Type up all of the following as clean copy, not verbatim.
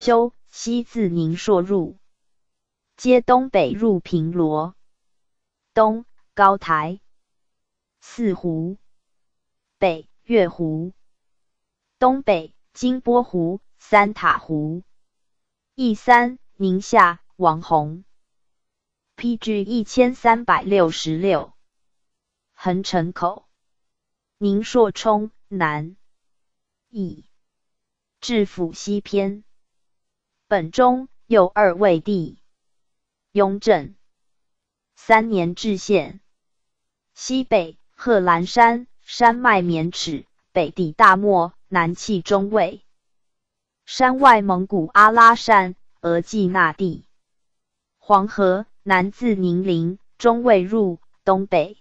修，西自宁朔入，接东北入平罗。东高台四湖，北月湖，东北金波湖、三塔湖。一三宁夏王弘，PG 1366，横城口，宁朔冲南，乙至府西偏。本中右二卫地，雍正三年置县。西北贺兰山山脉绵尺，北抵大漠，南迄中卫。山外蒙古阿拉善、额济纳地。黄河南自宁陵、中卫入，东北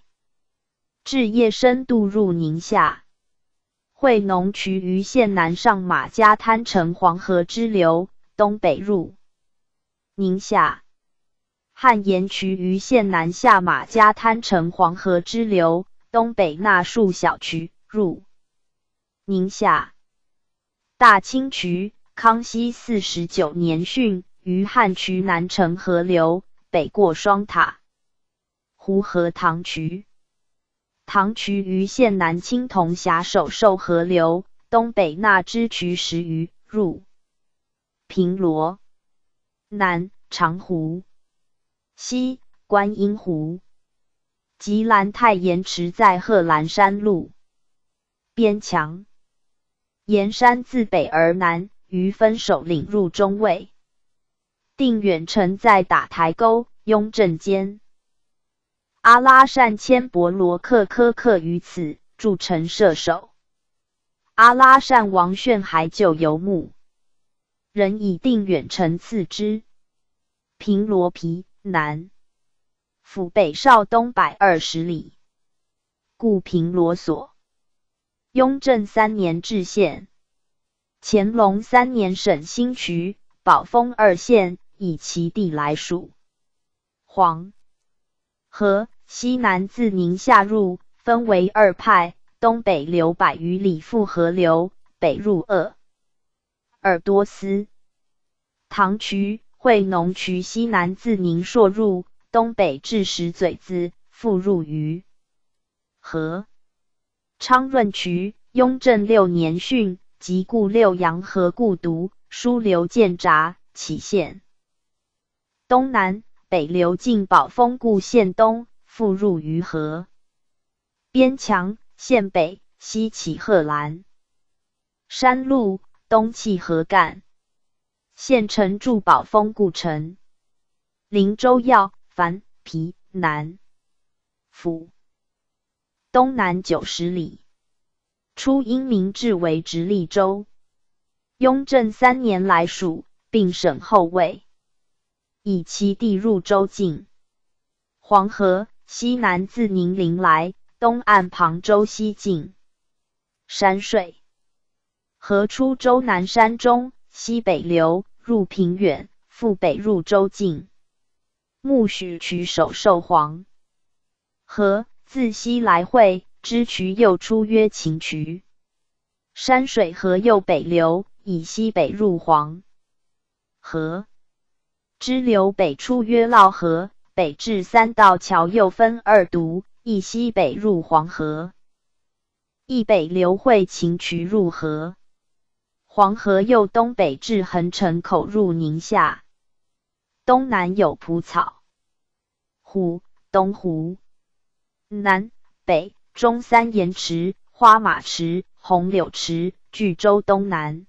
至夜深渡入宁夏。惠农渠于县南上马家滩成黄河支流，东北入宁夏。汉延渠于县南下马家滩成黄河支流，东北纳数小渠入宁夏。大清渠，康熙49年汛，于汉渠南成河流，北过双塔湖河唐渠。唐渠于县南青铜峡首受河流，东北纳支渠10余入平罗。南长湖，西观音湖。吉兰泰盐池在贺兰山麓。边墙沿山自北而南，于分手岭入中卫。定远城在打台沟、雍正间。阿拉善迁博罗克科克于此筑城设守。阿拉善王炫还旧游牧，人以定远城次之。平罗皮南，府北少东120里，故平罗所。雍正三年置县。乾隆三年省兴渠、宝丰二县，以其地来属。黄河西南自宁夏入，分为二派，东北流100余里复河流，北入鄂尔多斯。唐渠、惠农渠西南自宁朔入，东北至石嘴子，复入于河。昌润渠，雍正六年汛，及故六阳河故渎，疏流建闸，起县东南，北流进宝丰故县东，复入于河。边墙县北，西起贺兰山麓，东迄河干。县城驻宝丰故城。灵州要凡皮南府东南90里。初因明制为直隶州。雍正三年来属，并省后位，以其地入州境。黄河西南自宁陵来，东岸旁州西境。山水河出州南山中，西北流入平远，复北入州境。苜蓿渠首受黄河自西来汇，支渠又出曰秦渠。山水河右北流，以西北入黄河。支流北出曰涝河，北至三道桥又分二渎，一西北入黄河，一北流汇秦渠入河。黄河又东北至横城口入宁夏。东南有蒲草湖、东湖。南、北、中三盐池、花马池、红柳池，距州东南。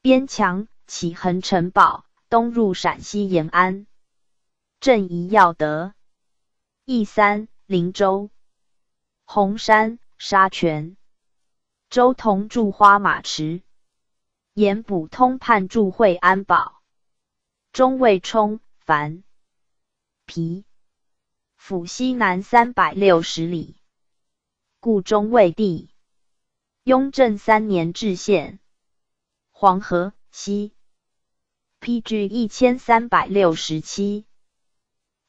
边墙起横城堡，东入陕西延安。镇夷要德。一三灵州。红山、沙泉。州同驻花马池。盐补通判驻惠安堡。中卫冲、樊、皮。府西南360里。故中卫地。雍正三年置县。黄河西。PG 1367。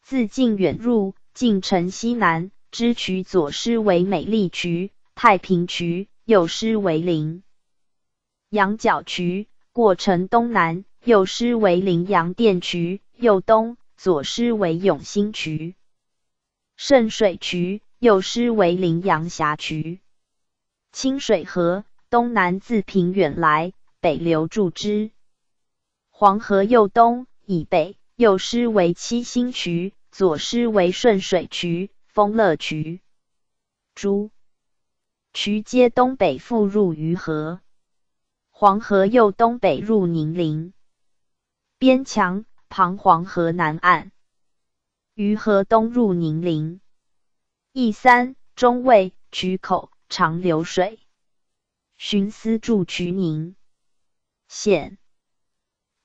自靖远入，晋城西南，支渠左师为美丽渠、太平渠，右师为陵阳角渠。过城东南，右师为羚羊殿渠，右东，左师为永兴渠。圣水渠，右师为羚羊峡渠。清水河，东南自平远来，北流注之。黄河右东以北，右师为七星渠，左师为顺水渠、丰乐渠。诸渠皆东北复入于河。黄河右东北入宁陵。边墙旁黄河南岸。于河东入宁陵。邑三，中卫、渠口、长流水。巡司驻渠宁县。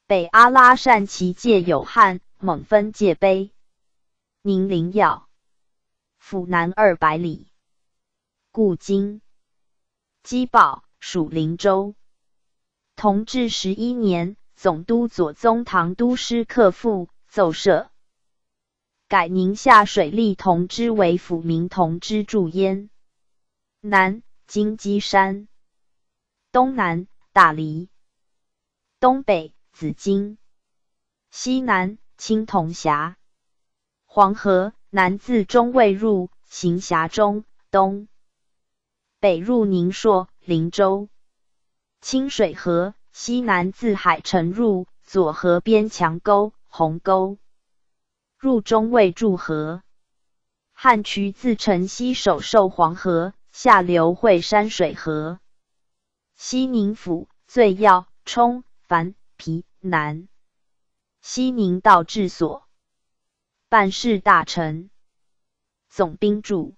北阿拉善旗界有汉、蒙分界碑。宁陵要。府南200里。故今基堡属灵州。同治11年，总督左宗棠督师克复，奏设改宁夏水利同知为抚民同知驻燕。南金鸡山，东南大理，东北紫金，西南青铜峡。黄河南自中卫入，行峡中，东北入宁朔、灵州。清水河西南自海城入，左河边墙沟、鸿沟，入中卫注河。汉渠自城西首受黄河，下流汇山水河。西宁府最要冲樊皮南。西宁道治所。办事大臣。总兵驻。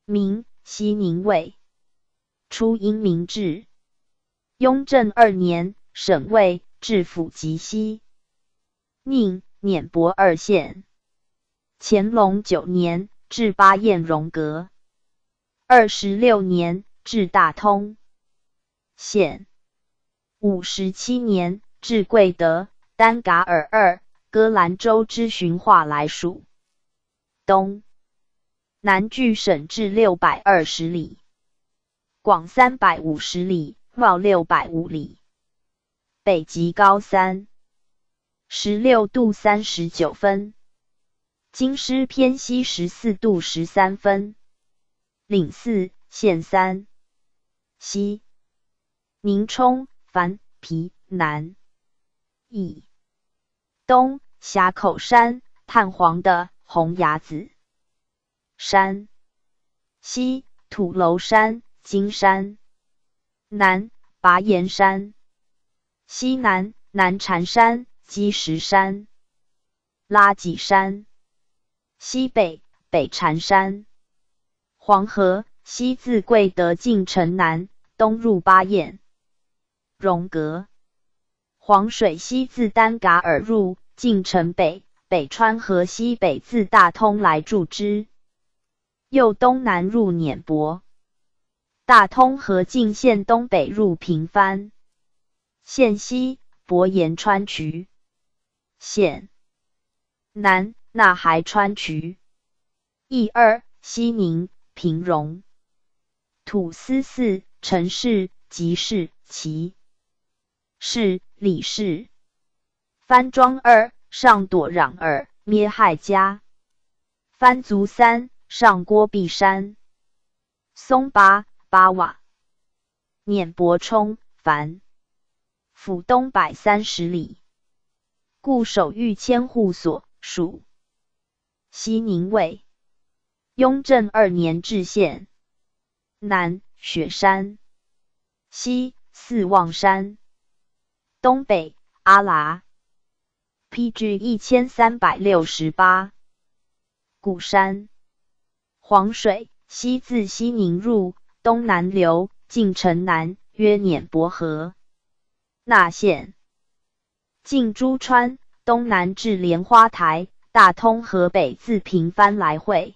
明西宁卫。初因明制。雍正二年，省卫置府及西宁、辇博二县。乾隆九年，置巴彦荣格。26年，置大通县。57年，置贵德、丹噶尔二、戈兰州之循化来属。东南距省治620里，广350里，袤650里。北极高36度39分，京师偏西14度13分。岭四县三，西宁冲樊皮南以东峡口山炭黄的红崖子山，西土楼山金山，南拔岩山，西南南禅山积石山拉脊山，西北北禅山。黄河西自贵德进城南，东入巴彦荣格。黄水西自丹噶尔入，进城北，北川河西北自大通来注之，右东南入辇博。大通河进县东北入平藩县西伯延川渠县南那还川渠。邑二西宁平荣土司四陈氏吉氏齐氏李氏番庄二上朵壤尔咩亥家番族三上郭壁山松巴巴瓦辇博冲樊府东百30里，固守御千户所属西宁卫。雍正二年置县。南雪山，西四望山，东北阿拉。PG 1368。古山。黄水西自西宁入，东南流，进城南，约辇博河。那县。进诸川，东南至莲花台，大通河北自平藩来会。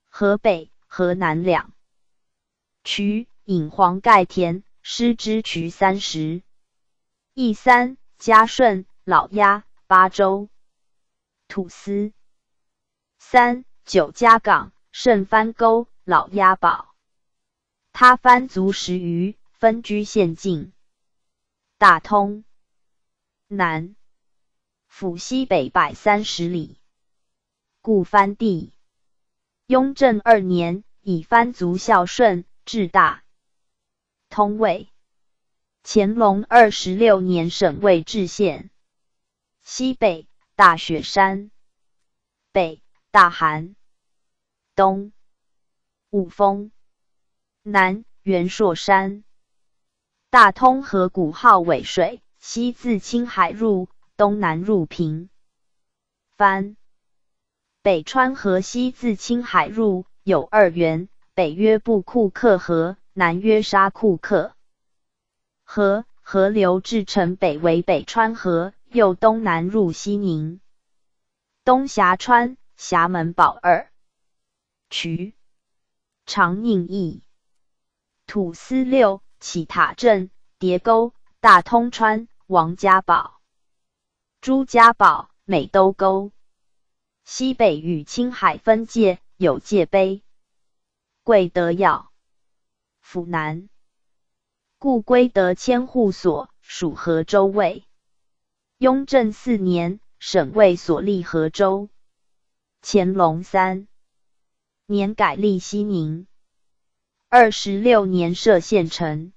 河北、河南两渠引黄盖田，施之渠30。邑三嘉顺、老鸭、巴州。土司三九家岗、胜番沟、老鸭堡。他番族十余，分居县境。大通。南。府西北130里。故藩地。雍正二年，以番族孝顺，置大通卫。乾隆26年，省卫置县。西北大雪山，北大寒，东五峰，南元朔山。大通河古号渭水，西自青海入，东南入平藩。北川河西自青海入，有二源，北曰布库克河，南曰沙库克河。河流至城北为北川河，又东南入西宁。东峡川，峡门堡二渠，长宁驿，土司六，起塔镇，叠沟，大通川，王家堡，朱家堡，美都沟。西北与青海分界，有界碑。贵德要府南，故归德千户所，属河州卫。雍正四年，省卫所立河州。乾隆3年改隶西宁。26年设县城。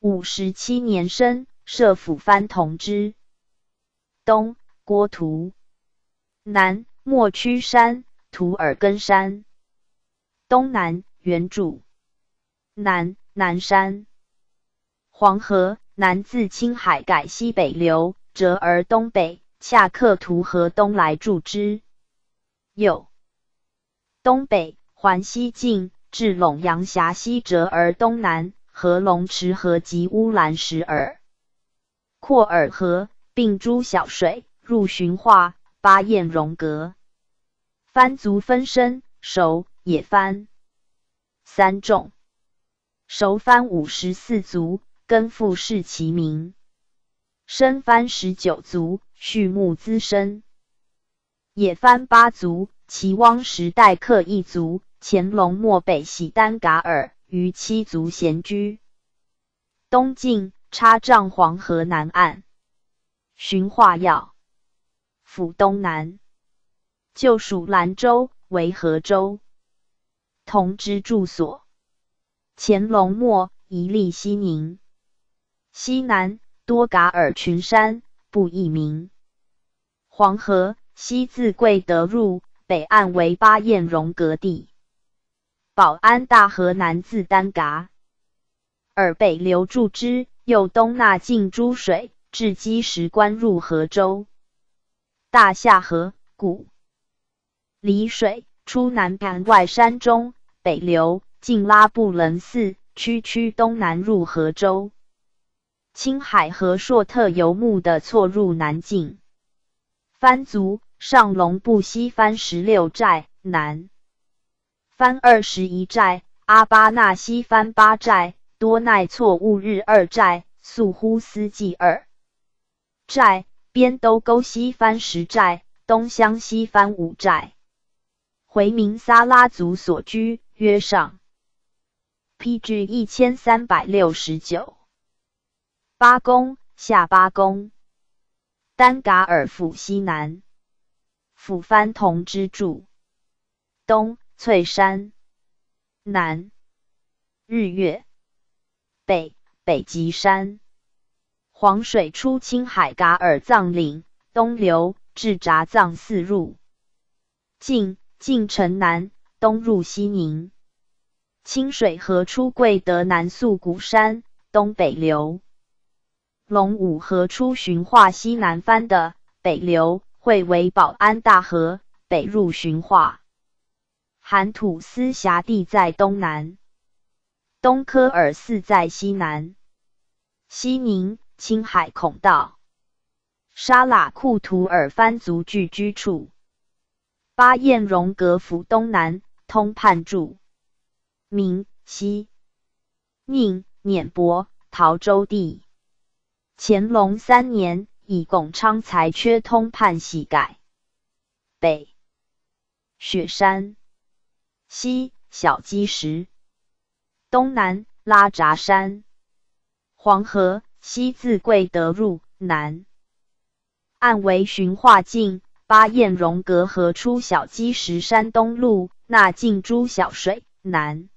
57年升设府藩同知。东郭图，南莫曲山、图尔根山，东南原主，南南山。黄河南自青海改西北流，折而东北，恰克图河东来注之。右东北环西进，至陇阳峡西折而东南，合龙池河及乌兰什尔阔尔河，并诸小水入循化巴彦荣格。番族分生、熟、野番三种，熟番54族，根复是其名。生番19族，畜牧资生。野番八族，齐汪时代克一族，乾隆末北徙丹噶尔，余七族闲居。东晋插帐黄河南岸，循化要府东南，旧属兰州，为河州同知住所。乾隆末移隶西宁。西南多噶尔群山，不易名。黄河西自贵德入，北岸为巴彦荣格地。保安大河南自丹噶尔北流注之，又东纳进诸水，至积石关入河州。大夏河古里水出南盘外山中，北流进拉布楞寺，曲曲东南入河州。青海和硕特游牧的错入南境。番族上龙布西番16寨，南番21寨，阿巴纳西番八寨，多奈错误日二寨，素呼斯季二寨，边都沟西番10寨，东乡西番五寨。回民撒拉族所居，约上。P.G. 1369。八公下八公，丹噶尔府西南，府藩同知驻。东翠山，南日月，北北极山。黄水出青海噶尔藏岭，东流至札藏寺入境，进城南，东入西宁。清水河出贵德南宿古山，东北流。龙武河出循化西南番的北流，汇为保安大河，北入循化。含土司辖地在东南，东科尔寺在西南。西宁、青海孔道、沙喇库图尔番族聚居处。巴彦荣格府东南，通判驻。明西宁辇博陶州地。乾隆三年，以巩昌才缺通判徙改。北雪山，西小积石，东南拉札山。黄河西自贵德入，南岸为循化境。巴彦荣格河出小积石山东麓，纳进诸小水，南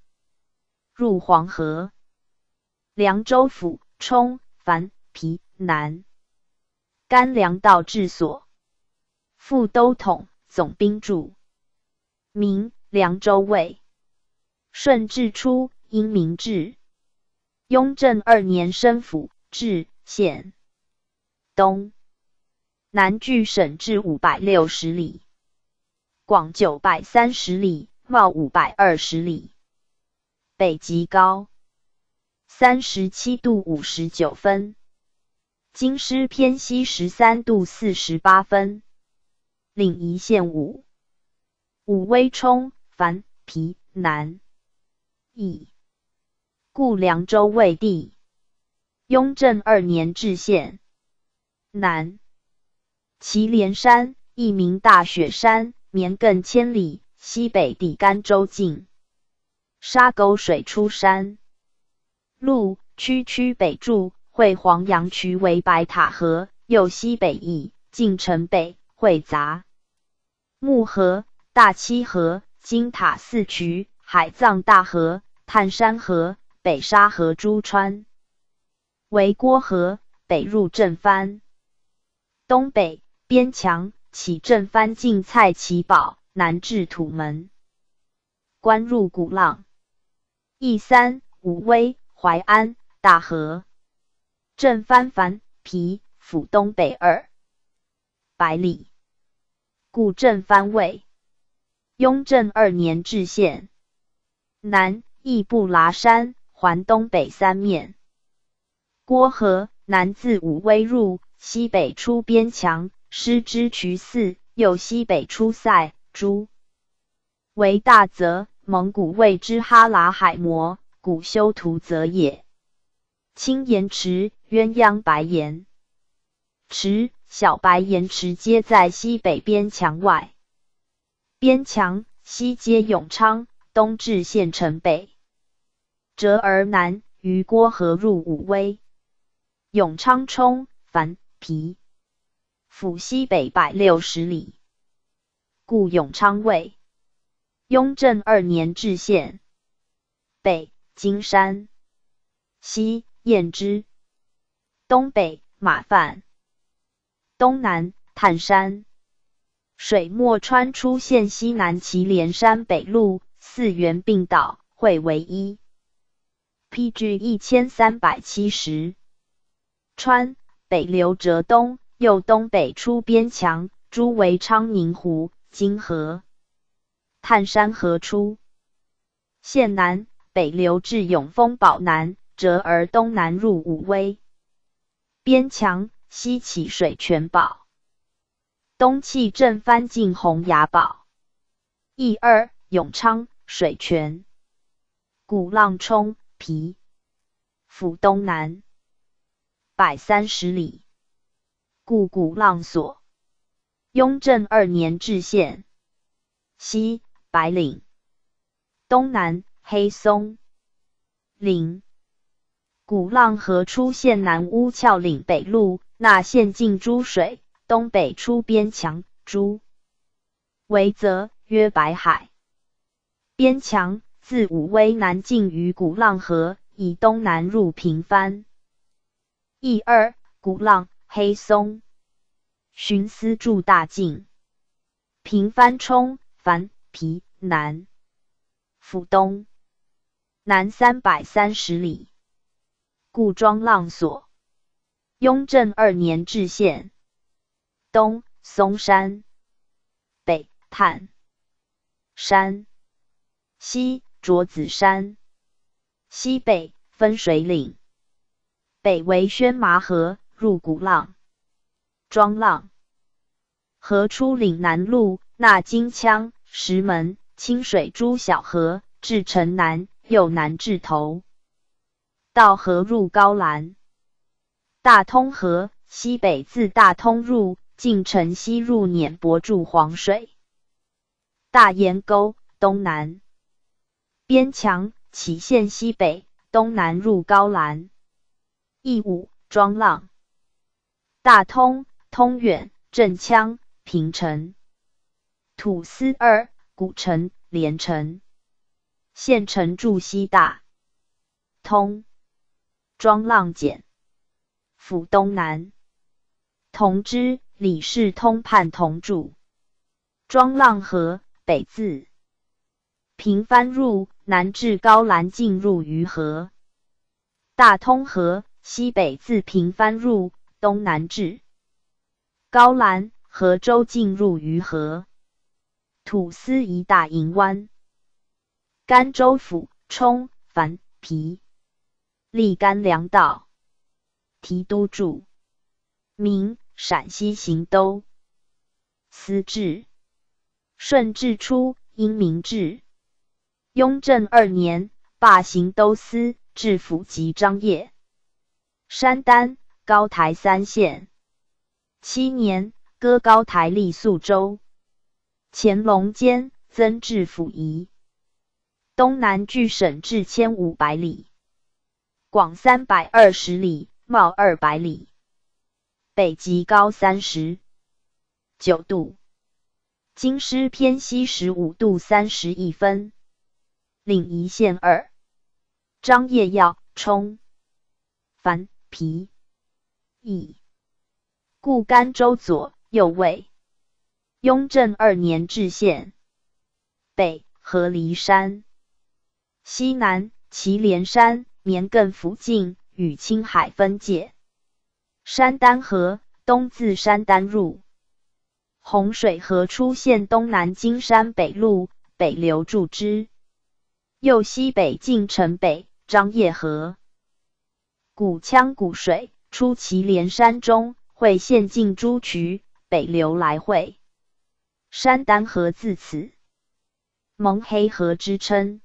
入黄河。凉州府冲、樊、皮南甘凉道治所，副都统、总兵驻。明凉州卫。顺治初，因明制。雍正二年升府治县。东南距省治560里，广930里，袤520里。北极高37度59分，京师偏西13度48分。领宜县五武威冲、樊、皮南邑，故凉州卫地。雍正二年置县。南祁连山，亦名大雪山，绵亘千里，西北抵甘州境。沙沟水出山路，曲曲北注，汇黄杨渠为白塔河，又西北翼，进城北，汇杂木河、大七河、金塔寺渠、海藏大河、炭山河、北沙河诸川，为郭河，北入镇藩。东北边墙起镇藩境蔡齐堡，南至土门关入古浪。一三武威淮安大河，镇藩樊皮府东北200里，故镇藩卫。雍正二年置县。南易布拉山环东北三面。郭河南自武威入，西北出边墙，失之渠寺，又西北出塞诸为大泽，蒙古谓之哈拉海摩，古修图泽也。青岩池、鸳鸯白岩池、小白岩池皆在西北边墙外。边墙西接永昌，东至县城北，折而南，于郭河入武威。永昌冲、樊、皮府西北160里，故永昌卫。雍正二年置县。北金山，西燕之，东北马范，东南炭山。水墨川出县西南祁连山北麓，四源并岛，汇为一。P.G. 1370。川北流折东，又东北出边墙，诸为昌宁湖、金河、炭山河出。县南北流至永丰堡南，折而东南入武威。边墙西起水泉堡，东弃镇藩进洪崖堡。一二永昌水泉，古浪冲皮府东南130里，故古浪所。雍正二年置县。西白岭，东南黑松岭。古浪河出县南乌鞘岭北麓，纳县境诸水，东北出边墙，诸为泽，曰白海。边墙自武威南进于古浪河，以东南入平藩。一二古浪黑松，巡司驻大靖。平藩冲樊皮南府东南330里，故庄浪所。雍正二年置县。东松山，北炭山，西卓子山，西北分水岭。北为宣麻河，入古浪、庄浪河出岭南路，纳金枪、石门、清水诸小河，至城南，又南至头道河入皋兰。大通河西北自大通入，进城西入辇泊注黄水。大岩沟东南边墙起县西北，东南入皋兰。义武庄浪、大通、通远、镇羌、平城。土司二，古城、连城。县城驻西大通。庄浪简，府东南。同知李氏通判同住。庄浪河北自平番入，南至皋兰进入榆河。大通河西北自平番入，东南至皋兰、河州进入榆河。土司一大营湾。甘州府冲、樊、皮，隶甘凉道。提督驻。明陕西行都司置。顺治初，因明制。雍正二年，罢行都司，置府级张掖、山丹、高台三县。七年，割高台隶肃州。乾隆间，增置府仪。东南距省治1500里，广320里，袤200里，北极高39度，京师偏西15度31分。领宜县二。张掖要冲、樊、皮、邑，故甘州左右卫。雍正二年置县。北合黎山，西南祁连山绵亘附近，与青海分界。山丹河东自山丹入，洪水河出县东南金山北路，北流注之。右西北进城北张掖河。古羌谷水出祁连山中，汇县境诸渠，北流来会。山丹河自此蒙黑河之称。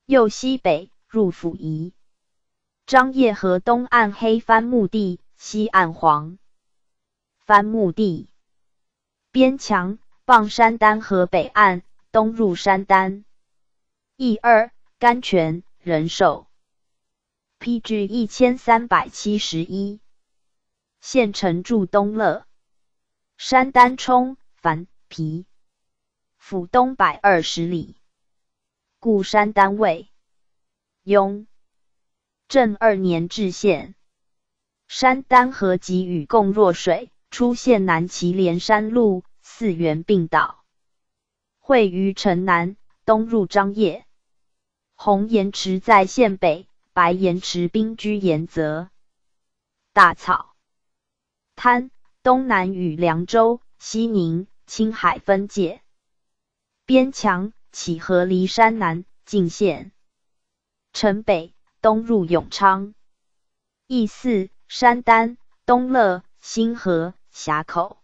右西北入府仪。张掖河东岸黑番墓地，西岸黄番墓地。边墙傍山丹河北岸，东入山丹。邑二，甘泉、仁寿。PG 1371。县城驻东乐。山丹冲、樊、皮。府东120里。故山丹卫。雍正二年置县。山丹河及与贡若水出县南祁连山麓，四源并导，汇于城南，东入张掖。红盐池在县北，白盐池兵居盐泽。大草滩东南与凉州、西宁、青海分界。边墙起合黎山南，进县城北，东入永昌。邑四，山丹、东乐、新河、峡口。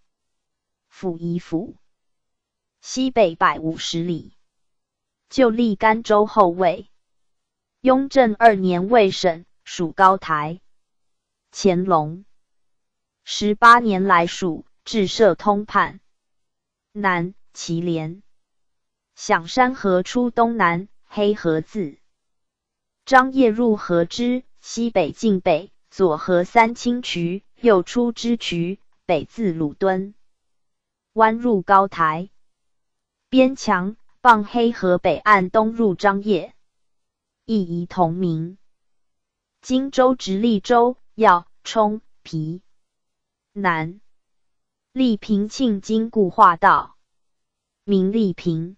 府仪府西北150里。旧隶甘州后卫。雍正二年卫省，属高台。乾隆18年来属，置设通判。南祁连。响山河出东南，黑河自张掖入河之，西北进北，左河三清渠，右出支渠，北自鲁敦湾入高台。边墙傍黑河北岸东入张掖。邑宜同名。荆州直隶州要冲皮南立平庆经固化道，名立平。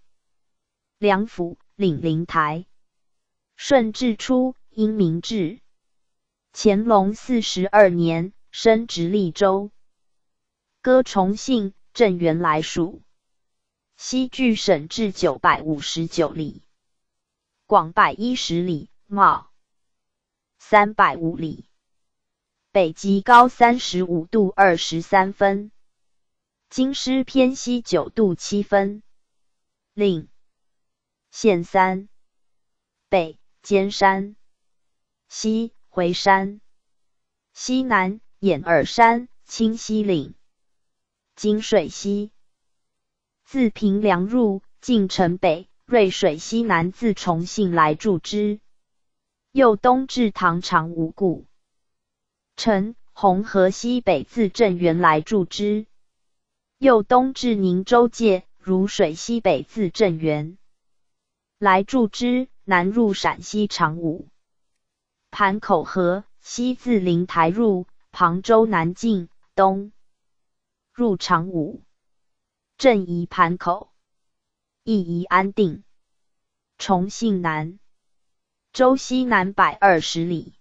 两府领灵台。顺治初，因明制。乾隆42年，升直隶州。割重信、镇原来属。西距省治959里，广110里，袤305里，北极高35度23分，京师偏西9度7分。令县三，北尖山，西回山，西南眼耳山、清溪岭、金水溪。自平凉入，进城北，瑞水西南自重信来注之，右东至唐长无故。城红河西北自镇原来注之，又东至宁州界，汝水西北自镇原来注之，南入陕西长武。盘口河西自灵台入，旁州南境，东入长武。镇移盘口，邑移安定。重信南州西南120里。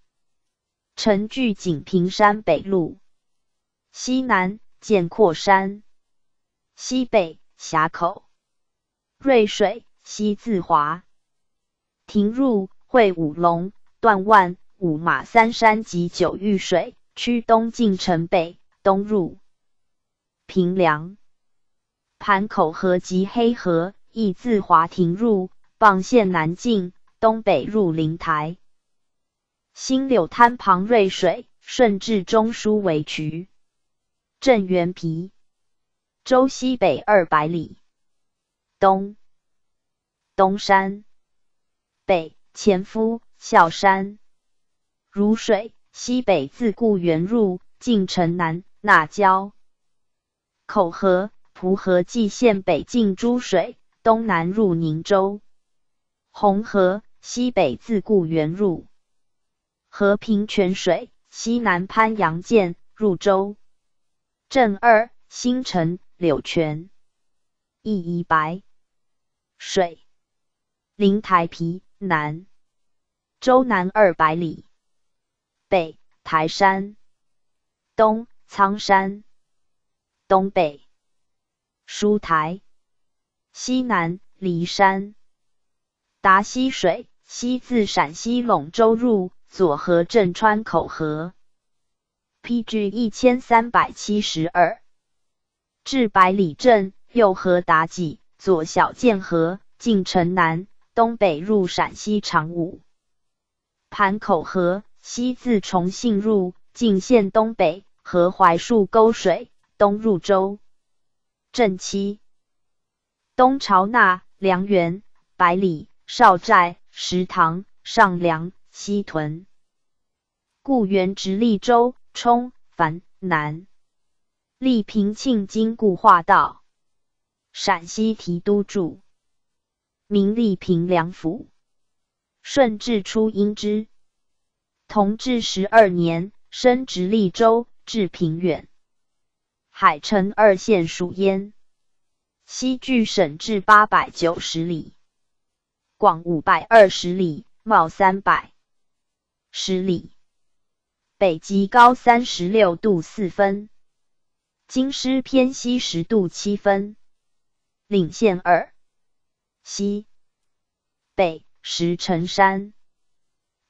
城距锦屏山北麓，西南见阔山，西北峡口。瑞水西自华亭入，汇五龙、段万、五马三山及九玉水，趋东进城北，东入平凉。盘口河及黑河亦自华亭入，傍县南境，东北入灵台。新柳滩旁瑞水，顺治中书为渠。镇原皮州西北200里。东东山，北前夫孝山。汝水西北自固原入，进城南纳郊。口河、蒲河蓟县北进诸水，东南入宁州。红河西北自固原入。和平泉水西南潘阳涧入州。镇二新城柳泉，邑以白水。灵台皮南州南200里。北台山，东苍山，东北书台，西南骊山。达溪水西自陕西陇州入。左河镇川口河，PG 1372，至百里镇，右河达济，左小剑河，进城南，东北入陕西长武。盘口河西自重信入，进县东北，河槐树沟水，东入州。镇七，东朝那、梁园、百里、邵寨、石塘、上梁。西屯，固原直隶州冲樊南，历平庆经固化道，陕西提督驻，明历平凉府。顺治初荫之。同治12年，升直隶州，治平远、海城二县属焉。西距省治890里，广520里，袤310里，北极高36度4分，京师偏西10度7分。领县二，西北石城山，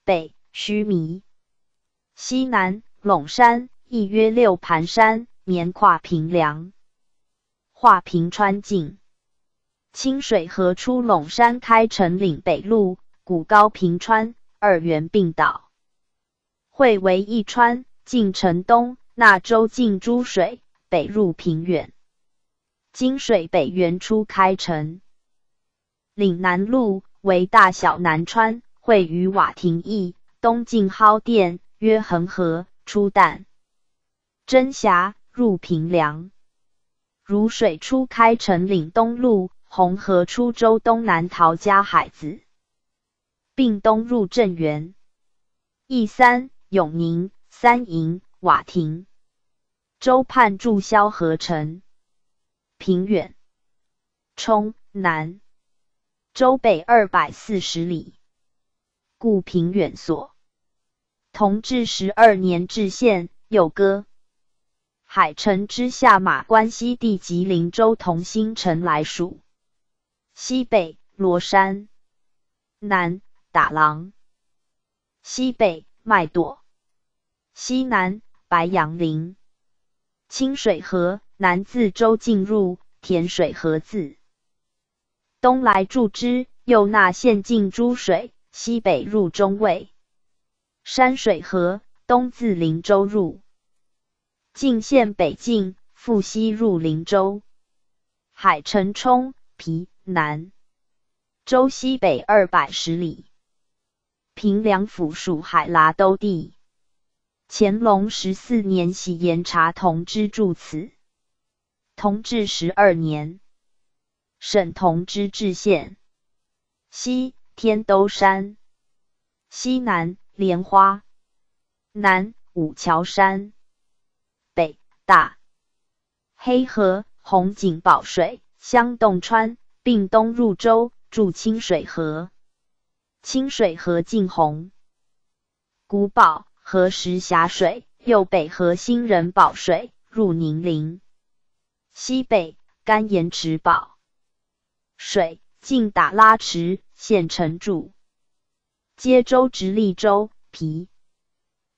北须弥，西南陇山，亦曰六盘山，绵跨平凉，划平川境。清水河出陇山开城岭北麓，古高平川，二源并导。汇为一川，进城东，纳州进诸水，北入平远。金水北源出开城岭南麓，为大小南川，汇于瓦亭驿，东进蒿店，曰恒河，出旦真峡，入平凉。汝水出开城岭东麓，红河出州东南陶家海子，并东入镇原。义三、永宁、三营、瓦亭。州判注萧何城。平远。冲南。州北240里。故平远所。同治十二年置县，又割。海城之下马关西地及灵州同兴城来属。西北罗山。南打狼。西北麦垛。西南白杨林。清水河南自州进入，甜水河自东来注之，右纳县进诸水，西北入中卫。山水河东自灵州入，晋县北境，复西入灵州。海城冲皮南州西北210里。平凉府属海拉兜地。乾隆14年徙盐茶同知驻此。同治十二年，省同知制县。西天都山，西南莲花，南五桥山，北大黑河、红井堡水、香洞川，并东入州，注清水河。清水河进洪古堡和石峡水，右北河新仁堡水入宁陵。西北甘盐池堡水进打拉池县城驻。阶州直隶州皮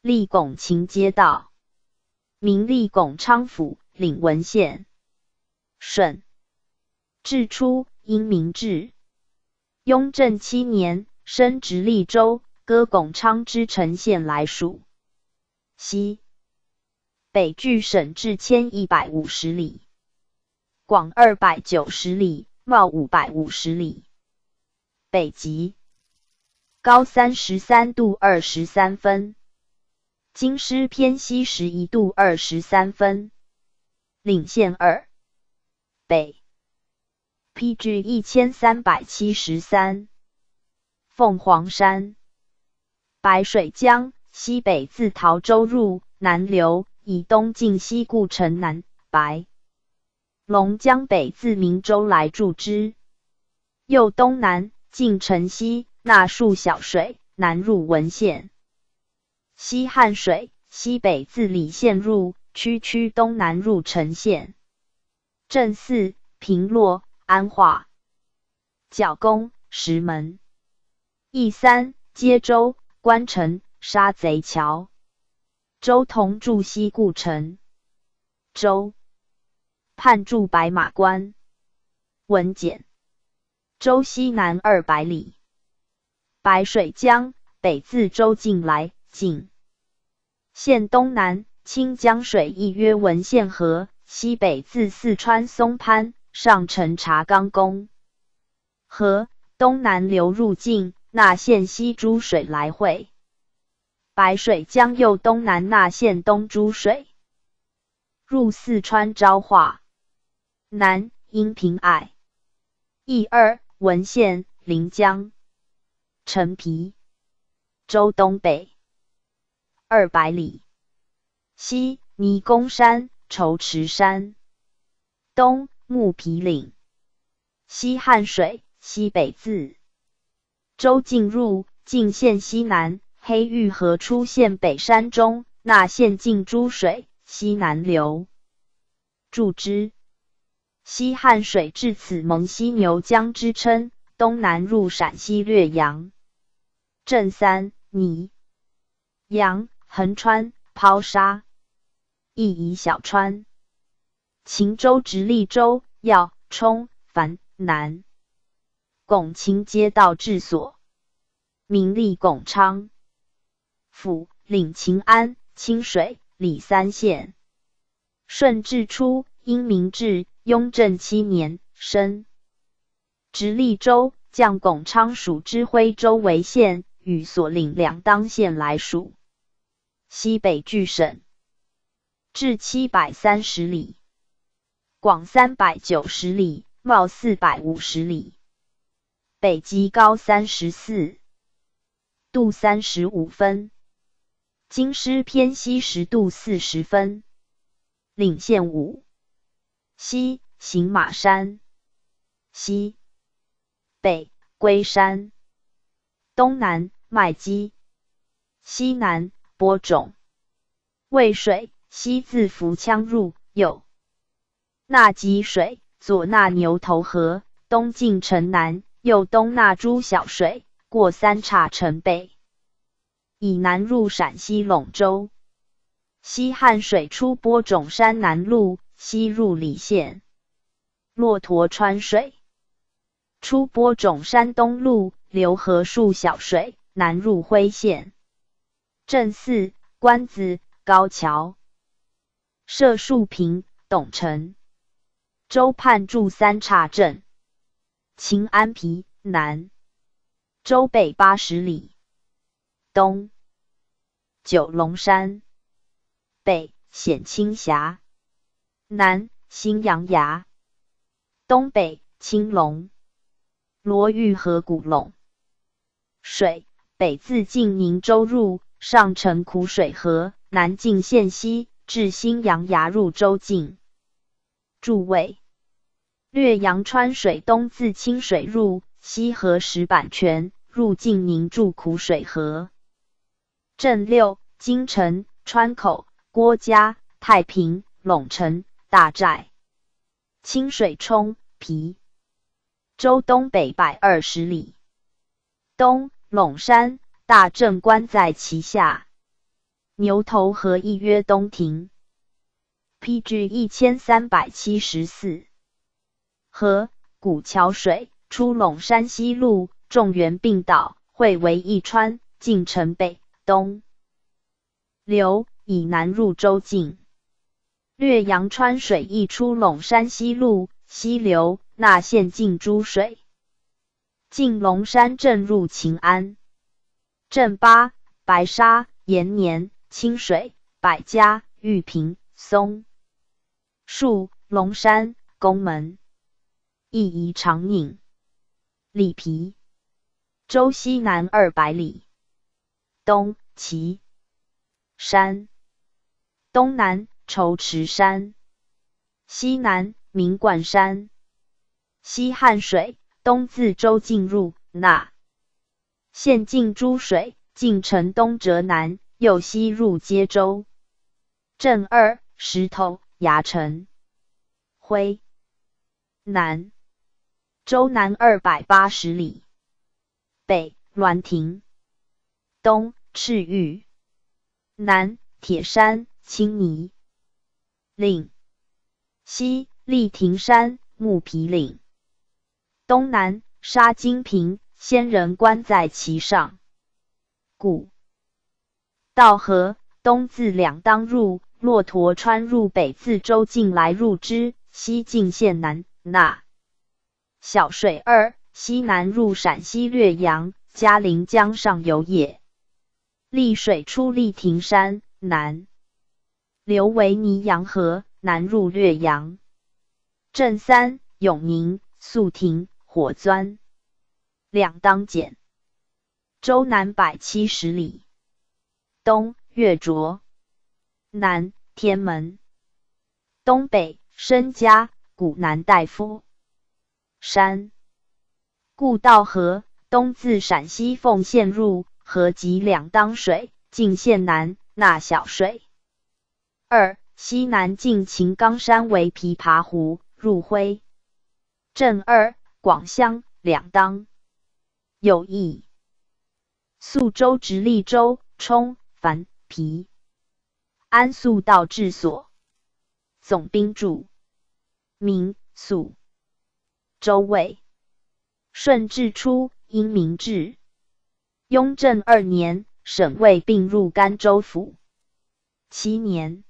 立巩秦街道，明历巩昌府领文县。顺治初，因明治。雍正七年，升直隶州，割巩昌之城县来属。西北距省治1150里，广290里，袤550里。北极高33度23分，京师偏西11度23分。领县二。北 PG 1373。凤凰山，白水江西北自洮州入，南流，以东进西故城南。白龙江北自明州来注之，右东南进城西，纳数小水，南入文县。西汉水西北自理县入，曲曲东南入城县。镇四平洛安化角宫石门。义三阶州关城杀贼桥，州同驻西故城，州判驻白马关。文简州西南200里。白水江北自州境来，进县东南，清江水亦曰文县河，西北自四川松潘上承查岗宫河，东南流入境。那县西诸水来汇，白水江右东南那县东诸水，入四川昭化。南阴平隘。义二文县临江陈皮州东北200里。西迷宫山、仇池山，东木皮岭。西汉水西北自州进入晋县西南，黑玉河出县北山中，那县进诸水，西南流。注之。西汉水至此蒙犀牛江之称，东南入陕西略阳。镇三泥阳横川抛沙，亦以小川。秦州直隶州要冲樊南。巩秦街道治所，名立巩昌府，领秦安、清水、李三县。顺治初，因明治，雍正七年，升直隶州，降巩昌属之徽州为县，与所领两当县来属。西北距省治730里，广390里，袤450里。北极高34度35分，京师偏西10度40分。领县五。西行马山，西北龟山，东南麦积，西南播种。渭水西自福羌入，右纳吉水，左纳牛头河，东进城南。右东纳诸小水，过三岔城北，以南入陕西陇州。西汉水出播种山南麓，西入理县。骆驼川水出播种山东麓，流河数小水，南入辉县。镇四关子高桥，射树坪董城。州判驻三岔镇。秦安皮南州北80里，东九龙山。北显清峡，南新阳崖，东北青龙罗玉河古陇水，北自晋宁州入，上承苦水河，南进县西，至新阳崖入州境。注位略阳川水东自清水入，西河石板泉入晋宁注苦水河。镇六金城川口郭家太平陇城大寨清水冲皮州东北120里。东陇山大正关在其下。牛头河亦曰东亭。PG 1374河古桥水出陇山西路，众源并导，汇为一川，进城北东流，以南入州境。略阳川水亦出陇山西路，西流纳县境诸水，进龙山镇入秦安。镇八白沙延年清水百家玉屏松树龙山宫门义宜长宁里皮州西南200里。东岐山，东南仇池山，西南明冠山。西汉水东自州境入，纳县境诸水，进城东折南，又西入接州。镇二石头崖城辉南州南280里。北滦亭，东赤玉，南铁山青泥岭，西立亭山木皮岭，东南沙金坪仙人关在其上。古道河东自两当入，骆驼川入北自州境来入之，西进县南纳小水二，西南入陕西略阳嘉陵江上游也。丽水出立亭山，南流为泥阳河，南入略阳。镇三永宁肃亭火钻两当简州南170里。东岳卓，南天门，东北申家古南大夫山。故道河东自陕西凤县入，河及两当水，进县南纳小水。二西南进秦冈山为琵琶湖，入徽。镇二广乡两当有邑。宿州直隶州冲樊皮安肃道治所。总兵驻明宿州卫。顺治初，因明治。雍正二年，省卫并入甘州府。七年，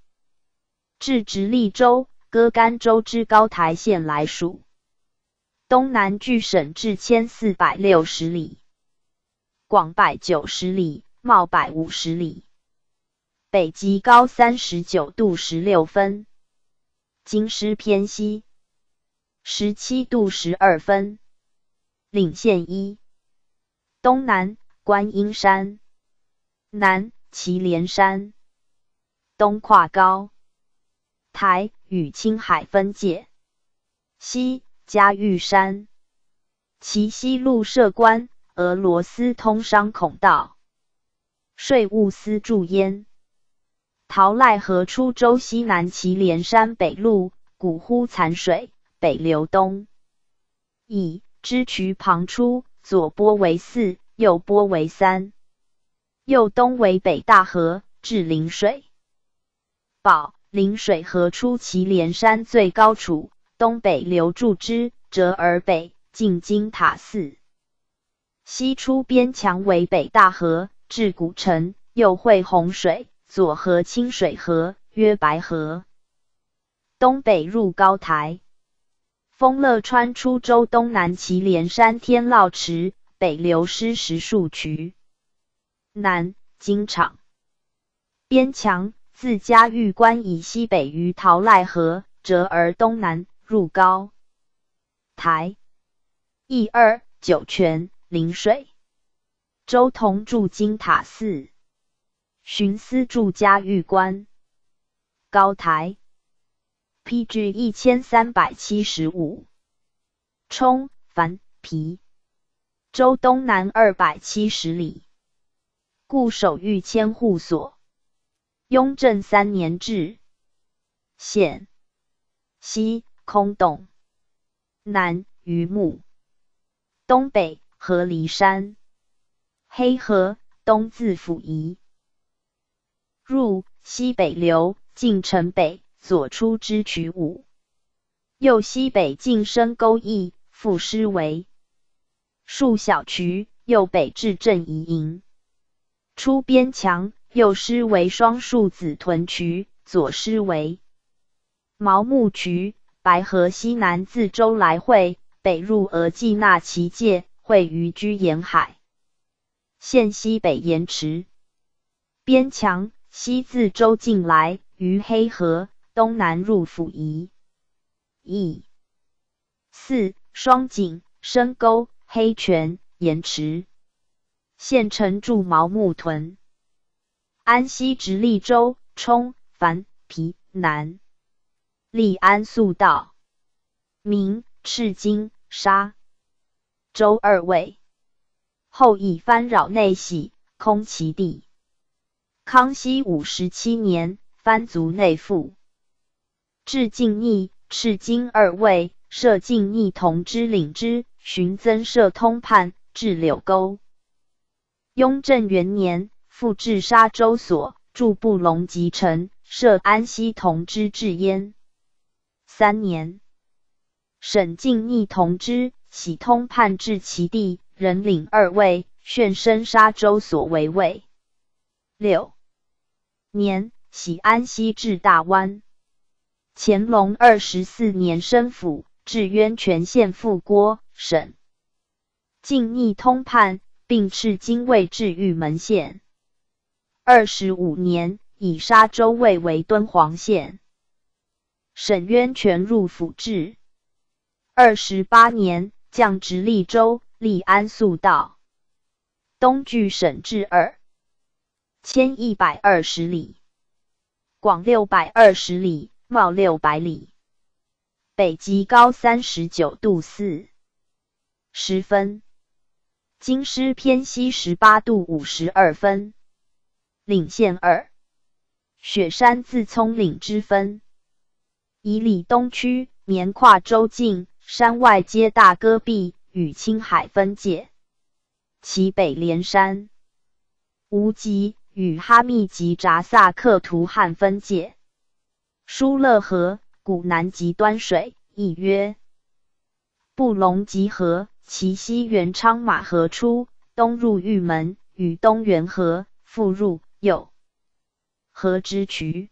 置直隶州，割甘州之高台县来属。东南距省治1460里，广190里，袤150里。北极高39度16分，京师偏西17度12分。领县一，东南观音山，南祁连山，东跨高台与青海分界，西嘉峪山，其西路设关，俄罗斯通商孔道，税务司驻焉。桃赖河出州西南祁连山北麓，古呼残水，北流东，以支渠旁出，左波为四，右波为三，右东为北大河，至灵水堡。灵水河出祁连山最高处，东北流注之，折而北，进金塔寺。西出边墙为北大河，至古城，又汇洪水，左河清水河，曰白河。东北入高台。丰乐川出州东南祁连山天涝池，北流失石树渠，南金场边墙自嘉峪关以西北于桃赖河，折而东南入高台。邑二，酒泉、陵水。州同驻金塔寺，巡司驻嘉峪关。高台。PG 1375。冲、樊、皮。州东南270里。固守御千户所。雍正三年置。县。西，空洞。南，榆木。东北，合黎山。黑河，东自抚宜入，西北流，进城北，左出支渠五。右西北进深沟邑，复失为数小渠，右北至镇夷营。出边墙，右失为双数子屯渠，左失为毛木渠。白河西南自州来汇，北入额济纳旗界，汇于居延海。县西北盐池。边墙，西自州境来，于黑河，东南入抚宜。邑。四，双井、深沟、黑泉、盐池。县城驻毛木屯。安西直隶州，冲、樊、皮、南。隶安肃道。明，赤金、沙州二卫。后以藩扰内徙，空其地。康熙57年，藩族内附。置晋逆、赤金二卫，设晋逆同知领之，寻增设通判，置柳沟。雍正元年，复置沙州所，驻布隆吉城，设安西同知制焉。3年，省晋逆同知，徙通判至其地，仍领二卫，旋升沙州所为卫。6年，徙安西至大湾。乾隆24年升府，置渊泉县附郭，省晋逆通判，并敕金卫至玉门县。25年，以沙州卫为敦煌县。沈渊泉入府治。28年，降直隶州，隶安肃道。东距省治2120里，广620里，袤600里。北极高39度40分，京师偏西18度52分。岭县二，雪山自葱岭之分。以里东区，绵跨州境，山外接大戈壁，与青海分界。其北连山无极，与哈密及札萨克图汗分界。疏勒河，古南极端水，亦曰布隆吉河，其西源昌马河出，东入玉门，与东源河复入右河之渠。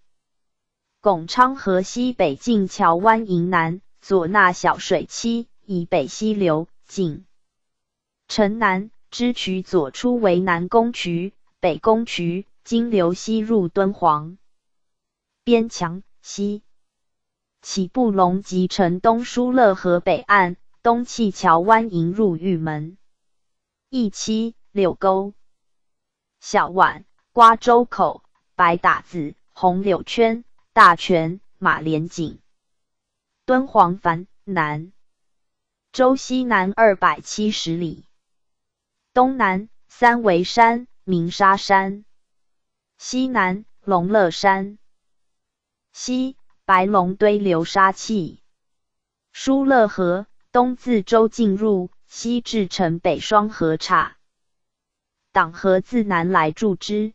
巩昌河西北进桥湾营南，左纳小水七，以北西流进城南支渠左出为南宫渠、北宫渠，经流西入敦煌。边墙西起布隆吉城东疏勒河北岸，东砌桥湾营入玉门。一七六沟、小碗、瓜州口、白打子、红柳圈、大泉、马连井。敦煌凡南州西南270里，东南三危山、鸣沙山，西南龙乐山，西白龙堆流沙碛。疏勒河东自州境入，西至城北双河岔。党河自南来注之。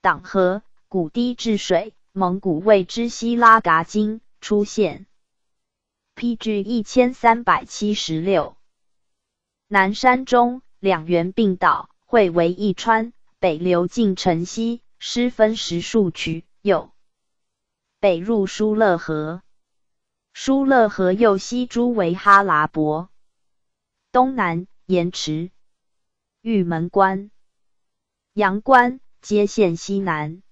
党河古堤治水，蒙古谓之西拉嘎金出现。PG 1376。南山中两源并导，汇为一川，北流进城西，失分十数渠，右北入疏勒河。疏勒河右西诸为哈拉伯。东南盐池、玉门关、阳关接县西南。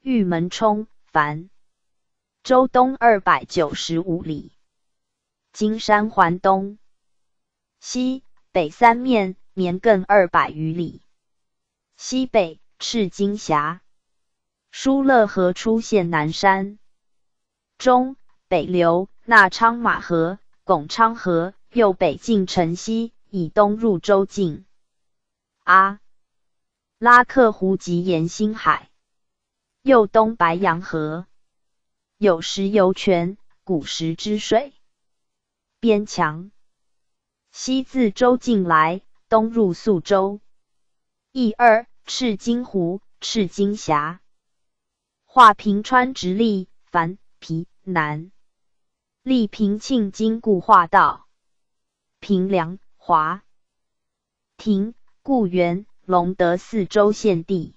玉门冲，樊州东295里。金山环东、西北三面，绵亘200余里。西北赤金峡，疏勒河出现南山中，北流纳昌马河、巩昌河，又北进城西，以东入州境。阿拉克湖及延兴海，又东白杨河，有石油泉，古时之水。边墙，西自州境来，东入肃州。邑二，赤金湖、赤金峡，划平川直隶樊皮南，隶平庆经固化道，平凉华亭固原隆德四州县地。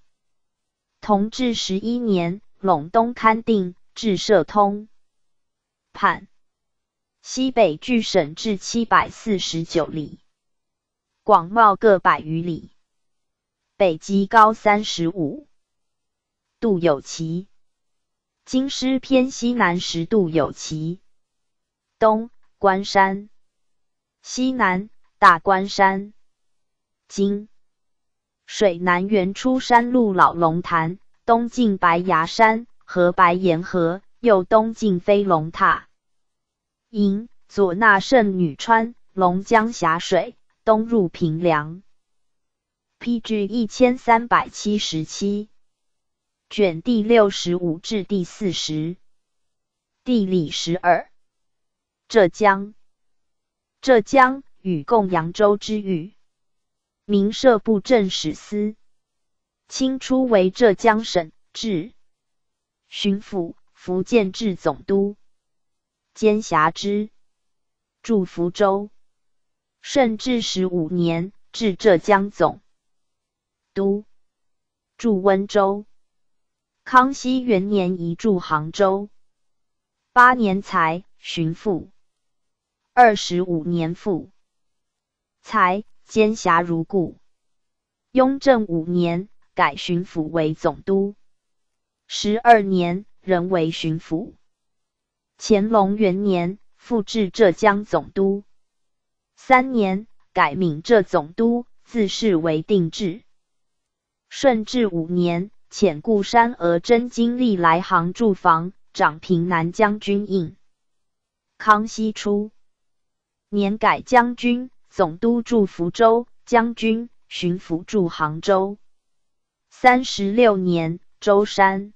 同治11年，陇东勘定，置设通判。西北距省治749里，广袤各百余里，北极高35度有奇。京师偏西南10度有奇。东关山，西南大关山。经水南源出山路老龙潭，东进白崖山和白岩河，又东进飞龙塔。营左纳圣女川、龙江峡水，东入平凉。P.G. 1377卷第65至第40。地理12。浙江，浙江禹贡扬州之域，明设布政使司。清初为浙江省治巡抚、福建治总督。兼辖之，驻福州。顺治十五年，至浙江总督，驻温州。康熙元年移驻杭州。8年裁巡抚，25年复裁，兼辖如故。雍正五年，改巡抚为总督。12年，仍为巡抚。乾隆元年，复置浙江总督。三年，改闽浙总督，自是为定制。顺治五年，遣固山额真经历来杭驻防，掌平南将军印。康熙初年，改将军、总督驻福州，将军、巡抚驻杭州。36年，舟山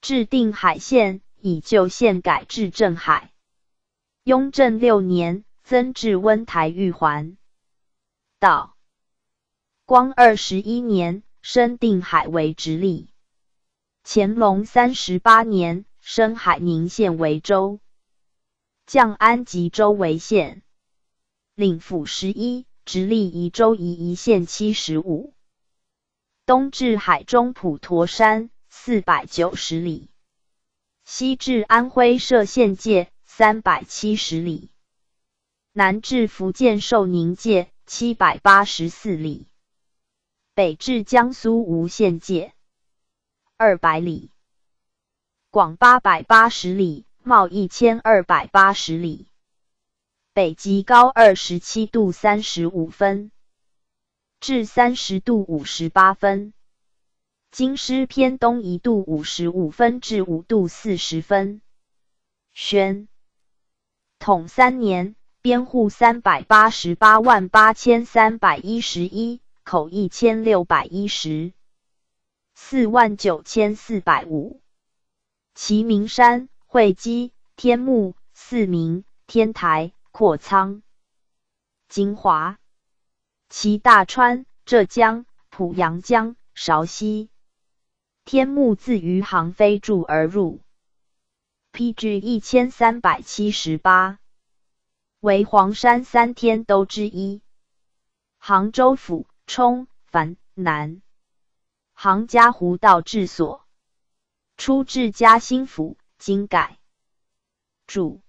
置定海县。以旧县改置镇海。雍正六年，增置温台玉环道。光21年，升定海为直隶。乾隆38年，升海宁县为州，降安吉州为县。领府11，直隶一州一县75。东至海中普陀山490里。西至安徽歙县界370里，南至福建寿宁界784里，北至江苏吴县界200里，广880里，袤1280里，北极高27度35分至30度58分。京师偏东1度55分至5度40分。宣统三年，编户3,888,311，口16,149,405。齐名山、会稽、天目、四明、天台、括苍、金华。其大川，浙江浦阳江、苕溪。天目自余杭飞注而入。P.G. 1378，为黄山三天都之一。杭州府冲樊南，杭嘉湖道治所。初置嘉兴府，今改。主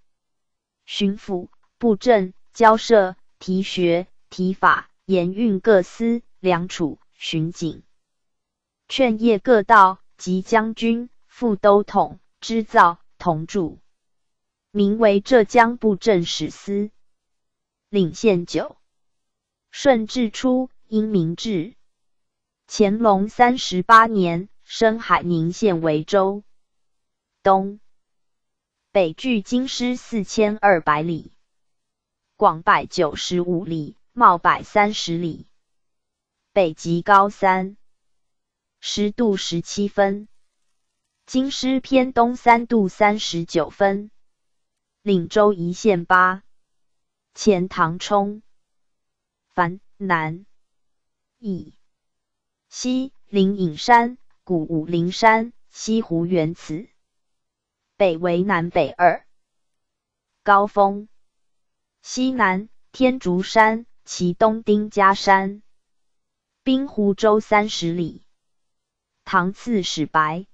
巡抚、布政、交涉、提学、提法、盐运各司、粮储、巡警。劝业各道，及将军、副都统、织造、同柱，名为浙江布政使司。领县九。顺治初，因明制。乾隆38年，升海宁县为州。东北距京师4200里，广195里，袤130里。北极高30度17分，京师偏东3度39分。领州一县八。钱塘冲，樊南邑西灵隐山，古武陵山，西湖源此。北为南北二高峰，西南天竺山，其东丁家山。滨湖州30里。唐刺史白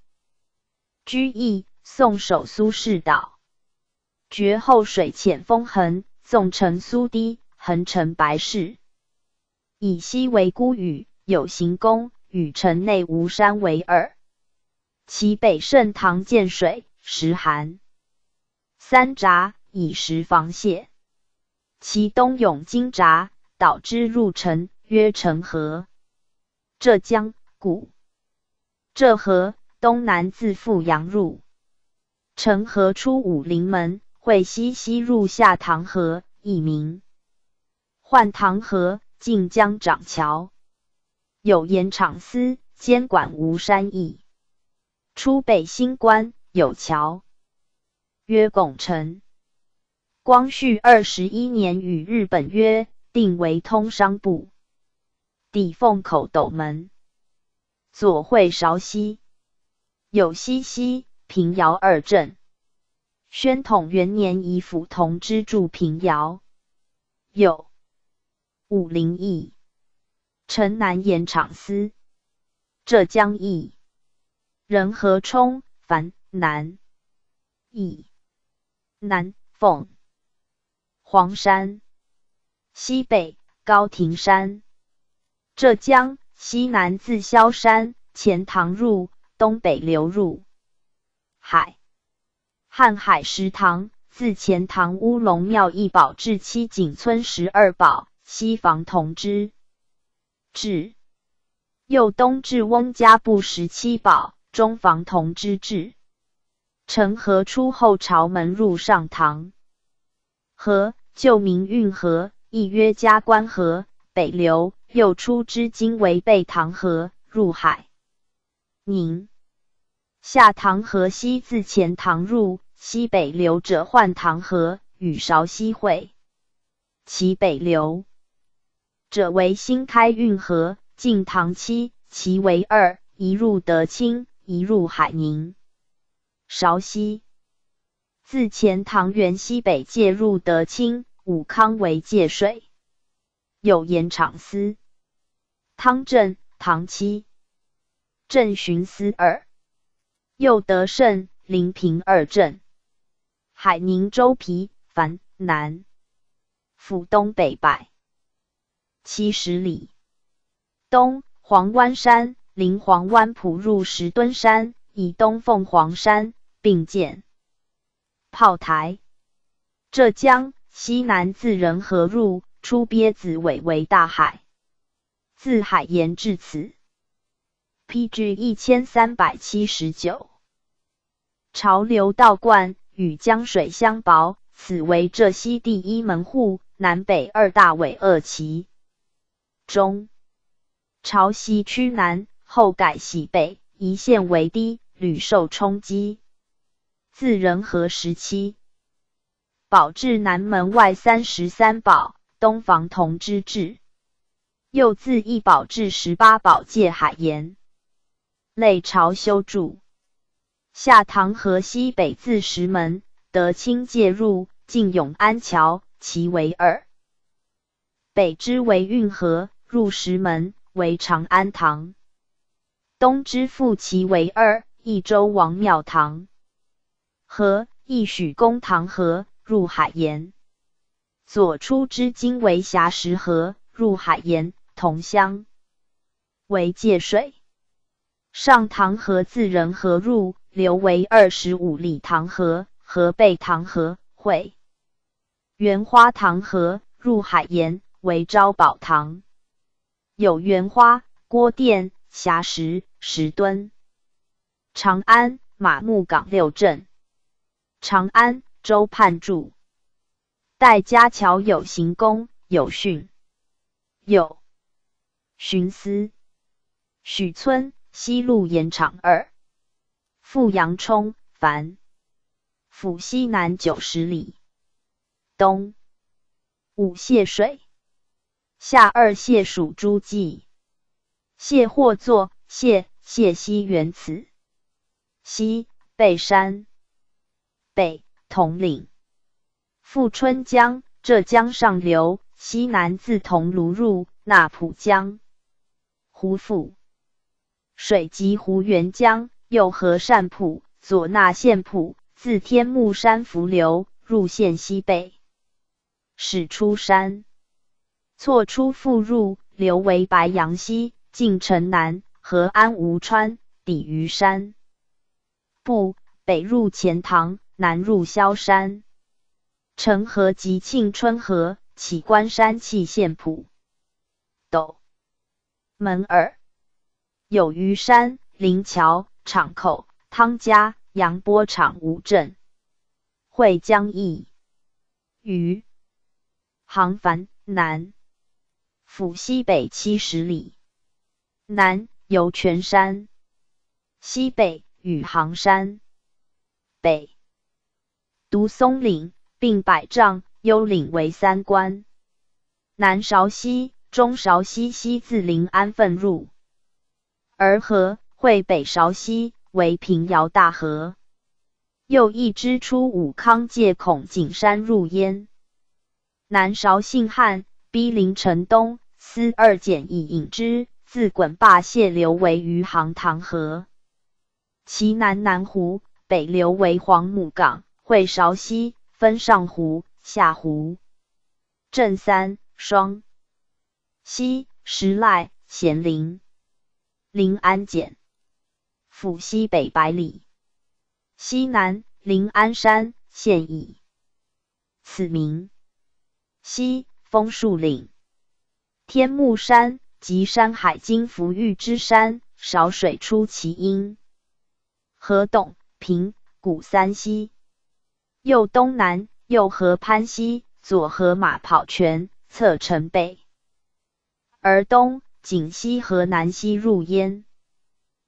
居易，宋守苏轼岛，决后水浅风横，纵成苏堤，横成白市。以西为孤屿，有行宫，与城内吴山为二。其北盛唐建水石涵三闸，以实防泄。其东涌金闸，导之入城，曰城河。浙江古浙河东南自富阳入，城河出武林门，汇西西入下塘河，亦名换塘河，晋江长桥。有盐场司监管吴山驿。出北新关有桥，曰拱城。光绪21年与日本约定为通商埠。抵奉口斗门，左会苕溪，有西溪、平遥二镇。宣统元年以府同知驻平遥。有武陵驿，城南盐场司，浙江驿，仁和冲，樊南邑，南凤黄山，西北高亭山。浙江西南自萧山、钱塘入，东北流入海。瀚海石塘自钱塘乌龙庙一堡至七井村12堡，西防同知治。又东至翁家埠17堡，中防同知治。城河出后朝门入上塘河，旧名运河，亦曰加官河，北流。又出之今为贝塘河，入海。宁下塘河西自钱塘入，西北流者换塘河，与苕溪汇。其北流者为新开运河，晋唐期，其为二，一入德清，一入海宁。苕溪自钱塘源西北界入德清，武康为界水。有盐场司，汤镇，唐期镇巡司二，右德胜、临平二镇。海宁州皮，樊南府东北170里。东黄湾山，临黄湾浦入石墩山，以东凤凰山并建炮台。浙江西南自仁和入。出鳖子尾为大海，自海盐至此。P.G. 1379，潮流道观与江水相薄，此为浙西第一门户，南北二大尾二其中。潮汐趋南，后改西北，一线为低，屡受冲击。自仁和时期，保至南门外33堡。东防同知制，又自一堡至18堡界海盐，类朝修筑。下塘河西北自石门、德清界入，进永安桥，其为二。北支为运河，入石门为长安塘。东支复其为二，益州王庙塘河，亦许公塘河，入海盐。左出之今为峡石河，入海盐，同乡为界水。上塘河自仁和入，流为25里塘河，河背塘河，汇袁花塘河，入海沿，为招宝塘。有袁花、郭店、峡石、石墩、长安、马木港六镇。长安州判注。戴家桥有行宫，有训，有巡司。许村西路盐场二。富阳冲，樊府西南90里。东五泄水，下二泄属诸暨。卸货作谢，谢溪源此。西背山，北统领。富春江，浙江上流，西南自桐庐入，纳浦江。湖府水及湖源江，右河善浦，左纳县浦，自天目山伏流，入县西北。始出山，错出复入，流为白杨溪，进城南，河安吴川，抵于山。部北入钱塘，南入萧山。城河及庆春河，起关山气县浦。斗门耳。有虞山、灵桥、场口、汤家、杨波场五镇。会江邑。余杭樊南府西北70里。南由泉山，西北与杭山，北独松岭，并百丈幽岭为三关。南苕溪、中苕溪西自临安分入。而河汇北苕溪，为平遥大河。又一支出武康界孔景山入焉。南苕姓汉，逼临城东，司二简以引之，自滚坝泄流为余杭塘河。其南南湖，北流为黄母港，汇苕溪，分上湖、下湖。镇三双溪、石赖、咸临。临安简，府西北百里。西南临安山，现以此名。西枫树岭、天目山及山海经浮玉之山，少水出其阴。河东平古三溪，右东南，右河潘溪，左河马跑泉，侧城北。而东锦溪河南溪入焉。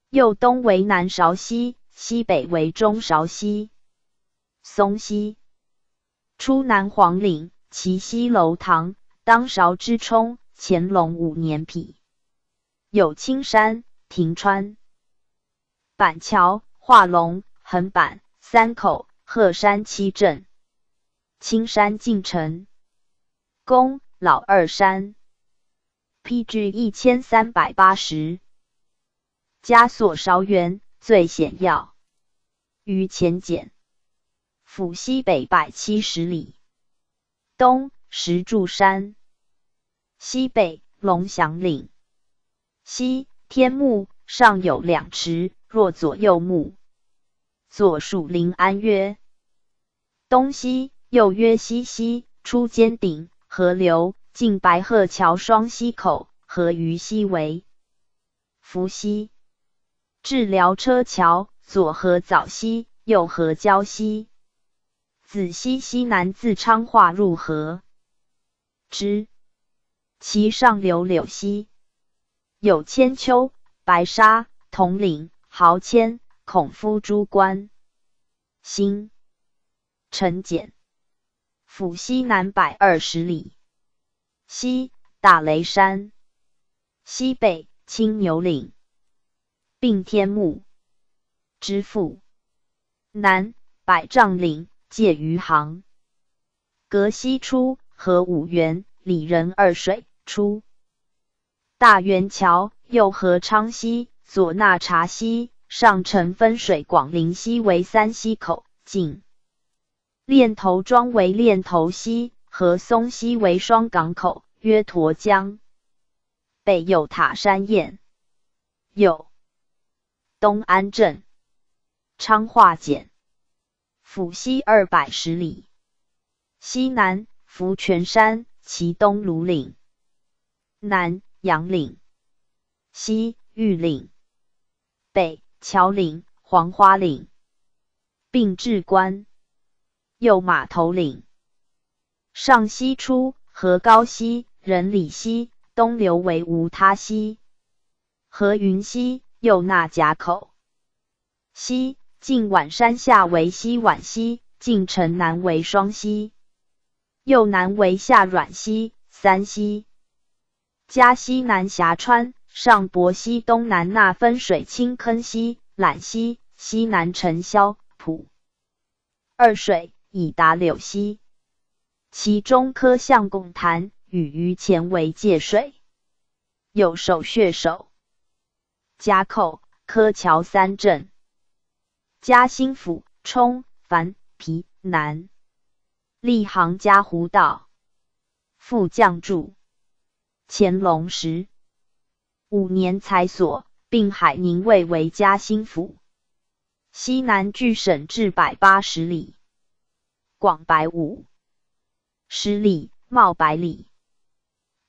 右东为南苕溪，西北为中苕溪。松溪出南黄岭，其西楼塘，当韶之冲。乾隆五年辟。有青山、亭川、板桥、化龙、横板、三口、鹤山七镇。青山进城。宫老二山。P.G. 1380。枷锁韶源最险要。于前简。府西北170里。东石柱山。西北龙翔岭。西天目上有两池，若左右目。左属临安曰东溪，右曰西溪，出尖顶河流，进白鹤桥双溪口，合于西为伏溪。至寮车桥，左河早溪，右河礁溪。子溪西南自昌化入河之，其上流柳溪。有千秋、白沙、铜岭、豪谦、孔夫诸关。新城简，府西南120里。西大雷山，西北青牛岭，并天目之父。南百丈岭，界余杭。隔溪出河五原、里仁二水出。大元桥，右河昌溪，左纳茶溪，上承分水广灵溪为三溪口，进练头庄为练头溪，和松溪为双港口，曰沱江。北有塔山堰，有东安镇，昌化简，府西210里。西南福泉山，其东庐岭，南杨岭，西玉岭，北桥岭、黄花岭，并至关，右马头岭。上西出河高溪、仁里溪，东流为无他溪。河云溪，右纳夹口。西近宛山下为西宛溪，近城南为双溪，右南为下阮溪、三溪。嘉西南峡川，上博溪东南纳分水青坑溪、揽溪，西南承萧、浦二水，以达柳溪。其中柯相公潭与鱼前为界水，有守穴守、夹口、柯桥三镇。嘉兴府冲、樊、皮、南，立杭嘉湖道。副将注。乾隆15年才所并海宁卫为嘉兴府。西南距省治180里，广150里，袤百里。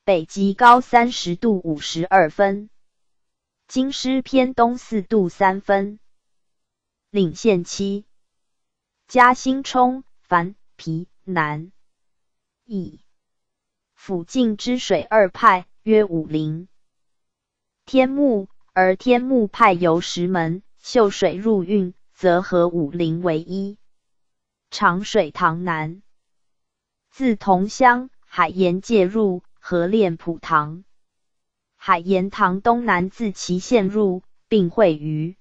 北极高30度52分，京师偏东4度3分。领县七，嘉兴冲、樊、皮、南，以府境之水二派，曰武陵、天目，而天目派由石门、秀水入运，则合武陵为一。长水塘南，自桐乡海盐界入，合练浦塘。海盐塘东南自淇县入，并汇于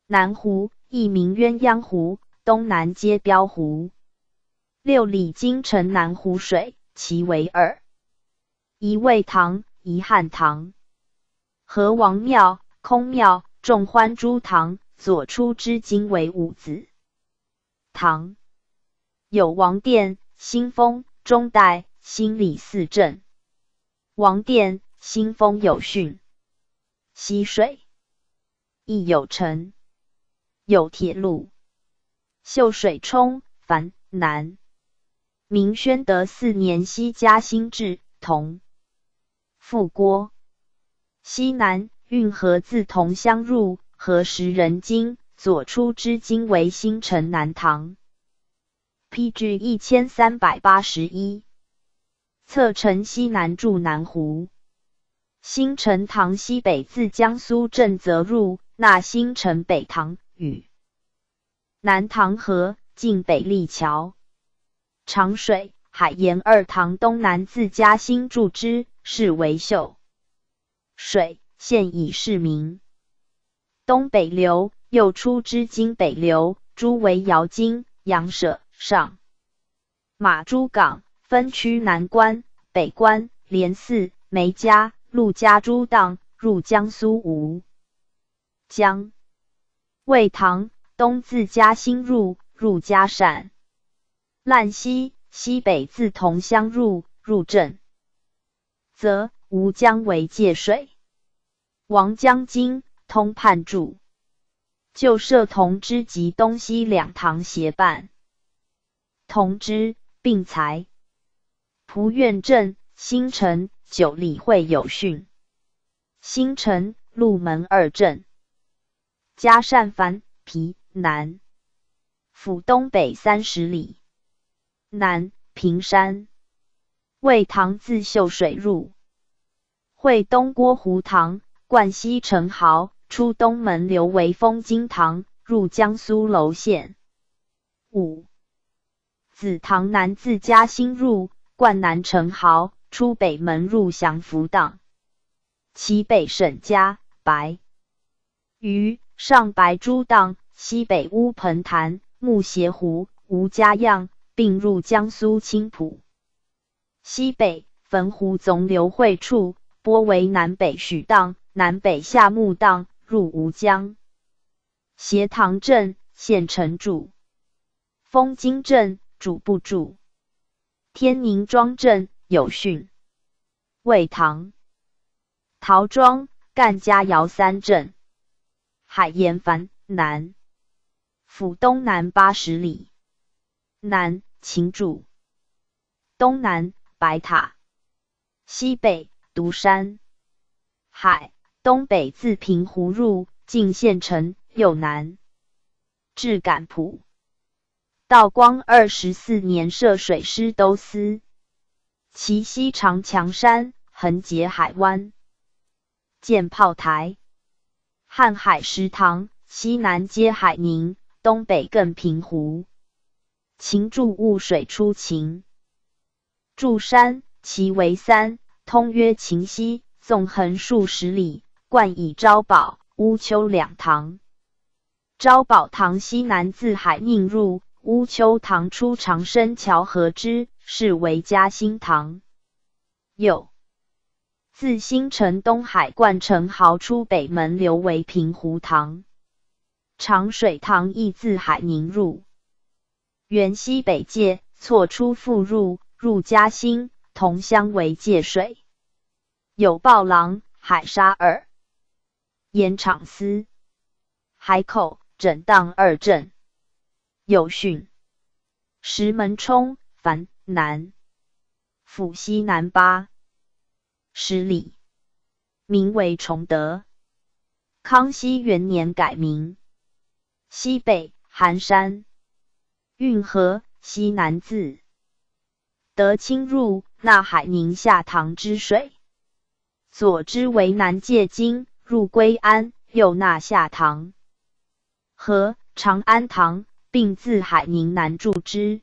南湖，亦名鸳鸯湖，东南接标湖。6里经城南湖水，其为二。一魏塘，一汉塘。和王庙、空庙、众欢诸堂，左出之今为五子堂。有王殿、新丰、中代、新里四镇。王殿、新丰有训。溪水亦有城，有铁路。秀水冲、樊、南。明宣德四年西嘉兴治，同。附郭。西南运河自桐乡入，河石人经，左出之今为新城南塘。P.G. 1381。侧城西南注南湖。新城塘西北自江苏震泽入，纳新城北塘与南塘河，近北立桥。长水、海盐二塘东南自嘉兴注之，是为秀水，现已市名。东北流，右出之今北流，诸为瑶津、杨舍、上马诸港，分区南关、北关、连寺、梅家、陆家诸荡，入江苏吴江。魏塘东自嘉兴入，入嘉善。烂溪西北自桐乡入，入震泽，吴江为界水。王江泾通判注。旧设同知及东西两堂协办。同知并才。蒲院镇、新城、九里会有训。新城、鹿门二镇。嘉善樊、皮、南。府东北30里。南平山。魏塘自秀水入，汇东郭湖塘，贯西城壕，出东门流为枫泾塘，入江苏娄县。五子塘南自嘉兴入，贯南城壕，出北门入祥符荡。其北沈家、白鱼、上白诸荡，西北乌盆潭、木斜湖、吴家漾，并入江苏青浦。西北汾湖总流汇处，波为南北许荡、南北下木荡，入吴江。斜塘镇县城驻。枫泾镇主簿驻。天宁庄镇有训。魏塘、陶庄、干家窑三镇。海盐樊南府东南80里。南秦筑，东南白塔，西北独山。海东北自平湖入，进县城右南，至感浦。道光24年设水师都司。其西长墙山，横截海湾，建炮台。瀚海石塘，西南接海宁，东北亘平湖。秦筑雾水出秦筑山，其为三，通曰秦溪，纵横数十里，贯以招宝、乌丘两塘。招宝塘西南自海宁入，乌丘塘出长生桥合之，是为嘉兴塘。又自新城东海贯城壕出北门流为平湖塘。长水塘亦自海宁入，原西北界，错出复入，入嘉兴，同乡为界水。有豹廊、海沙二盐场司、海口、整当二镇。有汛。石门冲，樊南府西南80里，名为崇德。康熙元年改名。西北寒山。运河西南自德清入，纳海宁下塘之水。左支为南界泾，入归安，又纳下塘河、长安塘，并自海宁南注之。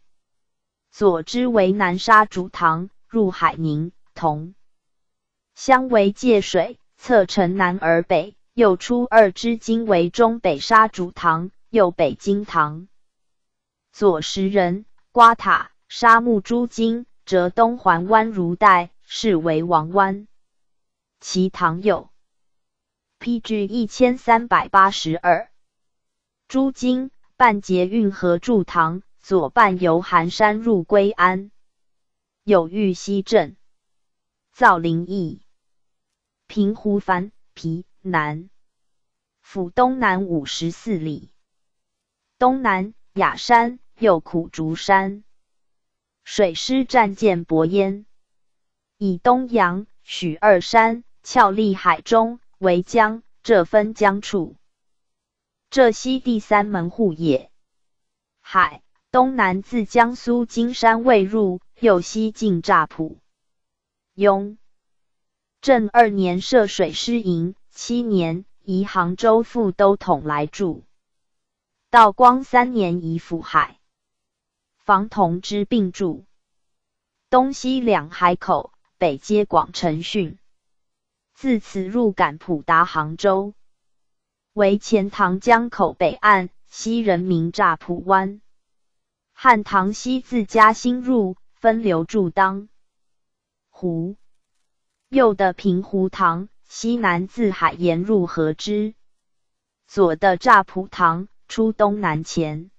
左支为南沙竹塘，入海宁，同乡为界水，侧城南而北，又出二支经为中北沙竹塘，右北金塘。左石人、瓜塔、沙木诸泾，折东环湾如带，是为王湾。其塘有 P.G. 1382。诸泾半截运河筑塘，左半由寒山入归安。有玉溪镇、造林驿、平湖樊皮南府东南54里。东南雅山，右苦竹山。水师战舰泊焉。以东阳、许二山峭立海中，为江浙分江处。浙西第三门户也。海东南自江苏金山卫入，右西进乍浦。雍正二年设水师营，七年移杭州副都统来驻。道光三年移抚海防同知并驻。东西两海口，北接广城汛。自此入感浦达杭州，为钱塘江口北岸，西人名乍浦湾。汉塘西自嘉兴入，分流注当湖。右的平湖塘，西南自海盐入河之。左的乍浦塘，出东南前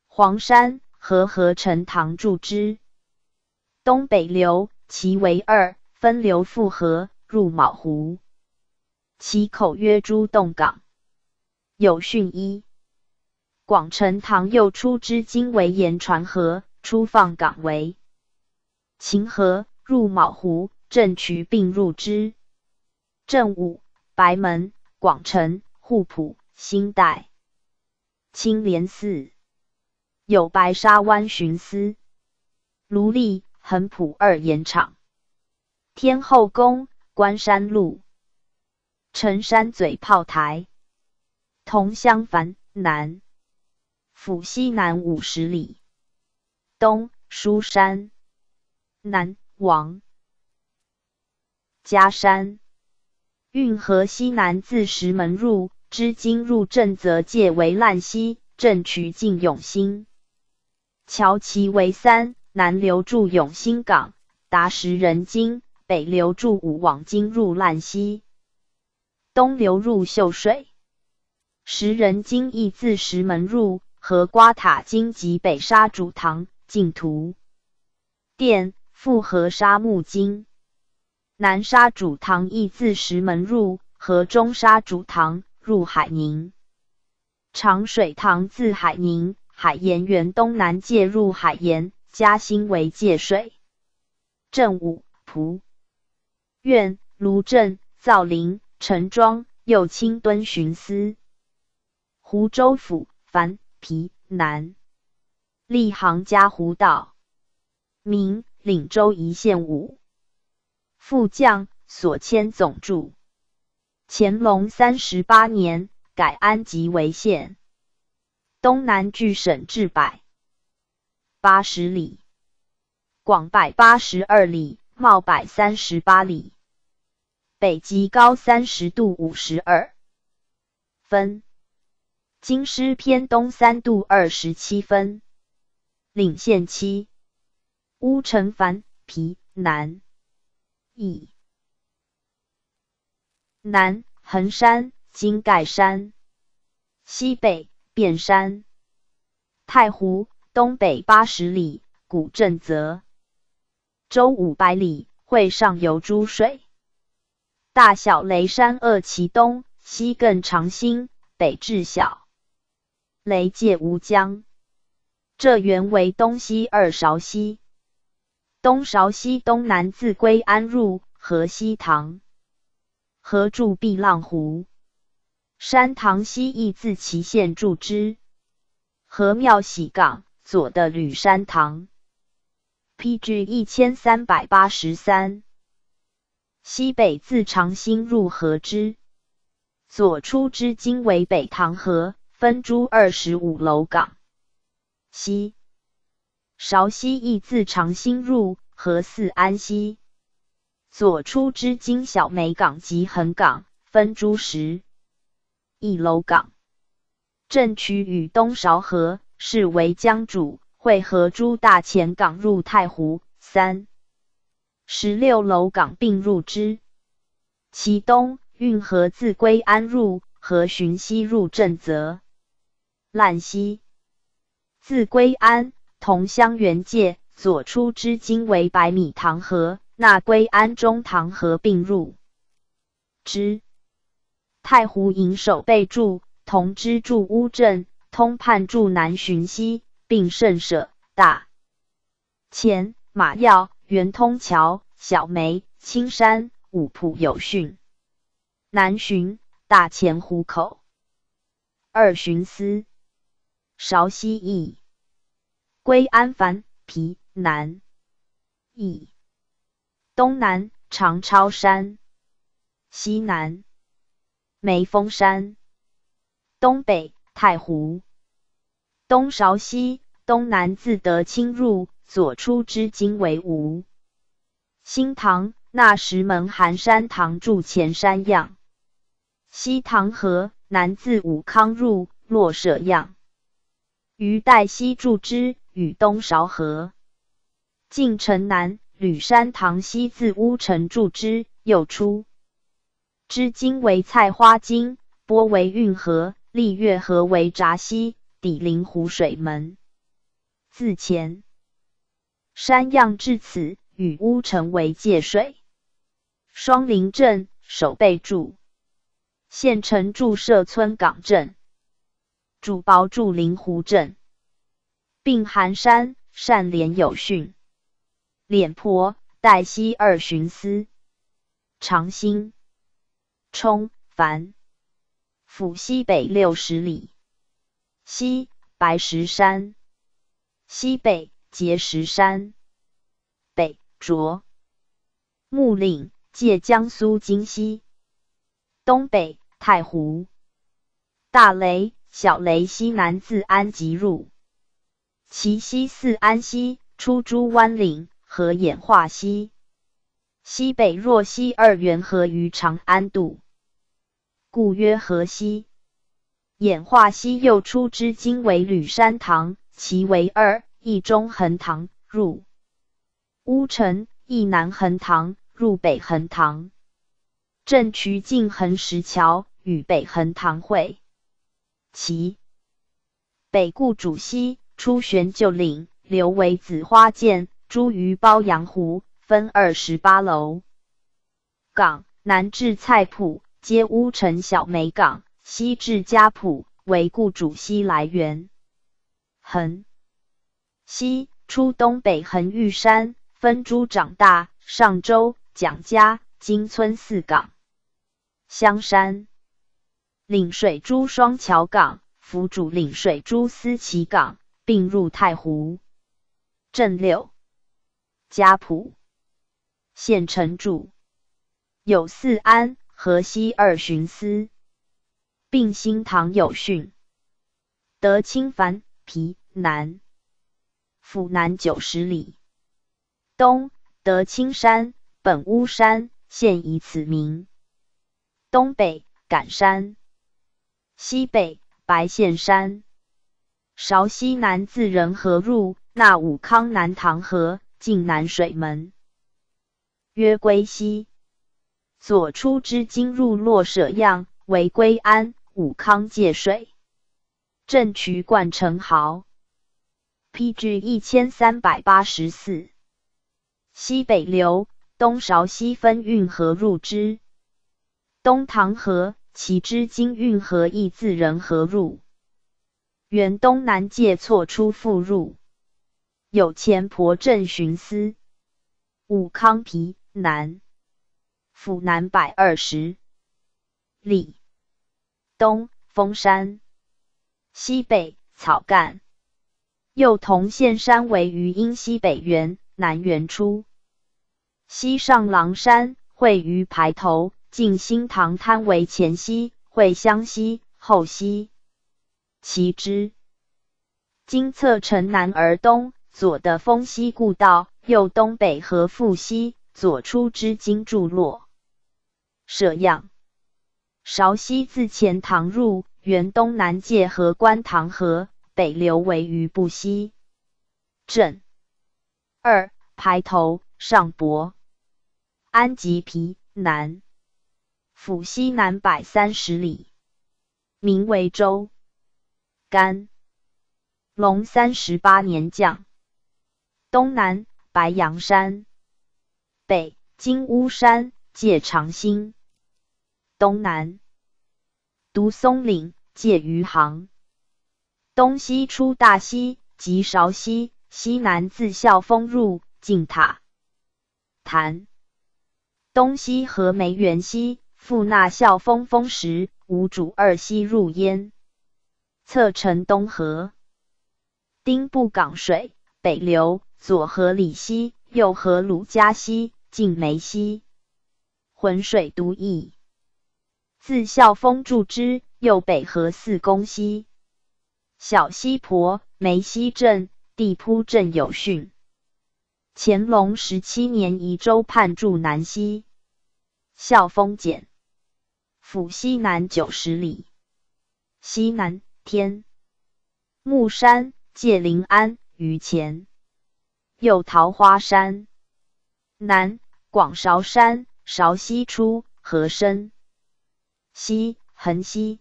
黄山和合成塘注之。东北流，其为二，分流复合，入卯湖。其口曰朱洞港。有汛一。广成塘右出之经为盐船河，出放港为秦河，入卯湖，郑渠并入之。正武、白门、广城、浒浦、新埭、青莲寺，有白沙湾巡司、芦荔、横浦二盐场、天后宫、关山路、陈山嘴炮台、桐乡樊南府西南50里。东书山，南王家山。运河西南自石门入，支经入震泽界为烂溪，郑渠进永兴。桥其为三，南流注永兴港，达石人泾；北流注武网泾入烂溪，东流入秀水。石人泾亦自石门入，和瓜塔泾及北沙主塘进图店，复合沙木泾。南沙主塘亦自石门入，和中沙主塘入入海宁。长水塘自海宁海盐源东南界入海盐，嘉兴为界水。镇武蒲院卢镇造林陈庄右清敦巡司。湖州府樊皮南立杭嘉湖道。明领州一县五副将所迁总驻。乾隆38年，改安吉为县。东南距省治180里，广182里，袤138里。北极高30度52分，京师偏东3度27分。领县七，乌程樊皮南以南衡山、金盖山，西北卞山、太湖，东北80里，古震泽州500里，汇上游诸水。大小雷山扼其东，西亘长兴，北至小雷界吴江。这原为东西二苕溪。东苕溪东南自归安入，合西塘，合注碧浪湖。山塘溪亦自淇县注之。合庙喜港左的吕山塘。P.G. 1383。西北自长兴入河之，左出之今为北塘河，分诸25楼港。西苕溪亦自长兴入，合四安溪。左出之经小梅港及横港，分诸11楼港。镇渠与东苕河，是为江主，汇合诸大前港入太湖。36楼港并入之。其东运河自归安入，河循西入震泽。烂溪自归安同乡原界，左出之今为白米塘河，纳归安中塘河并入之。太湖营守备驻同知驻乌镇，通判驻南浔溪，并圣舍大前马要圆通桥小梅青山五埔有训。南浔大前湖口二巡司苕溪驿归安樊皮南以东南长超山，西南梅峰山，东北太湖，东苕溪东南自德清入，左出之今为吴新塘，纳石门寒山堂筑前山漾。西塘河南自武康入，洛舍漾。于代西注之，与东苕河。晋城南吕山塘西自乌城注之，右出之今为菜花津，波为运河，立月河为闸溪，抵临湖水门。自前山漾至此，与乌城为界水。双林镇守备驻县城驻社村港镇，主薄驻临湖镇，并寒山善连有训。脸婆代西二巡司，长兴冲樊府西北60里，西白石山，西北碣石山，北卓木岭界江苏金溪，东北太湖，大雷小雷西南自安吉入，其西四安溪出诸湾岭和演化溪，西北若溪二源合于长安渡，故曰河西。演化溪右出之今为吕山塘，其为二，一中横塘入乌城，一南横塘入北横塘。镇渠径横石桥与北横塘会。其北固主溪出玄旧岭，流为紫花涧，诸于褒阳湖，分28楼。港南至菜埔，接乌城小梅港，西至嘉浦，为故主溪来源。横溪出东北横玉山，分诸长大、上州、蒋家、金村四港。香山岭水诸双桥港，辅主岭水诸思岐港，并入太湖。镇六嘉浦县城驻有四安、河西二巡司，并新塘有训。德清凡皮南府南90里。东德青山，本乌山，现以此名。东北赶山，西北白线山。韶溪南自仁和入，纳武康南塘河，进南水门。曰归溪，左出之经入洛舍漾，为归安、武康界水。镇渠贯城壕。PG 1384。西北流，东韶溪分运河入之。东塘河，其支经运河亦自仁和入。原东南界错出复入。有前婆镇巡司。武康皮南府南120里。东峰山，西北草干。右铜线山为余荫溪北缘，南源出。西上狼山，汇于排头，进新塘滩为前溪，汇湘溪、后溪。其支经侧城南而东，左的丰溪故道，右东北河复溪，左出之经注落。舍样。韶溪自钱塘入，原东南界河观塘河，北流为余部溪。镇二排头上博安吉皮南府西南130里，名为州。干隆38年降。东南白羊山，北金乌山界长兴。东南独松岭界余杭。东西出大溪及韶溪，西南自孝丰入，进塔潭。东西河梅园溪，复纳孝丰丰石、吴主二溪入焉。侧城东河，丁布港水，北流，左河里溪，右河鲁家溪，进梅溪。浑水都邑，自孝丰注之，右北河四公溪。小西婆，梅溪镇，地铺镇有训。乾隆17年移州判驻南溪。孝丰简，府西南90里。西南天目山，界临安、于前。右桃花山。南广韶山，韶溪出，河深。西横溪，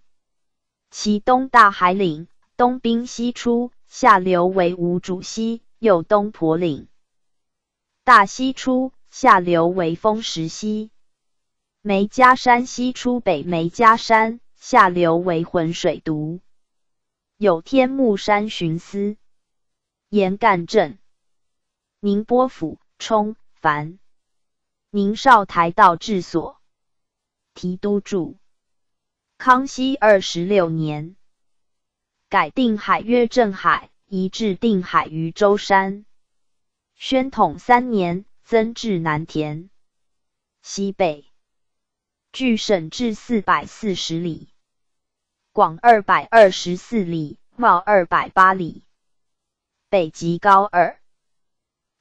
其东大海岭，东滨溪出，下流为吴主溪，右东婆岭。大溪出，下流为风石溪。梅家山西出北梅家山，下流为浑水渎。有天目山巡司。沿干镇。宁波府冲樊。宁绍台道治所。提督驻。康熙26年，改定海曰镇海，移置定海于舟山。宣统三年，增置南田。西北距省治440里，广224里，袤208里。北极高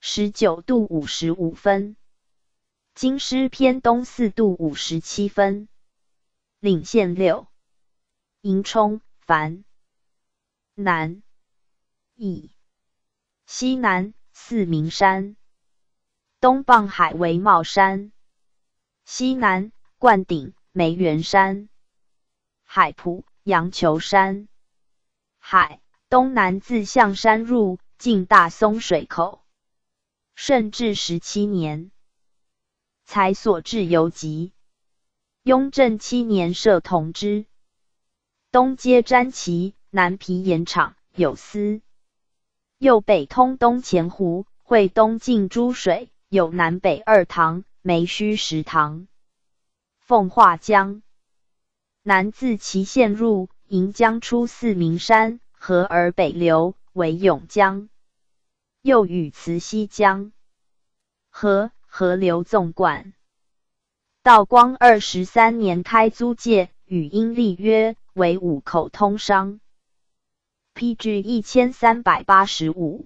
29度55分，京师偏东4度57分。领县六，营冲樊南邑西南四明山，东傍海为帽山，西南冠顶梅园山，海埔羊球山，海东南自象山入，进大松水口。顺治十七年，才所置游击。雍正七年设同知。东接瞻旗，南毗盐场，有司。右北通东钱湖，汇东进诸水，有南北二塘，梅墟石塘。奉化江南自淇县入，迎江出四明山，河而北流，为甬江。又与慈溪江河河流纵贯。道光23年开租界，与英立约，为五口通商。P.G. 1385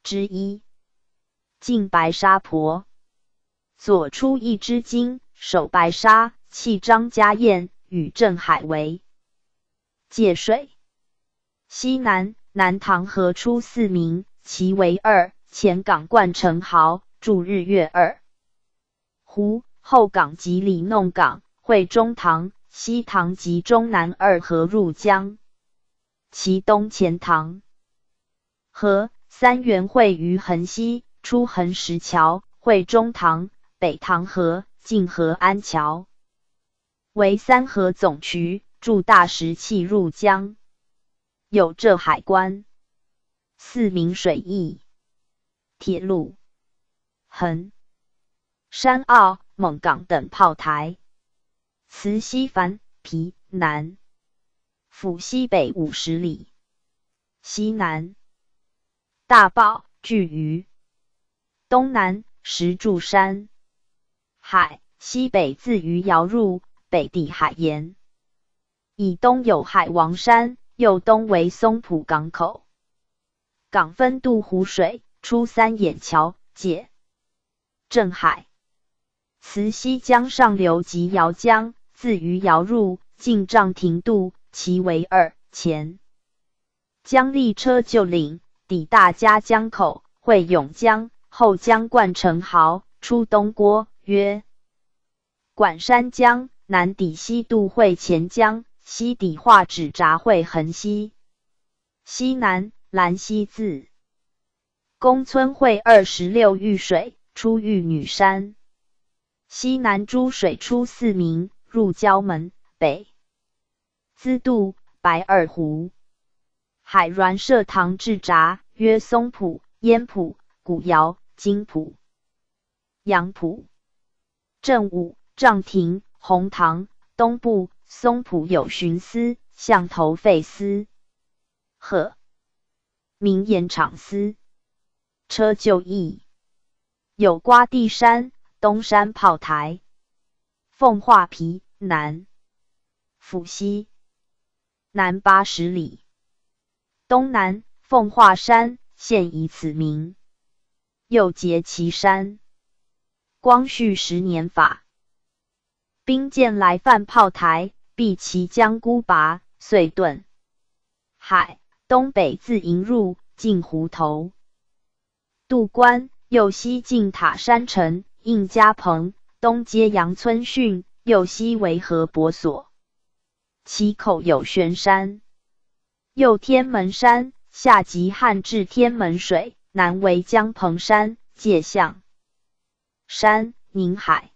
之一，近白沙坡，左出一只鲸，守白沙，弃张家堰，与镇海为界水。西南南塘河出四明，其为二，前港贯城壕，注日月二湖，后港及里弄港，汇中塘、西塘及中南二河入江。其东钱塘河三源汇于横溪，出横石桥，汇中塘、北塘河，进河安桥，为三河总渠，注大石器入江。有浙海关、四明水驿、铁路、横山澳、猛港等炮台。慈溪繁皮南。府西北50里，西南大堡距于东南石柱山海，西北自余姚入，北抵海盐，以东有海王山，右东为松浦港口。港分渡湖水，出三眼桥，界镇海。慈溪江上流及姚江，自余姚入，进丈亭渡。其为二前江立车旧岭，抵大家江口，汇甬江，后江贯城壕，出东郭，曰管山江，南抵西渡汇钱江，西抵化纸闸汇横溪。西南兰溪自公村汇26玉水，出玉女山。西南诸水出四明，入蕉门，北资渡白二湖。海鸾设塘置闸，曰松浦、烟浦、古窑、金浦、杨浦。正午、丈亭、红塘东部松浦有巡司、向头费司、贺明盐场司、车就义。有瓜地山、东山炮台。奉化皮南府西南80里，东南奉化山，现以此名。又结其山。光绪10年法，兵舰来犯炮台，避其将孤拔，遂遁。海东北自营入，进湖头。渡关，右西进塔山城，应家棚，东接杨村汛，右西为河泊所。其口有悬山，右天门山，下及汉至天门水，南为江彭山，界象山、宁海。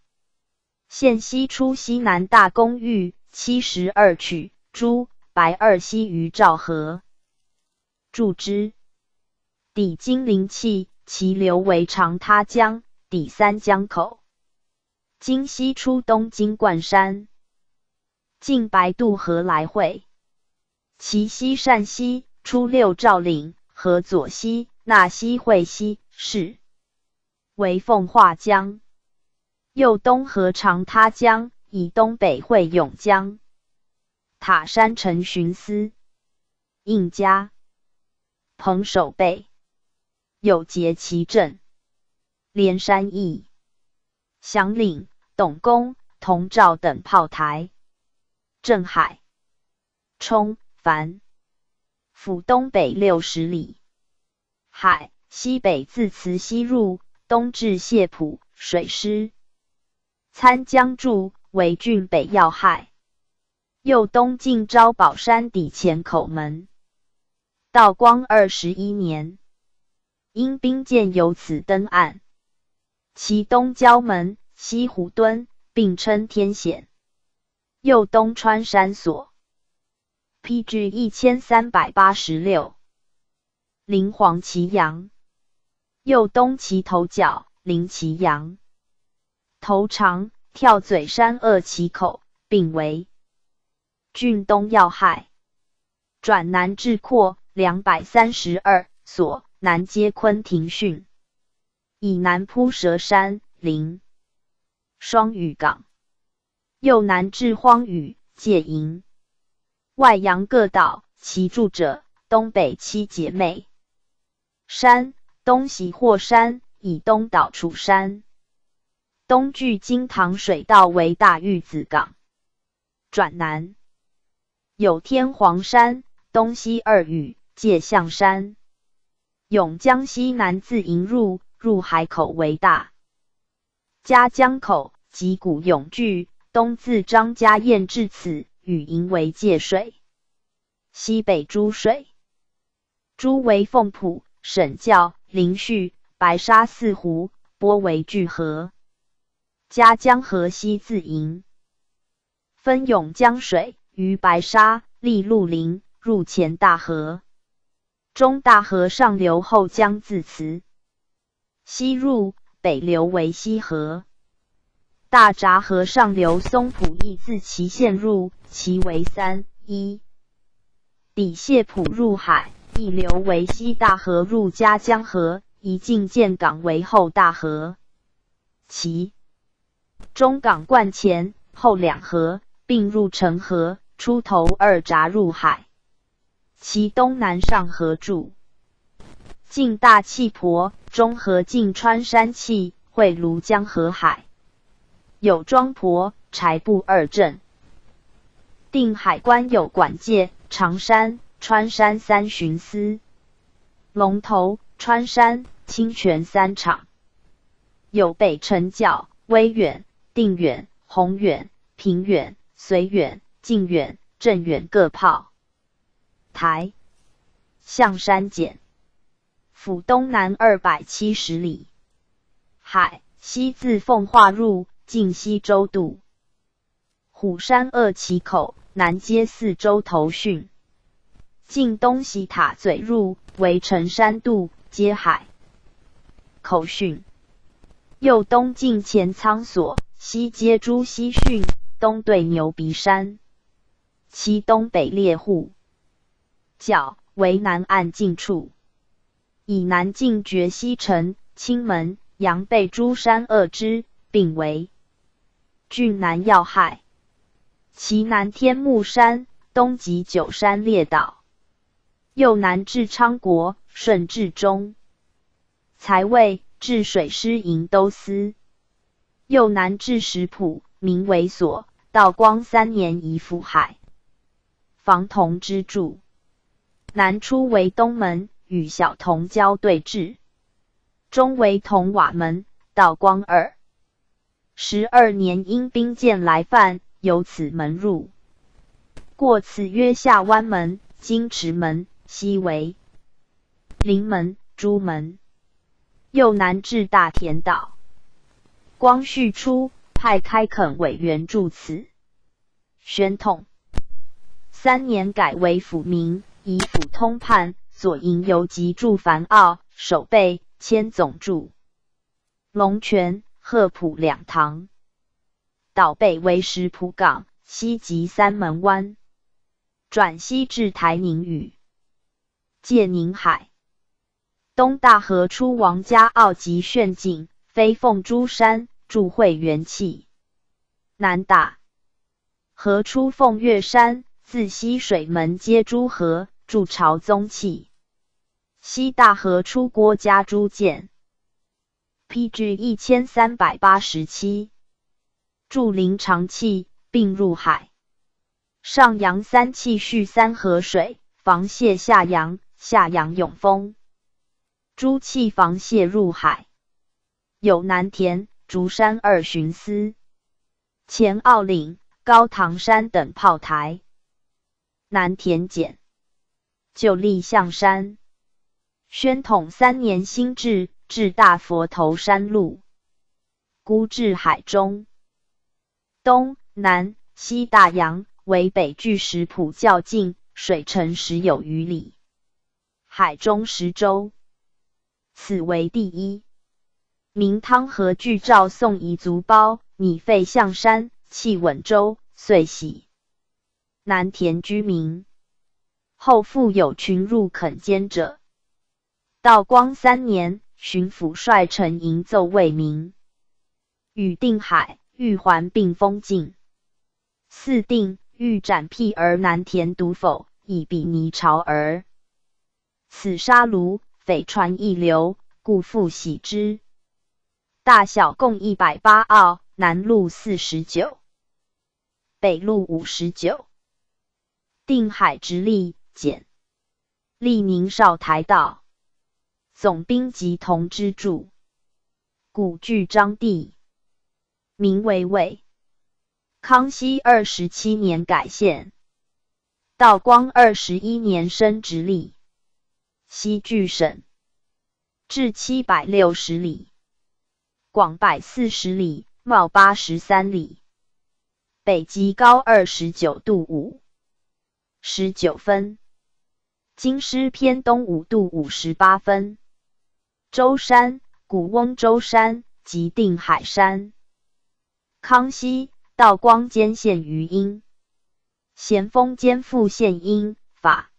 县西出西南大公域72曲，诸白二溪于赵河，注之。抵金陵气，其流为长他江，抵三江口。今西出东金冠山。进白渡河来汇，其西善溪出六赵岭，河左溪纳溪汇溪是为奉化江，右东河长他江，以东北汇甬江。塔山城巡司应家彭守备有结其镇连山驿祥岭董公同赵等炮台。镇海冲樊府东北60里。海西北自慈溪入，东至谢浦，水师参江注为郡北要害。右东进招宝山抵前口门。道光21年，因兵舰由此登岸，其东蛟门、西湖墩并称天险。右东穿山所， PG 1386，临黄岐阳，右东其头角，临岐阳，头长跳嘴山二其口，并为郡东要害。转南至阔232所，南接昆廷汛，以南铺蛇山临双屿港，右南至荒屿界营。外洋各岛，其住者东北七姐妹山，东喜霍山，以东岛楚山，东距金塘水道为大玉子港。转南有天皇山，东西二屿界象山。永江西南自营入，入海口为大家江口及古永聚，东自张家堰至此。与营为界水，西北诸水，诸为凤浦、沈教、林旭、白沙四湖，波为聚合。夹江河西自营，分涌江水于白沙、立鹿林，入前大河。中大河上流后江自慈西入，北流为西河。大闸河上流松浦亦自其县入，其为三一。底谢浦入海，一流为西大河入夹江河，一进建港为后大河。其中港贯前后两河并入城河，出头二闸入海。其东南上河注进大气婆，中河进穿山气，汇庐江河海。有庄婆、柴埠二镇，定海关有管界、长山、川山三巡司，龙头、川山、清泉三场，有北城角、威远、定远、宏远、平远、绥远、靖远、镇远各炮台。象山简，府东南270里，海西自奉化入。晋西州渡，虎山二旗口，南接四州头汛。晋东西塔嘴入，为陈山渡，接海口汛。右东进前仓所，西接朱溪汛，东对牛鼻山。其东北猎户角为南岸近处，以南进绝西城、青门、杨背诸山二支，并为郡南要害，其南天目山，东及九山列岛，右南至昌国，顺治中才位治水师营都司，右南至石浦，名为所。道光三年移福海防同之助。南出为东门，与小铜礁对峙，中为铜瓦门。道光22年，因兵舰来犯，由此门入。过此曰下湾门、金池门，西为临门、朱门。右南至大田岛。光绪初，派开垦委员驻此。宣统三年改为府名，以府通判左营游击驻繁澳，守备迁总驻龙泉。鹤浦两塘，岛北为石浦港，西及三门湾，转西至台宁屿，界宁海。东大河出王家澳及炫景，飞凤珠山，筑会元气。南大河出凤岳山，自西水门接诸河，筑朝宗气。西大河出郭家诸涧。P.G. 1387，筑林长气，并入海。上阳三气蓄三河水，防泄下阳，下阳永丰。诸气防泄入海。有南田、竹山二巡司，前澳岭、高唐山等炮台。南田简，旧立象山。宣统三年新置。至大佛头山路，孤至海中。东南西大洋为北距石浦较近，水深十有余里，海中十洲，此为第一。明汤和剧赵宋遗族胞，拟废象山，弃稳州，遂徙南田居民。后复有群入垦间者。道光三年，巡抚率陈迎奏未明，与定海、玉环并封境。四定欲斩辟而南田独否，以比拟朝耳。此沙卢匪船一流，故复徙之。大小共180澳，南路49，北路59。定海直隶简，历宁绍台道总兵及同知注。古句章地，名为卫。康熙27年改县，道光21年升直隶。西距省，至760里，广140里，袤83里。北极高29度59分，京师偏东5度58分。舟山，古翁舟山，即定海山。康熙、道光间县于英，咸丰间复县英法。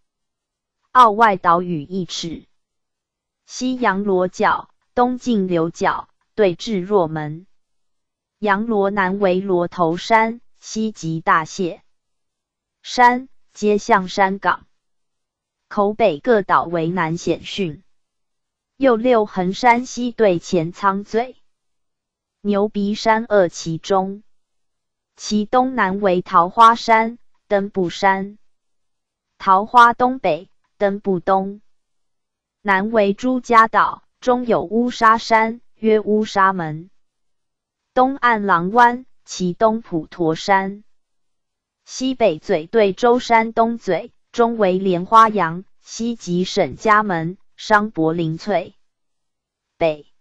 澳外岛屿一尺。西阳罗角，东近流角，对峙若门。阳罗南为罗头山，西即大蟹山，接象山港。口北各岛为南险汛。右六横山西对前仓嘴。牛鼻山扼其中。其东南为桃花山、登步山。桃花东北，登步东。南为朱家岛，中有乌沙山，曰乌沙门。东岸狼湾，其东普陀山。西北嘴对舟山东嘴，中为莲花洋，西即沈家门、商柏林翠。北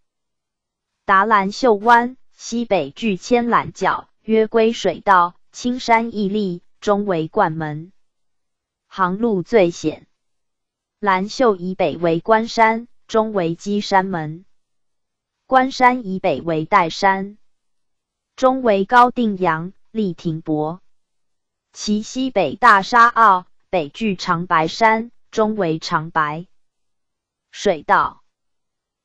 达兰秀湾，西北距千揽角，曰归水道，青山屹立，中为灌门。航路最险。兰秀以北为关山，中为鸡山门。关山以北为岱山，中为高定洋、立停泊。其西北大沙澳，北距长白山，中为长白水道。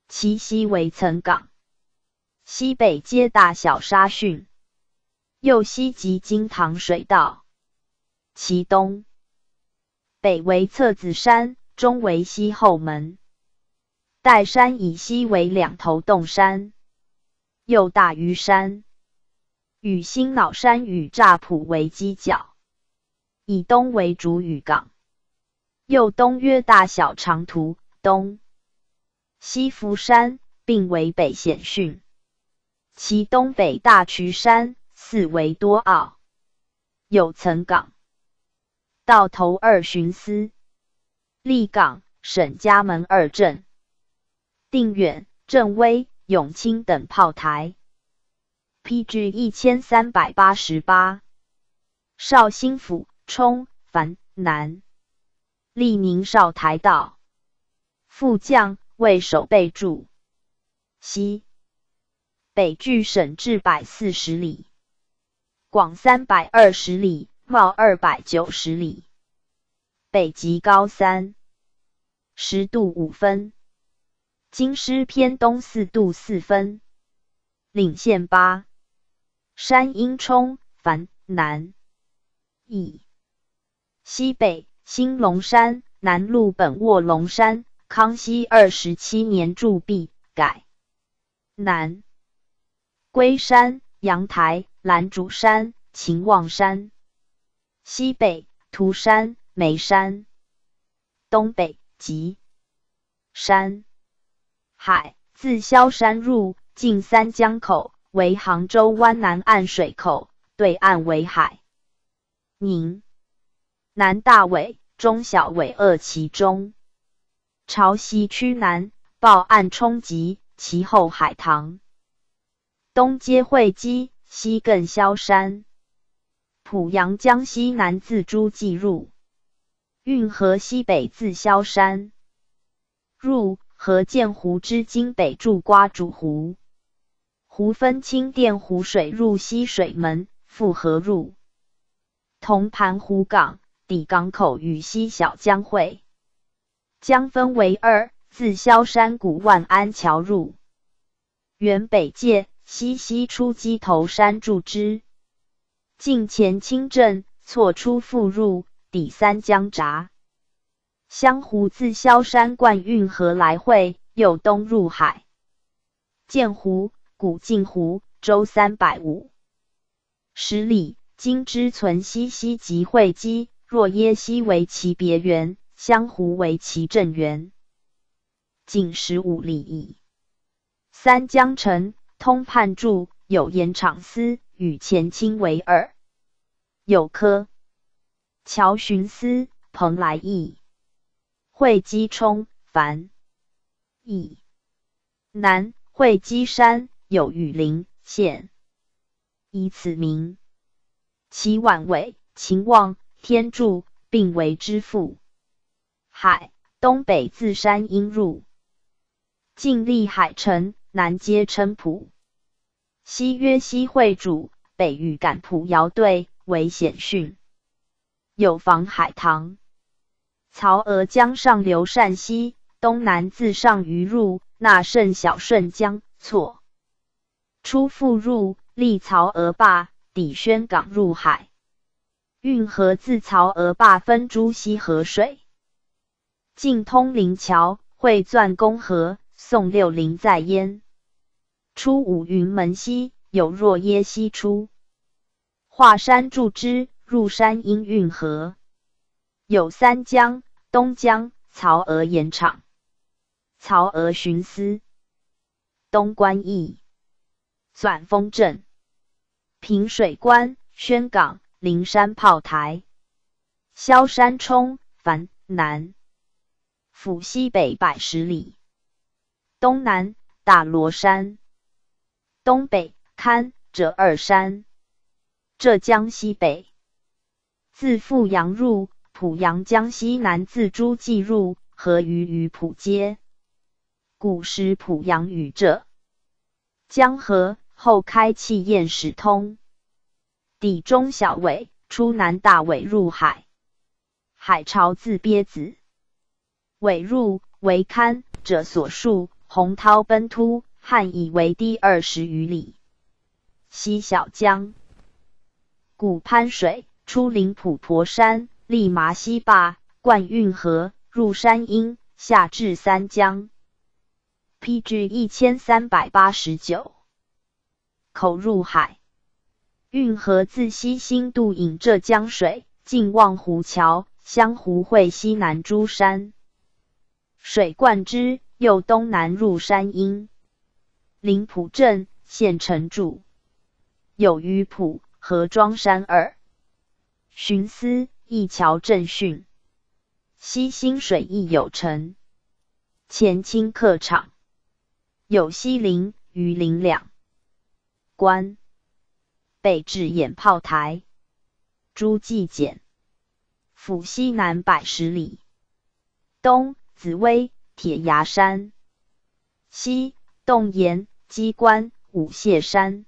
其西为岑港，西北接大小沙逊，右西即金塘水道。其东北为册子山，中为西后门。岱山以西为两头洞山，右大屿山，与新脑山与乍浦为犄角。以东为竹屿港，右东约大小长途，东西福山，并为北险汛。其东北大渠山，四为多澳，有岑港。道头二巡司，立港、沈家门二镇，定远、正威、永清等炮台。P.G. 1388，绍兴府冲樊南，历宁绍台道副将，为守备注。西北距省治140里，广320里，袤290里。北极高30度5分，京师偏东4度4分。领县八山阴冲樊南以西北兴隆山南麓本卧龙山，康熙27年铸币改南龟山、阳台、兰竹山、秦望山。西北涂山、眉山。东北吉山海，自萧山入，近三江口，为杭州湾南岸水口，对岸为海宁。南大尾、中小尾扼其中。潮汐趋南，抱岸冲击，其后海塘。东接会稽，西亘萧山。浦阳江西南自诸暨入。运河西北自萧山入，河鉴湖之经北注瓜渚湖，湖分清淀湖水入西水门，复合入铜盘湖港，抵港口与西小江汇。江分为二，自萧山古万安桥入，原北界，西西出鸡头山注之，近前清镇，错出复入，抵三江闸。湘湖自萧山贯运河来汇，又东入海。鉴湖，古镜湖，周350里，今之存溪西及会稽，若耶溪为其别源，湘湖为其正源，仅15里矣。三江城，通判注，有盐场司，与前清为二。有科桥巡司，蓬莱驿。会稽冲，樊以南会稽山有羽林县，以此名。其晚尾、秦望、天柱并为之父。海东北自山阴入，晋历海城，南接琛浦，西约西会主，北与感浦遥对，为险汛。有防海塘。曹娥江上流单溪，东南自上虞入，纳盛小顺江，错出复入，历曹娥坝，抵宣港入海。运河自曹娥坝分诸溪河水，进通灵桥，汇钻公河，宋六陵在焉。出五云门西，有若耶溪出，华山注之，入山阴运河。有三江：东江、曹娥盐场、曹娥巡司、东关驿、转丰镇、平水关、宣港、灵山炮台、萧山冲、樊南、府西北100里，东南大罗山，东北堪者二山。浙江西北自富阳入。浦阳江西南自诸暨入，合于于浦街。古时浦阳与浙江河，后开砌堰始通。抵中小尾，出南大尾入海。海潮自鳖子尾入，为堪者所述。洪涛奔突，汉以为堤20余里。西小江，古潘水，出临普婆山。历麻溪坝，贯运河，入山阴，下至三江。P.G. 1389，口入海。运河自西兴渡引浙江水，进望湖桥，湘湖汇西南诸山，水贯之，又东南入山阴。临浦镇县城驻，有鱼浦、河庄山二。巡司。义桥镇汛，西兴水亦有成。前清客场有西陵、榆林两关，北至演炮台。诸暨简府西南100里，东紫薇、铁崖山，西洞岩、鸡关、五泄山，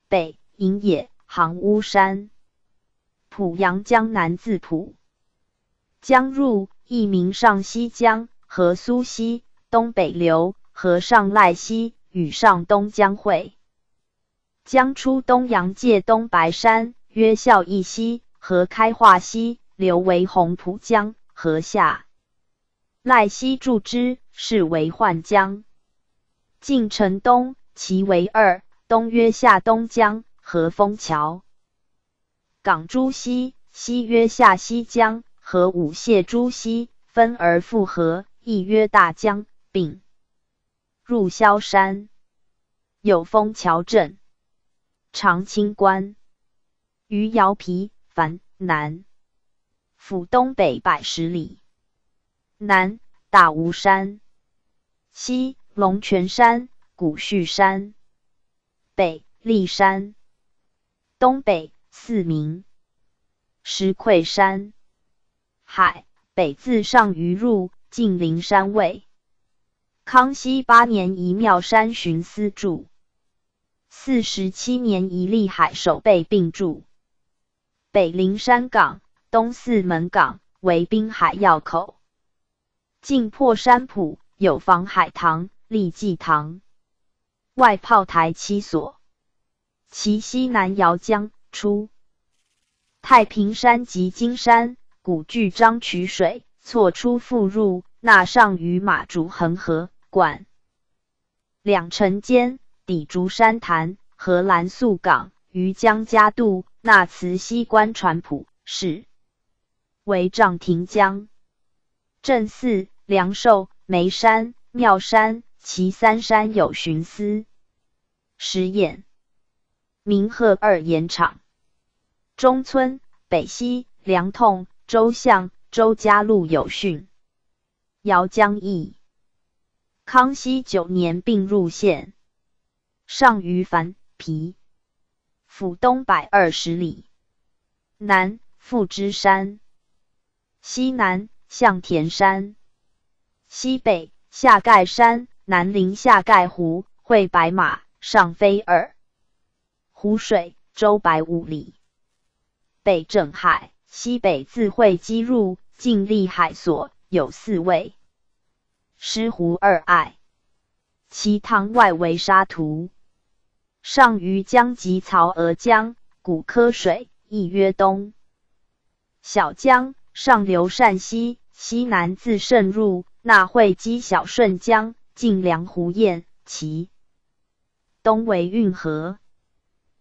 北银野、杭乌山。浦阳江南自浦江入，亦名上西江和苏溪，东北流，河上赖溪，与上东江汇。江出东阳界东白山，约孝义溪和开化溪，流为洪浦江，河下赖溪注之，是为浣江。晋城东，其为二，东约下东江和枫桥。港珠溪，西约下西江和五泄诸溪分而复合，亦曰大江，并入萧山。有枫桥镇、长清关、余姚陂、樊南府东北100里，南大吴山，西龙泉山、古旭山，北骊山，东北四明石溃山。海，北自上虞入，近灵山卫。康熙八年移庙山巡司驻。47年移利海守备并驻。北灵山港，东四门港，为滨海要口。近破山浦有防海塘、利济塘，外炮台七所。其西南姚江出太平山及金山，古巨漳渠水错出复入，纳上虞马竹横河管。两城间抵竹山潭和兰宿港，于江家渡纳慈溪关船浦是为丈亭江。镇寺、梁寿、梅山、妙山，其三山有巡司。石堰、明鹤二盐场。中村、北溪、梁痛、周巷、周家路有汛。姚江邑。康熙九年并入县。上虞藩皮府东120里。南富芝山。西南向田山。西北下盖山，南临下盖湖，会白马，上飞二湖水，周百五里。北镇海，西北自会稽入，近利海所，有四卫。狮湖二隘，其塘外为沙涂。上虞江及曹娥江，古柯水，亦曰东小江，上流善溪，西南自渗入，纳会稽小顺江，近梁湖堰，其东为运河，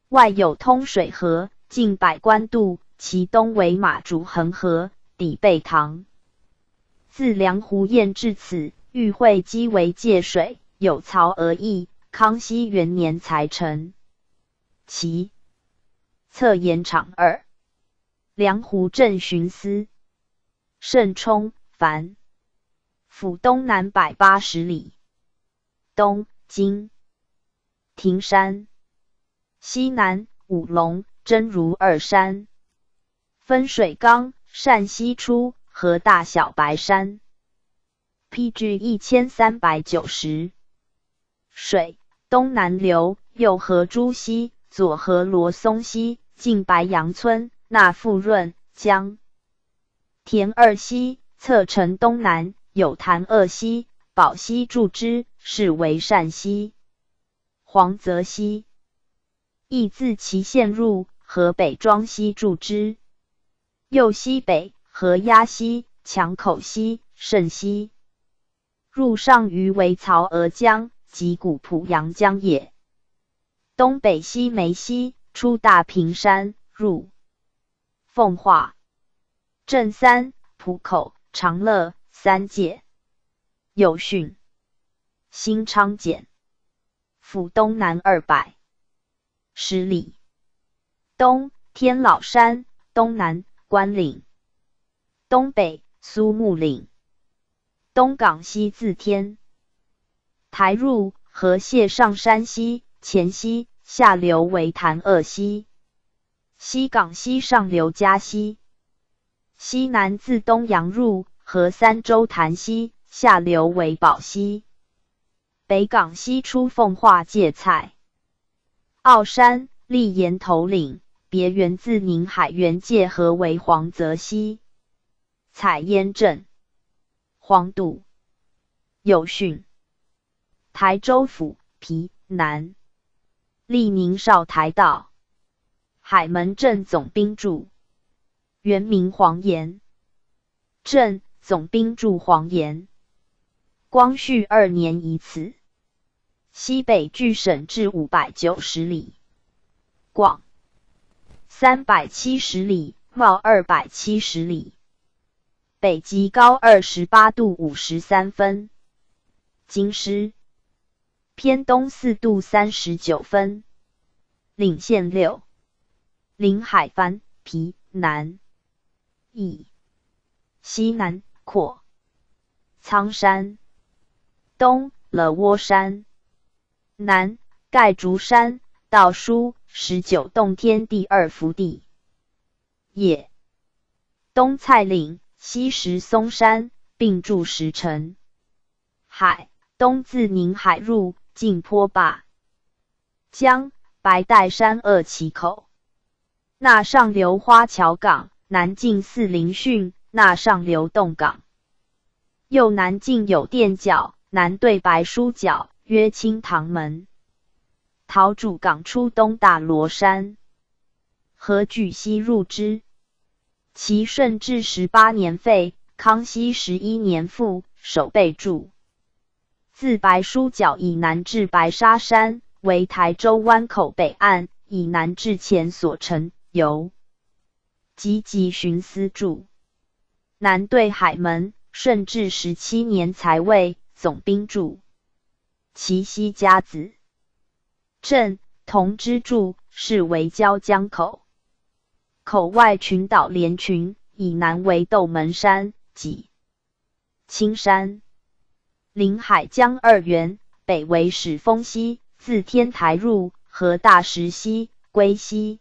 外有通水河，近百官渡，其东为马竹横河，抵贝塘。自梁湖堰至此，遇会稽为界水，有曹娥驿。康熙元年才成。其侧盐场二。梁湖镇巡司。盛冲藩府东南180里。东金亭山。西南五龙、真如二山。分水冈、善溪出和大小白山。PG 1390。水东南流，右合朱溪，左合罗松溪，近白杨村，纳富润江。田二溪，侧城东南有潭二溪，宝溪注之，是为善溪。黄泽溪，亦自其县入，河北庄溪注之。右西北河鸭溪、墙口溪、盛溪，入上虞为曹娥江及古浦阳江也。东北西梅溪出大平山，入奉化。镇三、浦口、长乐三界有汛。新昌简府东南210里。东天老山，东南关岭，东北苏木岭，东港溪自天台入，河蟹上山溪、前溪，下流为潭二溪。西港溪上流嘉溪。西南自东阳入，河三洲潭溪，下流为宝溪。北港溪出奉化界菜。澳山立岩头岭，别源自宁海原界河为黄泽溪。彩烟镇黄渡有汛。台州府皮南立宁绍台道海门镇总兵驻，原名黄岩镇总兵驻黄岩。光绪二年移此。西北距省治590里，广370里，袤270里。北极高28度53分，京师偏东4度39分。领县六，临海藩皮南以西南阔苍山，东了窝山，南盖竹山，道书19洞天第二福地也。东蔡岭，西石松山，并筑石城。海东自宁海入，近坡坝江白带山扼其口。纳上流花桥港，南进四林汛，纳上流洞港。又南进有垫角，南对白书角，曰清塘门。桃渚港出东大罗山，河举溪入之。其顺治18年废，康熙11年复，守备注。自白书角以南至白沙山，为台州湾口北岸；以南至前所城，由吉吉巡司驻。南对海门，顺治17年才位总兵驻。其西甲子镇同知驻，是为椒江口。口外群岛连群，以南为斗门山、济青山。临海江二源，北为始丰溪，自天台入，和大石溪归溪，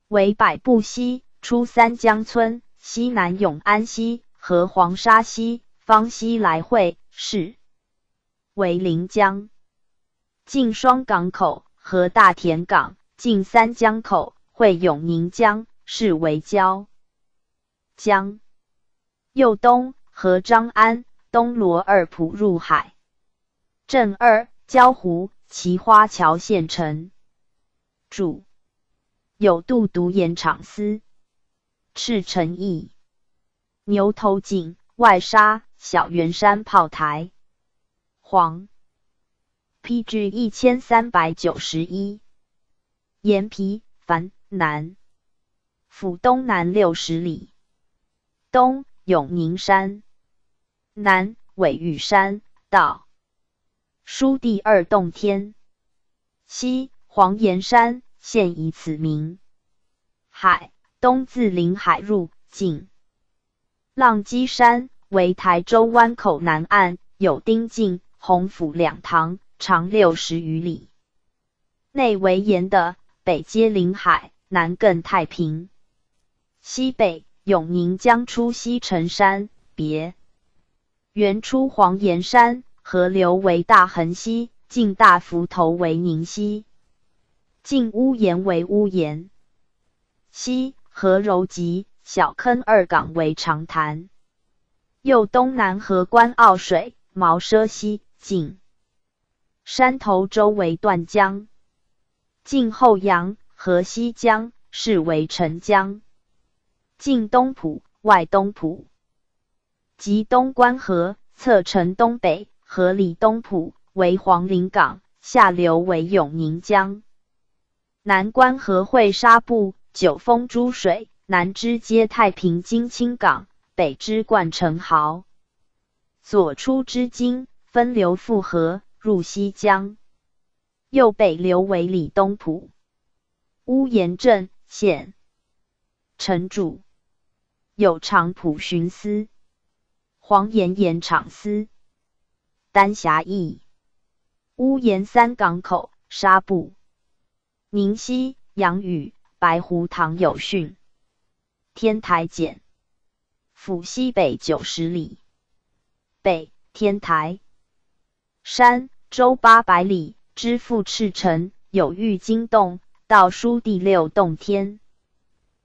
为百步溪，出三江村，西南永安溪和黄沙溪、方溪来汇，是为临江。进双港口和大田港，进三江口汇永宁江，是为椒江。右东和张安、东罗二浦入海。镇二礁湖，其花桥县城。主有渡独盐场司。赤城驿。牛头井、外沙、小圆山炮台。黄。PG 1391。盐皮樊南。府东南60里。东永宁山。南尾羽山道。书第二洞天。西黄岩山，现以此名。海东自临海入，境浪基山为台州湾口南岸，有丁径、洪府两塘，长60余里。内为岩的，北接临海，南亘太平。西北永宁江出西城山，别原出黄岩山，河流为大横溪，近大福头为宁溪，近屋岩为屋岩。西河柔吉小坑二港为长潭。右东南河关澳水毛赊溪，近山头周为断江。近后阳河西江，是为澄江。近东浦外东浦及东关河，侧城东北河里东浦为黄岭港，下流为永宁江。南关河汇沙埠、九峰诸水，南支接太平金清港，北支贯城壕。左出之津，分流复河入西江。右北流为里东浦。乌岩镇县城主有长浦巡司、黄岩盐场司、丹霞驿、乌岩三港口、沙埠、宁溪、杨屿、白湖塘有汛、天台简府西北90里，北天台山周800里，支富赤城有玉京洞，道书第六洞天。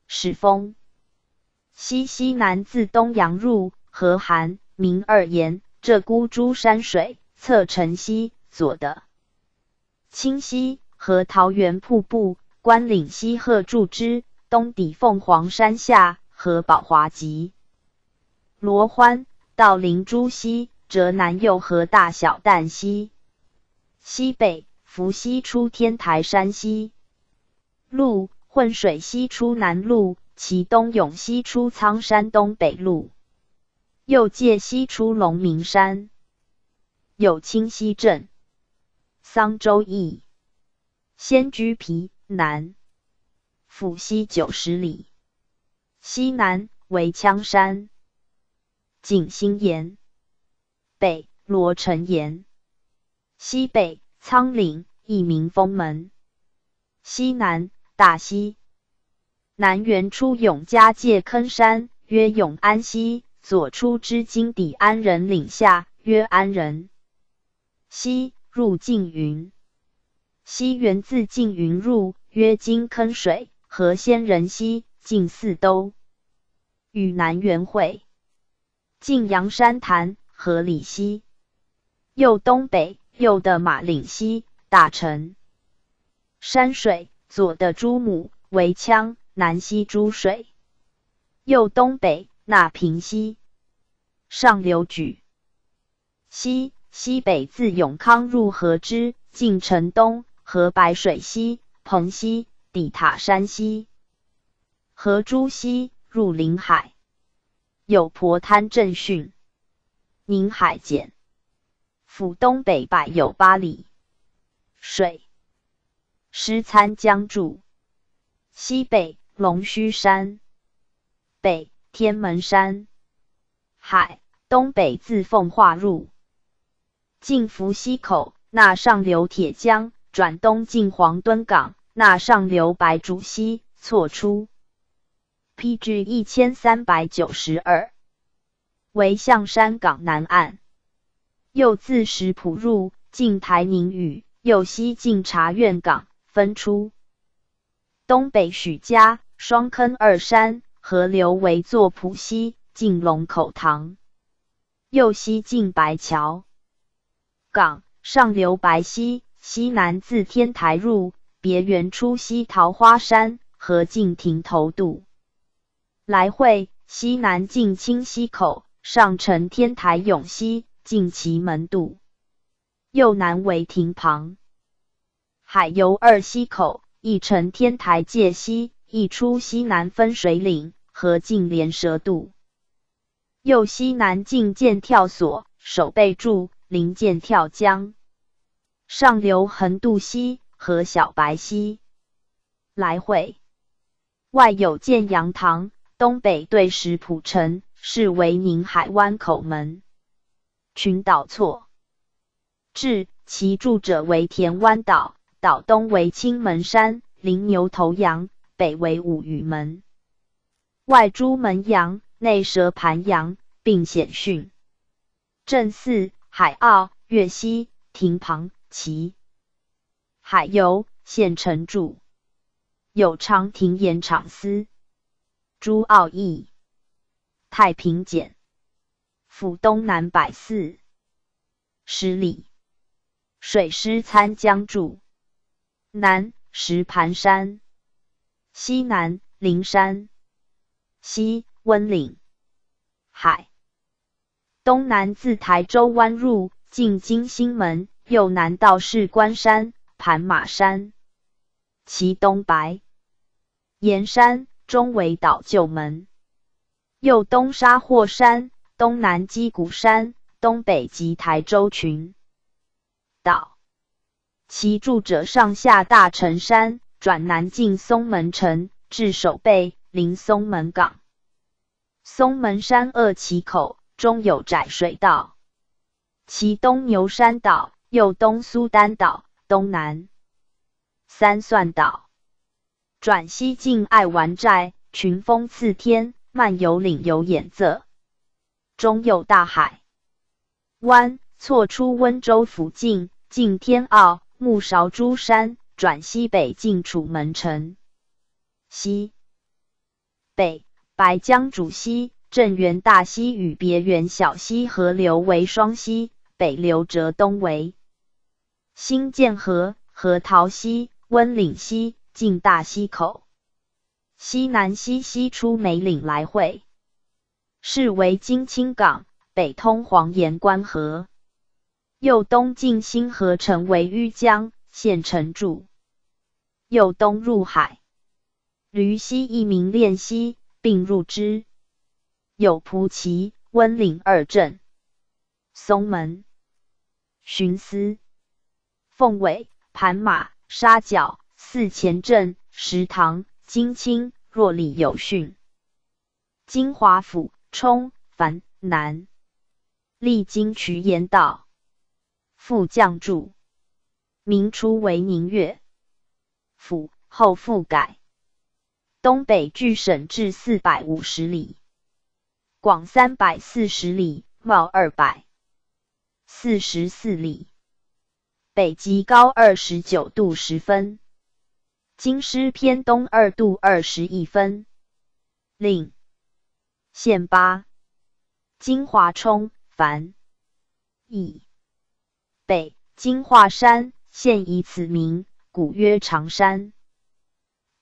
始丰西西南自东阳入，河韩明二岩，鹧鸪诸山水，侧城西左的清溪和桃源瀑布，关岭西鹤柱之东抵凤凰山下，和宝华集罗欢到灵珠溪，折南右河大小旦溪。西北伏溪出天台山西路，混水溪出南路，其东涌溪出苍山东北路，右界溪出龙明山，有清溪镇、桑州驿、仙居皮南府西90里，西南为羌山、景星岩，北罗城岩，西北苍岭，一名封门，西南大溪，南源出永嘉界坑山，曰永安溪，左出之今抵安仁岭下，曰安仁溪，入缙云。溪源自缙云入，约经坑水，合仙人溪，进四都，与南源汇。进阳山潭，合里溪。右东北，右的马岭溪，大成山水，左的朱母为羌，南溪诸水。右东北，那平溪，上流举溪，西北自永康入河之，进城东，合白水溪、蓬溪、抵塔山溪、合诸溪，入临海。有婆滩镇汛，宁海简，府东北百有八里。水师参将注。西北龙须山，北天门山。海东北自奉化入，进福溪口，纳上流铁江，转东进黄墩港，纳上流白竹溪，错出。P.G. 1392，为象山港南岸。右自石浦入，进台宁屿，右西进茶院港，分出。东北许家、双坑二山，河流为作浦溪，进龙口塘。右西进白桥港，上流白溪，西南自天台入，别源出西桃花山，河进亭头渡。来回西南进清溪口，上承天台涌溪，进奇门渡。右南为亭旁。海游二溪口，一承天台界溪，一出西南分水岭，河进连蛇渡。右西南进剑跳所，守备注临剑跳江。上流横渡溪和小白溪。来回外有建阳塘。东北对石浦城，是为宁海湾口门。群岛错置，其著者为田湾岛，岛东为青门山、临牛头洋，北为五羽门。外朱门洋，内蛇盘洋，并显训。镇寺、海澳、粤西、亭旁、旗、海游、县城驻，有长亭盐场司。朱奥义，太平简，府东南140里，水师参将注。南石盘山，西南灵山，西温岭海，东南自台州湾入，进金星门，右南到士官山、盘马山，其东白岩山。中为岛旧门，右东沙霍山，东南鸡骨山，东北及台州群岛。其著者上下大城山，转南进松门城，至守备临松门港。松门山扼其口，中有窄水道。其东牛山岛，右东苏丹岛，东南三蒜岛。转西进爱玩寨，群峰刺天，漫游岭有眼色。中有大海湾，错出温州府境，进天澳、木勺诸山，转西北进楚门城。西北白江主溪、镇源大溪与别源小溪合流为双溪，北流折东为新建河、核桃溪、温岭溪。进大溪口，西南西西出梅岭来回，是为金青港，北通黄岩关河，右东进新河城为淤江县城驻，右东入海，驴溪一名练溪，并入之。有蒲岐、温岭二镇，松门、巡司、凤尾、盘马、沙角。寺前镇、石塘、金清、若里有训。金华府、冲、樊、南，历经渠盐道。副将驻。明初为宁越府，后复改。东北距省治450里。廣340里，袤244里。北極高29度10分，京師偏東2度21分。令縣八，金華沖凡邑北金華山，現以此名，古曰長山。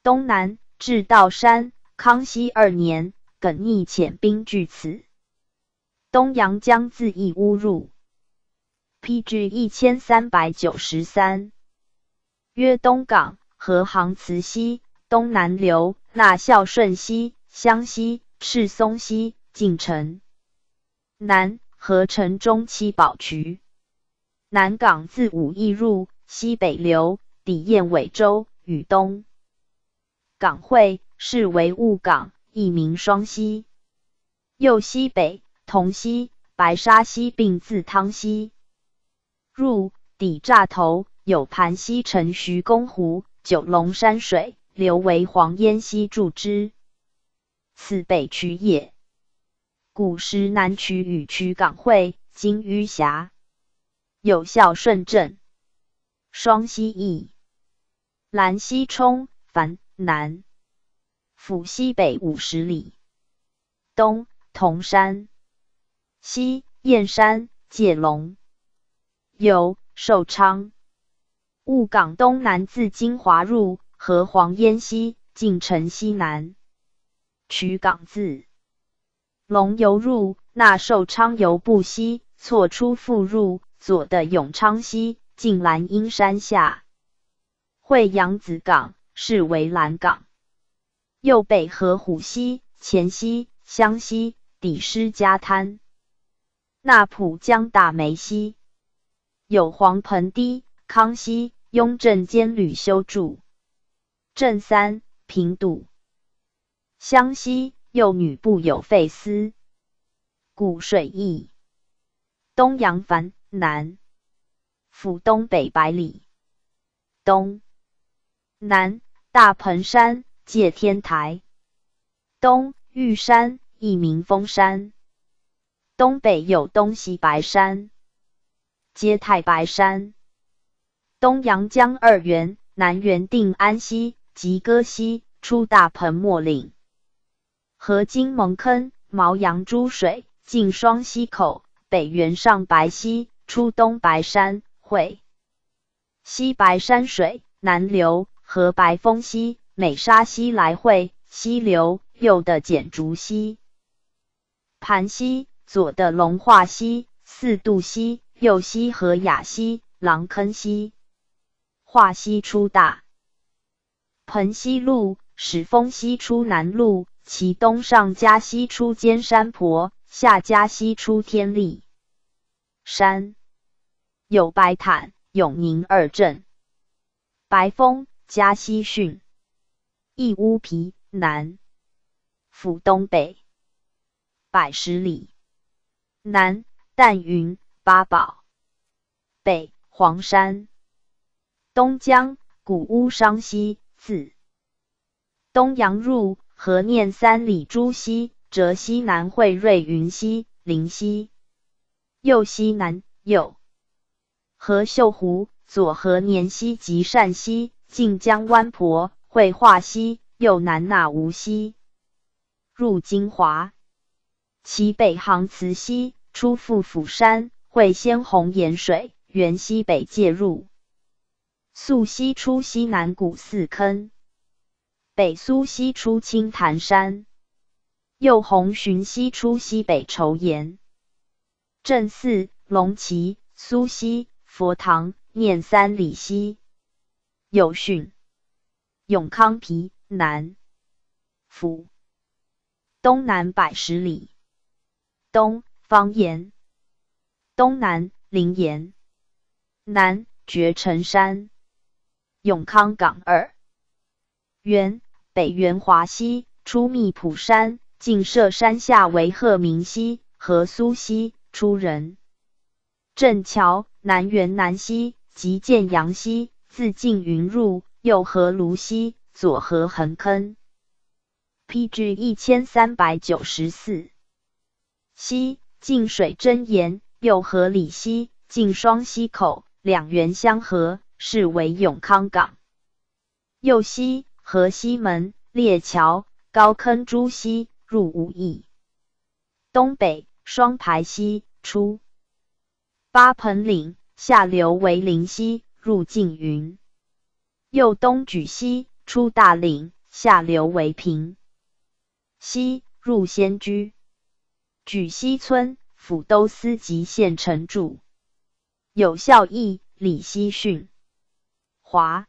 東南至道山，康熙二年，耿逆遣兵據此。東陽江自義烏入。P.G. 1393，曰東港，河航慈溪，東南流，納孝順溪、湘溪、赤松溪，進城。南河城中七寶渠。南港自武義入，西北流，抵燕尾洲，與東港匯，是為霧港，亦名雙溪。又西北同溪、白沙溪並自湯溪入，抵柵頭，有盤溪成徐公湖、九龍山水，流為黃煙溪注之。此北渠也。古時南渠與渠港匯，今淤峽。有孝順鎮，雙溪邑，蘭溪沖樊南府西北50里。東銅山，西燕山界龍，有壽昌。霧港東南自金華入，河黃煙溪，進城西南。渠港自龍游入，納壽昌游步溪，錯出復入。左的永昌溪，進蘭陰山下，會揚子港，是為蘭港。右北河虎溪、前溪、湘溪，抵施家灘。納浦江大梅溪，有黃盆堤，康熙、雍正間屢修築。鎮三平堵。湘西右女部有廢司。古水驛。東陽樊南府東北百里。東南大鵬山借天台。東玉山亦名峰山。東北有東西白山，皆太白山。東陽江二源，南源定安溪及歌溪，出大鵬墨嶺。河經蒙坑、毛陽諸水，進雙溪口。北源上白溪，出東白山，匯西白山水，南流河白峰溪、美沙溪來匯，西流右的簡竹溪、盤溪，左的龍化溪、四渡溪，右溪和雅溪、狼坑溪、化溪出大盆西路，始峰溪出南路，其東上嘉溪出尖山坡。下嘉溪出天立山，有白坦、永寧二鎮。白峰、嘉溪汛，義烏皮南府東北百十里。南淡雲八寶，北黃山。東江古烏商溪，自東陽入，河念三里諸溪。折西南匯瑞雲溪、靈溪，右西南右河秀湖，左河年溪及善溪，進江灣婆匯化溪，右南納無溪，入金華。其北航慈溪，出富府山，匯鮮紅鹽水，源西北界入。溯溪出西南古四坑，北蘇溪出清潭山。右紅浔溪出西北稠岩。鎮四龍崎蘇溪佛堂念三里溪。有汛永康皮南府東南百十里。東方岩東南靈岩南絕城山永康港二源北源華溪出密浦山。進社山下為鶴明溪和蘇溪出仁鎮橋，南源南溪及建陽溪，自缙雲入，右河蘆溪，左河橫坑。P.G. 1394。西进水真岩，右河里溪进双溪口，两源相合，是为永康港。右西河西门列桥高坑诸溪入武义。东北双牌溪出八盆岭，下流为灵溪入缙云。右东举溪出大岭，下流为平溪入仙居。举溪村，府都司及县城驻。有孝义李希训。华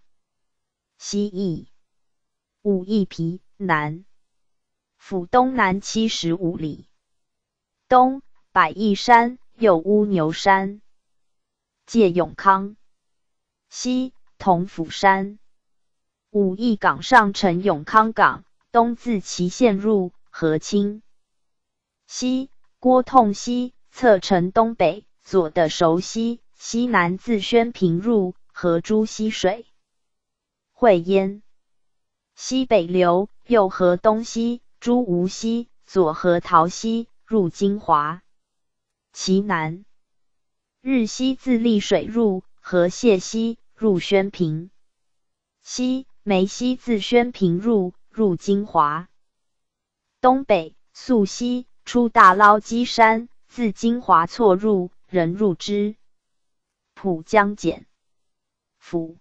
西邑武义皮南，府东南75里。东百义山，右乌牛山，界永康。西同府山。武义港上承永康港，东自淇县入河清。西郭痛溪侧城东北左的熟溪，西南自宣平入河诸溪水。会淹西北流，右河东溪、诸吴溪、左河桃溪入金华。其南日溪自丽水入河谢溪入宣平。西梅溪自宣平入入金华。东北溯溪出大捞基山，自金华错入，人入之。浦江简府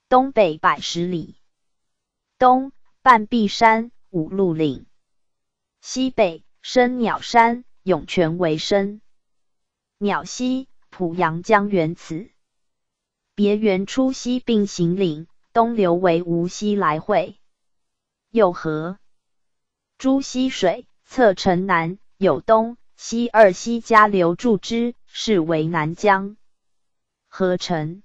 东北110里。东半壁山、五鹿岭。西北深鸟山、涌泉为深鸟溪、浦阳江源此。别源出西并行岭，东流为无锡来回。右河诸溪水侧城南有东西二溪夹流注之，是为南江。河城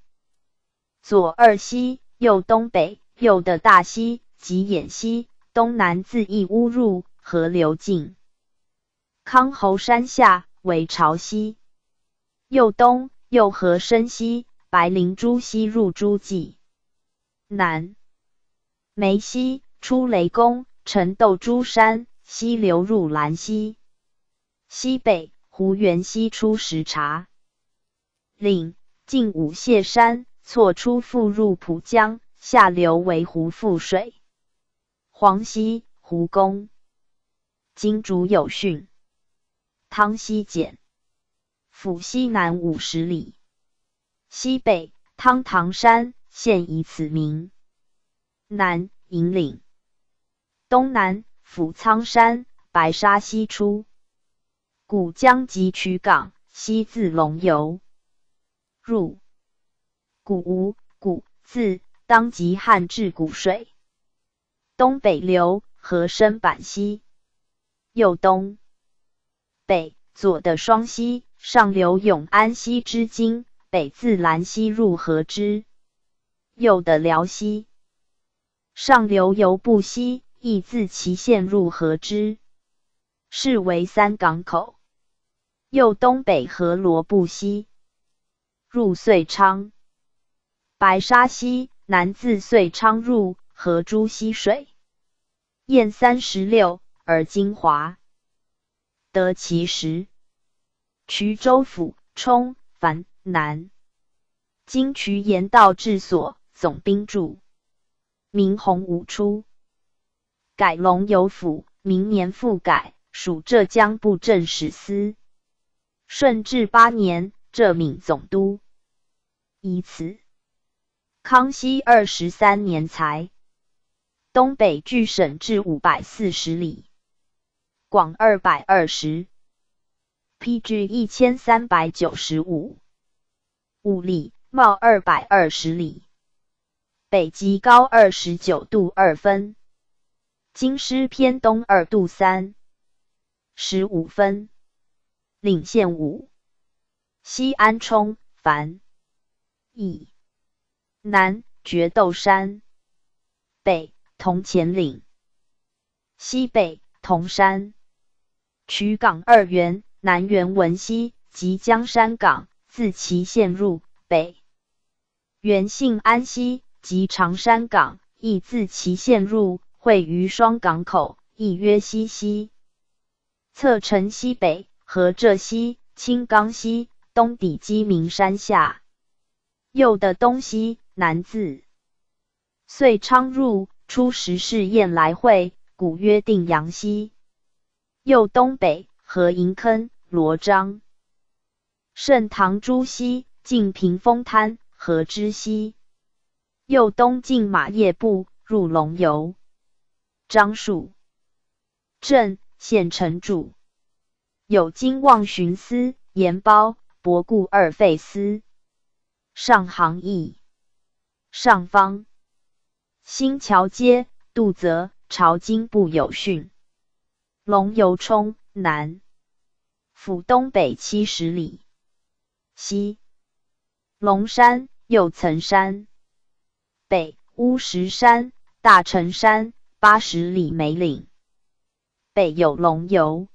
左二溪，右东北，右的大溪及兖溪，东南自义乌入河流进。康侯山下为潮溪。右东右河深溪、白灵珠溪入诸暨。南梅溪出雷公，乘斗珠山，西流入兰溪。西北湖源溪出石茶岭，进五泄山，错出复入浦江，下流为湖富水。黄溪胡公，金竹有训。汤溪简，府西南50里。西北汤塘山，现以此名。南引岭，东南府仓山，白沙溪出。古江及渠港，西自龙游入。古吴古字当即汉至古水。东北流河深板溪。右东北左的双溪，上流永安溪之经，北自兰溪入河之。右的辽溪，上流游步溪，亦自淇县入河之，是为三港口。右东北河罗布溪入遂昌。白沙溪南自遂昌入河诸溪水。堰36，而金华得其实。衢州府冲樊南，经渠盐道治所总兵驻。明洪武初，改龙游府，明年复改，属浙江布政使司。顺治八年，浙闽总督。以此。康熙23年裁。东北距省治540里，广220，PG 1395五里，袤220里。北极高29度2分，京师偏东2度35分。领县五，西安冲樊邑，南决斗山，北铜钱岭，西北铜山。渠港二源，南源文溪及江山港，自淇县入；北源信安溪及长山港，亦自淇县入，汇于双港口，亦曰西溪。侧城西北，合浙溪、青冈溪，东抵鸡鸣山下。右的东溪，南自遂昌入，出石室雁来会，古曰定阳溪。右东北，合银坑、罗章。盛唐朱溪，进屏风滩，合之溪。右东进马业埠，入龙游。樟树镇县城驻，有金望巡司、盐包、博固二费司。上行邑上方新桥街，杜泽朝金部有训。龙游冲南府东北70里。西龙山右层山，北乌石山、大城山80里梅岭。北有龙游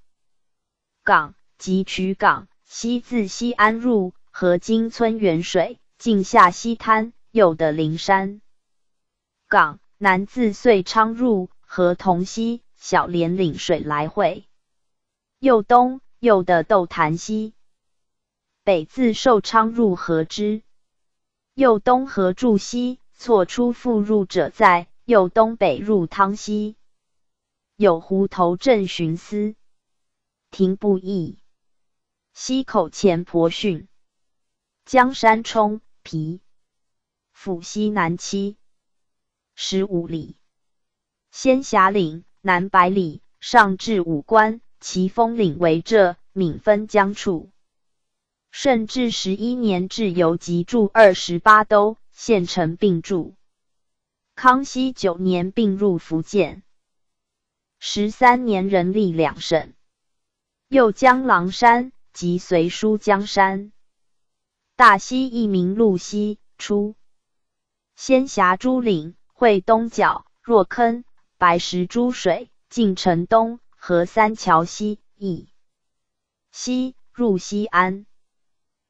港及渠港，西自西安入，河经村源水，进下溪滩，右的灵山港，南自遂昌入，河同溪、小连岭水来汇。右东右的斗潭溪，北自寿昌入河之。右东河注溪，错出复入者在右东北入汤溪。有湖头镇巡司，停步驿。溪口前婆训，江山冲皮府西南75里。仙霞岭南百里，上至武关，其峰岭为浙闽分疆处。顺治十一年置游击驻28都，县城并驻。康熙九年并入福建。13年人立两省。右江郎山即隋书江山。大溪一名鹿溪，出仙霞诸岭，汇东角、若坑、白石诸水，进城东，合三桥溪，义溪入西安。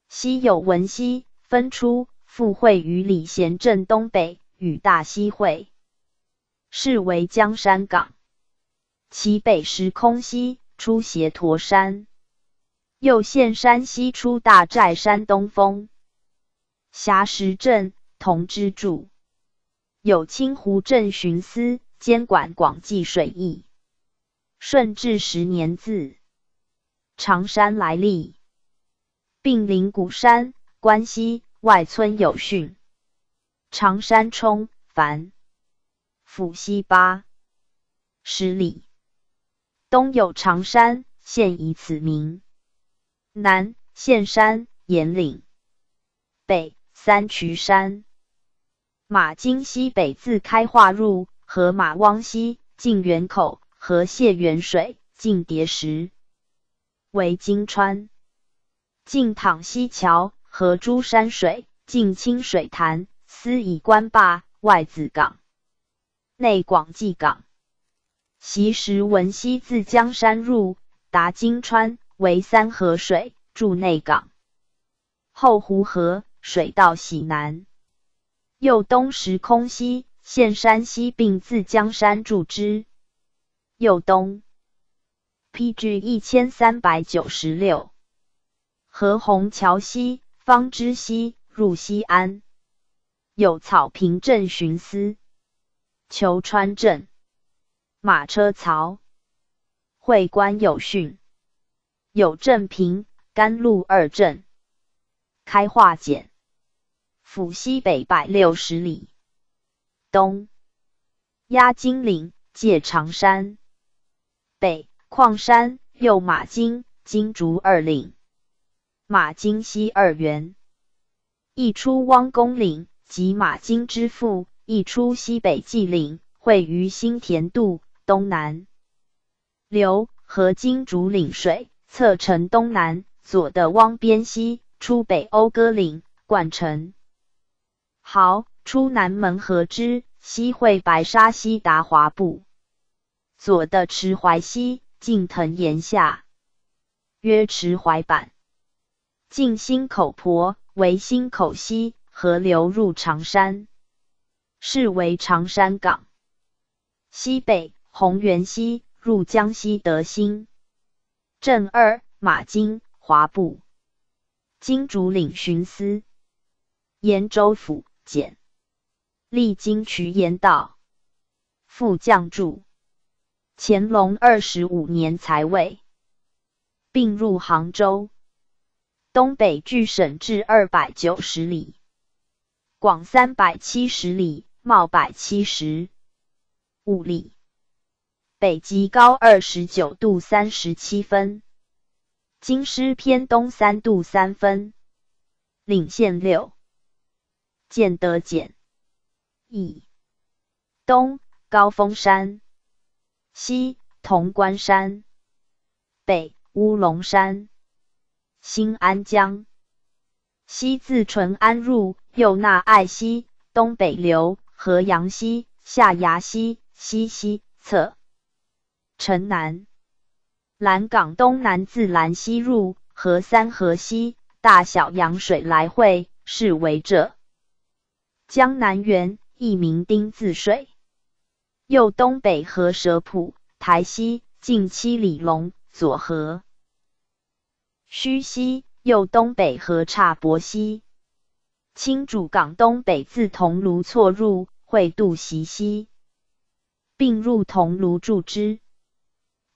西有文溪分出，复汇于礼贤镇东北，与大溪汇，是为江山港。其北时空溪出斜驼山，右线山西出大寨山东峰。峡石镇同知驻，有清湖镇巡司监管广济水役。顺治十年自常山来历。并临鼓山、关西外村有训。常山冲凡府西80里。东有常山，现以此名。南线山、岩岭。北三衢山。马金溪北自开化入，河马汪溪进源口，河蟹源水进叠石，为金川。进淌溪桥，河珠山水，进清水潭，司以关坝，外子港，内广济港。习时文溪自江山入，达金川，为三河水，注内港。后湖河水到喜南。右东时空溪，现山西并自江山注之。右东，PG 1396。和虹桥溪、方之溪入西安，有草坪镇巡司、求川镇、马车槽、会关有训，有镇平、甘露二镇。开化简，府西北160里。东压金岭，界长山。北矿山，右马金、金竹二岭。马金溪二源，一出汪公岭及马金之腹，一出西北纪岭，汇于新田渡东南。流河金竹岭水，侧城东南，左的汪边溪出北讴歌岭，贯城壕出南门河之西汇白沙溪达华埠。左的池淮溪进藤岩下，曰池淮板。进新口坡为新口溪，河流入常山，是为常山港。西北洪源溪入江西德兴。正二，马京，华部，金竹岭巡司，延州府简，历经渠盐道，副将注。乾隆25年才位，并入杭州。东北距省治290里，广370里，袤175里。北极高29度37分，京师偏东3度3分。领县六，建德简，乙东高峰山，西潼关山，北乌龙山。新安江西自淳安入，右纳爱溪，东北流，合阳溪、下衙溪、西溪侧。城南蓝港东南自兰溪入，合三河溪、大小洋水来汇，是为浙江南源，亦名丁字水。右东北合蛇浦、台溪，近七里龙，左合胥溪，右东北合岔泊溪。青主港东北自桐庐错入，汇渡习溪，并入桐庐注之。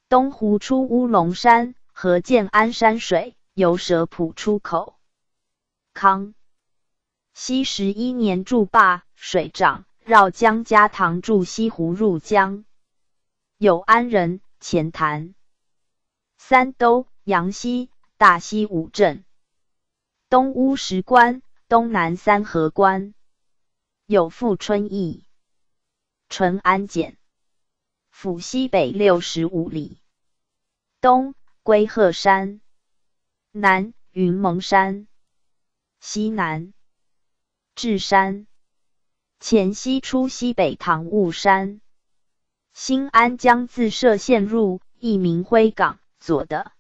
东湖出乌龙山和建安山水，由蛇浦出口。康熙11年筑坝，水涨，绕江家塘筑西湖入江。有安仁、钱潭、三都、阳溪、大溪五镇。东乌石关，东南三合关。有富春驿。淳安简。府西北65里，东归鹤山，南云蒙山，西南智山，前溪出西北唐雾山。新安江自歙县入，亦名辉港，左的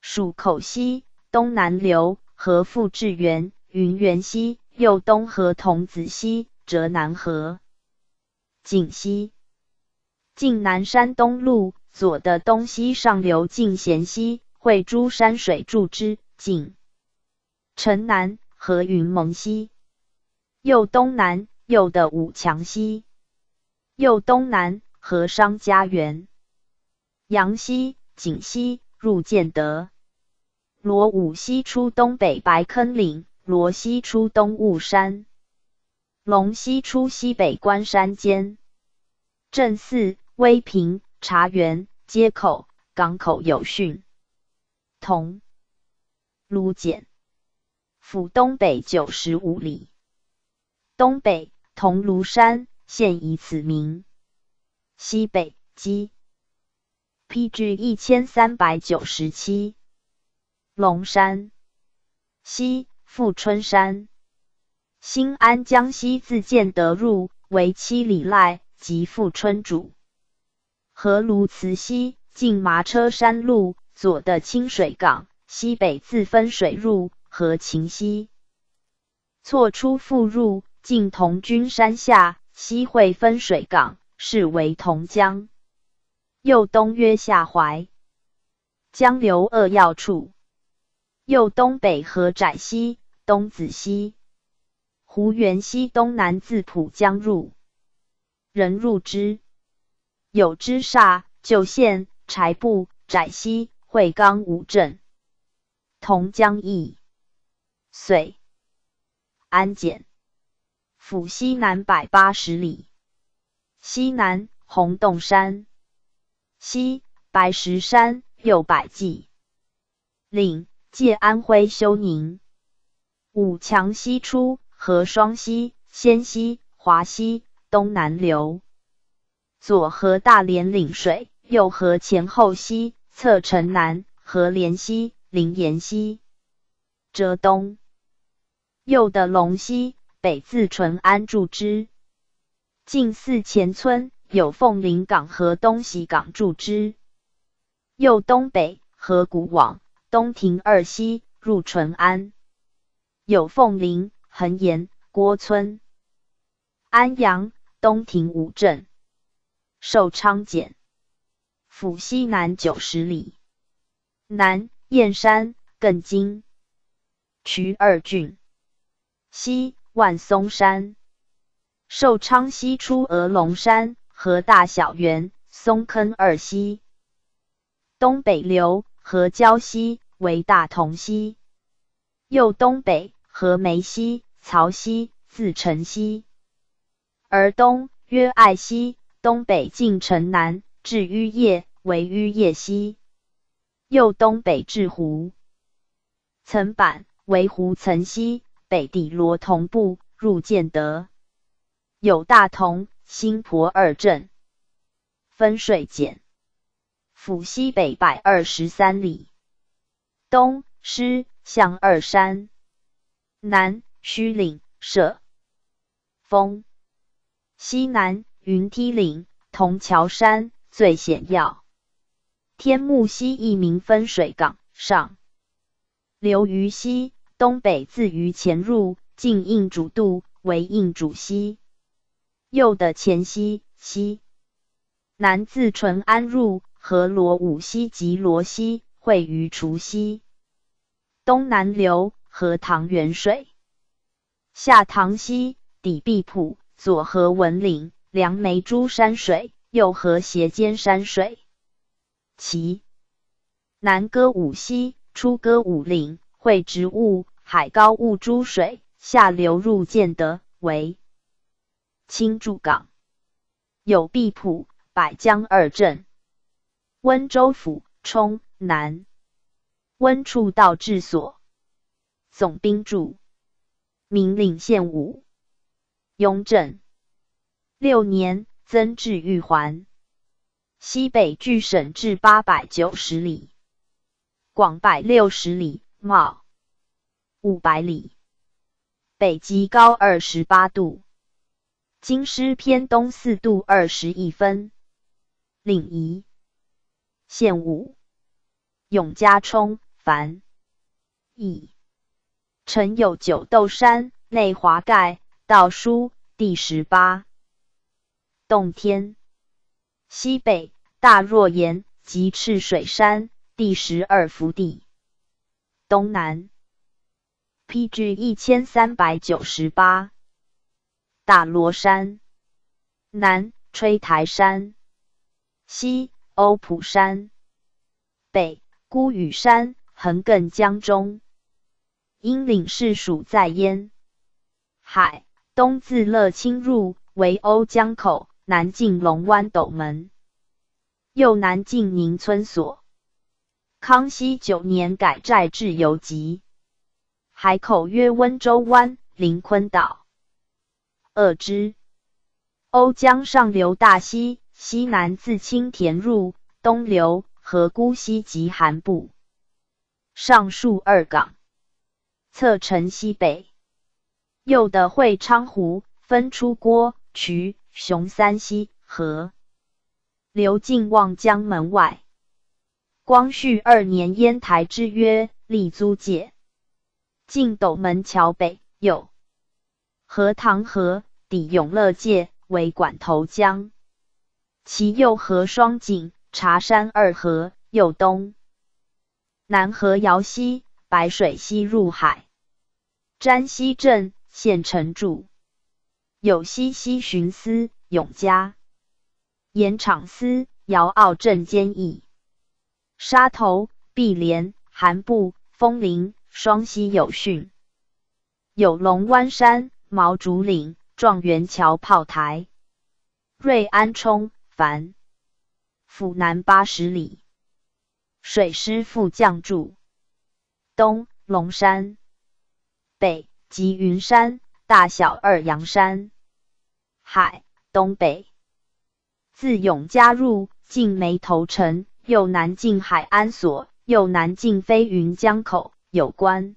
蜀口溪，东南流，合富志源、云源溪，右东合童子溪，折南河锦溪。晋南山东麓，左的东西上流进贤溪，汇诸山水注之。晋城南合云蒙溪，右东南右的五强溪，右东南合商家园。阳溪、锦溪入建德。罗武溪出东北白坑岭，罗溪出东雾山，龙溪出西北关山间。镇四、威平、茶园、街口、港口有汛。桐庐简，府东北95里。东北桐庐山，现以此名。西北基 PG 1397。龙山西富春山。新安江西自建德入，为七里赖。即富春主，河鸬慈溪进麻车山路左的清水港，西北自分水入河秦溪，错出复入进桐君山下，西汇分水港，是为桐江。右东约下淮江流扼要处，右东北合窄溪、东子溪、湖源溪东南自浦江入。人入之，有之煞、旧县、柴埠、窄溪、惠冈五镇。桐江驿，遂安简，府西南180里。西南红洞山，西白石山，右百济岭，界安徽休宁。五强溪出河双溪、仙溪、华溪。东南流，左河大连岭水，右河前后溪，侧城南河连溪、灵岩溪，浙东右的龙溪，北自淳安注之。近寺前村有凤林港和东溪港注之。右东北河古网、东亭二溪入淳安，有凤林、横岩、郭村、安阳。东亭五镇，寿昌简，府西南90里。南燕山，更经渠二郡。西万松山。寿昌溪出峨龙山，合大小园、松坑二溪。东北流，合礁溪，为大同溪。又东北合梅溪、曹溪，自成溪。而东曰爱溪，东北进城南，至淤叶，为淤叶溪。又东北至湖层板，为湖层溪，北抵罗同部，入建德。有大同、新婆二镇。分水简。府西北123里。东狮象二山。南须岭社峰。西南云梯岭、铜桥山最险要。天目溪一名分水港上。流于西，东北自于前入，进应主渡，为应主溪。右的前溪西。南自淳安入，河罗五溪及罗溪，汇于除溪。东南流，河塘源水。下塘溪，抵碧浦，左河文岭、梁梅珠山水，右河斜尖山水。其南歌舞溪，出歌舞岭，汇植物、海高雾诸水，下流入建德，为青柱港。有碧浦、百江二镇。温州府冲南温处道治所。总兵驻。明领县武。雍正6年，增至玉环。西北距省治890里，广160里，袤500里，北极高28度，京师偏东4度21分。领宜县武永嘉冲凡乙城有九斗山，内华盖道书第18。洞天西北大若岩及赤水山第12福地。东南 PG 1398大罗山。南吹台山。西欧普山。北孤屿山，横亘江中。英岭市属在烟海，东自乐清入，为瓯江口，南进龙湾斗门，右南进宁村所。康熙9年改寨至游集。海口曰温州湾、灵昆岛。二支。瓯江上流大溪，西南自青田入，东流河姑溪及韩埠。上述二港，侧城西北。右的会昌湖，分出郭、渠、熊三溪河，流进望江门外。光绪2年烟台之约，立租界。近斗门桥北有荷塘河，抵永乐界，为管头江。其右河双井、茶山二河，右东南河瑶溪、白水溪入海。詹溪镇县城驻有西西巡司永嘉盐场司姚澳镇监役。沙头、碧莲、韩埠、枫林、双溪有汛。有龙湾山、毛竹岭、状元桥炮台。瑞安冲凡府南80里。水师副将驻。东龙山。北及云山、大小二阳山。海东北自永嘉入，进梅头城，右南进海安所，右南进飞云江口有关。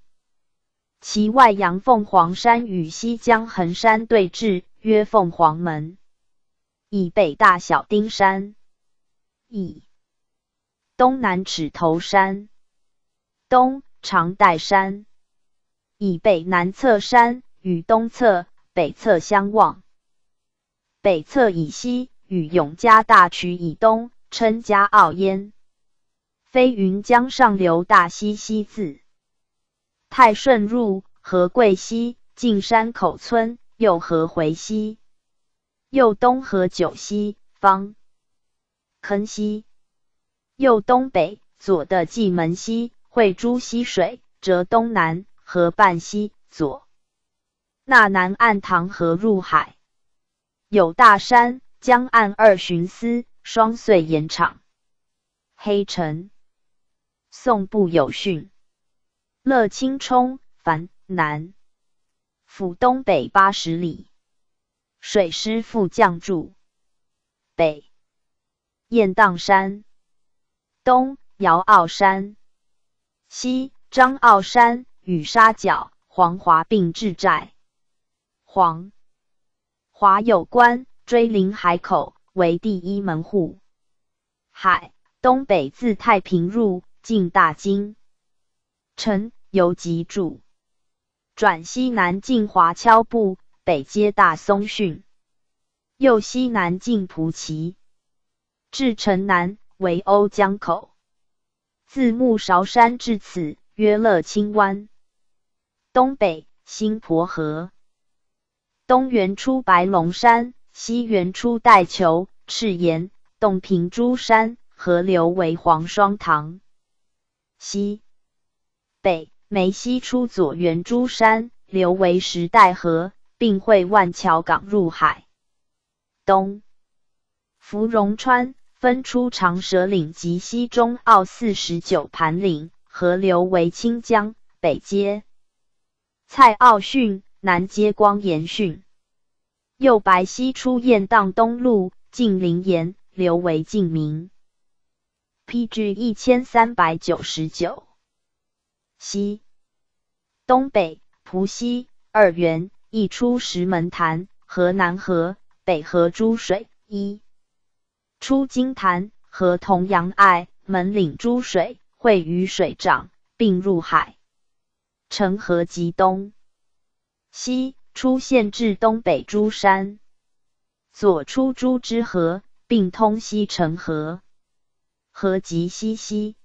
其外阳凤凰山与西江横山对峙，曰凤凰门。以北大小丁山，以东南尺头山，东长带山，以北南侧山与东侧、北侧相望。北侧以西与永嘉大渠以东，称嘉澳焉。飞云江上流大溪西自泰顺入合贵溪，进山口村，又合回溪，又东合九溪、方坑溪，又东北左的蓟门溪汇诸溪水，折东南合半溪，左纳南岸塘河入海。有大山、江岸二巡司、双穗盐场。黑城。宋部有训。乐清冲，樊南府东北80里。水师副将驻。北雁荡山，东尧澳山，西张澳山与沙角、黄华并置寨。黄华有关，追临海口为第一门户。海东北自太平入，进大金城，由吉驻，转西南进华侨埠，北接大松汛，又西南进蒲岐，至城南为瓯江口。自木勺山至此，曰乐清湾。东北新婆河，东源出白龙山，西源出带球、赤岩、洞平诸山，合流为黄双塘。西北梅溪出左园诸山，流为石带河，并汇万桥港入海。东芙蓉川分出长蛇岭及西中澳49盘岭，合流为清江，北接蔡澳汛，南接光岩汛。右白溪出雁荡东路，进灵岩，流为晋明。PG 1399。西东北蒲溪二源，一出石门潭、河南河、北河诸水，一出金潭河同阳隘、门岭诸水，汇于水涨，并入海。城河及东西出县至东北诸山，左出诸之河，并通西城河，河及西溪，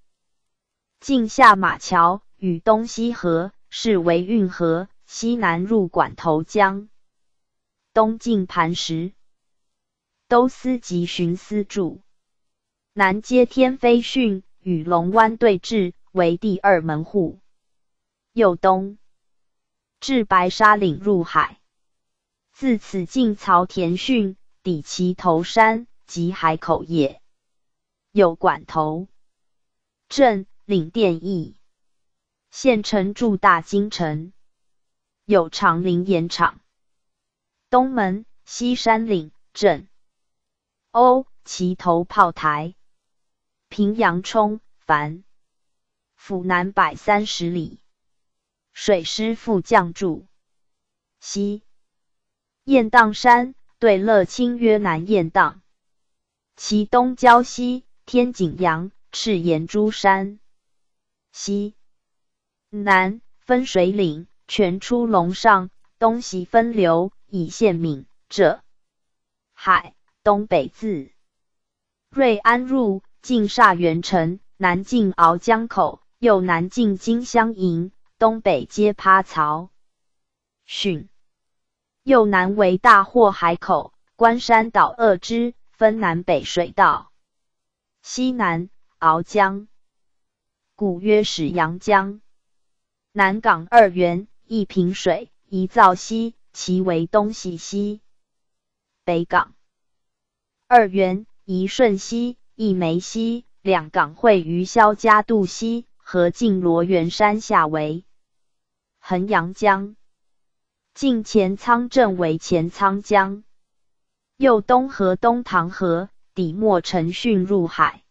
进下马桥与东西河，是为运河，西南入管头江，东进磐石，都司及巡司驻，南接天妃汛与龙湾对峙，为第二门户。右东至白沙岭入海，自此进曹田汛，抵其头山及海口也。有管头镇领殿驿，县城驻大金城，有长林盐场。东门西山岭镇欧旗头炮台，平阳冲樊府南130里。水师副将驻。西雁荡山对乐清曰南雁荡，其东郊西天井阳赤岩诸山。西南分水岭全出龙上，东西分流以县闽浙海。东北自瑞安入，进厦源城，南进鳌江口，又南进金乡营。东北接趴槽汛，右南为大货海口、关山岛二支，分南北水道。西南鳌江，古曰始阳江。南港二源，一平水，一造溪，其为东西溪。北港二源，一顺溪，一梅溪，两港汇于萧家渡溪。河进罗源山下为横阳江，近前仓镇为前仓江，右东河东塘河，抵莫城汛入海。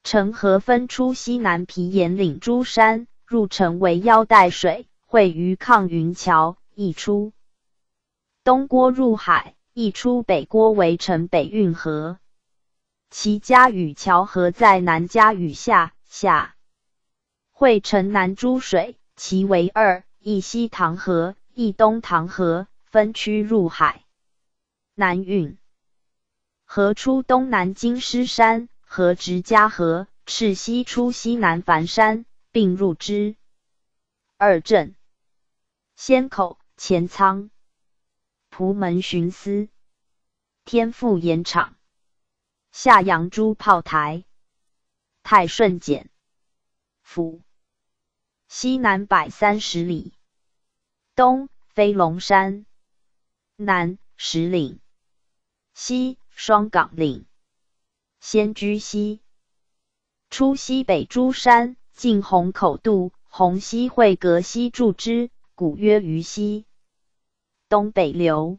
城河分出西南皮岩岭诸山，入城为腰带水，汇于抗云桥，溢出东郭入海，溢出北郭为城北运河。其嘉屿桥河在南嘉屿下下。汇城南诸水，其为二：一西塘河，一东塘河，分区入海。南运河出东南金狮山，河直嘉河，赤溪出西南樊山，并入之。二镇。仙口、前仓、蒲门巡司、天赋盐场、下阳诸炮台、泰顺简府，西南130里。东飞龙山，南石岭，西双岗岭。仙居溪出西北诸山，进洪口渡，洪溪汇隔溪注之，古曰鱼溪。东北流，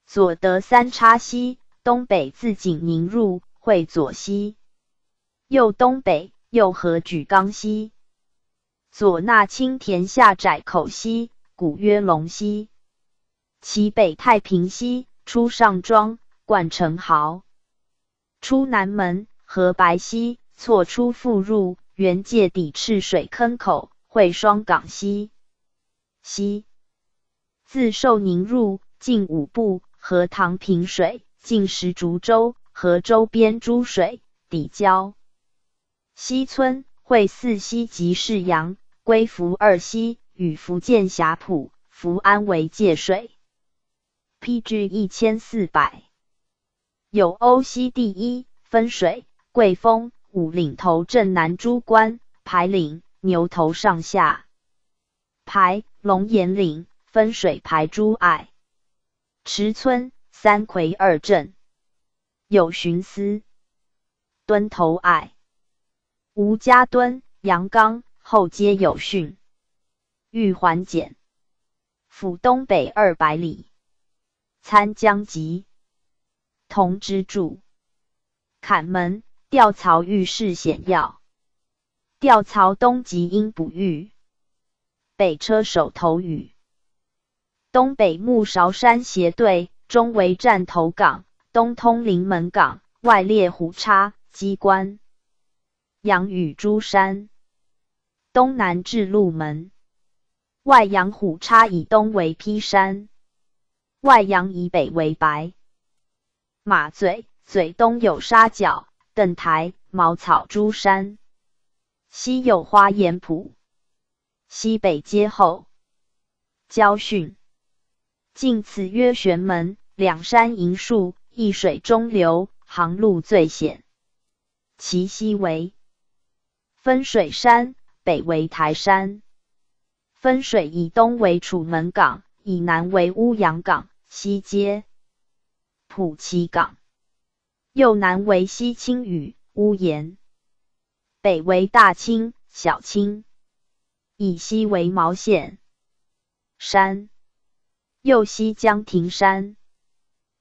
左得三叉溪，东北自景宁入，汇左溪。右东北又合举冈溪，左纳青田下窄口溪，古曰龙溪。其北太平溪出上庄，贯城壕。出南门，合白溪，错出复入，原界底赤水坑口，汇双港溪。西自寿宁入，进五步，合塘平水，进石竹洲，合周边诸水，抵交。西村汇四溪及士阳，归福二溪，与福建霞浦、福安为界水。P.G. 1400。有欧溪第一分水、桂峰、五岭头镇南诸关、排岭、牛头上下排、龙眼岭、分水排诸隘。池村、三魁二镇。有巡司、墩头隘、吴家墩、阳冈后皆有汛。玉环简府东北200里。参江集同知注。坎门吊槽御势险要。吊槽东极应捕御。北车首头屿。东北木勺山斜对，中为站头港，东通临门港，外列虎叉、机关、阳与诸山。东南至鹿门。外阳虎叉以东为劈山。外阳以北为白马嘴，嘴东有沙角、邓台、茅草诸山，西有花岩浦，西北接后交汛。近此曰玄门，两山银树，一水中流，航路最险。其西为分水山，北为台山。分水以东为楚门港，以南为乌阳港，西接埔岐港，右南为西青屿、乌岩，北为大清、小清，以西为毛线山，右西江亭山，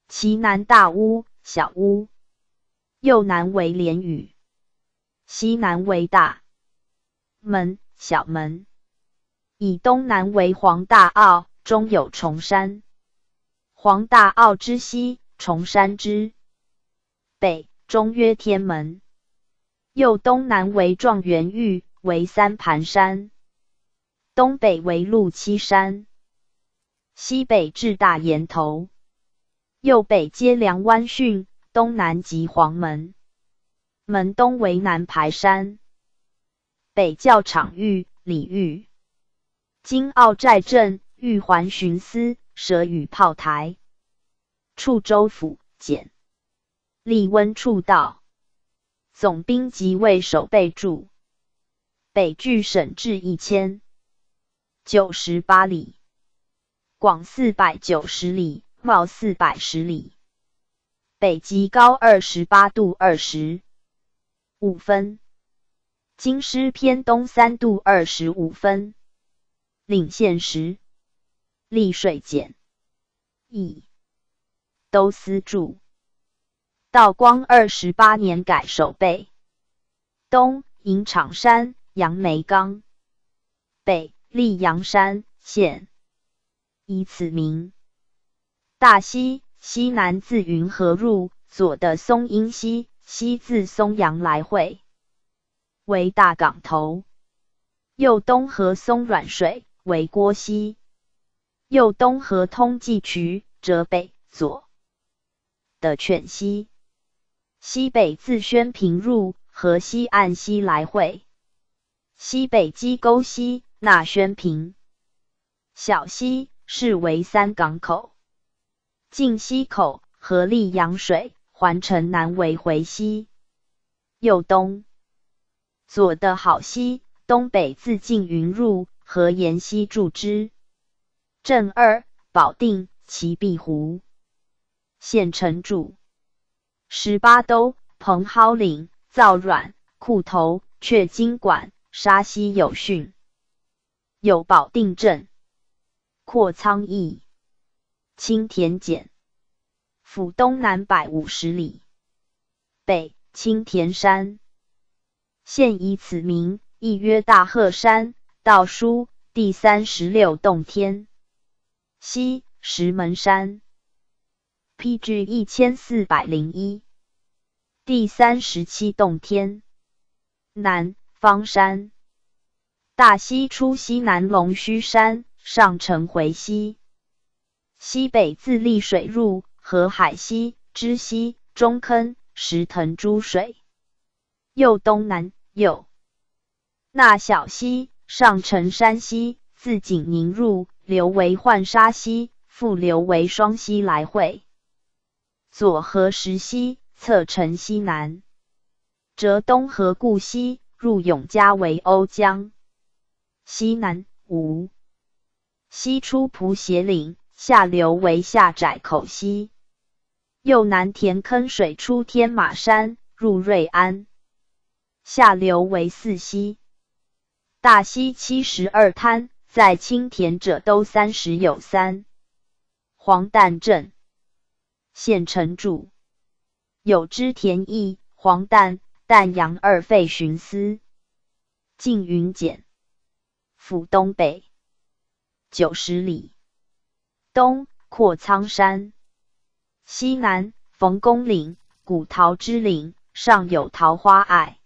其南大屋、小屋，右南为连屿，西南为大门、小门，以东南为黄大澳，中有重山。黄大澳之西，重山之北，中曰天门。右东南为状元峪，为三盘山。东北为鹿七山，西北至大岩头，右北接梁湾汛，东南及黄门。门东为南排山，北教场峪、李峪。今澳寨镇玉环巡司。蛇屿炮台，处州府简立温处道总兵即位守备驻。北距省治1098里，广490里，袤410里。北极高28度25分，京师偏东3度25分。领县时。丽水简以都司驻。道光28年改守备。东银场山、杨梅岗，北溧阳山县，以此名。大溪西南自云河入，左的松阴溪，西自松阳来汇，为大港头。右东河松软水，为郭溪。右东河通济渠，折北左的犬溪，西北自宣平入，河西岸溪来汇。西北鸡沟溪，纳宣平。小溪是为三港口。晋溪口，河溧阳水，环城南为回溪。右东左的好溪，东北自缙云入，河沿溪注之。镇二，保定齐碧湖。县城驻18都，蓬蒿岭、造软、裤头、雀金馆、沙溪有汛。有保定镇，括苍邑、青田简，府东南150里。北青田山，现以此名，亦曰大鹤山。道书第36洞天。西石门山，PG 1401，第37洞天。南方山，大溪出西南龙须山，上承回溪。西北自丽水入，河海溪、支溪、中坑、石藤诸水。右东南右那小溪，上承山溪，自景宁入，流为浣纱溪，复流为双溪来汇。左河石溪，侧城西南，折东河固溪，入永嘉为瓯江。西南吴西出蒲鞋岭，下流为下窄口溪。右南田坑水出天马山，入瑞安，下流为四溪。大溪72滩，在青田者都三十有三。黄旦镇县城驻有织田邑、黄旦、旦阳二废巡司。缙云简府东北90里。东括苍山。西南冯公岭、古桃之岭，上有桃花隘。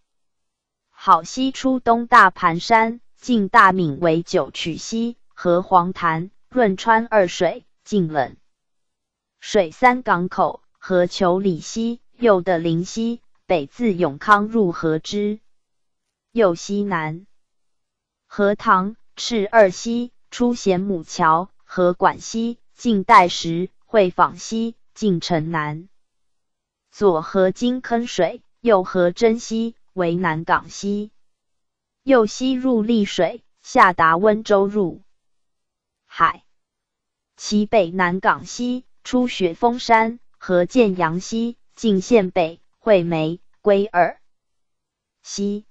好溪出东大盘山，进大闽为九曲溪，和黄潭、润川二水，进冷水三港口，和求里溪，右的灵溪，北自永康入河之。右西南荷塘、赤二溪出贤母桥，和管溪，近代时会坊溪，进城南。左河金坑水，右河真溪，为南港溪。右西入丽水，下达温州入海。其北南港溪出雪峰山，和建阳溪，进县北惠梅归二溪。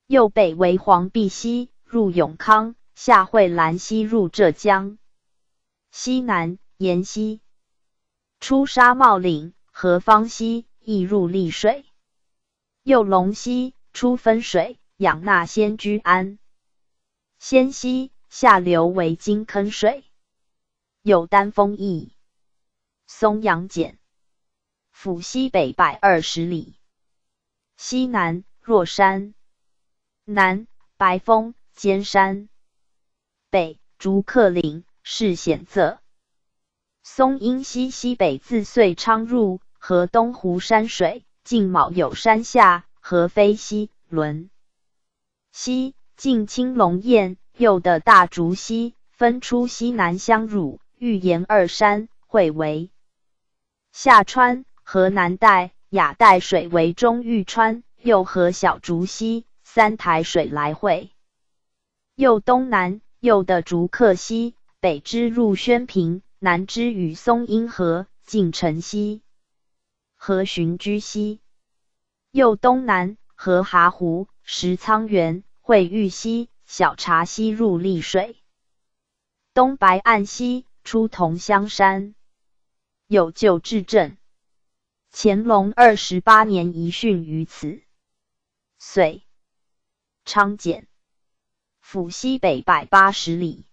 右北为黄碧溪，入永康，下惠兰溪入浙江。西南沿溪出沙帽岭，和方溪，亦入丽水。右龙溪出分水，养纳仙居庵。仙溪下流为金坑水。有丹峰驿。松阳简府西北120里。西南若山。南白峰、尖山。北逐客岭，是险泽。松阴溪西北自遂昌入，河东湖山水，进卯酉山下，河飞溪、轮溪，进青龙堰，右的大竹溪，分出西南乡汝、玉岩二山，汇为下川，河南带、雅带水为中玉川，右河小竹溪，三台水来汇。右东南右的竹克溪，北支入宣平，南支与松阴河，进城西。河浔居溪。右东南河蛤湖、石仓园、惠玉溪、小茶溪入丽水。东白岸溪出桐乡山，有旧治镇。乾隆28年遗殉于此。遂昌简府西北180里。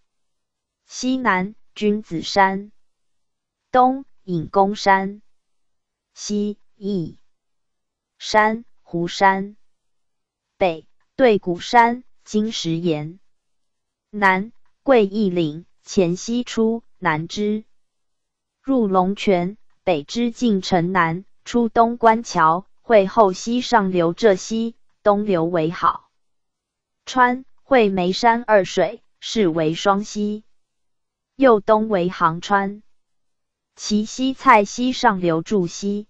西南君子山，东隐公山，西义山、湖山，北对鼓山、金石岩，南贵义岭、前溪出南支入龙泉，北支进城南，出东关桥，汇后溪上流浙溪，东流为好川，汇眉山二水，是为双溪。又东为杭川，其西蔡溪上流注溪。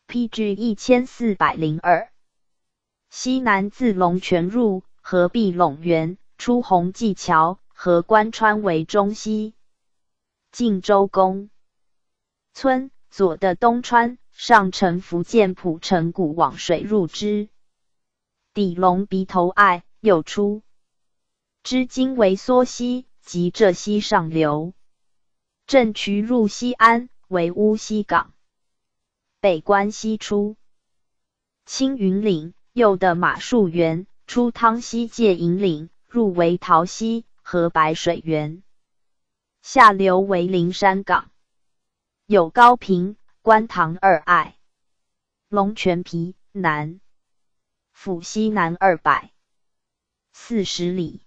P.G. 1402。西南自龙泉入，合碧陇原，出洪济桥，合关川为中溪。晋州公村左的东川，上承福建浦城古往水入之，抵龙鼻头隘，又出之今为梭溪，即浙溪上流。镇渠入西安，为乌溪港。北关西出青云岭，右的马树园出汤溪界引岭，入为桃溪和白水源。下流为灵山港，有高平、观塘二隘。龙泉陂南，府西南240里。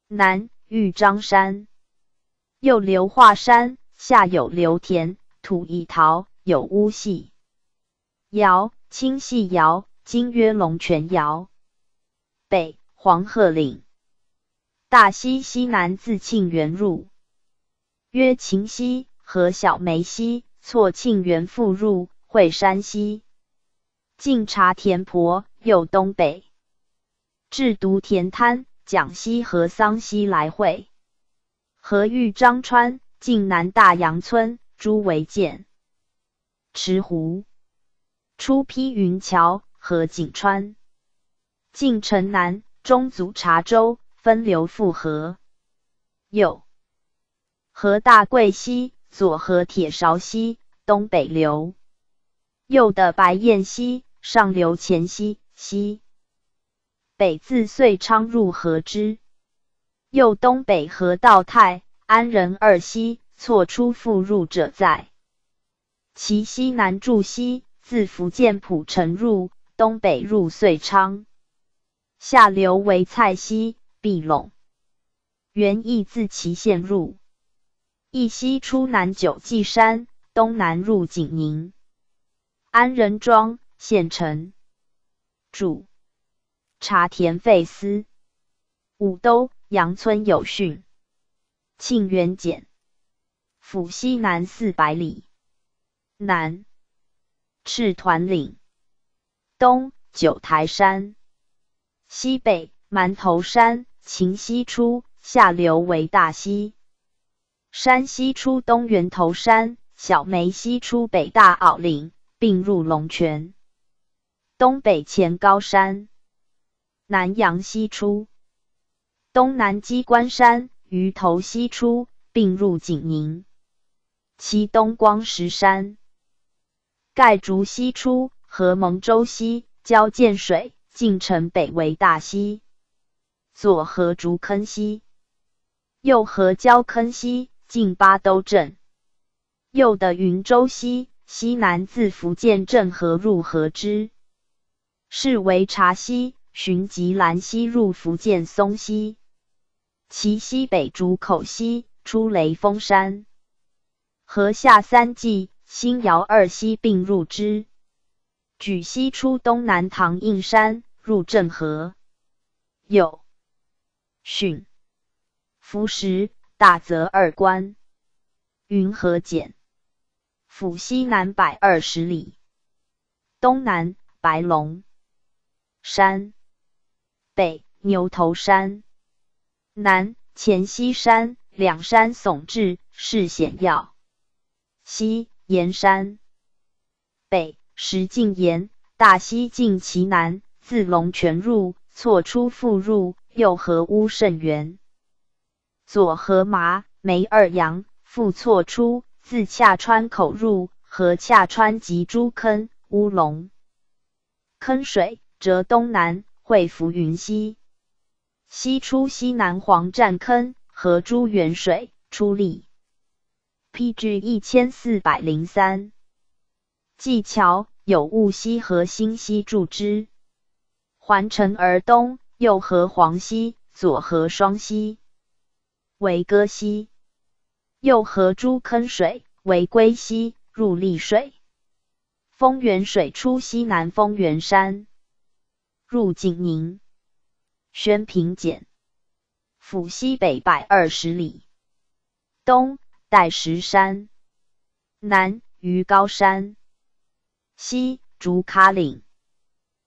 南豫章山，右流华山，下有流田，土以陶，有乌系窑、青细窑，今曰龙泉窑。北黄鹤岭，大溪西南自庆元入，曰秦溪和小梅溪，错庆元复入，汇山西。进茶田婆，右东北，至独田滩、蒋溪和桑溪来汇。河豫章川，晋南大杨村，诸为建。池湖，出披云桥和景川，进城南，中组茶州，分流复合。右河大贵溪，左河铁勺溪，东北流。右的白雁溪，上流前溪，西北自遂昌入河之。右东北河道泰安仁二溪，错出复入者在。其西南注溪，自福建浦城入，东北入遂昌。下流为蔡溪、碧陇。原亦自祁县入。一溪出南九稷山，东南入景宁。安仁庄县城。主茶田费司。五都杨村有训。庆元简。府西南400里。南赤团岭，东九台山，西北馒头山，秦溪出，下流为大溪。山西出东源头山，小梅溪出北大坳岭，并入龙泉。东北前高山，南阳西出，东南鸡冠山，鱼头西出，并入景宁。其东光石山，盖竹西出，和蒙州西，交建水，进城北为大溪。左河竹坑溪，右河交坑溪，进八都镇。右的云州溪，西南自福建政和入河之，是为茶溪，循吉兰溪入福建松溪。其西北竹口溪，出雷峰山。河下三季，新窑二溪并入之。举溪出东南唐印山，入政河。有训浮石、大泽二关。云河简，府西南120里。东南白龙山，北牛头山，南前溪山，两山耸峙，势险要。西岩山，北石径岩，大溪进其南，自龙泉入，错出复入，右河乌胜源。左河麻梅二阳，复错出，自洽川口入，河洽川及诸坑乌龙坑水，折东南，汇浮云溪。西出西南黄占坑和诸源水，出力。P.G. 1403，济桥有雾溪和新溪注之，环城而东，右河黄溪，左河双溪，为歌溪；右河诸坑水，为归溪，入丽水。丰源水出西南丰源山，入景宁。宣平简府西北120里。东岱石山，南余高山，西竹卡岭。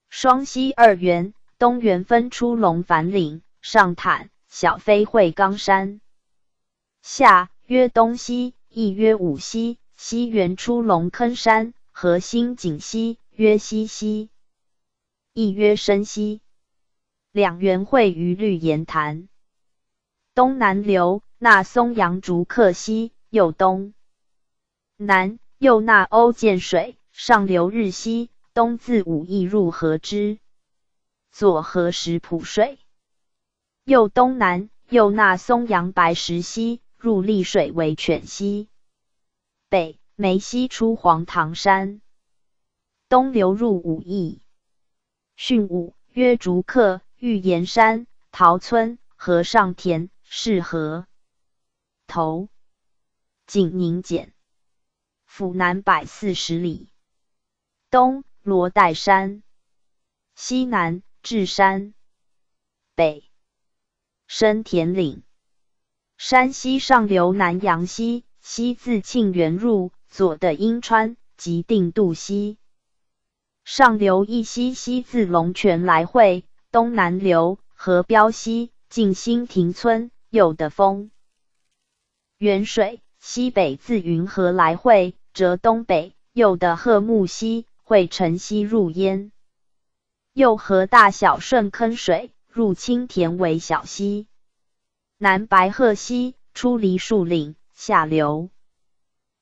双溪二源，东源分出龙凡岭、上坦、小飞会冈山。下曰东溪，亦曰五溪。西源出龙坑山和新井溪，曰西溪，亦曰深溪。两源汇于绿岩潭。东南流，纳松阳竹克溪，又东南又纳欧涧水，上流日溪，东自武义入河之左河石浦水。又东南又纳松阳白石溪，入丽水为犬溪。北梅溪出黄塘山，东流入武义。训武曰竹客、玉岩山、桃村、和尚田、是河头。景宁简府南140里。东罗岱山，西南智山，北深田岭。山西上流南阳溪，西自庆元入，左的英川及定度溪。上流一溪，西自龙泉来汇，东南流河标溪，进新亭村，右的丰源水，西北自云河来汇，折东北，右的鹤木溪，汇成溪入焉。右河大小顺坑水，入青田为小溪。南白鹤溪出梨树岭，下流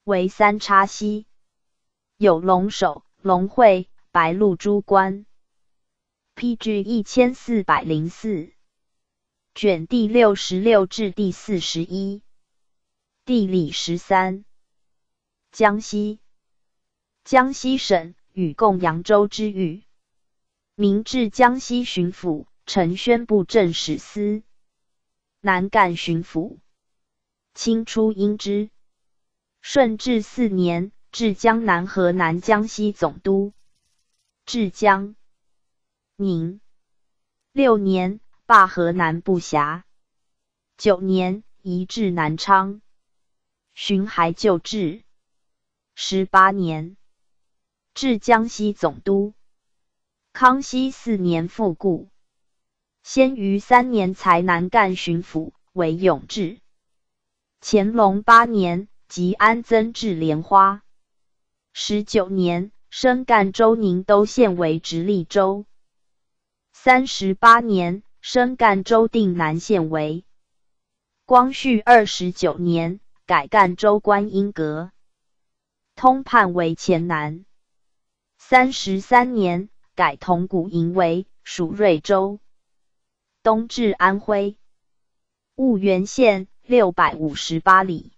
为三叉溪，有龙首、龙会、白鹿诸关。P.G. 1404卷第66至第41。地理13。江西，江西省与共扬州之域。明至江西巡抚，承宣布政使司。南赣巡抚。清初因之。顺治四年，至江南河南江西总督。至江宁六年，罢河南部辖。九年，移至南昌。巡还旧治。18年，至江西总督。康熙四年复故。先于3年才南赣巡抚，为永治。乾隆八年，吉安增至莲花。19年，升赣州宁都县为直隶州。38年，升赣州定南县为。光绪29年，改赣州观音阁通判为黔南。33年，改铜鼓营为属瑞州。东至安徽婺源县658里，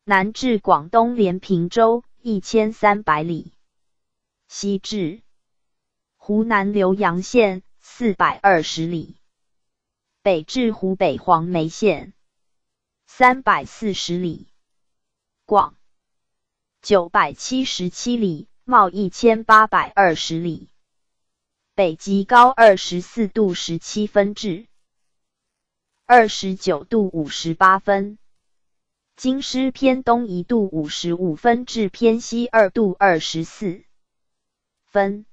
南至广东连平州1300里，西至湖南浏阳县420里，北至湖北黄梅县340里，广977里，袤1820里。北极高24度17分至29度58分，京师偏东1度55分至偏西2度24分。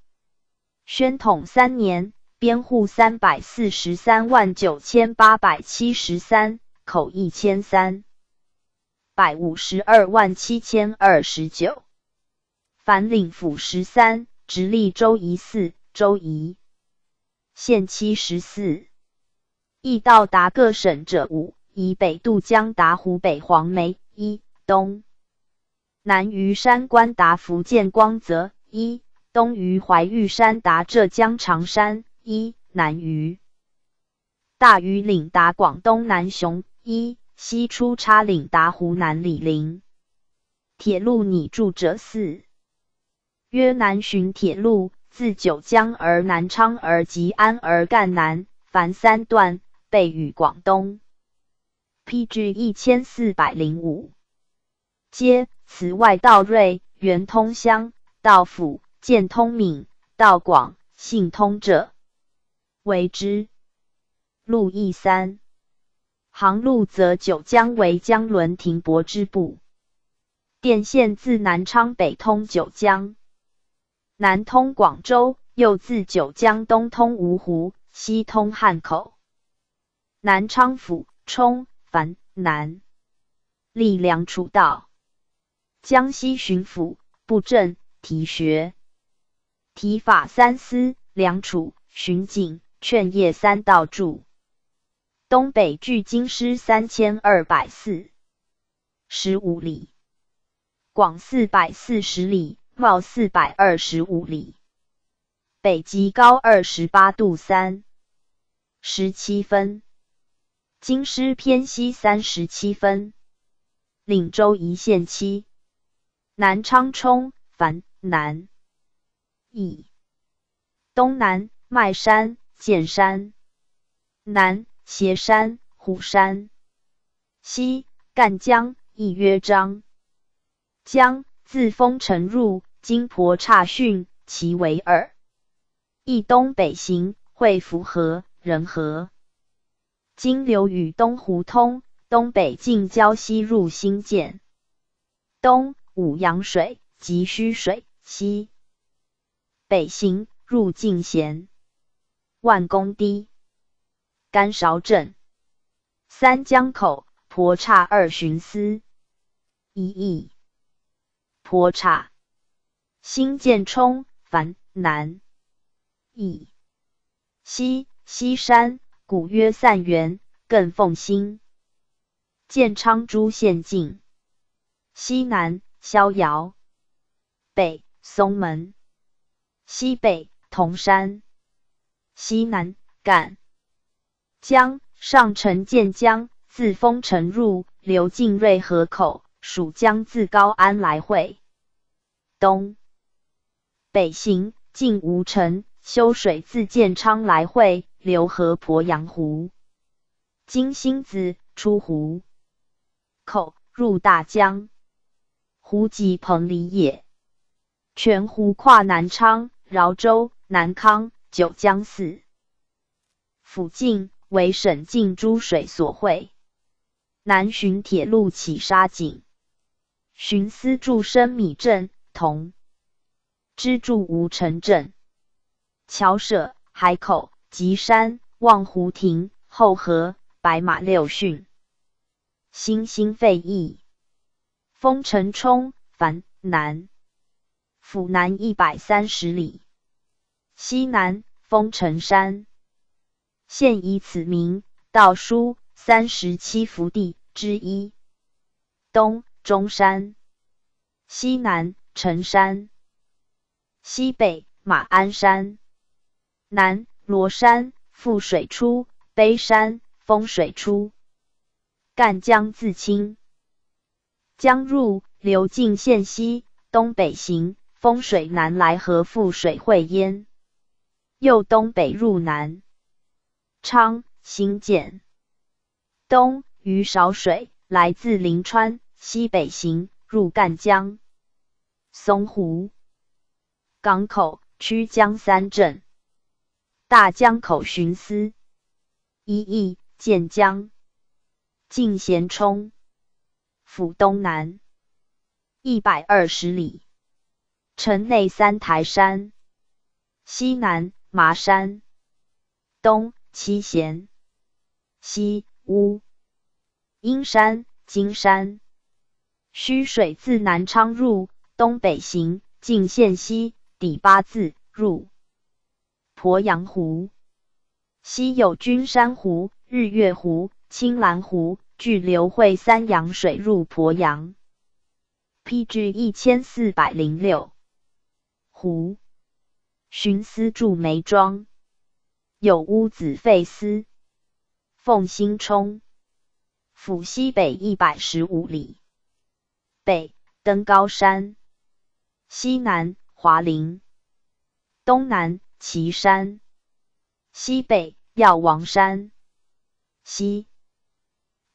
宣统三年，编户3,439,873，口13,527,029。凡领府13，直隶州一四。州一县74，驿道达各省者五：以北渡江达湖北黄梅一，东南于山关达福建光泽一，东于怀玉山达浙江常山一，南于大禹岭达广东南雄一，西出插岭达湖南醴陵。铁路拟筑者四，曰南浔铁路。自九江而南昌而吉安而赣南，凡三段，备与广东。P.G. 1405。皆此外道瑞、圆通乡、道府、建通闽、道广、信通者为之。路亦三航路，则九江为江轮停泊之埠。电线自南昌北通九江，南通广州，又自九江东通芜湖，西通汉口。南昌府充藩南，历梁楚道。江西巡抚、布政、提学、提法三司、粮储、巡警、劝业三道驻。东北距京师3245里，广440里，袤425里。北极高28度37分，京师偏西37分。领州一县七。南昌冲樊南，邑东南麦山、剑山，南协山、虎山，西赣江，亦曰章江，自丰城入，经婆岔汛，其为二。一东北行，汇福河、仁河，经流与东湖通，东北进胶西入新建。东五羊水及须水，西北行入进贤。万公堤、干韶镇、三江口、婆岔二巡司，一邑。婆岔、新建冲、樊南、邑西西山，古曰散原，更奉新。建昌诸县境。西南逍遥，北松门，西北铜山，西南赣江上承建江，自丰城入，流进瑞河口，属江自高安来汇。东北行，进吴城，修水自建昌来汇，流河鄱阳湖，经星子出湖口，入大江。湖即彭蠡也。全湖跨南昌、饶州、南康、九江四府境，为省境诸水所汇。南浔铁路起沙井，巡司驻生米镇，同知驻吴城镇。桥舍、海口、吉山、望湖亭、后河、白马六汛。新兴废邑。丰城冲樊南，府南130里，西南丰城山，现以此名道书37福地之一。东中山，西南陈山，西北马鞍山，南罗山，富水出，悲山，风水出，赣江自清。江入，流进县西，东北行，风水南来河富水汇焉。又东北入南昌、新建。东于少水，来自临川，西北行，入赣江。淞湖港口曲江三镇。大江口巡司。一邑建江。进贤冲。府东南120里，城内三台山，西南麻山，东七贤，西乌阴山、金山。须水自南昌入，东北行，进县西，抵八字，入鄱阳湖。西有君山湖、日月湖、青兰湖。俱流汇三阳水入鄱阳。P.G. 1406湖，巡司驻梅庄，有屋子废司。凤兴冲，府西北115里。北登高山，西南华林，东南岐山，西北药王山，西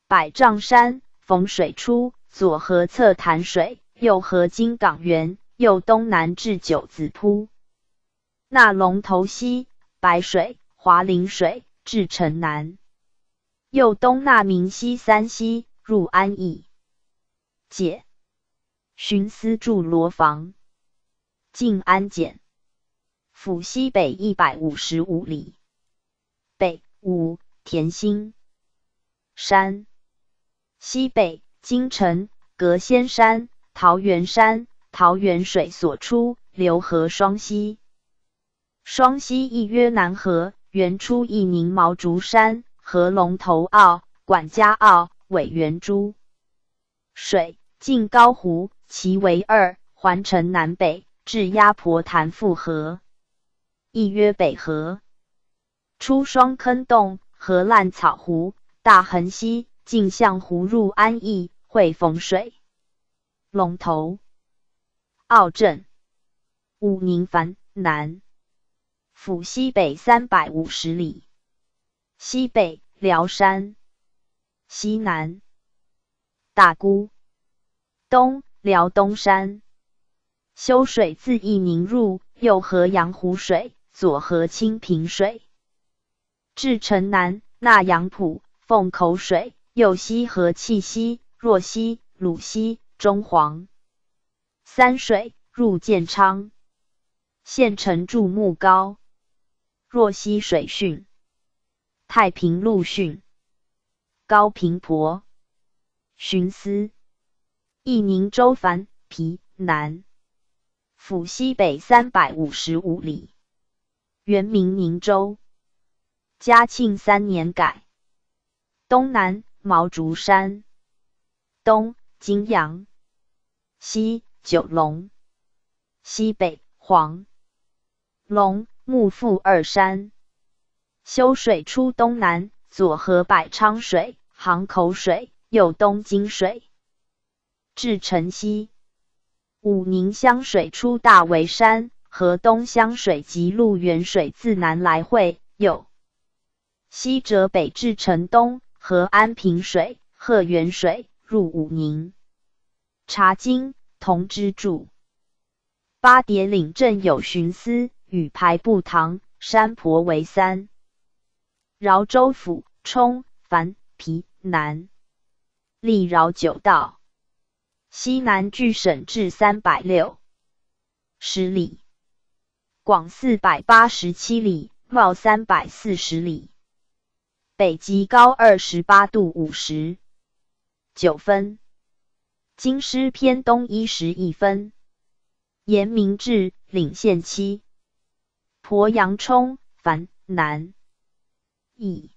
百丈山，逢水出，左河侧潭水，右河经港源，又东南至九子铺。纳龙头溪、白水、华林水，至城南。又东纳明溪三溪，入安邑。解。巡司驻罗房，晋安简。府西北155里。北五田兴山，西北金城隔仙山、桃源山、桃源水所出，流河双溪。双溪亦曰南河，原出义宁毛竹山和龙头坳、管家坳、尾园诸水，进高湖，其为二，环城南北，至鸭婆潭复合，亦曰北河。出双坑洞和烂草湖、大横溪，进向湖入安邑，汇逢水。龙头坳镇，武宁藩南。府西北350里，西北辽山，西南大沽，东辽东山。修水自义宁入，右河阳湖水，左河清平水，至城南纳阳浦、凤口水，右西河气溪、若溪、鲁溪、中黄三水，入建昌。县城筑木高，若溪水汛，太平路汛，高平婆，巡司，义宁州樊皮南，府西北355里，原名宁州，嘉庆三年改。东南毛竹山，东金阳，西九龙，西北黄龙木富二山。修水出东南，左河百昌水、杭口水，右东金水，至城西。武宁湘水出大围山，河东湘水及鹿园水自南来汇，右西折北至城东，河安平水、鹤园水入武宁。查经同知注。八叠岭镇有巡司，与排布塘、山婆为三。饶州府冲樊皮南，历饶九道。西南距省治360里，广487里，袤340里。北极高28度59分，京师偏东11分。沿明制，领县七。鄱阳冲樊南，以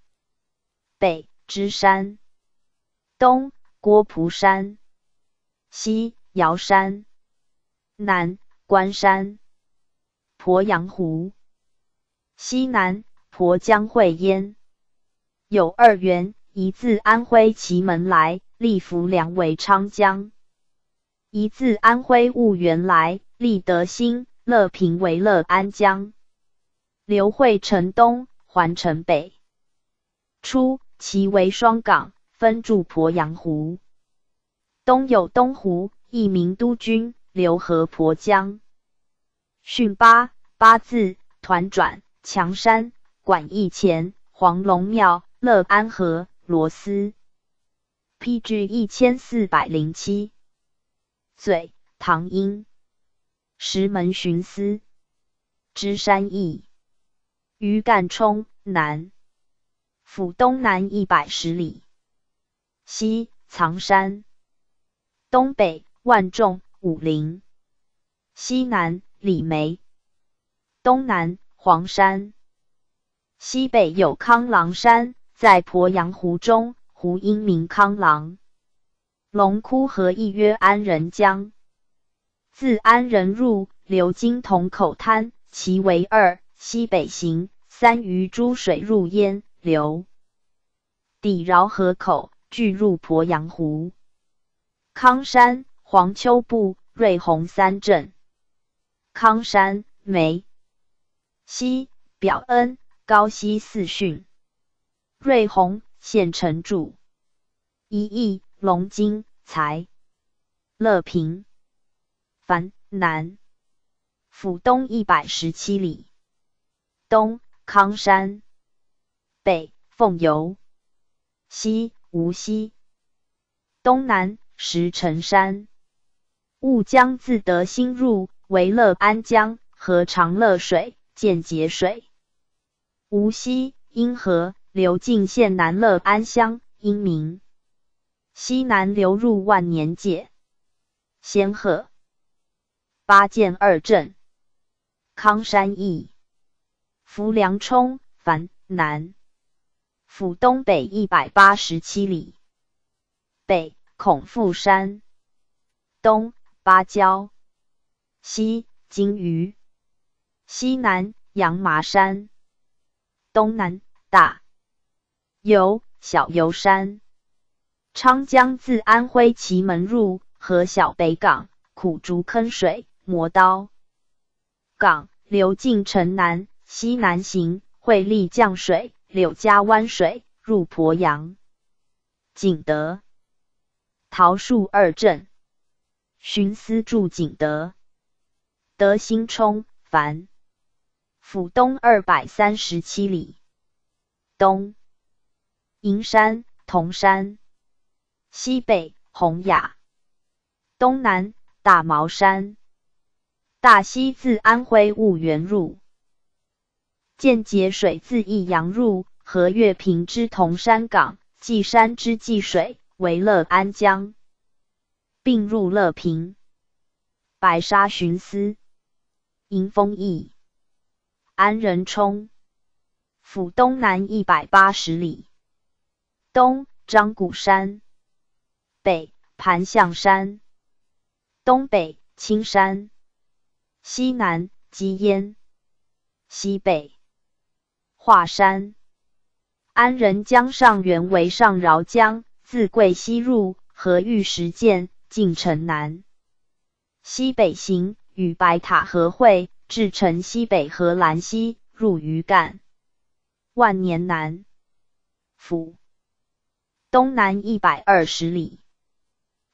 北芝山，东郭璞山，西瑶山，南关山，鄱阳湖，西南鄱江会淹。有二源，一自安徽祁门来，历浮梁为昌江；一自安徽婺源来，历德兴、乐平为乐安江。流汇城东，环城北。初，其为双港，分注鄱阳湖。东有东湖，亦名都军，流河鄱江。汛八八字团转强山管驿前黄龙庙乐安河螺丝。P.G. 1407。嘴唐英石门巡司芝山驿余干冲南府东南110里，西藏山，东北万众武陵，西南李梅，东南黄山，西北有康郎山，在鄱阳湖中，湖因名康郎。龙窟河亦曰安仁江，自安仁入，流经同口滩，其为二，西北行，三余诸水入焉，流抵饶河口，俱入鄱阳湖。康山、黄丘埠、瑞洪三镇。康山、梅溪、表恩、高溪四汛。瑞洪县城驻。一邑、龙津、才、乐平、樊南府东117里，东康山，北凤游，西无锡，东南石城山。婺江自德兴入，为乐安江和长乐水、间节水。无锡因河流进县南乐安乡，因名。西南流入万年界。仙鹤八涧二镇，康山驿，浮梁冲樊南府东北187里，北孔富山，东芭蕉，西金鱼，西南阳麻山，东南大游小游山。昌江自安徽祁门入，和小北港、苦竹坑水、磨刀港，流进城南，西南行，汇丽降水、柳家湾水，入鄱阳。景德、桃树二镇，巡司驻景德。德兴冲樊府东237里，东银山、铜山，西北洪雅，东南大毛山。大溪自安徽婺源入，间节水自益阳入，和岳平之铜山港、稷山之济水，为乐安江，并入乐平。白沙巡司，迎丰邑，安仁冲，府东南180里，东张古山，北盘象山，东北青山，西南基烟，西北华山。安仁江上源为上饶江，自贵西入，合玉石涧，进城南。西北行，与白塔河汇，至城西北河兰溪，入余干。万年南府东南120里，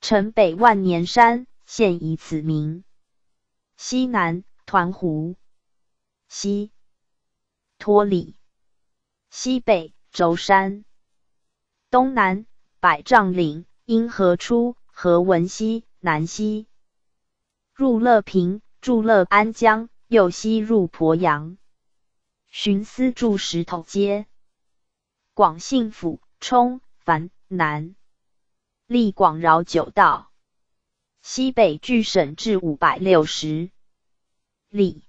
城北万年山，现以此名。西南团湖，西托里，西北舟山，东南百丈岭，因河出，河文溪南溪，入乐平，注乐安江，右西入鄱阳。巡司驻石头街。广信府冲樊南，历广饶九道。西北距省治560里，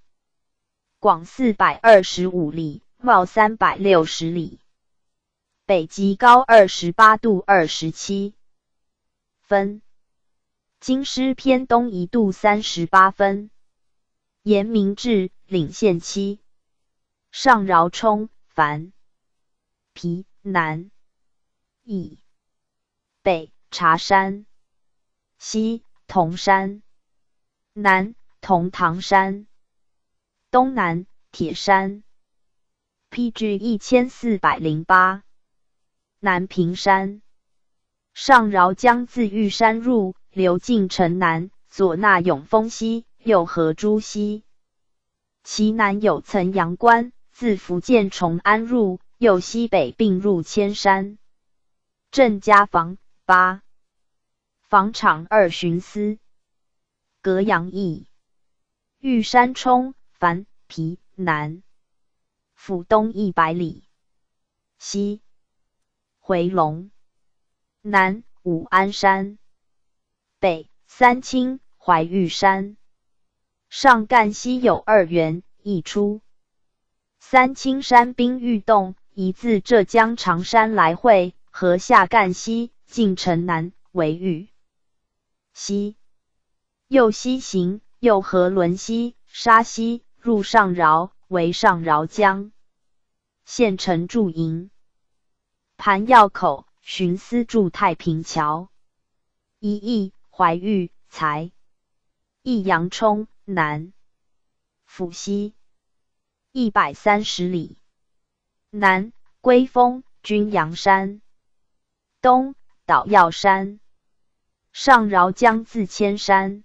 广425里，袤360里。北极高28度27分，京师偏东1度38分。沿明制，领县期。上饶冲樊皮南以北茶山，西铜山，南铜堂山，东南铁山。PG 1408，南屏山。上饶江自玉山入，流进城南，左纳永丰溪，右合诸溪。其南有层阳关，自福建崇安入，右西北并入千山。郑家房八房场二巡司，葛阳邑，玉山冲樊皮南府东100里，西回龙，南武安山，北三清怀玉山。上干溪有二源，一出三清山冰玉洞，一自浙江常山来汇，合下干溪，进城南为玉溪，右西行，又合仑溪、沙溪，入上饶，为上饶江。县城驻营。盘要口，巡司驻太平桥。一邑怀玉才。益阳冲南府西130里，南归峰军阳山，东岛药山。上饶江自千山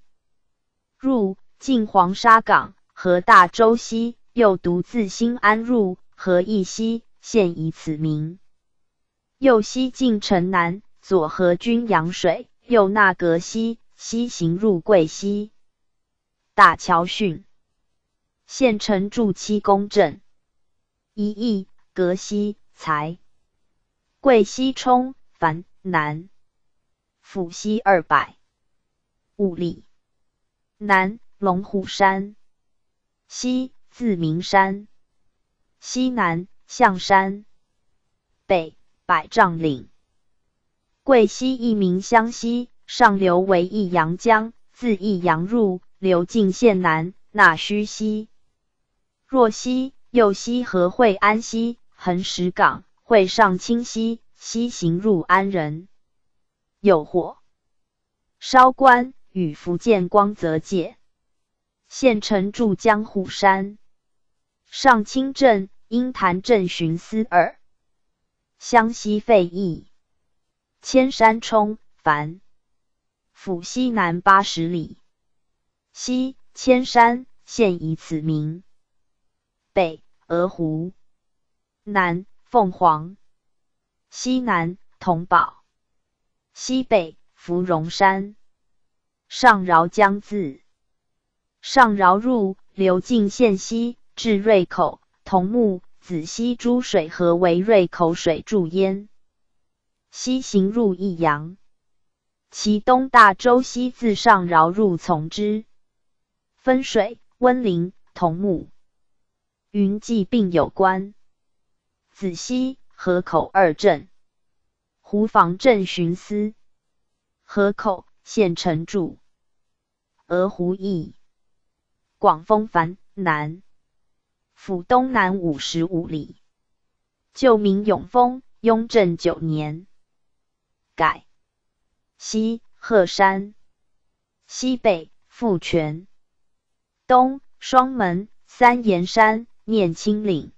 入，进黄沙港，合大洲溪，又独自新安入，合义溪，现以此名。又西进城南，左合军阳水，右纳格溪，西行入贵溪。大桥汛，县城驻七公镇。一邑，隔溪，才。贵溪冲，樊南，府西205里。南龙虎山，西自明山，西南象山，北百丈岭。贵溪一名湘溪，上流为益阳江，自益阳入，流进县南，纳须溪。若溪，右溪河汇安溪，横石岗，汇上清溪，西行入安仁。有火烧关，与福建光泽界。县城驻江户山。上清镇，鹰潭镇巡司二。湘西废邑。千山冲，樊府西南80里。西千山，现以此名。北鹅湖，南凤凰，西南铜宝，西北芙蓉山。上饶江自上饶入，流进县西，至瑞口、桐木、子溪诸水合为瑞口水注焉。西行入益阳，其东大洲溪自上饶入从之。分水、温陵、桐木、云际并有关。子溪、河口二镇，湖防镇巡司。河口县城驻。鹅湖驿。广丰樊南，府东南55里。旧名永丰，雍正九年改。西鹤山，西北富泉，东双门、三岩山、念青岭，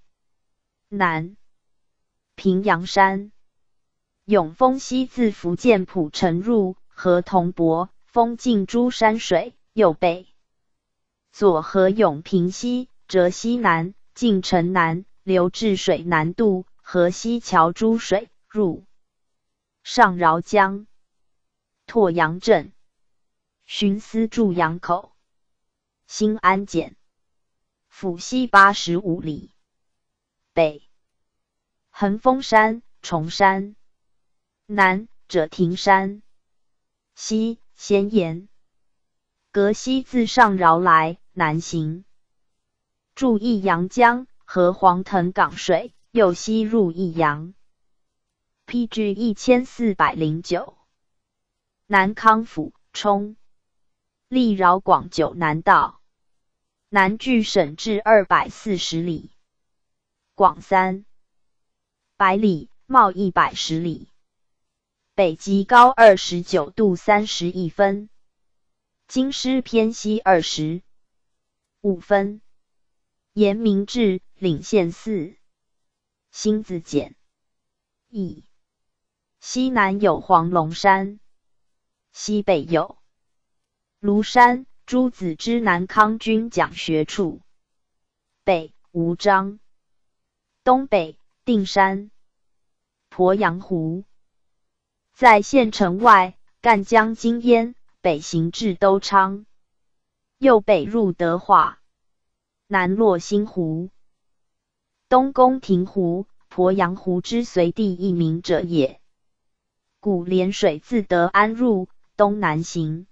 南平阳山。永丰溪自福建浦城入，合铜箔，封进诸山水，右北左河永平溪，折西南，进城南，流至水南渡，河西桥诸水，入上饶江。拓阳镇，巡司驻阳口。新安简，府西85里。北横峰山、崇山，南者亭山，西仙岩。隔溪自上饶来，南行，注益阳江和黄藤港水，又西入益阳。PG 1409，南康府冲，历饶广九南道，南距省治240里，广300里，袤110里，北极高29度31分，京师偏西25分。沿明制，领县寺。星子简。邑。西南有黄龙山，西北有庐山，诸子之南康军讲学处。北吴漳，东北定山、鄱阳湖。在县城外，赣江经烟，北行至都昌，又北入德化，南落新湖，东宫亭湖、鄱阳湖之随地一名者也。古涟水自德安入，东南行，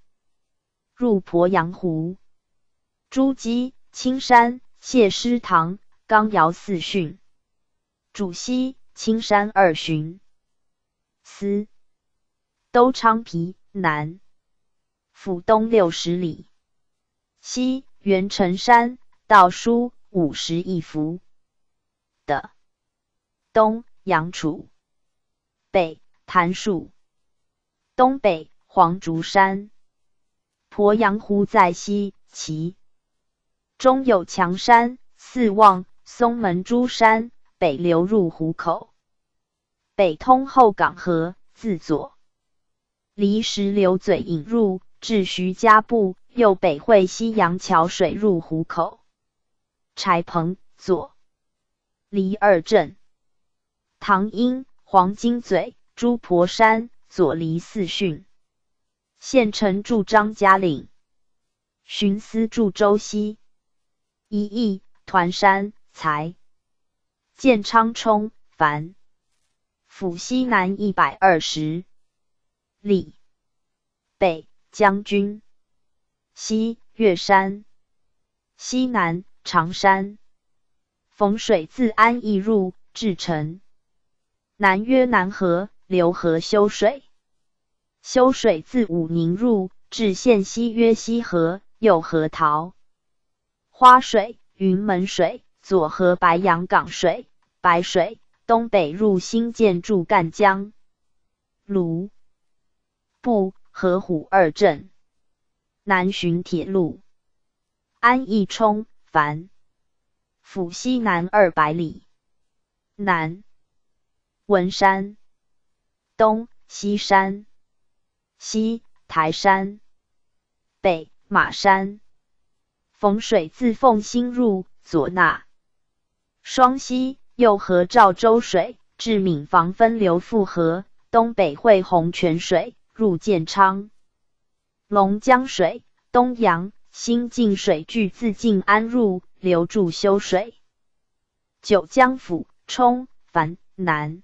入鄱阳湖。诸暨、青山、谢师堂、缸窑四汛，主西、青山二巡。司都昌陂南，府东60里。西元城山，道书51幅的。东阳楚，北檀树，东北黄竹山。鄱阳湖在西，其中有强山、四望、松门诸山，北流入湖口。北通后港河，自左离石流嘴引入，至徐家埠，又北汇西洋桥水入湖口。柴棚左离二镇。唐英黄金嘴猪婆山左离四汛。县城驻张家岭。巡司驻州西。一邑团山才。建昌冲樊。府西南120里。北将军。西岳山。西南长山。逢水自安义入，至城。南曰南河，流河修水。修水自武宁入，至县西曰西河，右河桃花水、云门水，左河白洋港水、白水，东北入新建筑赣江。卢布、河虎二镇。南浔铁路。安义冲樊。府西南200里。南文山。东西山。西台山。北马山。逢水自奉新入，左纳双溪，右河赵州水，至闽房分流复合，东北汇洪泉水，入建昌。龙江水，东阳新进水俱自晋安入，流注修水。九江府冲樊南，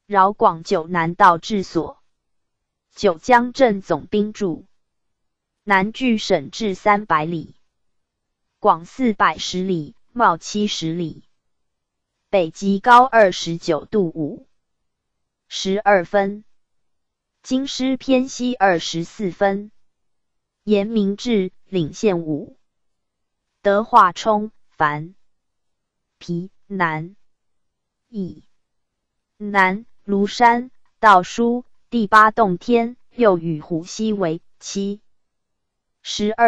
饶广九南道治所。九江镇总兵驻。南距省治300里，广410里，袤70里。北极高29度5、12分。京师偏西24分。延明治领县五。德化冲樊。皮南。以南庐山道书第八洞天，又与虎溪为72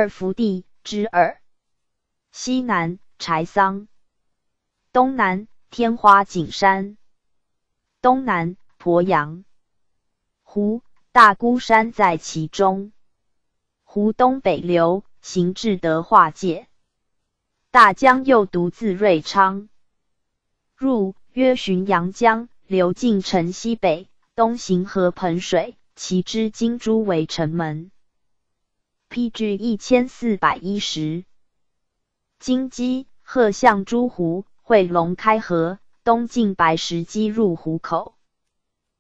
福地之二。西南柴桑。东南天花景山。东南鄱阳湖，大孤山在其中。湖东北流，行至德化界。大江又独自瑞昌入，曰浔阳江，流进城西北，东行河滏水，其支金珠为城门。P.G. 1410。金鸡鹤象诸湖，汇龙开河，东进白石矶入湖口。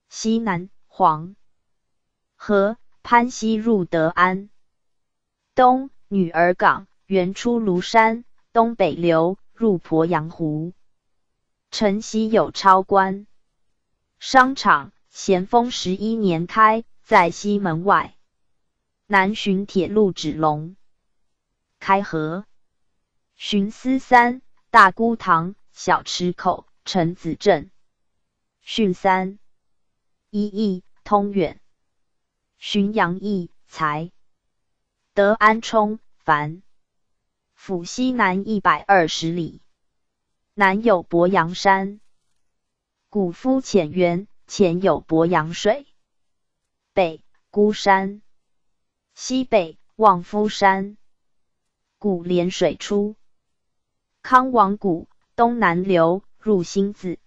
西南黄河潘溪入德安。东女儿港原出庐山，东北流入鄱阳湖。城西有超关商场，咸丰11年开，在西门外。南浔铁路指龙开河。巡司三大姑塘小池口陈子镇。汛三一邑通远。浔阳邑才。德安冲樊。府西南120里。南有鄱阳山。古夫浅源，前有鄱阳水。北孤山。西北望夫山。古连水出。康王谷东南流入新子。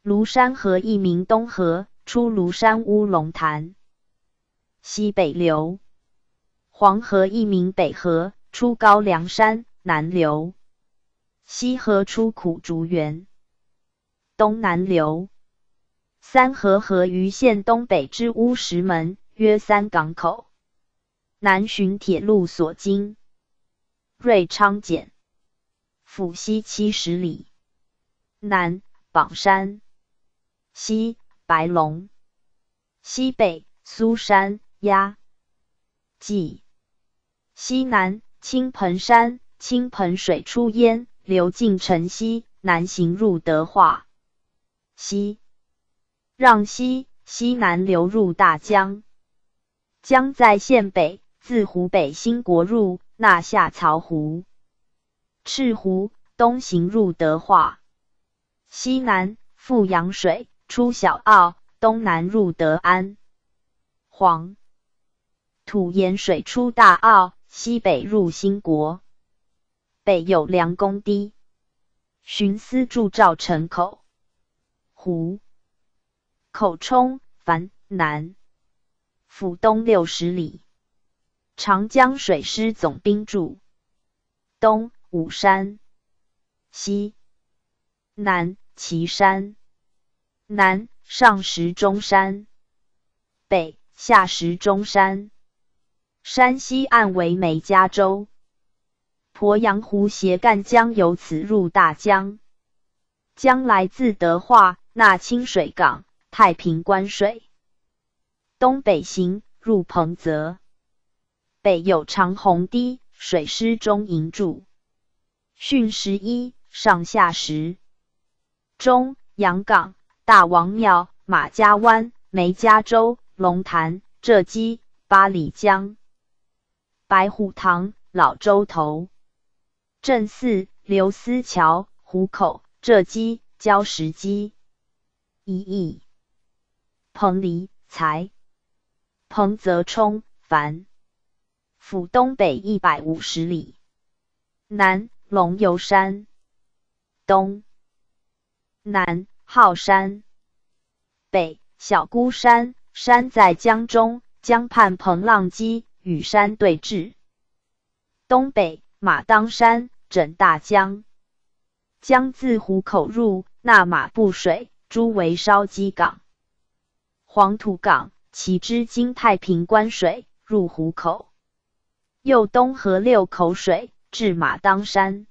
庐山河一名东河，出庐山乌龙潭。西北流。黄河一名北河，出高梁山南流。西河出苦竹园，东南流。三河合于县东北之乌石门，曰三港口。南浔铁路所经。瑞昌简。府西70里。南榜山。西白龙。西北苏山鸭。济。西南青盆山，青盆水出焉，流进城西，南行入德化。西让溪，西南流入大江。江在县北，自湖北兴国入，纳下槽湖。赤湖，东行入德化。西南富阳水出小澳，东南入德安。黄土盐水出大澳，西北入兴国。北有梁公堤。巡司驻赵城口。湖口冲樊南，府东60里。长江水师总兵驻。东武山，西南岐山，南上石钟山，北下石钟山。山西岸为梅家洲。鄱阳湖斜赣江由此入大江。江来自德化，纳清水港、太平关水。东北行，入彭泽。北有长虹堤，水师中营驻。汛11，上下石钟、洋港、大王庙、马家湾、梅家洲、龙潭、浙基、八里江、白虎塘、老洲头、镇寺、刘思桥、湖口、浙基、礁石基、一邑、彭蠡、才、彭泽冲、樊、府东北150里。南龙游山，东南浩山，北小孤山，山在江中，江畔彭浪基，与山对峙。东北马当山，枕大江，江自湖口入，纳马步水，诸为烧鸡港、黄土港，其支经太平关水入湖口，又东河六口水至马当山，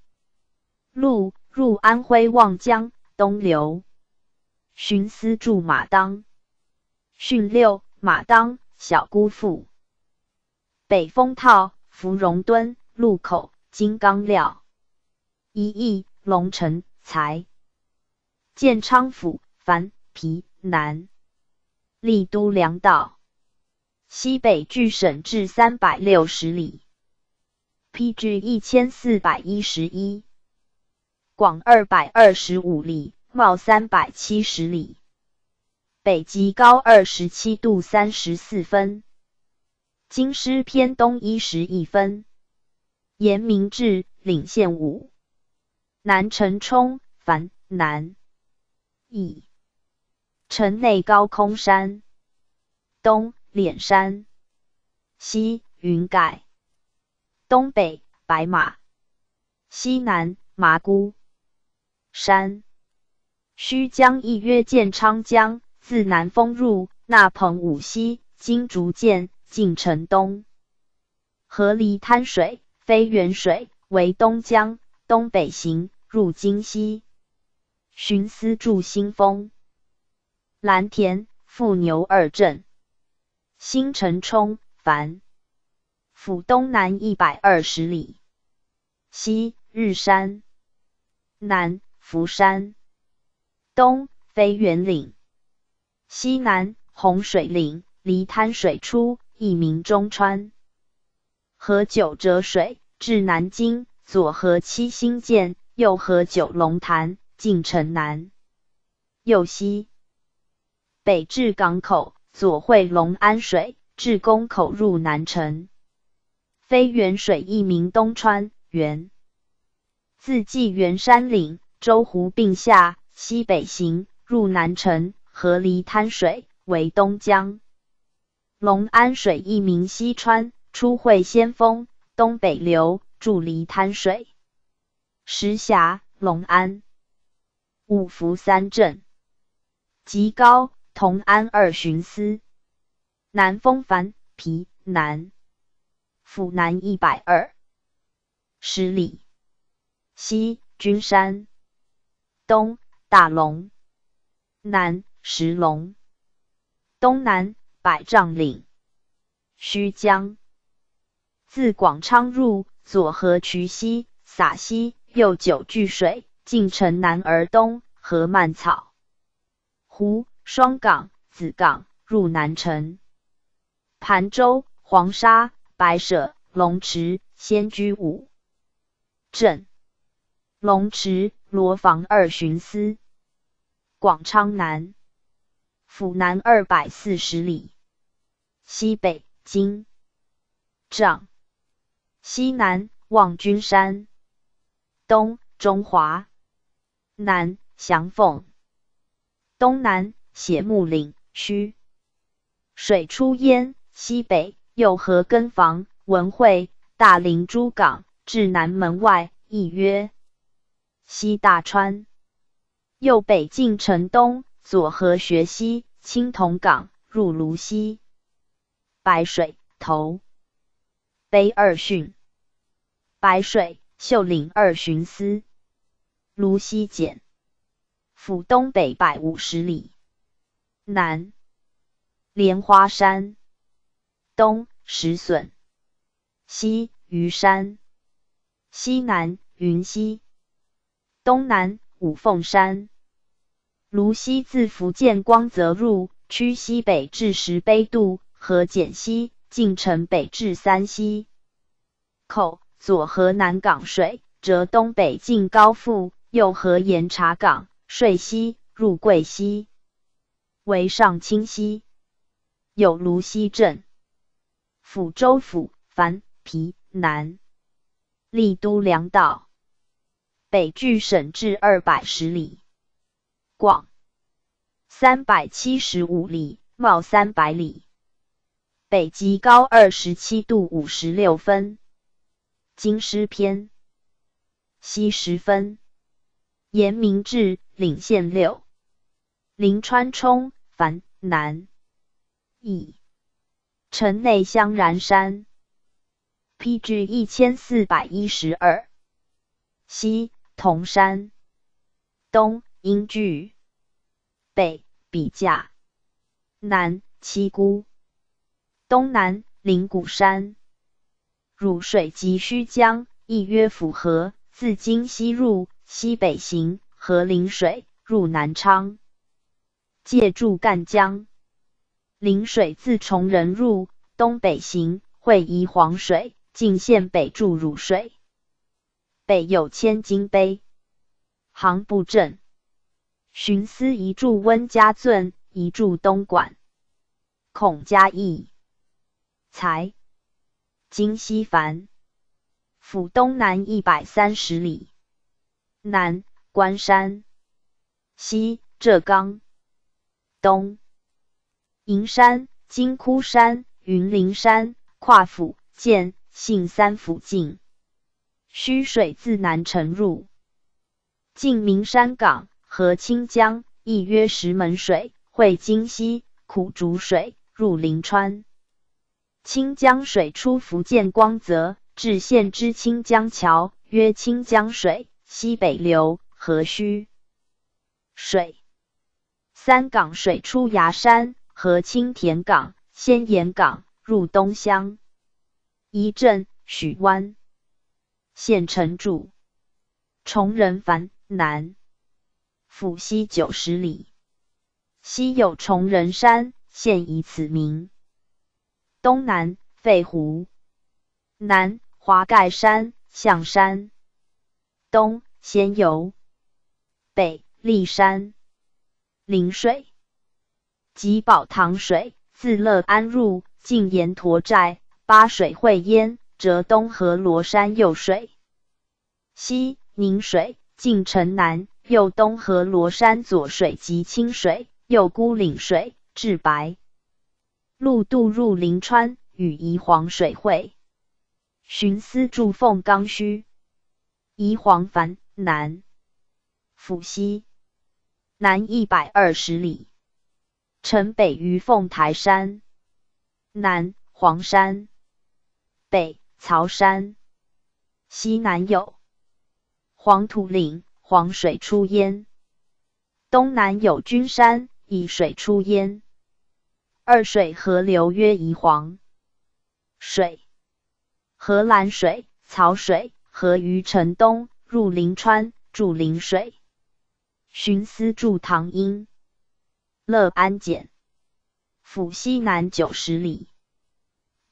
路入安徽望江东流。巡司驻马当。汛六，马当小姑父。北风套、芙蓉墩、路口、金刚料。一邑、龙城、才。建昌府、樊、皮、南。立都粮道。西北距省治360里。PG 1411。广225里，袤370里。北极高27度34分。京师偏东11分。沿明制，领县五。南城冲、樊、南。邑。城内高空山。东敛山。西云盖。东北白马。西南麻姑山。胥江亦曰建昌江，自南丰入，纳彭武溪，经竹涧，进城东。河离滩水，非原水，为东江，东北行，入京西。巡司驻新丰、蓝田、富牛二镇。新城冲、樊，府东南120里。西日山，南福山，东飞源岭，西南洪水岭，离滩水出，一名中川。河九折水至南京，左河七星涧，右河九龙潭，进城南。右西北至港口，左汇龙安水至宫口入南城。飞源水一名东川，源自纪元山岭，周湖并下，西北行，入南城，河离滩水为东江。龙安水一名西川，出会先锋，东北流，注离滩水。石峡、龙安、五福三镇，极高、同安二巡司。南丰樊、皮、南，府南120里。西君山，东大龙，南石龙，东南百丈岭。胥江自广昌入，左河渠溪、洒溪，右九聚水，进城南而东，河漫草湖、双港、子港，入南城。盘州、黄沙、白舍、龙池、仙居五镇。龙池、罗房二巡司。广昌南，府南240里。西北经丈。西南望君山，东中华，南翔凤，东南血木岭须水出焉，西北右河根房文会大林诸港至南门外，亦曰西大川。右北进城东，左河学溪青铜港入芦溪。白水头碑二汛，白水秀岭二巡司，芦溪简府东北150里。南莲花山，东石笋，西虞山，西南云溪，东南五凤山。芦溪自福建光泽入，趋西北至石碑渡，河简溪，进城北至三溪口，左河南港水，折东北进高阜，右河沿茶港、水溪，入桂溪，为上清溪。有芦溪镇。抚州府凡皮南，历都两道，北距省治210里，广375里，袤300里。北极高27度56分。京师偏西10分。延明治领县六。临川冲凡南。乙城内香然山。PG 1412。西铜山。东英巨。北笔架。南七姑。东南灵谷山。汝水及须江，亦曰府河，自京西入，西北行，河临水，入南昌。借注赣江。临水自崇仁入，东北行，汇宜黄水，进县北注汝水。北有千金碑。杭埠镇。巡司移驻温家圳，移驻东莞。孔家义。才。今西樊。府东南130里。南关山。西浙冈。东银山、金窟山、云林山，跨府、建、信三府境。须水自南城入，进明山港和清江，亦曰石门水，汇金溪、苦竹水，入临川。清江水出福建光泽，至县之清江桥，曰清江水，西北流，河须水。三港水出崖山，和青田港、仙岩港，入东乡。一镇许湾。县城驻崇仁繁南，府西90里。西有崇仁山，现以此名。东南费湖，南华盖山、象山，东仙游，北骊山。临水及宝塘水，自乐安入，进沿驼寨，八水汇焉，折东河罗山右水。西宁水进城南，右东河罗山左水及清水，右孤岭水，至白鹿渡入临川，与宜黄水汇。巡司驻凤冈墟。宜黄繁南，府西南120里。城北于凤台山，南黄山，北曹山，西南有黄土岭，黄水出焉。东南有君山，以水出焉。二水合流曰宜黄水。荷兰水、曹水合于城东，入临川，注临水。巡司驻唐阴。乐安简，府西南90里。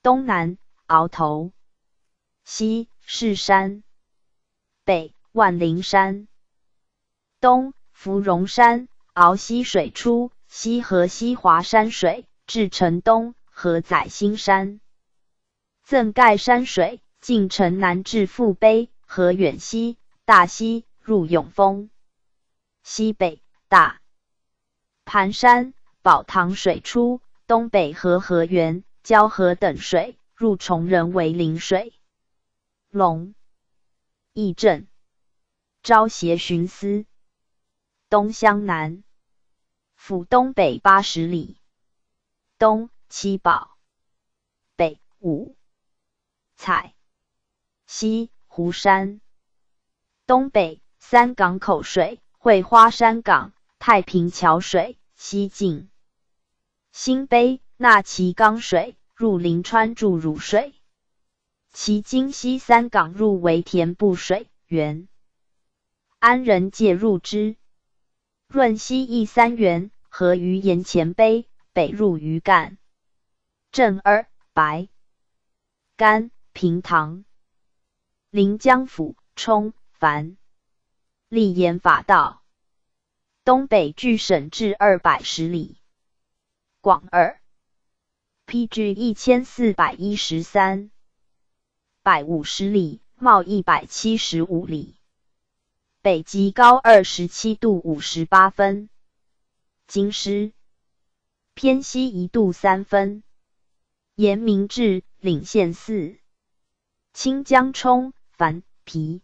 东南鳌头，西士山，北万灵山，东芙蓉山。鳌溪水出，西河西华山水，至城东，河载新山。赠盖山水，进城南至富碑，河远溪、大溪入永丰。西北大盘山、宝塘水出，东北河河源、蛟河等水入崇仁为临水。龙义镇，昭协巡司，东乡南，府东北80里。东七宝，北五彩，西湖山，东北三港口水，会花山港、太平桥水，西进新碑、纳旗冈水，入临川注汝水。其经西三港入为田部水源，安人介入之。润溪一三元，合于岩前碑，北入于赣。镇二白干平塘，临江府冲樊，立言法道。东北距省治210里，广二 PG 1413百50里，袤175里。北极高27度58分，京师偏西1度3分。延明治领县四，清江冲樊皮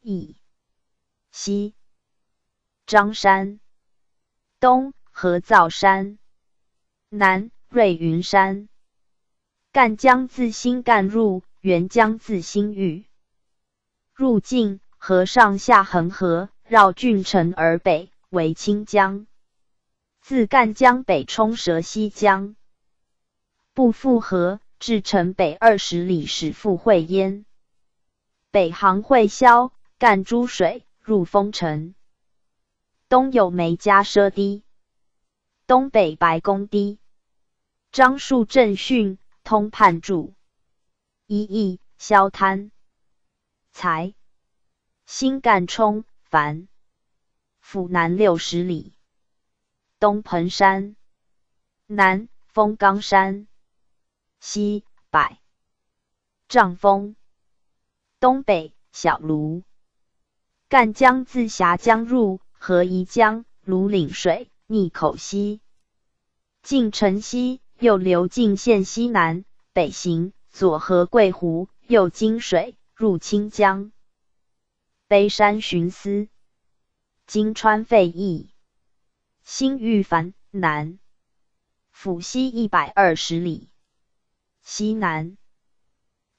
邑西张山，东合造山，南瑞云山。赣江自新淦入，沅江自新圩入境。河上下横河，绕郡城而北，为清江。自赣江北冲蛇溪江，不复河，至城北20里始复会淹。北行会销赣诸水入丰城。东有梅家畲堤，东北白公堤。张树正训通判注。一邑萧滩才。新淦冲樊府南60里，东彭山，南丰冈山，西百丈峰，东北小芦。赣江自峡江入，合宜江、庐岭水，逆口溪，进城西，又流进县西南，北行，左合桂湖，右经水，入清江。碑山巡司，金川废邑，新玉繁南，府西120里，西南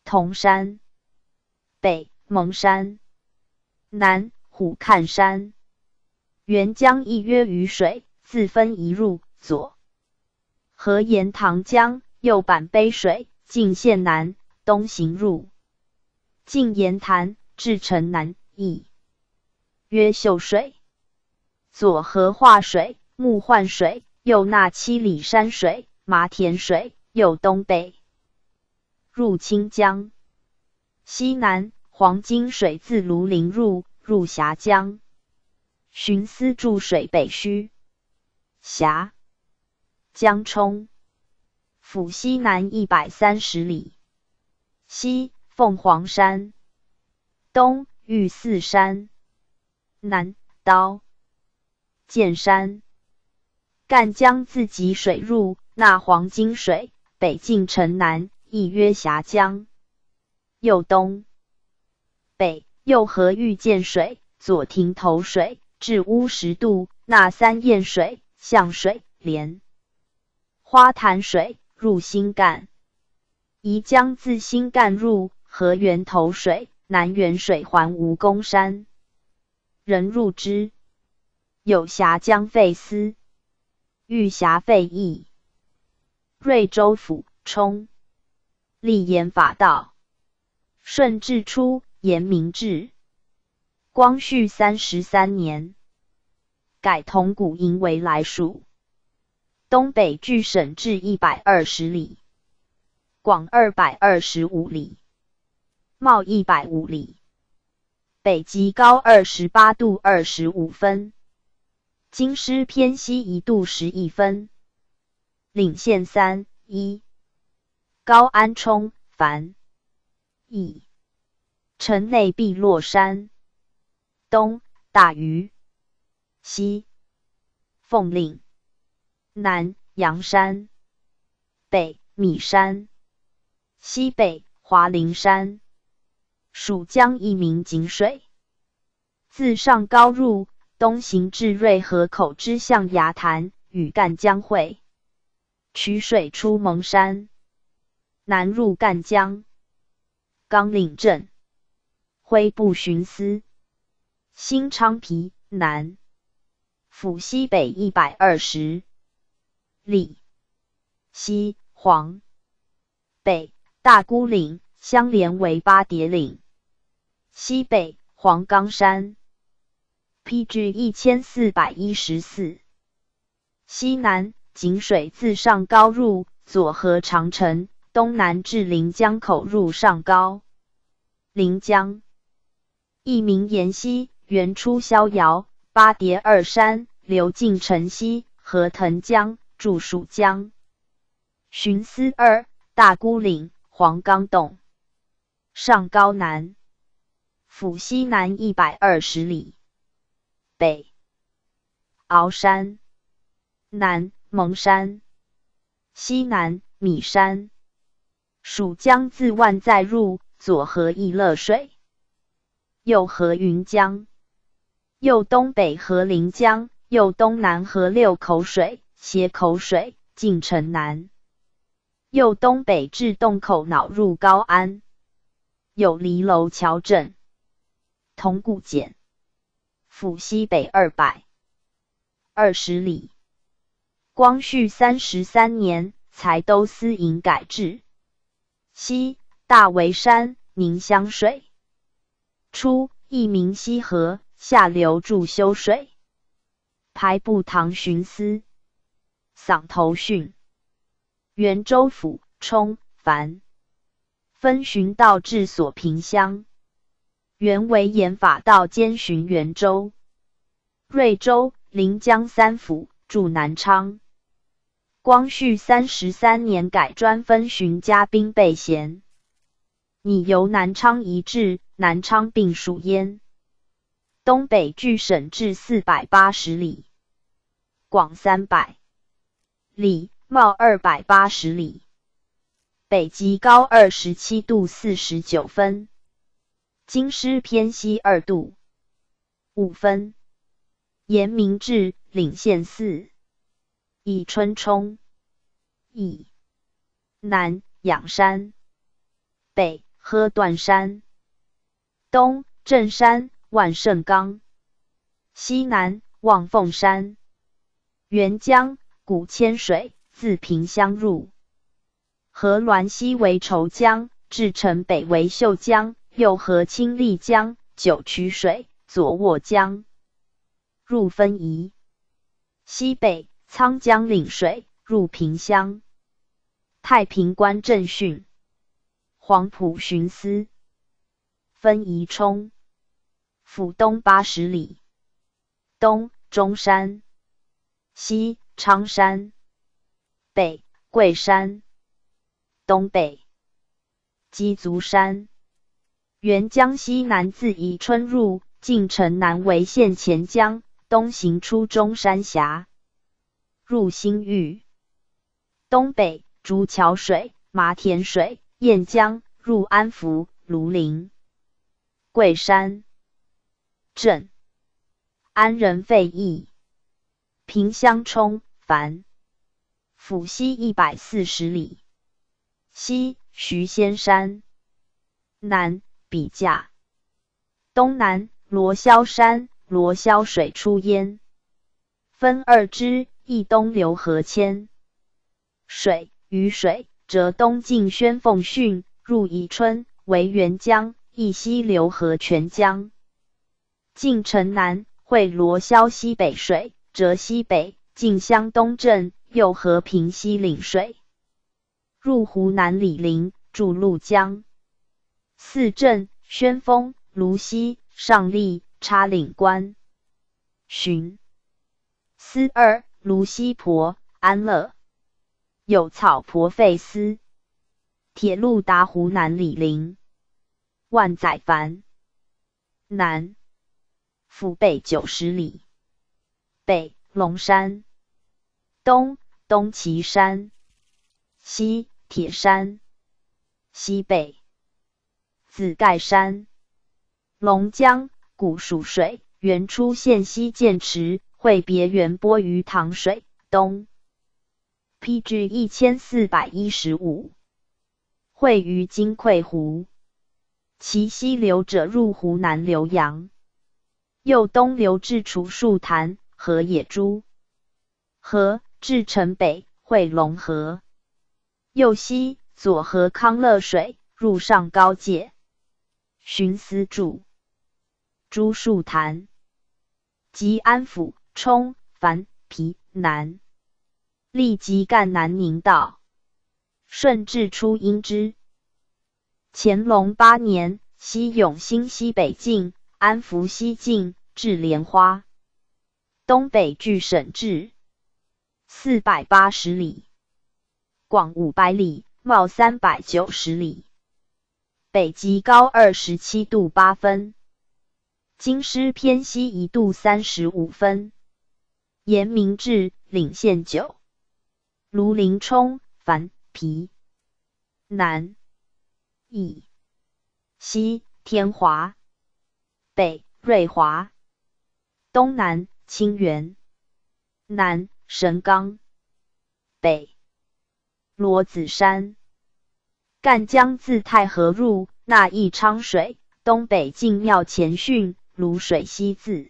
铜山，北蒙山，南虎看山。沅江一曰渝水，自分一入，左河沿塘江，右板碑水，进县南，东行入，进岩潭，至城南。邑曰秀水，左河化水、木浣水，右纳七里山水、麻田水，右东北入清江。西南黄金水自庐陵入，入峡江。巡司注水北虚峡江冲，府西南130里。西凤凰山，东玉寺山，南刀剑山。赣江自吉水入，纳黄金水，北进城南，亦曰峡江。右东北右河玉涧水，左亭头水，至乌石渡，纳三堰水、象水、莲花潭水，入新淦。宜江自新淦入，河源头水。南源水环蜈蚣山，人入之。有峡江废司，玉峡废邑。瑞州府冲，立言法道。顺治初，延明治。光绪33年，改铜鼓营为来属。东北距省治120里，广225里。袤105里，北极高28度25分，京师偏西1度11分。领县三一高安冲樊邑。城内碧落山。东大余，西凤岭，南阳山，北米山，西北华林山。蜀江一名井水，自上高入，东行至瑞河口之象牙潭，与赣江汇，取水出蒙山，南入赣江。冈岭镇，徽布巡司，新昌陂南，府西北120里，西黄，北大沽岭，相连为八叠岭。西北黄冈山，PG 1414。西南井水自上高入，左河长城，东南至临江口入上高。临江，一名沿溪，源出逍遥、八叠二山，流进城西，河腾江，注蜀江。巡司二，大沽岭、黄冈洞，上高南。府西南120里，北鳌山，南蒙山，西南米山。蜀江自万载入，左河一乐水，右河云江，右东北河临江，右东南河六口水、斜口水，进城南。右东北至洞口脑入高安，有离楼桥镇。铜鼓简，府西北220里。光绪33年，才都司营改制。西大围山，宁乡水出，一名西河，下流注修水。排部堂巡司，嗓头训。原州府充凡分巡道治所萍乡。原为盐法道兼巡袁州、瑞州、临江三府，驻南昌。光绪三十三年改专分巡加兵备衔，拟由南昌移至南昌并属焉。东北距省治480里，广300里，袤280里，北极高27度49分。京师偏西2度5分，沿明制，领县四，以春冲，以南仰山，北喝断山，东镇山、万盛冈，西南望凤山。沅江古千水，自萍乡入。河滦西为稠江，至城北为秀江。右河清丽江、九曲水、左卧江，入分宜。西北沧江岭水入萍乡。太平官镇训，黄埔巡司，分宜冲，府东80里。东中山，西昌山，北桂山，东北鸡足山。沅江西南自宜春入，进城南为县前江，东行出中山峡，入新圩。东北竹桥水、麻田水、雁江，入安福、庐陵、桂山镇。安仁废邑，萍乡冲凡，府西140里。西徐仙山，南笔架，东南罗霄山，罗霄水出焉，分二支，一东流河千水、雨水，折东进宣奉训，入宜春，为沅江；一西流河泉江，进城南汇罗霄西北水，折西北进湘东镇，又和平西岭水，入湖南醴陵，注怒江。四镇：宣丰、芦溪、上栗、插岭关。巡司二、芦溪婆、安乐。有草婆费司。铁路达湖南醴陵。万载凡。南，府北90里。北龙山，东东岐山，西铁山，西北紫盖山。龙江，古蜀水，源出县西涧池，汇别源波于塘水东。PG 1415，汇于金匮湖，其西流者入湖南浏阳，又东流至楚树潭和野猪河，至城北汇龙河，又西左河康乐水入上高界。巡司注：朱树潭，吉安府冲樊皮南。历及赣南宁道，顺治初荫之。乾隆八年，西永兴西北境，安福西境，至莲花。东北距省治480里，广500里，袤390里。北极高27度8分，京师偏西1度35分。沿明制，领县九。庐陵冲樊皮南以西天华，北瑞华，东南清源，南神冈，北罗子山。赣江自太和入，纳义昌水，东北进庙前汛，泸水西自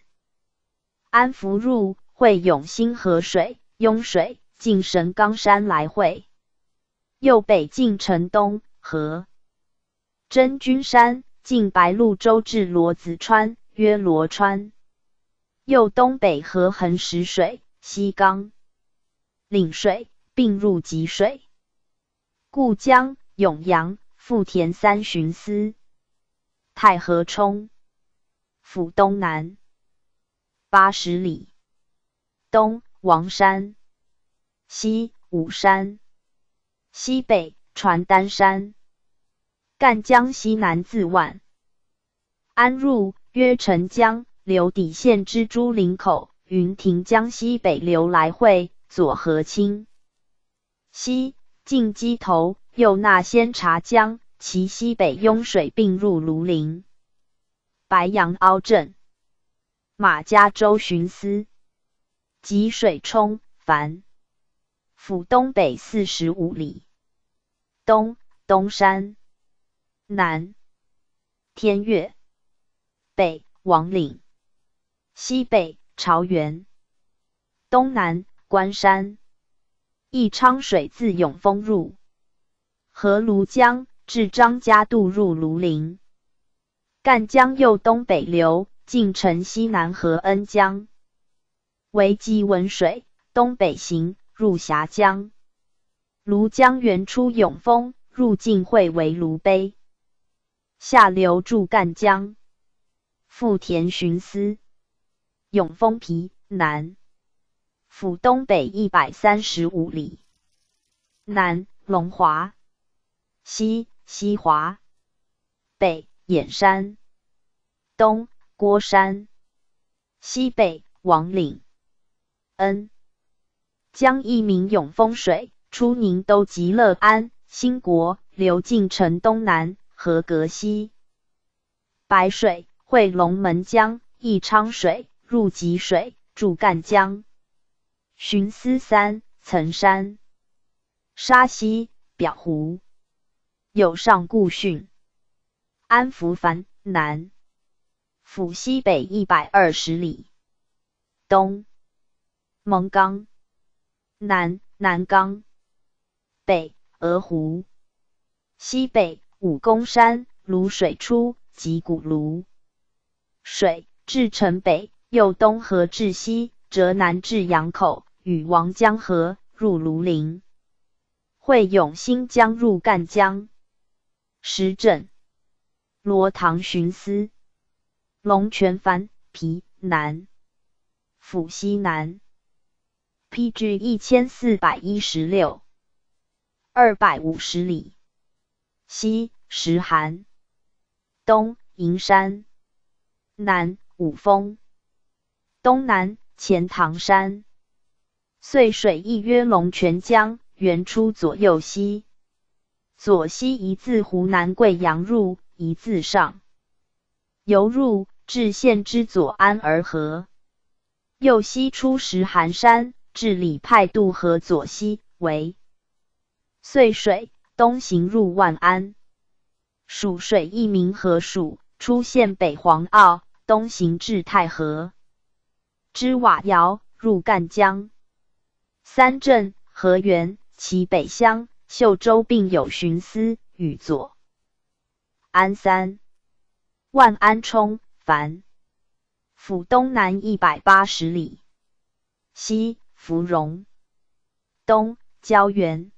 安福入，汇永兴河水、雍水。进神冈山来汇，右北进城东河真君山，进白鹭洲至罗子川，曰罗川。右东北河横石水、西冈岭水，并入济水。故江、永阳、富田三巡司。太和冲，府东南80里，东王山。西武山，西北传丹山。赣江西南自万安入，曰澄江，流底县之朱林口、云亭江西北流来汇，左河清西，进鸡头，右纳仙茶江，其西北拥水并入庐陵。白杨凹镇，马家州巡司，吉水冲樊。府东北45里，东东山，南天岳，北王岭，西北朝元，东南关山。义昌水自永丰入，河庐江至张家渡入庐陵。赣江右东北流，进城西南河恩江，为吉文水，东北行。入峡江，庐江源出永丰，入境汇为芦陂，下流注赣江。富田巡司，永丰陂南，府东北135里，南龙华，西西华，北兖山，东郭山，西北王岭。恩江一名永丰水，出宁都及乐安、兴国，流进城东南和阁西。白水汇龙门江、义昌水入济水，注赣江。巡司三层山，沙溪表湖有上固训。安福凡南，府西北120里，东蒙冈。南南冈，北鹅湖，西北武功山，泸水出及古泸水至城北，右东河至西，折南至阳口，与王江河入庐陵。汇永兴江入赣江。石镇，罗塘巡司，龙泉矾皮南，府西南。PG 1416，250里，西石函，东银山，南五峰，东南钱塘山。遂水亦曰龙泉江，源出左右溪。左溪一自湖南桂阳入，一自上游入，至县之左安而合。右溪出石寒山，至李派渡河左溪，为遂水，东行入万安。蜀水亦名河蜀，出县北黄澳，东行至太和之瓦窑，入赣江。三镇、河源，其北乡、秀州并有巡司，与左安三万安冲繁府东南180里，西芙蓉，东胶原，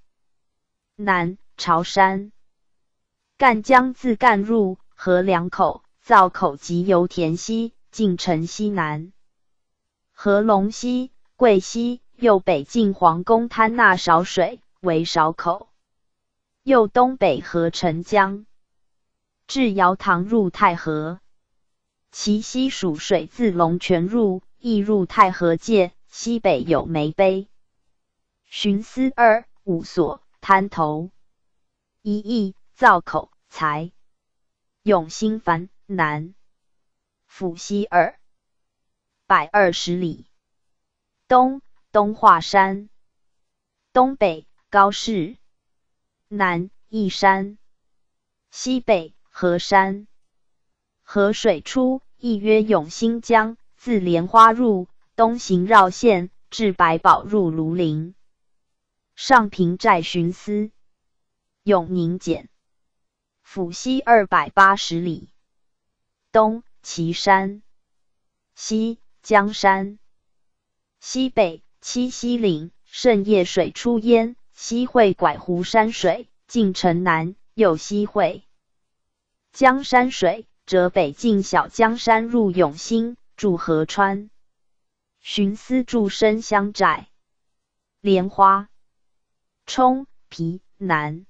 南潮山。赣江自赣入，河两口、造口及油田溪，进城西南。合龙溪、桂溪，右北进皇宫滩纳勺水，为勺口。右东北合澄江，至瑶塘入太河。其西蜀水自龙泉入，亦入太河界，西北有梅碑。巡司二五所滩头一邑造口才永兴繁南府西220里，东东华山，东北高士，南义山，西北河山。河水出，亦曰永兴江，自莲花入，东行绕县，至白宝入庐陵。上平寨巡司永宁简府西280里，东岐山，西江山，西北七溪岭，胜业水出焉，西汇拐湖山水，进城南，右西汇江山水，折北进小江山入永兴，注河川。巡司驻深乡寨，莲花冲皮南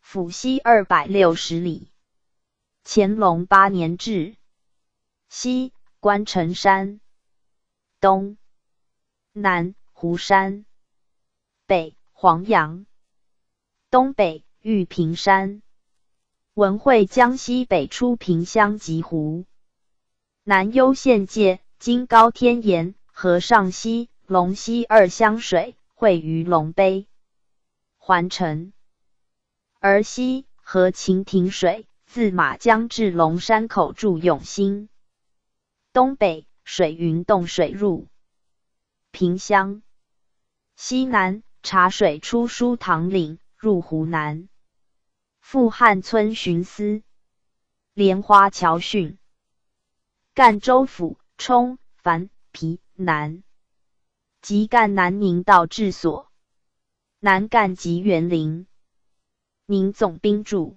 府西260里。乾隆8年置。西关城山，东南湖山，北黄杨，东北玉屏山。文汇江西北出萍乡及湖南攸县界，经高天岩、和上溪、龙溪二乡水，汇于龙碑。环城而西和秦亭水，自马江至龙山口注永兴。东北水云洞水入萍乡。西南茶水出书堂岭入湖南。富汉村巡司莲花桥汛。赣州府冲繁皮南及赣南宁道治所。南赣及园林。宁总兵驻。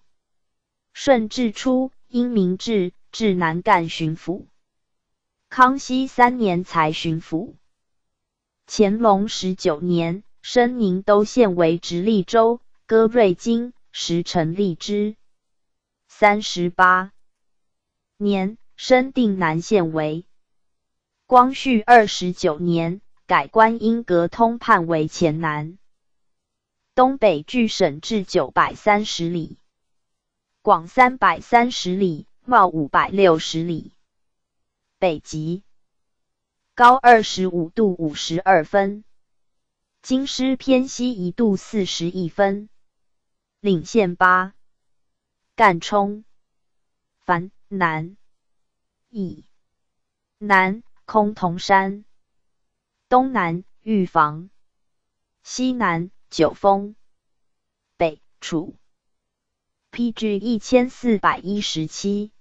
顺治初，因明制，至南赣巡抚。康熙3年才巡抚。乾隆19年，升宁都县为直隶州，割瑞金，时臣立之。38年，升定南县为。光绪29年，改观音阁通判为黔南。东北距省治930里，广330里，袤560里。北极高25度52分，京师偏西1度41分。领县八，赣冲繁南以南崆峒山，东南玉房，西南九峰，北楚。PG 1417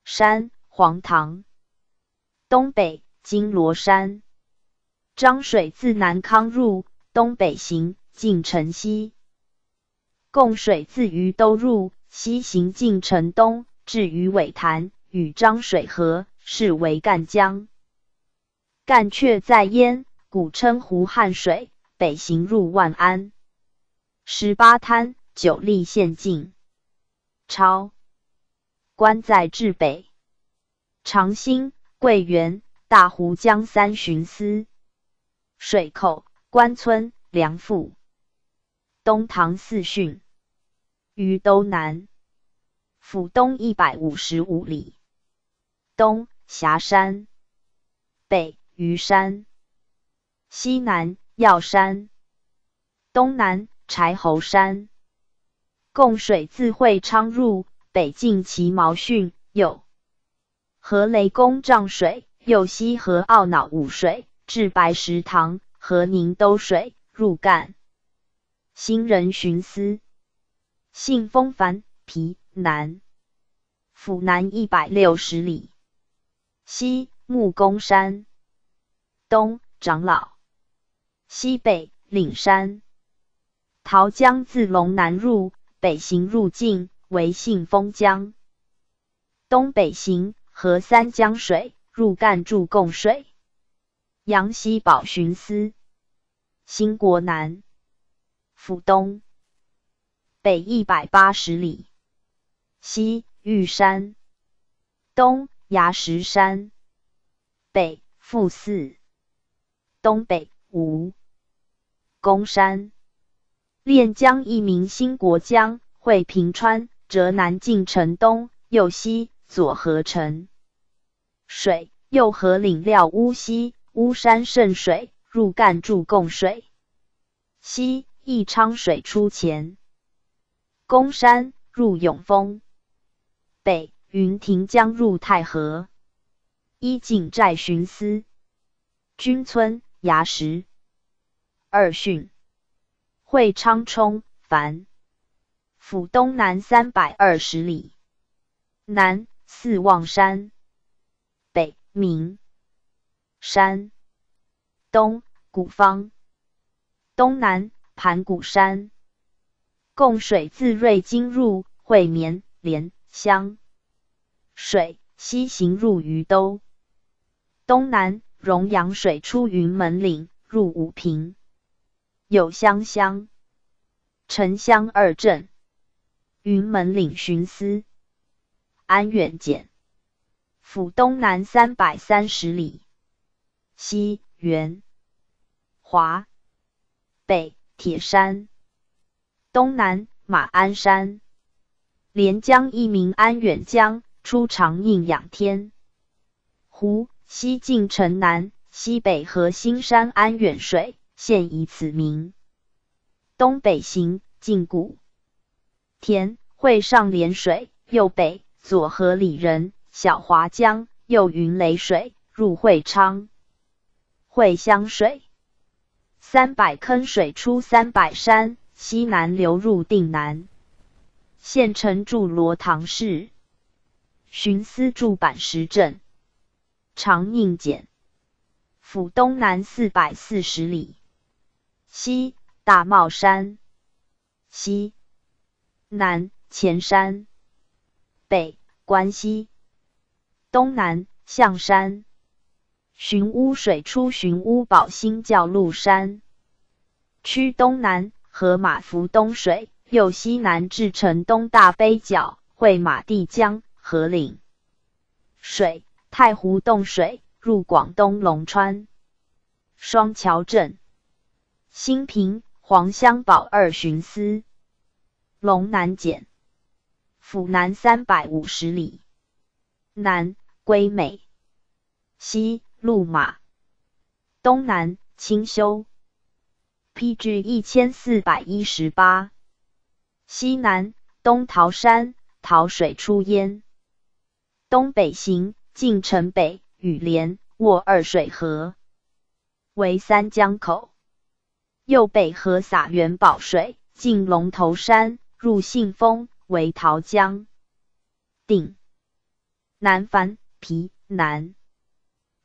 山黄塘，东北金罗山。漳水自南康入，东北行进城西。贡水自于都入，西行进城东，至于尾潭，与漳水合，是为赣江。赣却在焉，古称胡汉水，北行入万安。十八滩，九立县境。超关在治北。长兴、桂园、大湖江三巡司。水口、关村、梁府。东塘四郡。于都南。府东155里。东霞山。北虞山。西南药山。东南柴侯山。贡水自会昌入，北进其毛逊，右合雷公丈水，右西合懊恼五水，至白石塘，合宁都水，入赣。新人巡司，信丰凡皮南，府南160里。西木公山，东长老，西北岭山。桃江自龙南入，北行入境，为信丰江。东北行合三江水，入赣注贡水。杨溪堡巡司，兴国南，府东北180里。西玉山，东崖石山，北富寺，东北吴公山。练江一名兴国江，汇平川，折南进城东，右西左合城水，右合岭料乌溪，乌山渗水，入赣注贡水。西义昌水出前公山，入永丰。北云亭江入太河。衣锦寨巡司，军村崖石二汛。会昌冲樊，府东南320里。南四望山，北明山，东古方，东南盘古山。贡水自瑞金入，汇绵连湘水，西行入于都。东南荣阳水出云门岭，入武平。有乡乡、城乡二镇。云门岭巡司，安远简，府东南330里。西元华，北铁山，东南马鞍山。连江一名安远江，出长宁仰天湖，西进城南，西北合新山安远水。现以此名。东北行进古田会上连水，右北左河里仁小华江，右云雷水，入会昌。会香水。三百坑水出三百山，西南流入定南。县城驻罗塘市，巡司驻板石镇。长宁简，府东南440里。西大帽山，西南前山，北关西，东南象山。寻乌水出寻乌堡新教鹿山区东南和马福东水，右西南至城东大碑角，汇马地江河岭水，太湖洞水，入广东龙川双桥镇。新平、黄乡堡二巡司，龙南简，府南350里。南归美，西鹿马，东南清修。PG 1418。西南东桃山，桃水出焉。东北行进城北雨连卧二水河，为三江口。右北河洒元宝水，进龙头山，入信丰，为桃江。定南樊皮南，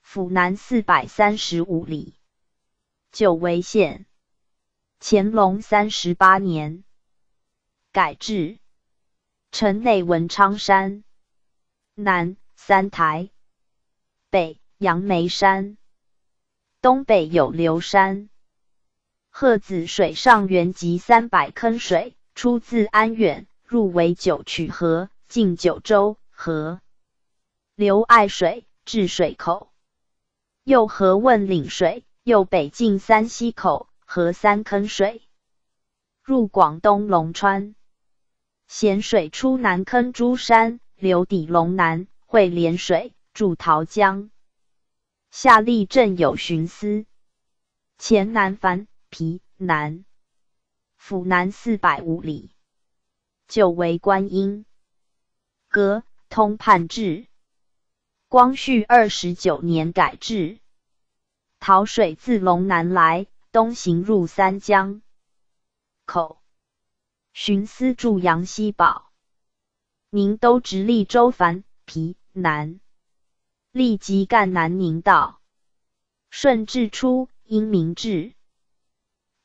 府南435里。旧为县。乾隆38年改制。城内文昌山，南三台，北杨梅山，东北有流山。鹤子水上源集三百坑水，出自安远，入为九曲河，进九州，河，流爱水至水口，右河问岭水，右北进三溪口和三坑水，入广东龙川。咸水出南坑珠山，流抵龙南，汇连水，注桃江。下立镇有巡司。黔南凡皮南府南405里，旧为观音阁通判制。光绪29年改制。桃水自龙南来，东行入三江口。巡司驻阳西堡。宁都直隶州凡皮南，历及赣南宁道。顺治初，因明制，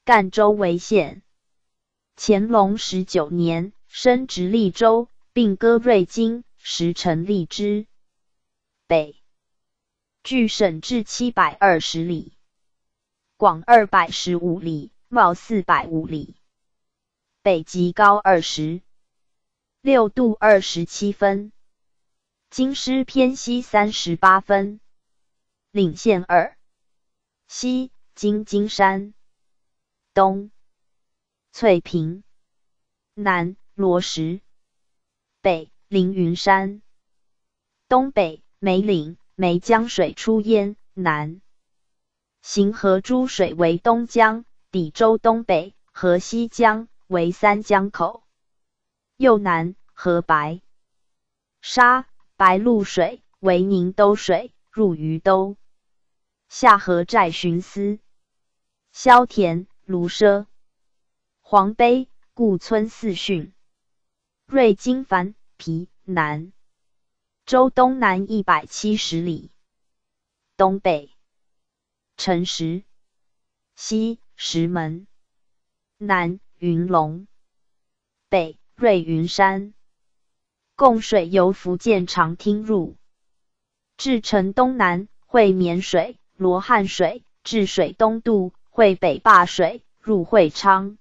赣州为县。乾隆十九年，升直隶州，并割瑞金，时臣立之。北距省治720里，广215里，袤405里。北极高26度27分，京师偏西38分。领县二。西金金山，东翠屏，南罗石，北凌云山，东北梅岭，梅江水出焉，南行河诸水为东江，抵州东北河西江为三江口，右南河白沙、白露水为宁都水，入渝都。下河寨巡司，萧田、卢奢、黄碑、故村四训。瑞金凡皮南州东南170里，东北陈实，西石门，南云龙，北瑞云山。供水由福建长汀入，至城东南汇绵水、罗汉水，至水东渡汇北坝水，入会昌。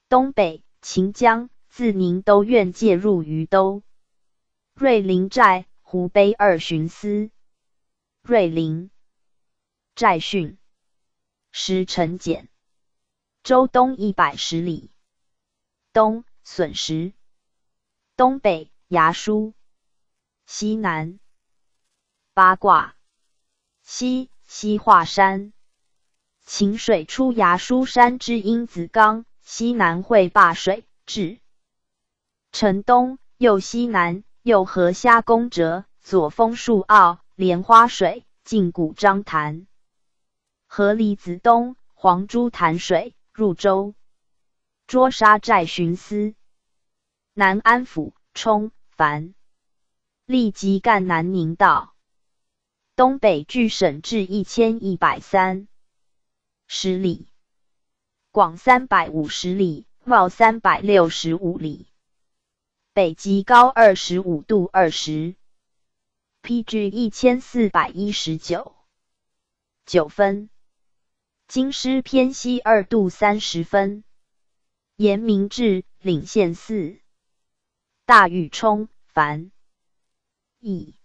东北秦江自宁都院界入渝都。瑞林寨湖北二巡司。瑞林寨训时陈简。州东110里，东损石，东北牙书，西南八卦，西西华山。秦水出牙书山之阴子冈，西南汇灞水至城东，右西南右河虾公折，左枫树坳，莲花水进古樟潭，河离子东黄珠潭水入州。捉沙寨巡司，南安府冲樊，历及赣南宁道。东北距省治1130里，广350里，袤365里。北极高25度20，PG 1419.9分。京师偏西2度30分。延明治领县四。大禹冲樊邑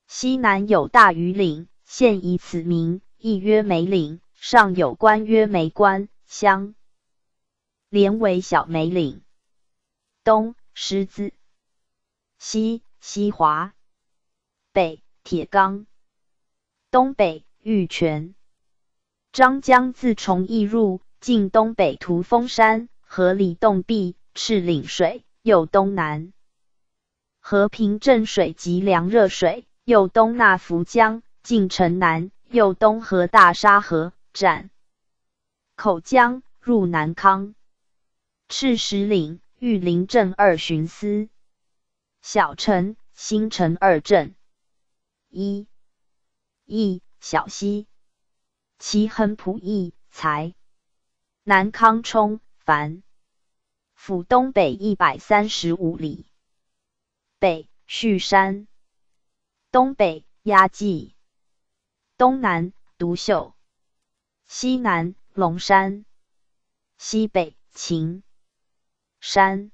西南有大禹岭，现以此名，亦曰梅岭。上有关曰梅关，相连为小梅岭。东狮子，西西华，北铁岗，东北玉泉。张江自崇义入，进东北屠峰山、河里洞壁、赤岭水，右东南和平镇水及凉热水，右东纳福江，进城南，右东河大沙河、站口江，入南康。赤石岭、玉林镇二巡司，小城、新城二镇。一、义小溪。齐恒埔义才，南康冲樊府东北135里，北旭山，东北鸭记，东南独秀，西南龙山，西北秦山。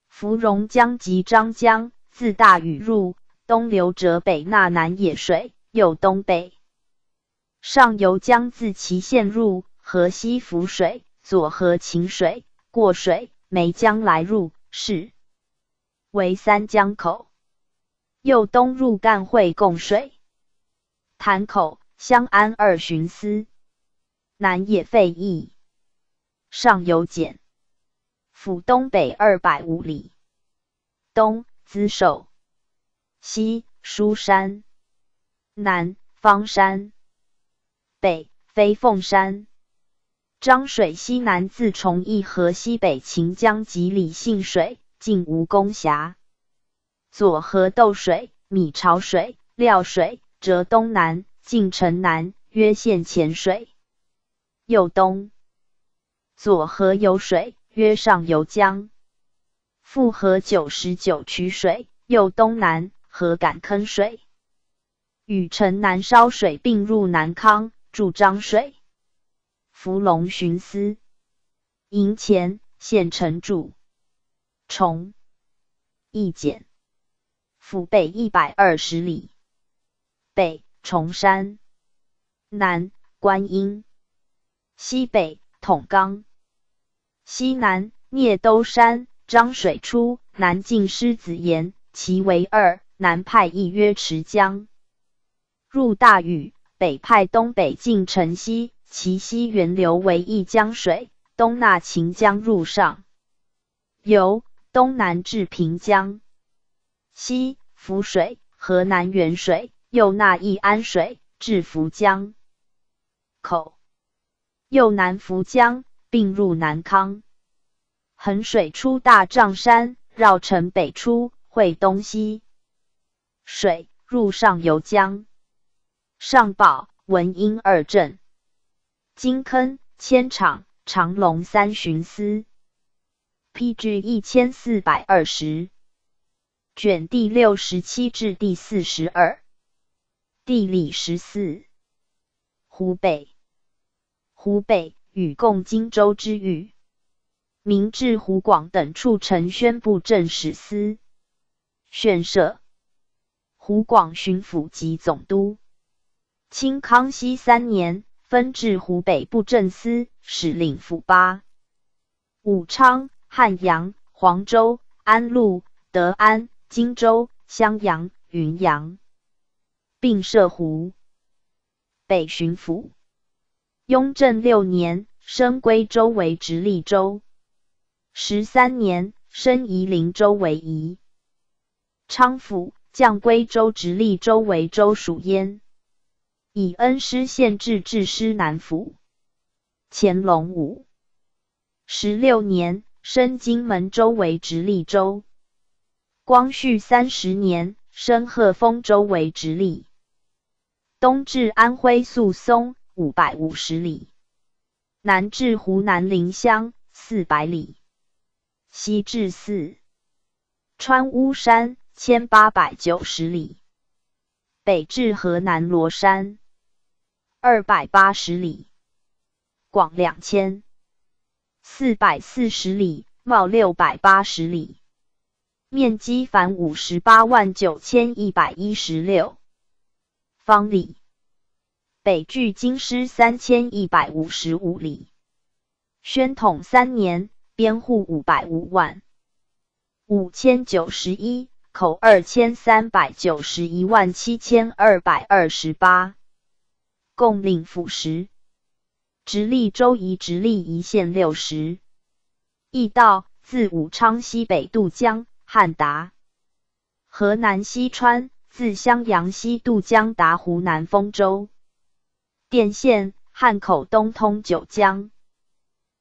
芙蓉江及张江自大禹入，东流折北纳南野水，又东北。上游江自淇县入，河西涪水、左河秦水、过水、梅江来入，是为三江口。又东入赣会供水。潭口、襄安二巡司。南野废邑。上游简。府东北205里。东资寿。西书山。南方山。北飞凤山。漳水西南自崇义河西北秦江及李姓水，进蜈蚣峡。左河斗水、米巢水、廖水，折东南，进城南，约县前水。右东左河有水，曰上游江。复河99渠水，右东南，河杆坑水。与城南烧水并入南康，注漳水。福龙巡司，营前县城驻崇义简，府北120里，北崇山，南观音，西北统冈，西南聂兜山。漳水出，南进狮子岩，其为二，南派一曰池江，入大禹，北派东北进城西。其西源流为一江水，东纳秦江入上游，东南至平江，西涪水、河南源水，右纳义安水至涪江口，右南涪江并入南康。衡水出大嶂山，绕城北出，汇东西水入上游江。上堡、文英二镇。金坑、千场、长隆三巡司。P.G. 1420，卷第67至第42。地理14。湖北，湖北禹贡荆州之域。明至湖广等处承宣布政使司，选设湖广巡抚及总督。清康熙三年，分置湖北布政司，使领府八。武昌、汉阳、黄州、安陆、德安、荆州、襄阳、云阳，并设湖北巡抚。雍正六年，升归州为直隶州。13年，升夷陵州为宜昌府，降归州直隶州为州属焉。以恩施县置治施南府。乾隆56年，升荆门州为直隶州。光绪30年，升鹤峰州为直隶。东至安徽宿松550里，南至湖南临湘400里，西至四川巫山1890里，北至河南罗山280里，广2440里，袤680里，面积凡58万9116方里。北距京师3155里。宣统三年，编户505万5091，口2391万7228。共领府十，直隶州移直隶一县60。驿道自武昌西北渡江，汉达河南淅川；自襄阳西渡江达湖南丰州。电线汉口东通九江，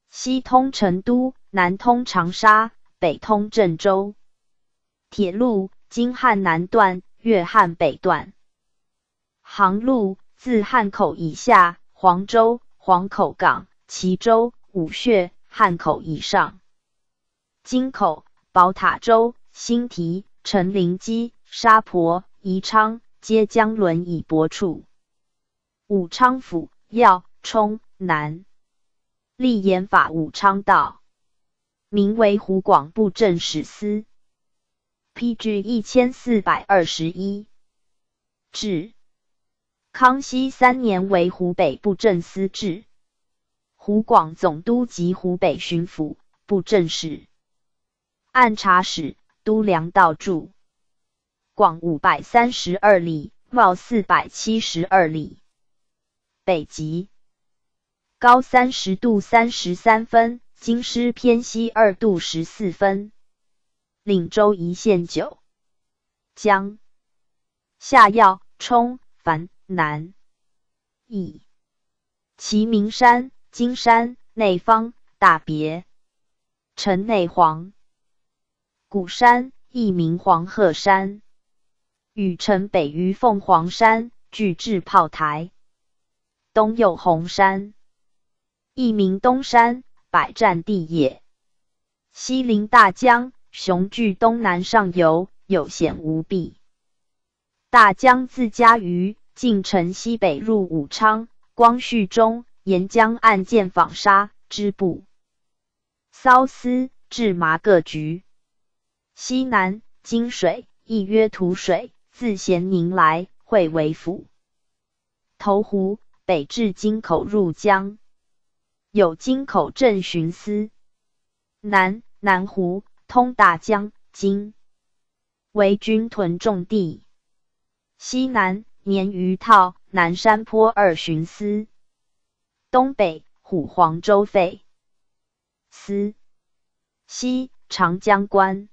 西通成都，南通长沙，北通郑州。铁路京汉南段、粤汉北段。航路自汉口以下，黄州、黄口港、祁州、武穴；汉口以上，金口、宝塔洲、新堤、城陵矶、沙婆、宜昌，皆江轮以泊处。武昌府要冲南，立盐法武昌道，名为湖广布政使司。PG 1421。至康熙三年为湖北布政司置，湖广总督及湖北巡抚、布政使、按察使、督粮道助。广532里，袤472里。北极高30度33分，京师偏西2度14分。领州一县九江下要冲樊南邑齐名山金山内方大别城内黄鼓山，亦名黄鹤山。禹城北于凤凰山，巨制炮台。东有红山，亦名东山，百战地也。西临大江，雄踞东南上游，有险无比。大江自嘉鱼进城西北入武昌。光绪中，沿江岸建纺纱、织布、缫丝、制麻各局。西南金水，亦曰土水，自咸宁来，汇为府头湖，北至金口入江，有金口镇巡司。南南湖通大江，今为军屯重地。西南鲶鱼套、南山坡二巡司。东北虎黄州废司。西长江关，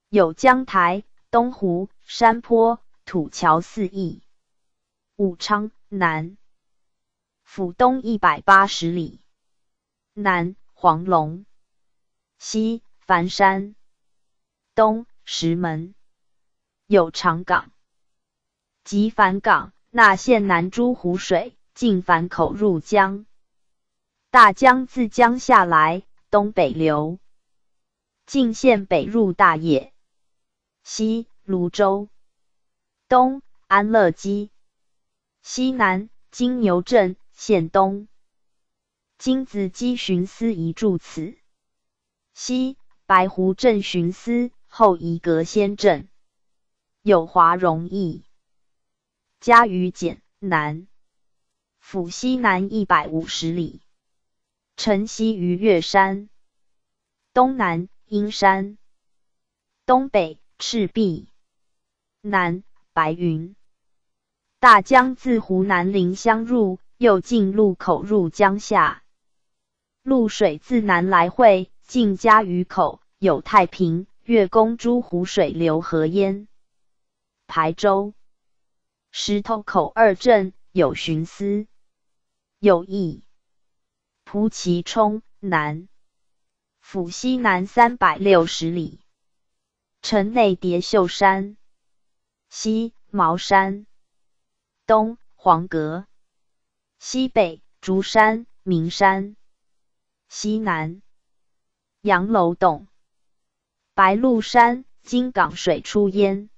有江台、东湖、山坡、土桥四邑。武昌南府东180里。南黄龙，西樊山，东石门，有长港及樊港，那县南诸湖水进樊口入江。大江自江下来，东北流，进县北入大冶。西泸州，东安乐基，西南金牛镇县东。金子基巡司移驻此。西白湖镇巡司后移隔仙镇。有华容邑。嘉鱼简南府西南150里。城西于岳山，东南阴山，东北赤壁，南白云。大江自湖南临湘入，又进路口入江下。潞水自南来汇，进嘉鱼口，有太平、月宫诸湖水流合焉。台州石头口二镇有巡司，有邑。蒲圻冲南府西南360里。城内叠秀山，西茅山，东黄阁，西北竹山、名山，西南杨楼洞、白鹿山、金港水出焉。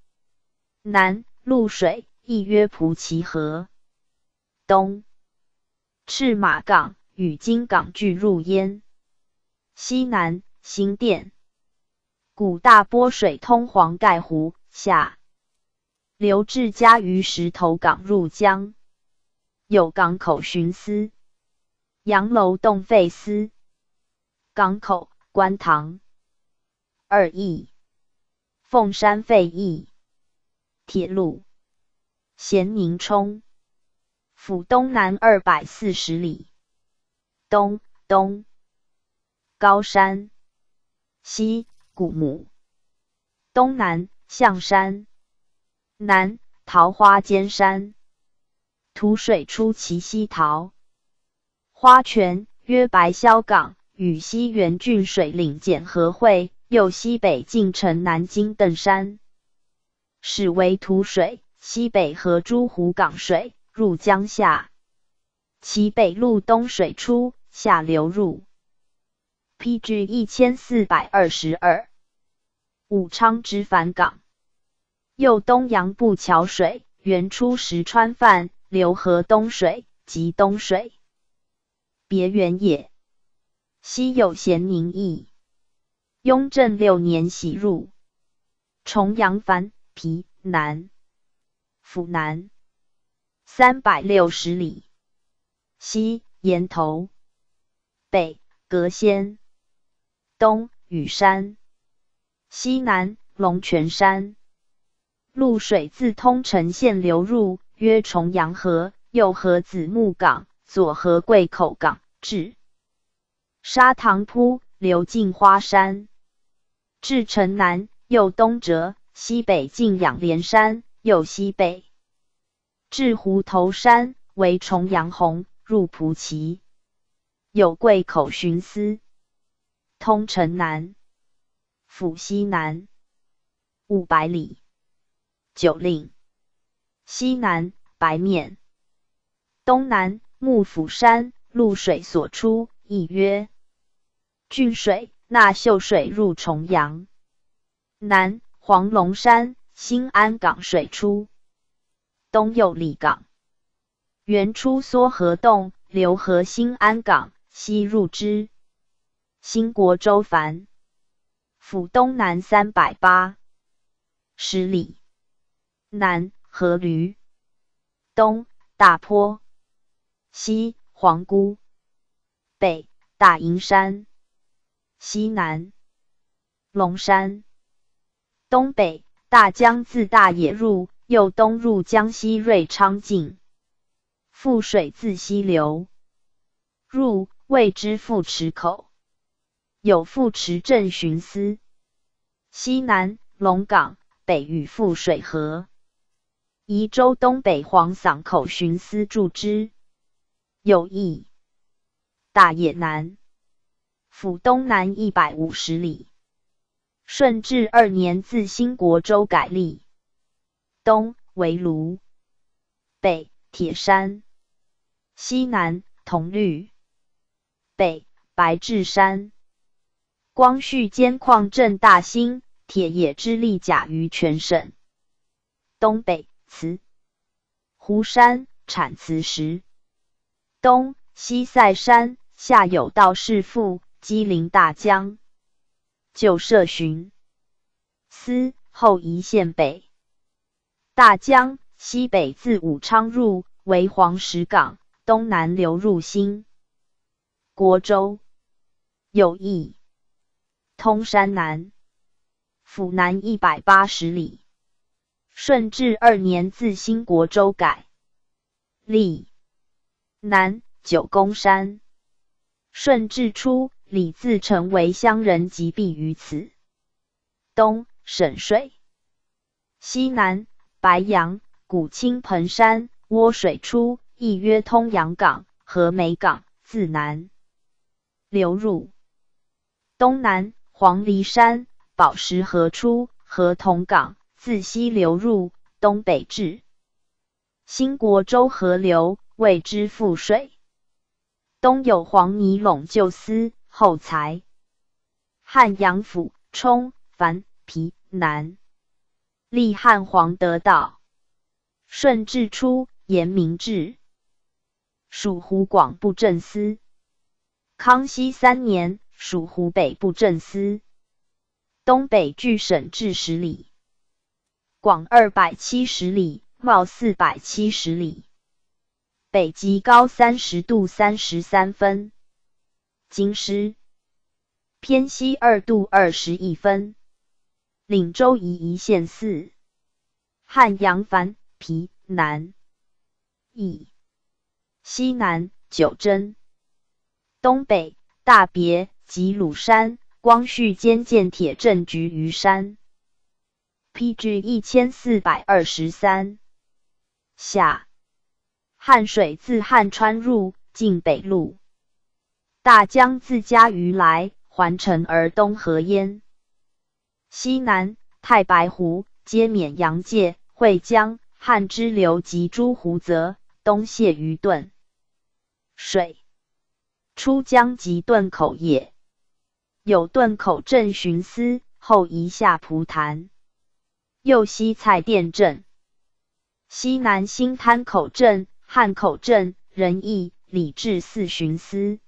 南潞水，亦曰蒲圻河。东赤马港与金港俱入焉。西南新店，古大波水通黄盖湖下，流至嘉鱼石头港入江，有港口巡司、杨楼洞废司、港口观塘二邑、凤山废邑、铁路、咸宁冲府东南240里，东东高山，西古木，东南象山，南桃花尖山，土水出其西桃花泉，曰白霄港，与西原郡水岭简合汇，又西北进城南京邓山，始为土水，西北合诸湖港水入江下，其北路东水出，下流入。PG 1422，武昌之樊港，右东阳步桥水，原出石川泛，流河东水及东水，别源也。西有咸宁邑，雍正六年徙入。重陽矾皮南，府南360里。西岩头，北隔仙，东雨山，西南龙泉山。潞水自通城县流入，曰重阳河，右合子木港，左合桂口港，至沙塘铺，流进花山。至城南，又东折，西北进仰莲山，又西北至湖头山，为重阳洪，入蒲圻。有桂口巡司，通城南，府西南500里。九岭，西南白面，东南幕府山，潞水所出，亦曰峻水，纳秀水入重阳。南黄龙山，新安港水出，东右里港，原出梭河洞，流河新安港，西入之。兴国州藩，府东南380里。南河驴，东大坡，西皇姑，北大营山，西南龙山，东北大江自大冶入，又东入江西瑞昌境。富水自西流入，谓之富池口。有富池镇巡司。西南龙岗，北与富水合。宜州东北黄桑口巡司驻之。有邑。大冶南，府东南150里。顺治二年自兴国州改隶。东围炉，北铁山，西南铜绿，北白雉山。光绪间矿政大兴，铁冶之利甲于全省。东北磁湖山产磁石。东西塞山下有道士阜，机临大江。旧设巡司，后移县北。大江西北自武昌入，为黄石港，东南流入兴国州。有邑。通山南，府南180里。顺治二年自兴国州改隶。南九宫山。顺治初，李自成为乡人击毙于此。东沈水，西南白杨古青盆山，涡水出，亦曰通阳港、和美港，自南流入。东南黄鹂山，宝石河出，河同港，自西流入，东北至兴国州河流，谓之富水。东有黄泥陇旧司，后裁汉阳府，冲樊皮南，立汉黄德道。顺治初，沿明制，属湖广布政司。康熙三年，属湖北布政司。东北距省治10里，广270里，袤470里。北极高30度33分，京师偏西2度21分。领州宜一县四。汉阳樊皮南邑，西南九真，东北大别及鲁山。光绪间建铁政局于山。P.G. 1423下。汉水自汉川入，进北路。大江自嘉鱼来，环城而东合焉。西南太白湖，接沔阳界、会江、汉支流及诸湖泽，东泄于顿水，出江即顿口也。有顿口镇巡司，后移下蒲潭。右西蔡店镇，西南新滩口镇、汉口镇、仁义礼智四巡司。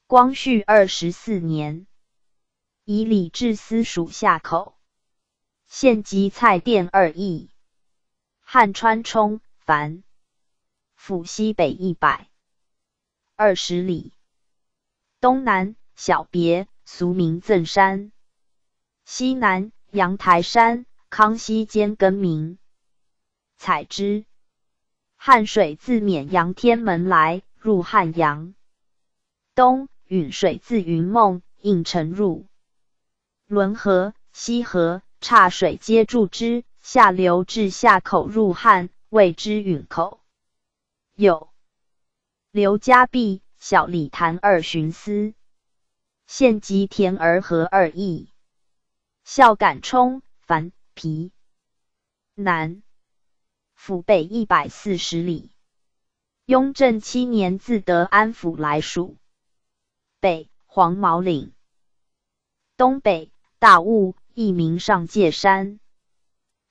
光绪24年，以礼智司属下口。县级蔡甸二邑。汉川冲，凡府西北120里。东南小别，俗名赠山。西南阳台山，康熙间更名。采之。汉水自沔阳天门来，入汉阳。东允水自云梦应城入。仑河、西河、岔水皆注之，下流至下口入汉，谓之允口。有刘家壁、小李潭二巡司，县级田儿河二邑。孝感冲，凡皮南府北140里。雍正七年自德安府来属。北黄毛岭，东北大雾，一名上界山。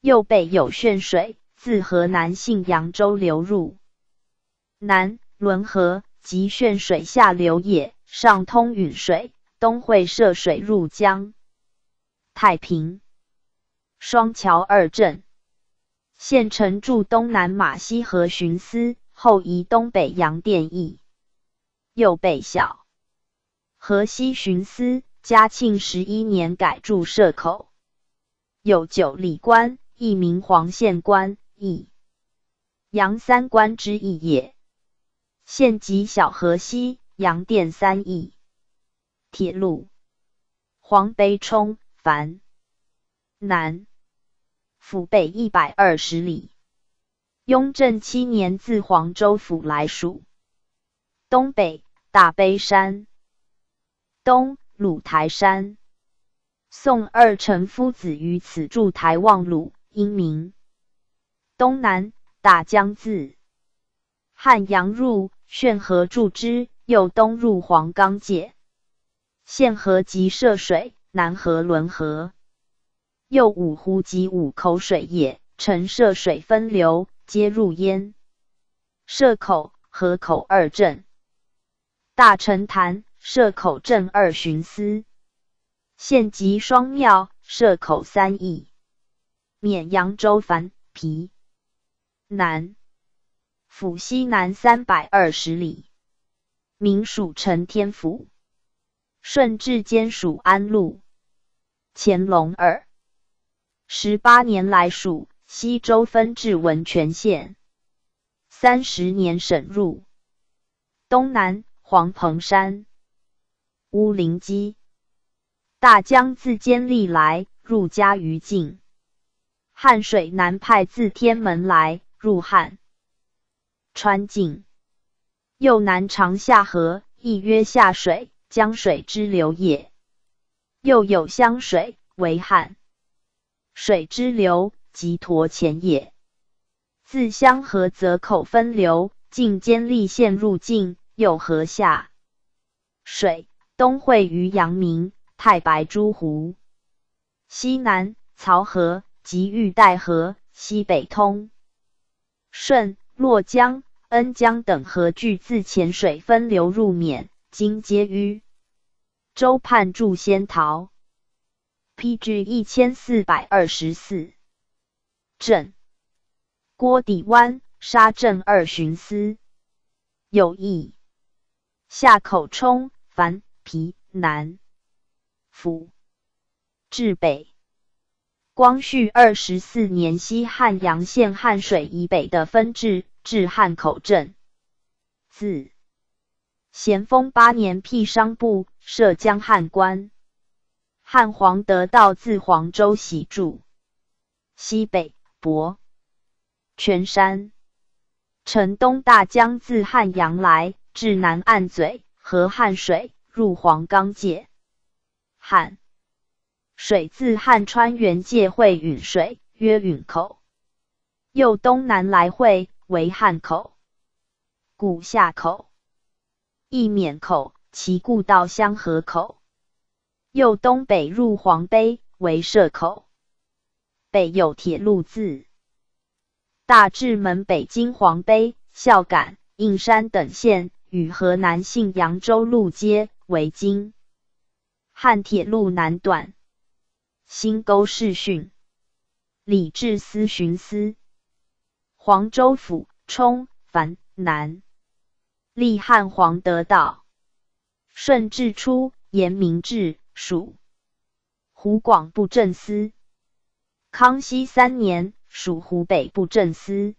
右北有泫水，自河南信阳州流入。南仑河即泫水下流也，上通允水，东汇涉水入江。太平、双桥二镇，县城驻东南马溪河巡司，后移东北杨店驿。右北小河西巡司，嘉庆11年改驻社口。有九里关，亦名黄县关，亦杨三关之意也。县级小河西、杨店三邑。铁路黄陂冲，凡南府北120里。雍正七年自黄州府来属。东北大悲山，东鲁台山。宋二程夫子于此筑台望鲁，因名。东南大江自汉阳入，泫河注之，又东入黄冈界。县河即涉水，南河仑河。又五湖及五口水也，乘涉水分流，皆入焉。社口、河口二镇。大成潭、社口镇二巡司。县级双庙、社口三邑。沔阳州凡皮南府西南320里。明属承天府。顺治间属安陆。乾隆28年来属西州分治文泉县。30年省入。东南黄蓬山。乌林基。大江自监利来，入嘉鱼境。汉水南派自天门来，入汉川境。右南长下河，亦曰下水，江水之流也。又有湘水，为汉水之流，即沱前也。自湘河泽口分流，进监利县入境，又河下水，东汇于阳明、太白诸湖。西南漕河及玉带河，西北通顺、洛江、恩江等河俱自浅水分流入沔，今皆淤。州判驻仙桃。P.G. 1424镇锅底湾沙镇二巡司有邑下口冲凡皮南府至北。光绪24年，西汉阳县汉水以北的分治至汉口镇。自咸丰八年辟商部，设江汉关。汉黄得道自黄州徙驻。西北博泉山。城东大江自汉阳来，至南岸嘴，河汉水，入黄冈界。汉水自汉川原界汇允水，曰允口。又东南来汇，为汉口。古下口，亦免口，其故道相河口。又东北入黄陂，为社口。北有铁路自大智门北经黄陂、孝感、应山等县，与河南信阳州路接，为京汉铁路南段。新沟市汛。礼制司巡司。黄州府充藩南，立汉黄德道。顺治初，沿明制，属湖广布政司。康熙三年，属湖北布政司。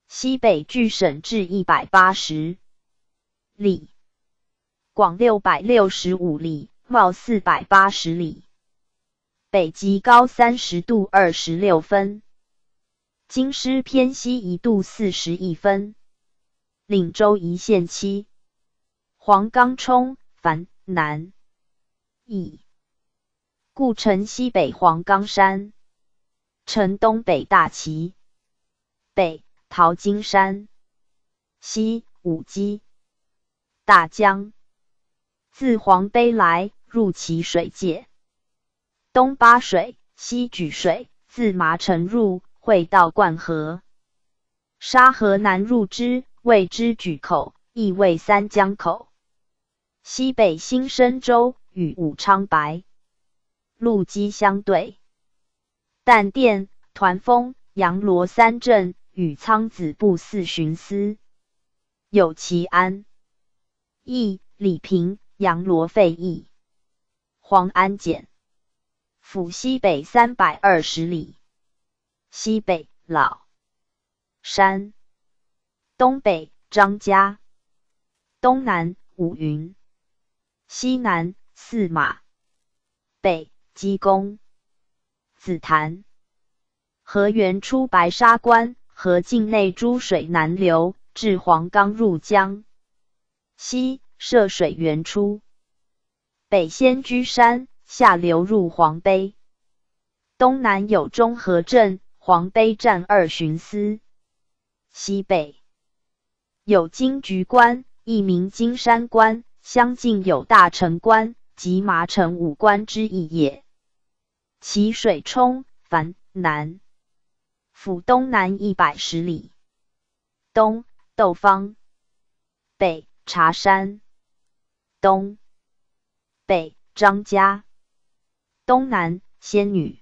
西北距省治180里，广665里，袤480里。北极高30度26分，京师偏西1度41分。领州一县七。黄冈冲藩南，邑。故城西北黄冈山，城东北大旗，北淘金山，西五基。大江自黄陂来，入淇水界。东八水、西沮水自麻城入，汇到灌河。沙河南入之，谓之沮口，亦谓三江口。西北新生州与武昌白鹿矶相对。但店、团风、阳罗三镇与苍子部四巡司。有齐安、义、李平、阳罗废邑。黄安简。府西北320里。西北老山，东北张家，东南五云，西南驷马，北鸡公。紫檀河源出白沙关，河境内诸水南流，至黄冈入江。西涉水源出北仙居山，下流入黄陂。东南有中和镇、黄陂站二巡司。西北有金菊关，亦名金山关，相近有大城关及麻城五关之意也。淇水冲藩南，府东南110里。东窦方，北茶山，东北张家，东南仙女，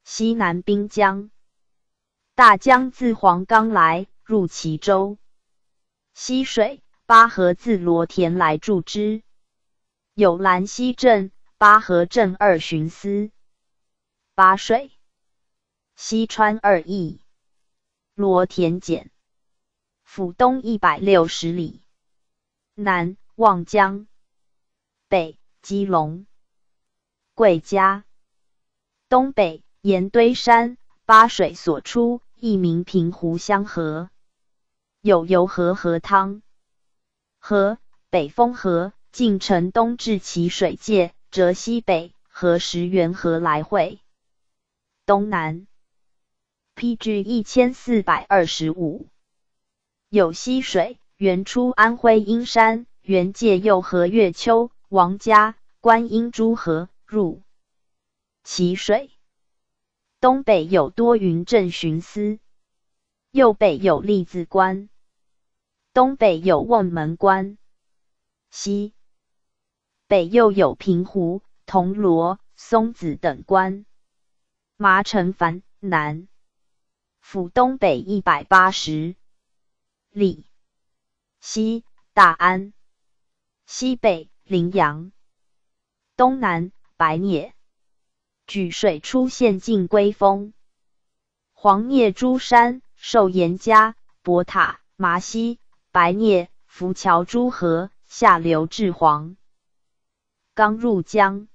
西南滨江。大江自黄冈来，入齐州。溪水八河自罗田来注之。有兰溪镇、八河镇二巡司。八水西川二邑。罗田简。府东160里。南望江。北基隆。贵家。东北盐堆山，八水所出，亦名平湖乡河。有油河河汤河、北风河，进城东至淇水界，折西北和石源河来汇。东南 PG 1425有溪水，源出安徽阴山，原界右河月丘、王家、观音诸河，入淇水。东北有多云镇巡司，右北有栗子关，东北有瓮门关，西北又有平湖、铜锣、松子等关。麻城藩南，府东北180里。西大安，西北陵阳，东南白聂。沮水出县境归丰，黄聂诸山、寿岩家、博塔、麻溪、白聂、浮桥诸河，下流至黄冈入江。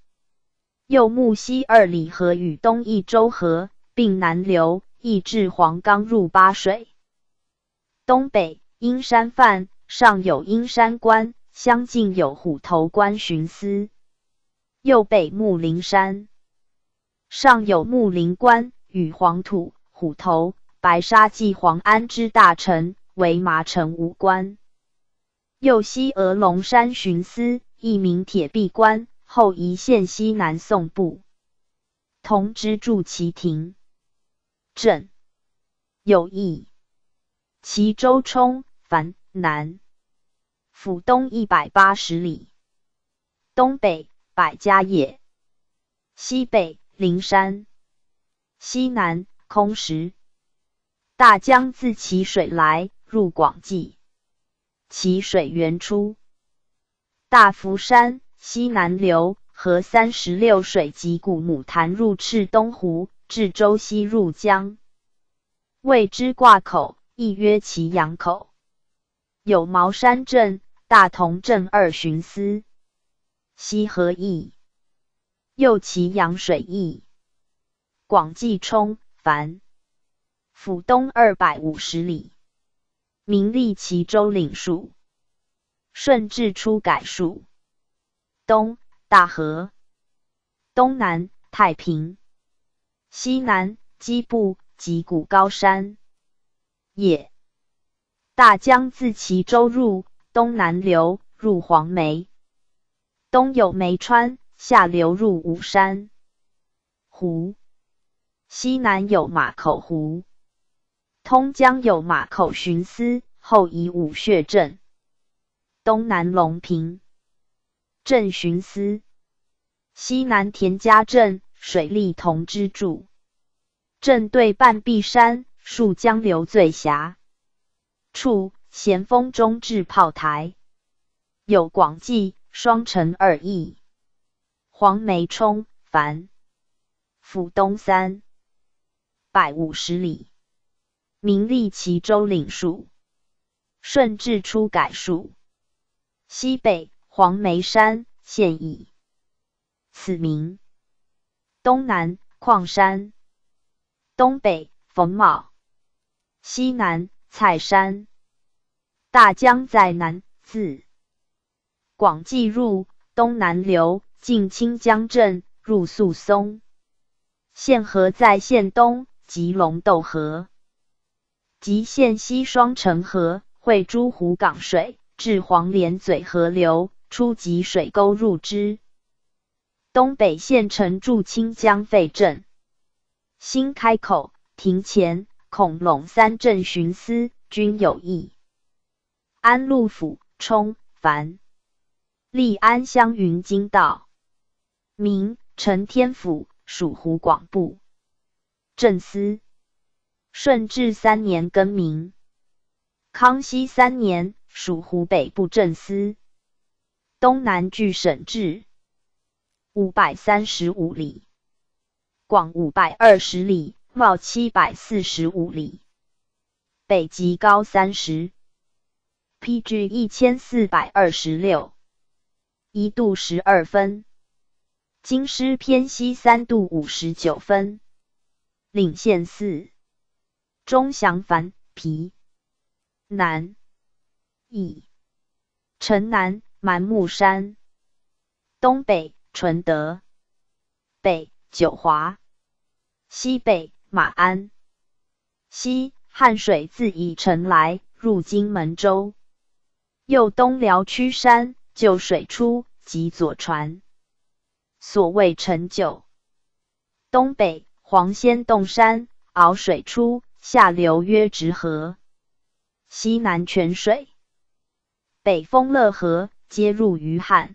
右木西2里河与东益州河并南流，亦至黄冈入八水。东北阴山范上有阴山关，相近有虎头关巡司。右北木林山上有木林关，与黄土、虎头、白沙暨黄安之大城，为麻城五关。右西峨龙山巡司，亦名铁壁关，后移县西南宋部。同知筑旗亭镇有邑。齐州冲藩南，府东180里。东北百家野，西北灵山，西南空石。大江自淇水来，入广济。淇水源出大福山，西南流，合36水及古母潭入赤东湖，至州西入江，谓之挂口，亦曰祁阳口。有茅山镇、大同镇二巡司。西河邑，右祁阳水邑。广济冲樊府东250里。明立祁州领属。顺治初改属。东大河，东南太平，西南基部及古高山也。大江自祁州入，东南流入黄梅，东有梅川，下流入武山湖。西南有马口湖，通江有马口巡司，后移武穴镇。东南龙坪镇巡司，西南田家镇水利同知驻。镇对半壁山，属江流最狭处，咸丰中置炮台。有广济、双城二邑。黄梅冲樊府东350里。明立祁州领属。顺治初改属。西北黄梅山，现以此名。东南矿山，东北冯卯，西南蔡山。大江在南，自广济入，东南流，进清江镇，入宿松县河，在县东，即龙斗河，及县西双城河，汇诸湖港水，至黄连嘴河流，出汲水沟入之。东北县城驻清江费镇，新开口、庭前、孔陇三镇巡司均有邑。安陆府冲樊，立安乡云津道。明承天府属湖广布政司。顺治三年更名。康熙三年属湖北布政司。东南距省治535里，广520里，袤745里，北极高30。PG 1426，1度12分，京师偏西3度59分，领县四，钟祥樊皮南邑城南蛮木山，东北淳德，北九华，西北马鞍，西汉水自宜城来，入荆门州。右东寮区山，旧水出，即左船，所谓陈旧。东北黄仙洞山，鳌水出，下流曰直河。西南泉水，北丰乐河，皆入于汉。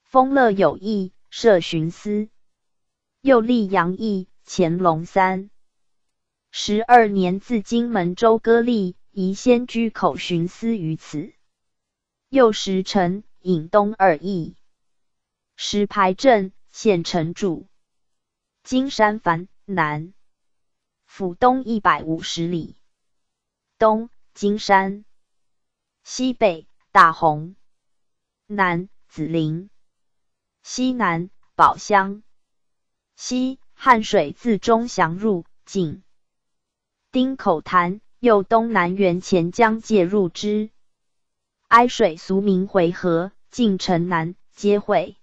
丰乐有邑，设巡司。又立阳邑，乾隆32年自荆门州割立，移仙居口巡司于此。又石城、颍东二邑，石牌镇县城驻。金山樊南府东150里，东金山，西北大洪，南子陵，西南宝乡，西汉水自钟祥入，进丁口潭，右东南源钱江界入之。哀水俗名回河，进城南接会，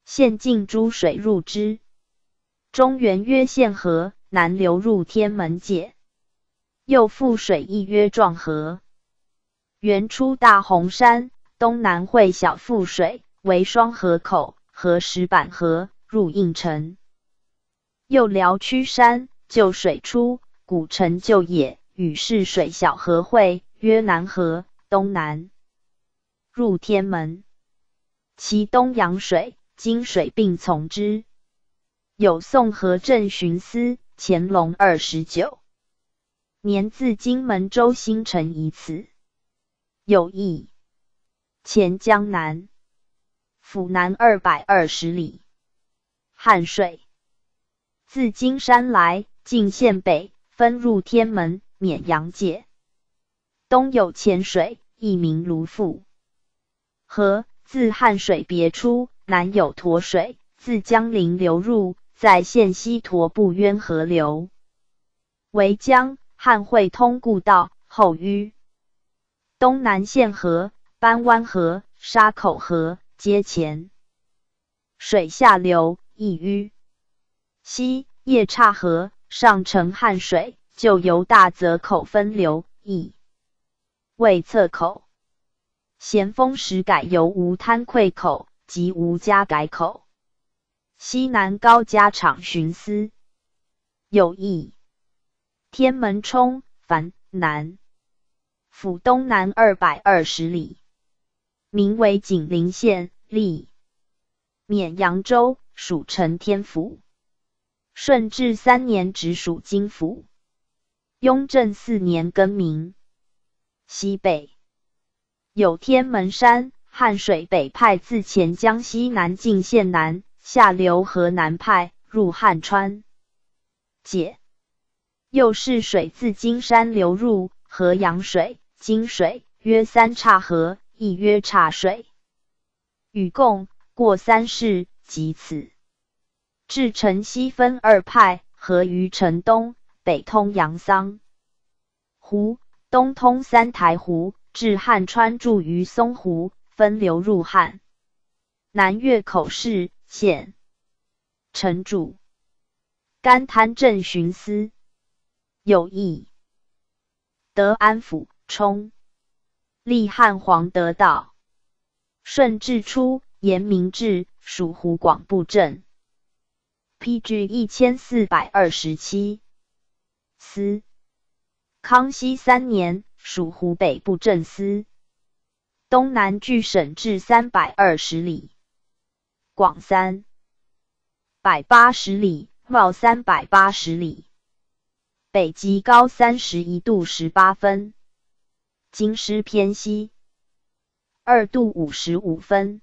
县境诸水入之。中原曰县河，南流入天门界。右富水亦曰壮河，源出大洪山，东南汇小富水，为双河口，和石板河，入应城。右寮区山，旧水出，古城旧也，与市水小河汇，曰南河，东南入天门。其东阳水、金水并从之。有宋河镇巡司，乾隆29年自金门州新城移此。有邑，潜江南，府南220里。汉水自金山来，进县北，分入天门、沔阳界。东有浅水，亦名卢阜河，自汉水别出；南有沱水，自江陵流入，在县西沱不渊河流。为江汉汇通故道，后淤。东南县河、班湾河、沙口河皆前水下流，亦淤。西夜叉河上承汉水，就由大泽口分流，亦为侧口。咸丰时改由吴滩溃口及吴家改口。西南高家场巡司有邑，天门冲樊南府东南220里，名为景陵县，隶沔阳州，属承天府。顺治三年直属京府。雍正四年更名。西北有天门山，汉水北派自潜江西南进县南，下流河南派入汉川界。右是水自金山流入河阳水、金水，曰三岔河，亦曰岔水。禹贡过三市，即此。至城西分二派，合于城东，北通阳桑湖，东通三台湖，至汉川注于淞湖，分流入汉。南岳口市县城主甘滩镇巡司有邑，德安府充立汉黄德道。顺治初，沿明制，属湖广布政。P.G. 1427司。康熙三年，属湖北布政司。东南距省治320里，广380里，袤380里。北极高31度18分，京师偏西2度55分。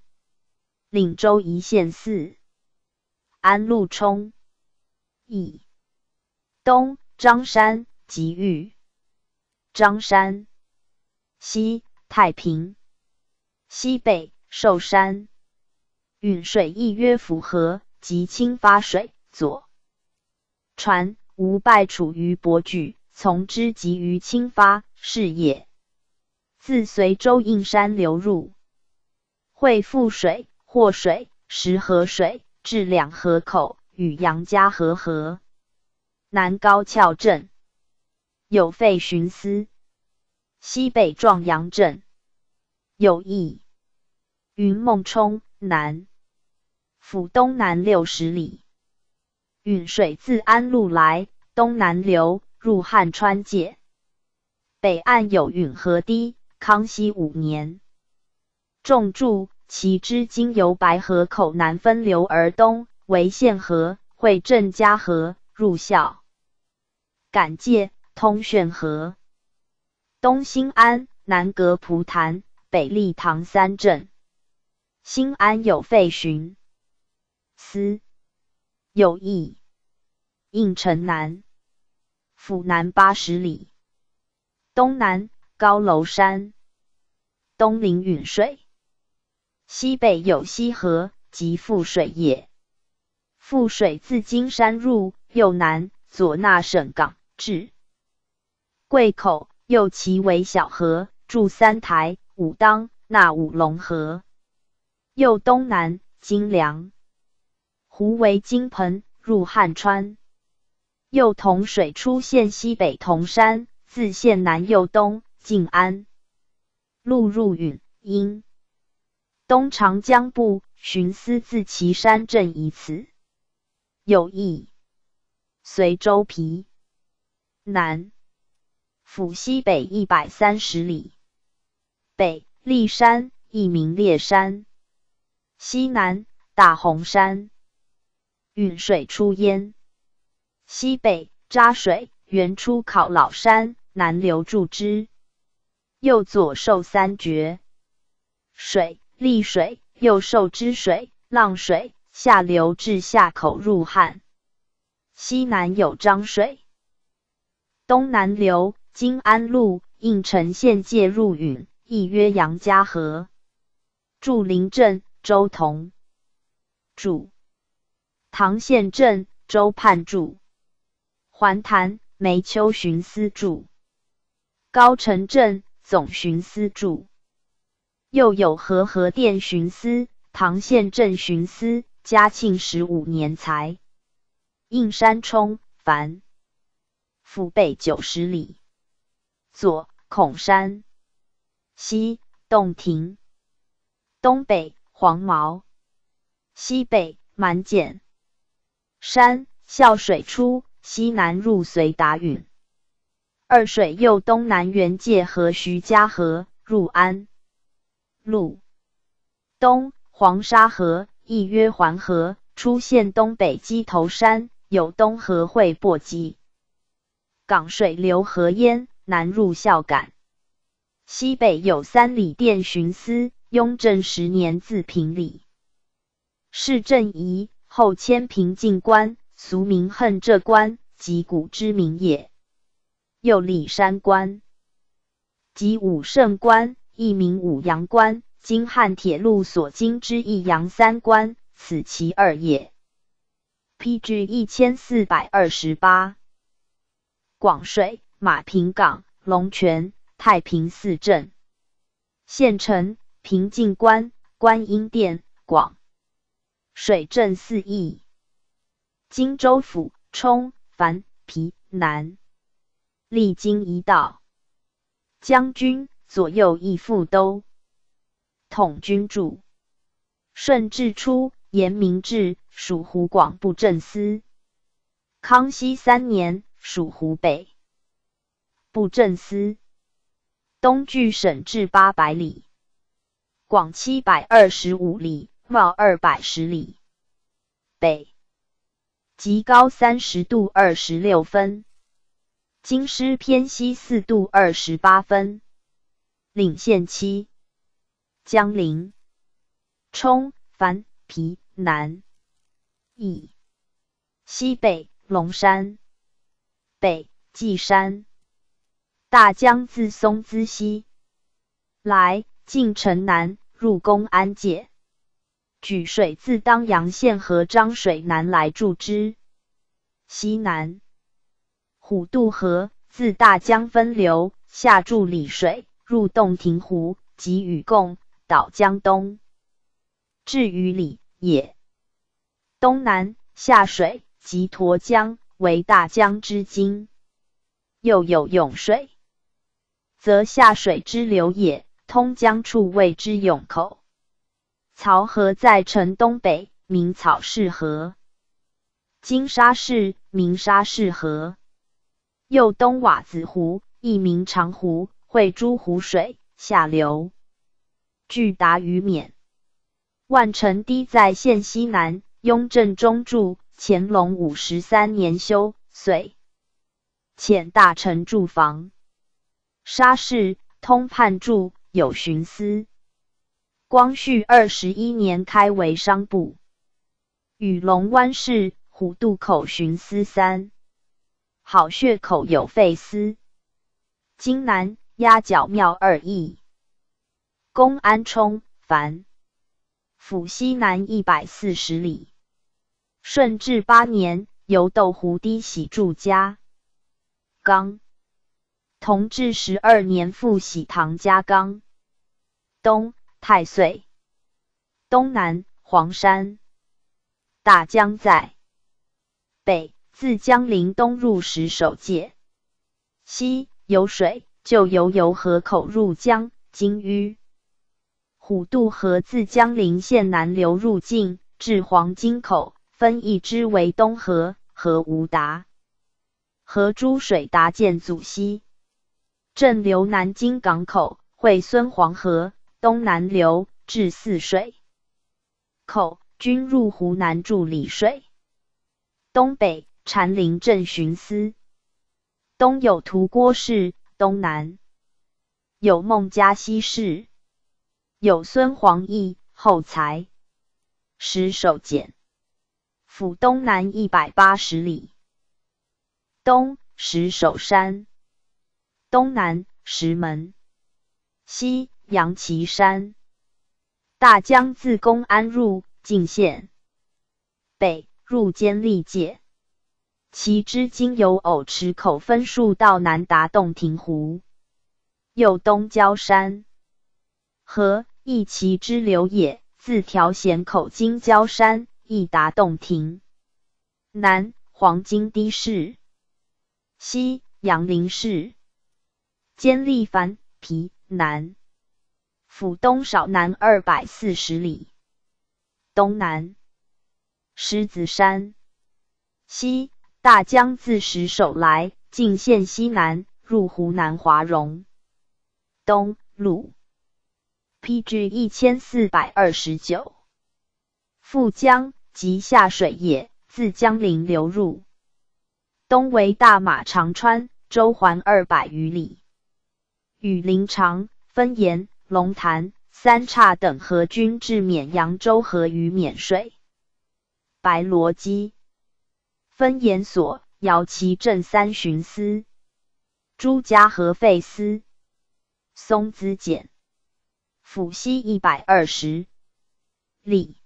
领州一县四。安陆冲，邑东张山及豫张山，西太平，西北寿山。允水亦曰府河，即清发水。左传吴败楚于伯举，从之及于清发，是也。自随州应山流入，汇富水、霍水、石河水。至两河口，与杨家河合。南高桥镇有废巡司，西北壮阳镇有邑。云梦冲南府东南60里。允水自安陆来，东南流入汉川界。北岸有允河堤。康熙五年重筑。其支经由白河口南分流而东，为县河、汇郑家河，入孝感界，通炫河。东兴安、南隔蒲潭，北立唐三镇。兴安有废巡司，有邑。应城南，府南80里。东南高楼山，东临允水。西北有西河，即富水也。富水自金山入，右南左纳省港至桂口，又其为小河，注三台、武当、纳五龙河。右东南金梁湖为金盆，入汉川。右同水出县西北铜山，自县南右东晋安路入允阴。东长江部巡司自岐山镇以此。有邑。随州皮南府西北130里。北立山，亦名烈山。西南大洪山。允水出焉。西北扎水，源出考老山，南流注之。右左受三绝水、利水，右受之水、浪水，下流至下口入汉。西南有漳水，东南流经安陆、应城县界入允，亦曰杨家河。注林镇，周同注。唐县镇，周判注。环潭，梅丘寻思注。高城镇，总巡司注。又有和合殿巡司、唐县镇巡司。嘉庆15年裁。应山冲，凡府北90里。左孔山，西洞庭，东北黄毛，西北满简山，孝水出，西南入隋达允。二水右东南缘界河徐家河入安路。东黄沙河，亦曰环河，出现东北鸡头山，有东河会簸箕。港水流河淹，南入孝感。西北有三里店巡司，雍正10年自平里。市镇移，后迁平靖关，俗名横这关，即古之名也。又里山关及武胜关，亦名武阳关，京汉铁路所经之一阳三关，此其二也。P.G. 1428。广水、马坪岗、龙泉、太平寺镇。县城平靖关、观音殿、广水镇四邑。荆州府冲、樊、皮、南。历经一道。将军左右义副都统军注。顺治初，沿明制，属湖广布政司。康熙三年，属湖北布政司。东距省治800里，广725里，袤210里。北极高30度26分，京师偏西4度28分。领县七，江陵、冲、樊、皮、南、邑。西北龙山，北稷山。大江自松滋西来，进城南入公安界。沮水自当阳县和漳水南来注之。西南虎渡河自大江分流，下注澧水，入洞庭湖，及禹贡，导江东，至于里也。东南下水即沱江，为大江之经。又有涌水，则下水之流也，通江处谓之涌口。漕河在城东北，名草市河。金沙市名沙市河。又东瓦子湖，亦名长湖，汇诸湖水，下流，距达于冕。万城堤在县西南，雍正中筑，乾隆53年修，遂遣大臣驻防。沙市通判注有巡司。光绪21年开为商部。与龙湾市虎渡口巡司三。好穴口有废司。京南鸭脚庙二邑。公安冲樊府西南140里。顺治八年，由斗湖堤徙住家冈。同治12年复徙唐家冈。东太岁。东南黄山。大江在北，自江陵东入石首界。西有水，就由游河口入江，经淤。虎渡河自江陵县南流入境，至黄金口，分一支为东河和吴达。河诸水达建祖溪，正流南京港口，汇孙黄河，东南流至泗水口，均入湖南注澧水。东北禅林镇巡司。东有屠郭氏，东南有孟加西氏，有孙黄义后才石守简。府东南180里。东石首山，东南石门，西杨岐山。大江自公安入晋县，北入监利界。其支经由藕池口分数道南达洞庭湖，右东焦山河亦其支流也。自条险口经焦山，亦达洞庭。南黄金堤市，西杨林市，监利凡皮南。府东少南240里，东南狮子山，西大江自石首来，进县西南，入湖南华容。东路 PG 1429，富江即下水也，自江陵流入。东为大马长川，周环200余里，与灵长、分岩、龙潭、三岔等河均至沔阳州河于沔水。白罗基分盐所，姚其镇三巡司，朱家河废司，松滋简，府西120里，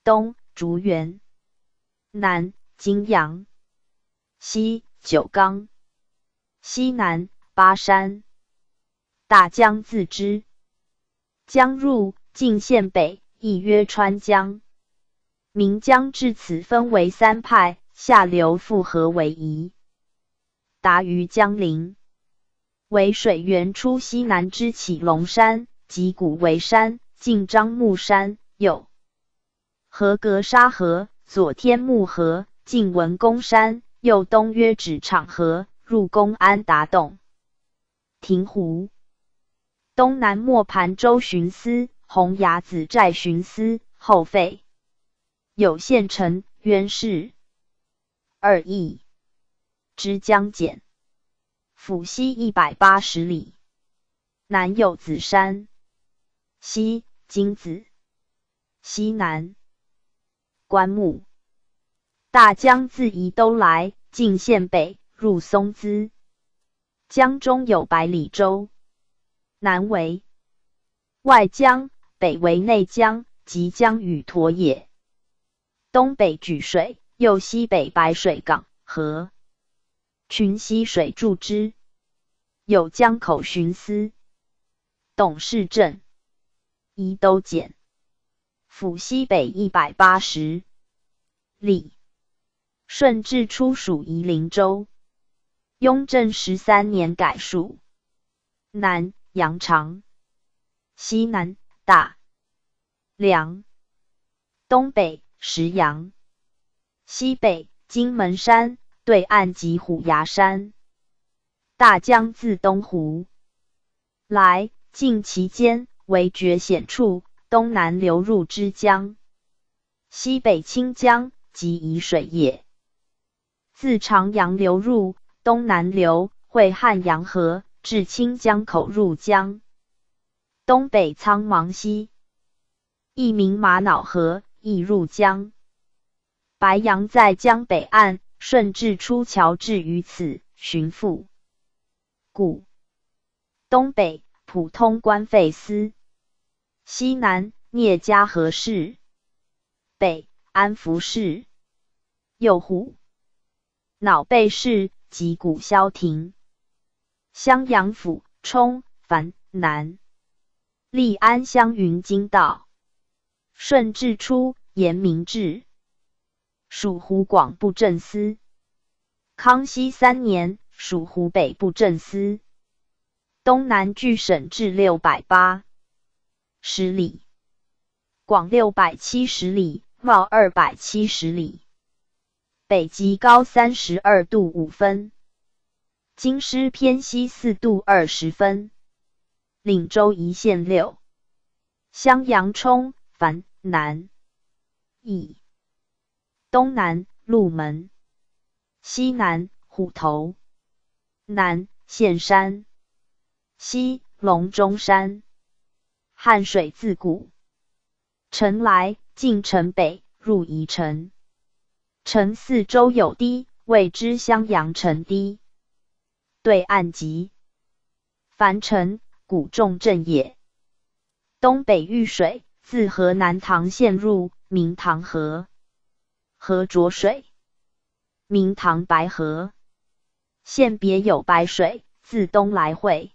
东竹园，南泾阳，西九冈，西南巴山。大江自之江入晋县北，亦曰川江。岷江至此分为三派，下流复合为一，达于江陵。为水源出西南之起龙山及古为山，近樟木山，右河格沙河，左天目河，近文公山，右东曰纸场河，入公安达洞庭湖。东南磨盘州巡司、红崖子寨巡司后废。有县城渊氏。二邑之江简，府西180里。南有子山，西金子，西南关木。大江自宜都来，进县北，入松滋。江中有百里洲。南为外江，北为内江，即江与沱也。东北沮水，右西北白水港河，群溪水注之。有江口巡司、董事镇、宜都简，府西北180里。顺治初属夷陵州，雍正13年改属。南阳长，西南大梁，东北石阳，西北金门山，对岸即虎牙山。大江自东湖来，进其间为绝险处，东南流入之江。西北清江即沂水也。自长阳流入，东南流，汇汉阳河，至清江口入江。东北苍茫溪，亦名玛瑙河，亦入江。白杨在江北岸，顺治初桥至于此，寻复。故东北普通官费司，西南聂家河市，北安福市，右虎脑背市及古萧亭，襄阳府冲樊南，利安乡云津道。顺治初，沿明制，属湖广布政司。康熙三年，属湖北布政司。东南距省治680里，广670里，袤270里。北极高32度5分，京师偏西4度20分。领州一县六，襄阳冲樊南，以东南鹿门。西南虎头，南岘山，西隆中山。汉水自古城来，进城北入宜城。城四周有堤，谓之襄阳城堤。对岸即樊城，古重镇也。东北遇水，自河南唐县入，名唐河。河浊水，名唐白河。县别有白水，自东来汇。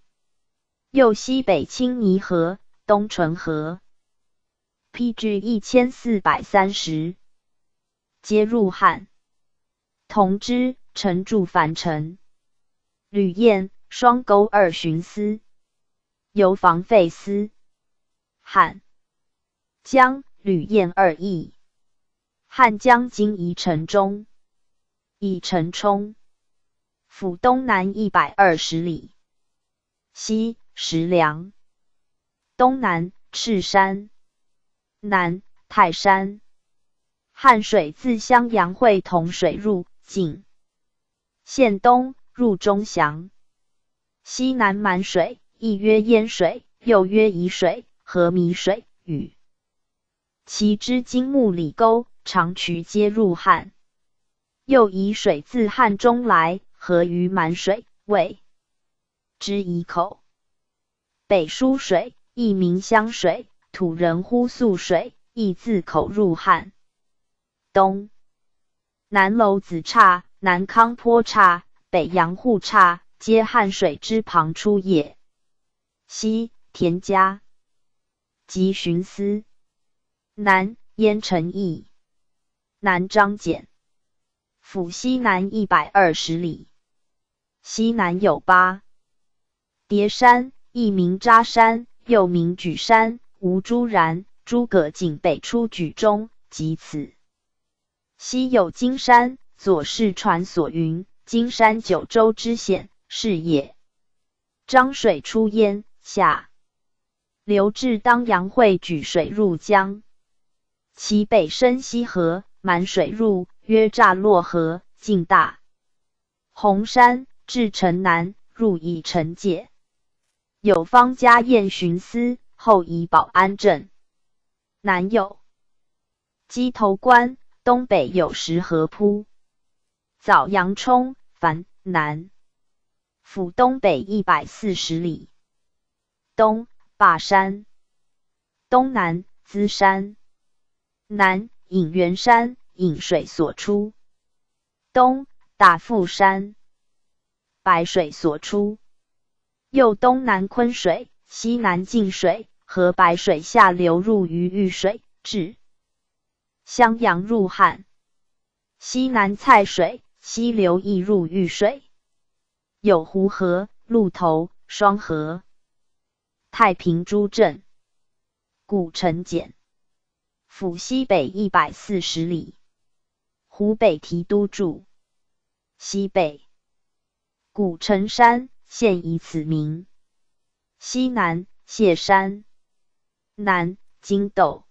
又西北青泥河、东淳河。P.G. 1430，皆入汉。同知，陈驻樊城。吕彦，双钩二巡司，游防废司。汉江、吕彦二邑。汉江经宜城中，以城冲。府东南120里。西石梁，东南赤山，南泰山。汉水自襄阳会同水入，进县东入钟祥。西南满水，亦曰淹水，又曰沂水、和米水，与其支经木里沟、长渠皆入汉。又沂水自汉中来，合于满水，谓之沂口。北舒水，亦名湘水，土人呼宿水，亦自口入汉。东南楼子岔、南康坡岔、北阳户岔，皆汉水之旁出也。西田家及巡司。南燕城邑。南张俭。府西南120里。西南有八叠山，亦名扎山，又名举山。吴朱然、诸葛瑾北出举中，即此。西有金山，左氏传所云：金山九州之险，是也。漳水出燕，下流至当阳汇举水入江。其北深溪河，满水入，曰乍洛河，进大洪山，至城南，入以城界。有方家堰巡司，后以保安镇。南有鸡头关，东北有石河铺。枣阳冲，樊南府东北140里。东霸山，东南资山，南隐元山，引水所出。东大富山，白水所出。又东南昆水，西南晋水和白水下流入于玉水，至襄阳入汉。西南蔡水，西流亦入玉水。有湖河、鹿头、双河。太平诸镇，古城简。府西北140里。湖北提督驻。西北古城山，现以此名。西南谢山，南金斗，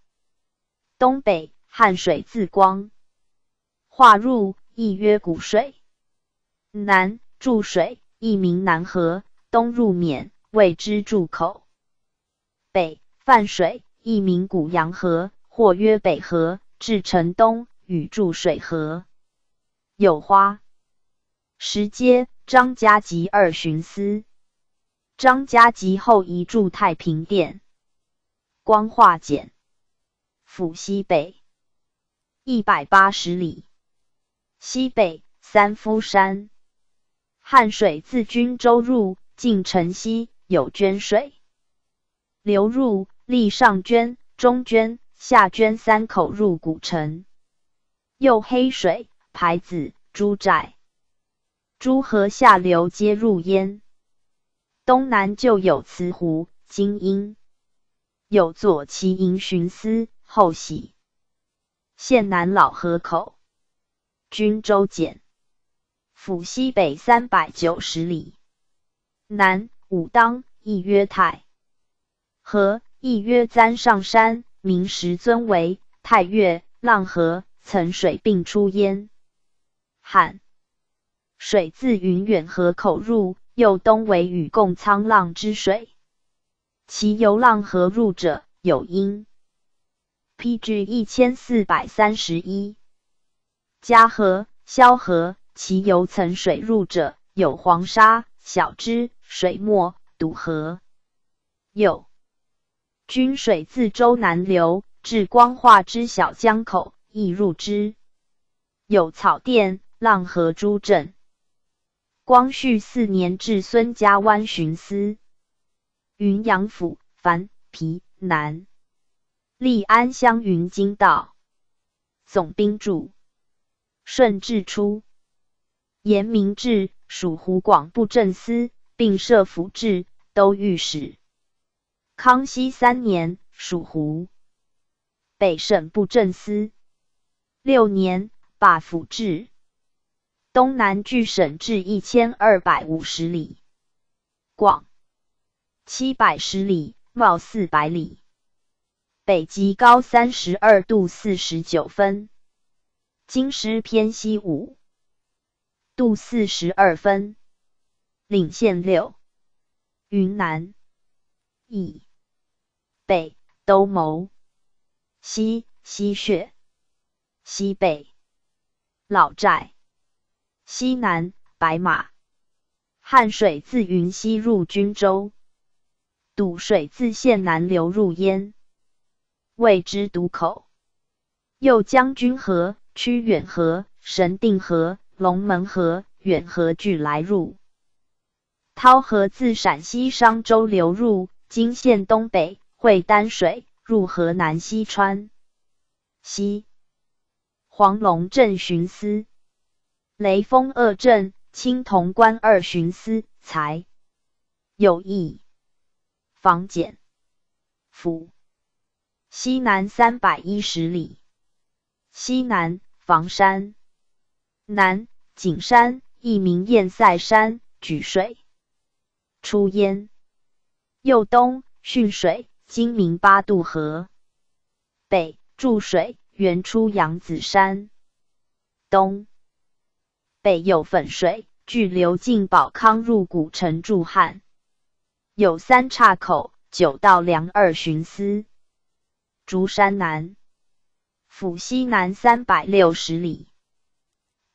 东北汉水自光化入，亦曰谷水。南注水，亦名南河，东入沔，谓之注口。北泛水，亦名古阳河，或曰北河，至城东，与注水合。有花石阶，张家集二巡司。张家集后移驻太平殿。光化简，府西北180里。西北三夫山。汉水自均州入，进城西有涓水流入，历上涓、中涓、下涓三口入古城。又黑水、牌子、朱寨、诸河下流皆入焉。东南就有慈湖、金阴，有左骑营巡司，后徙县南老河口。均州简，府西北390里。南武当，亦曰太河，亦曰簪上山，明时尊为太岳、浪河，曾水并出焉。汉水自云远河口入，又东为禹贡沧浪之水。其由浪河入者，有阴。P.G. 1431。嘉河、萧河，其由涔水入者，有黄沙、小支、水磨、堵河。又均水自州南流，至光化之小江口，亦入之。有草甸、浪河诸镇。光绪四年置孙家湾巡司。云阳府凡皮南立安乡云津道总兵驻。顺治初，沿明制，属湖广布政司，并设府治都御史。康熙三年，属湖北省布政司。六年，罢府治。东南距省治1250里，广710里，袤400里。北极高32度49分，京师偏西5度42分。领县六，云南以北兜牟，西西穴，西北老寨，西南白马。汉水自云西入均州。堵水自县南流入燕，谓之堵口。右将军河、屈远河、神定河、龙门河、远河俱来入。滔河自陕西商州流入，经县东北，汇丹水，入河南西川。西黄龙镇巡司、雷锋二镇、青铜关二巡司，才有义。房简府西南310里，西南房山，南景山，亦名燕塞山，沮水出焉。右东汛水，今名八渡河。北注水，源出扬子山。东北有汾水，俱流进保康入古城注汉。有三岔口、九道梁二巡司。竹山南府西南360里。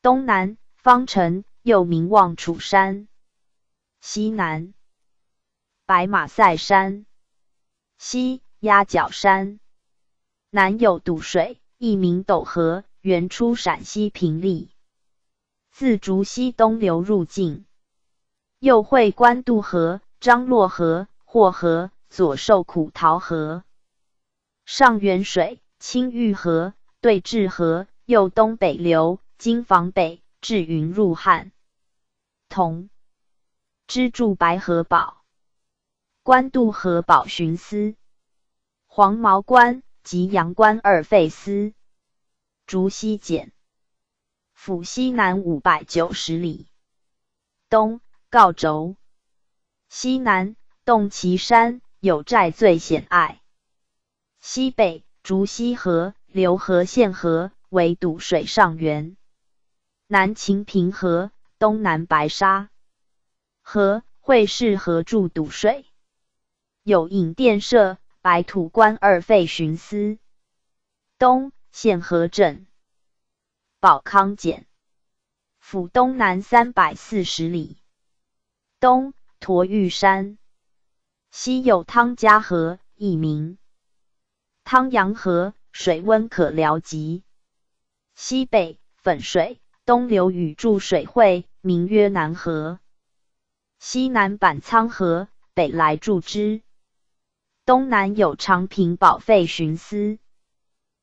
东南方城，又名望楚山。西南白马赛山，西鸭脚山。南有堵水，亦名斗河，源出陕西平利，自竹溪东流入境。又会官渡河、张洛河、霍河、左受苦桃河。上源水、青玉河、对峙河，右东北流，经房北，至云入汉。同支注白河堡、官渡河堡巡司、黄毛关及阳关二废司。竹溪简府西南590里。东告轴。西南洞旗山有寨最险隘。西北竹溪河、浏河县河为堵水上源。南秦平河、东南白沙河、会市河注堵水。有引电社、白土关二废巡司。东县河镇。保康简府东南340里。东驼玉山。西有汤家河，亦名汤阳河，水温可疗疾。西北汾水东流与注水汇，名曰南河。西南板仓河，北来注之。东南有长平堡废巡司。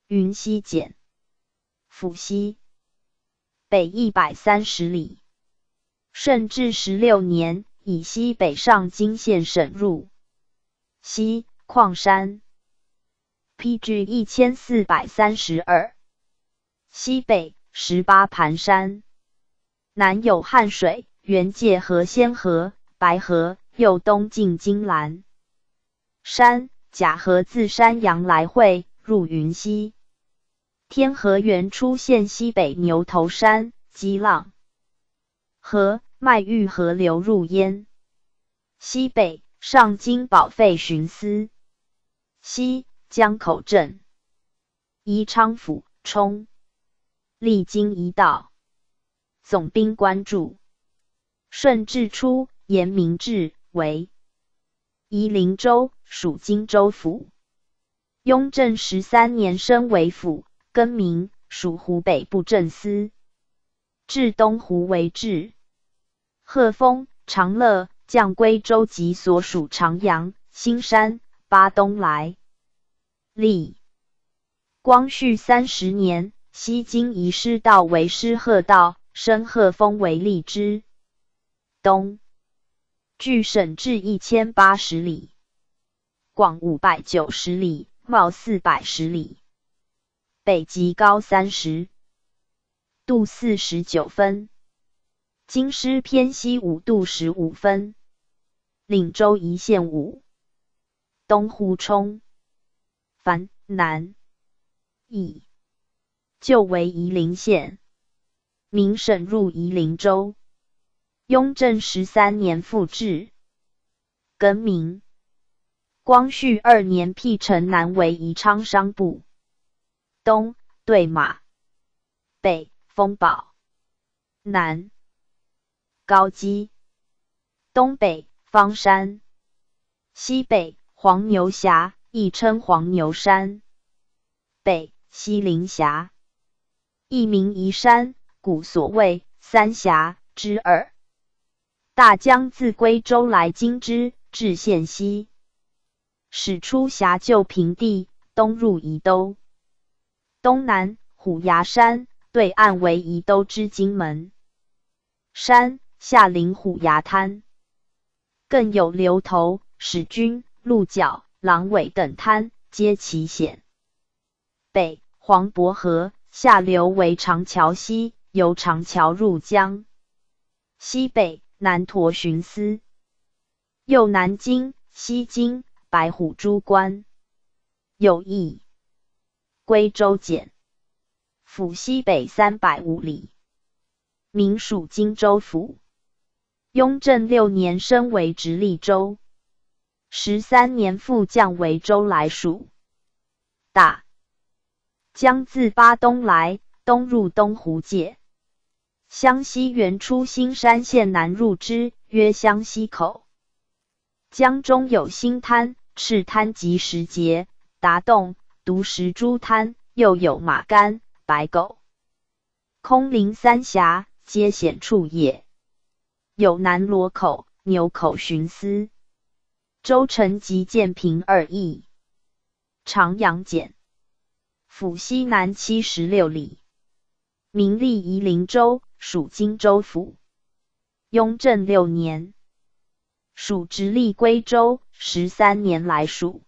云溪简府西北130里。顺治十六年，以西北上京县省入。西矿山。P.G. 1432。西北十八盘山。南有汉水，原界河仙河、白河，右东进金兰山。甲河自山阳来汇，入云溪。天河源出县西北牛头山，激浪河、麦玉河流入焉。西北上京保费巡司。西江口镇，宜昌府冲，历经一道。总兵官驻。顺治初，沿明制，为夷陵州，属荆州府。雍正十三年升为府，更名，属湖北布政司。至东湖为治。鹤峰、长乐，降归州及所属长阳、兴山、巴东来。历光绪30年，西经移师道为师鹤道，升鹤峰为荔枝。东距省治1080里，广590里，袤410里。北极高30度49分，京师偏西5度15分。领州一县五。东湖冲，樊南邑，旧为夷陵县，明省入夷陵州。雍正十三年复置，更名。光绪二年辟城南为宜昌商埠。东对马，北丰堡，南高基，东北方山，西北黄牛峡，亦称黄牛山，北西陵峡，亦名宜山，古所谓三峡之二。大江自归州来经之，至县西，始出峡旧平地，东入宜都。东南虎牙山对岸为宜都之金门山，下临虎牙滩，更有流头、使君、鹿角、狼尾等滩，皆奇险。北黄渤河下流为长桥溪，由长桥入江。西北南陀巡司，右南京、西京、白虎诸关，有邑。归州简，府西北305里，明属荆州府。雍正六年升为直隶州，十三年复降为州来属。大江自巴东来，东入东湖界。湘西源出兴山县南入之，曰湘西口。江中有新滩、赤滩及石碣、达洞、独石诸滩，又有马干、白狗、空灵三峡，皆险处也。有南螺口、牛口巡司。州城及建平二邑。长阳简，府西南76里。明历夷陵州，属荆州府。雍正六年，属直隶归州，十三年来属。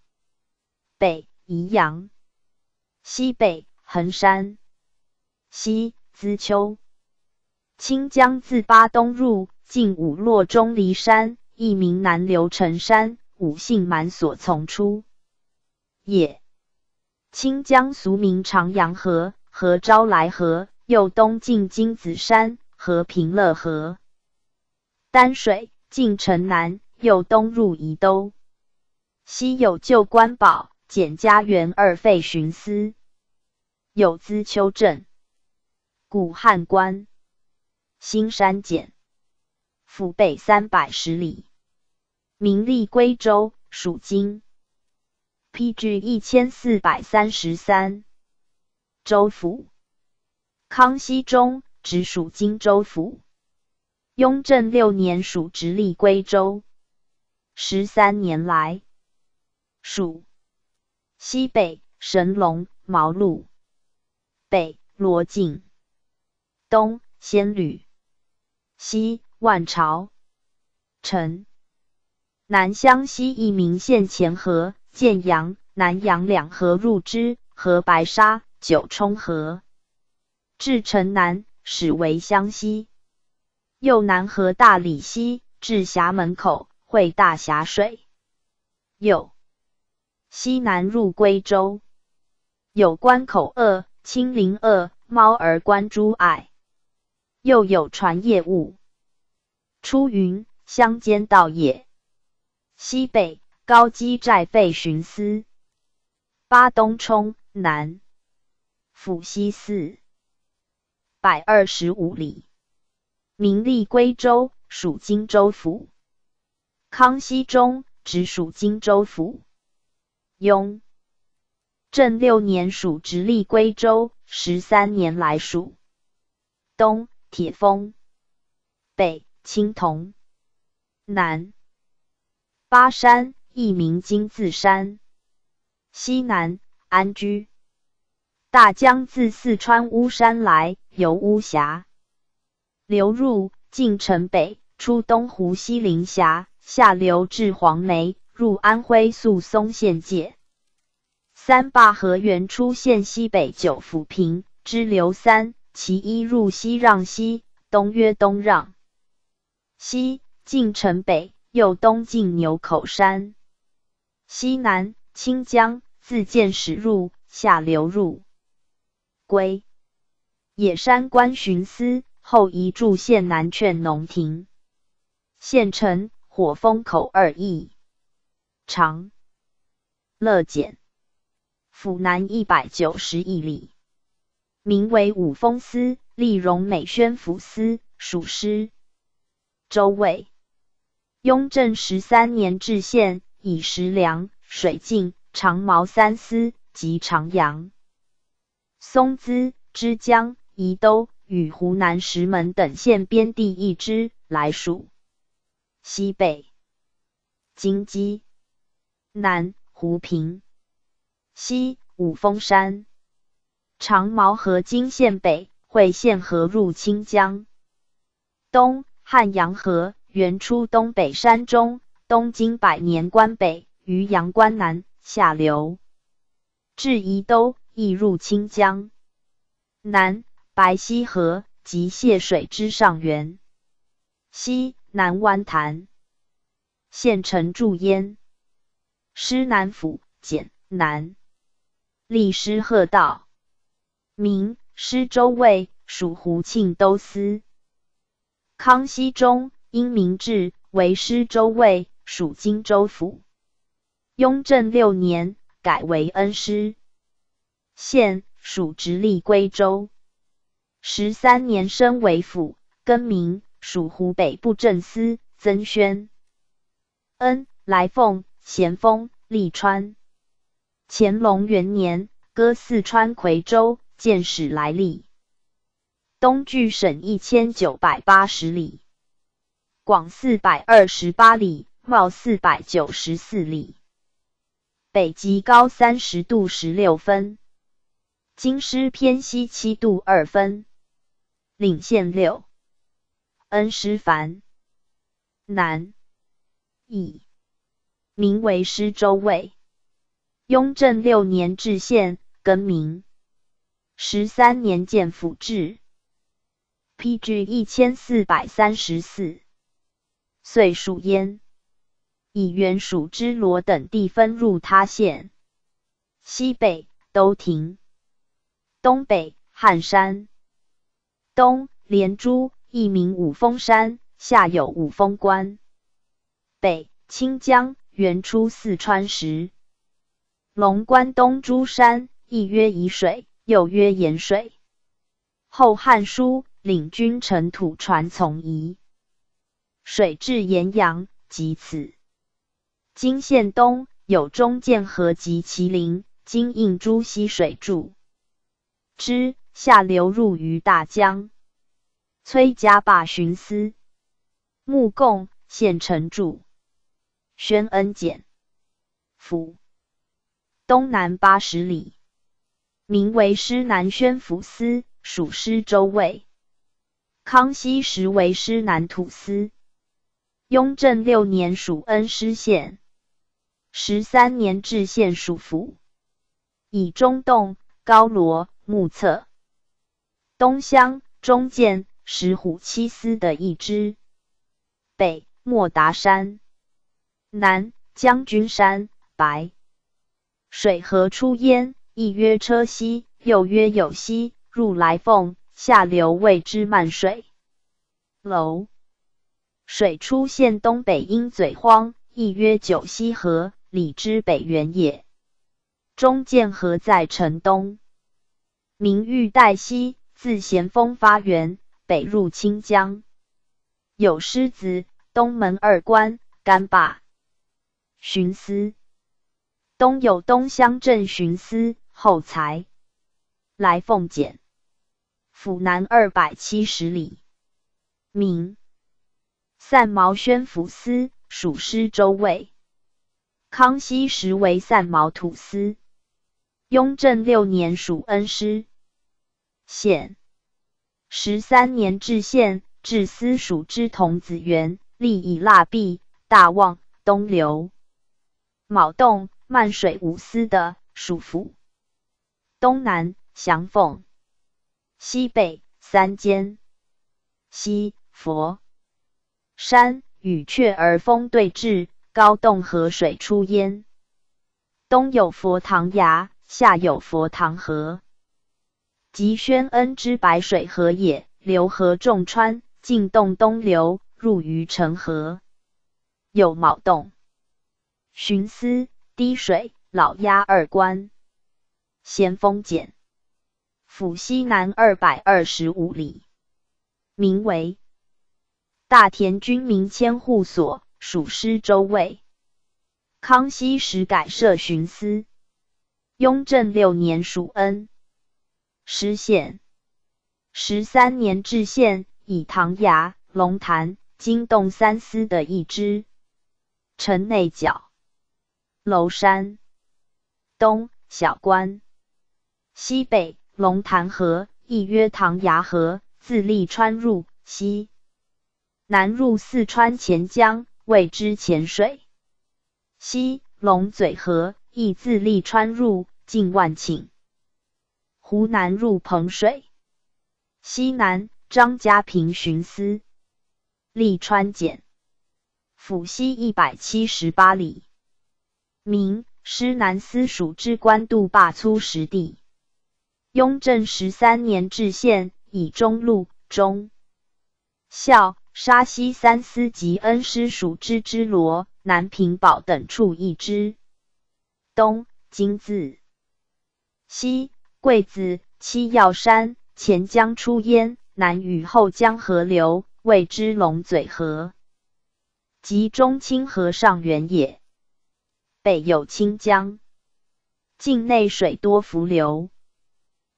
北宜阳，西北衡山，西资丘。清江自巴东入，进武洛钟离山，亦名南流城山，五姓满所从出也。清江俗名长阳河和招来河，又东进金子山和平乐河。丹水进城南，又东入宜都。西有旧关堡、简家园二废巡司。有资丘镇、古汉关、新山简，府北310里。明历归州，属京。P.G. 1433，州府。康熙中，直属荆州府。雍正六年属直隶归州。十三年来，属西北神龙毛鹿，北罗晋，东仙吕，西万朝城，南湘西义民县前河、建阳、南阳两河入之，和白沙、九冲河，至城南，始为湘西。右南河大理溪至峡门口，汇大峡水。右西南入归州，有关口扼、青林扼、猫儿关诸隘。又有传业务。出云，乡间道也。西北高基寨废巡司。巴东冲南府西425里。明历归州，属荆州府。康熙中，直属荆州府。雍正六年属直隶归州，13年来属。东铁峰，北青铜，南巴山，亦名金字山。西南安居。大江自四川巫山来，由巫峡流入，进城北，出东湖西陵峡，下流至黄梅，入安徽宿松县界。三坝河源出县西北九府坪，支流三，其一入西让溪，东曰东让溪，进城北，又东进牛口山。西南清江自建始入，下流入归野山关巡司，后移驻县南劝农亭。县城火风口二邑，长乐简府南191里，名为五峰司，历荣美宣抚司，属施州卫。雍正十三年置县，以石梁、水镜、长毛三司及长阳、松滋、枝江、宜都与湖南石门等县边地一支来属。西北金鸡，南湖平，西五峰山。长毛河经县北汇县河入清江。东汉阳河源出东北山中，东经百年关北，于阳关南下流，至宜都，亦入清江。南白溪河即泄水之上源。西南湾潭，县城驻焉。施南府简南，历师贺道。明施州卫，属胡庆都司。康熙中，因明制为施州卫，属荆州府。雍正六年，改为恩施县，属直隶归州。十三年升为府，更名，属湖北布政司，增宣恩、来凤、咸丰、利川。乾隆元年，割四川夔州，建始来历。东距省1980里，广428里，袤494里。北极高30度16分，京师偏西7度2分。领县六，恩施繁南邑，名为施州卫。雍正六年置县，更名。十三年建府制。P.G. 1434，岁属焉。以原属之罗等地分入他县。西北都亭，东北汉山，东连珠，亦名五峰山，下有五峰关。北清江，源出四川时龙关东诸山，亦曰沂水，又曰盐水。后汉书领军乘土船从沂水至盐阳，即此。今县东有中涧河及其邻，今应诸溪水注之，下流入于大江。崔家坝巡司木贡县城驻宣恩简府东南80里，名为施南宣抚司，属施州卫。康熙时为施南土司。雍正六年属恩施县。十三年置县属府，以中洞、高罗、目测、东乡、中建、石虎七司的一支。北莫达山，南将军山，白水河出焉，亦曰车溪，又曰有溪，入来凤，下流谓之漫水。楼水出县东北鹰嘴荒，亦曰九溪河，里之北源也。中涧河在城东，名玉带溪，自咸丰发源，北入清江。有狮子、东门二关、干坝、巡司。东有东乡镇巡司，后才来凤简。府南270里。明散毛宣抚司，属施州卫。康熙时为散毛土司。雍正六年属恩施县。13年置县，置司属之童子园，历以腊毕、大望、东流、卯洞、漫水五司的属府。东南翔凤，西北三间，西佛山与雀儿峰对峙，高洞河水出焉。东有佛堂崖，下有佛堂河，即宣恩之白水河也。流河众川，进洞东流，入于城河。有卯洞、巡司、滴水、老鸭二关。咸丰简，府西南225里，名为大田军民千户所，属施州卫。康熙时改设巡司。雍正六年属恩施县。13年置县，以唐崖、龙潭、金洞三司的一支。城内角楼山东小关，西北龙潭河，亦曰唐崖河，自利川入，西南入四川黔江，谓之黔水。西龙嘴河，亦自利川入，近万顷。湖南入彭水。西南张家坪巡司，利川简，府西178里。明施南司属之官渡坝粗石地。雍正十三年置县，以中路、中孝、沙溪三司及恩施属之支罗、南平堡等处一支。东金字，西桂子、七曜山、钱江出焉，南与后江河流，谓之龙嘴河，即中清河上源也。北有清江，境内水多伏流，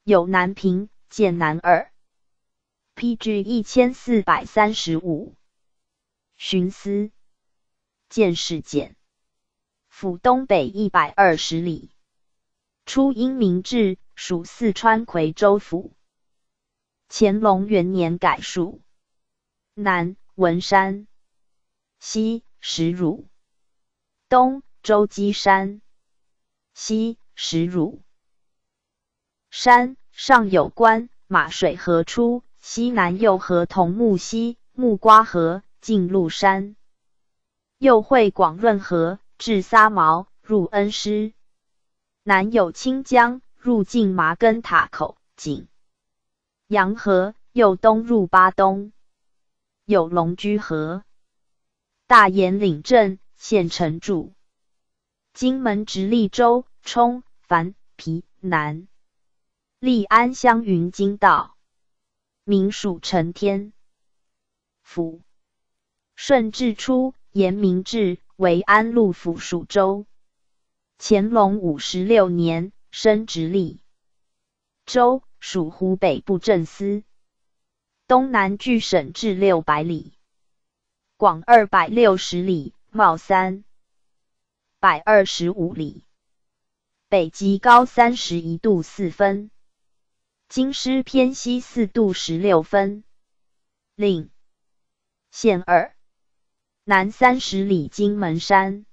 有南平、剑南二。P.G. 1435，巡司见事简，府东北120里。初因明制，属四川夔州府。乾隆元年改属。南文山，西石乳，东周基山，西石乳山上有关马水河出，西南又合桐木溪、木瓜河进入山，又汇广润河至撒毛入恩施。南有清江入境麻根塔口景阳河，又东入巴东。有龙居河，大岩岭镇县城驻。金门直隶州冲樊皮南利安乡云金道，明属承天府。顺治初，沿明制，为安陆府属州。乾隆56年，升直隶州，属湖北布政司。东南距省治600里，广260里，袤325里。北极高31度4分，京师偏西4度16分。令县二南30里金门山，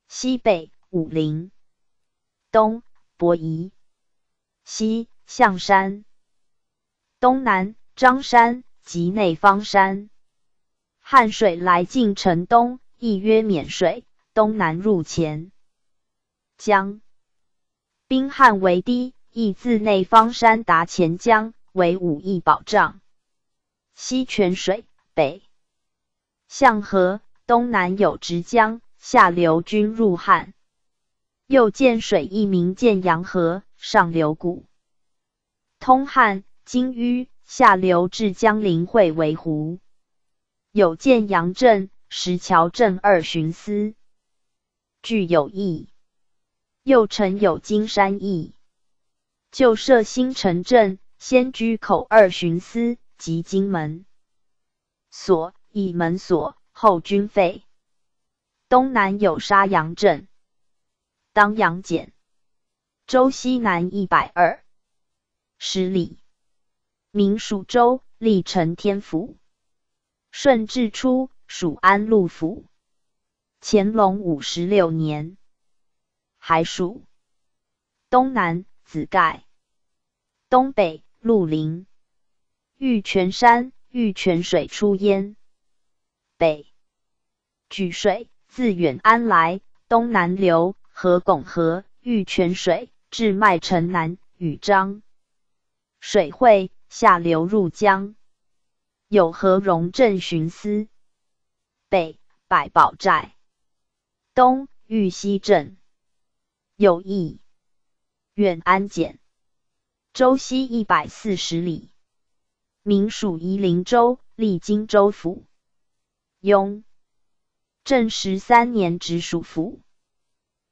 西北武陵，东伯夷，西象山，东南张山及内方山。汉水来进城东，亦曰沔水，东南入钱江。兵汉为堤，亦自内方山达钱江，为武邑保障。西泉水，北象河，东南有直江，下流均入汉。又建水一名建阳河，上流古通汉，经淤，下流至江陵汇为湖。有建阳镇、石桥镇二巡司，具有邑。右城有金山邑，旧设新城镇、仙居口二巡司及金门所、义门所，后均废。东南有沙洋镇。当阳简，州西南120里，明属州，隶承天府。顺治初，属安陆府。乾隆56年，还属。东南紫盖，东北绿林，玉泉山，玉泉水出焉。北沮水自远安来，东南流。合拱河、玉泉水至麦城南，与漳水汇，下流入江。有河荣镇巡司。北百宝寨，东玉溪镇。有邑。远安简，州西140里。明属夷陵州，隶荆州府。雍正13年直属府。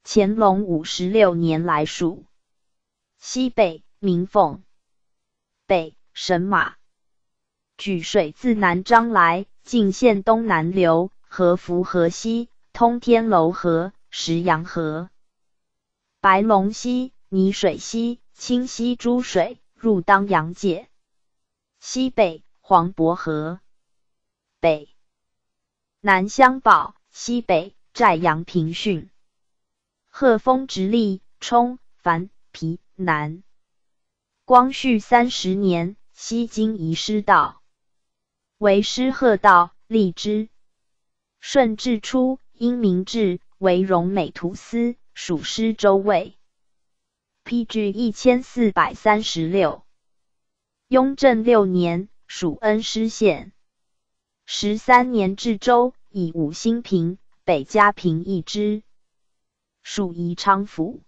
乾隆56年来属。西北鸣凤，北神马。沮水自南漳来，进县东南流，合福河西，通天楼河、石羊河、白龙溪、泥水溪、清溪诸水，入当阳界。西北黄渤河，北南乡堡，西北寨阳平郡。鹤峰直隶冲樊皮南。光绪30年，西京移师道，为师贺道，立之。顺治初，因明制为荣美土司，属施州卫。P.G. 1436。雍正6年，属恩施县。13年置州，以五兴平、北嘉平一支。属宜昌府。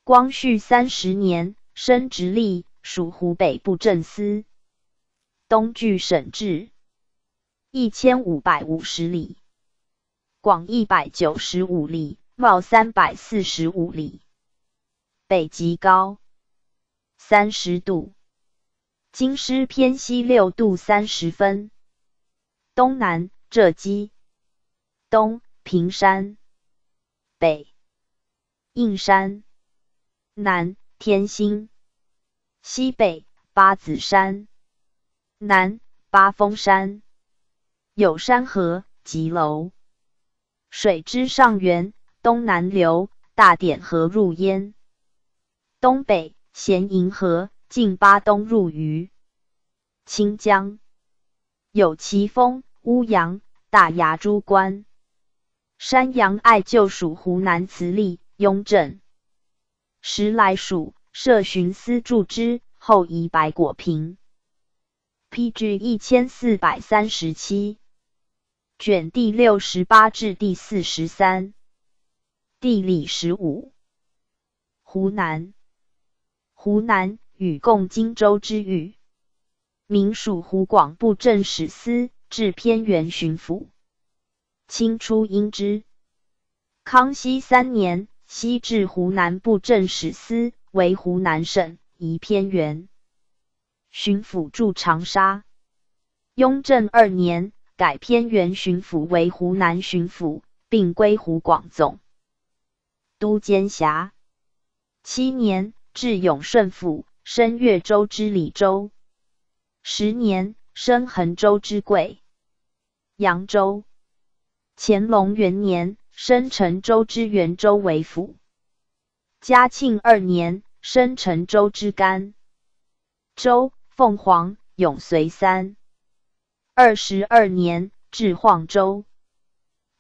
光绪三十年，升直隶，属湖北布政司。东距省治1550里，广195里，袤345里。北极高30度，京师偏西6度30分。东南浙基，东平山，北应山，南天星，西北八子山，南八峰山。有山河、吉楼。水之上源，东南流，大典河入焉。东北咸营河，进巴东入于清江。有奇峰、乌阳、大崖诸关。山阳爱旧属湖南慈利、雍正时来属，设巡司驻之，后移白果坪。P.G. 1437，卷第68至第43。地理15。湖南，湖南与共荆州之域，明属湖广布政使司，置偏沅巡抚。清初因之。康熙三年，西置湖南布政使司，为湖南省，移偏沅巡抚驻长沙。雍正二年，改偏沅巡抚为湖南巡抚，并归湖广总督兼辖。7年，置永顺府，升岳州之理州。10年，升衡州之贵阳州。乾隆元年，升陈州之袁州为府。嘉庆二年，升陈州之甘州、凤凰、永绥三。22年，置晃州。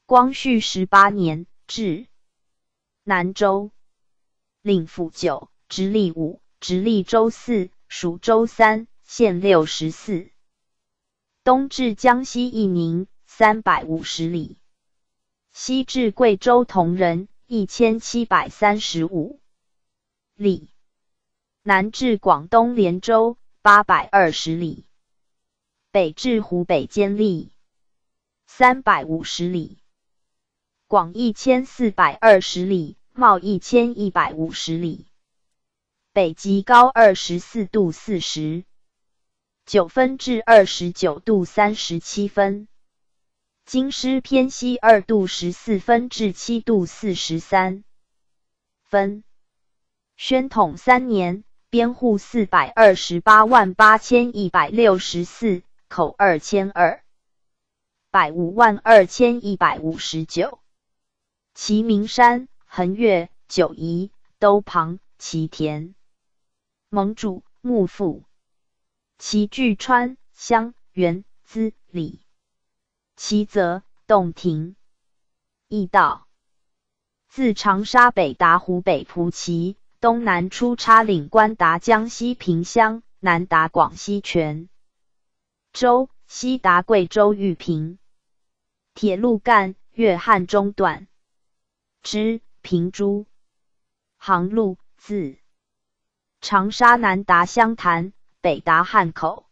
光绪18年，置南州。领府9，直隶5，直隶州4，属州3，县64。東至江西益寧350里，西至貴州銅仁1735里，南至廣東連州820里，北至湖北監利350里，廣1420里，袤1150里。北極高24度49分至29度37分，京師偏西2度14分至7度43分。宣統三年，編戶4,288,164，口22,052,159。其名山、衡岳、九疑、都庞、祁田、盟主、幕府。其具川、湘、原、资、里。其泽、洞庭。驿道。自長沙北達湖北蒲圻，東南出插嶺關達江西萍鄉，南達廣西全州，西達貴州玉屏。鐵路贛粵漢中段之平珠航路，自長沙南達湘潭，北達漢口。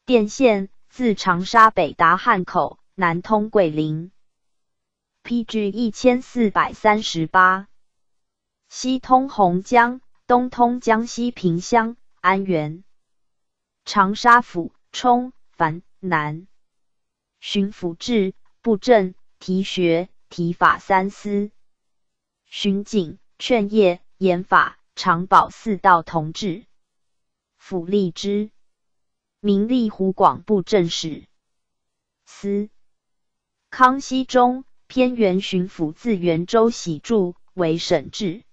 電線自長沙北達漢口，南通桂林。PG 1438，西通洪江，東通江西萍鄉、安源。長沙府充藩南巡撫制，布政、提學、提法三司。巡警、勸業、鹽法、長保四道同治。府吏之。明歷湖廣布政使司。康熙中，偏沅巡撫自沅州徙駐，為省治。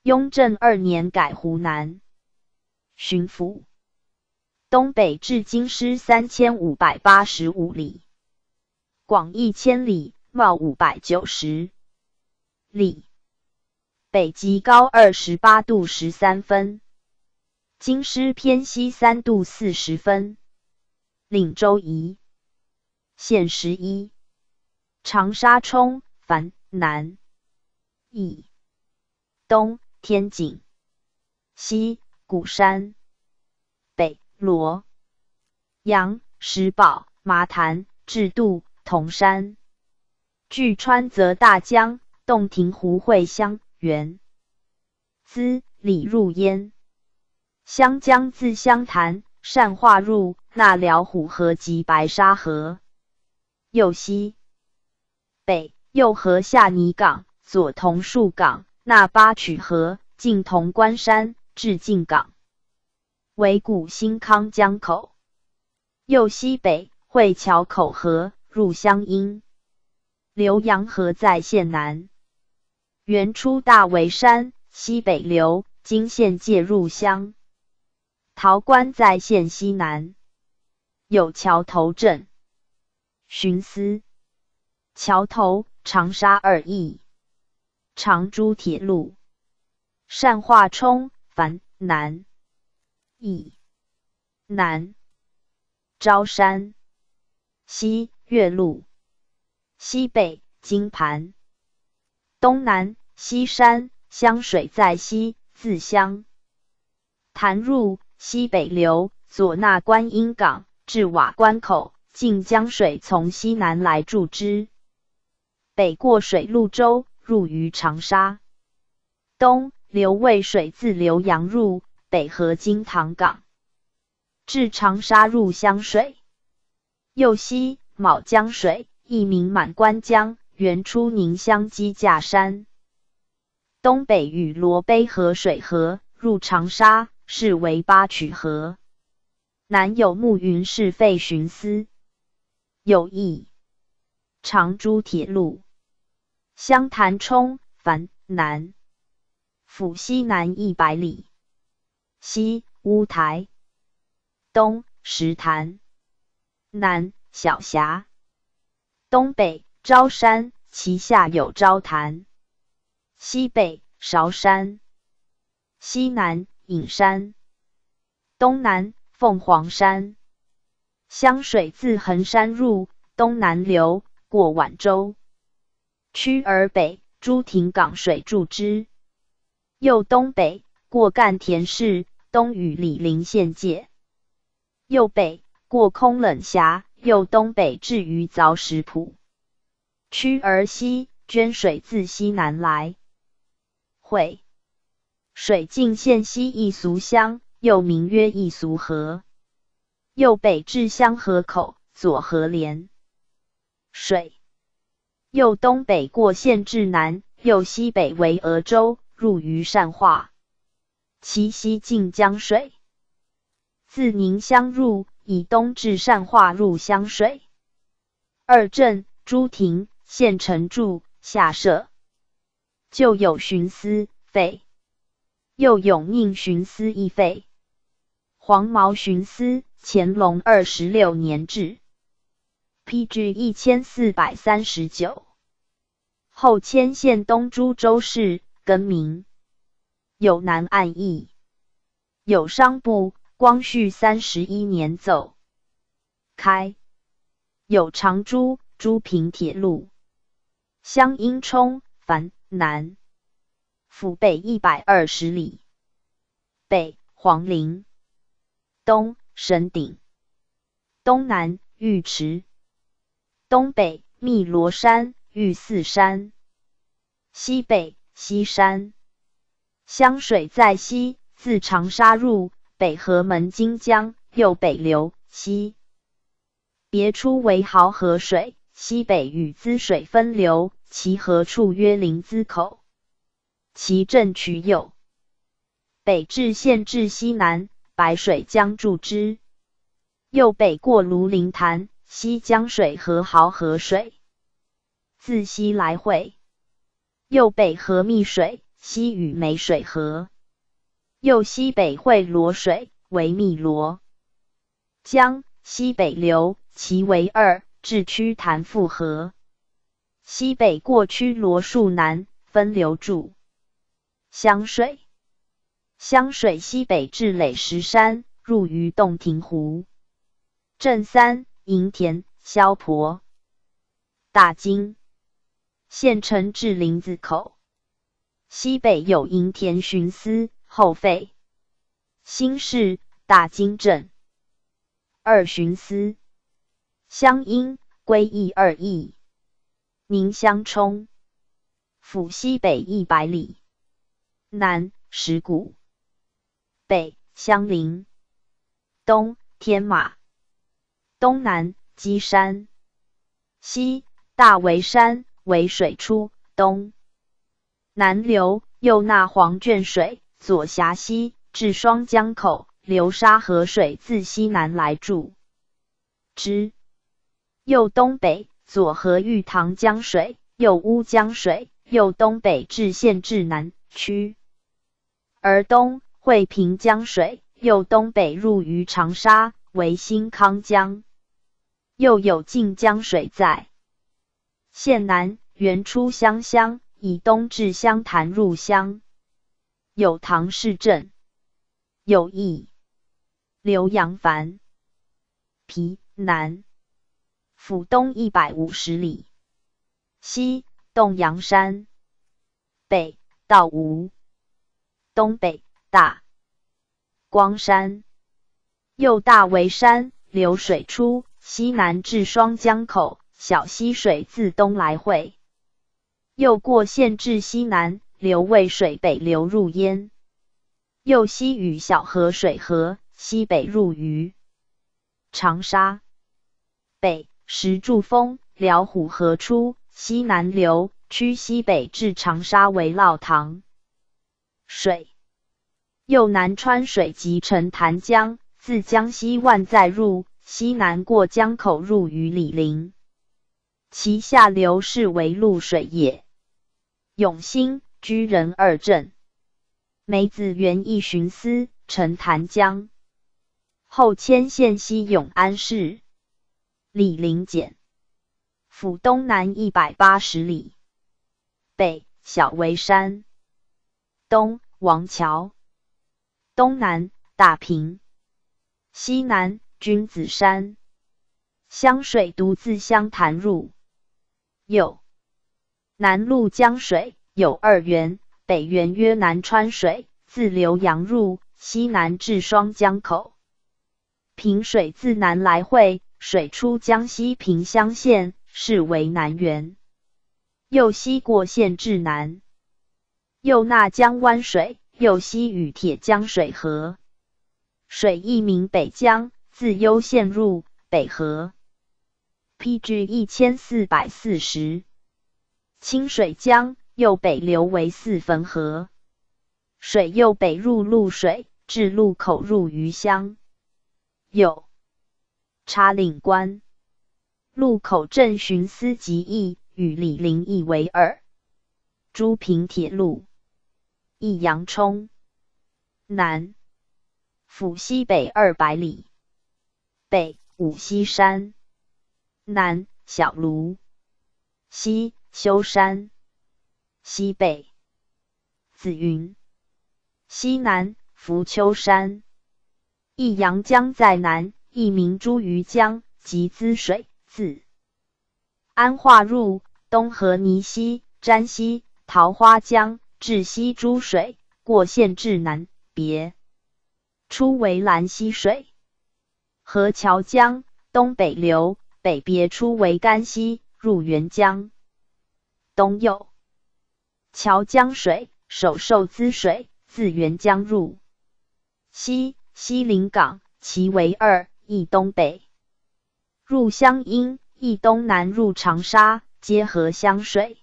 雍正二年改湖南巡撫。東北至京師3585里，廣1000里，袤590里。北極高28度13分，京師偏西3度40分。領州宜縣11，長沙充藩南邑，東天井，西鼓山，北羅陽石堡麻潭智度銅山，巨川澤大江，洞庭湖匯湘沅資里入閹。湘江自湘潭、善化入納遼虎河及白沙河。右西北右河下泥港，左桐樹港，納八曲河，進潼關山，至靖港，為古新康江口。右西北匯橋口河，入湘陰。瀏陽河在縣南，源出大圍山，西北流，經縣界入湘。桃關在縣西南，有橋頭鎮。巡司橋頭、長沙二邑。長珠鐵路。善化充藩南邑南昭山西岳麓西北金盤東南西山湘水在西，自湘潭入西北流，左納觀音港至瓦關口，進江水從西南來注之。北過水陸州，入於長沙。東劉渭水自瀏陽入，北河金塘港，至長沙入湘水。右西卯江水，亦名滿關江，源出寧鄉雞架山。東北與羅陂河水合，入長沙，是為八曲河。南有暮雲市廢巡司。右翼長珠鐵路。湘潭充藩南府西南100里，西烏台，東石潭，南小峽，東北昭山，其下有昭潭，西北韶山，西南隱山，東南鳳凰山，湘水自衡山入，东南流，过皖州，趋而北，朱亭港水注之。又东北过干田市，东与醴陵县界。又北过空冷峡，又东北至于凿石浦。趋而西，涓水自西南来，汇。水进县西义俗乡，又名曰义俗河。又北至香河口，左河连水。又东北过县至南，又西北为峨州，入于善化。其西进江水，自宁乡入，以东至善化入湘水。二镇朱亭县城驻下设，旧有巡司废。又永宁巡司亦废。黄毛巡司，乾隆26年置。P.G. 1439。后迁县东株洲市，更名。有南岸驿，有商埠。光绪31年奏开。有长株、株平铁路。湘阴冲樊南。府北120里，北黄陵，东神鼎，东南尉迟，东北汨罗山、玉寺山，西北西山。湘水在西，自长沙入，北合门荆江，又北流西，别出为濠河水，西北与资水分流，其合处曰临淄口。其镇区右北至县治西南，白水江注之。又北过庐陵潭，西江水和濠河水自西来汇。又北合密水，西与湄水合。又西北汇罗水，为汨罗江，西北流，其为二，至曲潭复合。西北过区罗树南，分流注。湘水，湘水西北至垒石山，入于洞庭湖。镇三、营田、萧婆、大荆县城至林子口。西北有营田巡司，后废。新市大荆镇。二巡司。湘阴归义二邑。宁乡冲，府西北100里。南石鼓，北襄陵，东天马，东南箕山，西大围山为水出，东南流，右纳黄卷水，左峡溪至双江口，流沙河水自西南来注之。右东北左合玉堂江水，右乌江水，右东北至县治南区。而东汇平江水，又东北入于长沙，为新康江。又有晋江水在县南，源出湘乡，以东至湘潭入湘。有唐市镇，有驿。浏阳樊陂南，府东150里。西洞阳山，北道吴。东北大光山，右大围山，流水出，西南至双江口，小溪水自东来汇。又过县至西南，流渭水北流入燕。又西与小河水合，西北入于长沙。北石柱峰、辽虎河出，西南流，趋西北至长沙为涝塘水。右南川水集成潭江，自江西万载入，西南过江口入于醴陵。其下流是为露水也。永兴、居仁二镇，梅子园一巡司，陈潭江。后迁县西永安市。醴陵简，府东南180里。北小围山，东王桥，东南大坪，西南君子山。湘水独自湘潭入。有南路江水，有二源，北源曰南川水，自浏阳入，西南至双江口。平水自南来汇，水出江西萍乡县，是为南源。又西过县至南。又纳江湾水，又西与铁江水合。水亦名北江，自攸县入，北河。P.G. 1440。清水江又北流为四汾河，水又北入潞水，至路口入余乡。有茶岭关，路口镇巡司吉义与李林义为二。株平铁路，益阳冲南，府西北200里，北五溪山，南小芦，西修山，西北紫云，西南浮丘山。益阳江在南，亦名茱萸江，即资水，自安化入，东河泥溪、沾溪、桃花江，至西诸水，过县至南，别出为兰溪水。河桥江东北流，北别出为甘溪，入沅江。东有桥江水，首受资水，自沅江入。西西临港，其为二，一东北入湘阴，一东南入长沙，皆合湘水。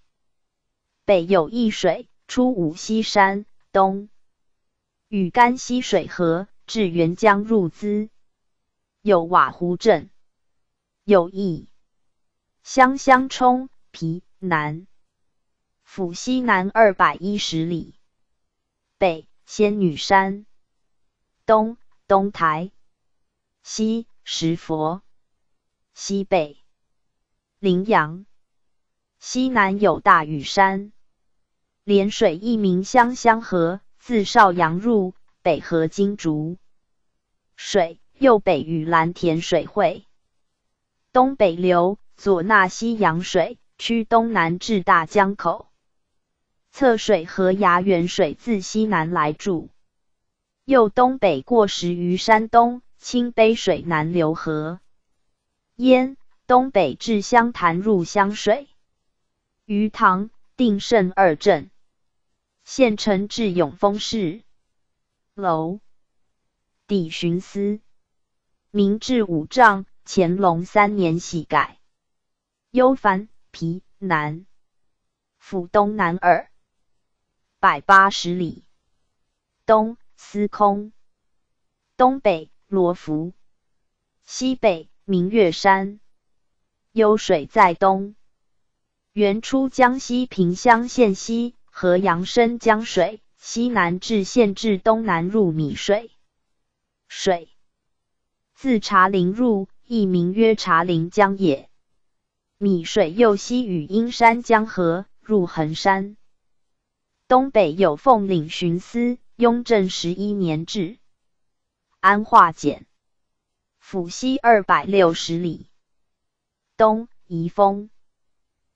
北有一水，出五溪山，东与甘溪水合，至沅江入资。有瓦湖镇，有义湘湘冲皮南，府西南210里。北仙女山，东东台，西石佛，西北陵阳，西南有大屿山。涟水一名湘湘河，自邵阳入，北合金竹水，又北与蓝田水汇。东北流，左纳西阳水，趋东南至大江口。侧水和崖源水自西南来注，又东北过石于山东，清杯水南流河淹，东北至湘潭入湘水。鱼塘、定胜二镇，县城至永丰市。楼底巡司，明治五丈，乾隆3年徙改。幽凡皮南，府东南280里，东司空，东北罗浮，西北明月山。幽水在东，原出江西萍乡县西，合阳深江水，西南至县至东南入米水。水自茶陵入，亦名曰茶陵江也。米水又西与阴山江合，入衡山。东北有凤岭巡司，雍正11年置。安化简，府西260里。东宜丰，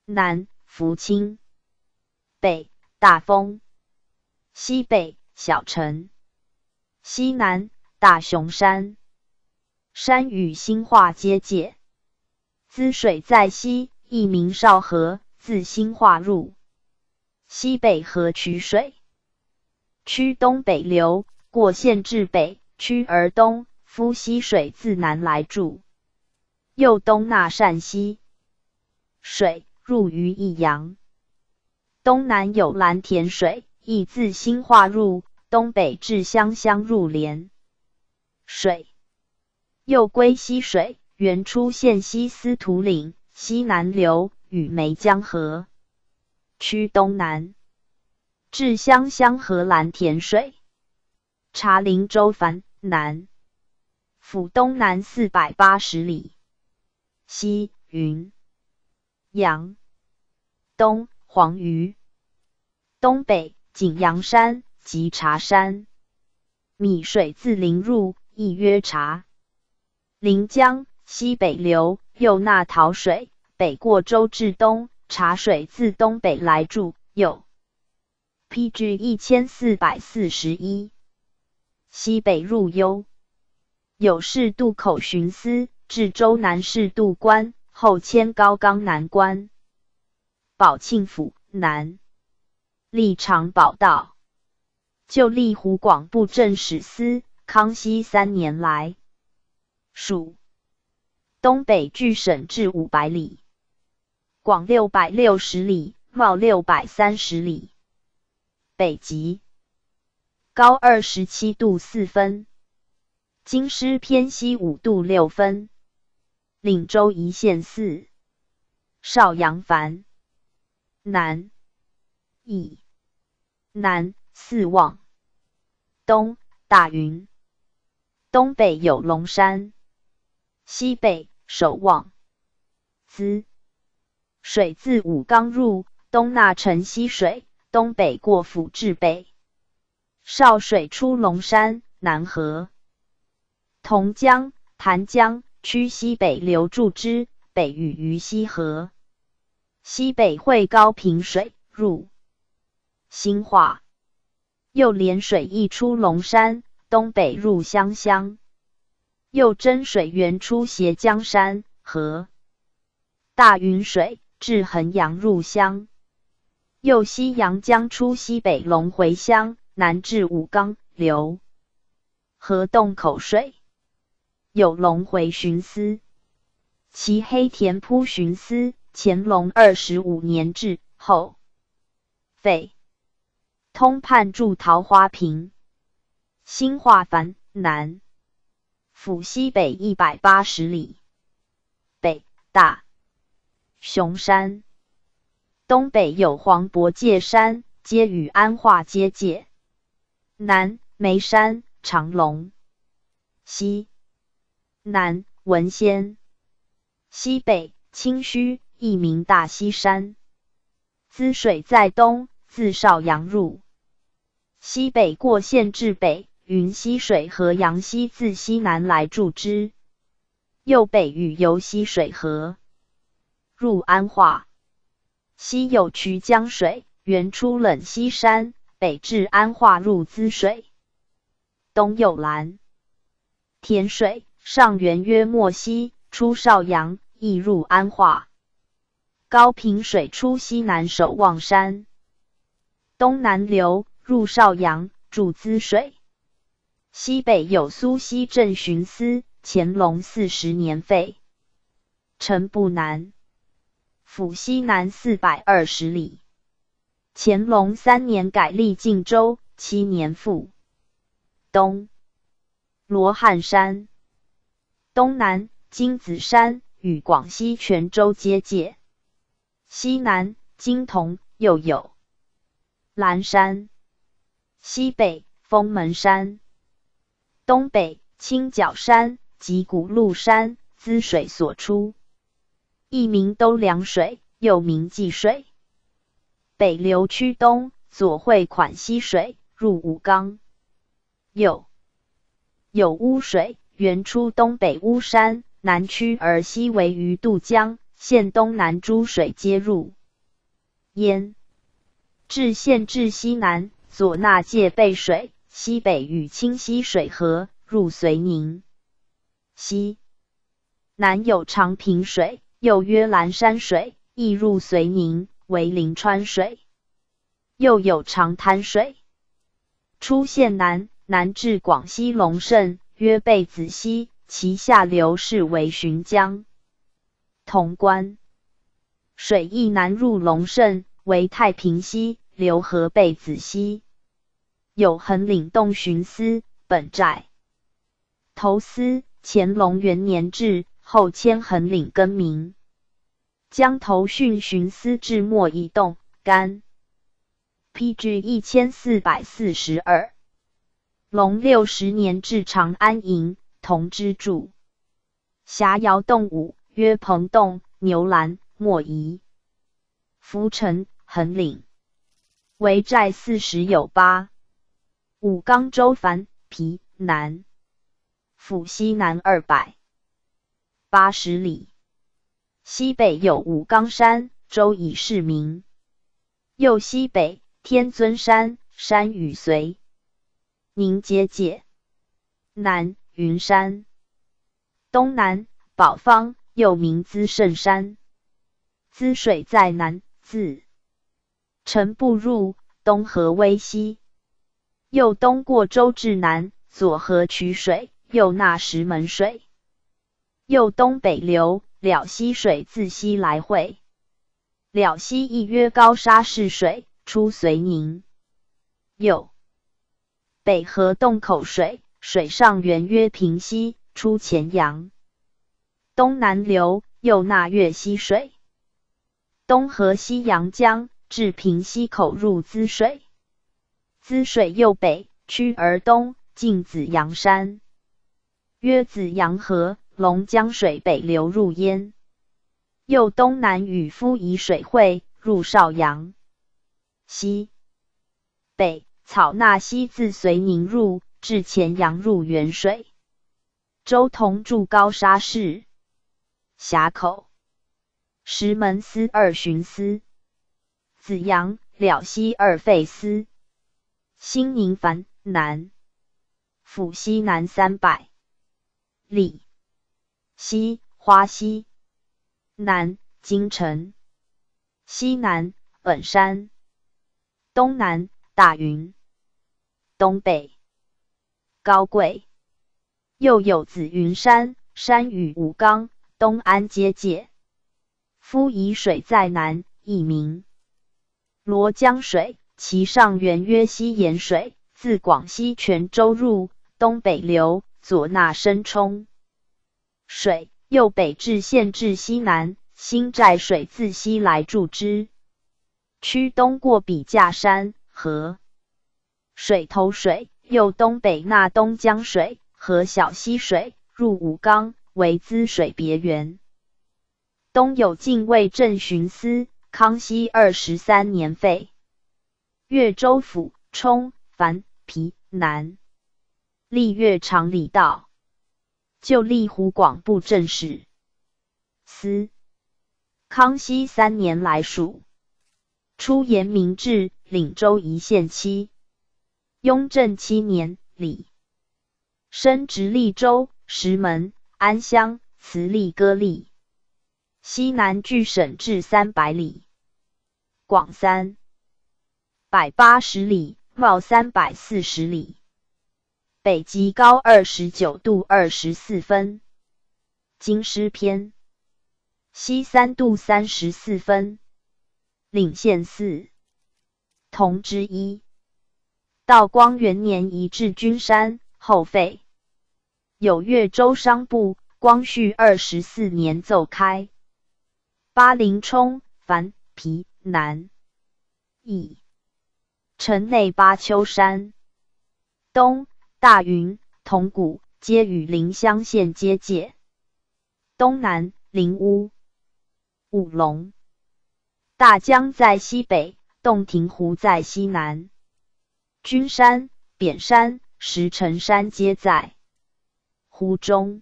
南福清，北大丰，西北小城，西南大熊山。山与兴化接界。资水在西，亦名邵河，自兴化入。西北河渠水，趋东北流，过县至北，趋而东，夫溪水自南来注，又东纳善溪水，入于益阳。东南有蓝田水，亦自兴化入，东北至湘乡入连水。又归溪水，原出县西司徒岭，西南流，与梅江合。趋东南，至湘乡和蓝田水。茶陵州藩南，府东南480里。西云阳，东黄鱼，东北景阳山及茶山。米水自临入，亦曰茶陵江，西北流，右纳桃水，北过州至东，茶水自东北来注。右 PG 1441，西北入幽。有市渡口巡司，至州南市渡关，后迁高冈南关。宝庆府南，立长保道，旧隶湖广布政使司。康熙三年来属。东北距省治500里，广660里，袤630里。北极高27度4分，京师偏西5度6分。领州一县四。邵阳繁南以南四望，东大云，东北有龙山，西北守望。滋水自武冈入，东纳城溪水，东北过府至北。少水出龙山，南河同江、潭江，趋西北流注之，北与鱼溪合。西北汇高平水入兴化。右连水亦出龙山，东北入湘乡。右真水源出斜江山河大云水至衡阳入湘。右西阳江出西北龙回乡，南至武冈流河洞口水。有龙回巡司，其黑田铺巡司，乾隆25年置后废。通判驻桃花坪。兴化藩南。府西北180里，北大熊山，东北有黄柏界山，皆与安化接界。南梅山、长隆，西南文仙，西北清虚，亦名大溪山。滋水在东，自邵阳入，西北过县至北。云溪水和阳溪自西南来注之，右北与游溪水合入安化。西有渠江水，源出冷溪山，北至安化入滋水。东有蓝田水，上源曰莫溪，出邵阳，亦入安化。高平水出西南守望山，东南流入邵阳，注滋水。西北有苏溪镇巡司，乾隆40年废。城步南，府西南420里。乾隆三年改隶靖州，7年复。东罗汉山，东南金子山与广西全州接界。西南金铜又有蓝山，西北封门山。东北青角山及古鹿山，滋水所出，一名都凉水，又名济水。北流趋东，左汇款溪水入武冈。右有乌水，源出东北乌山，南趋而西为于渡江，县东南诸水皆入。焉至县至西南，左纳界背水。西北与清溪水合，入遂宁。西南有长平水，又曰蓝山水，亦入遂宁，为临川水。又有长滩水，出县南，南至广西龙胜，曰贝子溪，其下流是为浔江。潼关水亦南入龙胜，为太平溪，流河贝子溪。有横岭洞巡司，本寨头司，乾隆元年置，后迁横岭更名。江头汛巡司至末一洞干。PG 1442。隆60年置长安营，同知驻。辖窑洞五，曰彭洞、牛栏、莫夷、浮城、横岭，为寨四十有八。武冈州藩皮南，府西南280里。西北有武冈山，州以是名。又西北天尊山，山与遂宁接界。南云山，东南宝方，又名资圣山。资水在南，自城步入，东河威溪，又东过州至南，左河渠水，右纳石门水，又东北流，蓼溪水自西来汇。蓼溪亦曰高沙市水，出遂宁。右北河洞口水，水上源曰平溪，出乾阳。东南流，右纳越溪水。东河西阳江，至平溪口入资水。资水右北曲而东，进紫阳山，曰紫阳河。龙江水北流入焉。又东南与夫夷水汇，入邵阳。西北草纳溪自遂宁入，至乾阳入沅水。州同驻高沙市峡口。石门司二巡司，紫阳、蓼溪二废司。兴宁藩南，府西南300里。西花溪，南金城，西南本山，东南大云，东北高贵。又有紫云山，山与武冈、东安接界。夫夷水在南，亦名罗江水，其上源曰西岩水，自广西全州入，东北流，左纳深冲水，右北至县治西南。新寨水自西来注之，趋东过笔架山河水头水，右东北纳东江水和小溪水，入武冈，为资水别源。东有晋卫镇巡司，康熙23年废。越州府冲樊皮南，历越常礼道，旧历湖广布政使司。康熙三年来属。初沿明制，领州一县七。雍正七年，礼升直隶州、石门、安乡、慈利割利。西南距省治300里，广380里，袤340里。北极高29度24分。京师偏西3度34分。领县四同之一。道光元年移至君山，后废。有越州商埠，光绪24年奏开。巴陵冲樊皮南邑，城内巴丘山东大云、铜鼓皆与临湘县接界。东南灵乌、五龙。大江在西北，洞庭湖在西南。君山、扁山、石城山皆在湖中。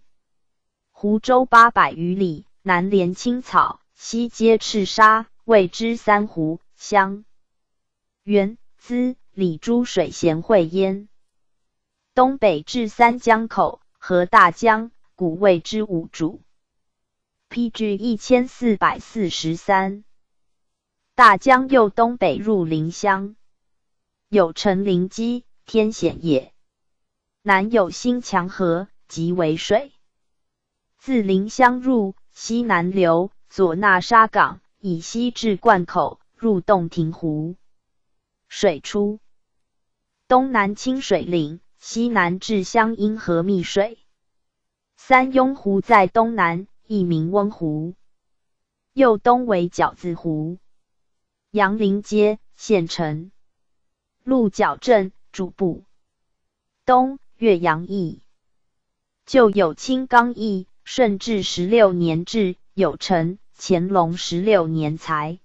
湖周800余里，南连青草，西接赤沙，谓之三湖。湘、沅、资、澧诸水咸汇焉。东北至三江口，合大江，古谓之五渚。P.G. 1443。大江又东北入临湘，有城陵矶，天险也。南有新墙河，即为水。自临湘入，西南流，左纳沙港，以西至灌口，入洞庭湖。水出东南清水岭，西南至湘阴河密水。三雍湖在东南，亦名温湖。又东为饺子湖。杨林街县城，鹿角镇主簿。东岳阳邑，旧有青冈驿，顺治十六年置，有成。乾隆十六年裁。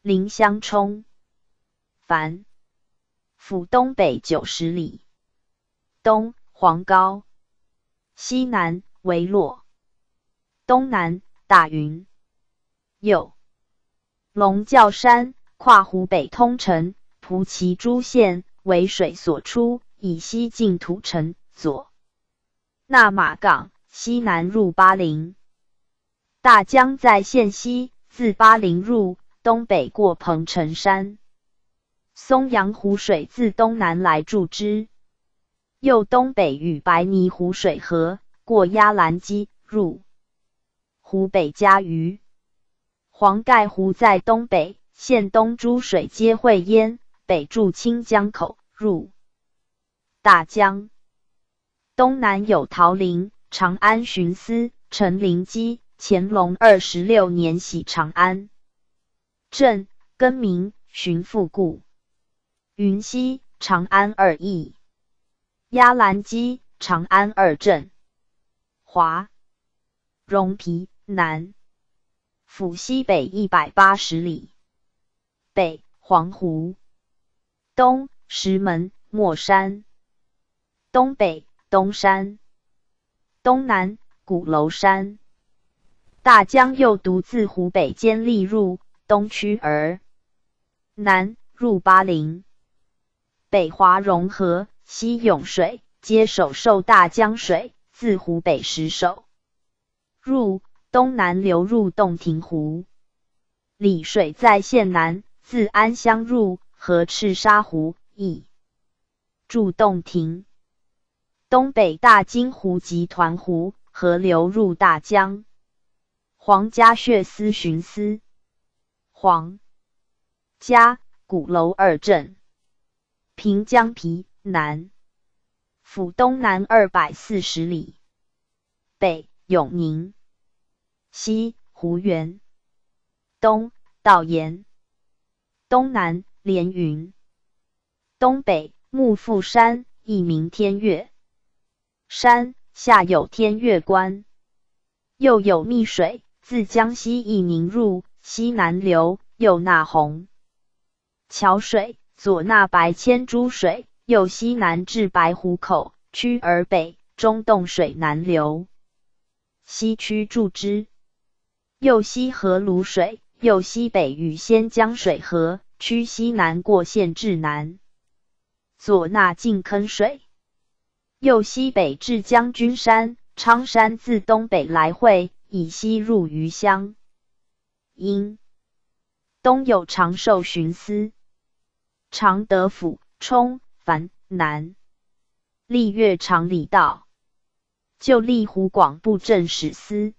临湘冲樊府东北90里，东黄高，西南为洛，东南大云。右龙窖山，跨湖北通城、蒲圻诸县，为水所出，以西进土城。左纳马岗，西南入巴陵。大江在县西，自巴陵入，东北过彭城山。松阳湖水自东南来注之，又东北与白泥湖水合，过鸭兰矶，入湖北嘉鱼。黄盖湖在东北，县东诸水皆汇焉，北注清江口，入大江。东南有桃林，长安巡司陈灵基，乾隆26年徙长安镇，更名巡抚故。云溪、长安二邑，鸭兰矶、长安二镇，华容陂南，府西北180里，北黄湖，东石门墨山，东北东山，东南鼓楼山。大江又独自湖北监利入，东趋而南入巴陵。北华容河、西涌水，皆首受大江水，自湖北石首入，东南流入洞庭湖。澧水在县南，自安乡入，合赤沙湖，亦注洞庭。东北大金湖及团湖，合流入大江。黄家穴司巡司，黄家鼓楼二镇。平江陂南，府东南240里，北永宁，西湖源，东道岩，东南连云，东北幕阜山，亦名天岳山，下有天岳关，又有密水，自江西义宁入，西南流，右纳虹桥水。左纳白千株水，右西南至白湖口，趋而北，中洞水南流，西区注之。右西河卤水，右西北与仙江水合，趋西南过县至南。左纳进坑水，右西北至将军山、昌山，自东北来汇，以西入余乡。因东有长寿巡司。常德府冲樊南，历越常礼道，旧历湖广布政使司。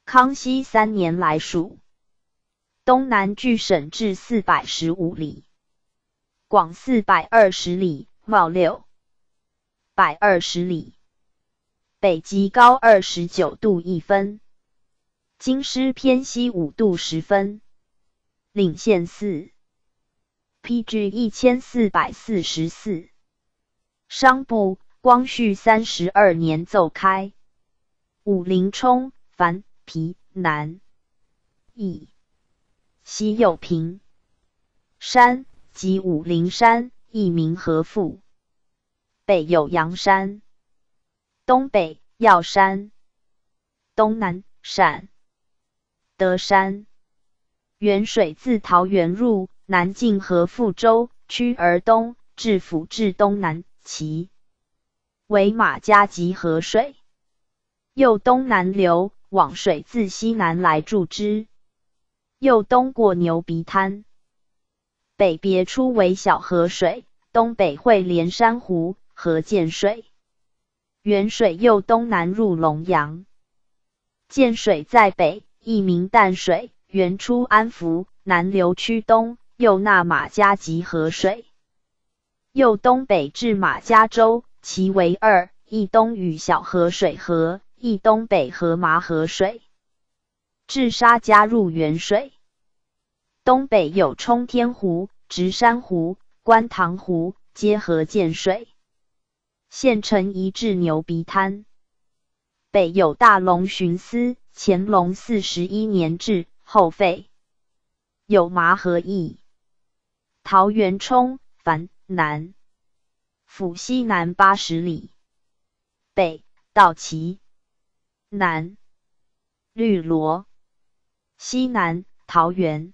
康熙三年来属。东南距省治415里，广420里，袤620里。北极高29度1分，京师偏西5度10分。领县四。P.G. 1444，商部，光绪32年奏开。武陵冲樊陂南，以西有平山即武陵山，亦名合阜。北有阳山，东北药山，东南善德山。沅水自桃源入，南进合富州，趋而东，至府治东南，其为马家集河水。又东南流，往水自西南来注之。又东过牛鼻滩，北别出为小河水，东北汇连山湖，合建水。沅水又东南入龙阳。建水在北，亦名淡水，源出安福，南流趋东。右纳马家集河水，右东北至马家洲，其为二：一东与小河水合，一东北合麻河水，至沙加入沅水。东北有冲天湖、直山湖、观塘湖，皆合建水。县城移至牛鼻滩。北有大龙巡司，乾隆41年置，后废。有麻河驿。桃园冲樊南，府西南80里，北道岐南，绿萝，西南桃园。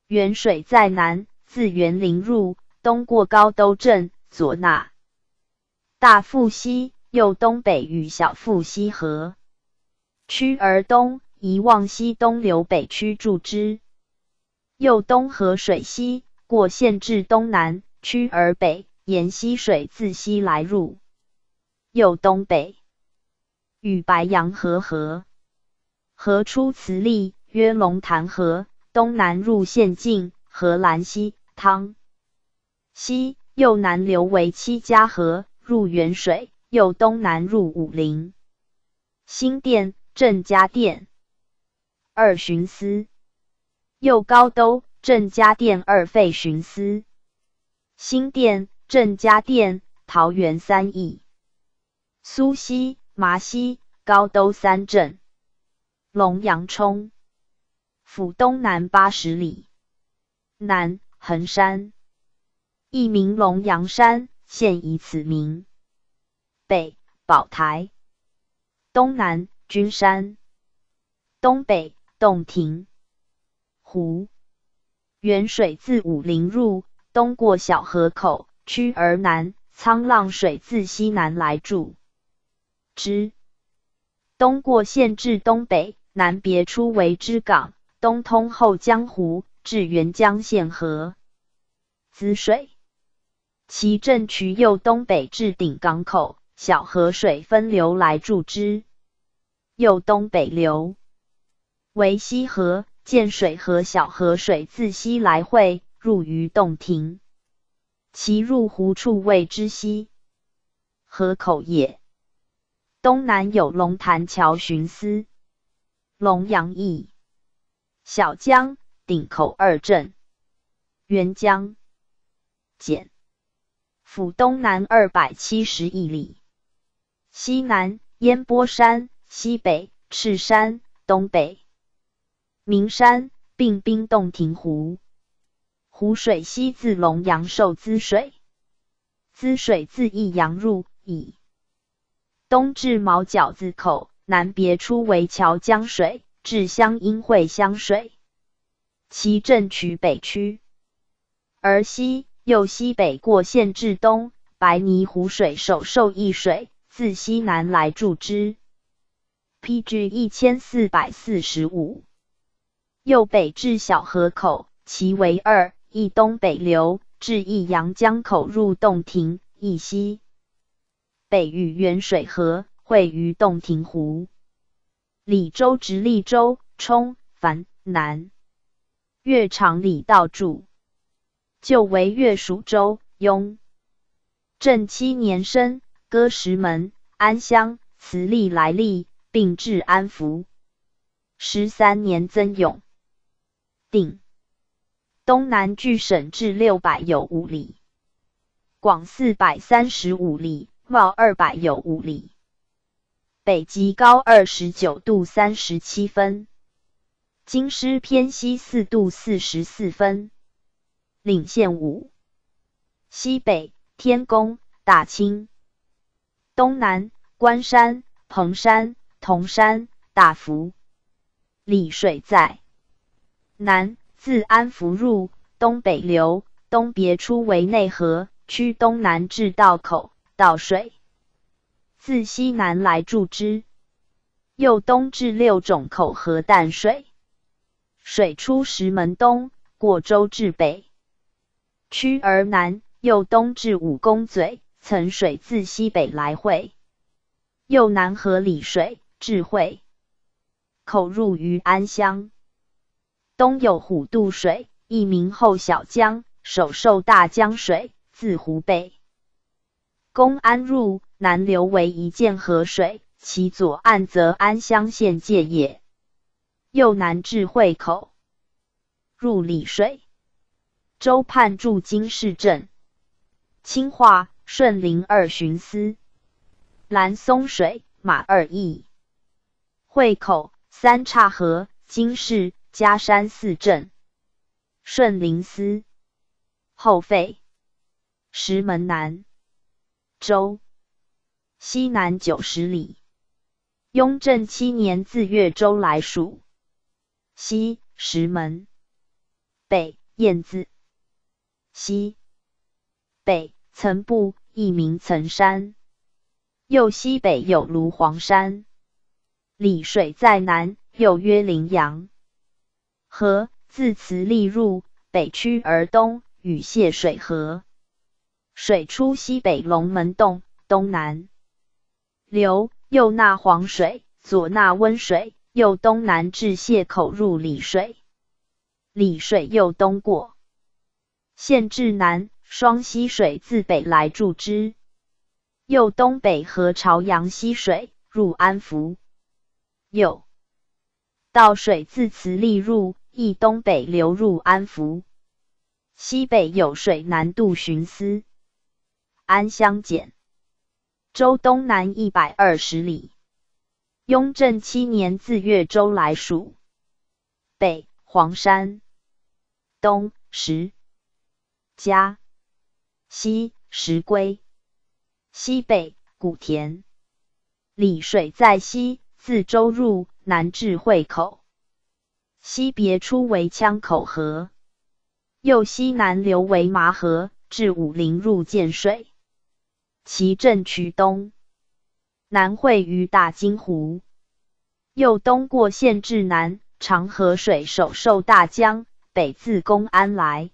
沅水在南，自员林入，东过高兜镇，左纳大富溪，又东北与小富溪合。驱而东，宜望溪东流北区注之。又东河水溪，过县至东南，驱而北，沿溪水自西来入。又东北与白杨河合，河出慈利，曰龙潭河，东南入县境，合兰溪、汤溪，又南流为七家河，入沅水，又东南入武陵。新店、郑家店二巡司，右高兜、郑家店二废巡司。新店、郑家店、桃园三邑。苏溪、麻溪、高兜三镇。龙阳冲，府东南80里。南横山，亦名龙阳山，现以此名。北宝台，东南君山，东北洞庭湖。沅水自武陵入，东过小河口，驱而南，沧浪水自西南来注之。东过县至东北，南别出为支港，东通后江湖，至沅江县河。资水，其镇渠右东北至顶港口，小河水分流来注之。右东北流为西河、建水和小河水自西来汇，入于洞庭。其入湖处谓之西河口也。东南有龙潭桥巡司、龙阳驿、小江、顶口二镇。沅江简，府东南270余里。西南烟波山，西北赤山，东北名山，并滨洞庭湖。湖水西自龙阳受资水，资水自益阳入，以东至毛角子口，南别出为桥江水，至湘阴汇湘水。其镇渠北区而西，又西北过县至东，白泥湖水首受益水，自西南来注之。P.G. 1445。又北至小河口，其为二，一东北流至益阳江口入洞庭，一西北与沅水合，汇于洞庭湖。澧州直隶州，冲、樊、南。越长李道著，旧为越属州。雍正七年升，割石门、安乡、慈利来历，并置安福。13年增永定。东南距省治600有5里，广435里，袤200有5里。北极高29度37分，京师偏西4度44分。领县五。西北天宫、大清。东南关山、彭山、铜山、大福。澧水在南，自安福入，东北流，东别出为内河，趋东南至道口、道水，自西南来注之。又东至六种口和淡水，水出石门东，过州至北，驱而南，又东至五公嘴，层水自西北来汇，又南合澧水，至会口入于安乡。东有虎渡水，亦名后小江，首受大江水，自湖北公安入，南流为一涧河水，其左岸则安乡县界也。又南至会口，入澧水。州判驻金市镇、清化、顺林二巡司。蓝松水、马二驿、会口、三岔河、金市、嘉山四镇。顺林司后废。石门南州西南90里。雍正七年自越州来属。西石门，北燕子，西北岑部，亦名岑山。又西北有芦黄山。澧水在南，又曰陵阳河，自慈利入，北趋而东，与泄水合。水出西北龙门洞，东南流，右纳黄水，左纳温水，又东南至泄口入澧水。澧水又东过县至南，双溪水自北来注之，又东北合朝阳溪水入安福。又道水自慈利入，亦东北流入安福。西北有水南渡巡司安乡简州东南120里。雍正七年自岳州来属。北黄山，东石家，西石龟，西北古田。澧水在西，自州入，南至会口。西别出为羌口河，又西南流为麻河，至武陵入建水。其镇渠东南汇于大金湖，又东过县至南，长河水首受大江，北自公安来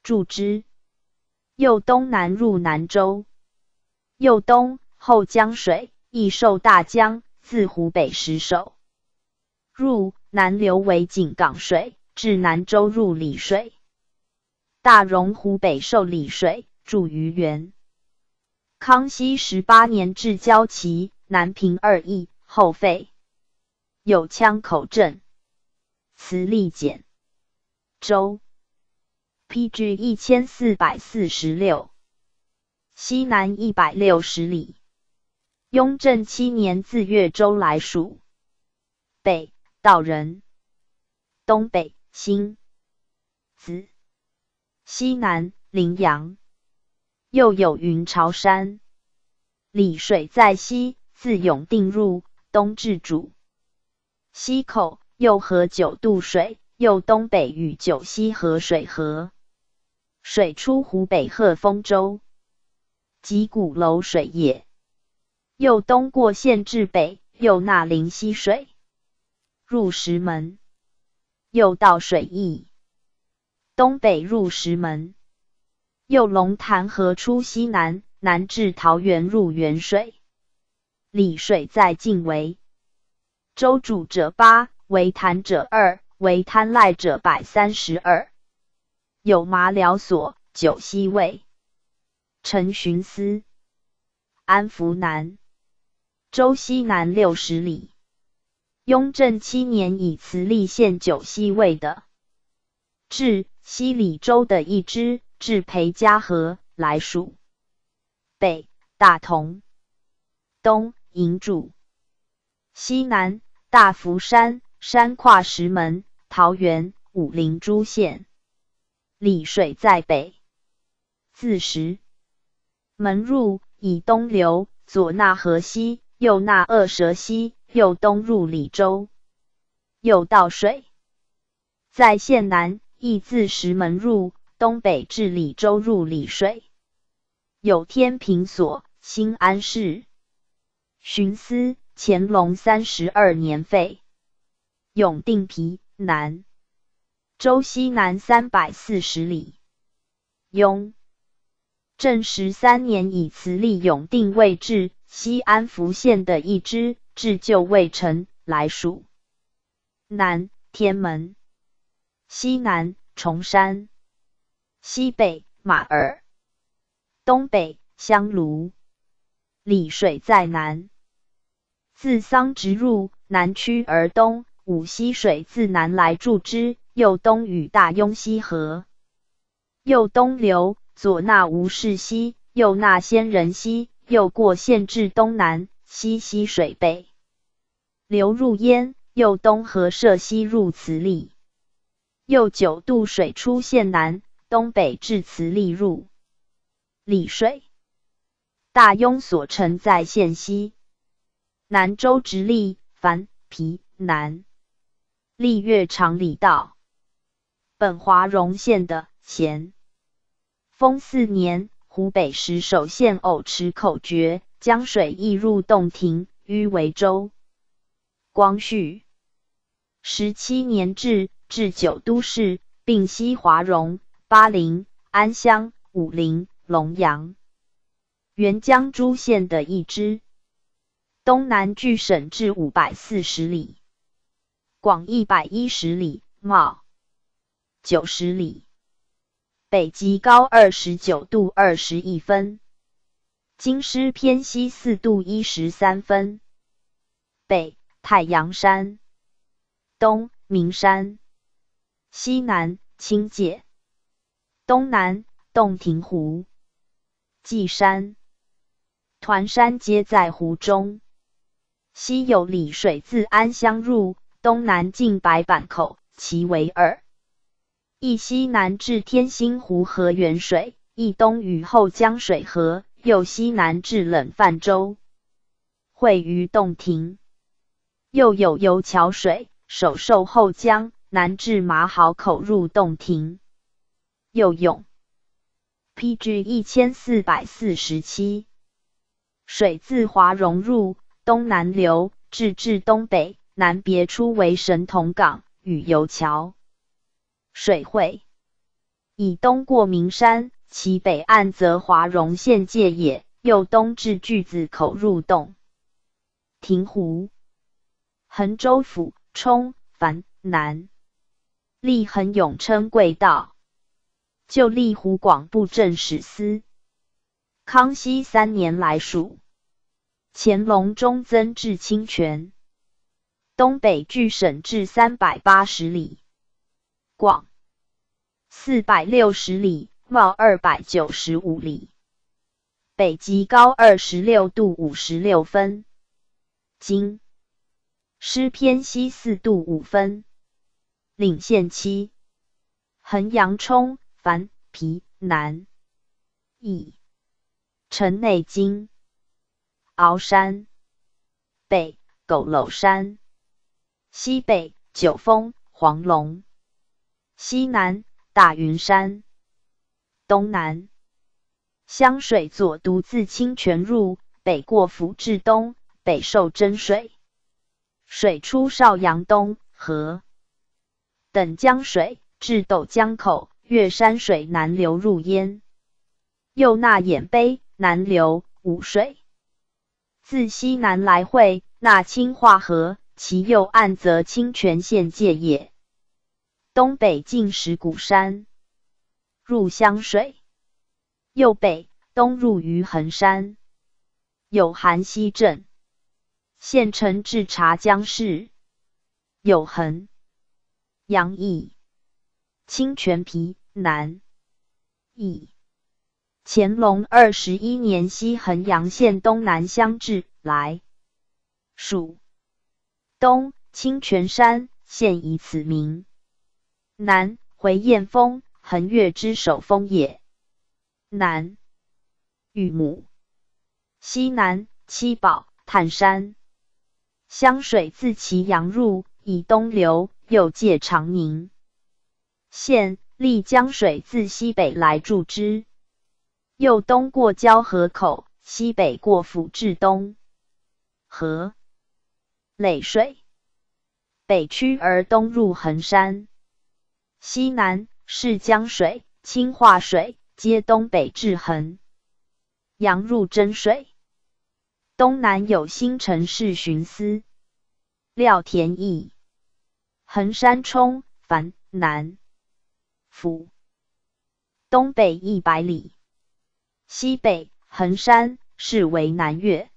注之，又东南入南州，又东后江水亦受大江，自湖北石首入，南流为井冈水，至南州入澧水。大榕湖北受澧水，注于元。康熙18年置骁骑，南平二邑，后废。有羌口镇，慈利简州，PG 1446，西南160里。雍正七年自岳州来属。北道人，东北新子，西南陵阳。又有云巢山。澧水在西，自永定入，东至主溪口，又合九渡水，又东北与九溪河水合。水出湖北鹤峰州，即鼓楼水也。又东过县至北，又纳灵溪水，入石门。又到水邑，东北入石门。又龙潭河出西南，南至桃园入沅水。澧水在境为州主者八，为潭者二，为滩赖者132。有马寮所、九溪卫、陈巡司、安福南州西南60里。雍正七年以慈利县九溪卫的至西澧州的一支至裴家河来属。北大同，东营主，西南大福山，山跨石门、桃园、武陵诸县。澧水在北，自石门入，以东流，左纳河溪，右纳鳄蛇溪，又东入澧州。又到水在县南，亦自石门入，东北至澧州入澧水。有天平所、新安市巡司。乾隆32年废。永定陂南州西南340里。雍正13年以慈利永定卫置西安福县的一支至旧卫城来属。南天门，西南崇山，西北马耳，东北香炉。澧水在南，自桑植入，南趋而东，五溪水自南来注之，又东与大雍溪合，又东流，左纳吴氏溪，右纳仙人溪，又过县至东南，西溪水北流入焉，又东合社溪入慈利，又九渡水出县南，东北至慈利入澧水。大雍所城在县西。南州直隶樊皮南历越长里道。本华容县的咸丰四年，湖北石首县藕池口决，江水溢入洞庭，淤为州。光绪17年置，置九都市，并西华容、巴陵、安乡、武陵、龙阳、沅江诸县的一支。东南距省治540里，广110里，袤90里。北极高29度21分，经师偏西4度13分。北太阳山，东名山，西南清界，东南洞庭湖、稷山、团山皆在湖中。西有澧水自安乡入，东南近白板口，其为二。一西南至天心湖和沅水，一东与后江水合，又西南至冷泛舟，汇于洞庭。又有油桥水，首受后江，南至马好口入洞庭。又涌。P.G. 1447，水自华容入，东南流，至东北，南别出为神童港与油桥水汇。以东过名山，其北岸则华容县界也。又东至巨子口入洞庭湖。衡州府充藩南，历衡永称贵道。旧历湖广布政使司。康熙三年来属。乾隆中增至清泉。东北距省治380里，广460里，袤295里。北极高26度56分，经师偏西4度5分。领县七。衡阳冲樊皮南乙城内经鳌山，北狗篓山，西北九峰黄龙，西南大云山，东南湘水左独自清泉入，北过府至东，北受真水，水出邵阳东河等江水至斗江口，越山水南流入焉。又纳眼碑南流五水，自西南来汇，纳清化河，其右岸则清泉县界也。东北进石鼓山，入湘水，右北东入于衡山，有韩溪镇，县城至察江市，有衡阳邑，清泉陂南邑。乾隆21年，西衡阳县东南乡治来属东清泉山，现以此名。南回雁峰，衡岳之首峰也。南玉母，西南七宝炭山。湘水自祁阳入，以东流，又界长宁县。丽江水自西北来注之，又东过交河口，西北过府至东河耒水，北趋而东入衡山。西南是江水、清化水，皆东北至衡阳入真水。东南有新城市巡司廖田义，衡山冲樊南府东北100里，西北衡山是为南岳，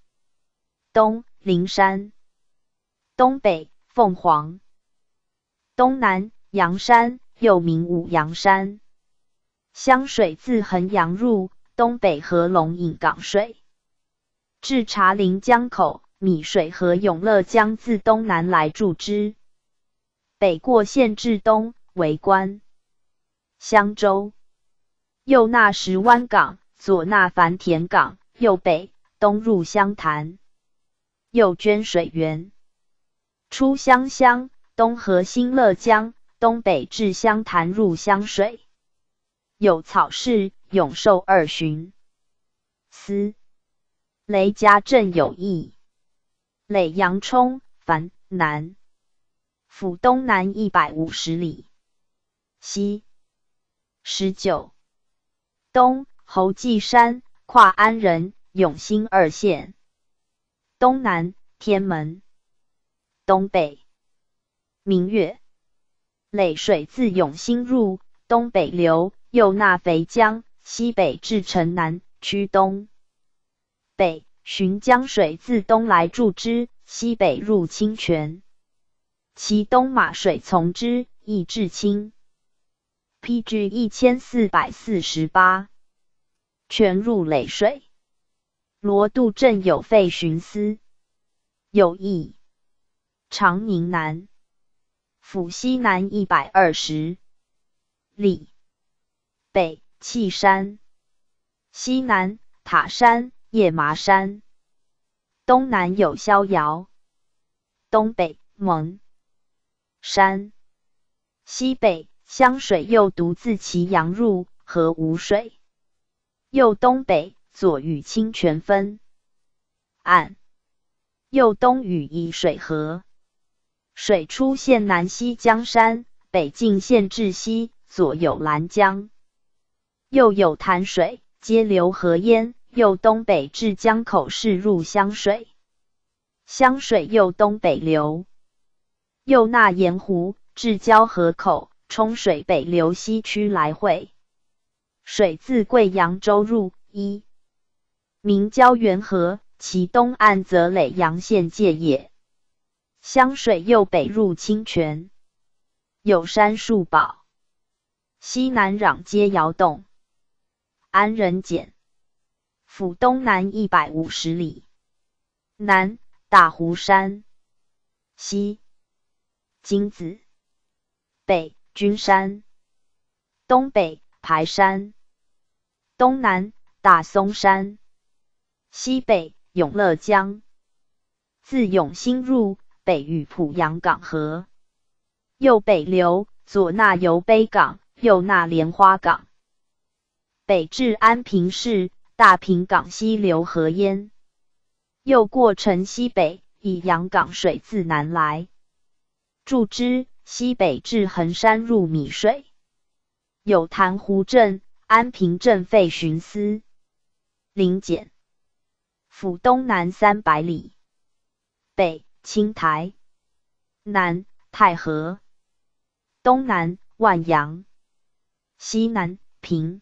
东灵山，东北凤凰，东南阳山，又名武阳山。湘水自衡阳入，东北合龙引岗水，至茶陵江口，米水和永乐江自东南来注之，北过县至东为关。襄州，右纳石湾港，左纳繁田港，右北东入湘潭，右捐水源，出湘乡，东合新乐江，东北至湘潭入湘水。有草市、永寿二巡。司雷家镇有邑。耒阳冲，樊南府东南150里。西19东侯记山，跨安仁、永兴二县。东南天门。东北明月。耒水自永兴入，东北流，又纳淝江，西北至城南，趋东北。浔江水自东来注之，西北入清泉。其东马水从之，亦至清。P.G. 1448，全入耒水。罗渡镇有废巡司，有邑。长宁南，府西南120里。北气山，西南塔山、叶麻山，东南有逍遥，东北蒙山，西北湘水又独自祁阳入，合吴水。又东北左与清泉分岸，又东与沂水合。水出县南西江山，北进县至西，左有兰江，右有潭水，皆流河淹。又东北至江口市入湘水，湘水又东北流，又纳盐湖至交河口，冲水北流西区来会。水自贵阳州入，一名胶原河，其东岸则耒阳县界也。湘水又北入清泉，有山数堡，西南壤皆窑洞。安仁简府东南150里，南大湖山，西金子，北君山，东北排山，东南大松山，西北永乐江。自永兴入，北与浦阳港合，右北流，左纳油杯港，右纳莲花港，北至安平市。大坪港西流河淹，又过城西北，以阳港水自南来注之，西北至横山入米水。有潭湖镇、安平镇废巡司。临简府东南300里，北青台，南太和，东南万阳，西南平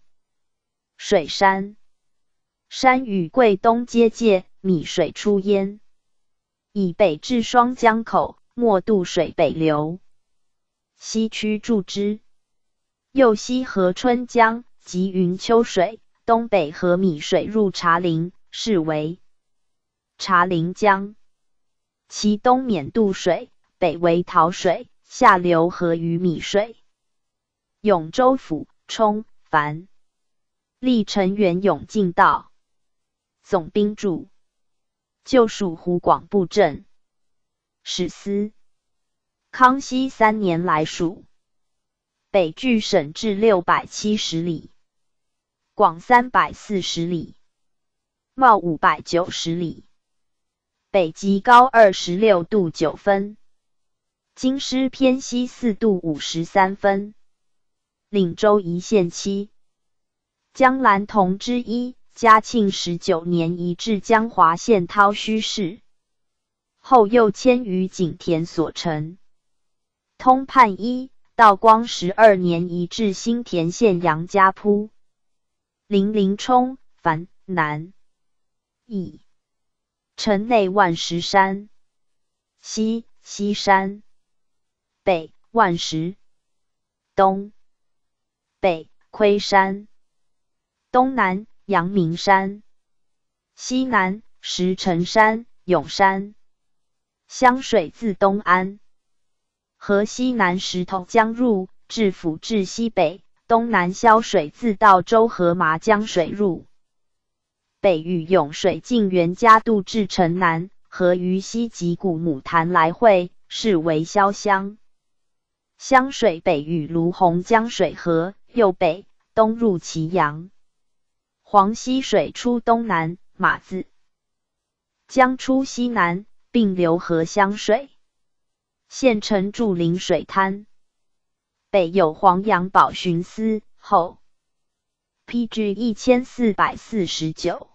水山。山与桂东接界，米水出焉。以北至双江口，莫渡水北流，西区注之。右西河春江及云丘水，东北河米水入茶陵，是为茶陵江。其东免渡水，北为桃水，下流合于米水。永州府冲樊历城原永靖道。总兵驻，旧属湖广布政使司。康熙三年来属。北距省治670里，广340里，袤590里。北极高26度9分，京师偏西4度53分。领州一县七，江南同之一。嘉庆19年移至江华县涛墟市，后又迁于锦田所城。通判一，道光12年移至新田县杨家铺。零陵冲，樊南邑城内万石山，西西山，北万石，东北盔山，东南阳明山，西南石城山、永山。湘水自东安河西南石头江入，至府治西北；东南潇水自道州河麻江水入，北与涌水进袁家渡至城南，合于西及古母潭来会，是为潇湘。湘水北与卢洪江水合，又北东入祁阳。黄溪水出东南，马子江出西南，并流合湘水。县城筑临水滩。北有黄杨堡巡司后。P.G. 1449。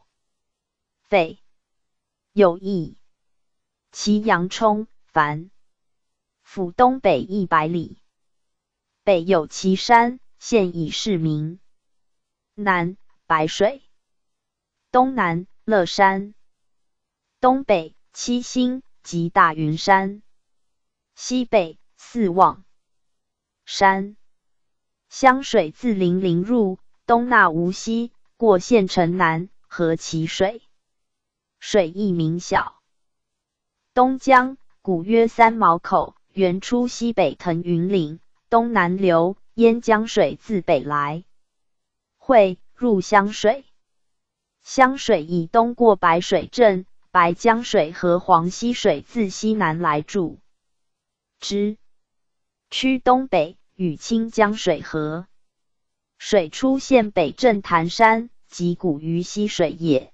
废。有邑。祁阳冲，凡。府东北100里。北有祁山，现已市名。南白水，东南乐山，东北七星及大云山，西北四望山。湘水自零陵入，东纳无锡，过县城南，合淇水。水亦名小。东江，古曰三毛口，源出西北腾云岭，东南流，淹江水自北来，汇入湘水。湘水以东过白水镇，白江水和黄溪水自西南来注之，趋东北与清江水合。水出县北镇潭山，即古渝溪水也。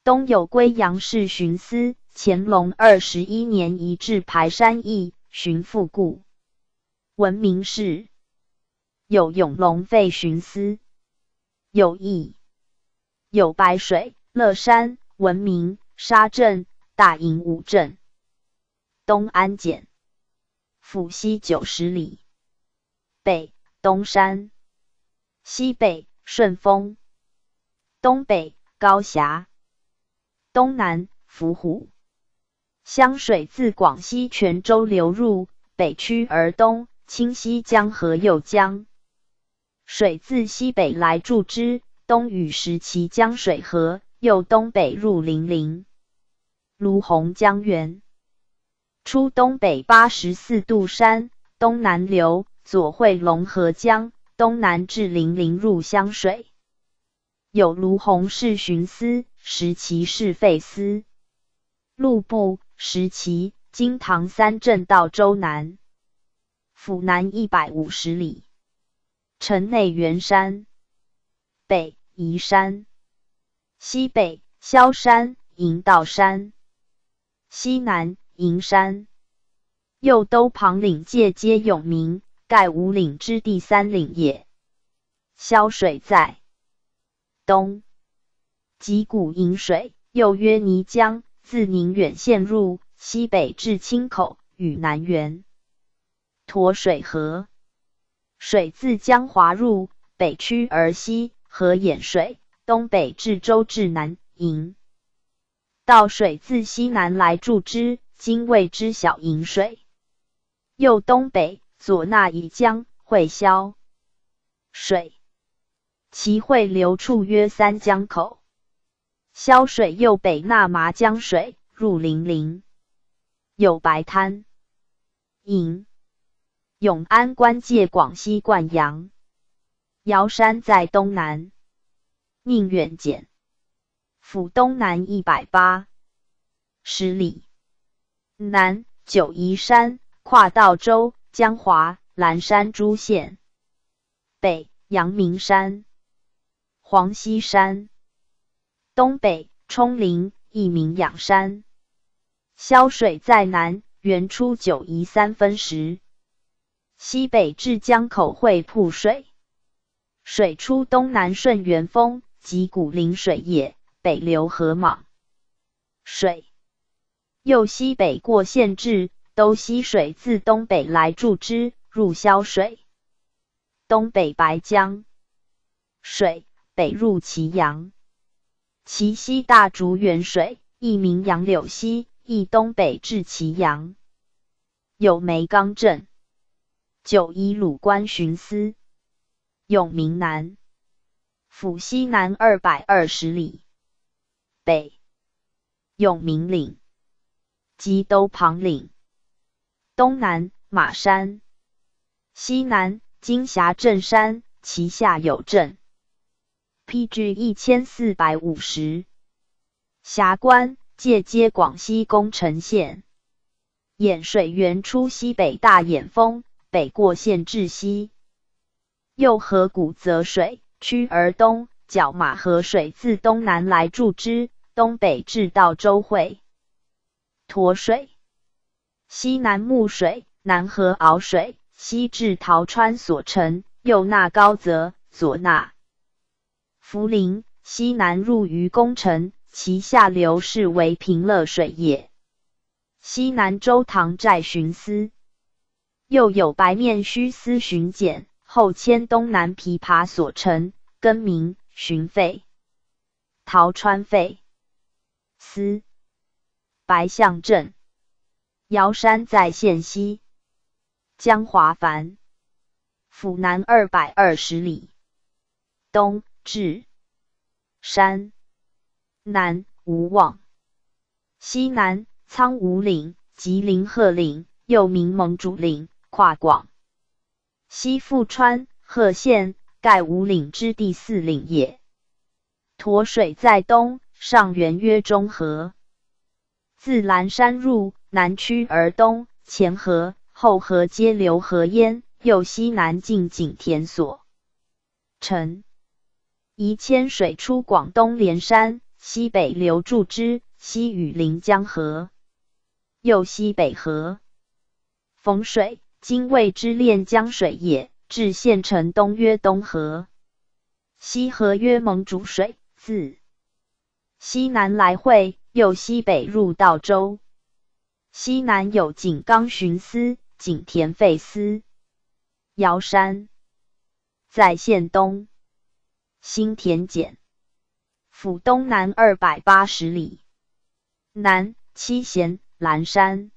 东有归阳市巡司，乾隆21年移至排山驿，寻复故。闻名是有永隆废巡司，有邑，有白水、乐山、文明、沙镇、大营五镇。东安简，府西90里。北东山，西北顺峰，东北高峡，东南伏虎。湘水自广西全州流入，北趋而东，清溪江和右江。水自西北来注之，东与石岐江水合，又东北入零陵。卢洪江源出东北84度山，东南流，左汇龙河江，东南至零陵入湘水。有卢洪氏巡司，石岐氏废司。鹿部、石岐、金堂三镇到州南，府南150里。城内圆山，北宜山，西北萧山、营道山，西南营山。右兜旁岭界皆永明，盖五岭之第三岭也。潇水在东，即古饮水，又曰泥江，自宁远县入，西北至青口，与南源沱水合。水自江华入，北趋而西，合兖水，东北至州治南营。道水自西南来注之，今谓之小营水。又东北左纳一江，汇潇水，其汇流处曰三江口。潇水又北纳麻江水，入零陵。有白滩营。永安关界广西灌阳，瑶山在东南。宁远简府东南180里。南九疑山，跨道州、江华、蓝山诸县。北阳明山、黄溪山。东北冲陵，亦名仰山。潇水在南，源出九疑三分石。西北至江口汇瀑水，水出东南顺元峰，即古灵水也，北流合蟒水。又西北过县治，都溪水自东北来注之，入潇水。东北白江水，北入祁阳。其西大竹园水，亦名杨柳溪，亦东北至祁阳。有梅岗镇。九一鲁关巡司，永明南，府西南220里。北永明岭，即兜旁岭。东南马山，西南金峡镇山，其下有镇。P.G. 1450。峡关界接广西恭城县。兖水源出西北大眼峰，北过县至西。右河古泽水，趋而东，角马河水自东南来注之，东北至道州会。沱水，西南木水，南河敖水，西至桃川所城，右纳高泽，左纳涪陵，西南入于宫城，其下流是为平乐水也。西南州唐寨巡司，又有白面须司巡检，后迁东南琵琶所城，更名巡废。桃川废司。白象镇，瑶山在县西，江华凡府南220里，东至山，南无望，西南苍梧岭及林鹤岭，又名盟主岭，跨广西富川、贺县，盖五岭之第四岭也。沱水在东，上源曰中河。自兰山入，南趋而东，前河、后河皆流河淹，又西南进井田所城。宜千水出广东连山，西北流注之，西与临江合。又西北河。冯水，今谓之练江水也，至县城东曰东河。西河曰盟主水，自西南来汇。又西北入道州，西南有井冈巡司、井田废司。瑶山在县东，新田简府东南280里，南七贤兰山，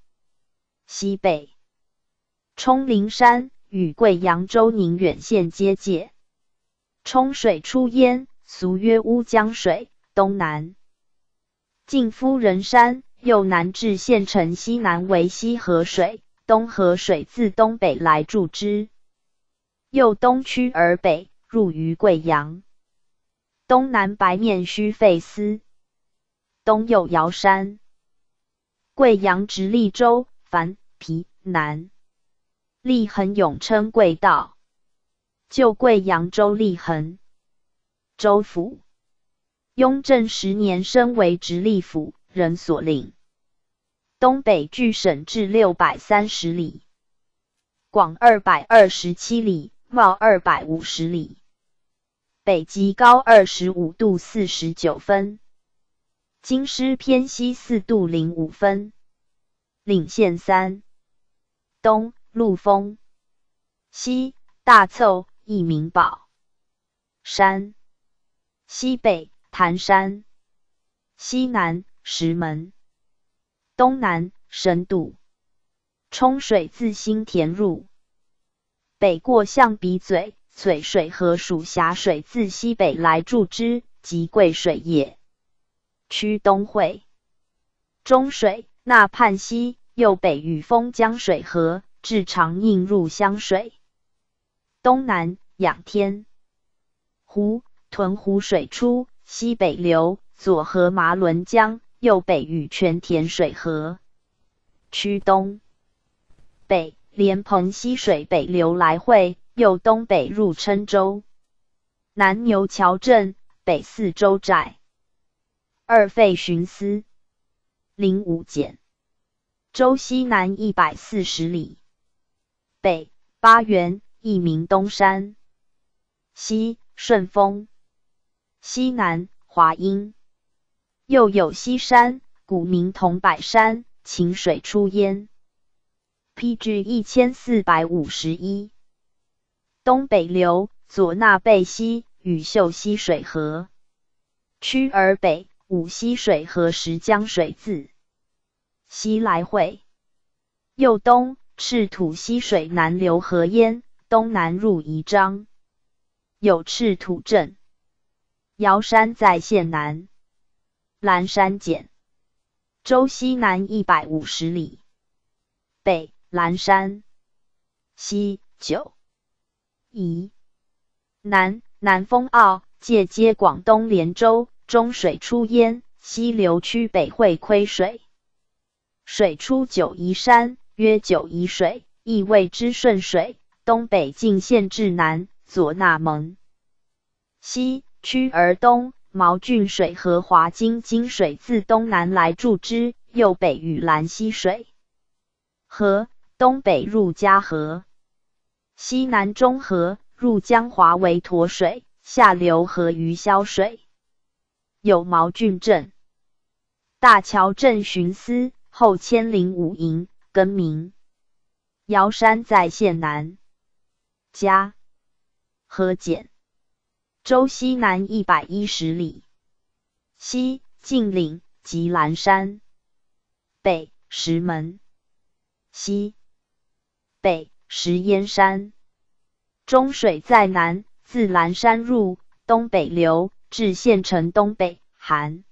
西北冲灵山与贵阳州宁远县接界。冲水出焉，俗曰乌江水，东南。进夫人山，又南至县城西南为西河水，东河水自东北来注之，又东趋而北，入于贵阳。东南白面须废司，东有瑶山。贵阳直隶州凡皮南立恒永称贵道，旧贵阳州立恒州府。雍正10年升为直隶府，仍所领。东北距省治630里，广227里，袤250里。北极高25度49分，京师偏西4度05分。领县三，东陆丰，西大凑，一名宝山，西北檀山，西南石门，东南神渡。冲水自新田入，北过象鼻嘴，嘴水河属峡水自西北来注之，即贵水也。趋东汇，中水纳泮溪，又北与封江水合，至长应入湘水。东南仰天湖屯湖水出。西北流，左河麻伦江，右北与泉田水合。趋东北莲蓬溪水北流来汇，又东北入郴州。南牛桥镇，北四州寨。二废巡司，灵武简州西南140里。北八原，一名东山。西顺丰。西南华阴，又有西山，古名桐柏山，秦水出焉。P.G. 1451。东北流，左纳贝溪与秀溪水合，趋而北，五溪水和石江水自西来汇。右东赤土溪水南流河淹，东南入宜章，有赤土镇。瑶山在县南，蓝山简州西南150里，北蓝山，西九宜，南南风坳，界接广东连州，中水出焉，西流区北汇亏水，水出九疑山，曰九疑水，亦谓之顺水，东北进县至南，左纳门。西趋而东，毛郡水和华金金水自东南来注之，右北与兰溪水合，东北入嘉河。西南中河入江华为沱水，下流合于潇水。有毛郡镇。大桥镇巡司后迁灵武营，更名。瑶山在县南。嘉河简州西南110里。西晋岭及兰山。北石门。西北石烟山。中水在南，自兰山入，东北流，至县城东北，含。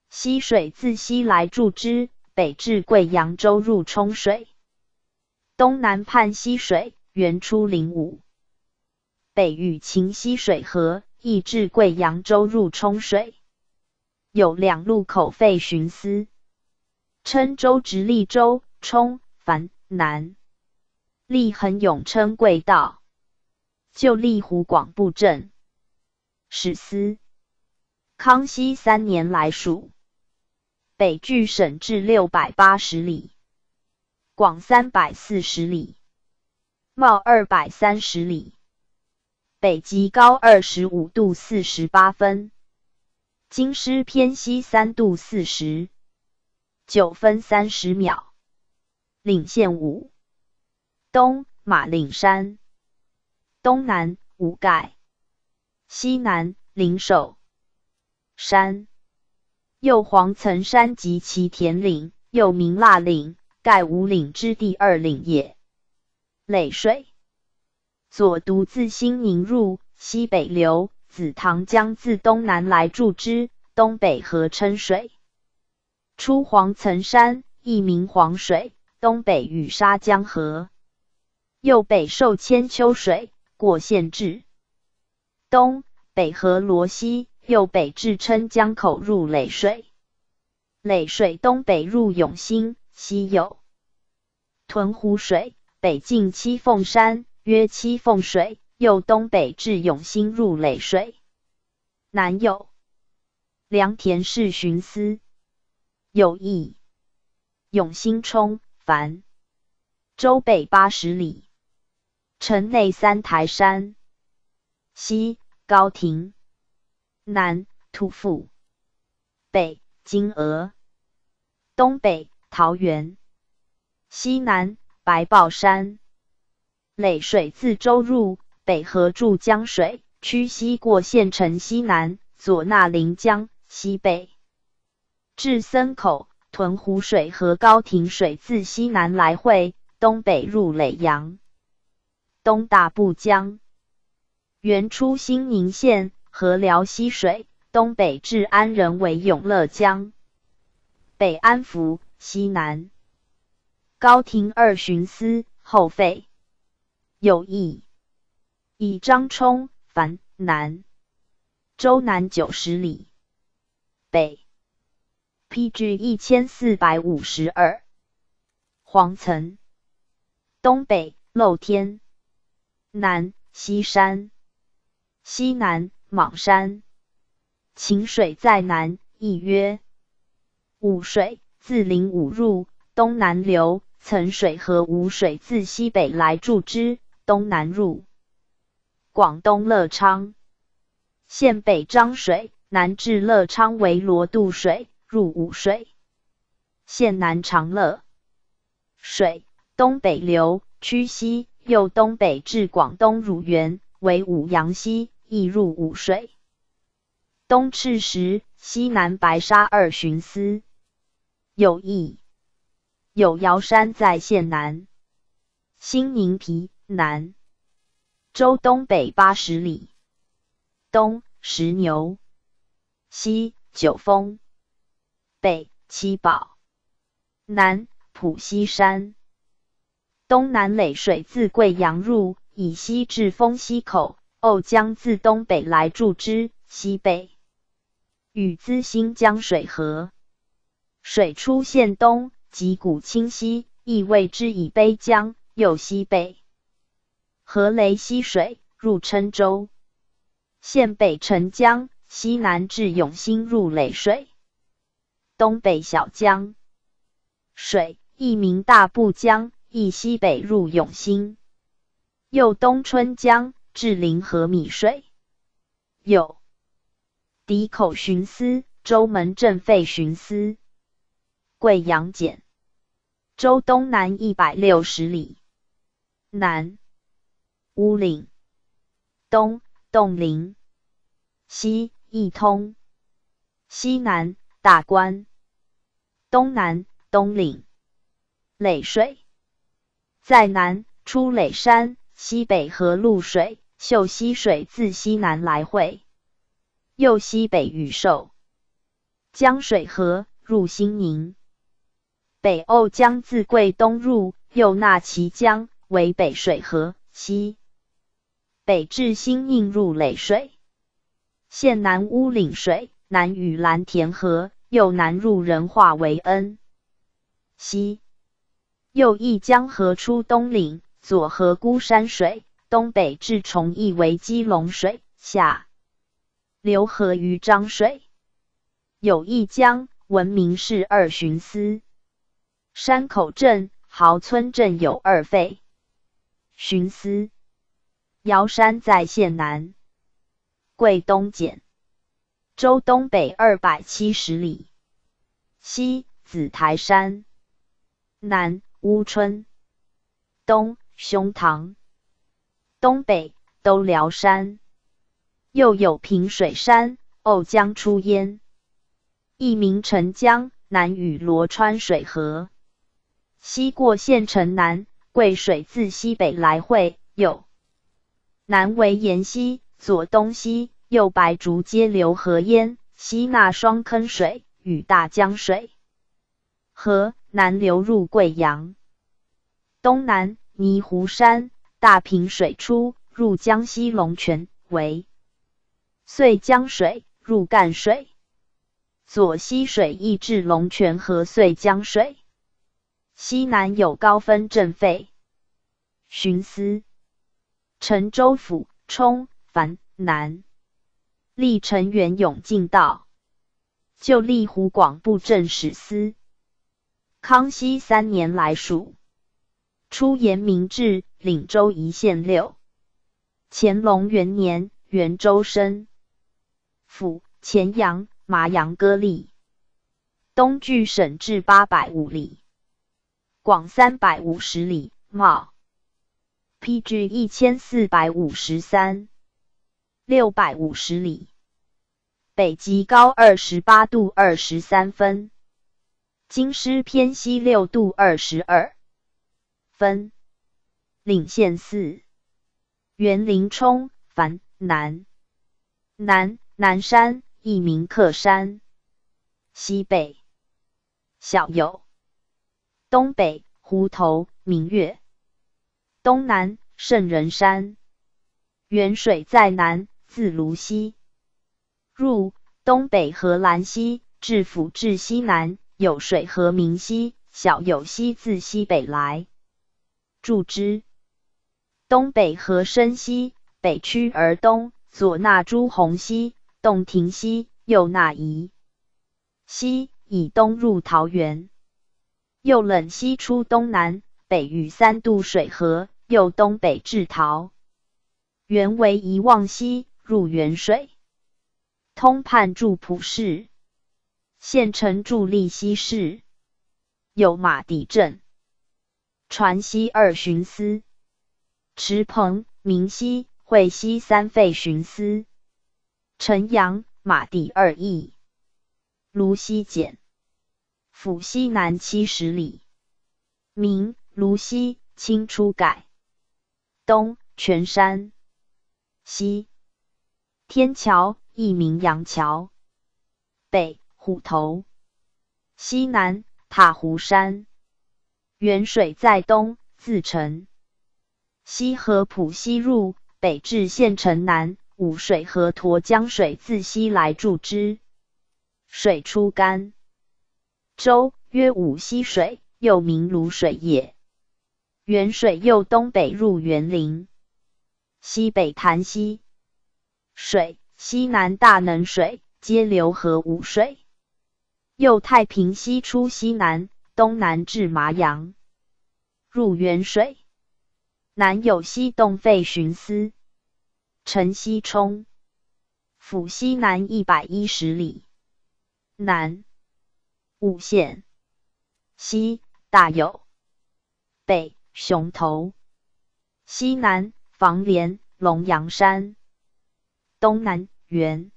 溪水自西来注之，北至贵阳州入冲水。东南畔溪水源出灵武，北与秦溪水合，亦至贵阳州入冲水。有两路口废巡司，郴州直隶州冲樊南，历恒永称贵道，旧隶湖广布政使司。康熙三年来属。北距省治680里，广340里，袤230里。北极高25度48分，京师偏西3度49分30秒。领县五，东马岭山，东南五盖，西南灵寿山。右黄层山及其田岭，又名腊岭，盖五岭之第二岭也。耒水，左独自兴宁入，西北流，紫塘江自东南来注之，东北合称水。出黄层山，亦名黄水，东北与沙江合。右北受千秋水，过县治。东北合罗溪。右北至郴江口入耒水，耒水东北入永兴，西有屯湖水，北进七凤山，曰七凤水，又东北至永兴入耒水。南有良田市巡司，有邑永兴冲樊州北80里，城内三台山，西高亭。南土阜，北金峨，东北桃源，西南白豹山。耒水自州入，北合注江水，趋西过县城西南，左纳临江，西北至森口。屯湖水和高亭水自西南来汇，东北入耒阳。东大步江源出兴宁县。合辽溪水，东北至安仁为永乐江，北安福西南高亭二巡司后废。有邑以张冲樊南州南90里，北 PG 1452黄层，东北露天，南西山，西南莽山。秦水在南，亦曰武水，自灵武入，东南流。层水和武水自西北来注之，东南入广东乐昌县北漳水，南至乐昌为罗渡水，入武水县南长乐水，东北流，趋西，又东北至广东乳源，为武阳溪，亦入武水。东赤石，西南白沙二巡司。有邑有瑶山在县南，兴宁陂南州东北80里，东石牛，西九峰，北七宝，南普西山。东南耒水自贵阳入，以西至丰溪口，沤江自东北来注之，西北与资兴江水合。水出县东，及古清溪，亦谓之以卑江，又西北河雷溪水入郴州。县北澄江，西南至永兴入耒水。东北小江水，亦名大步江，亦西北入永兴。又东春江至临河米水。有敌口巡司、州门镇废巡司。桂阳简，州东南160里。南乌岭，东洞灵，西义通，西南大关，东南东岭。耒水在南出耒山，西北合潞水、秀溪水自西南来汇，又西北与寿江水合入兴宁。北瓯江自桂东入，又纳綦江为北水河，西北至兴宁入耒水。县南乌岭水，南与蓝田合，又南入仁化为恩溪。右一江河出东岭，左合孤山水，东北至崇义为基隆水，下流合于漳水。有一江，闻名是二巡司。山口镇、豪村镇有二废巡司。瑶山在县南。桂东简，州东北270里。西紫台山，南乌春，东胸膛，东北都寮山。又有平水山，瓯江出焉，亦名澄江，南与罗川水合。西过县城南，桂水自西北来汇，右南为沿溪，左东溪，右白竹皆流河焉，西纳双坑水，与大江水合，南流入贵阳。东南泥湖山、大平水出，入江西龙泉，为遂江水，入赣水。左溪水亦至龙泉和遂江水。西南有高分镇废巡司。陈州府充藩南，历陈元永进道，旧历湖广布政使司。康熙三年来属，初沿明制，领州一县六。乾隆元年，原州升府乾阳麻阳割立，东距省治850里，广350里，冒。P.G. 1453，650里，北极高28度23分，京师偏西6度22分，领县四，员林冲藩南，南南山，亦名克山，西北小有，东北湖头明月。东南圣人山，沅水在南，自芦溪入东北河兰溪，至府治西南有水河明溪，小有溪自西北来注之。东北河深溪，北趋而东，左纳朱红溪、洞庭溪，右纳宜溪，以东入桃园。右冷溪出东南，北与三渡水合。右东北至桃园为一望溪，入沅水。通判驻浦市，县城驻立溪市，有马底镇。传西二巡司，池棚、明溪、会溪三废巡司。城阳、马底二邑。芦溪简，府西南70里。名芦溪，清初改。东泉山，西天桥，亦名阳桥。北虎头，西南塔湖山。沅水在东，自城西河浦西入，北至县城南。五水河沱江水自西来注之，水出甘州，曰五溪水，又名卤水也。沅水又东北入员林，西北潭溪水，西南大能水，皆流合武水。右太平溪出西南，东南至麻阳，入沅水。南有西洞废巡司，城西冲，府西南110里。南五县，西大有，北熊头，西南房连龙阳山，东南沅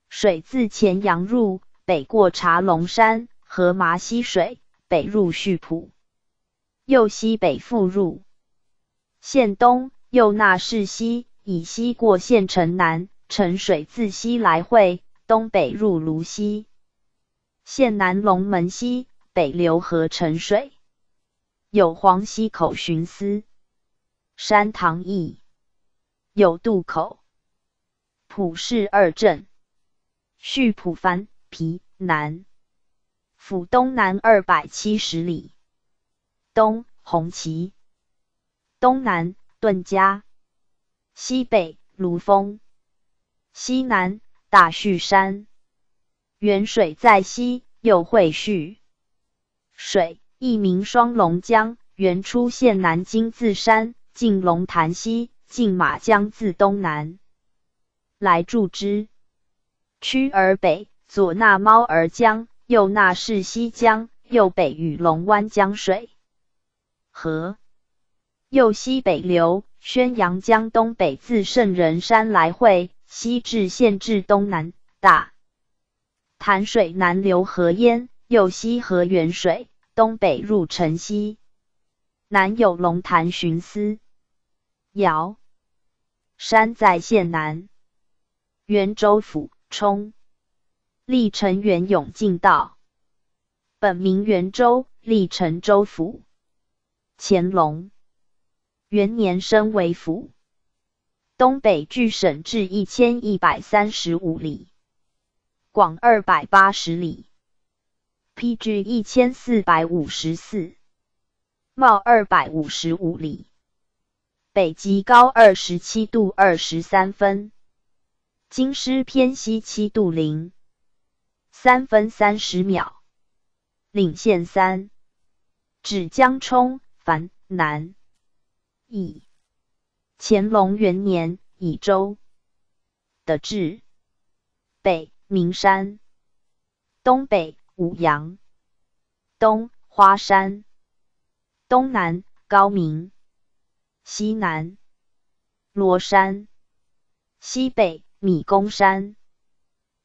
水自乾阳入，北过茶龙山和麻溪水，北入溆浦，又西北复入县东，又纳士溪，以西过县城南，乘水自西来汇，东北入泸溪。县南龙门溪，北流合成水。有黄溪口巡司，山塘驿，有渡口。浦市二镇，溆浦番皮南，府东南270里。东红旗，东南顿家，西北芦峰，西南大旭山。沅水在西，又汇溆水，亦名双龙江，源出县南金字山，进龙潭溪，进马江自东南来注之。曲而北，左纳猫儿江，右纳士溪江，右北与龙湾江水合，右西北流，宣阳江东北自圣人山来汇，西至县治东南大潭水南流河淹，右西河沅水，东北入城西。南有龙潭巡司，瑶山在县南。袁州府冲，历城元永进道。本名袁州，历陈州府。乾隆元年升为府。东北距省治1135里。广280里，PG 1454，袤255里，北极高27度23分，京师偏西7度03分30秒，领县三，芷江冲樊南，乙乾隆元年，以州的治，北名山，东北武阳，东花山，东南高明，西南罗山，西北米公山。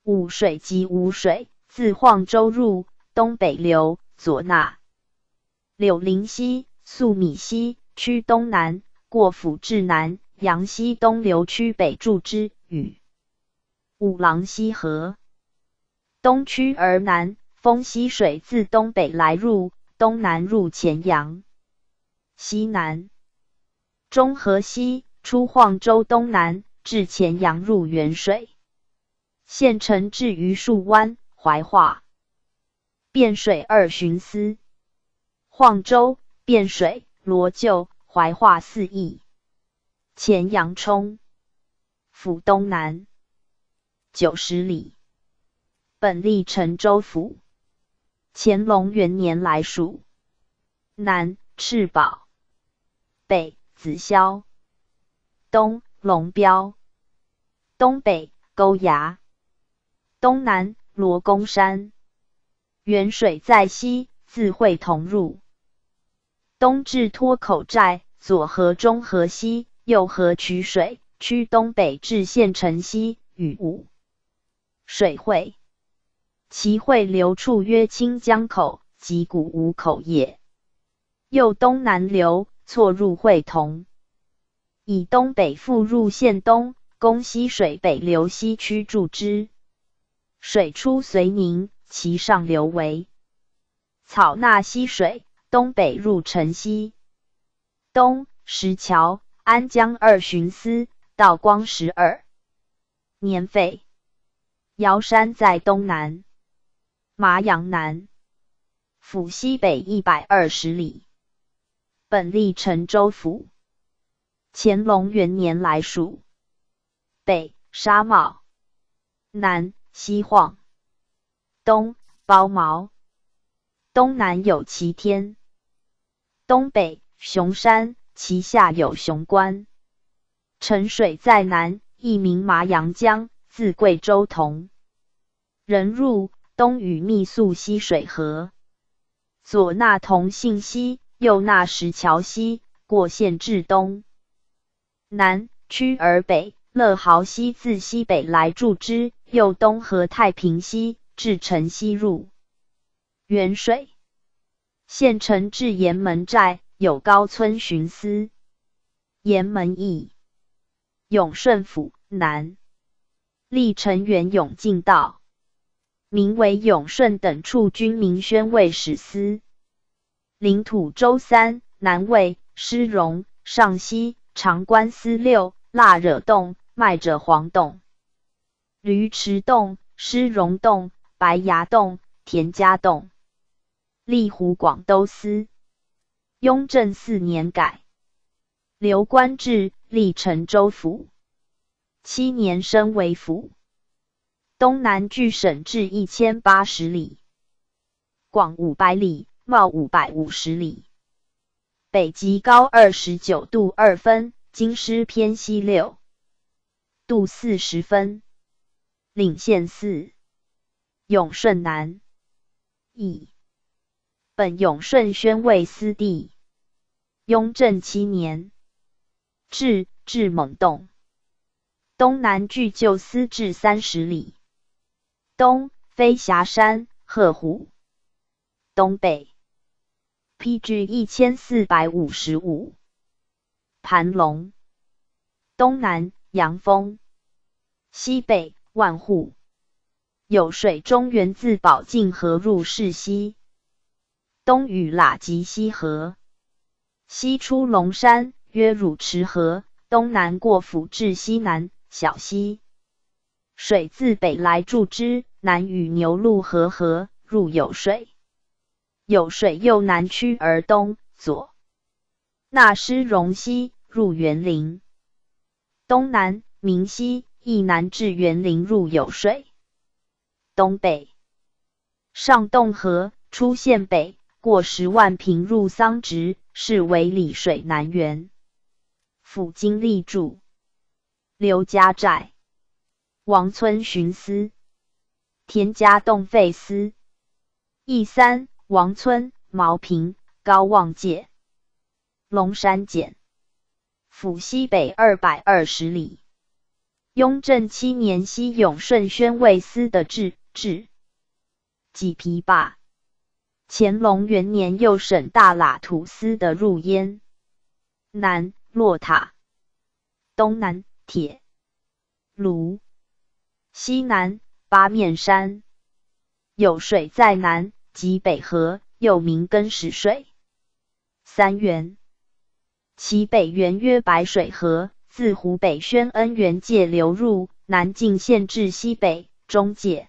武水即武水，自晃州入，东北流，左纳柳林溪、粟米溪，趋东南，过府至南，阳溪东流趋北注之，与五郎溪合。东趋而南，丰溪水自东北来入，东南入乾阳。西南中河溪出晃州东南，至乾阳入沅水。县城至榆树湾、怀化、汴水二巡司。晃州、汴水、罗臼、怀化四邑。乾阳冲，府东南90里。本历陈州府。乾隆元年来属。南赤宝，北子霄，东龙标，东北沟崖，东南罗公山。沅水在西，自会同入。东至托口寨，左河中河西，右河渠水，趋东北至县城西，与武水汇。其汇流处曰清江口，即古武口也。又东南流，错入会同，以东北复入县东，公溪水北流西区注之。水出遂宁，其上流为草纳溪水，东北入城西。东石桥、安江二巡司，道光12年废。瑶山在东南，麻阳南，府西北120里。本历成州府。乾隆元年来属。北沙帽，南西晃，东包毛，东南有齐天，东北熊山，其下有雄关。陈水在南，亦名麻阳江，自贵州铜仁入，东与密宿溪水合，左纳同信溪，右纳石桥溪，过县至东南，趋而北，乐豪溪自西北来注之，又东合太平溪，至城西入沅水。县城至岩门寨，有高村巡司。岩门驿。永顺府南，历城原永靖道，名为永顺等处军民宣慰使司。领土州三，南魏、施荣、上溪、长官司六，腊惹洞、麦者黄洞、驴池洞、施荣洞、白崖洞、田家洞。历湖广都司。雍正四年改留官制，历成州府。七年升为府。东南距省治1080里，广500里，袤550里。北极高29度2分，京师偏西6度40分。领县四，永顺南，乙。本永顺宣慰司地。雍正七年，至至猛洞。东南距旧司治30里。东飞霞山、鹤湖。东北 PG 1455。盘龙。东南阳峰。西北万户。有水中源自保靖河入市溪。东与喇吉溪河。西出龙山，曰汝池河，东南过府至西南小溪。水自北来注之，南与牛鹿河合，入酉水。酉水又南趋而东，左纳施荣溪，入沅陵。东南明溪，亦南至沅陵入酉水。东北上洞河，出县北，过10万坪入桑植，是为澧水南源。府经历注刘家寨、王村巡司、田家洞废司、义三、王村、毛坪、高望界、龙山简。府西北220里。雍正七年，西永顺宣慰司的置，治麂皮坝。乾隆元年，右省大喇土司的入燕。南洛塔，东南铁炉，西南八面山。有水在南，即北河，又名根石水。三源，其北源曰白水河，自湖北宣恩原界流入，南进县至西北，中界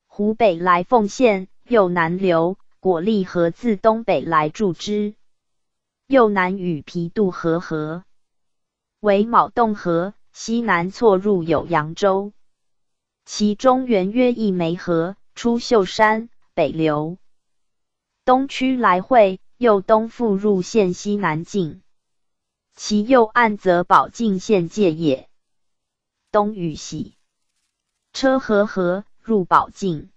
湖北来凤县，又南流果利河自东北来注之，又南与皮渡河合，为卯洞河，西南错入酉阳州。其中源曰一梅河，出秀山，北流，东趋来会，又东复入县西南境。其右岸则保靖县界也。东与喜车河合，入保靖。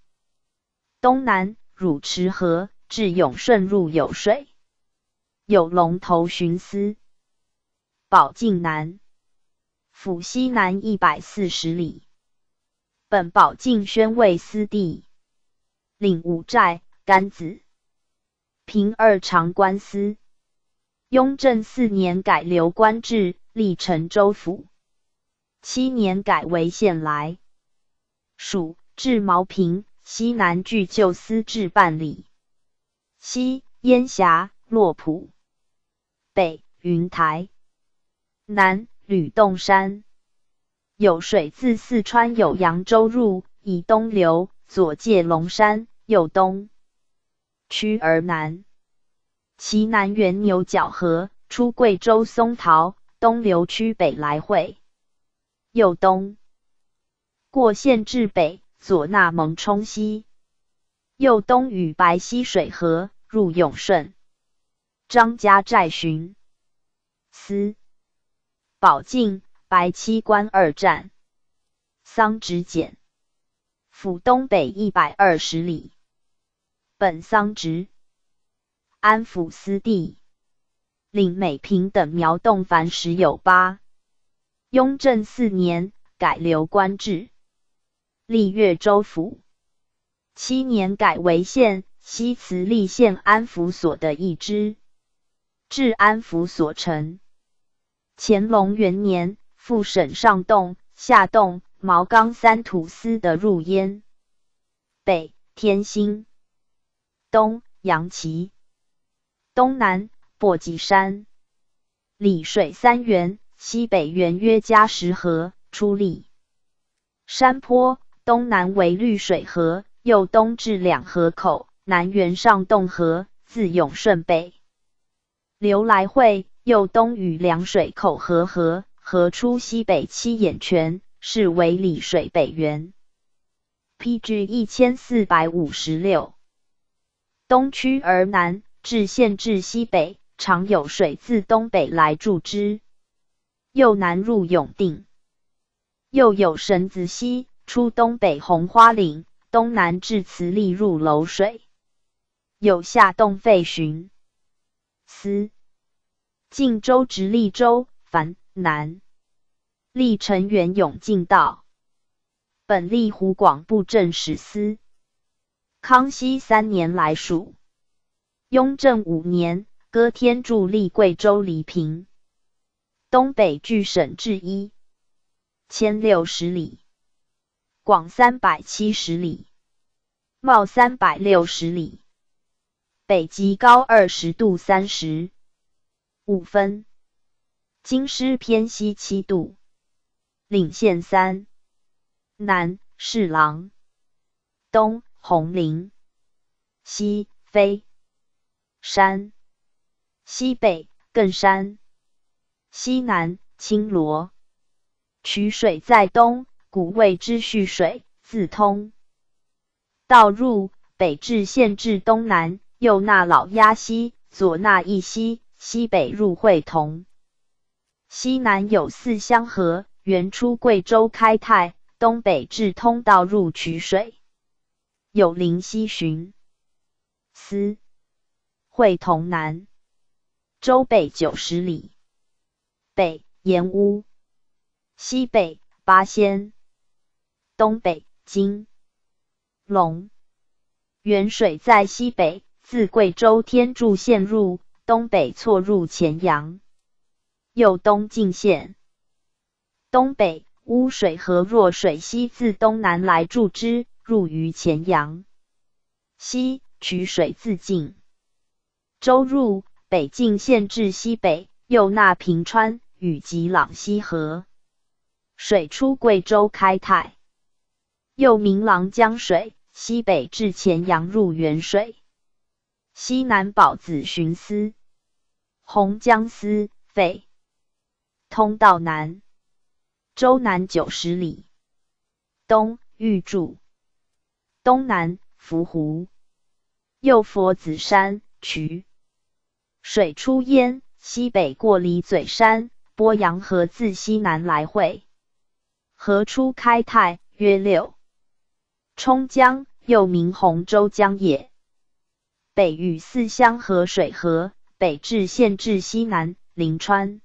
东南汝池河至永顺入酉水，有龙头巡司。保靖南，府西南140里。本保靖宣慰司地，领五寨、甘子、平二长官司。雍正四年改留官制，历成州府。七年改为县来属，至毛坪，西南距旧司治半里。西烟霞、洛浦，北云台，南吕洞山。有水自四川酉阳州入，以东流，左界龙山，右东趋而南。其南源牛角河，出贵州松桃，东流趋北来汇。又东过县至北，左纳蒙冲溪。又东与白溪水合，入永顺。张家寨巡司保靖白七关二站，桑植简府东北120里。本桑植安抚司地，领美平等苗侗凡十有八。雍正四年，改流官制，历岳州府。七年改为县，西慈利县安抚所的一支，置安抚所城。乾隆元年，复省上洞、下洞、茅冈三土司的入焉。北天兴，东阳岐，东南簸箕山，澧水三源。西北源曰嘉石河，出立山坡，东南为绿水河，又东至两河口，南源上洞河，自永顺北流来汇，又东与凉水口河合，河出西北七眼泉，是为澧水北源。P.G. 1456，东趋而南，至县至西北，常有水自东北来注之。又南入永定，又有神子溪出东北红花岭，东南至慈利入娄水。有下洞废巡司，晋州直隶州凡南，历城元永靖道，本隶湖广布政使司。康熙三年来属。雍正五年，割天柱立贵州黎平。东北距省治1060里，广370里，袤360里，北极高20度35分，京师偏西7度，领县三，南侍郎，东洪陵，西飞山，西北艮山。西南青罗，渠水在东，古谓之蓄水，自通道入北至县至东南，右纳老鸭溪，左纳义溪，西北入会同。西南有四乡河，源出贵州开泰，东北至通道入渠水。有灵溪巡司，会同南，州北90里。北盐乌，西北八仙，东北金龙。原水在西北，自贵州天柱县入，东北错入黔阳，又东进县。东北乌水河若水溪自东南来注之，入于黔阳。西渠水自晋州入，北进县至西北。右纳平川与吉朗溪河，水出贵州开泰，又名郎江水，西北至黔阳入沅水。西南堡子巡司、洪江司废，通道南，州南90里，东玉柱，东南伏湖，右佛子山渠，水出焉。西北过里嘴山，波阳河自西南来汇，河出开泰，约六。冲江又名洪州江也。北与四乡河水合，北至县治西南临川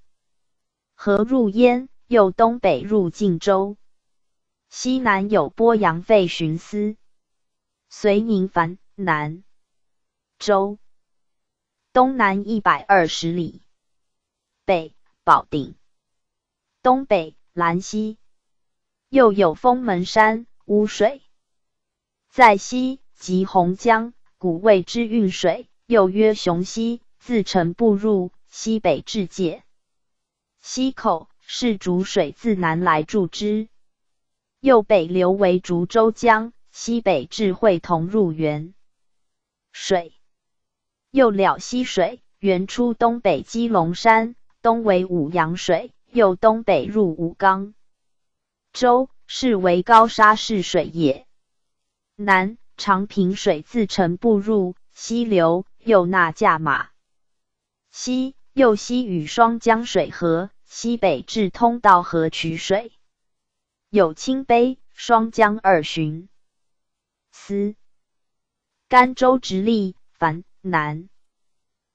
河入焉，又东北入晋州。西南有波阳废巡司，遂宁藩南州东南120里。北保定，东北兰溪，又有封门山污水，在西即洪江，古谓之运水，又曰雄溪，自城步入，西北至界溪口，是主水自南来注之。右北流为竹洲江，西北至会同入源水，又了溪水，源出东北鸡笼山，东为武阳水，又东北入武冈州，是为高沙势水也。南长平水自城部入，西流，又纳驾马溪，又西与双江水合，西北至通道河取水。有清卑、双江二浔司。甘州直隶凡南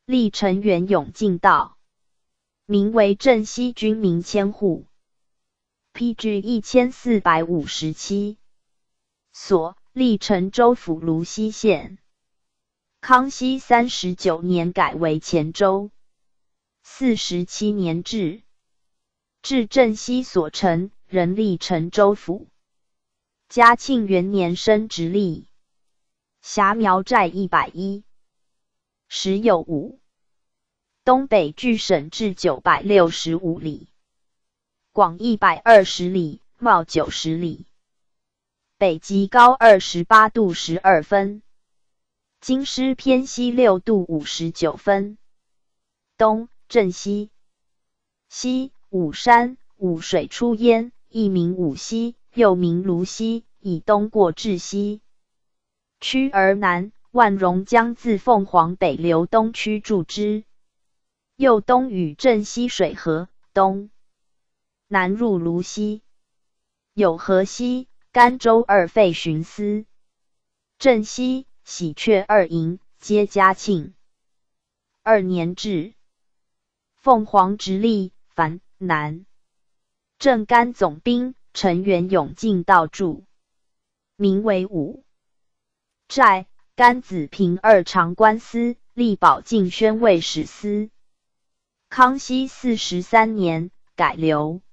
历城元永进道，名为镇西军民千户。P.G. 1457所历陈州府泸溪县。康熙39年改为乾州。47年置，至镇西所城，仍隶陈州府。嘉庆元年升直隶。辖苗寨115。东北距省治965里，广120里，袤90里。北极高28度12分，京师偏西6度59分。东镇西，西武山武水出焉，亦名武溪，又名芦溪，以东过至西。曲而南，万荣江自凤凰北流东区注之，又东与镇西水合，东南入芦溪。有河西、甘州二废巡司，镇西、喜鹊二营，皆嘉庆2年置。凤凰直隶凡南镇甘总兵陈元永进道驻，名为五寨。甘子平二长官司，历保靖宣慰使司。康熙43年改流，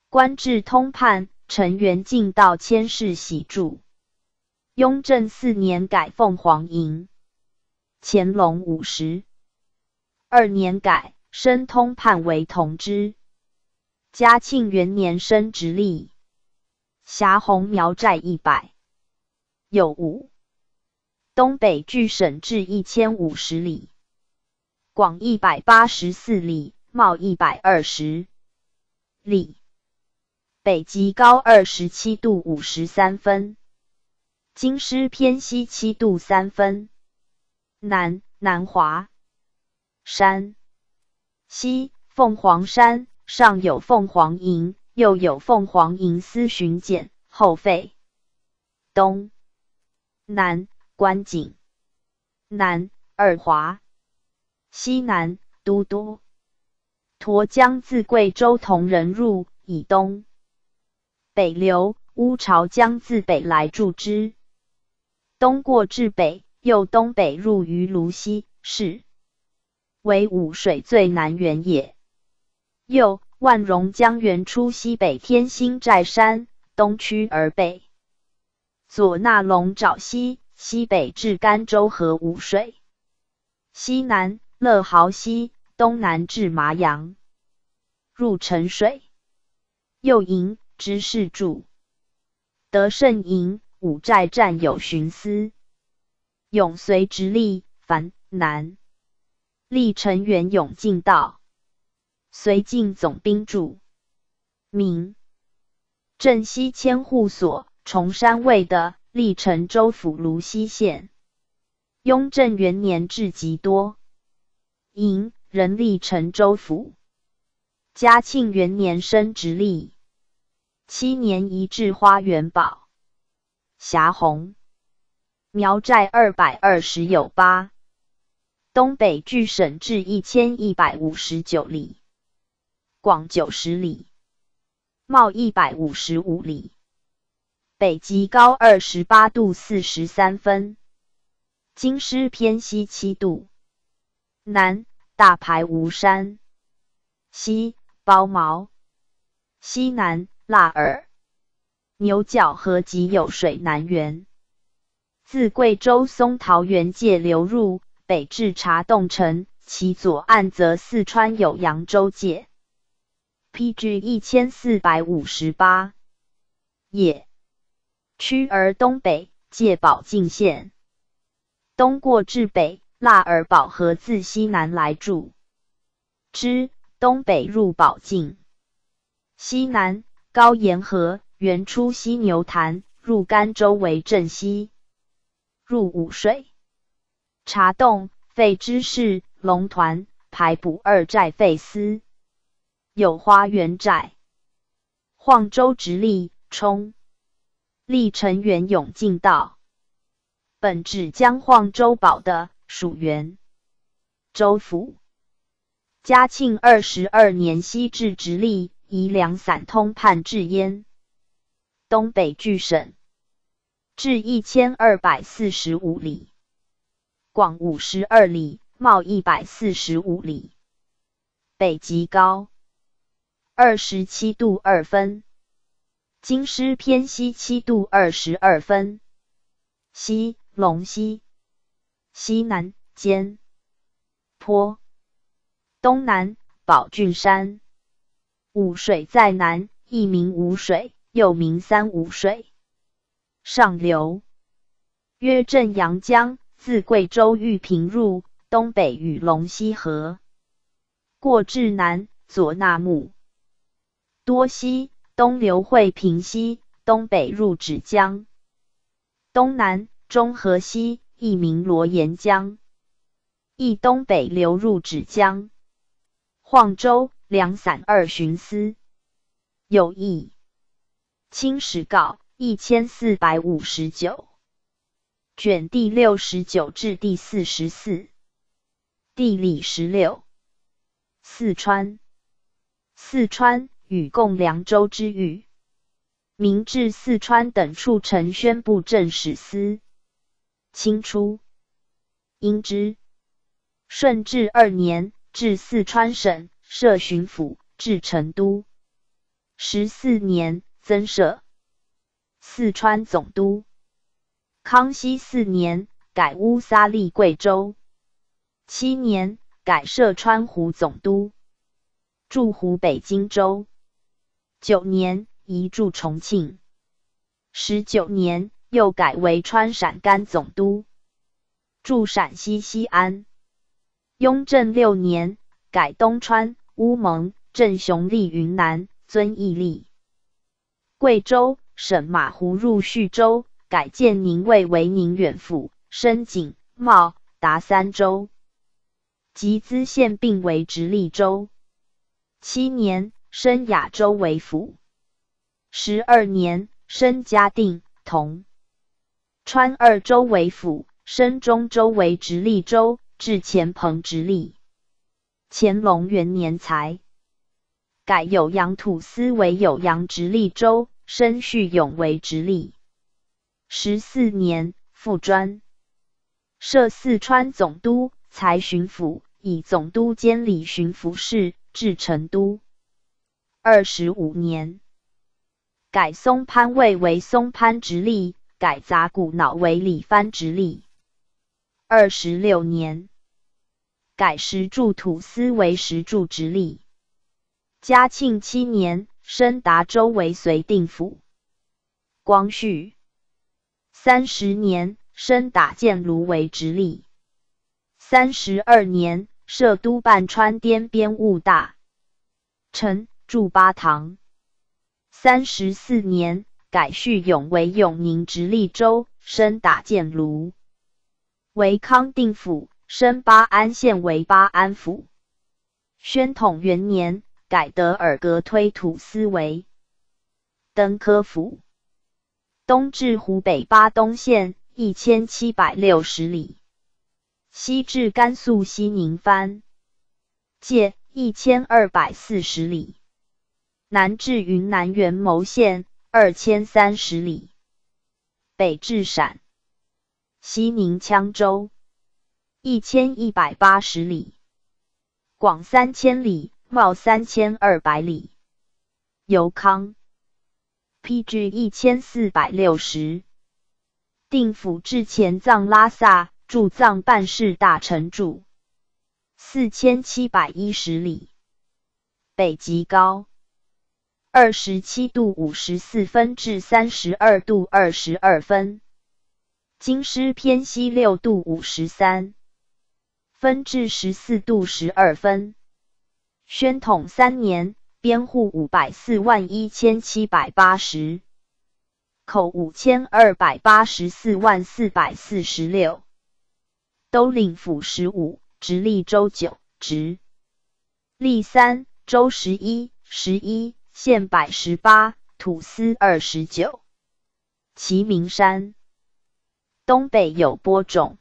官至通判。陈元敬道佥事喜助。雍正四年改凤凰营。乾隆52年改，升通判为同知。嘉庆元年升直隶，辖红苗寨105。东北距省治1050里，广184里，袤120里。北极高27度53分，京师偏西7度3分。南南华山，西凤凰山上有凤凰营，右有凤凰营司巡检，后废。东南关井，南二华，西南都多沱江自贵州铜仁入，以东北流，乌巢江自北来注之，东过至北，又东北入于泸溪，是为武水最南源也。又万荣江源出西北天兴寨山，东趋而北，左纳龙爪溪，西北至甘州河武水，西南乐豪溪，东南至麻阳，入陈水。右营知事驻德胜营五寨占有巡司，永绥直隶凡南历城元永进道，绥靖总兵驻明镇西千户所崇山卫的历陈州府泸溪县。雍正元年至吉多营，仍历陈州府。嘉庆元年升直隶。7年移至花园堡，辖红苗寨228。东北距省治1159里，广90里，袤155里。北极高28度43分，京师偏西7度。南大排吴山，西包毛，西南腊尔牛角河及有水南源，自贵州松桃源界流入，北至茶洞城，其左岸则四川酉阳州界。P.G. 1458也。曲而东北，界保靖县，东过至北，腊尔堡河自西南来注之，东北入保境。西南高岩河源出犀牛潭，入甘州为镇西，入武水。茶洞废知事龙团排补二寨废司，有花园寨。晃州直隶充历城元永靖道，本指将晃州堡的属原州府。嘉庆22年西至直隶，以两散通判至燕东北郡省，至1245里，广52里，袤145里。北极高27度2分，京师偏西7度22分。西龙溪，西南尖坡，东南宝俊山。武水在南，亦名武水，又名三武水。上流曰正阳江，自贵州玉屏入，东北与龙溪合。过至南左纳木多溪，东流会平溪，东北入芷江。东南中河溪，亦名罗沿江，亦东北流入芷江。晃州两散二巡司，有邑。清史稿1459卷第69至第44。地理16。四川，四川禹贡凉州之域。明置四川等处承宣布政使司。清初，因之。顺治二年，置四川省，设巡抚，置成都。14年，增设四川总督。康熙四年，改乌撒隶贵州。7年，改设川湖总督，驻湖北荆州。9年，移驻重庆。19年，又改为川陕甘总督，驻陕西西安。雍正六年，改东川、乌蒙、镇雄隶云南，遵义隶贵州，省马湖入叙州，改建宁卫为宁远府，升锦、茂、达三州。及资县并为直隶州。7年，升雅州为府。12年，升嘉定、同、川二州为府，升中州为直隶州，置前彭直隶。乾隆元年才改酉阳土司为酉阳直隶州，升叙永为直隶。14年，复专设四川总督。才巡抚，以总督兼理巡抚事，置成都。25年，改松潘卫为松潘直隶，改杂谷脑为理藩直隶。26年，改石柱土司为石柱直隶。嘉庆七年，升达州为绥定府。光绪30年，升打箭炉为直隶。32年，设督办川滇边务大臣，驻巴塘。34年，改叙永为永宁直隶州，升打箭炉为康定府，升巴安县为巴安府。宣统元年，改德尔格推土司为登科府。东至湖北巴东县1760里。西至甘肃西宁藩界1240里，南至云南元谋县2030里，北至陕西宁羌州1180里，广3000里，袤3200里。由康 P.G. 1460，定府至前藏拉萨。驻藏办事大臣驻4710里，北极高27度54分至32度22分，京师偏西6度53。分置14度12分。宣统三年，编户5041780，口52840446。都领府15，直隶州9，直隶3，州11，11，县118，土司29。齐名山东北有播种，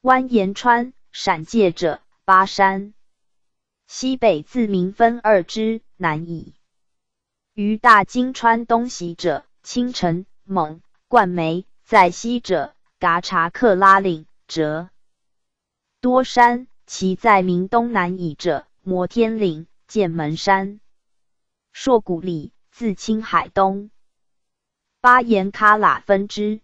蜿蜒川陕界者巴山。西北自民分二支，南以于大金川东袭者青城、蒙、冠梅，在西者嘎查克拉岭、折多山，其在民东南以者摩天岭、剑门山。硕古里自青海东巴颜喀拉分支，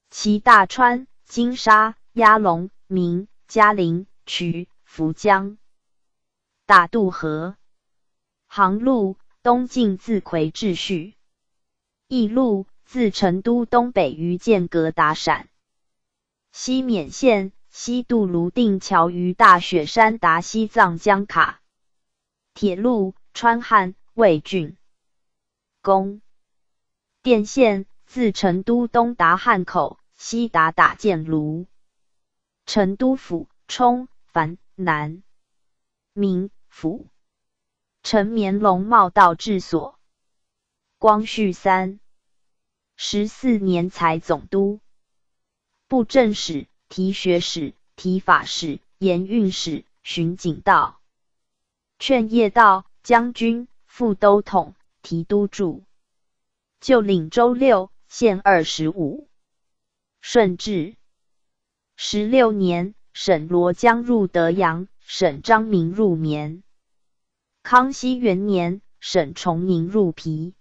其大川、金沙、鸭龙、岷、嘉陵、渠、涪江。大渡河航路东进自夔至叙，驿路自成都东北于剑阁达陕西勉县，西渡泸定桥于大雪山达西藏江卡。铁路川汉未竣工。电线自成都东达汉口，西达打箭炉。成都府充繁南明府陈绵龙茂道治所。光绪34年才总督、布政使、提学使、提法使、盐运使、巡警道、劝业道将军、副都统、提督驻。旧领州6，县25。顺治16年，沈罗江入德阳，沈张明入绵。康熙元年，沈崇宁入皮，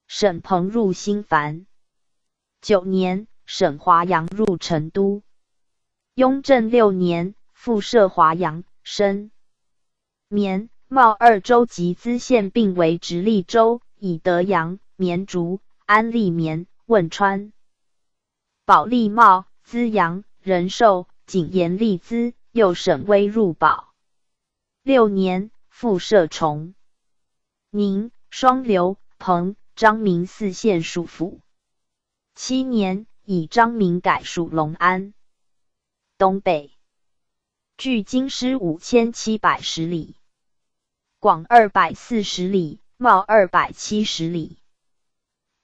沈鹏入新繁。9年，沈华阳入成都。雍正六年，复设华阳、深、绵、茂二州及资县并为直隶州，以德阳、绵竹、安利绵、汶川、宝历茂、资阳、仁寿、井研立资，右省威入保。六年，复设崇宁、双流、彭、张明四县属府。7年，以张明改属隆安。东北距京师5710里，广240里，袤270里。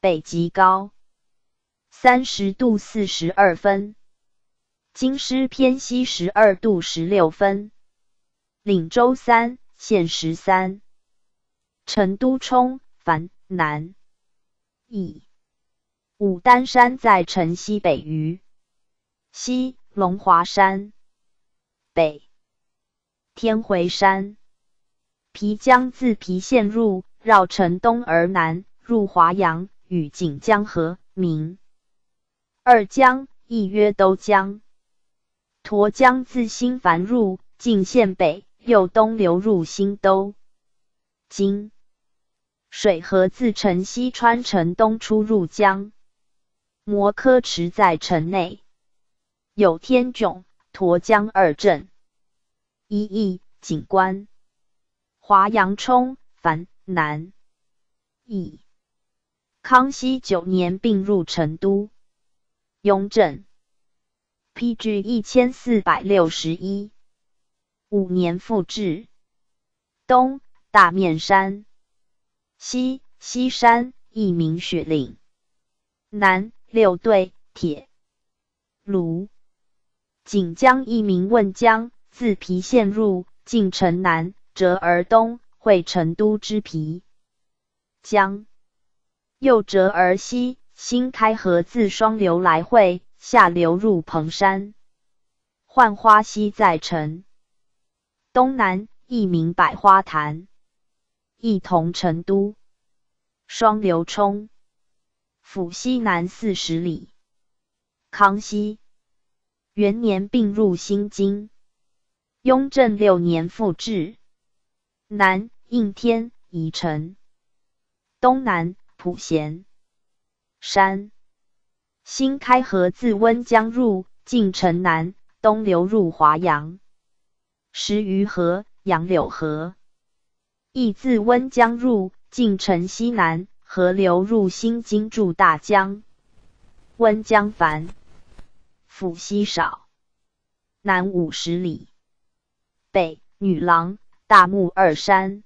北极高30度42分，京师偏西12度16分。领州3，县13。成都充繁南邑。武丹山在城西北隅。西龙华山，北天回山。郫江自郫县入，绕城东而南，入华阳，与锦江合，名二江，亦曰都江。沱江自新繁入，进县北，又东流入新都。金水河自城西穿城东出入江。摩诃池在城内，有天囧、沱江二镇。一邑景观。华阳充繁南邑。康熙九年并入成都。雍正 P.G. 1461 5年复置。东大面山，西西山，亦名雪岭。南六队铁炉。锦江亦名汶江，自郫县入，进城南，折而东，汇成都之郫江。又折而西，新开河自双流来汇，下流入彭山。浣花溪在城东南，亦名百花潭，亦同成都。双流冲府西南40里。康熙元年并入新京。雍正六年复置。南应天、宜城。东南普贤山。新开河自温江入，进城南，东流入华阳。石鱼河、杨柳河，亦自温江入，进城西南，河流入新津注大江。温江繁，府西少，南50里。北女郎、大木二山。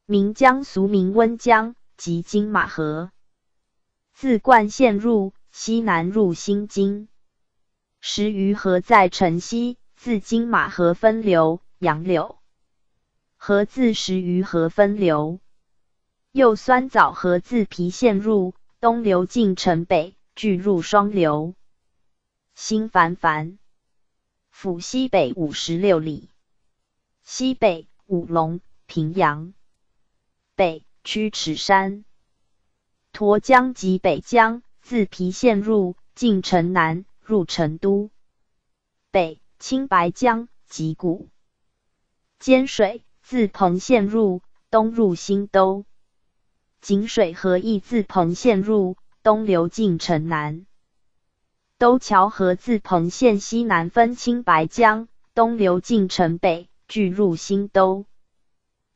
岷江俗名温江，即今马河。自灌县入，西南入新津。石鱼河在城西，自金马河分流；杨柳河自石鱼河分流。又酸枣河自郫县入，东流进城北，俱入双流。新繁繁，府西北56里。西北五龙、平阳。北曲尺山。沱江及北江，自郫县入，进城南，入成都。北青白江及古肩水，自彭县入，东入新都。井水河亦自彭县入，东流进城南。都桥河自彭县西南分青白江，东流进城北，俱入新都。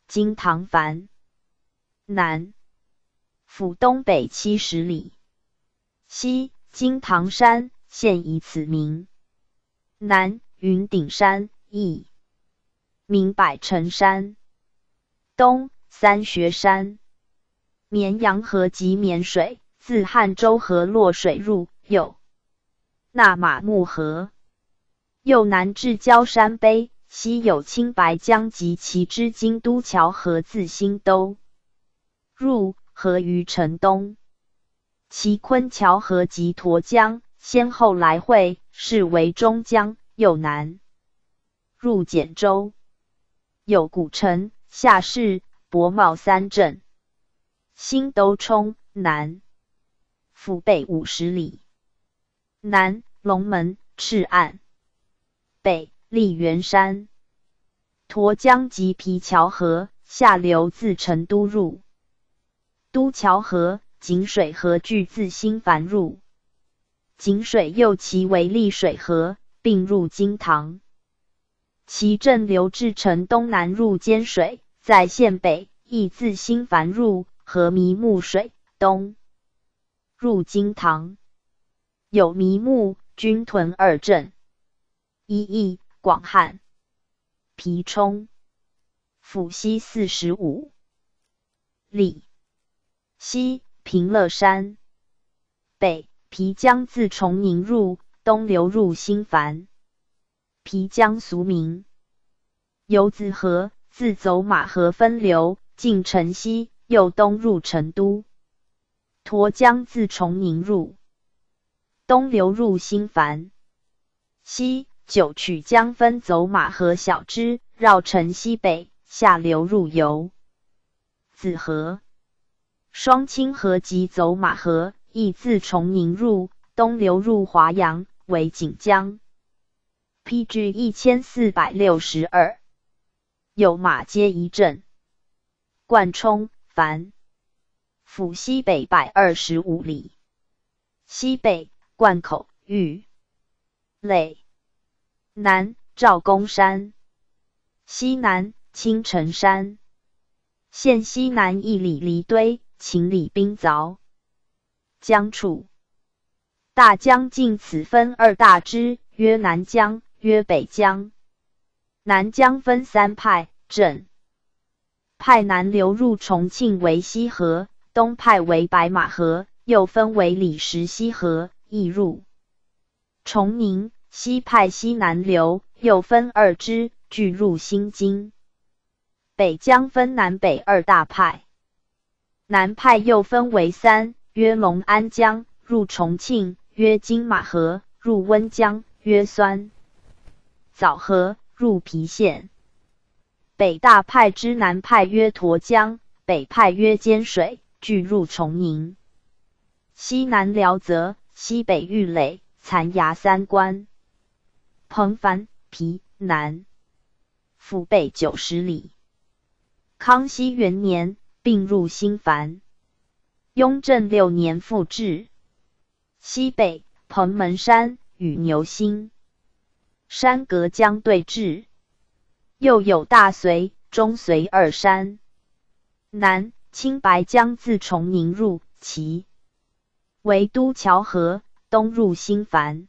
金堂繁，南府东北70里。西金堂山，现以此名。南云顶山，亦名百城山。东三学山。绵阳河及绵水，自汉州河洛水入，右纳马木河。又南至焦山碑，西有青白江及其支京都桥河自新都入，合于城东。其昆桥河及沱江先后来汇，是为中江。又南入简州，有古城、下市、博茂三镇。新都冲，南府北50里。南龙门、赤岸。北丽园山。沱江及皮桥河下流自成都入。都桥河、井水河俱自新繁入。井水又其为丽水河，并入金堂。其正流至城东南入肩水，在县北，亦自新繁入，和迷木水，东入金堂。有迷木、军屯二镇。一邑广汉。皮冲，府西45里。西平乐山。北皮江自崇宁入，东流入新繁。皮江俗名。游子河，自走马河分流，进城西，又东入成都。沱江自崇宁入，东流入新繁。西九曲江分走马河小支，绕城西北，下流入游子河。双清河及走马河，亦自崇宁入，东流入华阳，为锦江。P.G. 1462，有马街一镇。贯冲，繁，府西北125里。西北灌口、玉垒。南赵公山。西南青城山。县西南1里离堆，秦里冰凿。江处。大江近此分二大支，曰南江，曰北江。南江分三派，正派南流入重庆为西河，东派为白马河，又分为李石溪河，亦入崇宁。西派西南流，又分二支，俱入新津。北江分南北二大派，南派又分为三，曰龙安江，入重庆；曰金马河，入温江；曰酸枣河，入郫县。北大派之南派曰沱江，北派曰肩水，俱入崇宁。西南辽泽，西北玉垒、蚕崖三关。彭凡、皮南，府北90里。康熙元年，并入新繁。雍正六年复置。西北彭门山与牛心。山隔江对峙，又有大隋、中隋二山。南青白江自崇宁入，其为都桥河，东入新繁。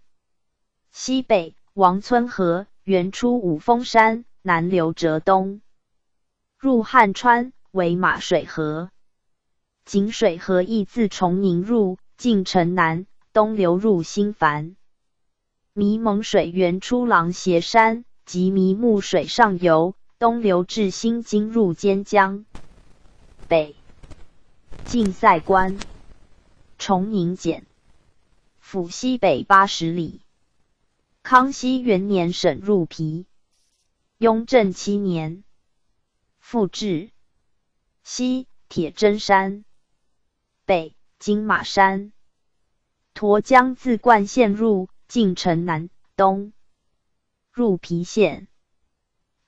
西北王村河源出五峰山，南流折东，入汉川，为马水河。井水河亦自崇宁入，进城南，东流入新繁。迷蒙水源出琅邪山及迷木水上游，东流至新津入坚江。北晋塞关，崇宁简府西北80里。康熙元年省入皮。雍正七年复置。西铁针山，北金马山。沱江自灌县入，进城南，东入郫县。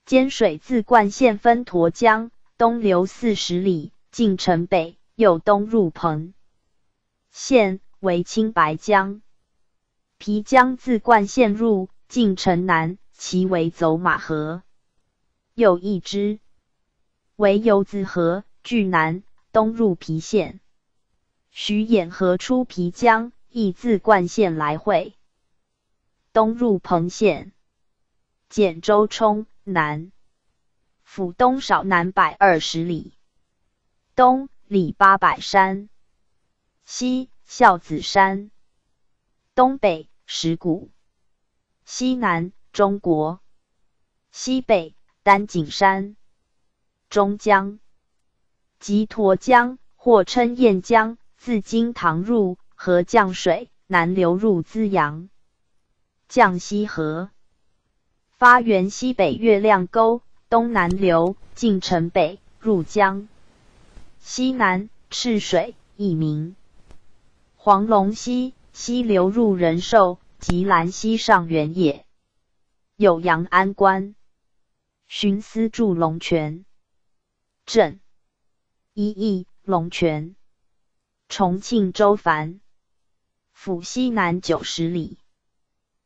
肩水自灌县分沱江，东流40里，进城北，又东入彭县，为青白江。皮江自灌县入，进城南，其为走马河。又一支为游子河，距南，东入郫县。徐兖河出皮江，亦自灌县来汇，东入彭县。简州冲南，府东少南120里。东李八百山，西孝子山，东北石鼓，西南中国，西北丹景山。中江即沱江，或称堰江，自金堂入，和降水，南流入资阳。绛溪河发源西北月亮沟，东南流，进城北入江。西南赤水，亦名黄龙溪，西流入仁寿及兰溪上源也。有阳安关，巡司驻龙泉镇，一邑龙泉。重庆州凡府西南90里。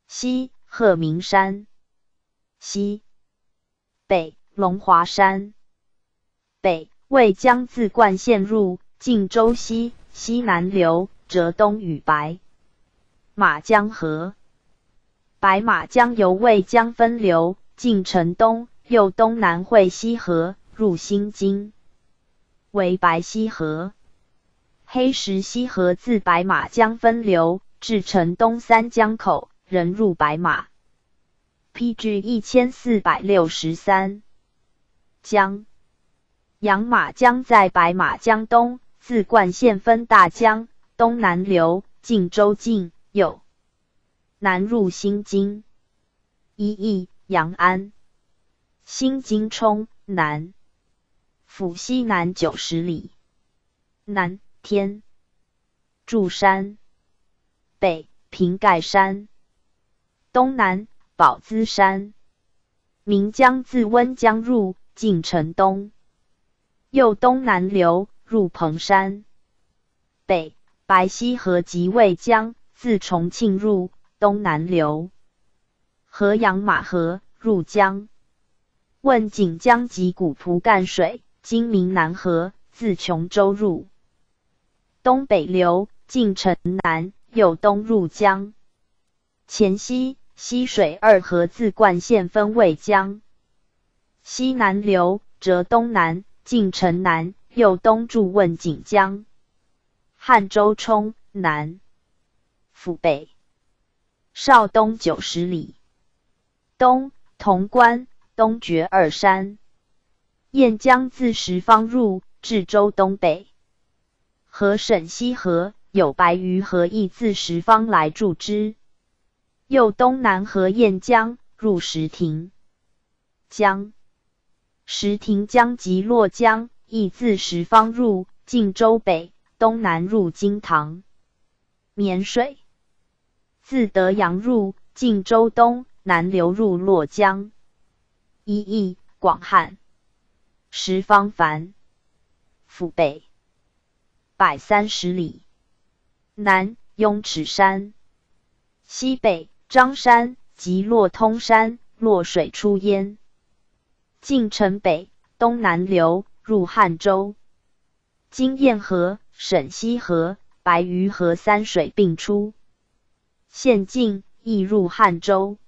西鹤鸣山，西北龙华山，北渭江自灌县入，进州西，西南流，折东与白马江合。白马江由渭江分流，进城东，又东南汇西河，入新津，为白溪河。黑石溪河自白马江分流，至城东三江口，仍入白马。P.G. 1463江，阳马江在白马江东，自灌县分大江，东南流，进州境，右南入新津。一邑阳安。新津冲南，府西南90里。南天柱山，北平盖山，东南宝资山。岷江自温江入，进城东，又东南流入彭山。北白溪河及渭江自重庆入，东南流，合阳马河入江。问锦江及古蒲赣水，经明南河自琼州入，东北流，进城南，又东入江。黔溪、溪水二河自灌县分渭江，西南流，折东南，进城南，又东注问锦江。汉州冲南，府北邵东90里。东潼关、东觉二山。雁江自什邡入，至州东北。和省溪河有白鱼河亦自什邡来注之。又东南合雁江，入石亭江。石亭江及洛江亦自什邡入，进州北，东南入金堂。绵水自德阳入，进州东，南流入洛江。一邑广汉。什邡凡府北130里。南雍齿山，西北张山、即洛通山，洛水出焉。进城北，东南流，入汉州。经堰河、沈溪河、白鱼河三水并出。县境亦入汉州。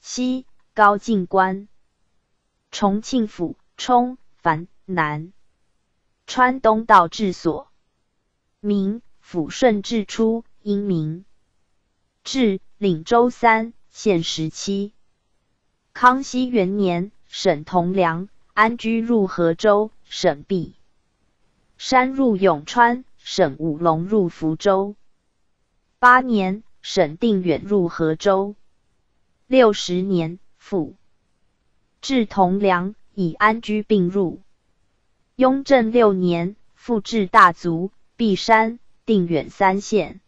西高晋关。重庆府充繁南。川东道治所。明抚顺治初，因名。至领州三县17。康熙元年，沈同良安居入河州，沈璧山入永川，沈武龙入福州。8年，沈定远入河州。60年，复置同良，以安居并入。雍正六年，复置大足、璧山、定远三县。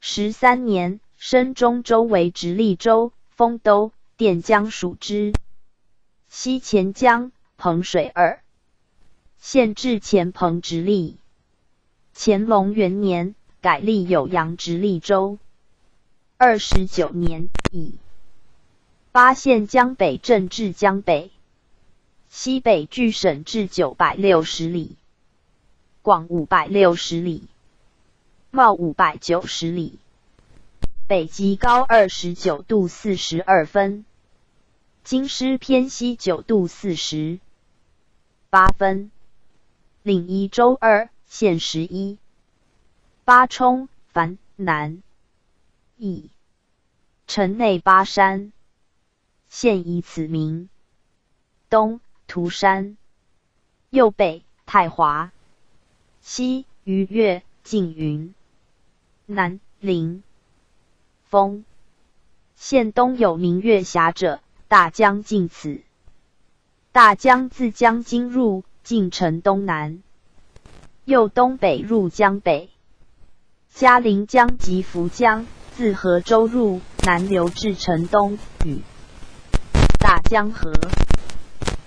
13年，升中州为直隶州，封都垫江属之。西钱江、彭水二县置钱彭直隶。乾隆元年，改隶酉阳直隶州。29年，以巴县江北镇置江北，西北距省治960里，广560里，袤590里，北极高29度42分，京师偏西9度48分。领宜州二县11。巴冲繁南以城内巴山，现以此名。东涂山，右北太华，西鱼跃缙云，南临峰。县东有明月峡者，大江尽此。大江自江津入，进城东南，又东北入江北。嘉陵江及涪江自河州入，南流至城东，与大江合。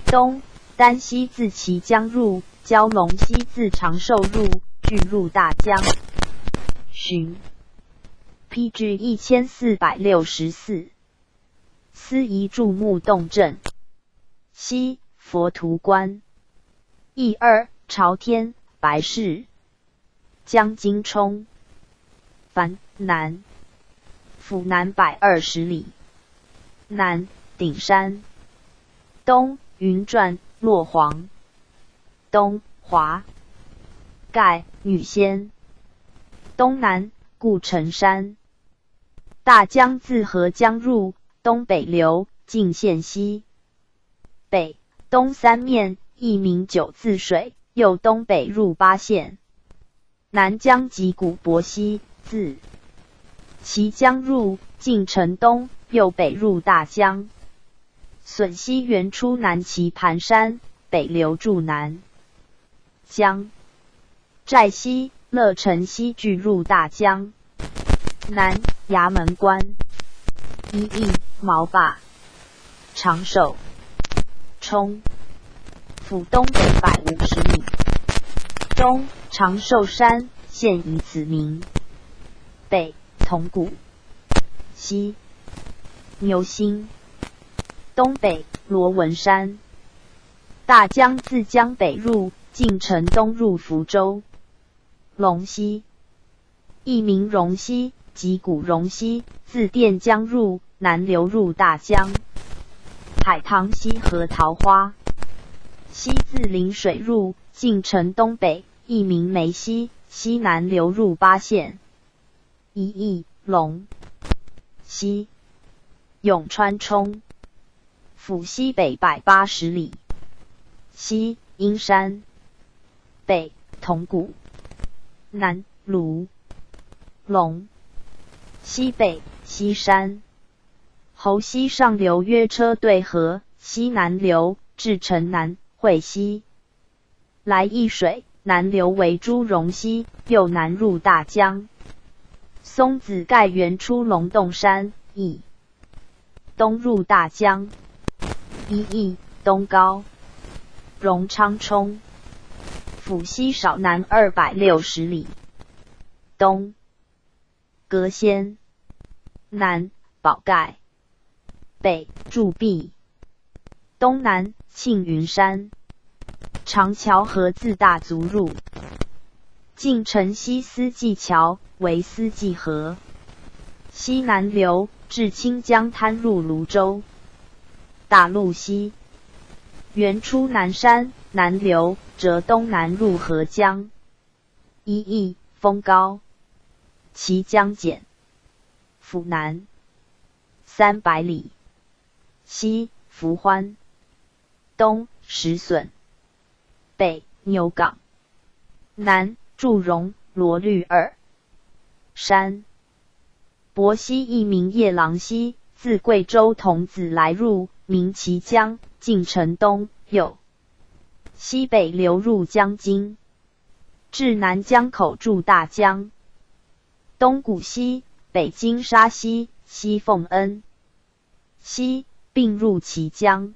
东丹溪自綦江入，蛟龙溪自长寿入，俱入大江。旬。P.G. 1464。司仪注木洞镇。西佛图关。一二朝天白氏。江津冲。繁南。府南120里。南顶山。东云转落黄。东华盖女仙。东南故城山。大江自合江入，东北流，进县西北东三面，一名九字水，又东北入巴县。南江及古柏溪自綦江入，进城东，又北入大江。笋溪源出南棋盘山，北流注南江。寨溪、乐成溪俱入大江。南崖门关，一应毛坝，长寿冲，府东北150里。东长寿山，现以此名。北铜鼓，西牛心，东北罗文山。大江自江北入，进城东入福州。龙溪，一名荣溪，即古荣溪，自垫江入，南流入大江。海棠溪和桃花溪自陵水入，进城东北，一名梅溪，西南流入巴县。一邑龙溪，永川冲，府西北180里。西阴山，北铜鼓，南卢龙，西北西山。侯溪上流约车队河，西南流至城南会溪。来义水南流为猪荣溪，又南入大江。松子盖源出龙洞山，以东入大江。一邑东高荣昌冲，府西少南260里。东隔仙，南宝盖。北筑壁，东南庆云山。长桥河自大足入，进城西思济桥，为思济河。西南流至清江滩入泸州。大鹿溪源出南山，南流折东南入合江。一邑丰高，其江简。府南300里，西福欢，东石笋，北牛岗，南祝融、罗绿二山。柏溪亦名夜郎溪，自贵州桐梓来入，名綦江，进城东右西北流入江津，至南江口注大江。东谷溪，北经沙溪、西奉恩溪，并入綦江。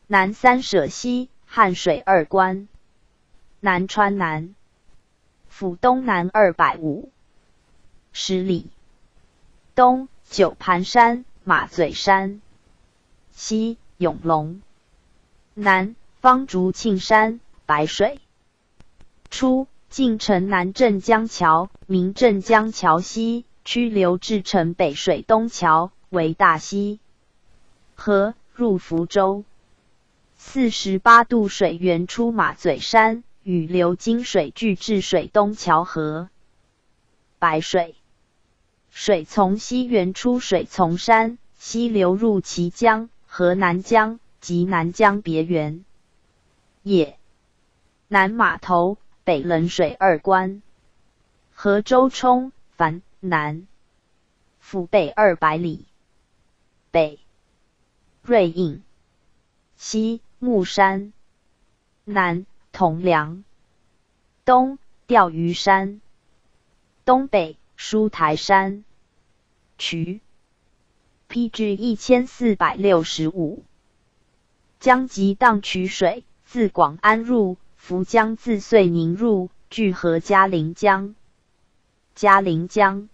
南三舍溪、汉水二关。南川南，府东南250里。东九盘山、马嘴山。西永隆。南方竹庆山、白水。初，进城南镇江桥，名镇江桥溪，曲流至城北水东桥，为大溪河，入福州。48度水源出马嘴山，与流经水聚至水东桥河。白水水从西源出水从山，西流入綦江、河南江及南江别源。也。南码头，北冷水二关。河州冲，樊南，府北200里。北瑞应，西木山，南铜梁，东钓鱼山，东北书台山。渠。PG 1465。江及宕渠水自广安入，涪江自遂宁入，聚合嘉陵江。嘉陵江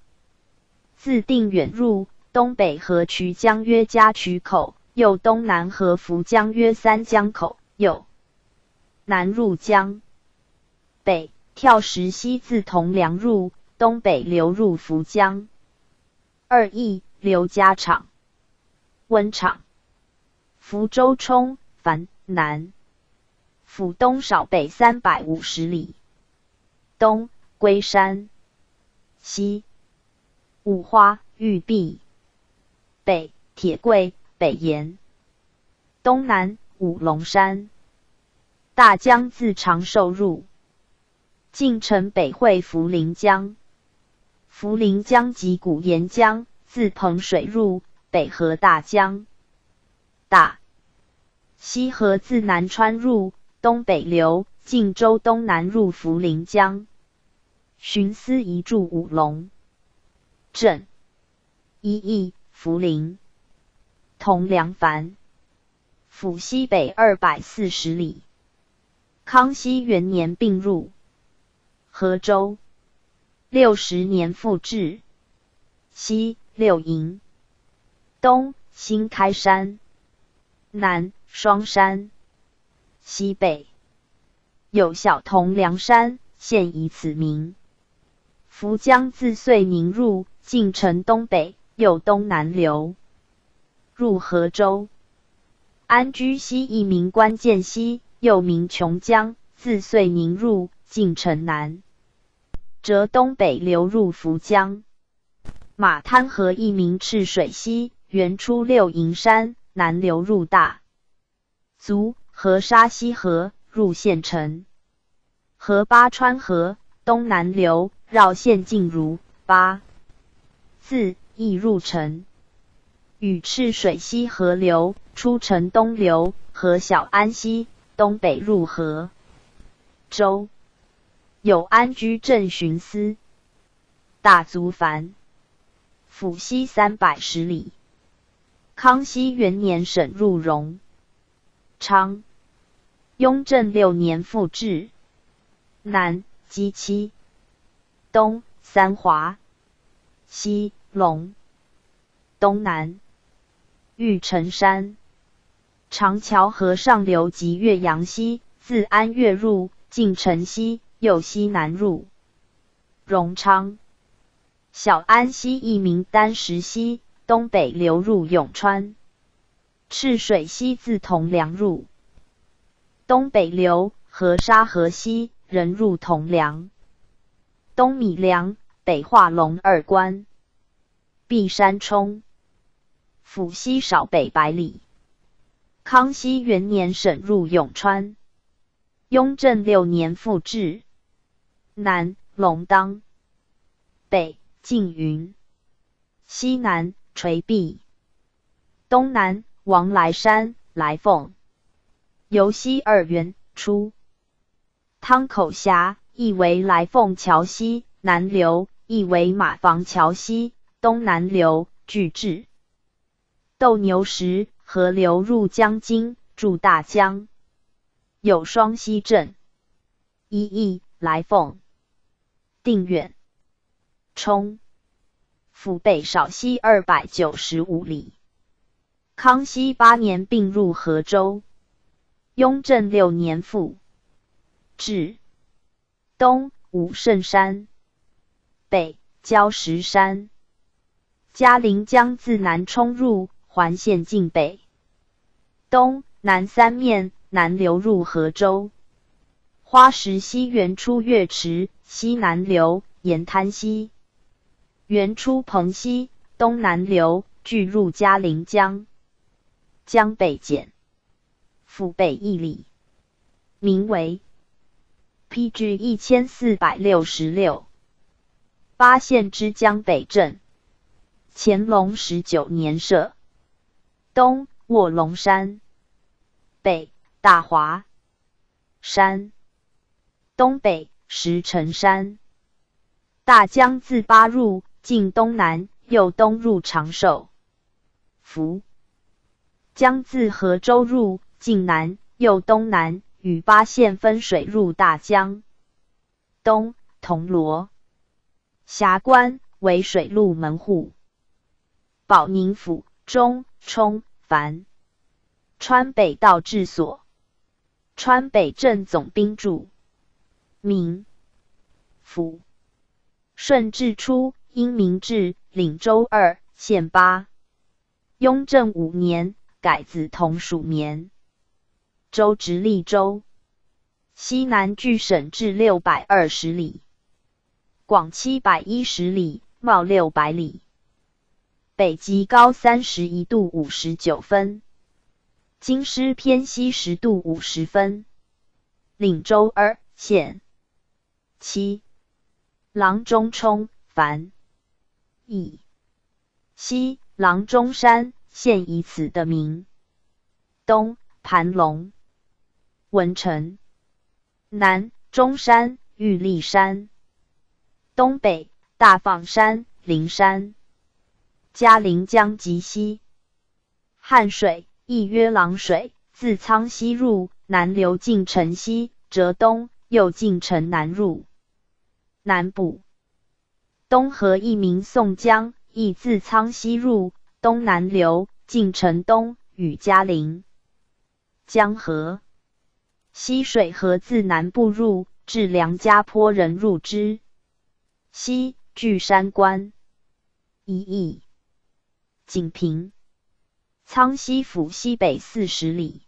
自定远入，东北合渠江曰嘉渠口，又东南合涪江曰三江口，又南入江。北跳石溪自铜梁入，东北流入涪江。二邑刘家场、温场、福州冲、樊南，府东少北350里。东龟山，西五花玉壁，北铁柜北岩，东南五龙山。大江自长寿入，进城北汇涪陵江。涪陵江及古岩江自彭水入，北合大江。大溪河自南川入，东北流，进州东南入涪陵江。巡司移驻五龙镇。一邑涪陵。铜梁樊，府西北240里。康熙元年并入河州。60年复置。西六营，东新开山，南双山，西北有小铜梁山，现以此名。涪江自遂宁入，进城东北，又东南流入河州。安居溪亦名关键溪，又名琼江，自遂宁入，进城南，折东北流入涪江。马滩河亦名赤水溪，源出六营山，南流入大足河沙溪河，入县城。河八川河东南流，绕县境如八字，亦入城。与赤水溪合流，出城东流，合小安溪，东北入河州。有安居镇巡司。大足樊，府西310里。康熙元年省入荣昌。雍正六年复置。南鸡七，东三华，西龙，东南玉城山。长桥河上流及岳阳溪，自安岳入，进城西，又西南入荣昌。小安溪亦名丹石溪，东北流入永川。赤水溪自铜梁入，东北流，合沙河溪，仍入铜梁。东米梁，北化龙二关。碧山冲，府西少北百里。康熙元年省入永川。雍正六年复置。南龙当，北缙云，西南垂壁，东南王来山、来凤。由西二源出。汤口峡，亦为来凤桥溪，南流，亦为马房桥溪，东南流，俱至斗牛石河流入江津，注大江。有双溪镇，一邑来凤，定远，冲，府北少西295里。康熙八年并入河州。雍正六年复置。东五圣山，北焦石山。嘉陵江自南冲入，环县境北，东南三面，南流入河州。花石溪源出岳池，西南流，沿滩溪源出蓬溪，东南流，俱入嘉陵江。江北简，府北1里，名为 PG 1466。巴县之江北镇，乾隆19年设。东卧龙山，北大华山，东北石城山。大江自巴入，进东南，又东入长寿府。江自河州入，进南，又东南，与巴县分水入大江。东铜锣峡关为水陆门户。保宁府中冲繁川北道治所。川北镇总兵驻。明府顺治初，因明制，领州二县八。雍正五年，改梓潼属绵州直隶州。西南距省治620里，广710里，袤600里。北极高31度59分，京师偏西10度50分。领州二县七。阆中冲繁邑西阆中山，现以此得名。东盘龙文成，南中山玉立山，东北大放山灵山。嘉陵江及西汉水，亦曰琅水，自苍溪入，南流进城西，折东，又进城南入。南部东河一名宋江，亦自苍溪入，东南流，进城东，与嘉陵江合。溪水河自南部入，至梁家坡人入之。西巨山关一邑。锦屏，苍溪府西北40里。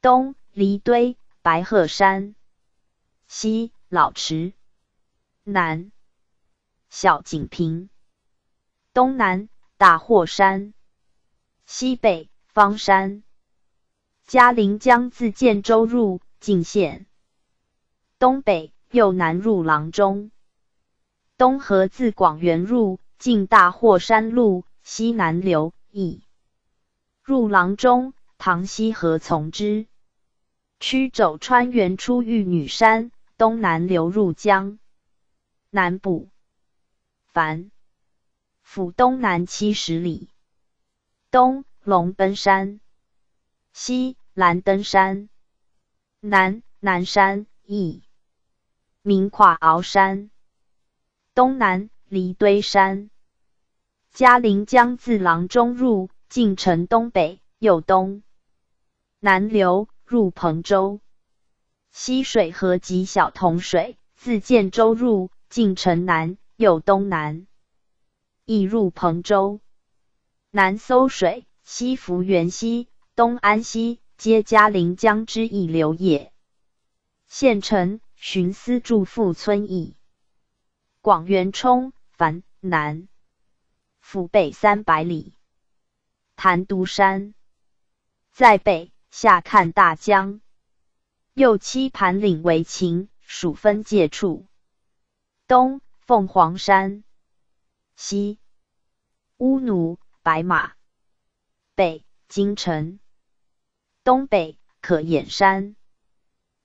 东离堆白鹤山，西老池，南小锦屏，东南大霍山，西北方山。嘉陵江自建州入，进县东北，又南入阆中。东河自广元入，进大霍山路，西南流，亦入阆中。塘溪河从之。曲肘川源出玉女山，东南流入江。南部繁府东南70里。东龙奔山，西兰登山，南南山，亦名跨鳌山，东南离堆山。嘉陵江自阆中入，进城东北，又东南流入彭州。溪水河及小铜水，自建州入，进城南，又东南，亦入彭州。南馊水、西福源溪、东安溪，皆嘉陵江之一流也。县城巡司驻富村邑。广元冲，樊南府北300里。潭独山在北，下看大江。右七盘岭为秦蜀分界处。东凤凰山，西乌奴白马，北金城，东北可掩山。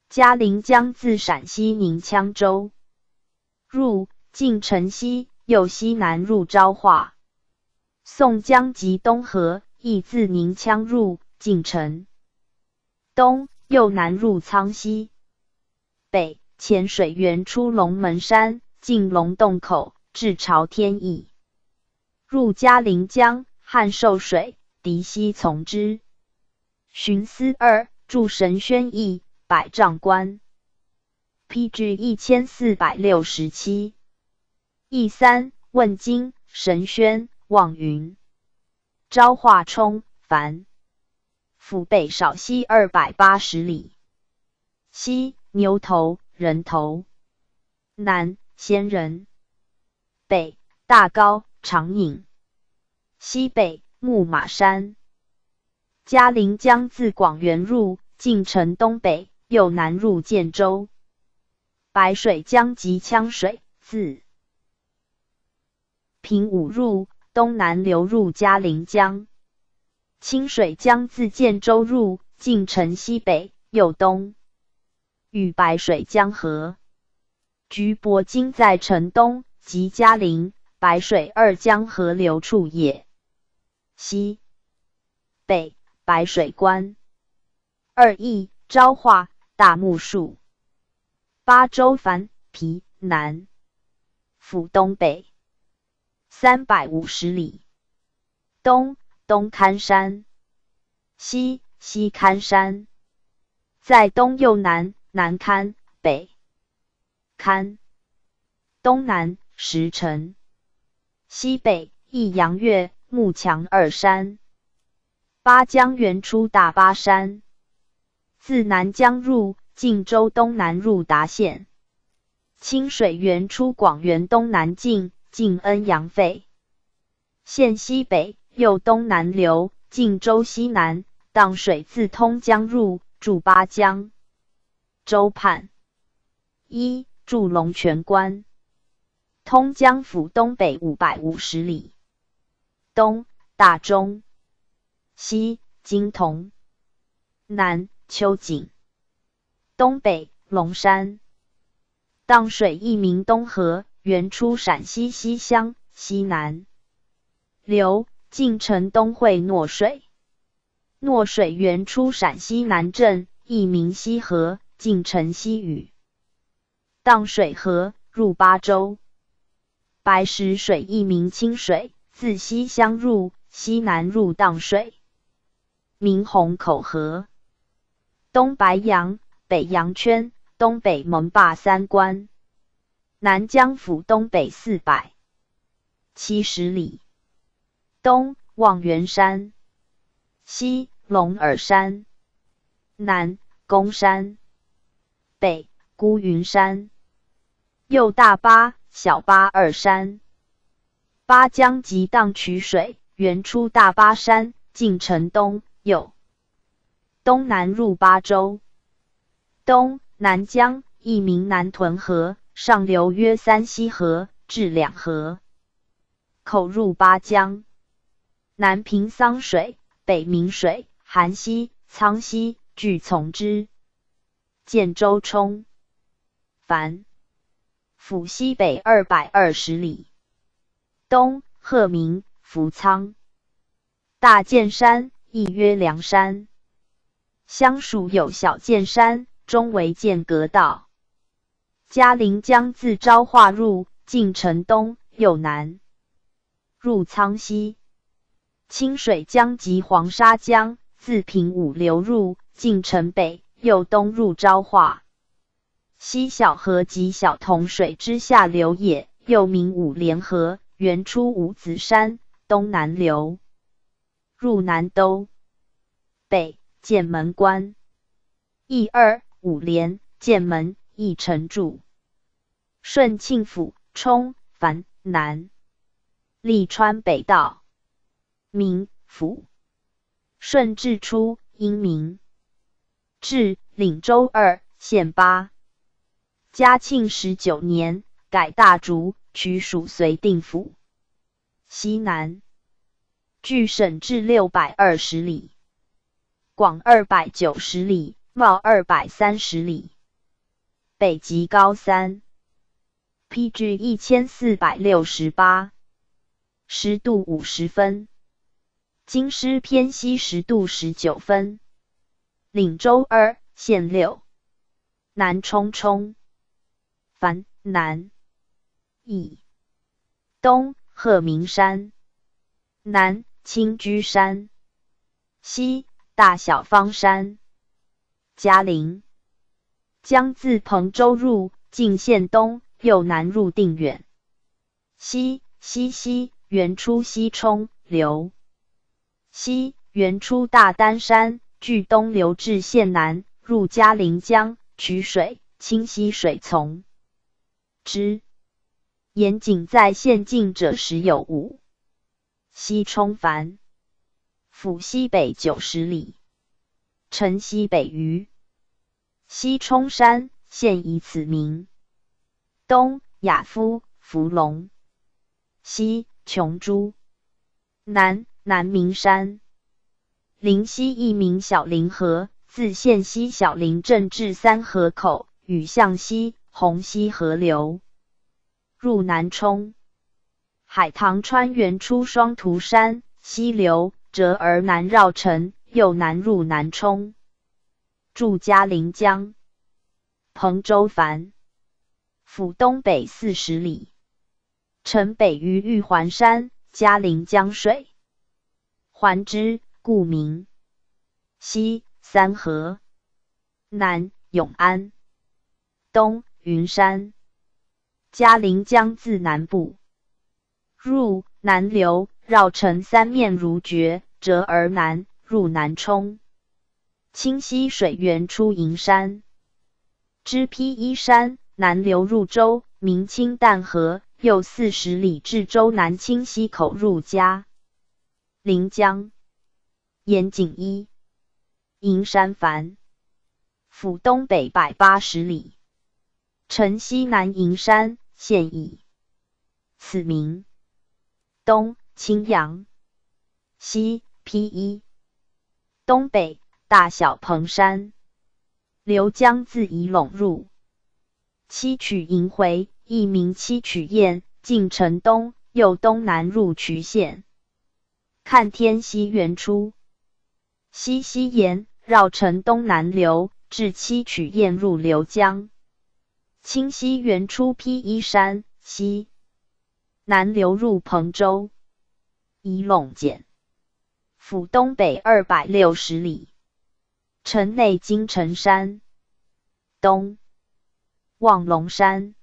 嘉陵江自陕西宁羌州入，进城西，又西南入昭化。宋江及东河亦自宁羌入，进城东，又南入苍溪。北浅水源出龙门山，进龙洞口，至朝天驿，入嘉陵江，汉受水，嫡溪从之。巡司二，驻神宣邑，百丈关。P.G. 1467。一三问经神宣望云。昭化冲樊府北少西280里。西牛头人头。南仙人。北大高长岭。西北木马山。嘉陵江自广元入，进城东北，又南入建州。白水江及羌水自平武入，东南流入嘉陵江。清水江自建州入，进城西北，又东与白水江合。菊泊今在城东，即嘉陵、白水二江合流处也。西北白水关。二邑昭化大木树。巴州樊皮南府东北350里。东东堪山，西西堪山，在东又南南堪北堪，东南石城，西北益阳岳木墙二山。巴江源出大巴山，自南江入，晋州东南入达县。清水源出广元东南境，进恩阳废县西北，又东南流，晋州西南，荡水自通江入，注巴江。州畔一驻龙泉关，通江府东北550里。东大中，西金铜，南秋井，东北龙山。荡水一名东河，源出陕西西乡，西南流，进城东汇诺水。诺水源出陕西南镇，一名西河，进城西与荡水河，入巴州。白石水一名清水，自西乡入，西南入荡水，名虹口河。东白杨、北阳圈、东北蒙坝三关。南江府东北470里。东望源山，西龙耳山，南公山，北孤云山，右大巴、小巴二山。巴江及荡渠水源出大巴山，进城东，右东南入巴州。东南江一名南屯河，上流约三溪河至两河口入巴江。南平桑水、北明水、韩溪、苍溪俱从之。建州冲樊府西北220里。东鹤鸣、福仓。大剑山亦曰梁山，相属有小剑山，中为间隔道。嘉陵江自昭化入，进城东，又南入苍溪。清水江即黄沙江，自平武流入，进城北，又东入昭化。西小河即小同水之下流也，又名五连河，源出五子山，东南流，入南都。北剑门关。乙二五连剑门，亦城注。顺庆府冲繁南，利川北道。明府。顺治初，因明。置领州二县八。嘉庆19年，改大竹，取属绥定府。西南，距省治620里，广290里，袤230里。北极高三，PG 1468，10度50分。京师偏西10度19分。领州二县六，南冲冲。繁南，乙东鹤鸣山，南青居山，西大小方山。嘉陵江自彭州入，进县东，又南入定远。西西溪源出西冲流，西源出大丹山，据东流至县南，入嘉陵江，取水清溪水从之。盐井在县境者十有五。西冲繁，府西北90里，城西北隅。西冲山，现以此名。东雅夫福龙，西琼珠，南南明山。灵溪亦名小凌河，自县西小林镇至三河口，与向西、洪溪合流，入南充。海棠川源出双涂山，西流，折而南绕城，又南入南充。注嘉陵江。彭州繁，府东北40里，城北于玉环山，嘉陵江水环之，故名。西三河，南永安，东云山。嘉陵江自南部入，南流，绕城三面如决，折而南入南充。清溪水源出银山，支披一山，南流入州，名清淡河，又40里至州南清溪口入嘉陵江。盐井一，银山繁，府东北180里，城西南银山，现以此名。东青阳，西披一，东北大小彭山。流江自仪陇入，七曲萦回，亦名七曲堰，进城东，又东南入渠县。看天溪源出西溪岩，绕城东南流，至七曲堰入流江。清溪源出披衣山，西南流入彭州。仪陇简，府东北260里。城内金城山，东望龙山，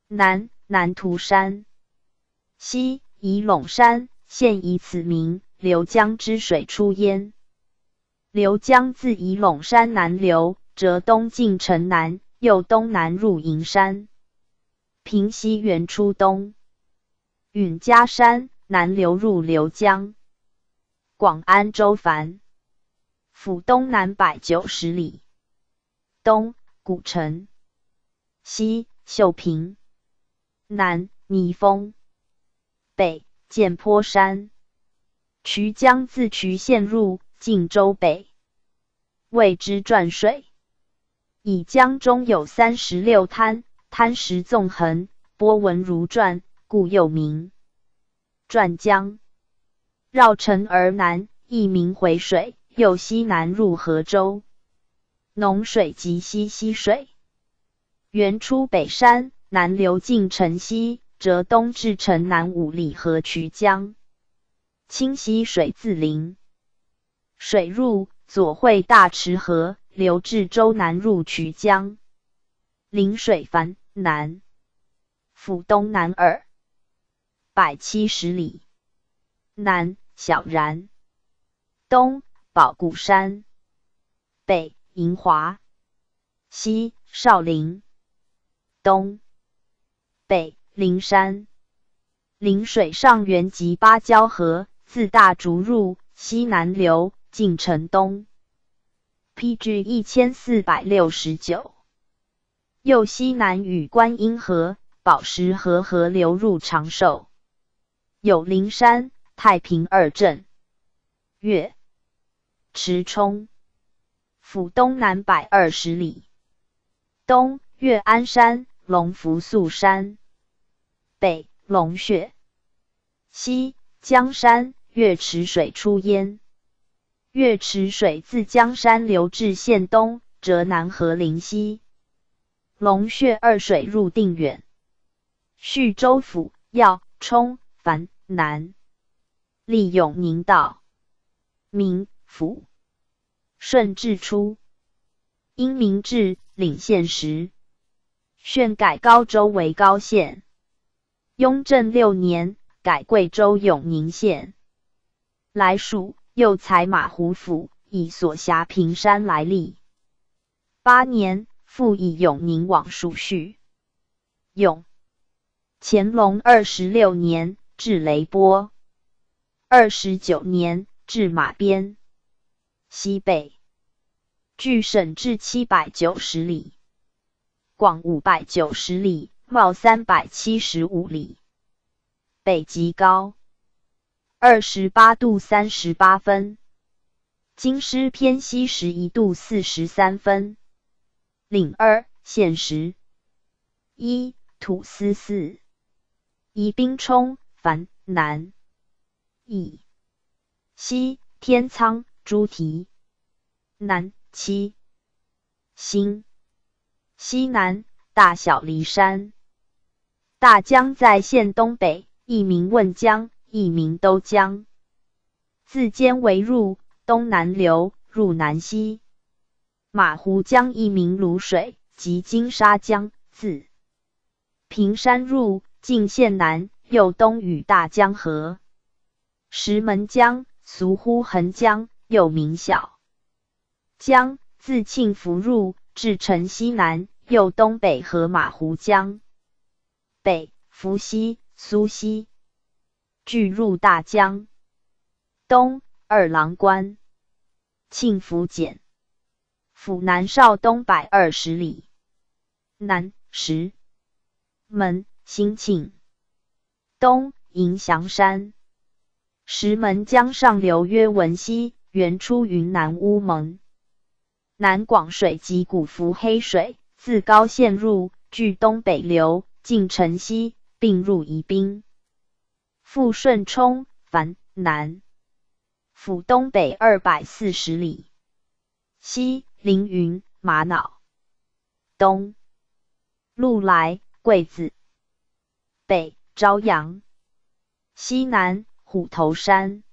南南涂山，西仪陇山，现以此名。流江之水出焉。流江自仪陇山南流，折东进城南，又东南入银山。平溪源出东允嘉山，南流入流江。广安州繁，府东南190里。东古城，西秀平，南泥峰，北剑坡山。渠江自渠县入，进州北，谓之转水。以江中有36滩，滩石纵横，波纹如转，故又名转江。绕城而南，亦名回水，又西南入河州。农水即西溪水，源出北山，南流进城西，折东至城南5里河渠江。清溪水自临水入，左汇大池河，流至州南入渠江。临水繁南，府东南270里。南小然，东宝固山，北银华，西少林，东北灵山。临水上源及芭蕉河，自大竹入，西南流，进城东。P.G. 1469。右西南与观音河、宝石河合流入长寿。有灵山、太平二镇。月池冲，府东南120里。东岳安山、龙福宿山。北龙穴。西江山，月池水出焉。月池水自江山流至县东，折南河临溪。龙穴二水入定远。叙州府要冲繁南，历永宁道。明府顺治初，因明治领县时，宣改高州为高县。雍正六年，改贵州永宁县。来属又裁马湖府，以所辖平山来历。八年，复以永宁往属叙永。乾隆26年，置雷波。29年，置马边。西北，距省治790里，广590里，袤375里。北极高28度38分，京师偏西11度43分。岭二县十一土司四宜宾冲繁南以西天仓朱提南七新西南大小梨山。大江在县东北，一名汶江，一名都江。自犍为入，东南流，入南溪。马湖江一名泸水，即金沙江，自平山入，进县南，又东与大江合。石门江，俗呼横江，又名小江，自庆福入，至城西南，又东北合马湖江。北伏溪、苏溪，俱入大江。东二郎关，庆福简，府南少东120里。南石门兴庆，东迎祥山。石门江上流曰文溪，源出云南乌蒙。南广水及古福黑水，自高县入，据东北流，进城西，并入宜宾。富顺冲繁南，府东北240里。西凌云玛瑙。东鹿来桂子。北朝阳。西南虎头山。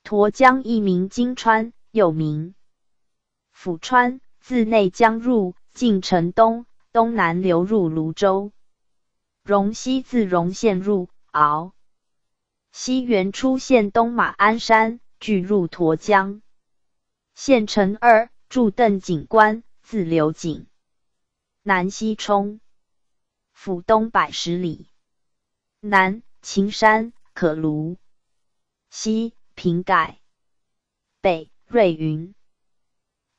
沱江一名金川，又名府川，自内江入，进城东，东南流入泸州。荣溪自荣县入，鳌溪源出县东马鞍山，俱入沱江。县城二驻邓警官，自流井。南溪冲，府东110里。南青山可卢。西平盖。北瑞云。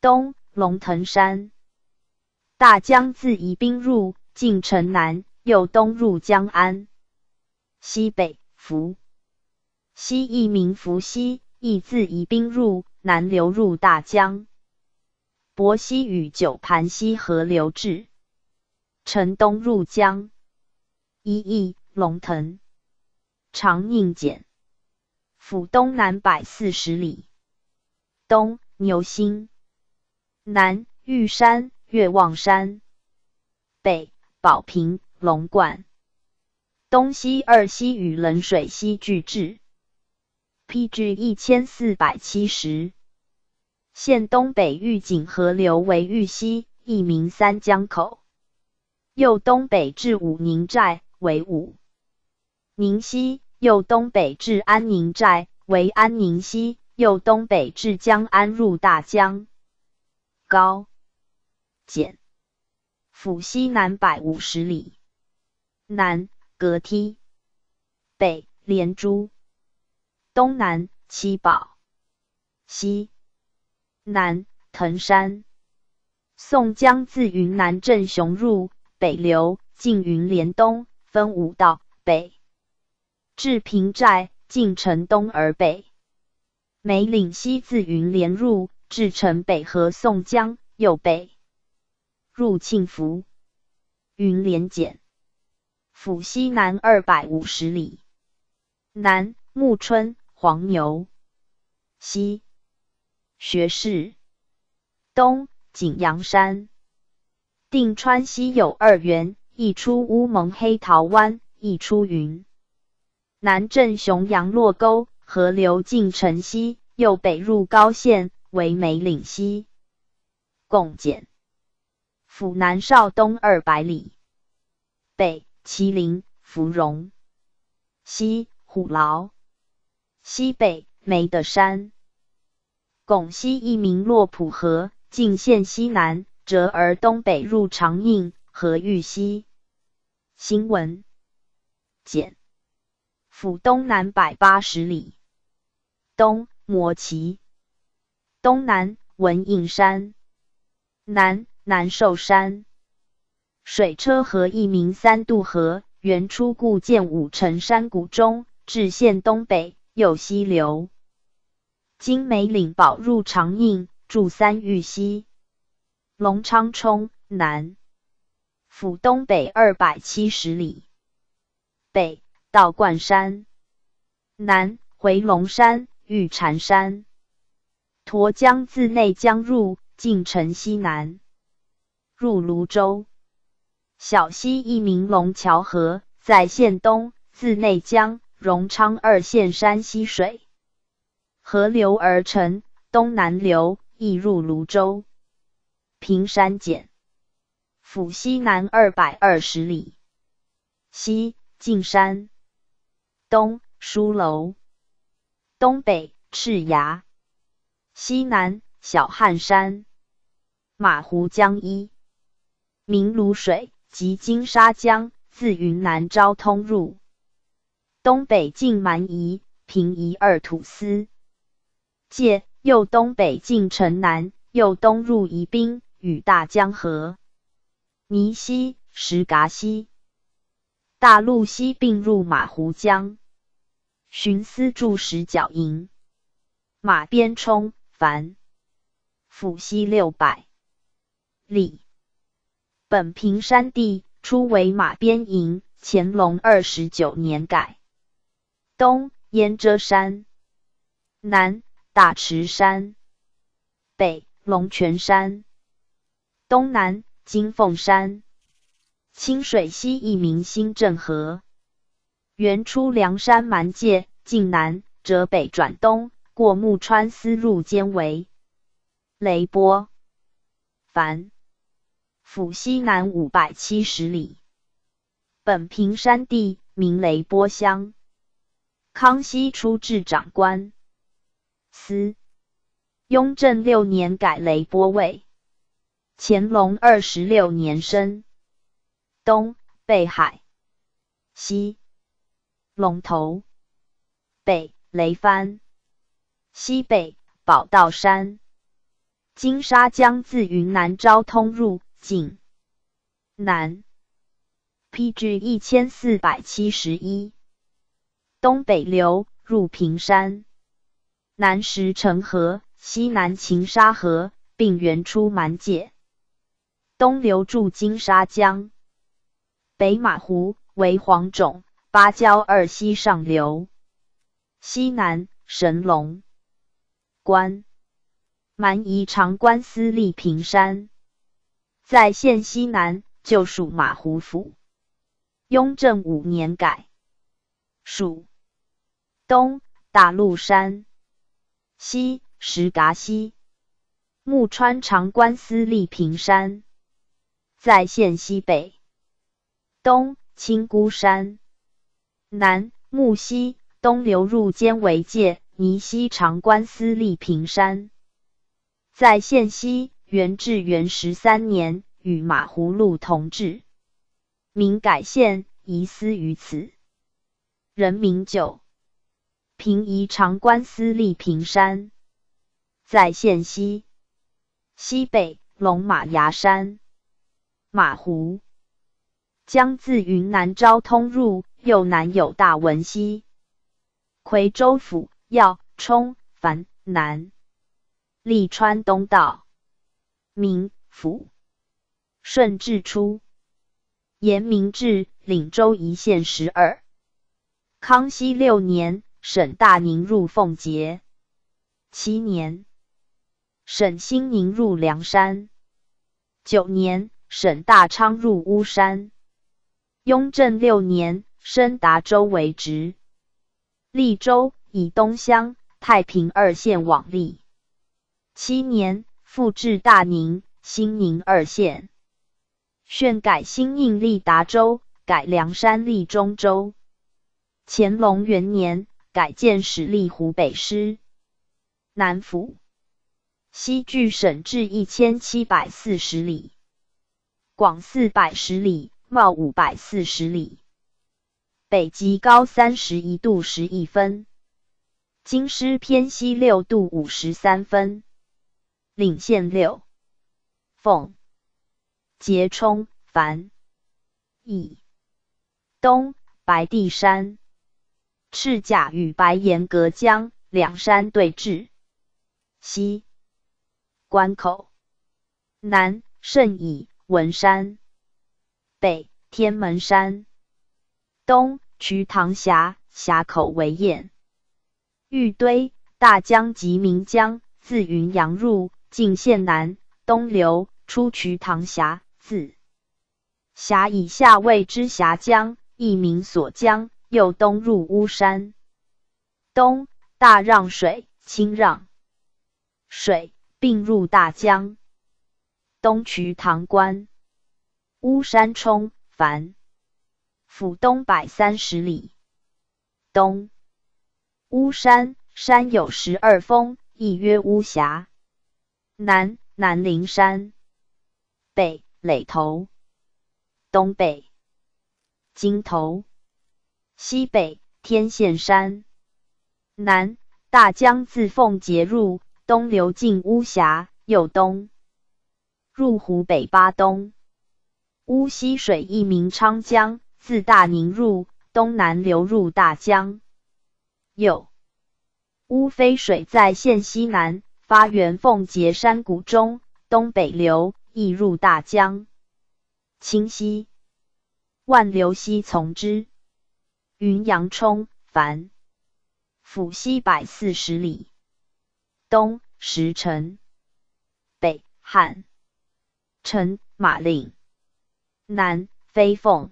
东龙腾山。大江自宜宾入，进城南，又东入江安。西北伏溪一名伏溪，亦自宜宾入，南流入大江。柏溪与九盘溪合流至城东入江。一邑龙腾。长宁简，府东南140里。东牛心。南玉山、越望山。北宝瓶、龙冠。东西二溪与冷水溪俱至。PG 1470。县东北玉井河流为玉溪，亦名三江口。又东北至武宁寨，为武宁溪；又东北至安宁寨，为安宁溪；又东北至江安入大江。高简府西南150里。南阁梯，北连珠，东南七宝，西南藤山。宋江自云南镇雄入，北流，进云连东，分五道，北至平寨，进城东而北。梅岭溪自云连入，至城北合宋江，右北入庆福。云连简府西南250里。南木春黄牛，西学士，东景阳山。定川溪有二源，一出乌蒙黑桃湾，一出云南镇雄杨落沟，河流进城西，又北入高县，为梅岭溪。贡简府南邵东200里。北麒麟、芙蓉，西虎牢，西北梅的山。拱溪一名洛浦河，进县西南，折而东北入长应河玉溪。新闻简府东南180里。东摩旗，东南文印山，南南寿山。水车河一名三渡河，原出固建武城山谷中，至县东北，又西流，经梅岭堡入长应，注三玉溪。龙昌冲南府东北270里。北道观山，南回龙山、玉蟾山。沱江自内江入，进城西南，入泸州。小溪一名龙桥河，在县东，自内江、荣昌二县山溪水合流而成，东南流，亦入泸州。平山简府西南220里。西径山，东书楼，东北赤崖，西南小汉山。马湖江一名泸水。即金沙江，自云南昭通入，东北进蛮夷、平夷二土司界，又东北进城南，又东入宜宾，与大江合。尼溪、石嘎溪、大陆溪并入马湖江。巡司驻石角营。马边冲，凡府西600里。本平山地，初为马边营，乾隆29年改。东焉遮山，南大池山，北龙泉山，东南金凤山。清水溪一名新镇河，原出梁山蛮界，进南折北转东，过木川司入间为雷波。凡府西南570里。本平山地，名雷波乡。康熙初置长官司。雍正六年改雷波卫。乾隆26年升。东北海，西龙头，北雷帆，西北宝道山。金沙江自云南昭通入，境南 PG 1471，东北流入平山，南石城河，西南秦沙河，并源出蛮界，东流注金沙江。北马湖为黄种、芭蕉二溪上流，西南神龙关，蛮夷长官司立平山。在县西南，旧属马湖府。雍正五年改属。东大鹿山。西石嘎溪。沐川长官司立平山，在县西北。东青姑山。南木溪，东流入间为界，泥溪长官司立平山，在县西。元至元13年，与马葫芦同治。明改县，移司于此。人民九平宜长官司立平山，在县西。西北龙马崖山。马湖江自云南昭通入，右南有大文溪。夔州府要冲樊南，利川东道。明府顺治初，沿明制，领州一县12。康熙六年，省大宁入奉节。七年，省兴宁入梁山。九年，省大昌入巫山。雍正六年，升达州为直隶州，以东乡、太平二县往隶。七年，复置大宁、兴宁二县。旋改兴宁立达州，改梁山立中州。乾隆元年，改建始立湖北师南府。西距省治1740里，广410里，袤540里，北极高31度11分，京师偏西6度53分，领县六，奉节冲樊以东白帝山，赤甲与白岩隔江，两山对峙。西关口，南圣乙文山，北天门山，东瞿塘峡，峡口为堰。玉堆大江及岷江自云阳入，进县南，东流出瞿塘峡，自峡以下谓之峡江，亦名锁江，又东入巫山。东大让水、清让水并入大江。东瞿塘关，巫山冲樊府东130里。东巫山，山有12峰，亦曰巫峡。南南灵山，北垒头，东北金头，西北天线山。南大江自奉节入，东流进巫峡，又东入湖北巴东。巫溪水亦名昌江，自大宁入，东南流入大江。右乌飞水在县西南，发源奉节山谷中，东北流，亦入大江。清溪万流溪从之。云阳冲樊府西140里。东石城，北汉城马岭，南飞凤，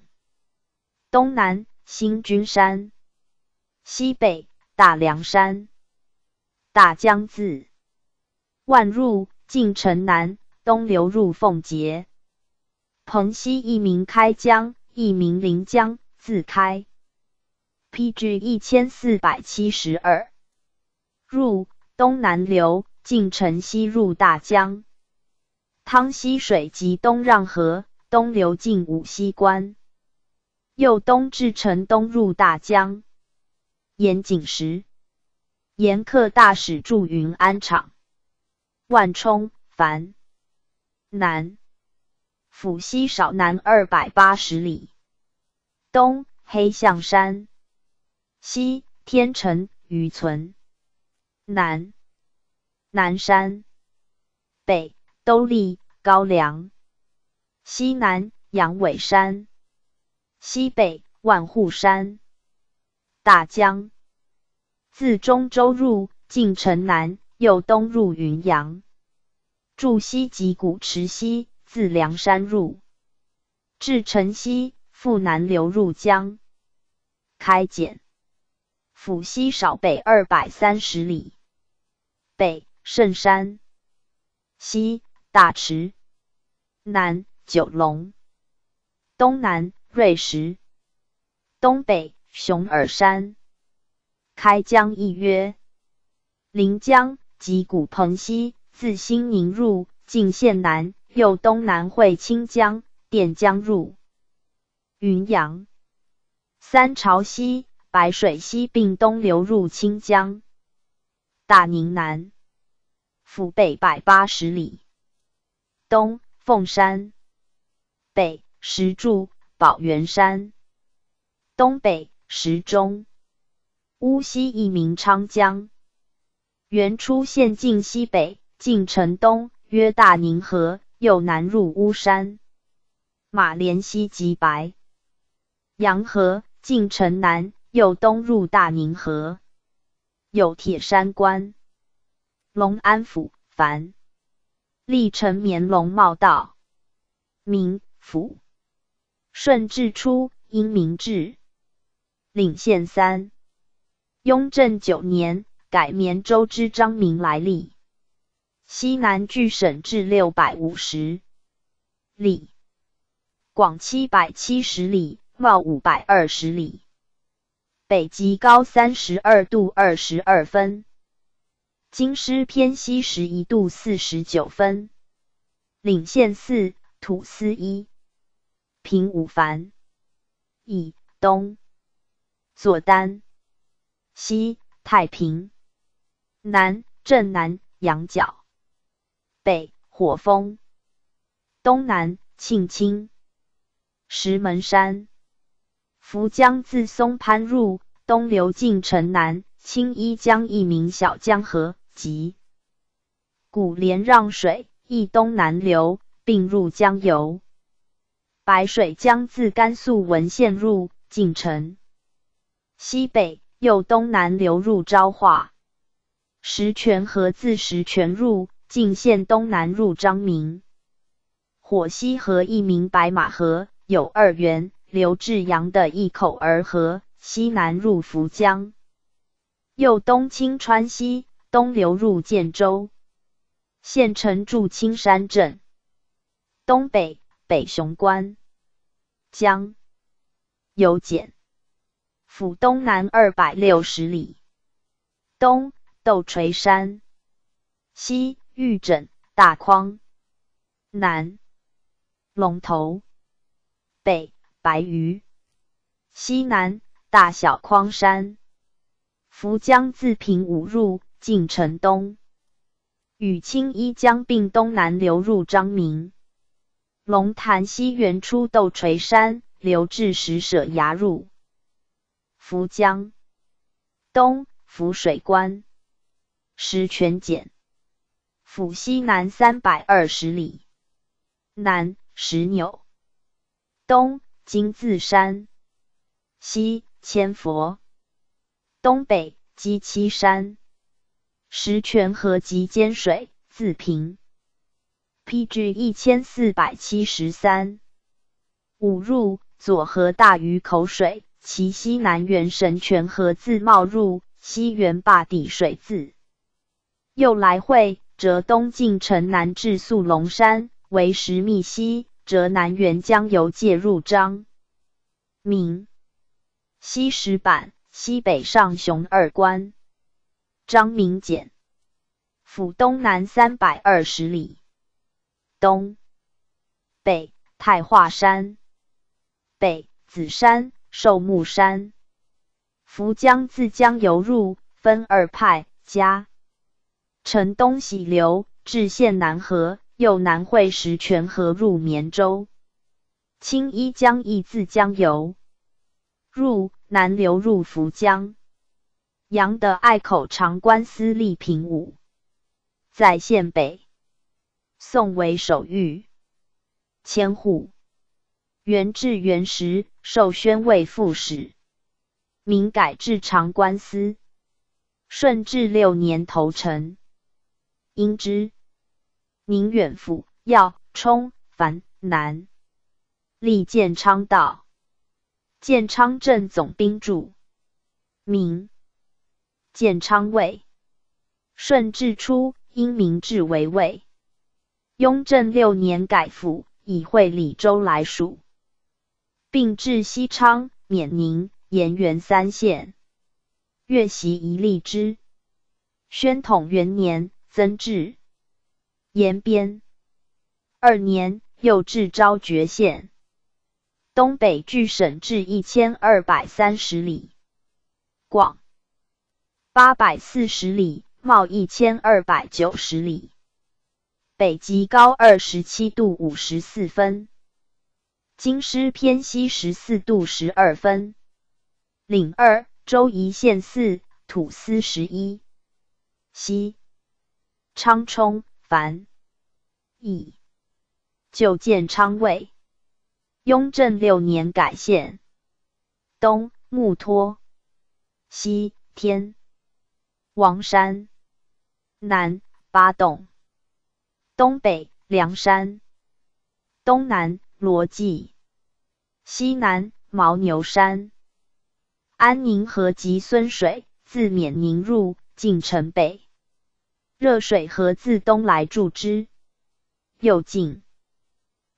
东南新军山，西北大凉山。大江自万入，进城南，东流入奉节。蓬溪亦名开江，亦名临江，自开。P.G. 1472入，东南流，进城西入大江。汤溪水及东让河，东流进五溪关，又东至城东入大江。严景时，严克大使驻云安场。万冲樊南府西少南280里。东黑象山，西天成渔村，南南山，北兜力高梁，西南羊尾山，西北万户山。大江自中州入，进城南，又东入云阳。柱溪及古池溪自梁山入，至城西，复南流入江。开简。府西少北230里。北圣山，西大池，南九龙，东南瑞石，东北熊耳山。开江亦曰临江，即古蓬溪，自兴宁入，进县南，又东南汇清江、垫江入云阳。三潮溪、白水溪并东流入清江。大宁南，府北180里。东凤山，北石柱、宝源山，东北石钟。乌溪亦名昌江，原出县境西北，进城东，曰大宁河，又南入乌山。马连溪及白杨河，进城南，又东入大宁河。有铁山关。龙安府，凡历城绵龙茂道，明府。顺治初，因明治。领县三。雍正9年，改绵州之张明来历。西南距省治650里，广770里，袤520里。北极高32度22分，京师偏西11度49分。领县四，土司一，平武凡，以东左丹。西太平，南镇南羊角，北火峰，东南庆清，石门山。涪江自松潘入，东流进城南，青衣江亦名小江河，即古连让水，亦东南流，并入江油。白水江自甘肃文县入，进城西北。又东南流入昭化。石泉河自石泉入，进县东南入张明。火溪河亦名白马河，有二源，流至阳的一口而合，西南入涪江。又东清川西，东流入建州。县城驻青山镇。东北北雄关。江有简。府东南260里，东斗锤山，西玉枕大匡，南龙头，北白鱼，西南大小匡山。涪江自平武入，进城东，与青衣江并东南流入张明。龙潭溪源出斗锤山，流至石舍崖入涪江。东浮水关，石泉简。府西南320里，南石纽，东金字山，西千佛，东北鸡栖山。石泉河及尖水，自平。PG 1473。五入左河大鱼口水，其西南源神泉河自茂入，西源坝底水自右来汇，折东进城南至速龙山，为石密溪，折南源江游界入张明。西石板，西北上熊二关。张明简。府东南320里，东北太华山，北子山、寿木山。涪江自江游入，分二派，加城东喜流，至县南河，又南汇石泉河入绵州。青衣江亦自江游入，南流入涪江。杨的隘口长官司隶平武，在县北。宋为守御千户。元至元时，授宣慰副使。明改置长官司。顺治6年投诚。因之。宁远府要冲樊南。历建昌道。建昌镇总兵驻。明。建昌卫。顺治初，因明置为卫。雍正六年改府，以会理州来属，并置西昌、冕宁、盐源三县。月袭一荔枝。宣统元年，增置延边。二年，又置昭觉县。东北距省治1230里，广840里，袤1290里。北极高27度54分，京师偏西14度12分。岭二，州一县四，土司11。西昌冲凡乙，旧建昌卫。雍正六年改县。东木托，西天王山，南八洞。东北梁山，东南罗济，西南牦牛山。安宁河及孙水自冕宁入，进城北。热水河自东来注之，又进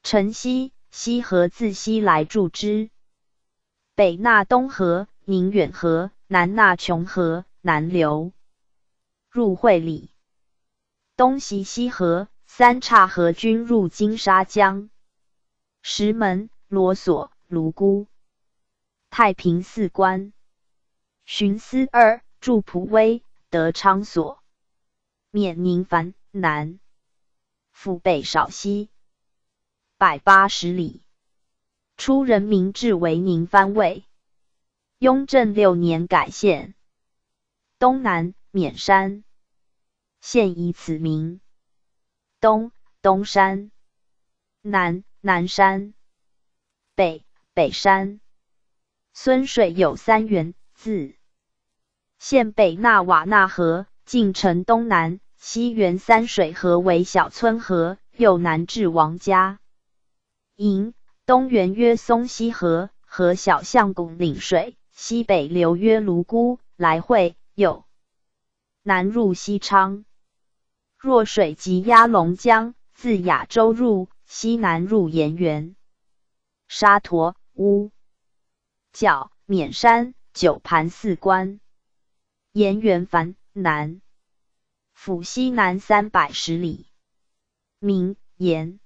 城西。西河自西来注之。北纳东河、宁远河，南纳琼河，南流入会理。东西西河、三岔河均入金沙江。石门、罗索、泸沽、太平寺关。巡司二，驻普威、德昌所。冕宁藩南，府北少西180里。初人民置为宁藩卫。雍正六年改县。东南冕山，现以此名。东东山，南南山，北北山。孙水有三源，自县北纳瓦纳河，进城东南，西源三水河为小村河，又南至王家营，东源约松溪河和小象谷领水，西北流约泸沽来会，右南入西昌。若水及鸭龙江，自雅州入，西南入盐源。沙陀、乌角、冕山、九盘寺关。盐源藩南，府西南310里。名盐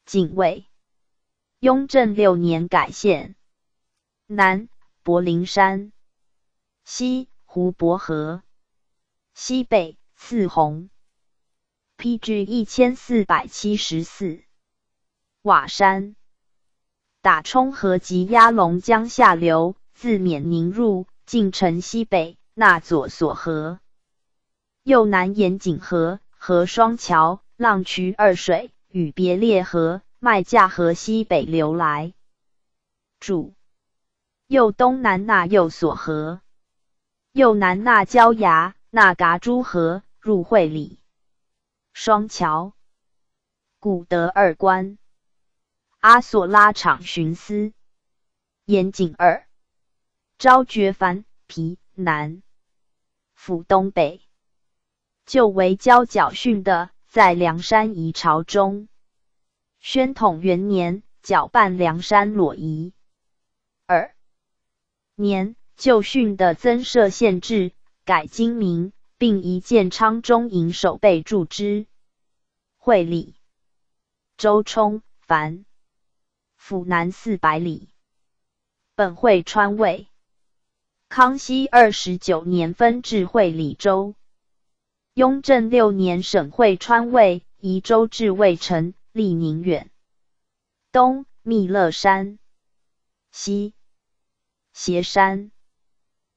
警卫。雍正六年改县。南柏林山，西湖泊河，西北泗洪。P.G. 1474，瓦山，打冲河及鸭龙江下流，自冕宁入，进城西北纳左所河，右南沿井河和双桥、浪渠二水，与别列河、麦架河西北流来注，右东南纳右所河，右南纳焦崖、纳嘎诸河，入会理。双桥，古德二关，阿索拉场巡司，盐井二，昭觉藩皮南，府东北，旧为交角郡的，在梁山夷朝中。宣统元年，剿办梁山裸夷。二年，旧郡的增设县制，改今名。并移建昌中营守备驻之。会理，周冲凡，府南400里。本会川卫。康熙29年分置会理州。雍正六年省会川卫，移州治卫城，隶宁远。东密勒山，西协山，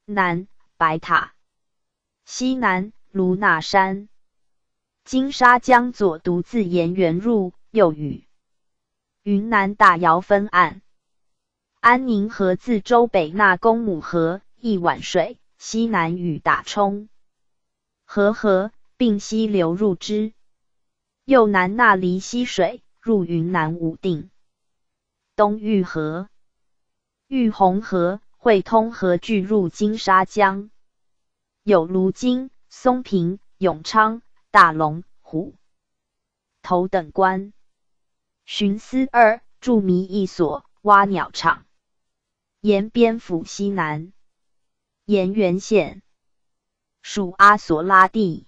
南白塔。西南卢那山，金沙江左独自沿源入，又与云南大姚分岸。安宁河自州北纳公母河一碗水，西南与打冲河合，并西流入之。右南纳离溪水入云南武定。东玉河、玉红河、汇通河俱入金沙江。有芦津、松平、永昌、大龙、虎头等关。巡司二，驻迷一所，蛙鸟场。延边府西南，盐源县，属阿索拉地。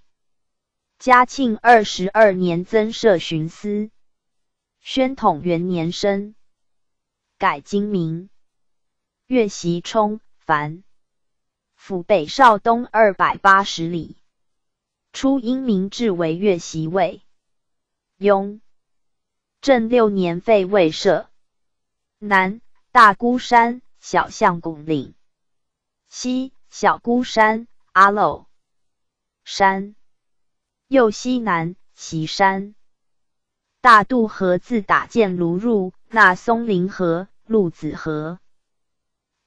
嘉庆22年增设巡司。宣统元年升，改今名。岳袭冲凡府北邵东280里。初因明制为岳袭卫。雍正六年废卫设。南大孤山、小相公岭，西小孤山、阿漏山，右西南岐山。大渡河自打箭炉入，纳松林河、鹿子河，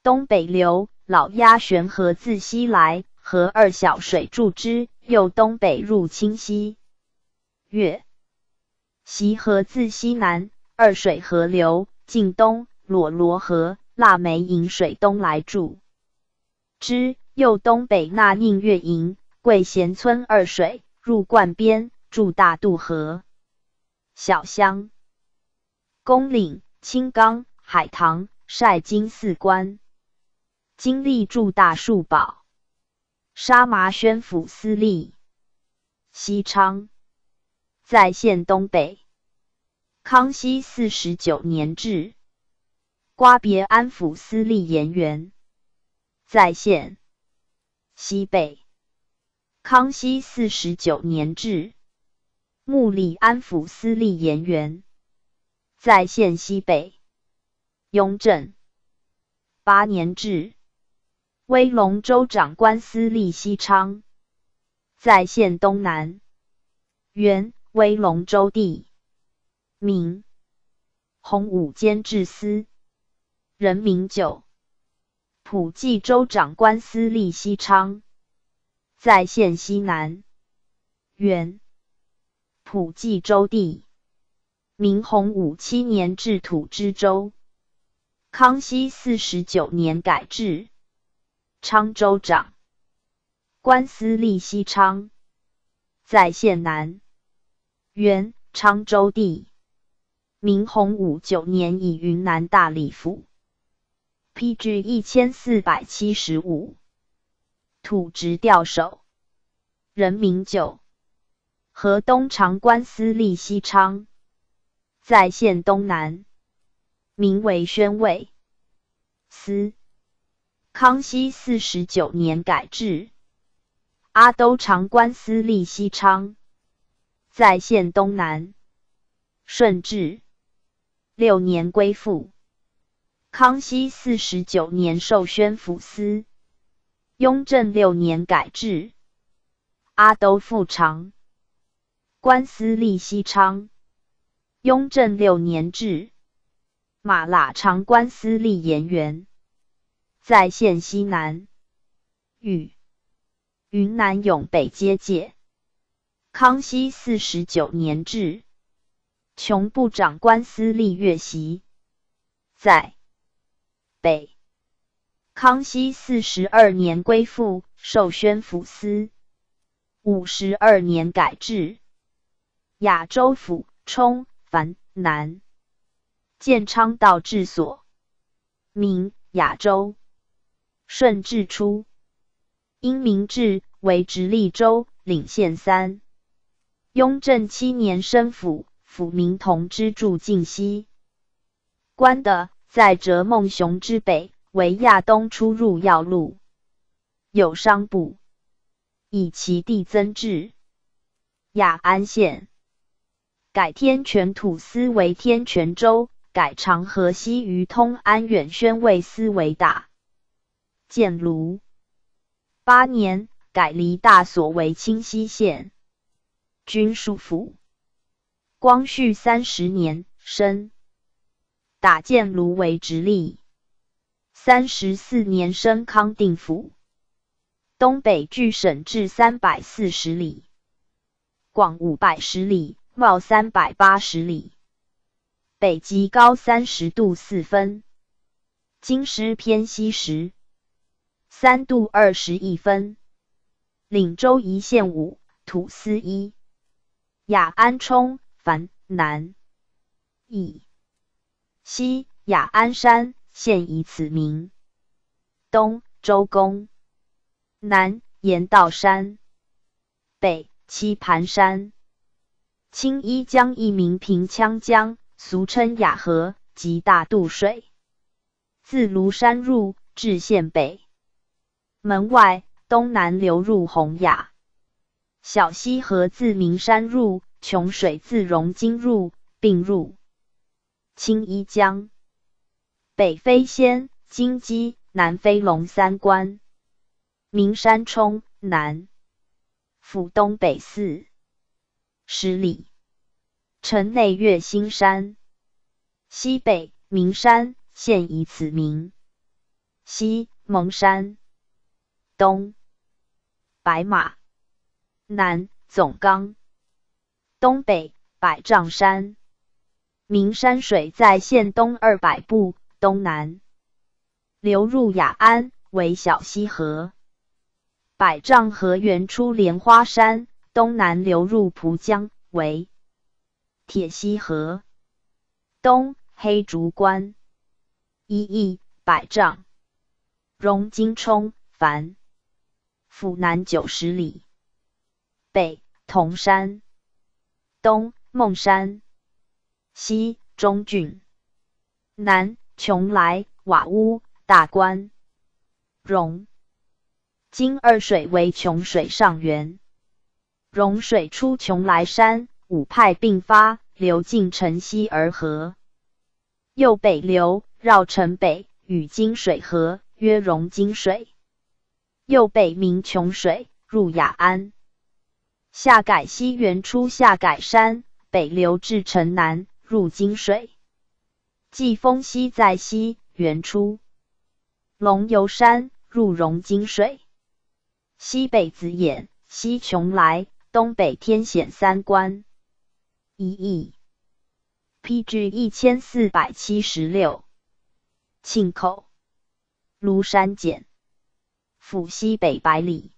东北流。老鸭悬河自西来，河二小水注之，又东北入清溪。岳习河自西南，二水河流，进东裸罗河、腊梅引水东来注之，又东北纳宁月营、桂贤村二水，入灌边，注大渡河。小乡、公岭、青冈、海棠、晒金四关。经历驻大树堡，沙麻宣抚司隶。西昌，在县东北。康熙49年置，瓜别安抚司隶盐源，在县西北。康熙四十九年置，木里安抚司隶盐源，在县西北。雍正8年置。威龙州长官司隶西昌，在县东南。原威龙州地。明洪武间置司。人民九。普济州长官司隶西昌，在县西南。原普济州地。明洪武7年置土知州。康熙49年改制。昌州长官司隶西昌，在县南。原昌州地。明洪武9年以云南大理府。P.G. 1475。土直调守。人民九。河东长官司隶西昌，在县东南。名为宣慰司。康熙四十九年改制。阿都长官司隶西昌，在县东南。顺治六年归附。康熙四十九年授宣抚司。雍正六年改制。阿都副长官司隶西昌。雍正六年置。马喇长官司隶盐源，在县西南，与云南永北接界。康熙四十九年置。琼部长官司隶岳袭，在北。康熙42年归附，授宣抚司。52年改制。雅州府冲繁南建昌道治所，名雅州。顺治初，因明制为直隶州，领县三。雍正七年升府，府名同知驻晋西。关的在哲孟雄之北，为亚东出入要路，有商埠，以其地增置雅安县，改天全土司为天全州，改长河西于通安远宣慰司为打箭炉。八年，改黎大所为清溪县，军属府。光绪30年，升打箭炉为直隶。34年升康定府。东北距省治340里，广510里，袤380里。北极高30度4分，京师偏西13度21分。岭州一县五，土司一。雅安冲，樊南。以西雅安山，现以此名。东周公。南盐道山。北七盘山。青衣江一名平羌江，俗称雅河，即大渡水。自庐山入，至县北门外，东南流入洪雅。小溪河自名山入，琼水自荣津入，并入青衣江。北飞仙、金鸡，南飞龙三关。名山冲南，府东北40里。城内月星山。西北名山，现以此名。西蒙山。东白马。南总冈。东北百丈山。名山水在县东200步，东南流入雅安，为小溪河。百丈河源出莲花山，东南流入蒲江，为铁溪河。东黑竹关，一邑百丈。荣金冲，樊府南90里。北铜山，东孟山，西中郡，南邛崃、瓦屋、大关。荣金二水为琼水上源。融水出邛崃山，五派并发，流进城西而合。又北流，绕城北，与金水合，曰融金水。又北名琼水，入雅安。下改溪源出下改山，北流至城南，入金水。季风溪在西，源出龙游山，入融金水。西北子眼，西邛崃，东北天险三关。一邑。PG 1476。庆口。庐山简。府西北100里。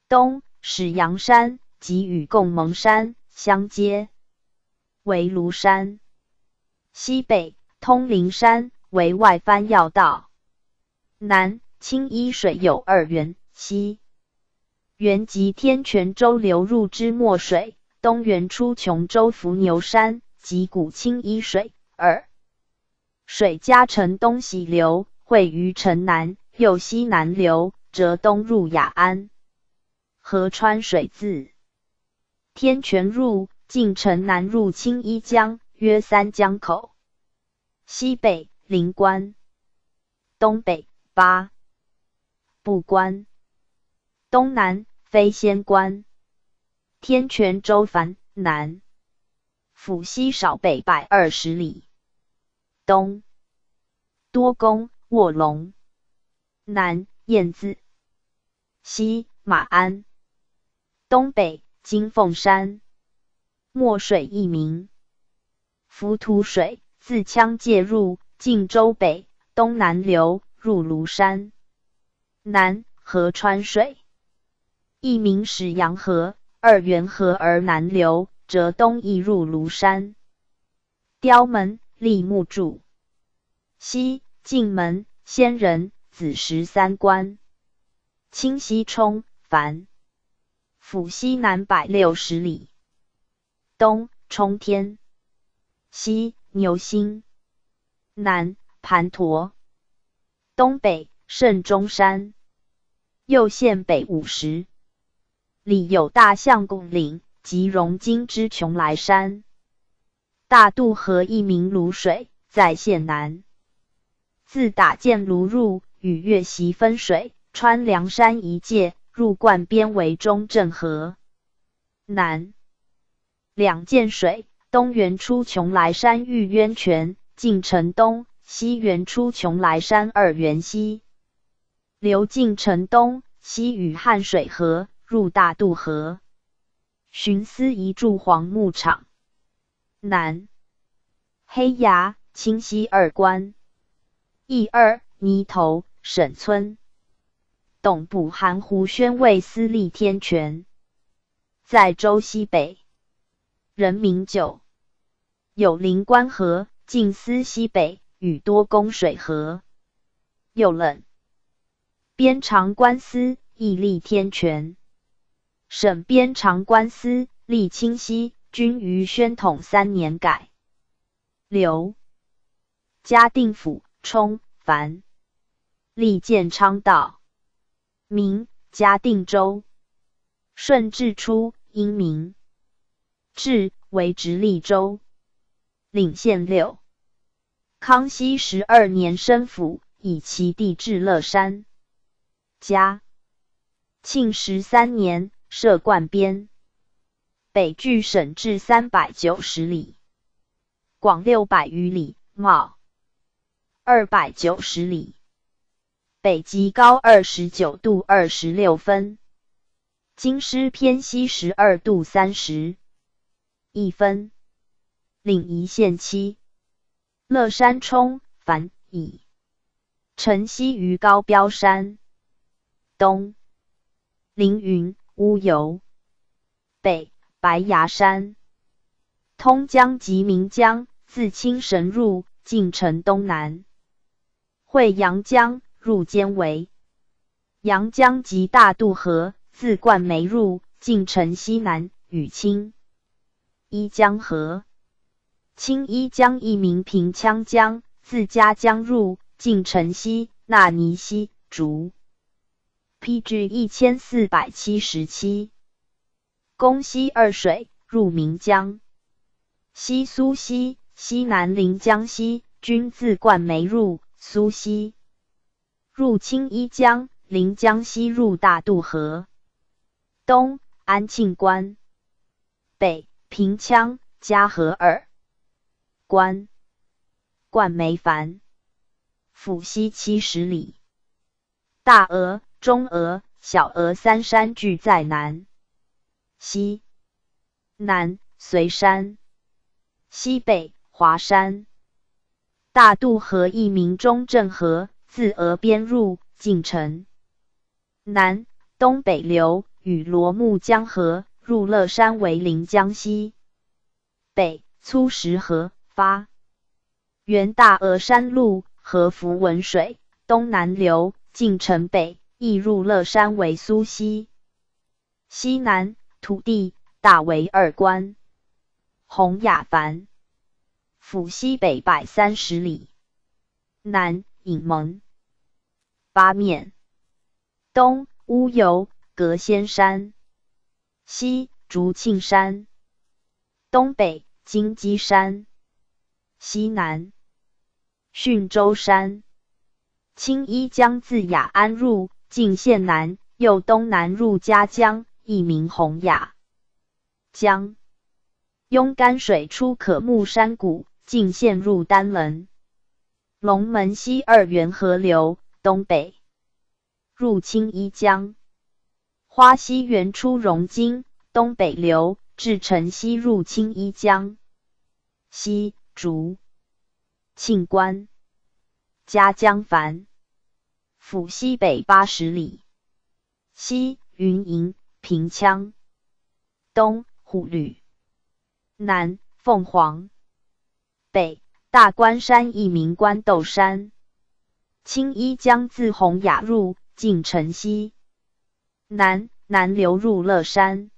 东始阳山即与共盟山相接，为庐山。西北通灵山为外藩要道。南青衣水有二源，西源即天泉州流入之墨水，东源出琼州伏牛山，即古青衣水。二水夹城东西流，汇于城南，又西南流，折东入雅安。河川水自天泉入，进城南入青衣江，曰三江口。西北灵关，东北八步关，东南飞仙关。天泉州樊南，府西少北120里。东多公卧龙，南燕子，西马鞍，东北金凤山。墨水一名。浮屠水自羌界入，晋州北，东南流入庐山。南河川水，一名始阳河，二源河而南流，折东亦入庐山。雕门立木柱。西晋门仙人子十三关。清溪冲樊府西南160里。东冲天，西牛心，南盘陀，东北圣中山。右县北50里有大相公岭，即荣津之邛崃山。大渡河一名泸水，在县南。自打箭炉入，与岳溪分水，穿梁山一界，入灌边为中正河。南两涧水，东源出邛崃山玉渊泉，进城东；西源出邛崃山二元溪，流进城东，西与汉水合，入大渡河。寻思一柱黄牧场。南黑崖、清溪二关。一二泥头沈村。董部含湖宣慰司立天权，在州西北。人民九有灵官河，近司西北，与多供水河。又冷边长官司，亦立天权。省边长官司立清溪，均于宣统三年改。刘嘉定府冲凡立建昌道。明嘉定州，顺治初，因明治为直隶州，领县六。康熙12年升府，以其地置乐山。嘉庆13年，设灌边，北距省治390里，广600余里，袤290里。北极高29度26分，京师偏西12度31分，领一县七。乐山冲凡以城西于高标山东，凌云乌尤北白崖山，通江及岷江，自青神入，进城东南，惠阳江入间为阳江及大渡河，自灌梅入，进城西南，与青衣江合。青衣江一名平羌江，自夹江入，进城西，纳尼西竹。P.G. 1477，公西二水入岷江，西苏溪、西南临江溪均自灌梅入，苏溪入青衣江，临江西入大渡河。东安庆关，北平羌嘉禾二关，灌梅凡，府西70里。大峨、中峨、小峨三山俱在南。西南随山，西北华山。大渡河一名中正河，自峨边入，进城南东北流，与罗木江河，入乐山为临江西。北粗石河发源大峨山麓，河符文水，东南流，进城北，亦入乐山为苏溪。西南土地大为二关。洪雅凡府西北130里。南引蒙八面，东乌尤隔仙山，西竹庆山，东北金鸡山，西南逊州山。青衣江自雅安入，进县南，又东南入夹江，亦名洪雅江。雍干水出可木山谷，进县入丹棱。龙门溪二源河流，东北入青衣江。花溪源出榕津，东北流至城西入青衣江。西竹庆关，夹江凡府西北80里。西云营平羌，东虎吕，南凤凰，北大关山一名关斗山。青衣江自洪雅入，进城西南，南流入乐山。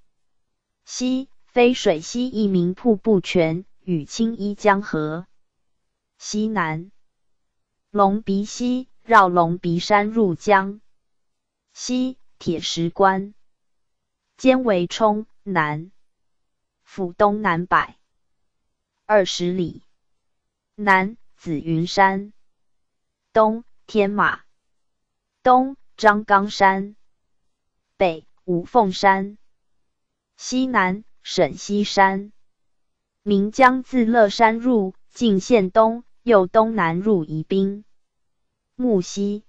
西飞水溪一名瀑布泉，与青衣江合。西南龙鼻溪绕龙鼻山入江。西铁石关，间为冲南府东南120里。南紫云山，东天马，东张冈山，北五凤山，西南沈西山。岷江自乐山入，进县东，又东南入宜宾。木溪、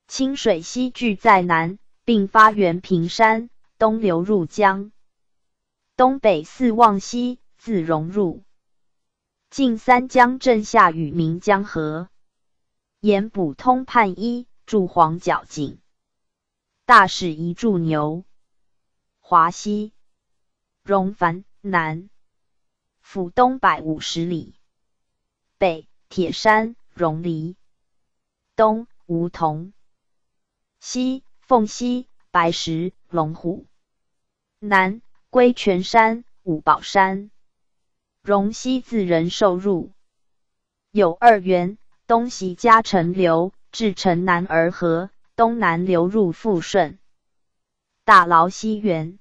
清水溪俱在南，并发源平山，东流入江。东北四望溪自融入，进三江镇下与岷江合。盐补通判一，驻黄角井。大使移驻牛华溪，荣繁南，府东150里。北铁山、荣黎，东梧桐，西凤溪、白石、龙虎，南龟泉山、五宝山。荣溪自仁寿入，有二源，东习嘉城流，至城南而合，东南流入富顺。大劳溪源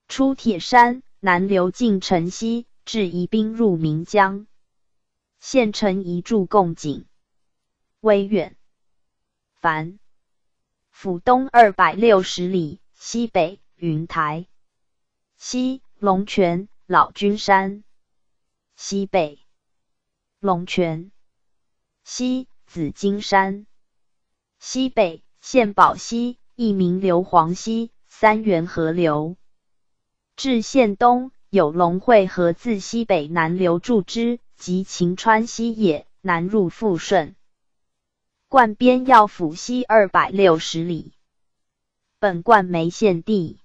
出铁山，南流进城西，至宜宾入岷江。县城移驻贡井。威远，繁，府东260里，西北云台，西龙泉老君山，西北龙泉，西紫金山，西北献宝溪，亦名硫磺溪，三源河流。至县东有龙汇河自西北南流注之，即秦川溪也，南入富顺。灌边要府西260里。本灌梅县地。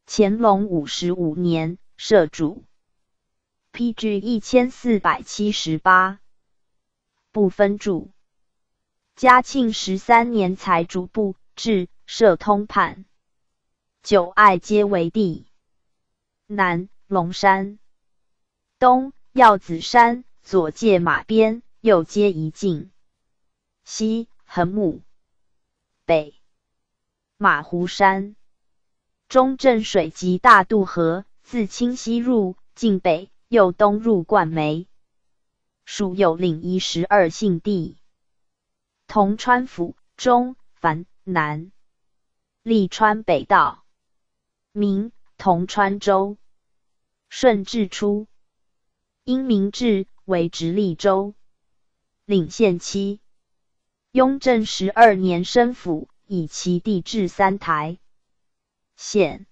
乾隆55年设主。P.G. 1478。部分注。嘉庆13年裁主簿，置设通判。九隘皆为地。南龙山，东药子山，左界马边，右接宜靖。西横木，北马湖山，中正水及大渡河自清溪入，境北又东入灌梅，属有岭一十二姓地。潼川府中繁南，隶川北道，明潼川州。顺治初，因明制为直隶州，领县七。雍正12年升府，以其地置三台县。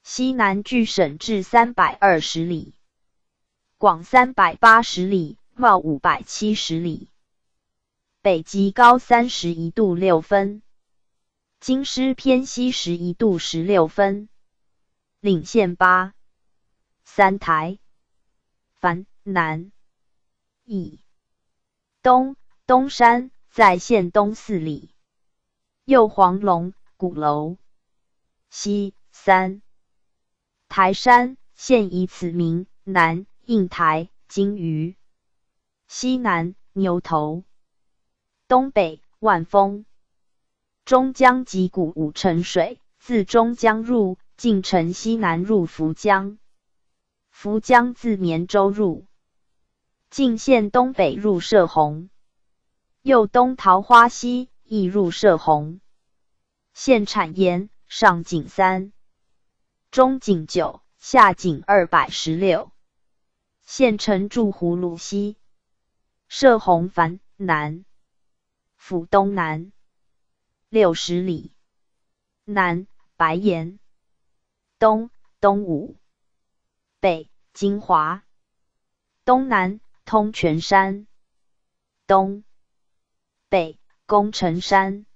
西南距省治320里，广380里，袤570里。北极高31度6分，京师偏西11度16分。领县八，三台，繁南，以东东山。在县东4里，右黄龙鼓楼，西三台山，现以此名。南印台金鱼，西南牛头，东北万峰。中江及古五城水自中江入，进城西南入涪江。涪江自绵州入，进县东北入射洪。右东桃花溪亦入射洪。县产盐，上井3，中井9，下井216。县城驻葫芦溪。射洪繁南，府东南60里。南白岩，东东武，北金华，东南通泉山，东北宫城山。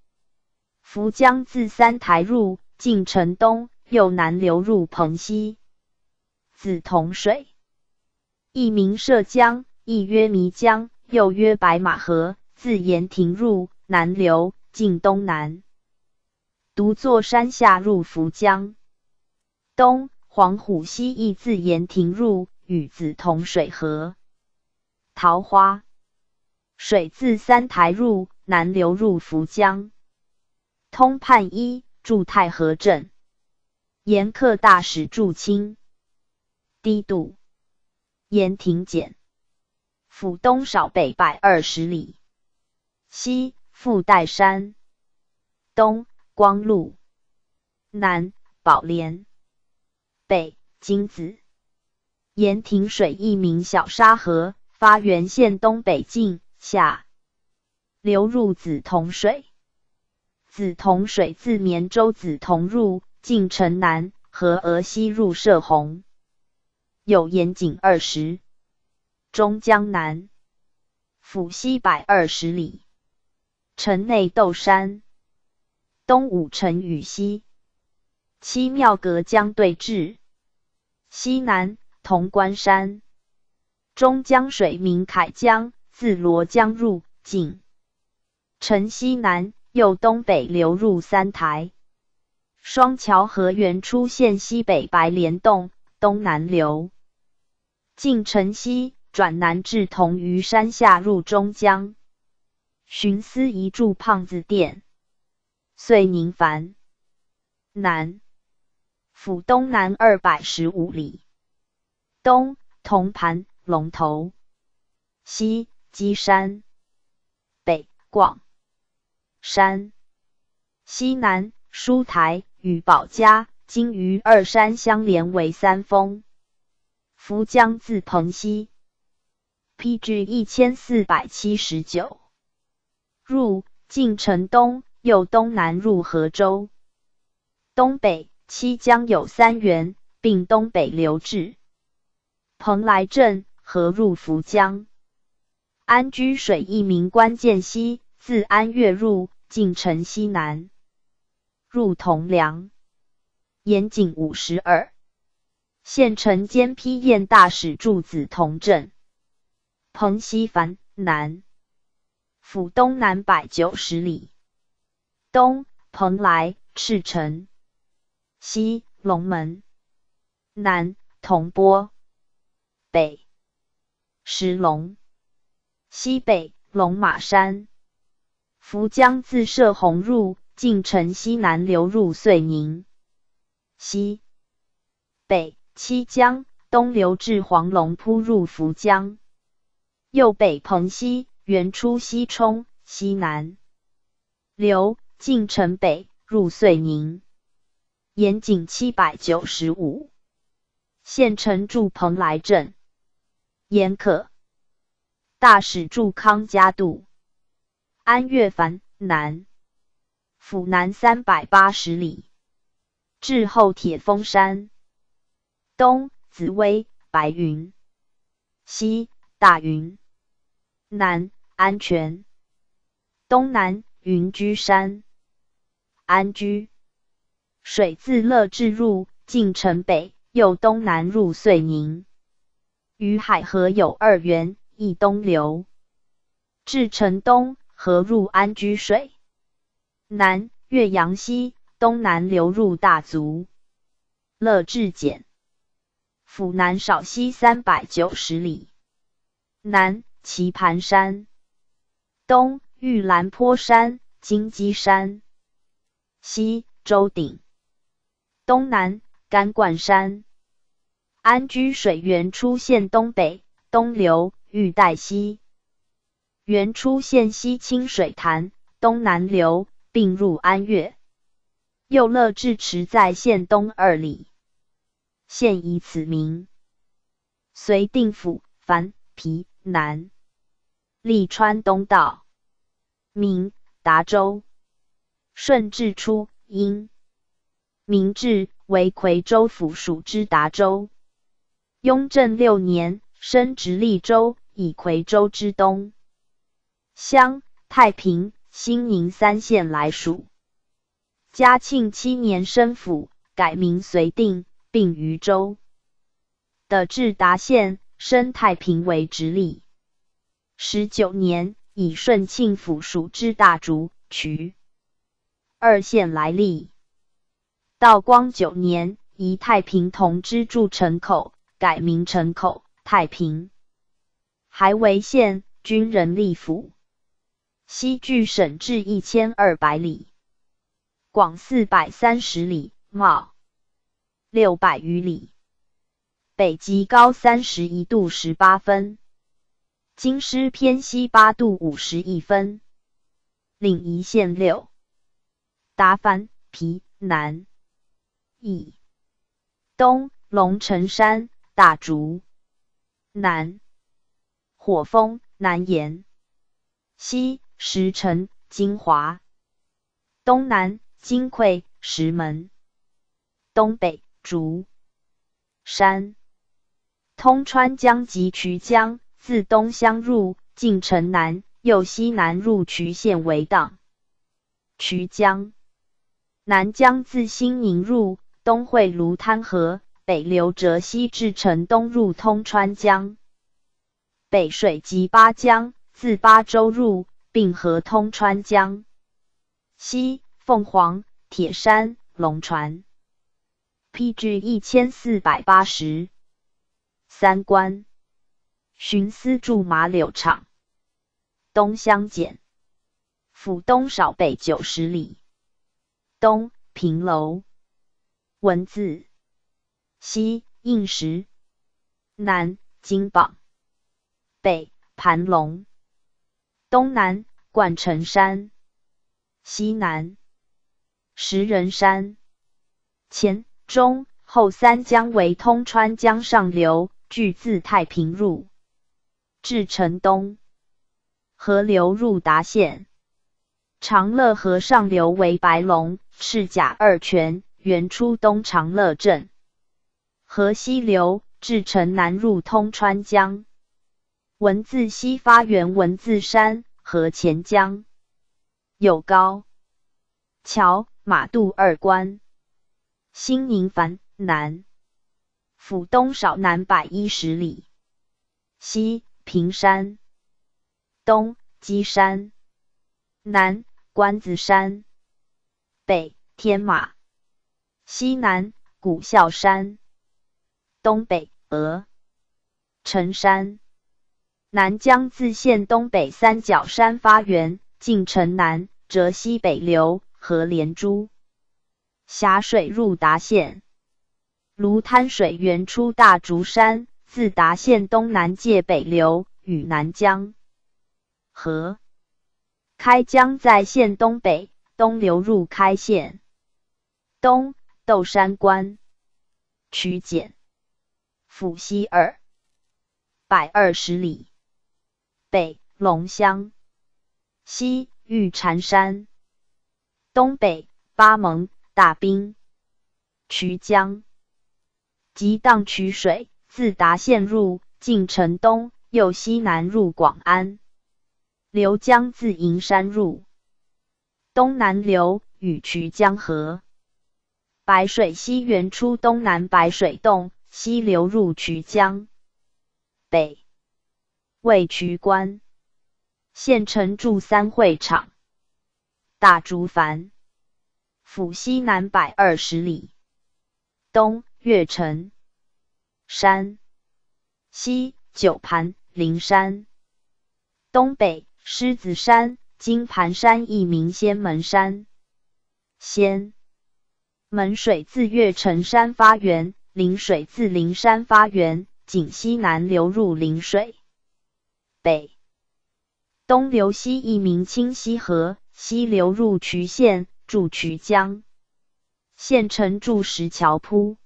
涪江自三台入，进城东，又南流入蓬溪。紫铜水，亦名涉江，亦曰弥江，又曰白马河，自盐亭入，南流，进东南。独坐山下入涪江。东黄虎溪亦自盐亭入，与紫铜水合。桃花水自三台入，南流入涪江。通判一，驻太和镇。盐课大使驻清。低度。盐亭简。府东少北120里。西富岱山。东光禄。南宝莲。北金子。盐亭水亦名小沙河，发源县东北境下，流入紫铜水。紫铜水自绵州紫铜入，进城南，河而西入射洪。有盐井20。中江南，府西120里。城内窦山。东武城与西七庙隔江对峙。西南铜官山。中江水名凯江，自罗江入，进城西南，又东北流入三台。双桥河源出县西北白莲洞，东南流，进城西，转南至铜鱼山下入中江。寻思移驻胖子店。遂宁繁南府东南215里。东铜盘龙头，西基山，北广山，西南书台与保家金鱼二山相连为三峰。涪江自蓬溪，PG 1479入，进城东，又东南入河州。东北七江有三源，并东北流至蓬莱镇，合入涪江。安居水一名关键溪，自安岳入，进城西南入铜梁。盐井52。县城兼批验大使驻梓潼镇。蓬溪繁南府东南190里。东蓬莱赤城，西龙门，南铜钵，北石龙，西北龙马山。涪江自射洪入，进城西南流入遂宁。西北七江东流至黄龙铺入涪江。右北蓬溪源出西冲，西南流，进城北入遂宁。盐井795。县城驻蓬莱镇。严可大使驻康家渡。安岳繁南府南380里。至后铁峰山。东紫薇白云，西大云，南安全，东南云居山。安居水自乐至入，进城北，又东南入遂宁。与海河有二源，一东流至城东，合入安居水。南岳阳溪东南流入大足。乐至简府南少西390里。南棋盘山，东玉兰坡山、金鸡山，西周顶，东南干灌山。安居水源出县东北，东流玉带溪，源出县西清水潭，东南流，并入安岳。右乐至池在县东2里，县以此名。绥定府繁皮南，隶川东道，明达州。顺治初，因明治为夔州府属之达州。雍正六年，升直隶州，以夔州之东乡、太平、兴宁三县来属。嘉庆七年升府，改名绥定，并渝州的至达县，升太平为直隶。19年，以顺庆府属之大竹、渠二县来隶。道光九年，移太平同知驻城口，改名城口、太平，还为县，军人立府。西距省治1200里，广430里，袤600余里。北极高31度18分，京师偏西8度51分。领一县六。达番皮南以东龙城山大竹，南火峰南岩，西石城金华，东南金匮石门，东北竹山。通川江及渠江自东相入，进城南，又西南入渠县为荡渠江。南江自新宁入，东汇芦滩河，北流折西至城东入通川江。北水即巴江，自巴州入，并合通川江。西凤凰、铁山、龙船。P.G. 1480。三关。巡司驻马柳场。东相简。府东少北90里。东平楼。文字。西应石。南金榜。北盘龙。东南冠城山。西南石人山。前、中、后三江为通川江上流，俱自太平入，至城东，合流入达县。长乐河上流为白龙、赤甲二泉，源出东长乐镇。河西流至城南入通川江。文字溪发源文字山和钱江，有高桥、马渡二关。新宁繁南，府东少南110里。西平山，东基山，南关子山，北天马，西南古孝山，东北峨城山。南江自县东北三角山发源，进城南，折西北流，合连珠峡水入达县。芦滩水源出大竹山，自达县东南界北流，与南江合。开江在县东北，东流入开县。东斗山关，曲简，府西220里。北龙乡，西玉蟾山，东北巴盟大滨，渠江，即荡渠水自达县入，进城东，又西南入广安。流江自银山入，东南流与渠江合。白水溪源出东南白水洞，西流入渠江。北为渠关，县城驻三会场。大竹矾，府西南120里。东岳城山，西九盘灵山，东北狮子山、金盘山亦名仙门山。仙门水自岳城山发源，灵水自灵山发源，仅西南流入灵水。北东流溪亦名清溪河，西流入渠县，注渠江。县城驻石桥铺。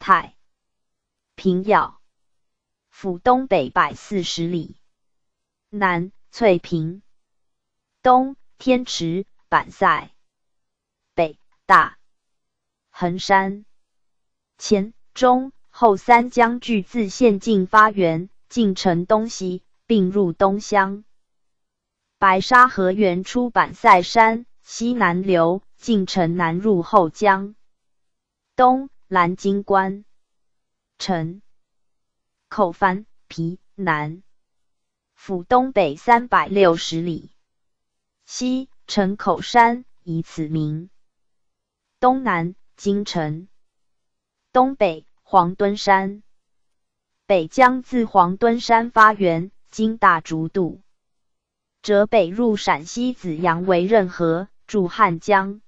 太平要，府东北140里。南翠屏，东天池、板塞，北大横山。前、中、后三江俱自县境发源，进城东西，并入东乡。白沙河源出板塞山，西南流，进城南入后江。东蓝金关，城口番皮南，府东北360里。西城口山以此名。东南金城，东北黄墩山。北江自黄墩山发源，经大竹渡，折北入陕西紫阳为任河，注汉江。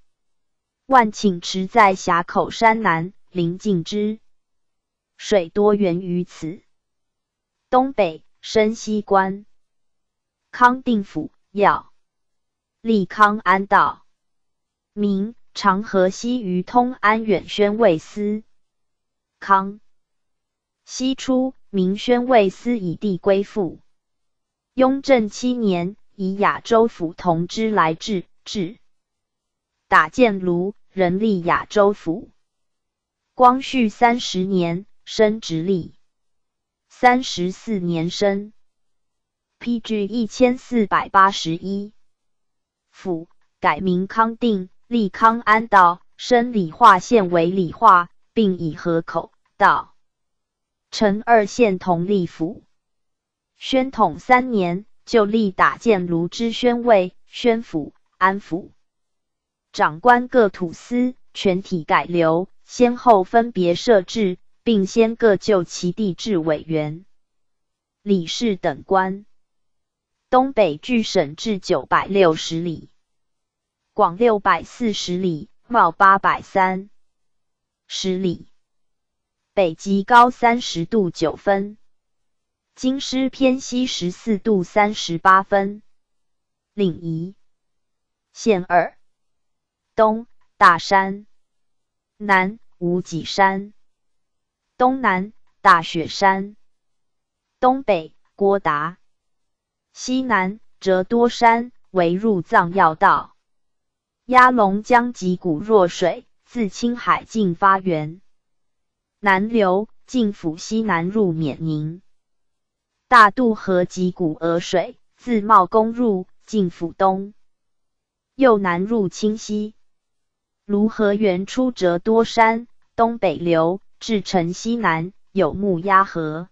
万顷池在峡口山南，临近之水多源于此。东北深溪关，康定府要立康安道，明长河西于通安远宣慰司。康熙初，明宣慰司以地归附。雍正七年，以雅州府同知来制置。打箭炉，仍隶雅州府。光绪30年，升直隶。34年升。P.G. 1481。府改名康定，立康安道，升理化县为理化，并以河口道成二县同立府。宣统三年，就立打箭炉之宣慰、宣抚、安抚长官各土司，全体改流，先后分别设置，并先各就其地置委员、理事等官。东北距省治960里，广640里，袤830里，北极高30度9分，京师偏西14度38分。领宜县二，东大山，南五脊山，东南大雪山，东北郭达，西南折多山为入藏要道。鸭龙江及古若水自青海境发源，南流进府西南入冕宁。大渡河及古峨水自茂公入，进府东，又南入清溪。芦河源出折多山，东北流至城西南有木鸭河，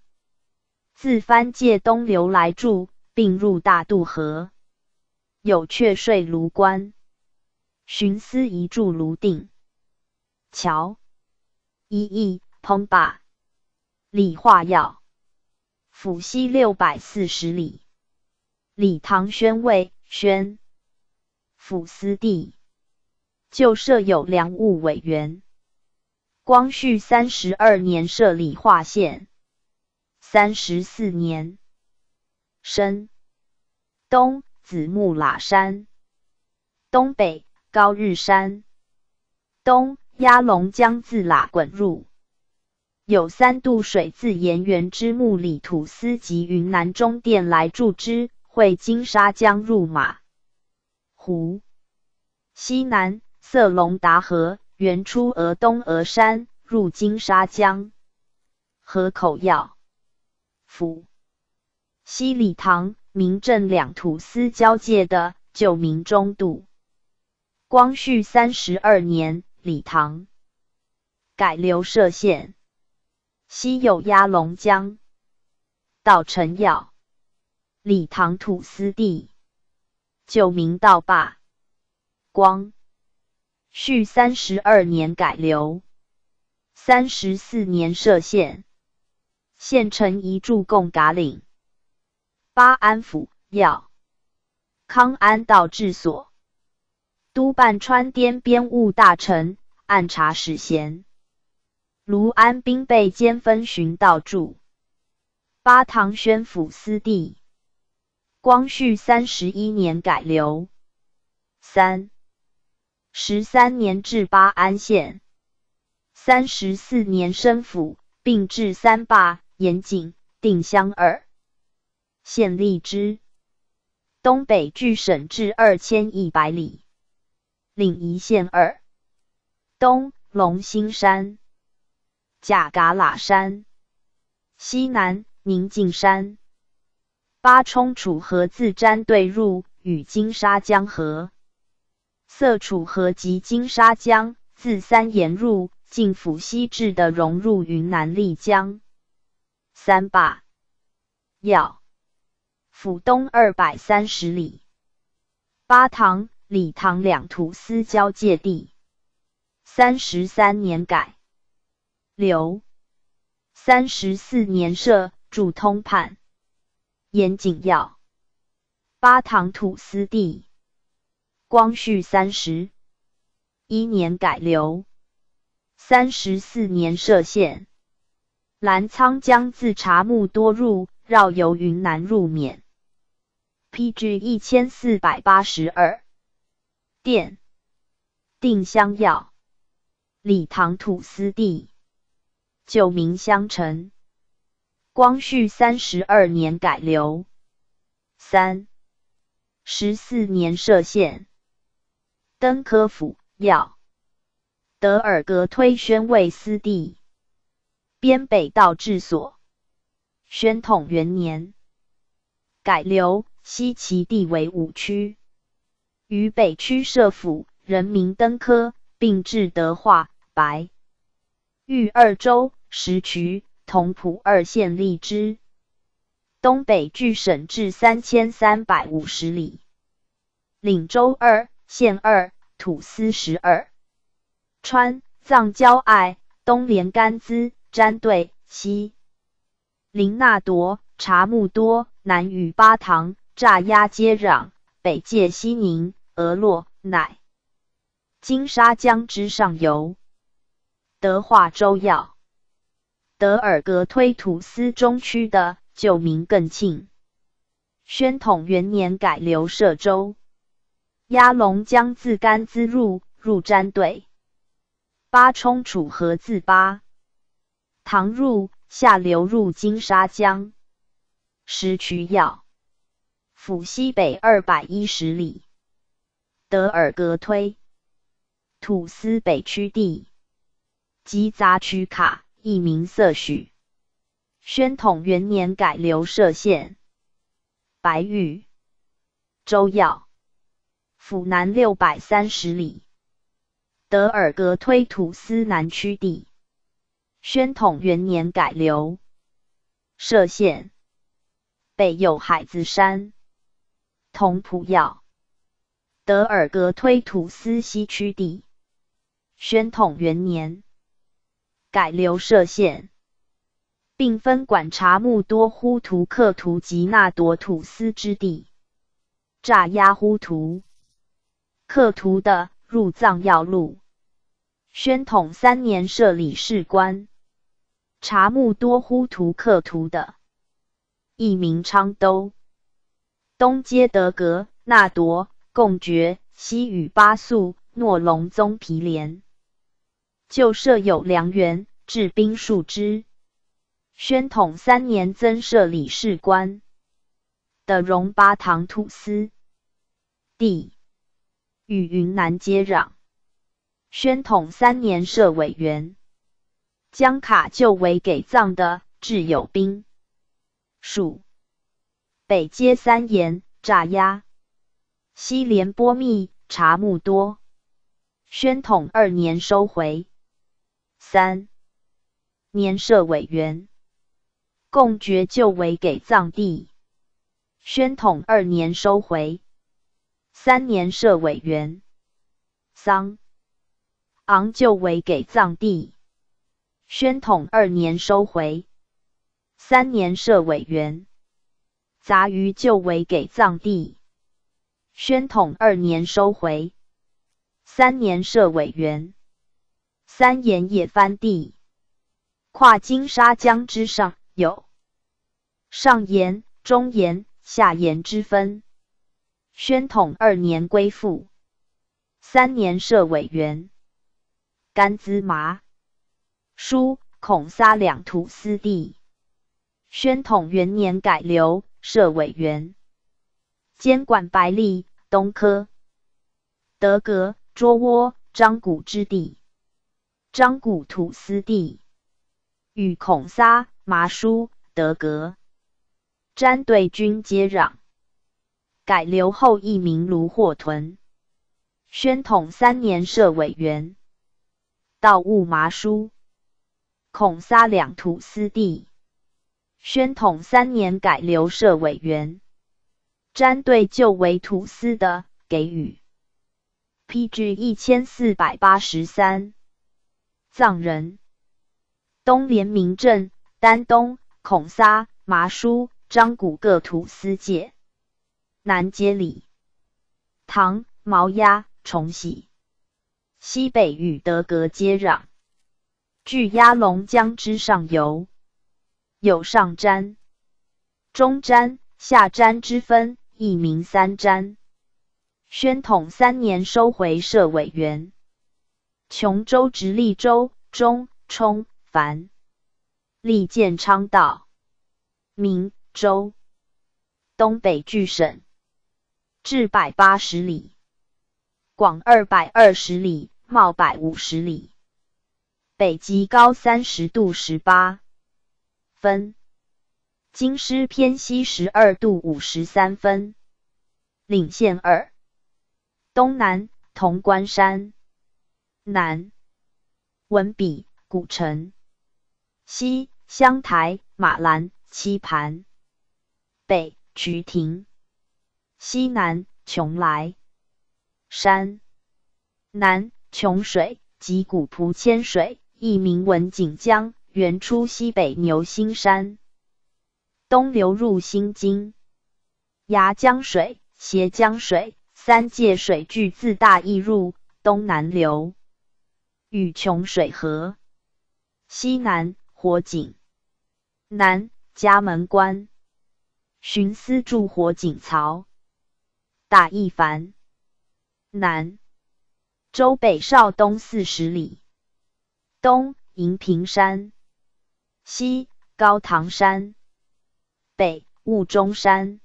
自番界东流来注，并入大渡河。有却税卢关，寻思移驻泸定桥，一邑彭坝，理化要府西640里。理唐宣慰、宣抚司地，就设有粮务委员。光绪32年设理化县，34年升。东子木喇山，东北高日山，东鸭龙江自喇滚入。有三渡水自盐源之木里土司及云南中甸来注之，汇金沙江入马湖。西南色龙达河源出峨东峨山，入金沙江。河口要府西理塘、明镇两土司交界的旧名中渡。光绪32年，理塘改流设县。西有鸭龙江，道成要理塘土司地，旧名道坝。光绪32年改流，34年设县，县城移驻贡嘎岭。巴安府要康安道治所，督办川滇边务大臣，按察使衔。卢安兵备兼分巡道驻巴塘宣抚司地。光绪31年改流，33年置巴安县，34年升府，并置三坝、盐井、定襄二县立之。东北距省治2100里，领宜县二。东龙兴山、贾嘎喇山，西南宁静山。巴冲楚河自瞻对入，与金沙江合。色楚河及金沙江自三岩入，进府西至的融入云南丽江。三坝要府东230里。巴塘、理塘两土司交界地。33年改流，34年设驻通判。盐井要巴塘土司地。光绪31年改流，34年设县。澜沧江自察木多入，绕游云南入缅。P.G. 1482。殿定襄要理塘土司地，旧名襄城。光绪32年改流，34年设县。登科府要德尔格推宣慰司地，边北道治所。宣统元年改流，西其地为五区，于北区设府，人名登科，并置德化、白玉二州、石渠、同蒲二县立之。东北距省治3350里。领州二、县二、土司12。川藏交隘，东连甘孜、瞻对，西临那夺、察木多，南与巴塘、乍压接壤，北界西宁、额洛，乃金沙江之上游。德化州要。德尔格推土司中区的旧名更庆。宣统元年改流设州。鸭龙江自甘孜入，入瞻对。巴冲楚河自巴塘入，下流入金沙江。石渠要。府西北210里。德尔格推土司北区地，及杂曲卡，亦名色许。宣统元年改流设县。白玉州要。府南630里。德尔格推土司南区地。宣统元年改流设县。北有海子山。同蒲要。德尔格推土司西区地。宣统元年改流设县，并分管察木多呼图克图及那夺土司之地。乍压呼图克图的入藏要路。宣统三年设理事官。察木多呼图克图的，亦名昌都。东接德格、那夺、贡觉，西与八宿、诺龙宗毗连。旧设有粮源，置兵数支。宣统三年增设理事官的荣巴塘土司地，与云南接壤。宣统三年设委员，将卡旧为给藏的，置有兵数。北接三岩、乍压，西连波密、察木多。宣统二年收回。三年设委员，贡觉旧为给藏地。宣统二年收回。三年设委员，桑昂旧为给藏地。宣统二年收回。三年设委员，杂鱼旧为给藏地。宣统二年收回。三年设委员，三岩野番地，跨金沙江之上，有上岩、中岩、下岩之分。宣统二年归附。三年设委员，甘孜麻舒、孔萨两土司地。宣统元年改流设委员，监管白利、东科、德格、卓窝、张古之地。张古土司地与孔萨、麻舒、德格、瞻对军接壤。改流后易名炉霍屯。宣统三年设委员，道务麻舒、孔萨两土司地。宣统三年改流设委员，瞻对旧为土司的给予。P.G. 1483，藏人，东连明镇、丹东、孔萨、麻舒、张古各土司界，南接理塘、毛鸭、崇禧，西北与德格接壤，距鸭龙江之上游，有上瞻、中瞻、下瞻之分，亦名三瞻。宣统三年收回设委员，琼州直隶州中冲繁历建昌道明州，东北距省治180里，广220里，袤150里，北极高30度18分，京师偏西12度53分，领县二。东南、潼关山。南文笔古城。西湘台、马兰、七盘。北渠亭。西南邛崃山。南琼水即古蒲千水，亦名文锦江，源出西北牛心山，东流入新津。崖江水、斜江水、三界水俱自大邑入，东南流，与琼水合。西南火井。南葭门关。巡司筑火井槽。大义凡。南州北邵东40里。东银屏山。西高唐山。北雾中山。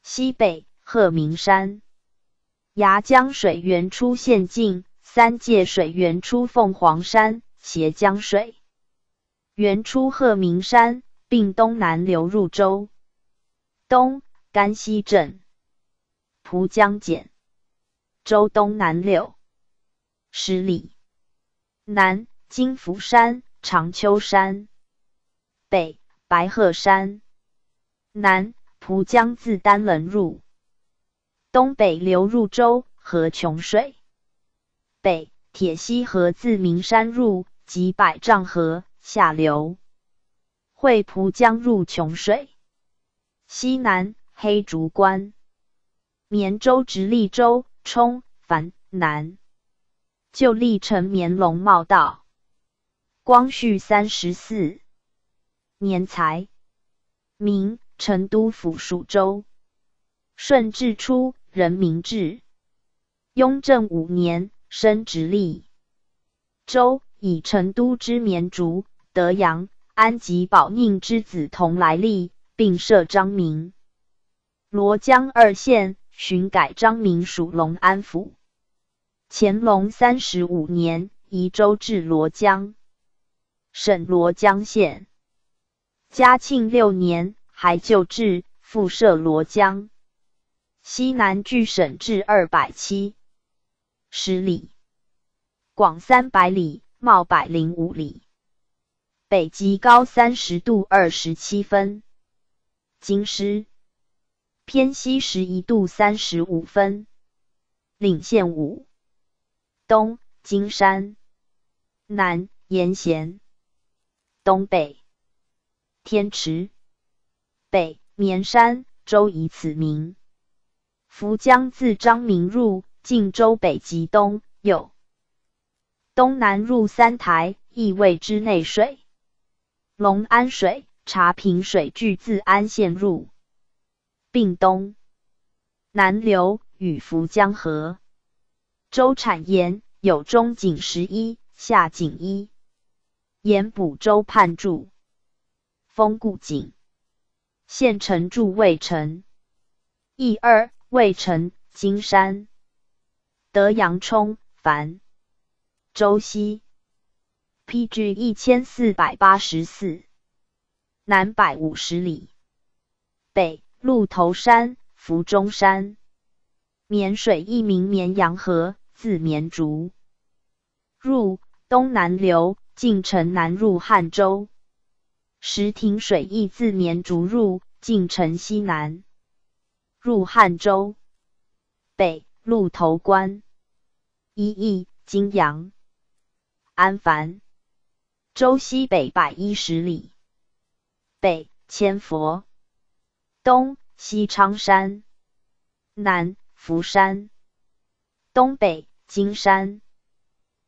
西北鹤鸣山。崖江水源出县境，三界水源出凤凰山，斜江水源出鹤鸣山，并东南流入州。东甘溪镇。蒲江简。州东南60里。南金福山、长秋山。北白鹤山。南蒲江自丹棱入，东北流入州河琼水。北铁溪河自名山入，及百丈河下流，汇蒲江入琼水。西南黑竹关。绵州直隶州冲樊南。旧历城绵龙茂道。光绪34年才明成都府属州。顺治初，任明制。雍正五年，升直隶州，以成都之绵竹、德阳、安吉、保宁之梓潼来历，并设张明、罗江二县，寻改张明属龙安府。乾隆35年，移州治罗江省罗江县。嘉庆六年，还旧制，复设罗江。西南距省治270里，广300里，袤105里。北极高30度27分，京师偏西11度35分，领县五。东金山，南盐咸，东北天池，北绵山，州以此名。涪江自张明入，晋州北及东右，东南入三台，亦谓之内水。龙安水、茶坪水俱自安县入，并东南流，与涪江合。州产盐有中井11，下井1。盐补州判注。封固井。县城筑卫城。邑二。卫城、金山、德阳冲、樊、州西，PG 1484，南150里，北鹿头山、福中山。绵水亦名绵阳河，自绵竹入，东南流，进城南入汉州。石亭水亦自绵竹入，进城西南入汉州。北鹿头关，一邑金阳，安凡，州西北110里。北千佛，东西昌山，南福山，东北金山。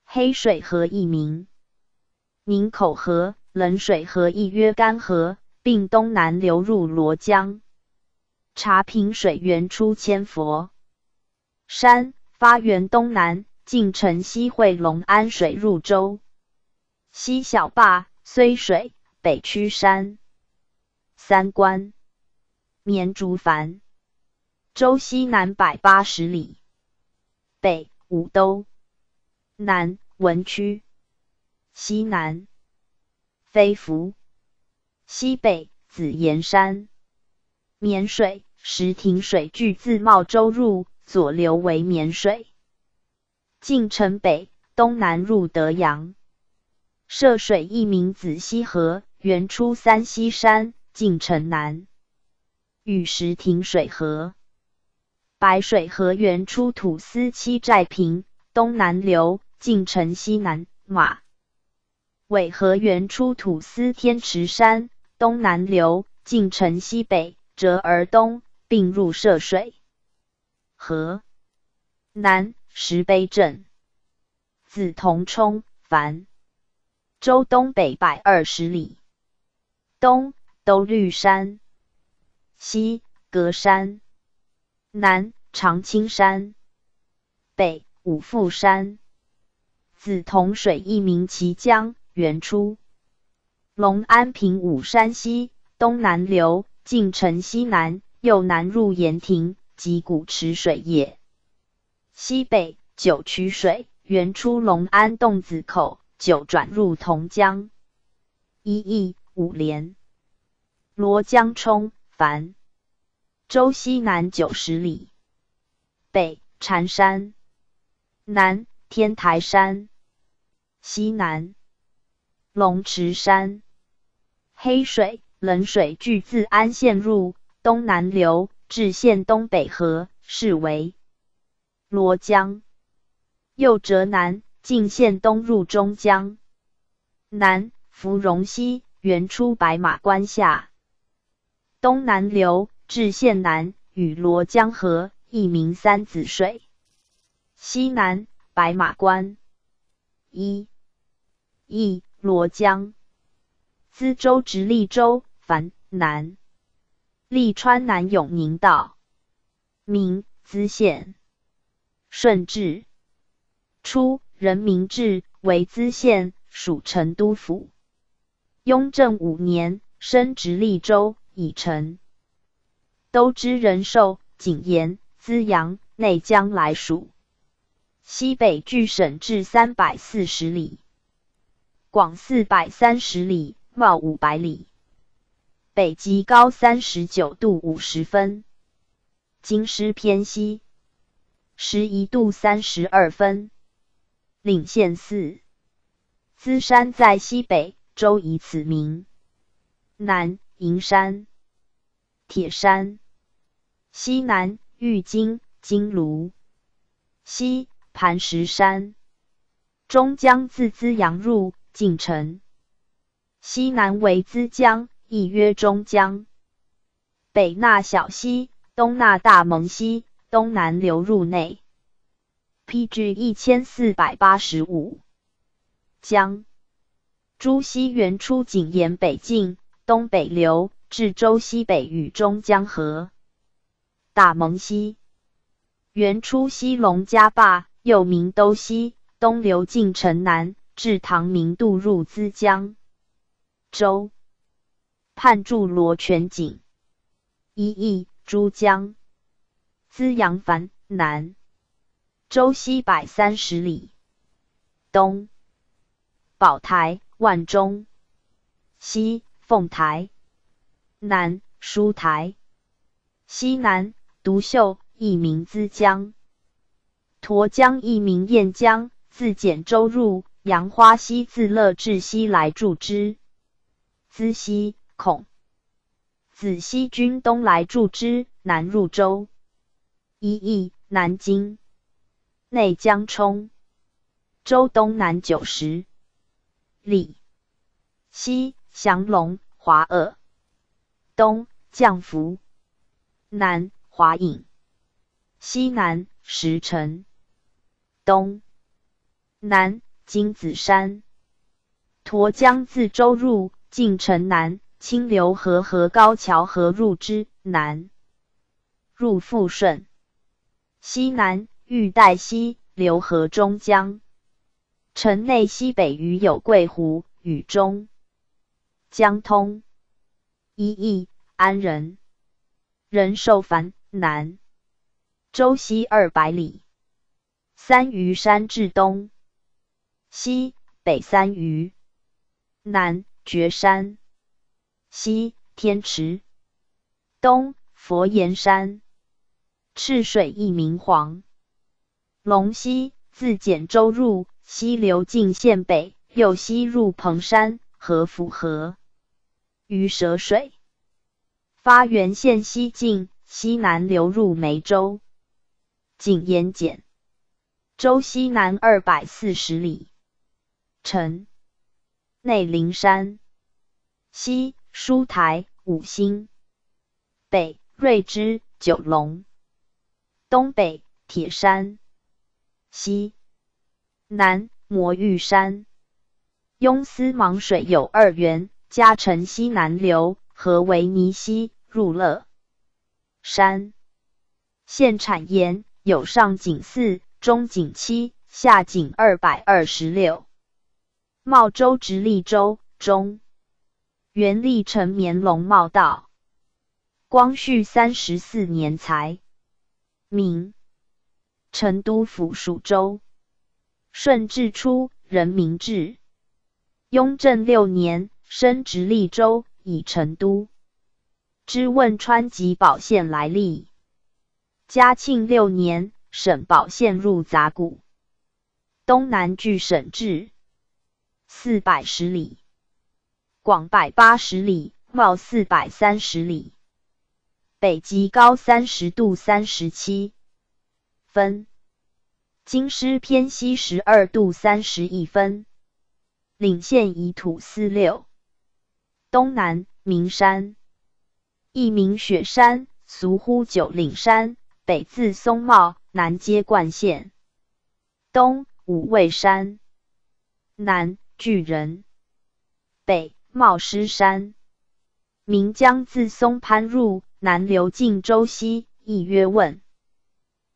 黑水河亦名宁口河、冷水河，亦曰干河，并东南流入罗江。茶坪水源出千佛山，发源东南，进城西汇龙安水入州。西小坝、睢水、北曲山、三关、绵竹矾，州西南180里。北五都，南文曲，西南飞福，西北紫岩山。绵水、石亭水俱自茂州入，左流为绵水。晋城北，东南入德阳。涉水一名子溪河，源出三溪山，晋城南，与石亭水合。白水河源出土司七寨坪，东南流，晋城西南。马尾河源出土司天池山，东南流，晋城西北，折而东，并入涉水河。南石碑镇，梓潼冲，樊州东北120里。东都绿山，西阁山，南长青山，北五富山。梓潼水一名岐江，源出龙安平武山西，东南流，进城西南，又南入盐亭，即古池水也。西北九曲水，源出龙安洞子口，九转入潼江。一邑五连。罗江冲，樊州西南90里。北禅山，南天台山，西南龙池山。黑水、冷水俱自安县入，东南流，至县东北河，是为罗江。又折南，进县东入中江。南芙蓉溪，源出白马关下，东南流，至县南，与罗江合，亦名三子水。西南白马关。一邑罗江。资州直隶州，樊南。利川南永宁道。明资县。顺治初，人民治为资县，属成都府。雍正五年，升直隶州，以成都之仁寿、井研、资阳、内江来属。西北距省治340里，广430里，袤500里。北极高39度50分，京师偏西11度32分。领县四资山在西北，州以此名。南银山、铁山，西南玉京、金卢，西磐石山。中江自资阳入，进城。西南为资江，亦曰中江。北纳小溪，东纳大蒙溪，东南流入内。P.G. 1485。江朱溪源出井研北境，东北流，至州西北与中江合。大蒙溪源出西龙家坝，又名兜溪，东流进城南，至唐明渡入资江。州判驻罗泉井。一邑珠江。资阳樊南。州西130里。东宝台、万中。西凤台。南书台。西南独秀，亦名资江。沱江亦名雁江，自简州入，杨花溪自乐至西来注之。资溪、孔子溪均东来注之，南入州。一邑南京。内江冲。州东南90里。西降龙、华鄂。东降福。南华隐。西南石城。东南金子山。沱江自州入，进城南，清流河和高桥河入之，南入富顺。西南玉带溪流河中江。城内西北隅有桂湖，与中江通。一邑安仁。仁寿樊南。州西200里。三余山至东。西北三余。南觉山。西天池。东佛岩山。赤水一名黄。龙溪，自简州入，西流进县北，又西入彭山，合府河。于蛇水发源县西境，西南流入梅州。井盐简州西南240里。城内灵山，西书台五星，北瑞芝九龙，东北铁山，西南魔玉山。雍司芒水有二源，嘉城西南流，合为尼溪，入乐山。县产盐有上井4，中井7，下井226。茂州直隶州中，原历城绵龙茂道。光绪34年才明成都府属州。顺治初，人民治。雍正六年，升直隶州，以成都知汶川及宝县来历。嘉庆六年，省宝县入杂谷。东南距省治410里，广180里，袤430里。北极高30度37分，京师偏西12度31分。领县以土司六。东南名山，亦名雪山，俗呼九岭山。北自松茂，南接灌县。东五味山，南巨人，北帽狮山。岷江自松潘入，南流进州西，亦曰汶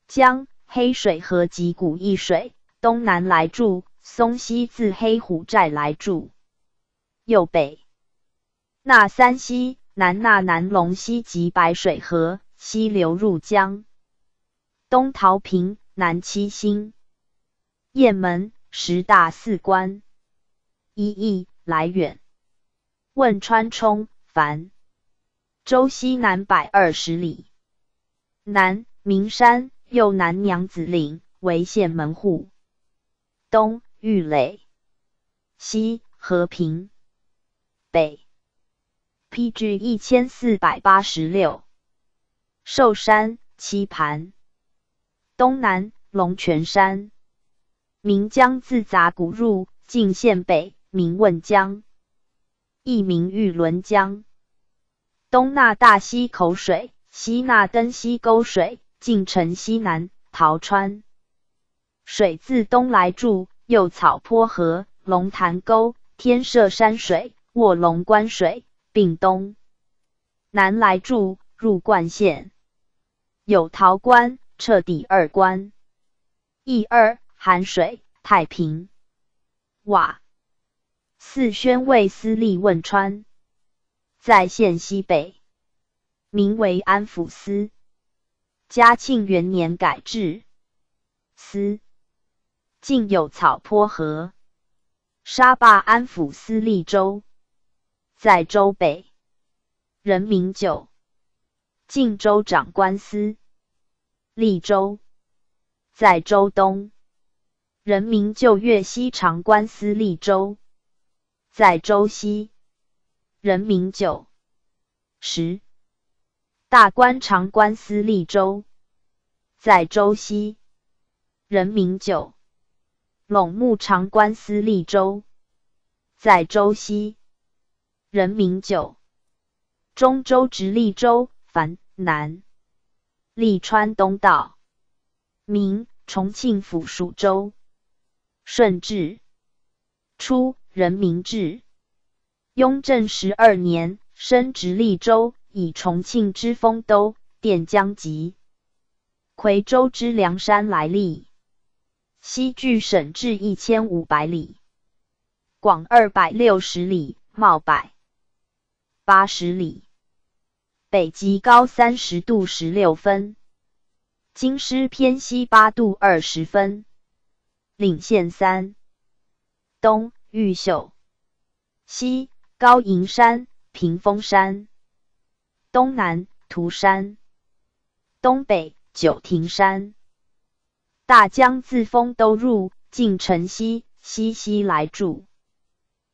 江。黑水河及古邑水，东南来注，松溪自黑虎寨来注。右北纳三溪，南纳南龙溪及白水河，西流入江。东桃坪，南七星。雁门，十大寺关。一邑来远。汶川冲，凡州西南120里。南名山，右南娘子岭，为县门户。东玉垒，西和平，北 PG 1486。寿山七盘，东南龙泉山。岷江自杂谷入，进县北，名汶江，亦名玉轮江。东纳大溪口水，西纳登溪沟水，进城西南桃川。水自东来注，右草坡河、龙潭沟、天社山水、卧龙关水，并东南来注，入灌县。有桃关、彻底二关。一二寒水、太平瓦。四宣慰司隶汶川，在县西北，名为安抚司。嘉庆元年改制司。境有草坡河。沙坝安抚司利州，在州北。人民九。晋州长官司利州，在州东。人民旧粤西长官司利州，在州西。人民九十。大关长官司利州，在州西。人民九。陇木长官司利州，在州西。人民九。中州直隶州，凡南利川东道，明重庆府属州。顺治初，人民治。雍正12年，升直隶州，以重庆之丰都、垫江及夔州之梁山来历。西距省治1500里，广260里，袤180里。北极高30度16分，京师偏西8度20分。领县三，东玉秀，西高营山、屏风山，东南涂山，东北九亭山，大江自丰都入，进城西，西溪来注；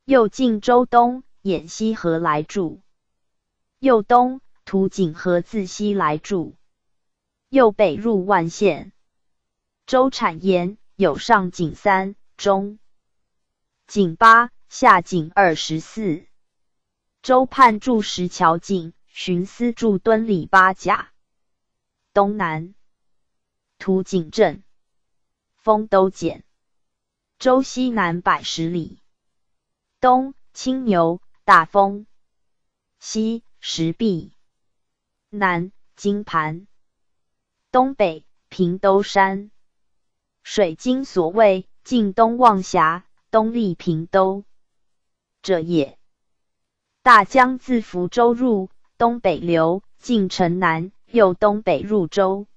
又进州东，兖溪河来注；又东，涂井河自西来注；又北入万县。州产盐有上井3，中井8，下井24。州判驻石桥井，巡司驻敦里八甲。东南涂井镇，丰都简，州西南110里。东青牛大丰，西石壁，南金盘，东北平都山。水经所谓晋东望峡，东立平都者也。大江自福州入，东北流，进城南，又东北入州。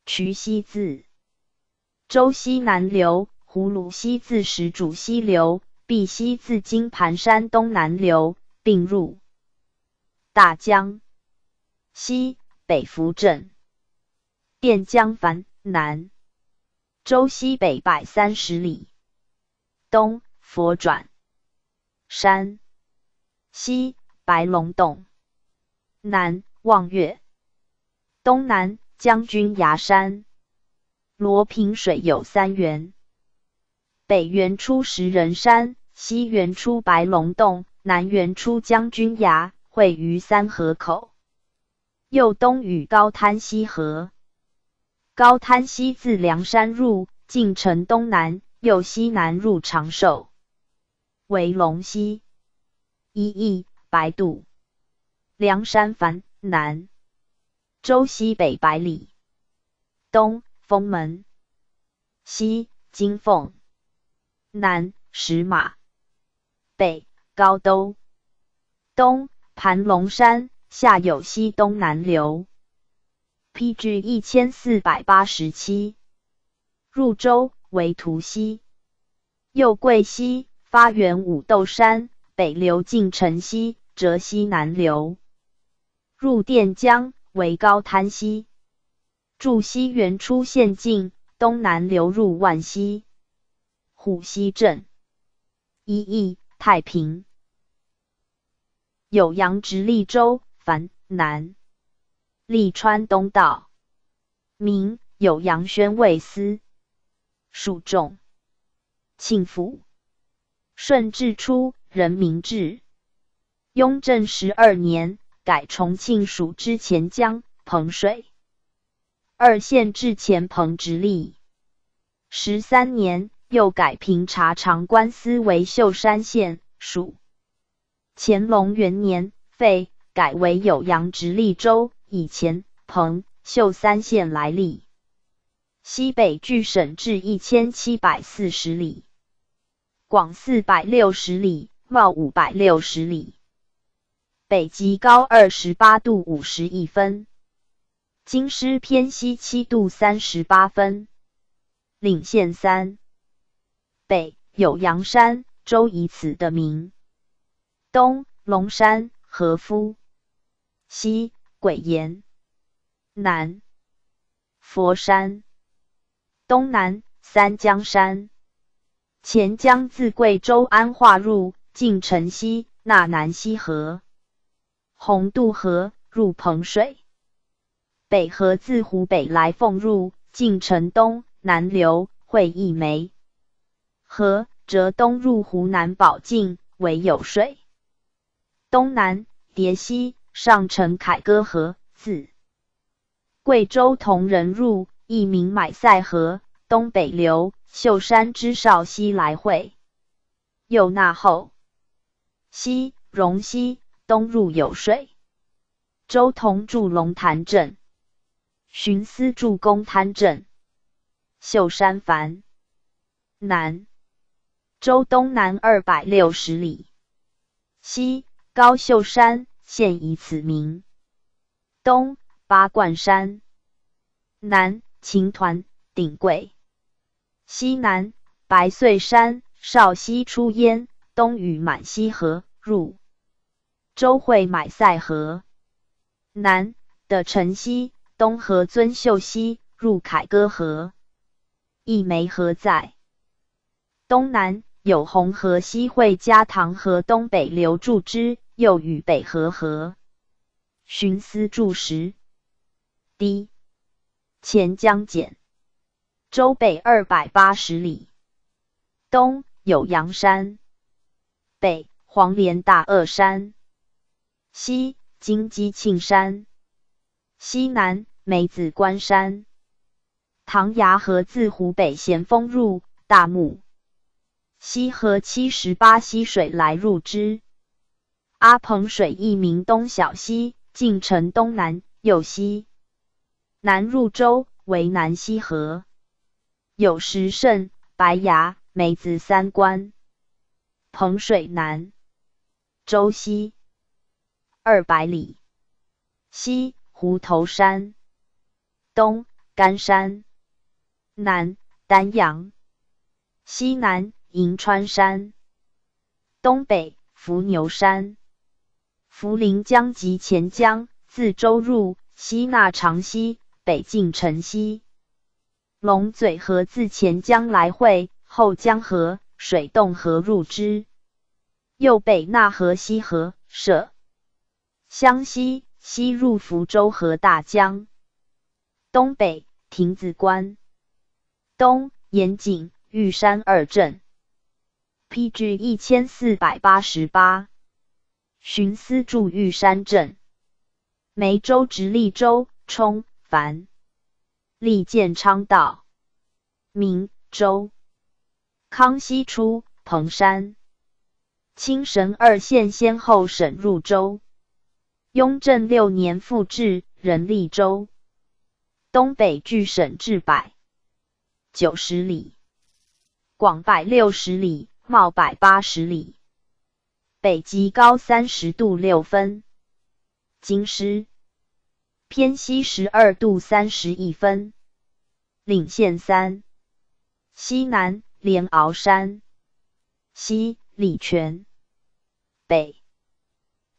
渠溪自州西南流，葫芦溪自石主溪流，碧溪自金盘山东南流，并入大江。西北福镇，垫江樊南，州西北130里。东佛转山，西白龙洞，南望月，东南将军崖山。罗平水有三源：北源出石人山，西源出白龙洞，南源出将军崖，汇于三河口。又东与高滩溪合。高滩溪自梁山入，进城东南，又西南入长寿，为龙溪。一邑白渡。梁山樊南，州西北100里。东封门，西金凤，南石马，北高都，东盘龙山，下有西东南流。PG 1487，入州为涂溪，右贵溪发源武斗山，北流进城西，折西南流，入垫江为高滩溪。注溪源出县境，东南流入万溪。虎溪镇，一邑太平。酉阳直隶州樊南，利川东道，明酉阳宣慰司，属重庆府。顺治初，人民治。雍正12年，改重庆属之黔江、彭水二县置黔彭直隶。13年，又改平察长官司为秀山县，属。乾隆元年，废，改为酉阳直隶州，以黔、彭、秀三县来隶。西北距省治1740里，广460里，袤560里。北极高28度51分。京师偏西7度38分，领县三。北酉阳山，州以此得名。东龙山和夫，西鬼岩，南佛山，东南三江山。黔江自贵州安化入，进城西，纳南溪河、洪渡河，入彭水。北河自湖北来凤入，进城东南流，汇一梅河，折东入湖南保靖，为酉水。东南叠溪上承凯歌河，自贵州铜仁入，亦名买赛河，东北流，秀山之少溪来汇。又纳后溪、荣溪，东入酉水。州同驻龙潭镇。巡司驻公滩镇，秀山樊南，州东南260里。西高秀山，现以此名。东八冠山，南秦团顶桂，西南白穗山，少溪出焉，东与满溪河入州会买赛河。南的城西。东河尊秀溪入凯歌河。一梅河在。东南有红河溪汇嘉塘河东北流注之，又与北河合。巡司柱石。低钱江简，州北280里。东有阳山，北黄连大鄂山，西金鸡庆山，西南梅子关山。唐崖河自湖北咸丰入大木溪河78溪水来入之。阿彭水一名东小溪，进城东南右西南入州，为南溪河。有石胜、白崖、梅子三关。彭水南，州西200里，西湖头山，东甘山，南丹阳，西南银川山，东北伏牛山。涪陵江及钱江自州入，西纳长溪，北进城西。龙嘴河自钱江来汇，后江河、水洞河入之。又北纳河西河、设湘西，西入福州河大江。东北亭子关，东盐井、玉山二镇。P.G. 1488。巡司驻玉山镇。梅州直隶州冲樊，历建昌道。明州。康熙初，彭山、青神二县先后省入州。雍正六年复置，仍隶州。东北距省治190里，广160里，袤180里。北极高30度6分，京师偏西12度31分，领县三。西南连鳌山，西礼泉，北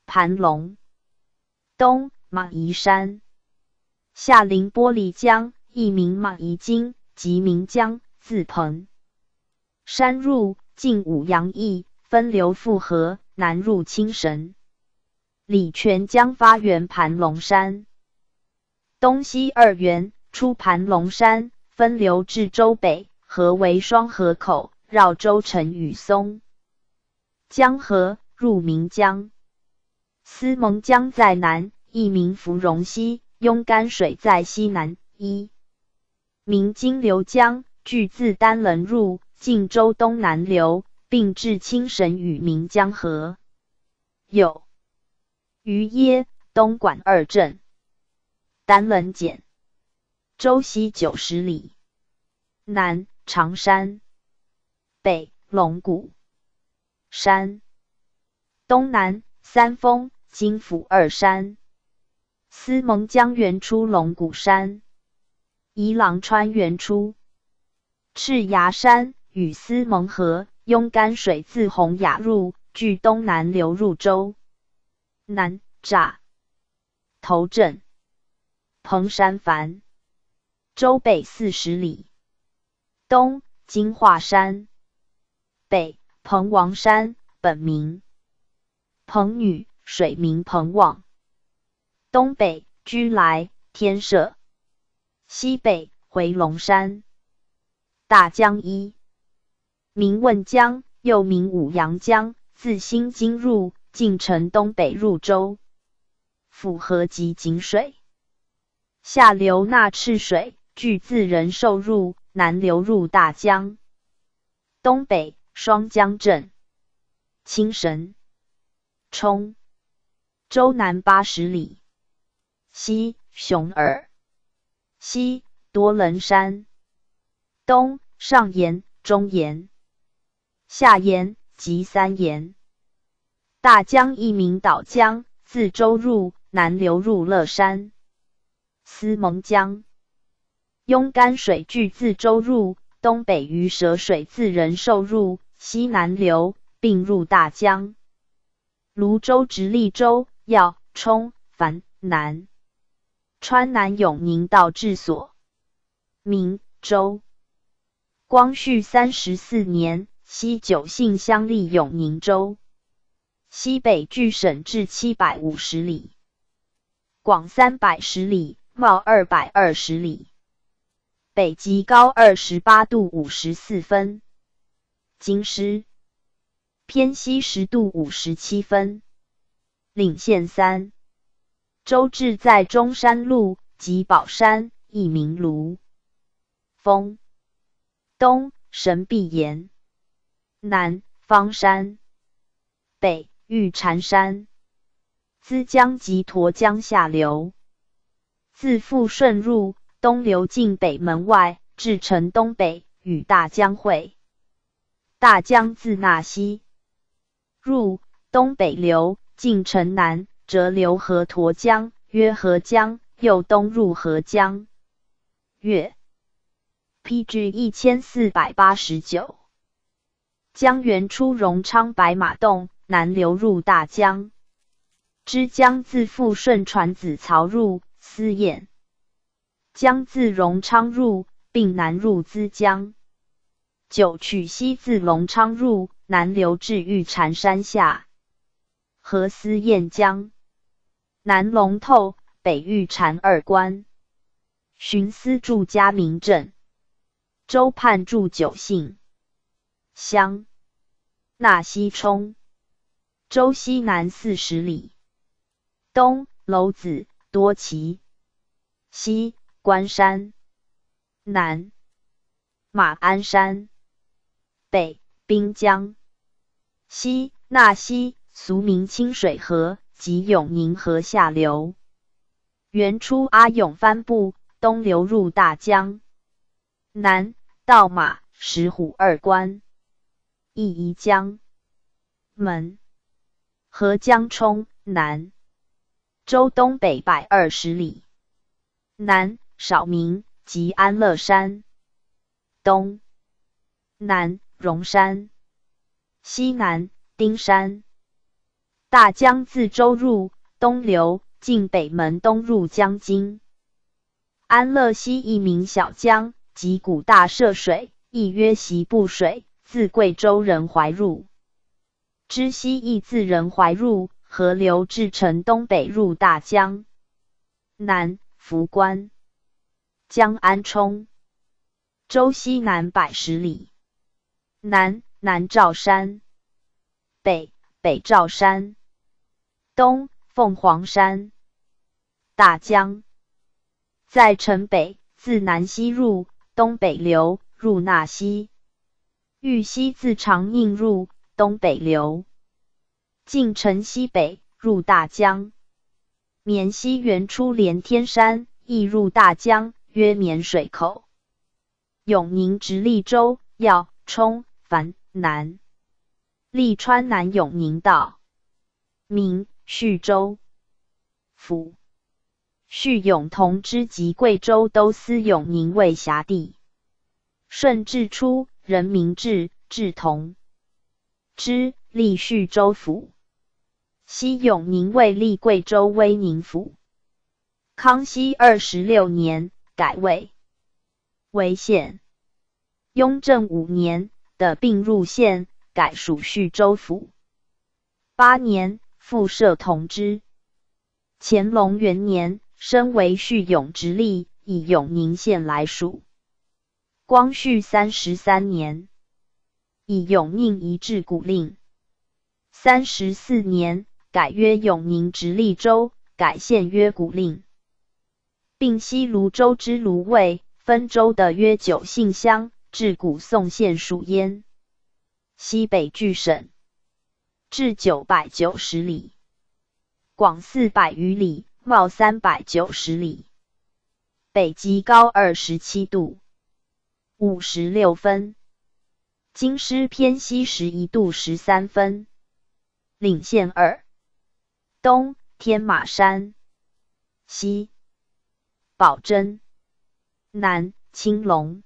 盘龙，东马宜山。下临玻璃江，亦名马宜津及岷江，自彭山入，进武阳邑，分流复合，南入青神。礼泉江发源盘龙山，东西二源出盘龙山，分流至州北，合为双河口，绕州城与松江河入岷江。思蒙江在南，亦名芙蓉溪，雍甘水在西南，一名金流江，俱自丹棱入，进州东南流，并至青神与岷江合。有鱼耶、东莞二镇。丹棱简，州西90里。南长山，北龙骨山，东南三峰、金府二山。思蒙江源出龙骨山，宜郎川源出赤崖山，与思蒙合。雍甘水自洪雅入，俱东南流入州。南乍头镇，彭山矾，州北40里。东金华山，北彭王山，本名彭女，水名彭旺。东北居来天社，西北回龙山。大江一名汶江，又名武阳江，自新津入，进城东北入州。府河及井水。下流纳赤水，俱自仁寿入，南流入大江。东北双江镇，青神冲，州南80里。西熊耳，西多棱山，东上岩、中岩、下岩及三岩。大江一名岛江，自州入，南流入乐山。思蒙江，雍甘水俱自州入，东北于蛇水自仁寿入，西南流，并入大江。泸州直隶州要冲樊南川南永宁道治所，明州。光绪三十四年，西九姓乡立永宁州，西北距省治750里，广310里，袤220里，北极高28度54分，京师偏西10度57分。领县三，州治在中山路及宝山，亦名庐峰。东神臂岩，南方山，北玉蟾山。资江及沱江下流，自富顺入，东流进北门外，至城东北，与大江汇。大江自纳溪入，东北流，进城南，折流河沱江，曰河江，又东入河江。月。P.G. 1489，江源出荣昌白马洞，南流入大江。支江自富顺船子槽入，思堰。江自荣昌入，并南入资江。九曲溪自隆昌入，南流至玉蟾山下，合思堰江。南龙透，北玉蟾二关。巡司驻嘉明镇。州判驻九姓乡，纳溪冲，州西南40里。东楼子多岐，西关山，南马鞍山，北滨江，西纳溪，俗名清水河及永宁河下流，源出阿勇藩部，东流入大江。南到马石虎二关，义宜江门河江冲南，州东北120里。南少明及安乐山，东南荣山，西南丁山。大江自州入，东流进北门东入江津。安乐溪一名小江。及古大涉水，亦曰习布水，自贵州仁怀入。支溪亦自仁怀入，河流至城东北入大江。南福关，江安冲，州西南110里。南南罩山，北北罩山，东凤凰山。大江在城北，自南溪入。东北流入纳溪，玉溪自长宁入，东北流进城西北入大江。绵溪源出连天山，亦入大江，曰绵水口。永宁直隶州要冲繁南，隶川南永宁道，明叙州府。叙永同知及贵州都司永宁卫辖地。顺治初，任明制，置同知，隶叙州府。西永宁卫隶贵州威宁府。康熙26年，改为为县。雍正五年的并入县，改属叙州府。八年，复设同知。乾隆元年，升为叙永直隶，以永宁县来属。光绪33年，以永宁移置古蔺。34年，改曰永宁直隶州，改县曰古蔺。并西泸州之芦苇，分州的约九姓乡，至古宋县属焉。西北距省，至990里，广400余里，袤390里，北极高27度56分，京师偏西11度13分。领县二，东天马山，西宝珍，南青龙，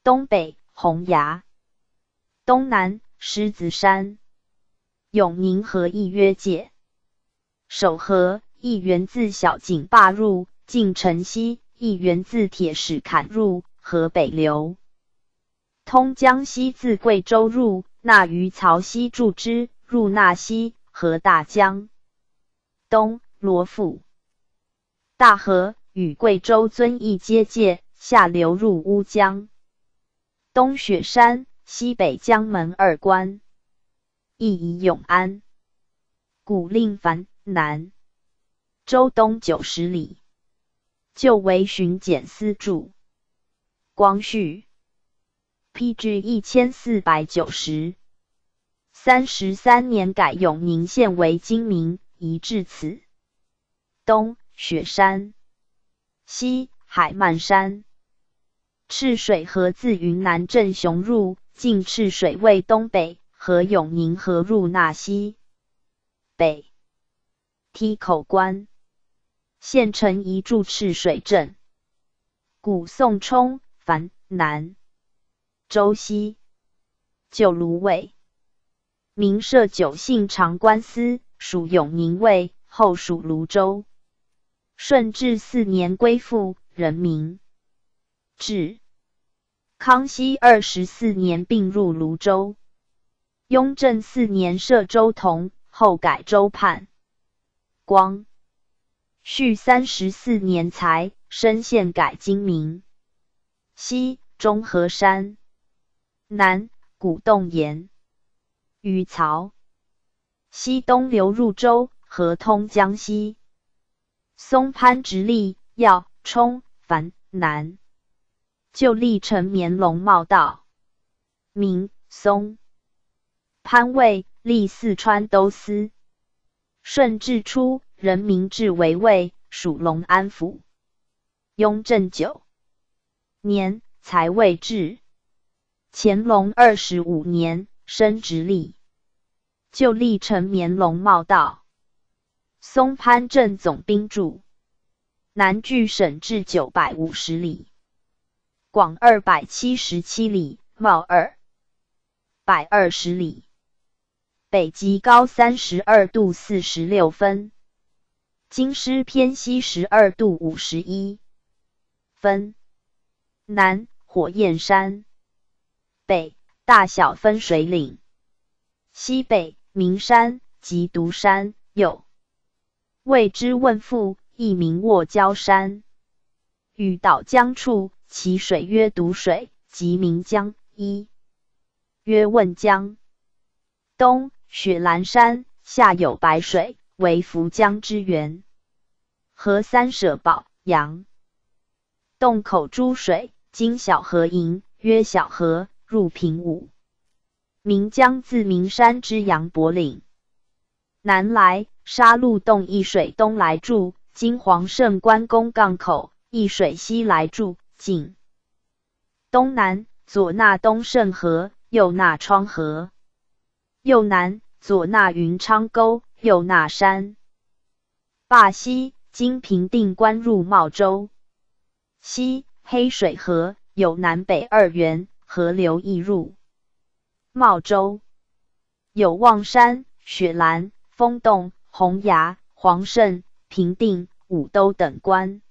东北洪崖，东南狮子山。永宁河亦曰界首河。亦源自小井坝入，进城西，亦源自铁石坎入，河北流。通江溪自贵州入，纳鱼槽溪注之，入纳溪和大江。东罗富大河与贵州遵义接界，下流入乌江。东雪山，西北江门二关，亦以永安。古令繁南州东90里，旧为巡检司驻。光绪 P.G. 1490 33年改永宁县为今名，移至此。东雪山，西海漫山。赤水河自云南镇雄入，经赤水卫东北和永宁河入纳溪。北梯口关，县城移驻赤水镇。古宋冲繁南州西，旧芦苇。明设九姓长官司，属永宁卫，后属泸州。顺治四年归附人民。至康熙24年并入泸州。雍正四年设州同，后改州判。光绪34年裁，升县改今名。西中和山，南古洞岩，鱼槽，西东流入州河通江西。松潘直隶要冲繁南，旧历城绵龙茂道。明松潘卫隶四川都司。顺治初，人民治为卫，属龙安府。雍正9年，才位置。乾隆25年，升直隶。旧历城绵龙茂道。松潘镇总兵驻。南距省治950里，广277里，袤220里。北极高32度46分，京师偏西12度51分。南火焰山，北大小分水岭，西北名山及独山，右谓之问腹，亦名卧礁山。与岛江处，其水曰独水，即名江，一曰问江。东雪兰山下有白水，为涪江之源。河三舍堡阳洞口诸水，经小河营，曰小河，入平武。岷江自岷山之阳柏岭南来，沙鹿洞一水东来注，经黄胜关公岗口一水西来注，进东南左纳东胜河，右纳川河。右南左纳云昌沟，右纳山坝西，经平定关入茂州。西黑水河有南北二源，河流亦入茂州。有望山、雪兰、风洞、洪崖、黄胜、平定、武都等关。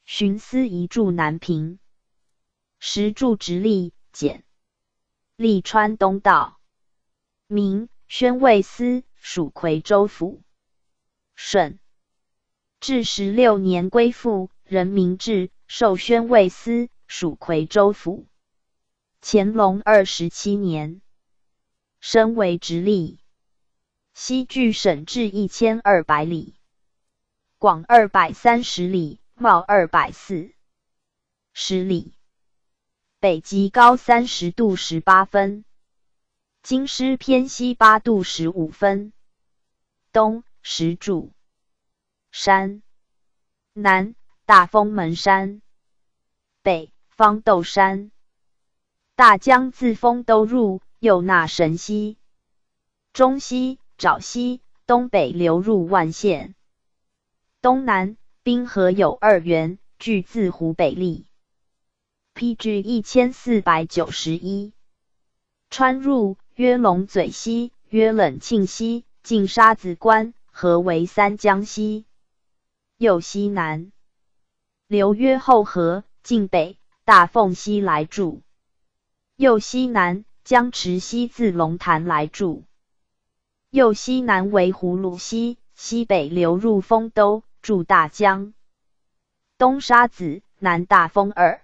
巡司移驻南平，时驻直隶，简历川东道。明宣慰司属夔州府。顺治16年归附人民治，授宣慰司属夔州府。乾隆27年，升为直隶。西距省治1200里，广230里，袤240里。北极高30度18分。京师偏西8度15分。东石柱山，南大风门山，北方斗山。大江自丰都入，右纳神溪、中溪、沼溪，东北流入万县。东南滨河有二源，俱自湖北立。P.G. 1491。穿入曰龙嘴溪，曰冷庆溪，进沙子关，合为三江溪。右西南流曰后河，进北大凤溪来注。右西南江池溪自龙潭来注。右西南为葫芦溪，西北流入丰都，注大江。东沙子，南大丰二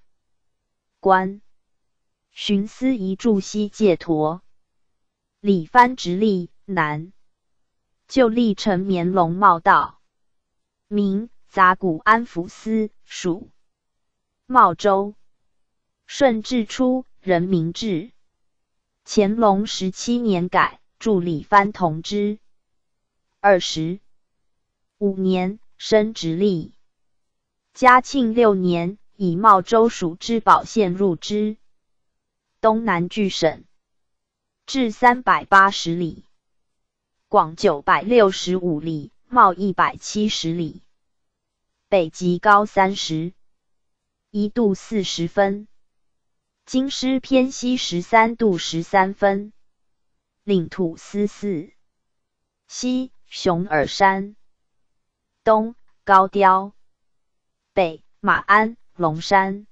关。巡司移驻西界陀。理藩直隶，南。旧历城绵龙茂道。明杂谷安抚司属茂州。顺治初，人民治。乾隆17年改助理藩同知。25年，升直隶。嘉庆六年，以茂州属之宝县入之。东南郡省，至380里，广965里，袤170里。北极高31度40分，京师偏西13度13分。领土司四，西熊耳山，东高雕，北马鞍龙山，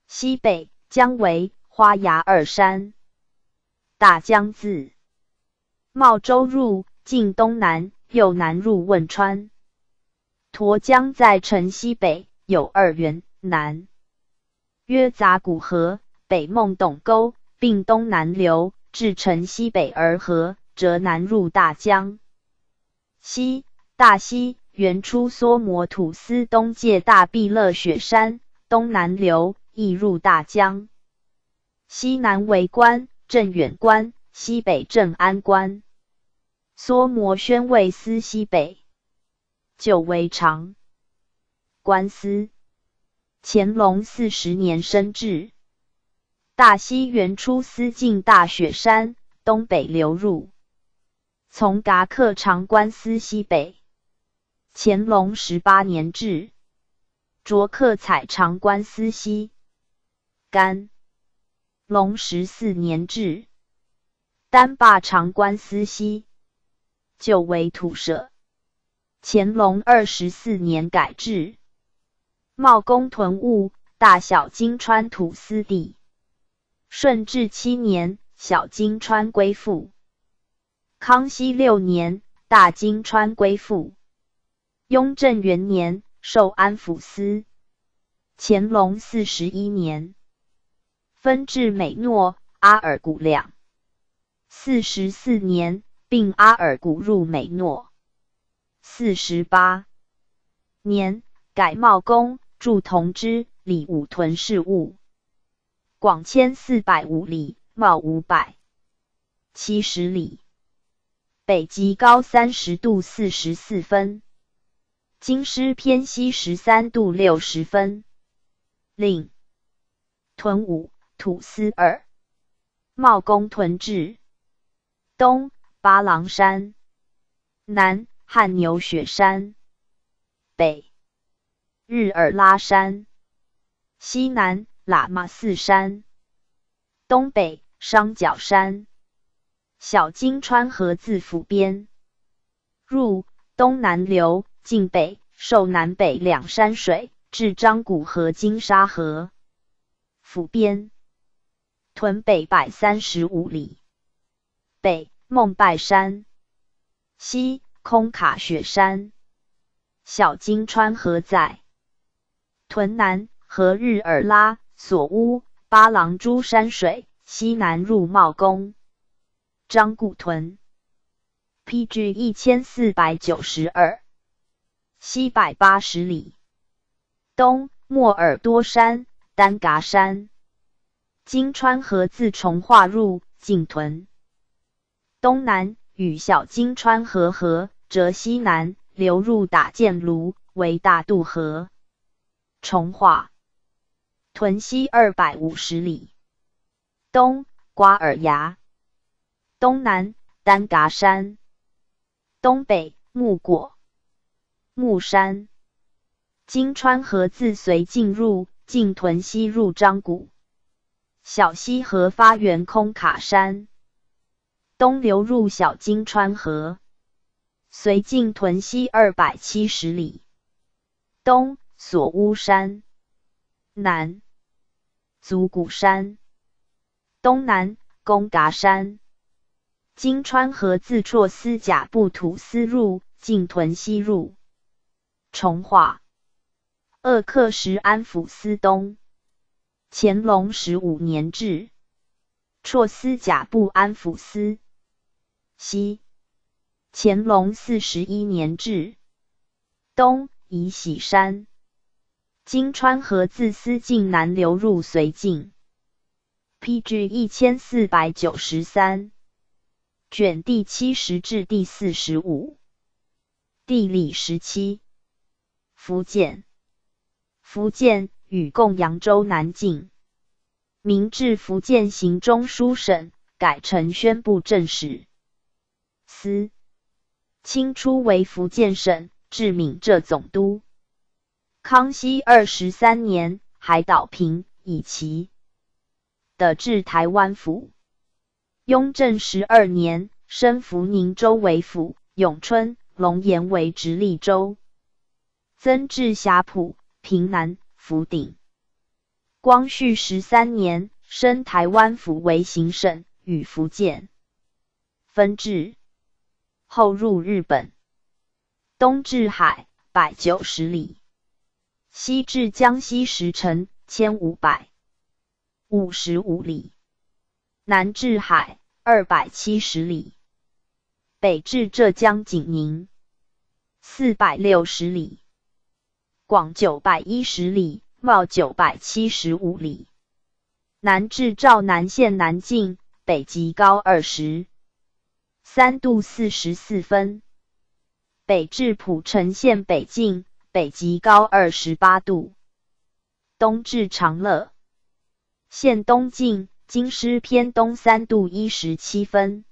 西北姜维花崖二山。大江自茂州入，进东南，又南入汶川。沱江在城西北有二源，南约杂谷河，北孟董沟，并东南流至城西北而合，折南入大江。西大溪源出梭磨土司东界大毕勒雪山，东南流，亦入大江。西南为关镇远关，西北镇安关。梭磨宣慰司西北，旧为长官司。乾隆40年升置。大溪源出思进大雪山，东北流入，从噶克长官司西北。乾隆18年置，卓克彩长官司西。干隆14年置，丹坝长官司西，旧为土舍。乾隆24年改制，茂公屯务大小金川土司地。顺治七年，小金川归附。康熙六年，大金川归附。雍正元年，授安抚司。乾隆41年，分置美诺、阿尔古两。44年，并阿尔古入美诺。48年，改茂公，驻同知，理五屯事务。广1405里，袤570里。北极高30度44分，京师偏西13度60分。领屯五，土司二。茂公屯治。东巴郎山，南汉牛雪山，北日尔拉山，西南喇嘛寺山，东北双角山。小金川河自府边入，东南流，进北受南北两山水，至张古河金沙河。府边屯北135里，北孟拜山，西空卡雪山。小金川河在屯南和日尔拉、索乌、巴郎诸山水，西南入茂公。张古屯，PG 1492，西180里，东莫尔多山、丹噶山。金川河自从化入进屯，东南与小金川河合，折西南流入打箭炉，为大渡河。从化屯西250里，东瓜尔崖，东南丹噶山，东北木果木山。金川河自绥进入，进屯西入张谷。小溪河发源空卡山，东流入小金川河，随进屯西270里。东索乌山，南足古山，東南貢噶山。金川河自绰斯甲布土司入，進屯溪入。崇化鄂克什安撫司東。乾隆十五年置绰斯甲布安撫司西。乾隆41年置。東宜喜山。金川河自司境南流入绥境。P.G. 1493。卷第70至第45。地理17。福建。福建禹贡扬州南境。明置福建行中书省，改承宣布政使司。清初为福建省，置闽浙总督。康熙23年，海岛平，以其的置台湾府。雍正12年，升福宁州为府，永春、龙岩为直隶州，增置霞浦、屏南、福鼎。光绪十三年，升台湾府为行省，与福建分治。后入日本，东至海百90里，西至江西石城1555里。南至海270里，北至浙江景宁460里，广910里，袤975里。南至肇南县南境，北极高23度44分。北至浦城县北境，北极高28度。东至长乐县东境，京师偏东3度17分，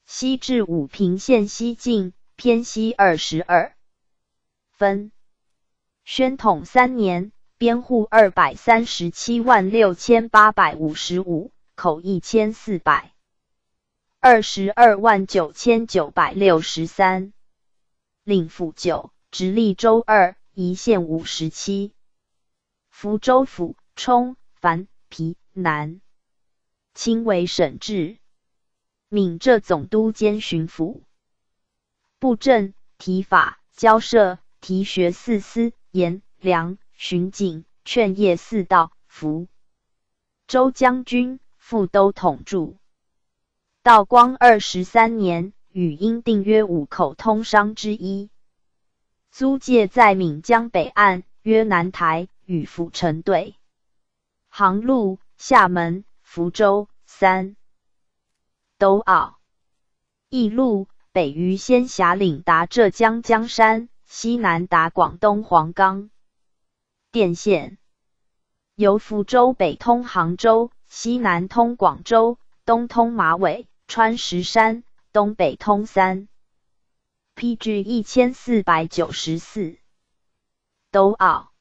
西至武平县西境，偏西22分。宣统三年，编户2,376,855，口14,229,963。领府九，直隶州二，宜县57。福州府冲、樊、皮、南。清为省治，闽浙总督兼巡抚、布政、提法、交涉、提学四司、盐、粮、巡警、劝业四道、福州将军、副都统制。道光二十三年，与英订约五口通商之一，租界在闽江北岸，约南台与府城对。航路厦门、福州三都澳，驿路北于仙霞岭达浙江江山，西南达广东黄冈。电线由福州北通杭州，西南通广州，东通马尾，穿石山，东北通三。P.G. 1494都澳。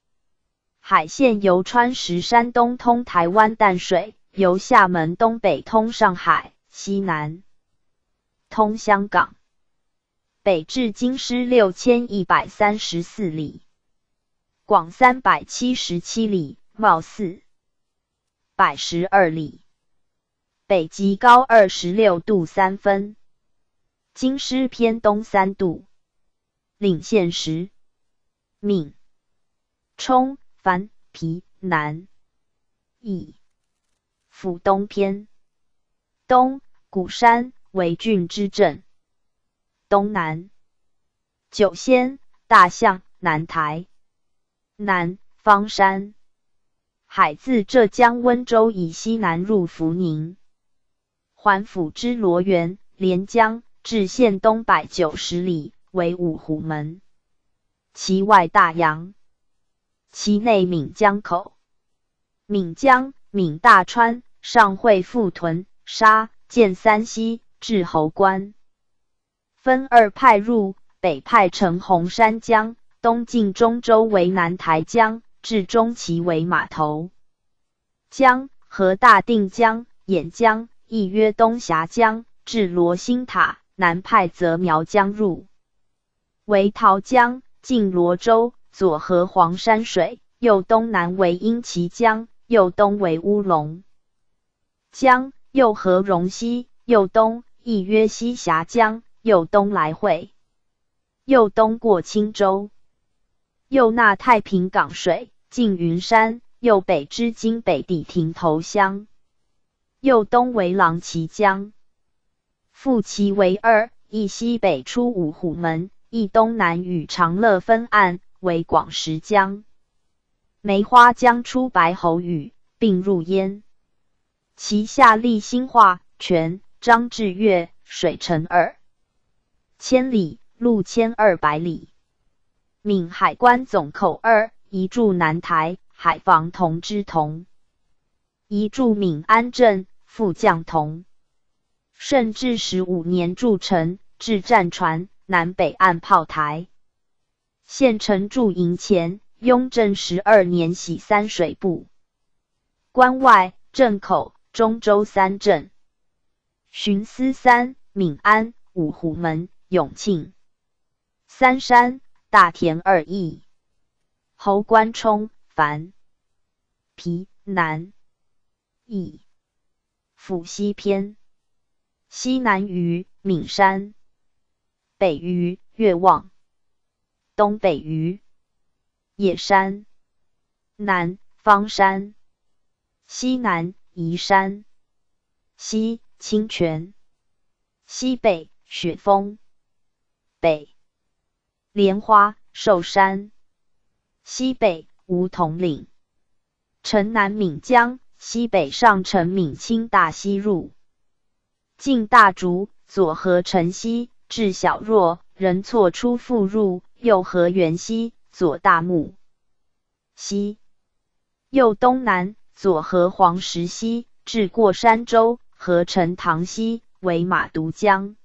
海线由穿石山东通台湾淡水。由厦门东北通上海，西南通香港，北至京师6134里，广377里，袤412里，北极高26度3分，京师偏东3度，领县时，闽、冲、樊、皮、南、义。府东偏东鼓山为郡之镇，东南九仙大象南台南方山。海自浙江温州以西南入福宁，环府之罗源、连江，至县东百九十里，为五虎门。其外大洋，其内闽江口，闽江。闽大川上汇富屯沙建三溪至侯关，分二派入，北派乘红山江，东进中州为南台江，至中旗为码头江和大定江、演江，亦曰东峡江，至罗星塔；南派则苗江入，为桃江，进罗州，左合黄山水，右东南为鹰岐江。右东为乌龙江，右合荣溪，右东亦曰西峡江，右东来汇，右东过青州，右纳太平港水，进云山，右北之今北抵亭头乡，右东为琅岐江，复其为二，一西北出五虎门，一东南与长乐分岸，为广石江。梅花江出白猴屿，并入焉。其下历兴化、泉、漳至粤，水程2000里，陆1200里。闽海关总口二，移驻南台，海防同知同；移驻闽安镇，副将同。顺治15年筑城，置战船，南北岸炮台。县城驻营前，雍正12年徙三水埠。关外、镇口、中州三镇，巡司三、闽安、五虎门、永庆、三山、大田二邑。侯官冲、樊、皮、南、邑。府西偏，西南隅闽山，北隅越望，东北隅野山，南方山，西南宜山，西清泉，西北雪峰，北莲花寿山，西北梧桐岭，城南闽江，西北上承闽清大溪入，进大竹，左合城溪，至小若，仁错出复入，右合元溪，左大木溪，右东南左合黄石溪，至过山州，合成塘溪，为马独江。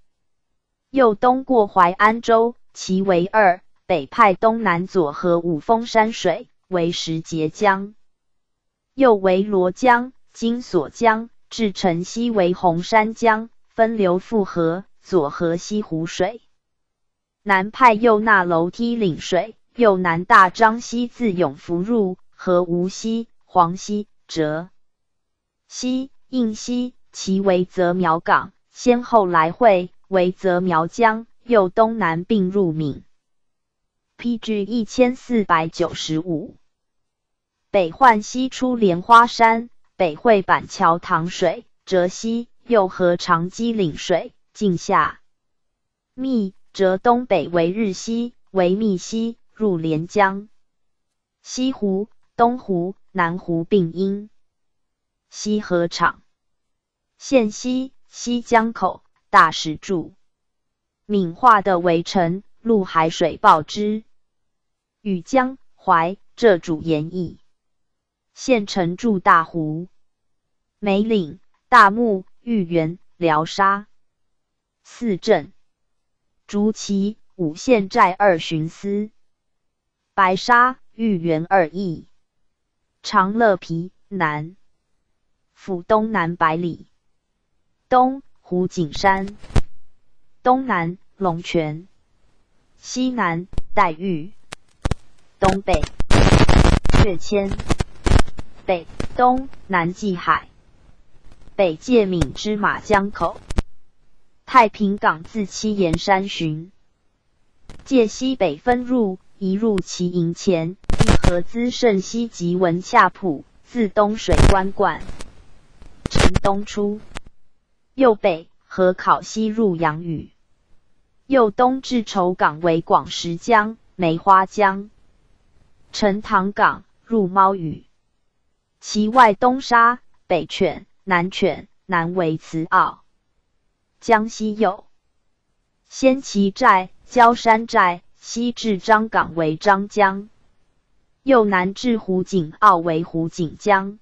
右东过淮安州，其为二，北派东南左合五峰山水，为石碣江。右为罗江、金锁江，至城西为红山江，分流复合，左合西湖水。南派右纳楼梯岭水，右南大樟溪自永福入，合无溪、黄溪、哲溪、应溪，其为泽苗港，先后来汇为泽苗江，右东南并入闽。P.G. 1495。北浣溪出莲花山，北汇板桥塘水，折西右合长基岭水，进下密，折东北为日溪，为密溪，入连江。西湖、东湖、南湖并莺。西河场，县西西江口，大石柱。闽化的围城，陆海水报之。与江淮浙主盐邑。县城驻大湖、梅岭、大木、玉园、辽沙四镇。竹崎五县寨二巡司。白沙、玉园二邑。长乐皮南。府东南百里。东湖景山。东南龙泉。西南黛玉。东北跃迁。北东南济海。北界闽之马江口。太平港自七岩山巡。界西北分入，一入其营前，一合资盛溪及文下浦，自东水关灌。城东出，右北河考西入阳屿，右东至稠港为广石江、梅花江、陈塘港入猫屿。其外东沙、北犬、南犬、南为慈澳。江西右先旗寨、焦山寨，西至漳港为漳江，右南至湖景澳为湖景江。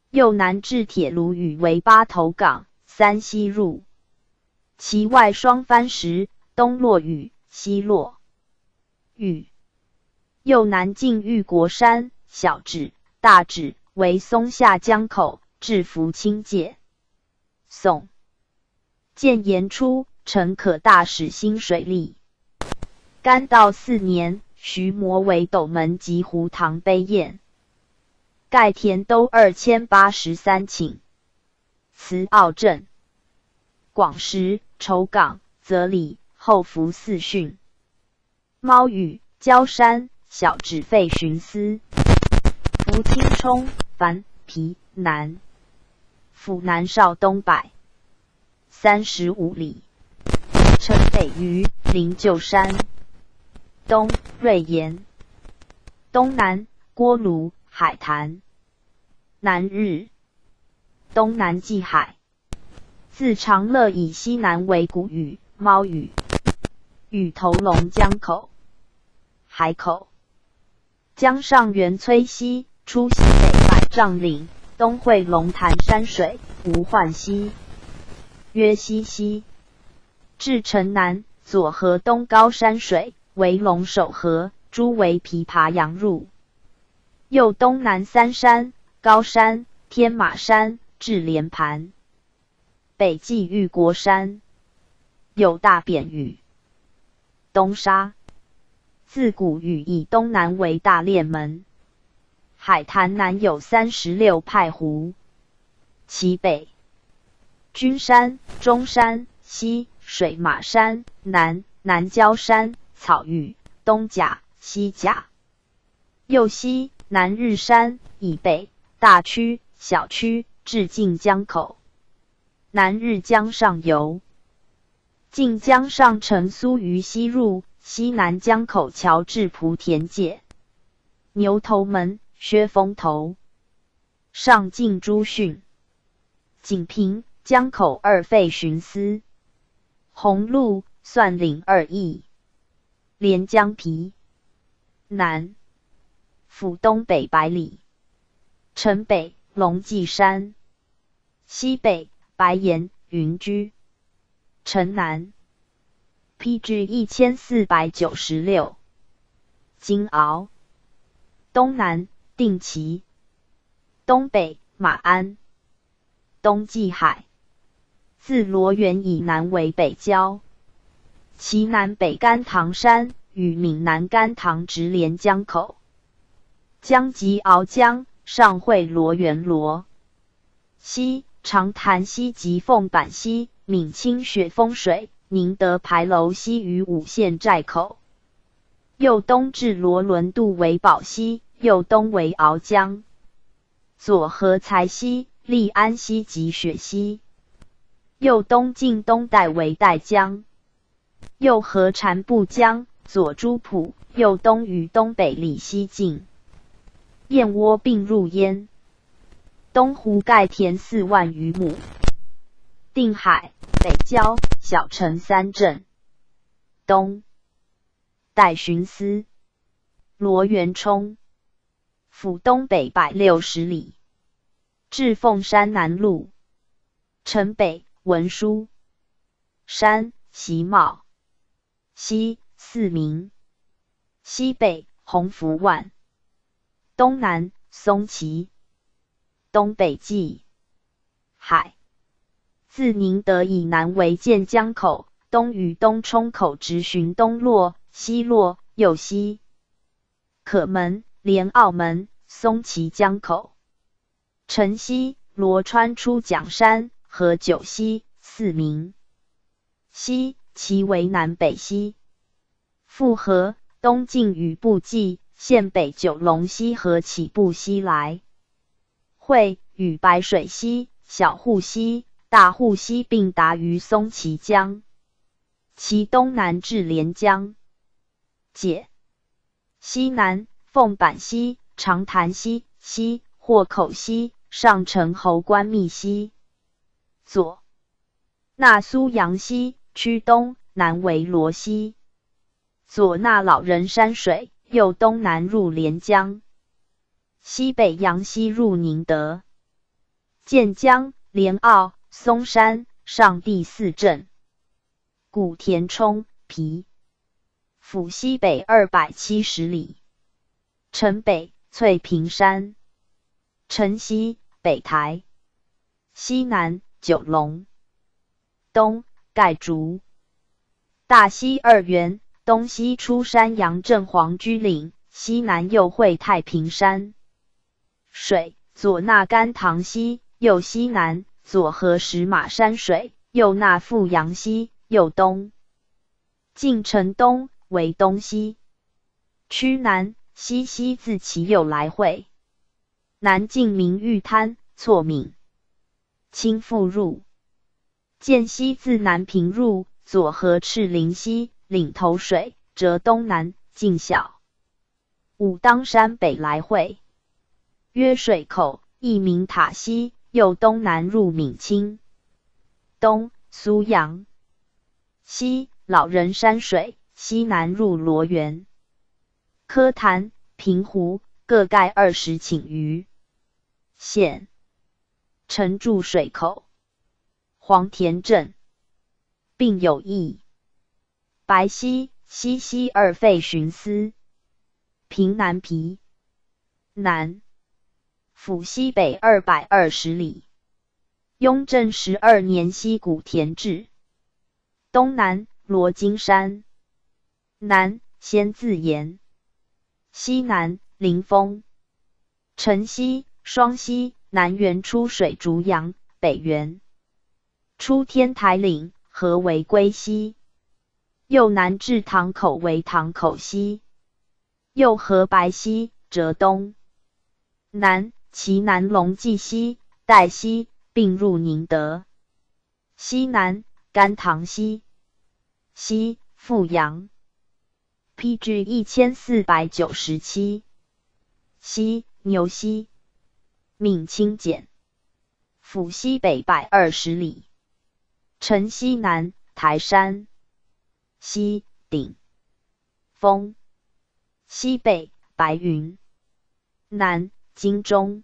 右南至铁炉屿为八头港，三溪入。其外双帆石，东落屿，西落屿。右南进玉国山、小指、大指为松下江口，至福清界。宋建炎初，陈可大始兴水利。干道四年，徐模为斗门及湖塘碑堰。盖田都2083顷。慈澳镇。广石、稠港、泽里、后福四汛。猫屿、礁山、小指废巡司。福清冲、樊、皮、南。府南邵东百35里。城北隅、灵鹫山。东瑞岩。东南锅炉、海潭。南日。东南济海。自长乐以西南为谷屿、猫屿。屿头龙江口、海口。江上源崔溪，出西北百丈岭，东汇龙潭山水，无患溪，曰西溪。至城南，左河东高山水，为龙首河，诸为琵琶洋入。右东南三山、高山、天马山，至连盘。北际玉国山，有大扁屿。东沙，自古屿以东南为大练门。海坛南有36派湖，其北君山、中山、西水马山、南南郊山、草屿、东甲、西甲，右西南日山以北大区、小区至晋江口。南日江上游，晋江上承苏于西入西南江口桥至莆田界。牛头门、薛峰头，上进诸汛。锦屏、江口二废巡司。洪鹿、蒜岭二邑。连江皮。南。府东北百里。城北龙脊山。西北白岩、云居。城南。PG 1496。金鳌。东南定旗。东北马鞍。东济海。自罗源以南为北郊。其南北甘棠山与闽南甘棠直连江口。江即鳌江，上汇罗源罗。西长潭溪及凤板溪、闽清雪峰水、宁德牌楼溪于五线寨口。右东至罗伦渡为宝溪，右东为鳌江。左合才溪、利安溪及雪溪。右东进东带为带江。右合禅步江，左诸浦，右东与东北里西进。燕窝并入焉。东湖盖田4万余亩。定海、北郊、小城三镇。东代巡司罗元冲，府东北160里，至凤山南路。城北文殊山、席茂西四明。西北鸿福万。东南松崎。东北济海。自宁德以南为建江口，东与东冲口直循东洛、西洛、右西可门、连澳门、松崎江口。城西罗川出蒋山和九溪、四明。西其为南北溪。复河东进与布济县北九龙溪和起步溪来汇与白水溪、小护溪、大护溪并达于松崎江，其东南至连江界。西南凤板溪、长潭溪、西霍口溪、上城侯关密溪。左纳苏阳溪区东南为罗溪，左纳老人山水，右东南入连江。西北阳溪入宁德。建江、连澳、松山、上第四镇。古田冲、皮。府西北270里。城北翠屏山。城西北台。西南九龙。东盖竹。大溪二源，东西出山阳镇黄居岭，西南又汇太平山。水，左纳甘棠溪，右西南，左合石马山水，右纳富阳溪，右东进城东为东溪。区南西溪自其右来汇，南进明玉滩，错闽清复入。涧溪自南平入，左合赤林溪、岭头水，折东南进小武当山北来汇，曰水口，亦名塔溪，右东南入闽清。东苏阳西老人山水，西南入罗源。柯潭、平湖各盖20顷余。县城筑水口、黄田镇，并有邑。白溪、西溪二废巡司。平南皮南府西北220里。雍正12年西古田置。东南罗金山，南先自岩，西南林峰。城西、双溪南源出水竹阳，北源出天台岭，合为归溪。右南至塘口为塘口溪，右合白溪，折东南，其南龙济溪、黛溪并入宁德。西南甘棠溪，西富阳。PG 1497。西牛溪，闽清简。府西北120里。城西南台山。西顶峰。西北白云。南金钟。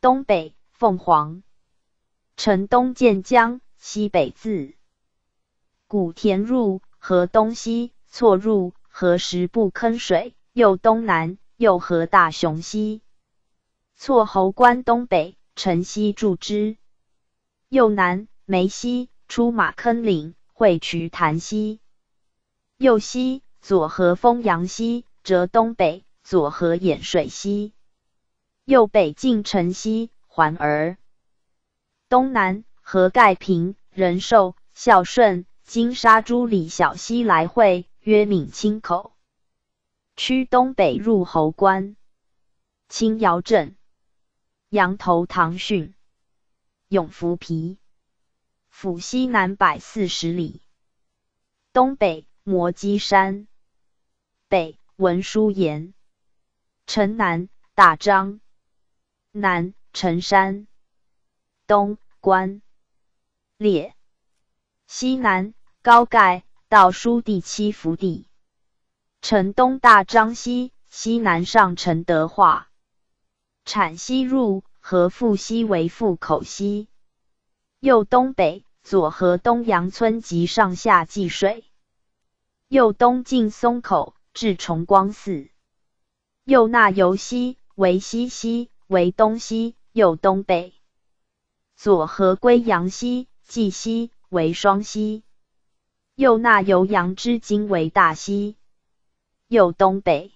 东北凤凰。城东渐江，西北自古田入，河东西错入河十步坑水，右东南又合大雄溪，错侯关东北，城西注之。右南梅溪出马坑岭，汇渠潭溪。右西左合丰阳溪，折东北左合兖水溪。右北进城西，环而东南合盖平、仁寿、孝顺、金沙诸里小溪来汇，曰闽清口。区东北入侯关。青瑶镇。羊头塘汛。永福陂。府西南140里。东北磨基山。北文殊岩。城南大樟。南陈山。东关列。西南高盖道书第七福地。城东大樟溪，西南上承德化。产溪入合富溪为富口溪。右东北左合东阳村及上下济水。右东进松口至崇光寺。右纳尤溪为西溪为东溪，右东北左合归阳溪、济溪为双溪。右纳尤阳之津为大溪。右东北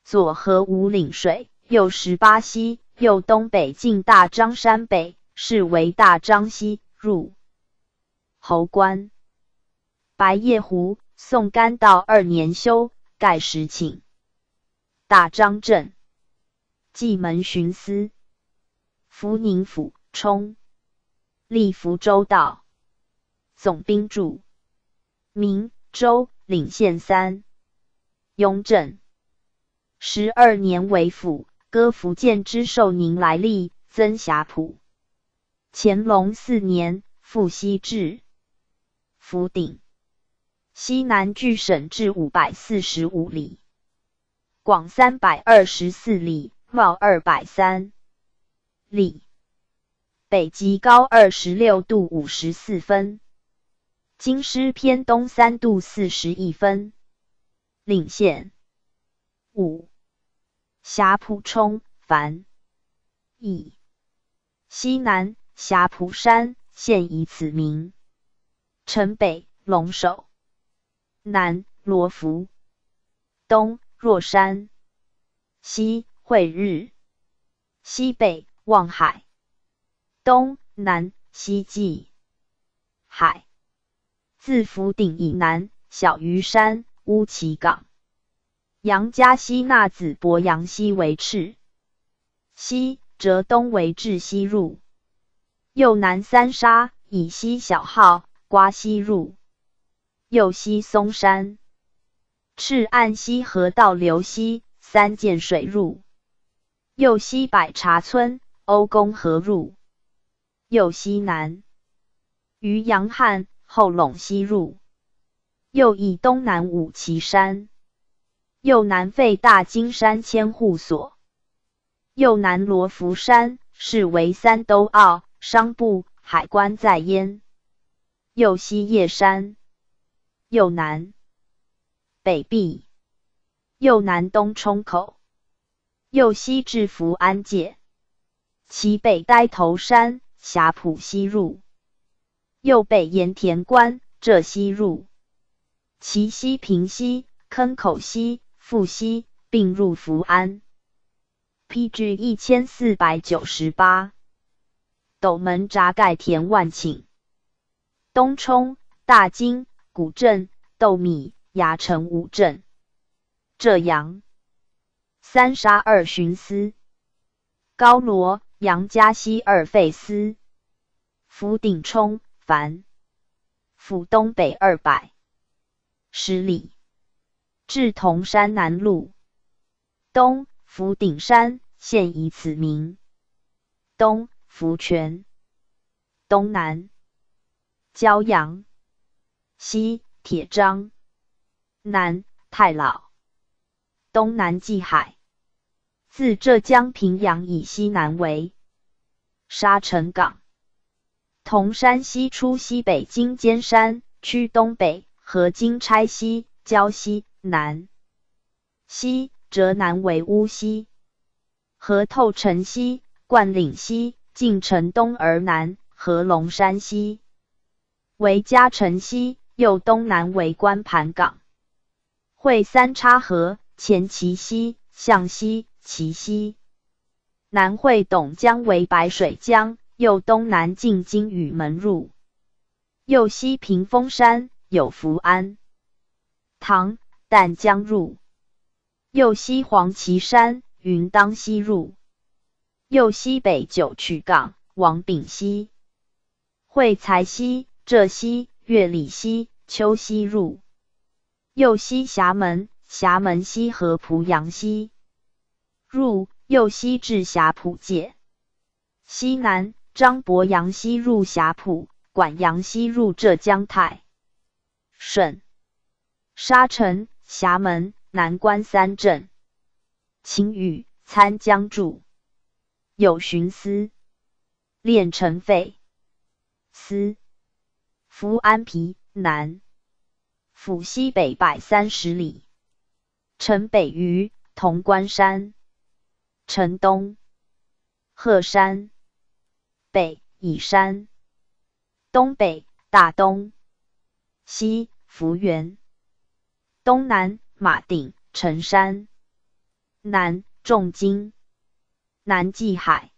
左合五岭水，右18溪，右东北进大樟山北，是为大樟溪，入侯关。白叶湖，宋干道二年修，盖10顷。大樟镇，蓟门巡司，福宁府充，历福州道总兵驻，明州领县三。雍正12年为府，割福建之寿宁来历，增霞浦。乾隆四年，复西至福鼎。西南距省治545里，广324里，袤203里。北极高26度54分，京师偏东3度41分。领县五霞浦冲樊邑西南霞浦山，现以此名。城北龙首，南罗浮，东若山，西惠日，西北望海，东南西济海。自福鼎以南，小鱼山、乌岐港。杨家溪纳子伯阳溪为赤溪，折东为至溪入。右南三沙，以西小号瓜溪入。右西松山，赤岸溪河道流溪三涧水入。右西百茶村，欧公河入。右西南，渔阳汉后陇西入。右以东南五旗山。右南废大金山千户所。右南罗浮山，是为三都澳商埠海关在焉。右西叶山。右南北壁。右南东冲口。右西至福安界。其北呆头山、霞浦西入。右北盐田关、浙西入。其西平溪、坑口溪、富溪并入福安。PG 1498。斗门闸盖田万顷。东冲、大金、古镇、豆米、牙城五镇。浙阳。三沙二巡司。高罗、杨家溪二废司。福鼎冲、凡。府东北210里。至铜山南路。东福鼎山，现以此名。东福泉。东南骄阳。西铁章。南太老。东南济海。自浙江平阳以西南为沙城港。铜山西出西北经尖山，趋东北，合金钗溪、胶溪、南溪，折南为乌溪，合透城溪、灌岭溪，进城东而南，合龙山溪，为嘉城溪，右东南为关盘港。汇三叉河、前旗溪、向西、旗溪，南汇董江为白水江，右东南进金宇门入。右西屏风山有福安塘、淡江入。右西黄旗山、云当溪入。右西北九曲港、王炳溪、汇财溪、浙溪、月里溪、秋溪入。右西峡门、峡门溪和濮阳溪入。右西至霞浦界。西南张博阳溪入霞浦，管阳溪入浙江泰顺。沙城、峡门、南关三镇。晴雨、参江注。有巡司。练城废司。福安陂南。府西北130里。城北隅潼关山。城东鹤山。北乙山。东北大东。西福源。东南马顶、陈山。南重金。南济海。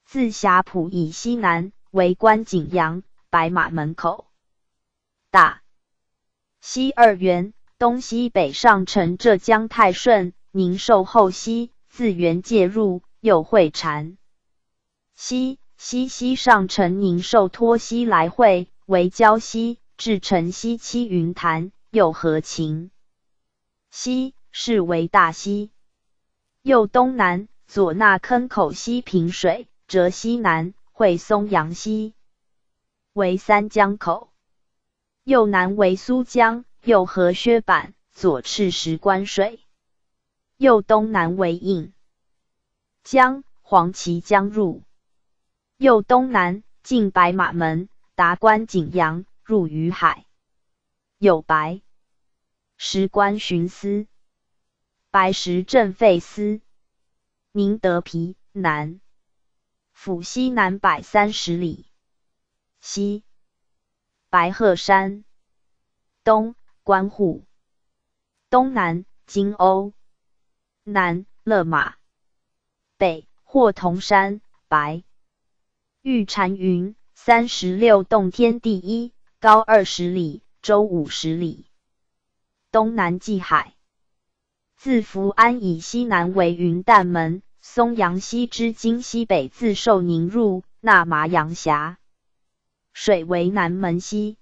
自霞浦以西南为关景阳、白马门口。大西二原，东西北上承浙江泰顺、宁寿后溪，自原界入，又汇禅溪，西西上承宁寿托溪来汇，为胶溪，至城西七云潭，又合秦溪，是为大溪。右东南左纳坑口溪平水，折西南汇松阳溪，为三江口。右南为苏江，右合薛板，左赤石关水。右东南为印江、黄岐江入。右东南进白马门，达观景阳，入于海。有白石关巡司、白石镇废司。宁德陂南，府西南130里。西白鹤山，东关户，东南金瓯，南勒马，北霍铜山，白玉玉蟾云，36洞天第一，高20里，周50里。东南际海。自福安以西南为云淡门，松阳溪之经西北自寿宁入，纳麻阳峡。水为南门溪。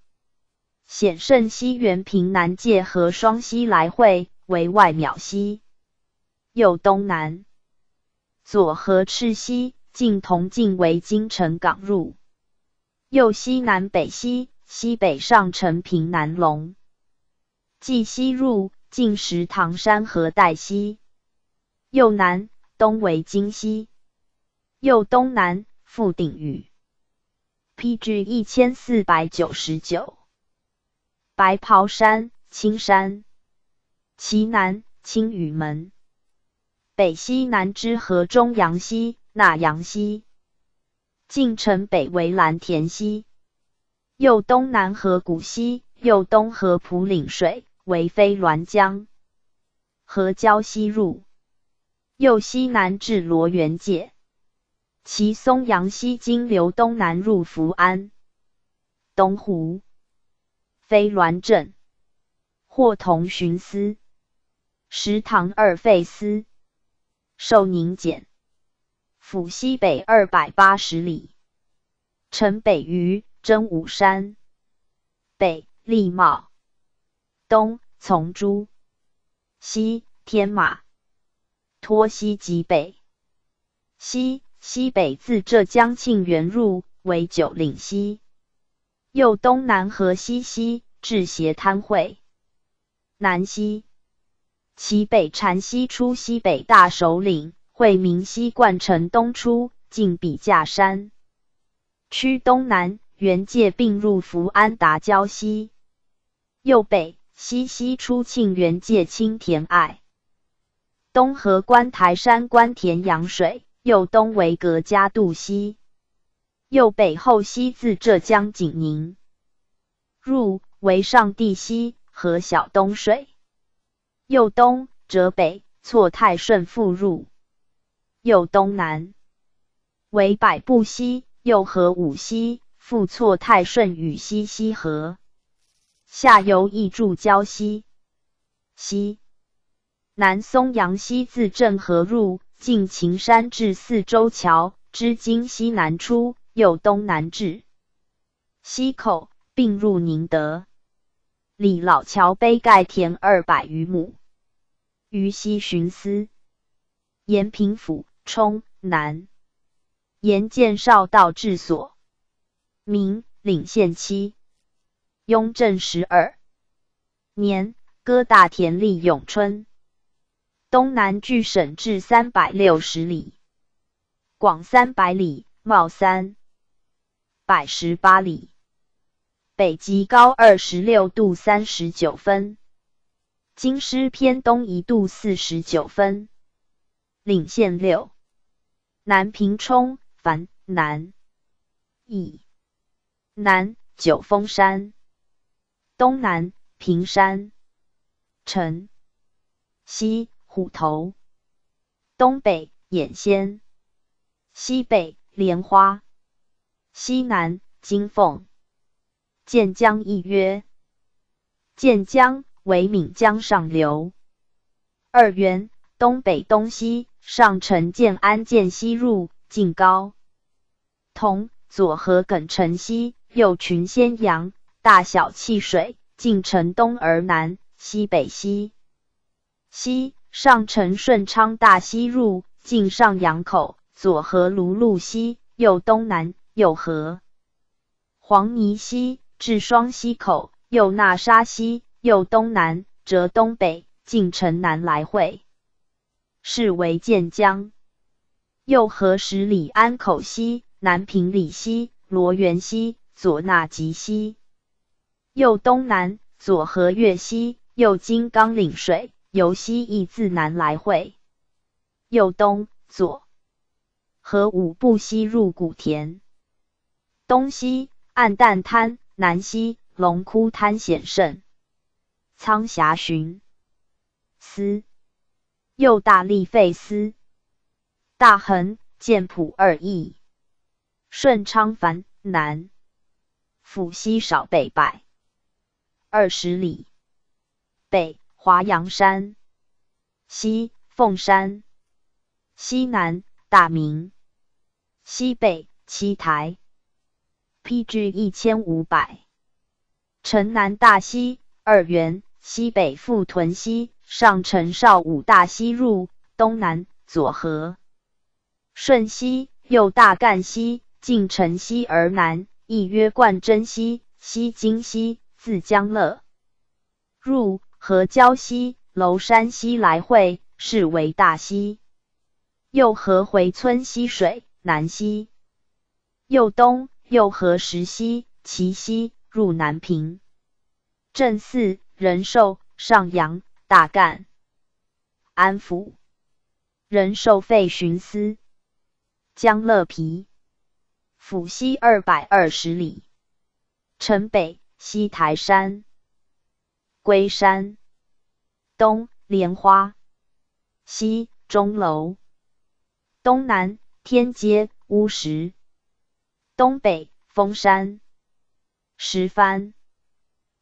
显圣溪原平南界河双溪来汇，为外淼溪。右东南，左河赤溪，进同进为金城港入。右西南北溪，西北上承平南龙。济溪入，进石塘山河带溪。右南东为金溪。右东南复顶屿。PG 1499。白袍山、青山，其南青屿门，北西南之河中阳溪、纳阳溪，进城北为蓝田溪，右东南河谷溪，右东河埔岭水为飞鸾江，河礁溪入，右西南至罗源界，其松阳溪经流东南入福安东湖。飞鸾镇，霍同巡司，石塘二费司，寿宁简，府西北280里，城北隅真武山，北立茂，东从珠，西天马，托西极北，西西北自浙江庆元入，为九岭溪。右东南河西溪至斜滩汇，南溪，其北禅溪出西北大首岭，惠民溪贯城东出，进笔架山，区东南原界并入福安达礁溪。右北西溪出庆元界青田隘，东河观台山关田阳水，右东为葛家渡溪。右北后溪自浙江景宁入，为上地溪和小东水。右东折北错泰顺复入。右东南为百步溪，右河五溪，复错泰顺与西溪河。下游亦注礁溪。西南松阳溪自镇河入，进秦山至四周桥，之经西南出。右东南至溪口，并入宁德。李老桥碑盖田200余亩。渝西巡司，延平府充南，沿建少道治所，明领县期。雍正12年，割大田立永春。东南距省治360里，广300里，袤318里，北极高26度39分，京师偏东1度49分。领县六，南平冲樊南，以南九峰山，东南平山城，西虎头，东北眼仙，西北莲花。西南金凤，建江亦曰建江，为闽江上流。二源东北东西上承建安建西入，晋高同左河耿城西，右群仙阳大小汽水，进城东而南，西北西西上承顺昌大溪入，进上阳口，左河卢路西，右东南。右河黄泥溪至双溪口，右纳沙溪，右东南折东北，进城南来汇，是为建江。右河十里安口溪、南平里溪、罗源溪、左纳吉溪，右东南左河越溪，右经冈岭水，由西亦自南来汇。右东左河五步溪入古田。东西暗淡滩，南西龙窟滩险胜。苍霞巡司，右大力费司，大横建普二邑。顺昌藩南，府西少北120里。北华阳山，西凤山，西南大明，西北七台。PG 1500。城南大溪二源，西北富屯溪，上承邵武大溪入，东南左河顺溪，右大干溪，进城西而南，亦曰贯真溪、西金溪，自江乐入河胶溪、楼山溪来汇，是为大溪。右河回村溪水，南溪。右东右河石溪、齐溪入南平。镇寺、仁寿、上阳、大干、安福。仁寿废巡司。江乐皮。府西220里。城北西台山、龟山。东莲花。西钟楼。东南天街、乌石。东北峰山、石帆。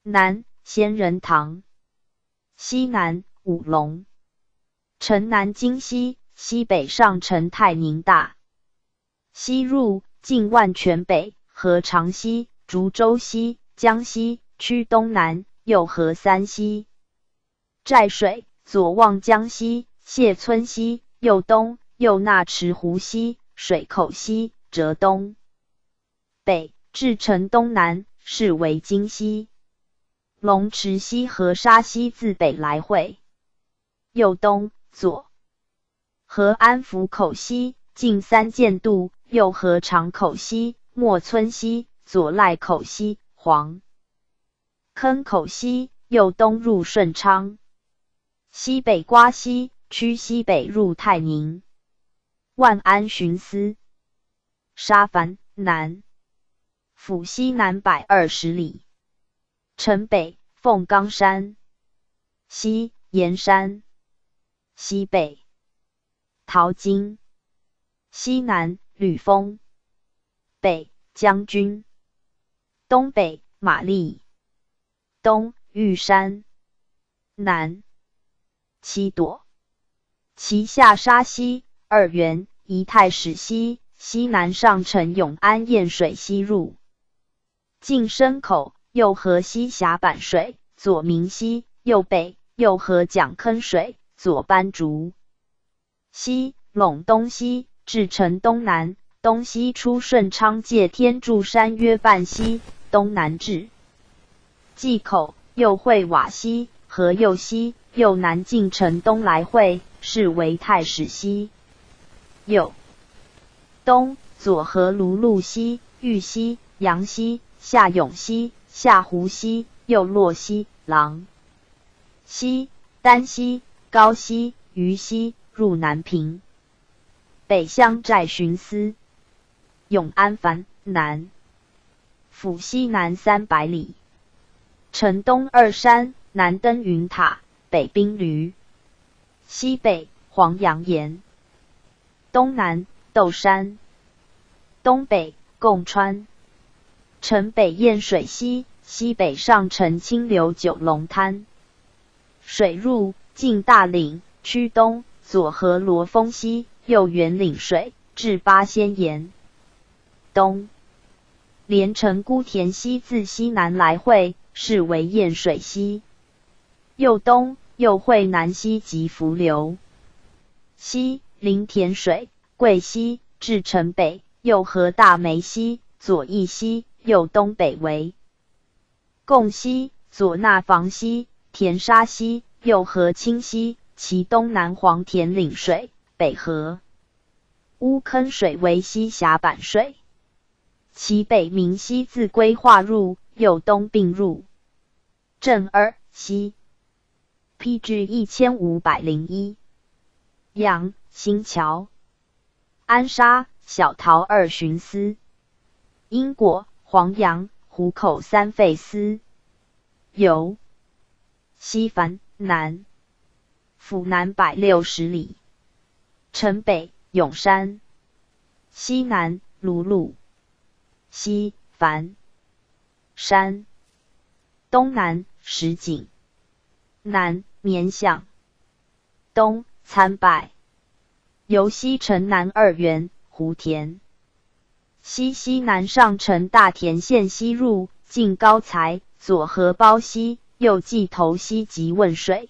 南仙人堂。西南五龙。城南金溪，西北上承泰宁大溪入，进万全北河长溪、竹洲溪、江西，区东南右河三溪。寨水，左望江溪、谢村溪，右东右纳池湖溪、水口溪，折东北至城东南，是为金溪。龙池溪和沙溪自北来汇。右东左河安福口溪，进三涧渡，右河长口溪、莫村溪、左赖口溪、黄坑口溪，右东入顺昌。西北瓜溪，区西北入泰宁。万安巡司。沙藩南，府西南120里。城北凤冈山，西盐山，西北淘金，西南吕峰，北将军，东北马力，东玉山，南七朵。其下沙溪二源，宜太史溪，西南上承永安堰水溪入，进深口，右河西峡板水，左明溪，右北右河蒋坑水，左班竹溪，陇东溪，至城东南，东西出顺昌界天柱山约半溪，东南至济口，右会瓦溪和右溪，右南进城东来汇，是为太史溪。右东左河芦鹿溪、玉溪、杨溪、下永溪、下湖溪、右洛溪、郎溪、丹溪、高溪、鱼溪入南平。北乡寨巡司。永安藩南，府西南300里。城东二山，南登云塔，北滨闾，西北黄杨岩，东南斗山，东北贡川。城北堰水溪，西北上承清流九龙滩。水入进大岭，区东左河罗峰溪，右元岭水，至八仙岩。东连城孤田溪自西南来汇，是为堰水溪。右东右会南溪及伏流溪、林田水、桂溪，至城北右河大梅溪、左义溪，右东北为贡溪、左纳房溪、田沙溪，右河清溪，其东南黄田岭水，北河乌坑水为西峡板水。其北明溪自归化入，右东并入镇二溪。PG 1501。阳新桥。安沙小桃二巡司。英国黄杨湖口三废司。游西樊南，府南160里。城北永山。西南卢鲁。西樊山，东南石井，南绵响，东参拜，由西城南二原湖田，西西南上承大田县西入，近高才，左合包溪，右济头溪及汶水，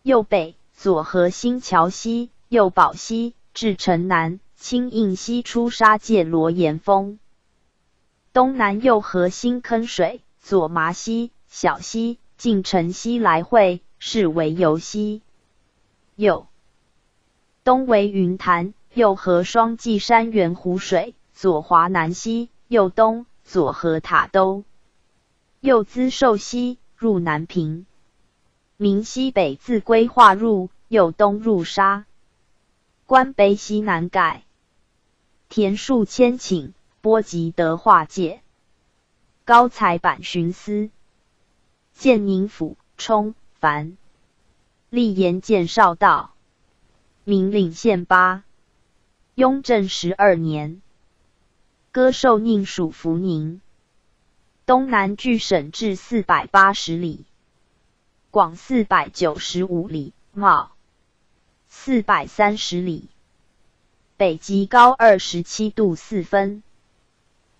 右北左合新桥溪，右宝溪，至城南清应溪出沙界罗岩峰，东南右合新坑水，左麻溪、小溪，进城西来会，是为游溪。右东为云潭，右合双髻山源湖水，左华南溪，右东左合塔兜，右资寿溪入南平。明西北自归化入，右东入沙关北西南盖，田数千顷，波及德化界。高才版巡司，建宁府充凡，历盐建少道，明领县八。雍正12年，割寿宁属福宁，东南距省治480里，广495里，袤430里，北极高27度4分，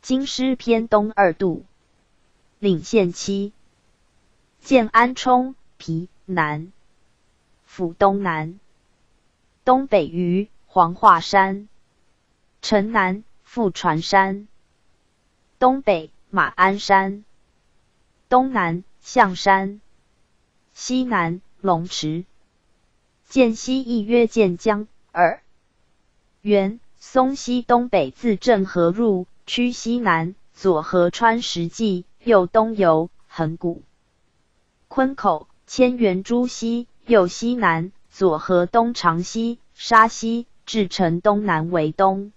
京师偏东2度。领县七，建安冲皮南，府东南，东北隅黄华山，城南富船山，东北马鞍山，东南象山，西南龙池。建溪亦曰建江二源，松溪东北自镇河入，趋西南，左河川石际，右东游横谷。坤口千元诸溪，右西南，左河东长溪、沙溪，至城东南为东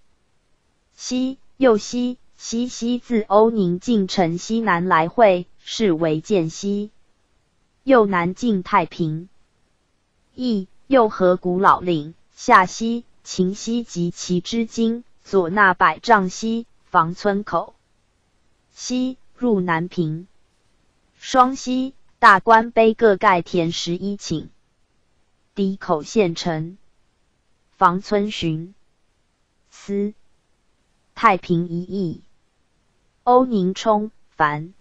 溪，右西，西西自欧宁进城西南来会，是为建溪。右南进太平。邑右河古老岭下溪、秦溪及其支经，左纳百丈溪、房村口溪入南平。双溪、大关碑各盖田11顷。堤口县城，房村巡司，太平一邑。欧宁冲凡，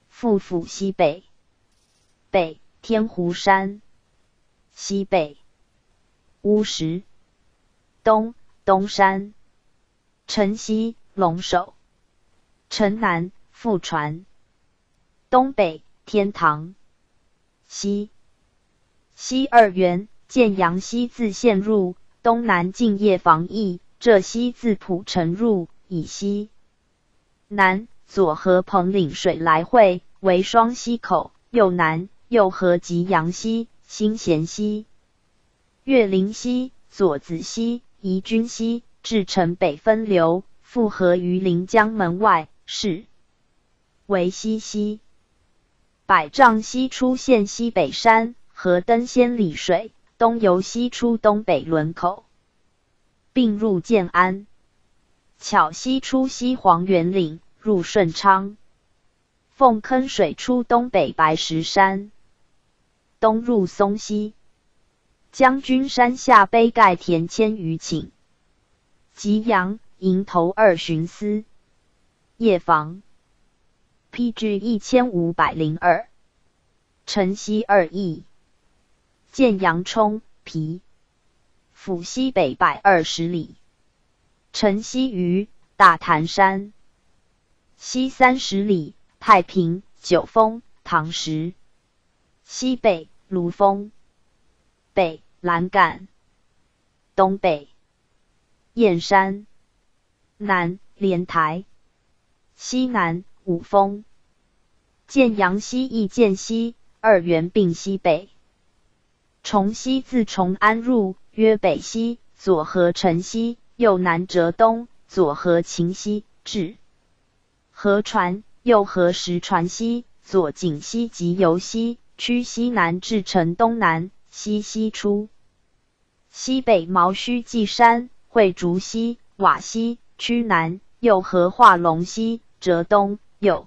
副府西北，北天湖山，西北乌石，东东山，城西龙首，城南富船，东北天堂，西西二原建阳溪自县入，东南进业防邑，浙西自浦城入，以西南左河彭岭水来会，为双溪口，右南右河及阳溪、新贤溪、岳林溪、左子溪、宜君溪，至城北分流，复合于临江门外，是为西溪。百丈溪出县西北山，河登仙里水，东游西出东北仑口，并入建安。巧溪出西黄元岭，入顺昌。凤坑水出东北白石山，东入松溪。将军山下碑盖田千余顷。吉阳营头二巡司。叶房。P.G. 1502。城西二邑。建阳冲皮。府西北120里。城西隅大潭山。西30里，太平、九峰、唐石。西北卢峰。北栏杆。东北燕山。南莲台。西南五峰。建阳溪亦建溪，二源并西北。崇溪自崇安入，曰北溪，左合城西，右南折东，左合秦溪，至河船，右合石船溪，左锦溪及游溪，趋西南至城东南，西西出。西北毛须记山，汇竹溪、瓦溪，趋南，右合化龙溪，折东右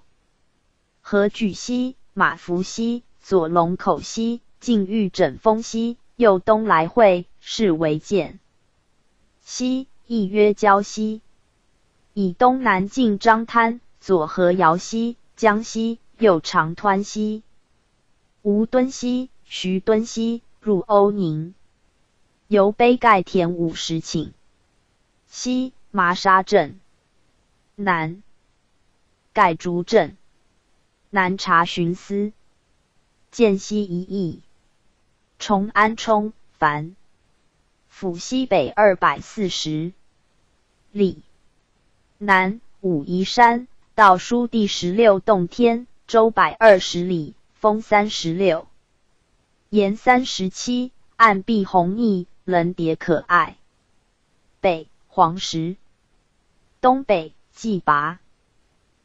合举溪、马福溪、左龙口溪，进玉枕峰溪，右东来会，是为建溪，亦曰胶溪。以东南进漳滩，左合瑶溪、江溪，右长湍溪、吴敦溪、徐敦溪，入瓯宁。由碑盖田50顷。西麻沙镇，南盖竹镇，南茶巡司，建溪一邑。崇安冲凡府西北240里。南武夷山，道书第16洞天，周120里，峰36，岩37，岸碧红腻，棱蝶可爱。北黄石，东北济拔，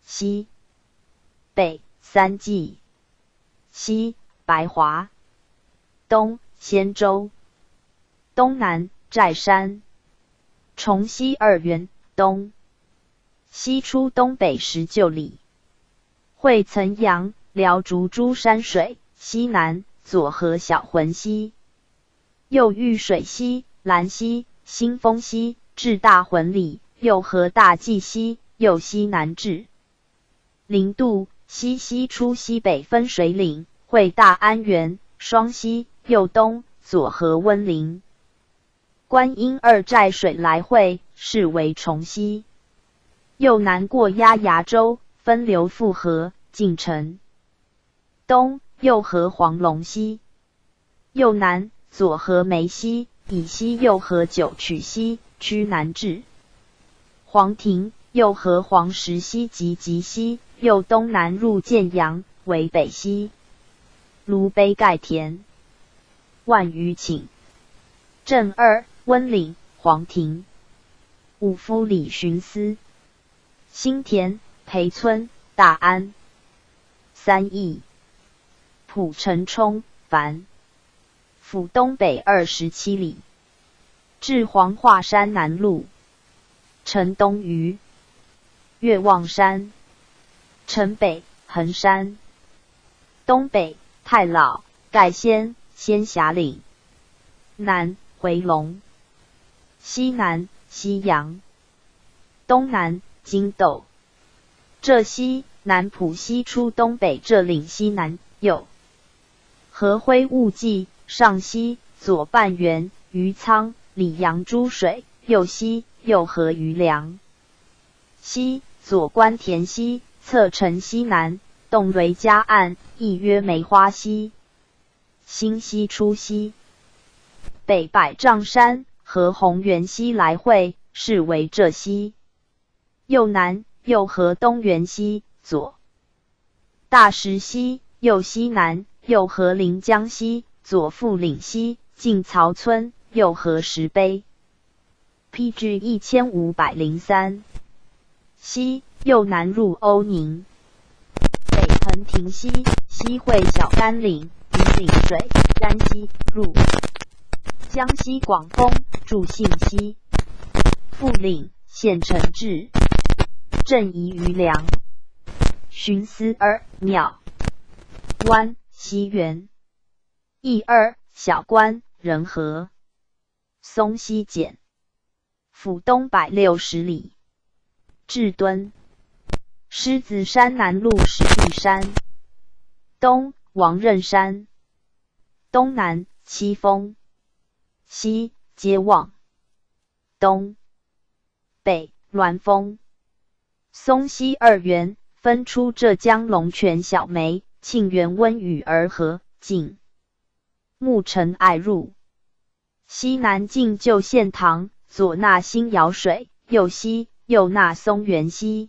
西北三际，西白华，东仙洲，东南寨山，崇西二元，东西出东北19里，会层阳，辽竹诸山水，西南左河小浑溪，右遇水溪、兰溪、新丰溪，至大浑里，右合大济溪，右西南至林渡，西西出西北分水岭，会大安源、双溪，右东左合温陵。观音二寨水来会，是为崇溪。右南过鸭牙洲，分流复合，进城。东右合黄龙溪，右南左合梅溪，以西右合九曲溪，趋南至黄庭，右合黄石溪及吉溪，右东南入建阳，为北溪。芦碑盖田万余顷。镇二温岭黄庭五夫里巡司。新田、培村、大安、三义、浦城冲、凡府东北27里，至黄华山南麓。城东隅越望山，城北横山，东北太老盖仙仙霞岭，南回龙，西南西阳，东南金斗，浙西南浦西出东北浙岭西南右合辉雾际上西左半园余仓里阳诸水右西右合余梁西左关田溪侧城西南洞雷家岸亦曰梅花溪新溪出西北百丈山和洪源溪来会，是为浙西。右南右河东源溪左大石溪右西南右河临江溪左富岭溪进曹村右河石碑。PG 1503西右南入瓯宁。北横亭溪西会小甘岭云岭水山溪入江西广丰助信溪富岭县城治。镇宜余梁，巡司二庙湾西园义二小关仁和松溪简府东160里，至敦狮子山南麓石壁山东王任山东南七峰西接望东北鸾峰。松溪二源分出浙江龙泉小梅、庆元温雨而合，进木城爱入西南进旧县塘，左纳新窑水，右西右纳松原溪，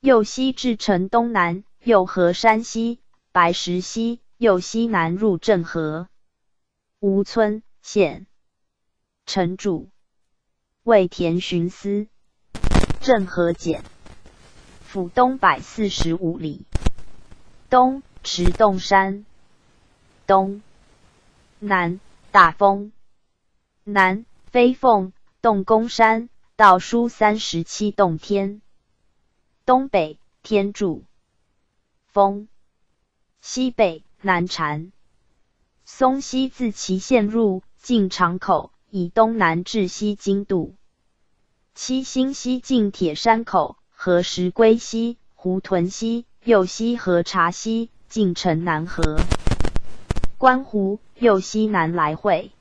右西至城东南，右合山溪、白石溪，右西南入镇河。吴村县城主魏田巡司镇河简。府东145里，东池洞山，东南大丰，南飞凤洞公山，道书37洞天。东北天柱峰，西北南禅松溪自祁县入，进长口，以东南至西津渡。七星溪进铁山口，合石龟溪、湖屯溪、右西和茶溪，进城南河。观湖右西南来会，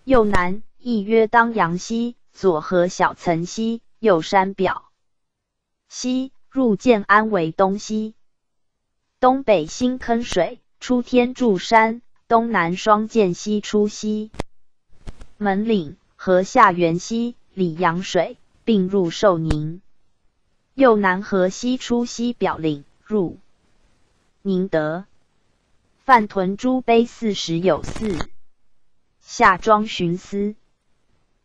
右南亦曰当阳溪，左河小层溪，右山表溪，入建安为东溪。东北新坑水出天柱山，东南双涧溪出西门岭和下元溪、里阳水，并入寿宁。右南河西出西表岭，入宁德。范屯诸碑40有4。下庄巡司，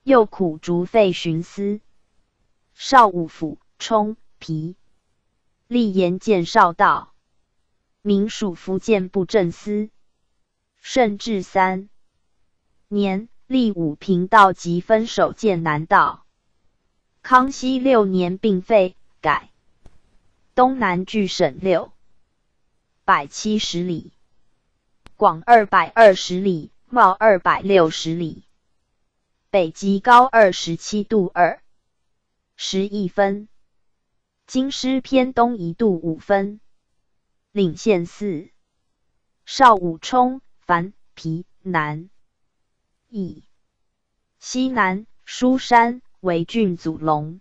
右苦竹废巡司。邵武府冲皮，立言建少道。明属福建布政司。顺治3年，立武平道及分守剑南道。康熙六年并废，改东南郡省670里，广220里，袤260里，北极高27度21分，京师偏东1度5分。领县四，邵武冲、樊、皮、南、义、西南、书山为郡祖龙，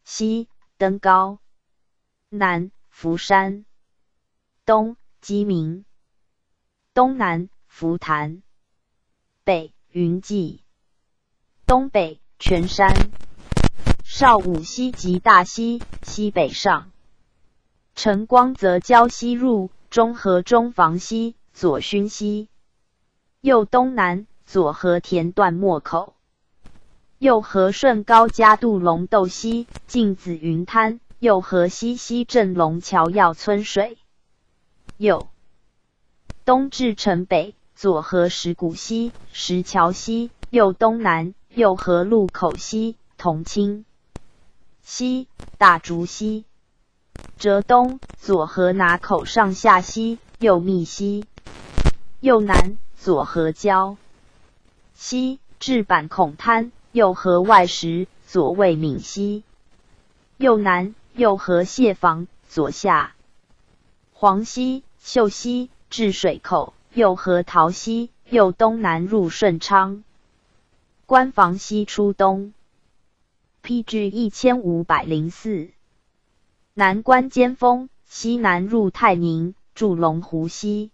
西登高，南福山，东鸡鸣，东南福潭，北云际，东北泉山。邵武西及大溪，西北上。晨光泽礁溪入中和中房溪、左勋溪，右东南左和田段末口，右和顺高家渡龙斗溪进紫云滩，右河西西镇龙桥要村水，右东至城北左河石鼓溪、石桥溪，右东南右河路口溪、同清溪、大竹溪。折东左河拿口上下溪，右密溪；右南左河礁溪至板孔滩，右河外石左卫闽溪；右南右河蟹房左下黄溪、秀溪至水口，右河桃溪，右东南入顺昌关房溪出东。PG 1504。南关尖峰，西南入泰宁，筑龙湖西。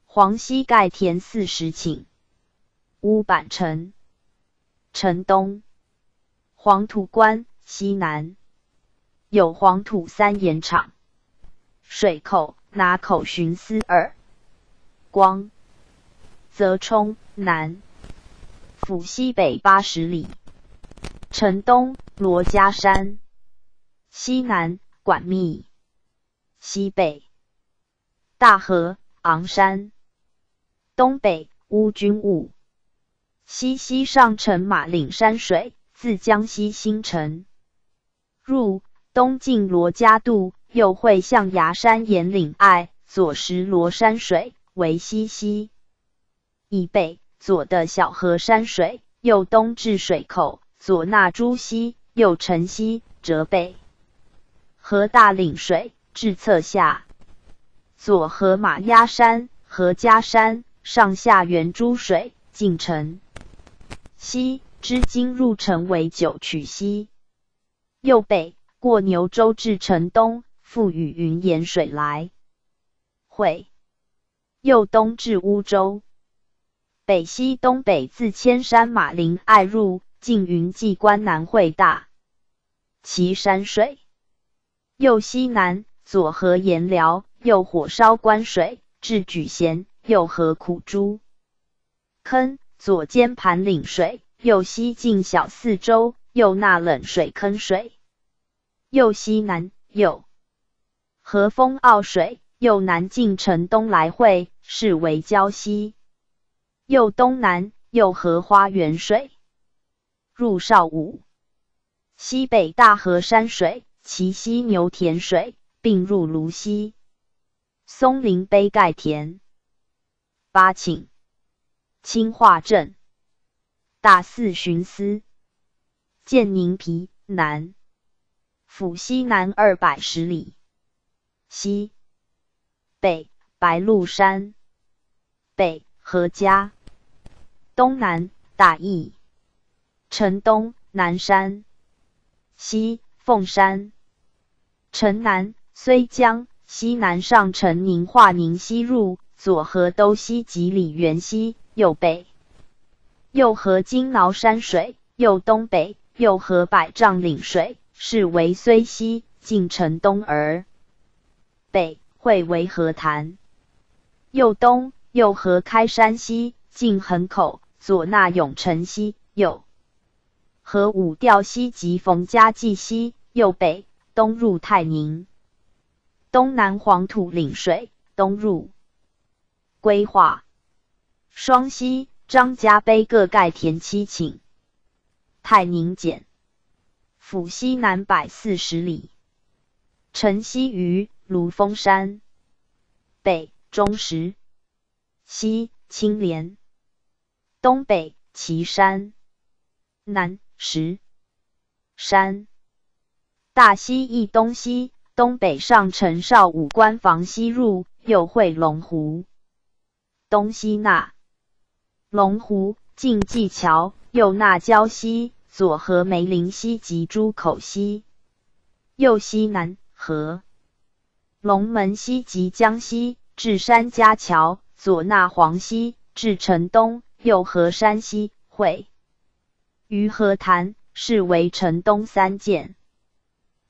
黄溪盖田40顷。乌板城，城东黄土关西南有黄土三盐场。水口拿口巡司二。光泽冲南府西北80里。城东罗家山。西南管密，西北大河昂山，东北乌军务，西西上乘马岭山水，自江西新城入，东进罗家渡，右会象牙山岩岭隘，左石罗山水为西溪，以北左的小河山水，右东至水口，左纳诸溪，右城西折北。河大岭水至侧下，左河马鸭山、何家山上下元诸水进城西，之经入城为九曲溪。右北过牛州至城东，复与云岩水来会。右东至乌州，北西东北自千山马林隘入，进云际关南会大旗山水。右西南左河盐寮，右火烧关水至举贤，右河苦猪坑，左间盘岭水，右西进小四周，右纳冷水坑水，右西南右和风坳水，右南进城东来会，是为礁溪，右东南右河花园水入邵武。西北大和山水，其西牛田水，并入芦溪。松林碑盖田8顷。清化镇大四巡司建宁陂南，府西南210里。西北白鹿山，北何家，东南大义，城东南山，西凤山，城南绥江，西南上承宁化宁西入，左河都溪及李园溪，右北右河金挠山水，右东北右河百丈岭水，是为绥溪，进城东而北汇为河潭。右东右河开山溪，进横口，左纳永城溪，右河五调溪及冯家济溪，右北东入泰宁。东南黄土岭水，东入归化。双溪、张家碑各盖田7顷。泰宁简，府西南140里。城西隅卢峰山，北中石，西青莲，东北岐山，南石山。大溪邑东西，东北上承邵武关防西入，右会龙湖。东西纳龙湖，进济桥，右纳礁溪，左和梅林溪及朱口溪，右西南和龙门溪及江西，至山家桥，左纳黄溪，至城东，右和山溪，汇于河潭，是为城东三涧。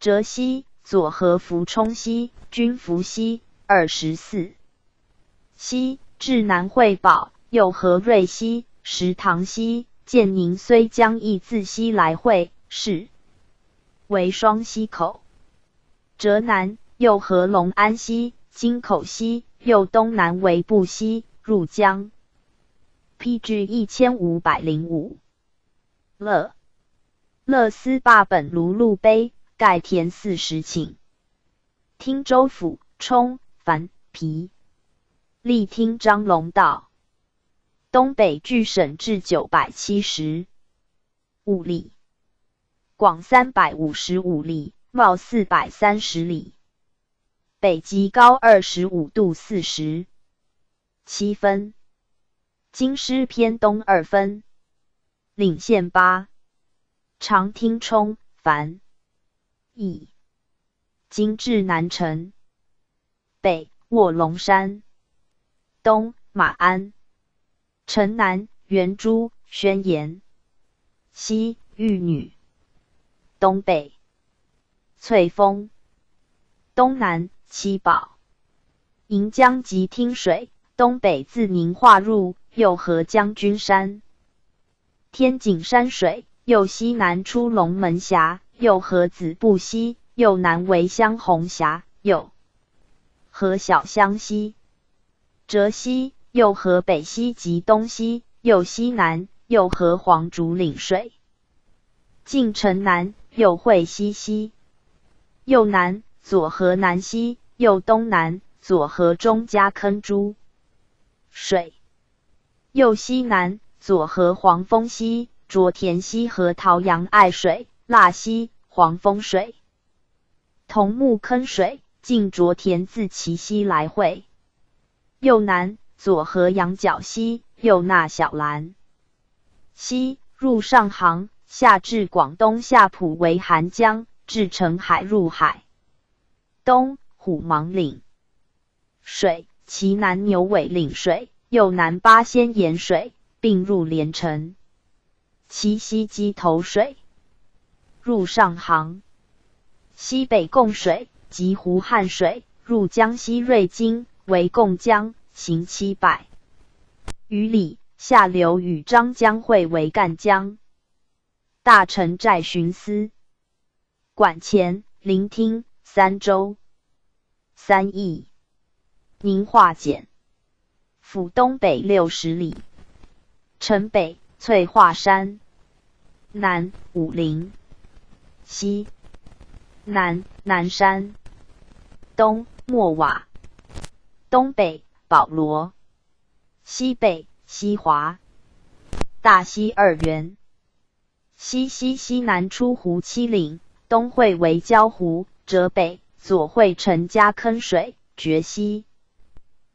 浙西，左和福冲溪、军福溪，24溪，至南汇堡，右和瑞溪、石塘溪、建宁绥江亦自西来汇，是为双溪口。浙南，右和龙安溪、金口溪，右东南为布溪，入江。PG 1505。乐乐思坝本卢路碑，盖田40顷。汀州府冲樊皮，历厅张龙道。东北距省治975里，广355里，袤430里。北极高25度47分，京师偏东2分，领县八，长汀冲樊邑，今治南城，北卧龙山，东马鞍，城南元珠宣言，西玉女，东北翠峰，东南七宝，盈江及汀水，东北自宁化入，右合将军山，天井山水，右西南出龙门峡，右合子布溪，右南为香红峡，右合小湘溪，浙西，右合北溪及东溪，右西南，右合黄竹岭水，进城南，右会西溪，右南，左河南溪，右东南，左河中加坑珠水，右西南，左河黄峰溪、卓田溪和桃阳爱水、腊溪、黄峰水、桐木坑水，进卓田自其西来汇。右南，左河羊角溪，右纳小兰溪，入上杭，下至广东下埔为韩江，至澄海入海。东虎芒岭水，其南牛尾岭水，右南八仙岩水，并入连城。其西鸡头水，入上杭。西北贡水及胡汉水，入江西瑞金，为贡江，行700余里，下流与张江汇为赣江。大城寨巡司，管前、聆听三州。三义，宁化简，府东北60里。城北翠华山，南武陵，西南南山，东莫瓦，东北保罗，西北西华，大溪二源，西西西南出湖七岭，东汇为礁湖，折北左汇陈家坑水，决溪，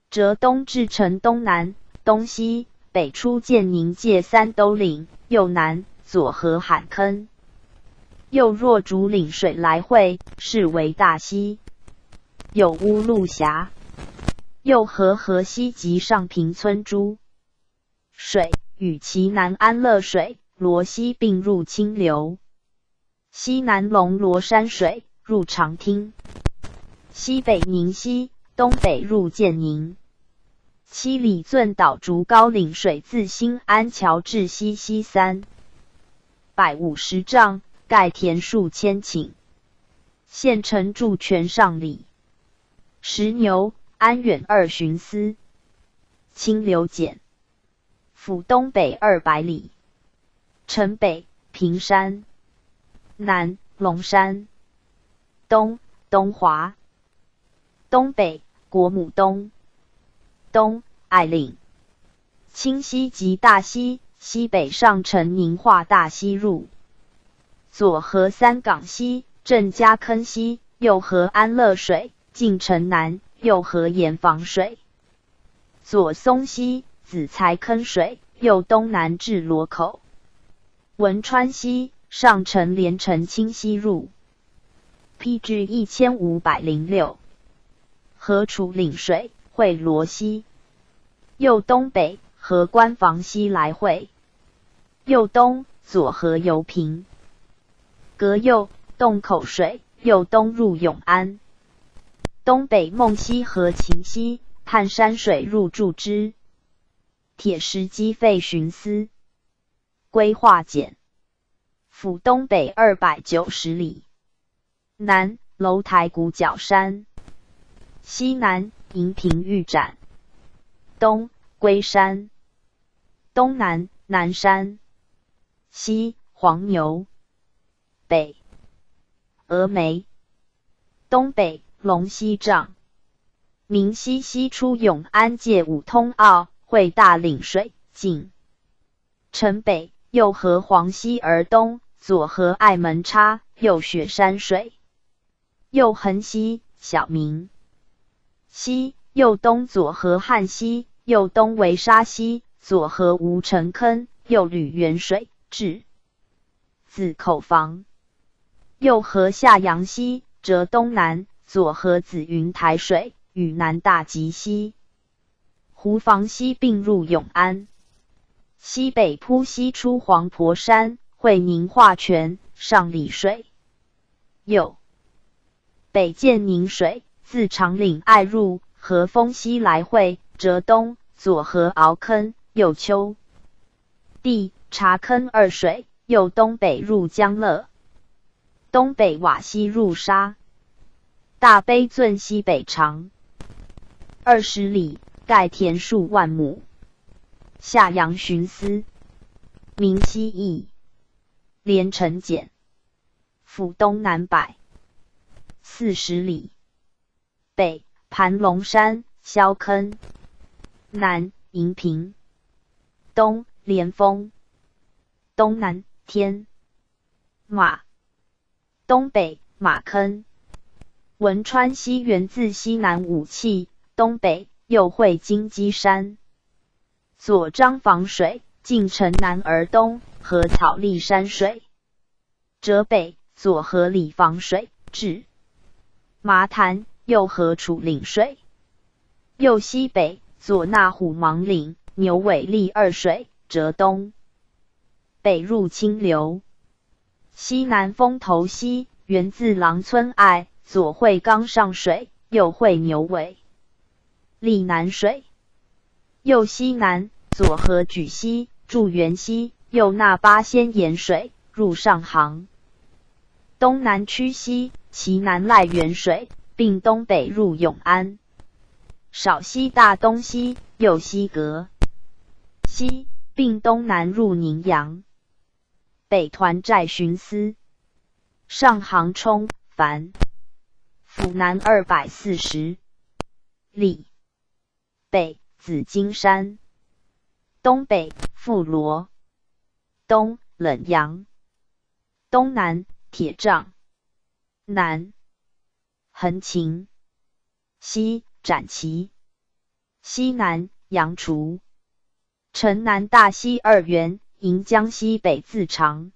折东至城东南，东西北出建宁界三兜岭，右南左河罕坑，右若竹岭水来汇，是为大溪。有乌路峡，右河河西及上平村诸水与其南安乐水、罗溪并入清流。西南龙罗山水入长汀，西北宁溪，东北入建宁。七里圳岛竹高岭水自新安桥至西西350丈，盖田数千顷。县城驻泉上里。石牛、安远二巡司。清流简。府东北200里。城北平山。南龙山。东东华。东北国母东。东爱岭。清溪及大溪，西北上承宁化大溪入。左河三港溪、郑家坑溪，右河安乐水，进城南，右河盐房水。左松溪、紫柴坑水，右东南至罗口。文川溪上承连城清溪入。PG 1506。河楚岭水汇罗溪，右东北河关房溪来汇，右东左河油平，隔右洞口水，右东入永安。东北孟溪和秦溪、探山水入注之。铁石基废巡司。规划简。府东北290里。南楼台古角山。西南银屏玉展。东龟山。东南南山。西黄牛。北峨眉。东北龙溪嶂。明溪西出永安界五通澳，汇大岭水，进城北，右河黄溪而东，左河隘门叉，右雪山水，右横溪小明溪，右东左河汉溪，右东为沙溪，左河吴城坑，右吕源水至子口房，右河下阳溪，折东南，左河紫云台水，与南大吉溪、湖房溪并入永安。西北铺溪出黄婆山，汇宁化泉、上里水。右北建宁水，自长岭隘入，和丰溪来汇，折东，左河鳌坑，右丘地、茶坑二水，右东北入江乐。东北瓦溪入沙。大悲圳西北长20里，盖田数万亩。下阳巡司，明溪邑，连城简，府东南140里。北盘龙山、萧坑，南银屏，东连峰，东南天马，东北马坑。文川溪源自西南武器，东北又汇金鸡山。左张房水，进城南而东，和草立山水。折北左河里房水至麻潭，右河楚岭水。右西北左纳虎芒岭、牛尾立二水，折东北入清流。西南风头溪，源自郎村隘，左汇冈上水，右汇牛尾立南水。右西南左河举溪、筑园溪，右纳八仙岩水入上杭。东南曲溪，其南赖源水，并东北入永安。少溪大东溪，右西阁溪，并东南入宁阳。北团寨巡司。上杭冲樊府南240里，北紫金山，东北富罗，东冷阳，东南铁杖，南横琴，西展旗，西南阳除。城南大溪二源，迎江西北自长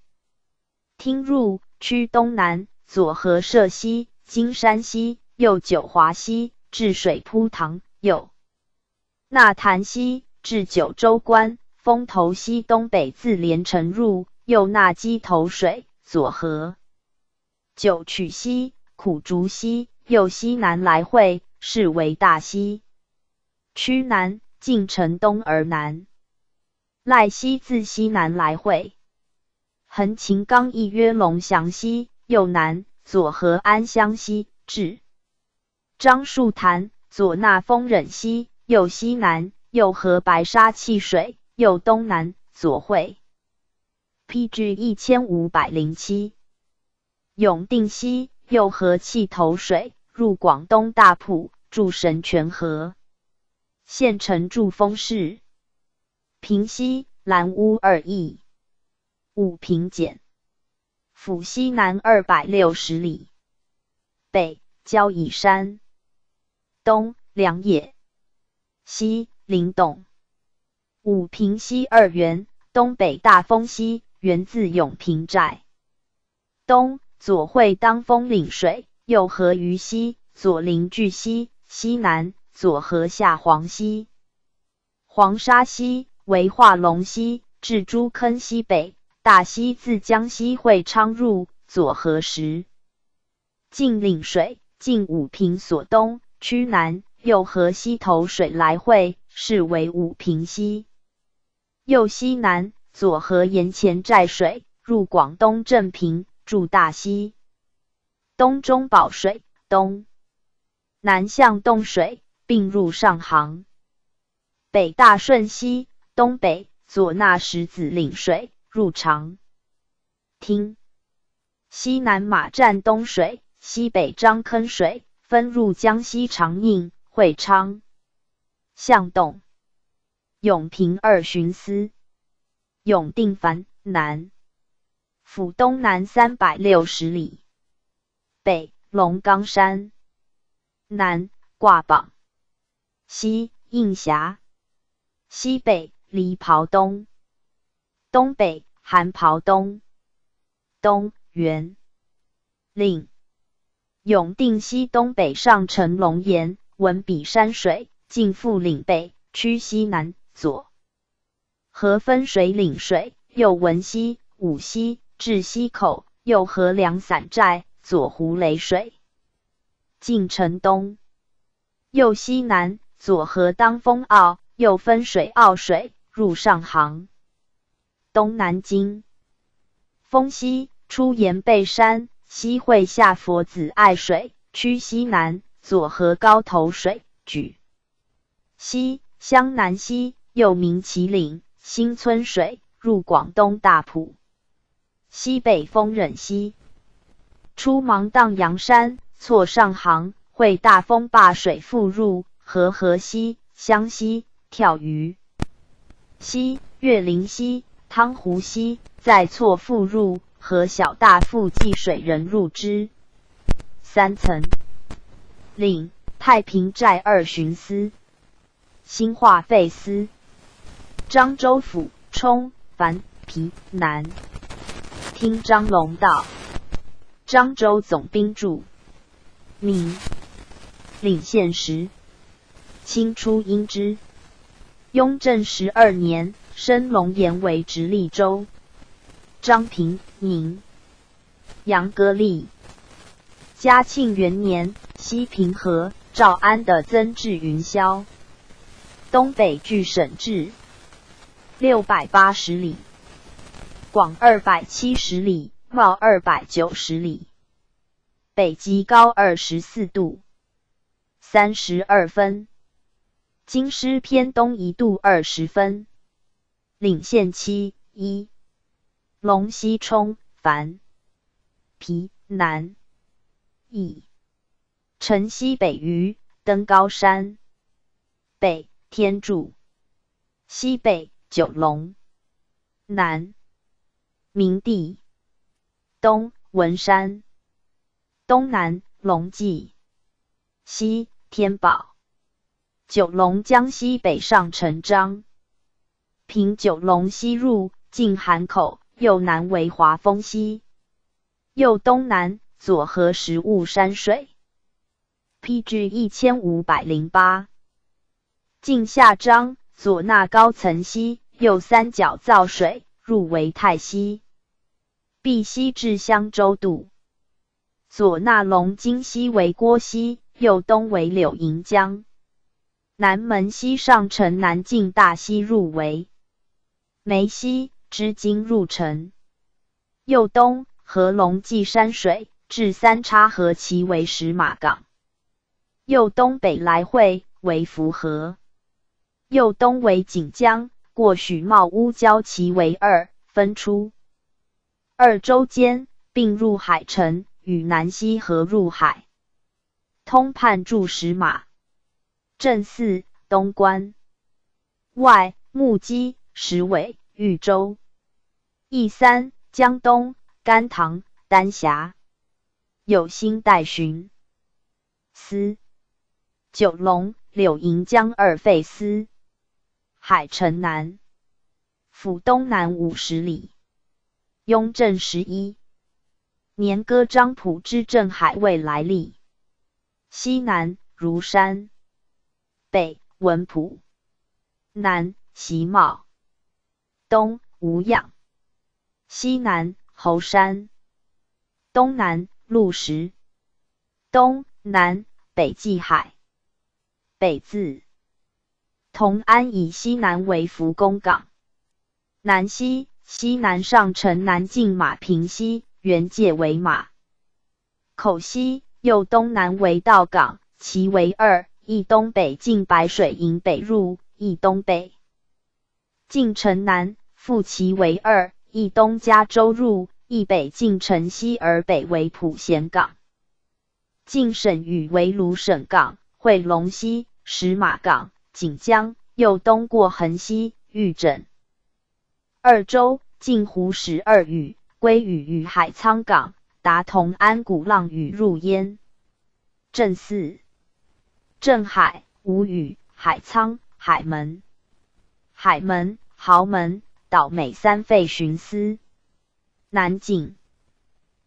汀入，区东南左河社溪、金山溪，右九华溪至水铺塘，右纳潭溪至九州关，风头溪东北自连城入，右纳鸡头水，左河九曲溪、苦竹溪，右西南来汇，是为大溪。区南进城东而南。赖溪自西南来汇，横琴冈亦曰龙翔溪，右南左河安乡溪至樟树潭，左纳丰忍溪，右西南右河白沙汽水，右东南左汇。PG 1507，永定溪右河气头水入广东大埔，注神泉河，县城筑丰市。平溪、兰屋二邑，武平简，府西南260里，北交椅山，东良野，西灵洞。武平溪二源，东北大风溪，源自永平寨，东左汇当风岭水，右合鱼溪，左临巨溪，西南左合下黄溪、黄沙溪。为化龙溪至朱坑西北，大溪自江西会昌入，左河时进岭水，进武平所东，区南右河溪头水来汇，是为武平溪。右西南左河沿前寨水入广东镇平，注大溪。东中宝水，东南向洞水并入上杭。北大顺溪。东北左纳石子岭水入长汀，西南马站东水，西北张坑水分入江西长宁、会昌、向洞、永平二巡司、永定藩南府东南360里，北龙岗山，南挂榜，西应峡，西北离袍东，东北韩袍东，东元岭，永定西东北上承龙岩，文笔山水，进富岭北，区西南左河分水岭水，右文溪、五溪至溪口，右河两散寨，左湖雷水，进城东，右西南左河当风坳，右分水坳水。入上杭，东南经丰溪出岩背山，西汇下佛子爱水，区西南左河高头水，举溪湘南溪，又名旗岭新村水，入广东大埔。西北丰忍溪出芒砀阳山，错上杭，汇大风坝水复入河河西、湘西、跳鱼溪、岳林溪、汤湖溪，再错复入河小大富济水人入之。三层岭太平寨二巡司兴化废司漳州府冲樊皮南听张龙道漳州总兵驻明领县时，清初因之。雍正12年，升龙岩为直隶州。张平宁，杨格立。嘉庆元年，西平和赵安的增至云霄。东北距省治680里，广270里，袤290里。北极高24度32分。京师偏东1度20分。领县七一。龙溪冲樊皮南，乙城西北隅，登高山。北天柱，西北九龙，南明地，东文山，东南龙脊，西天宝。九龙江西北上承漳平九龙溪入，进涵口，右南为华丰溪，右东南左合十物山水。P.G. 1508。晋下漳，左纳高层溪，右三角造水，入为泰溪。碧溪至香洲渡。左纳龙津溪为郭溪，右东为柳营江。南门溪上城南进大溪入为梅溪，支经入城。右东合龙济山水，至三叉河其为石马港。右东北来会为福河。右东为锦江，过许茂屋交其为二，分出二州间，并入海城，与南溪河入海。通判驻石马镇四东关外木屐石尾豫州义三江东甘棠丹霞有心代巡司九龙柳营江二废司海城南府东南50里。雍正11年割漳浦之镇海卫来历。西南如山，北文浦，南席茂，东无恙，西南猴山，东南鹿石，东南北济海，北自同安以西南为福公港，南溪西南上城南进马平溪，原界为马口溪，右东南为道港，其为二，一东北进白水营北入，一东北进城南，复其为二，一东加州入，一北进城西而北为普贤港。进省屿为鲁省港、会龙溪、石马港、锦江，右东过横溪、玉枕。二州进湖十二屿，归屿与海沧港，达同安鼓浪屿入焉。镇四镇海、吴屿、海沧、海门、海门、豪门、岛美三废巡司。南景、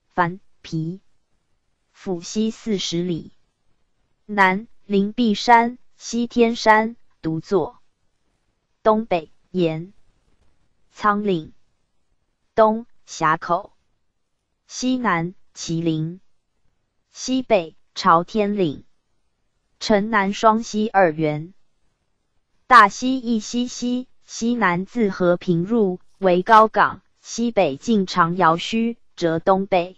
樊皮、府西40里。南灵璧山、西天山、独坐。东北沿仓岭，东峡口，西南麒麟，西北朝天岭，城南双溪二源，大溪一溪溪，西南自和平入为高岗，西北进长窑墟，折东北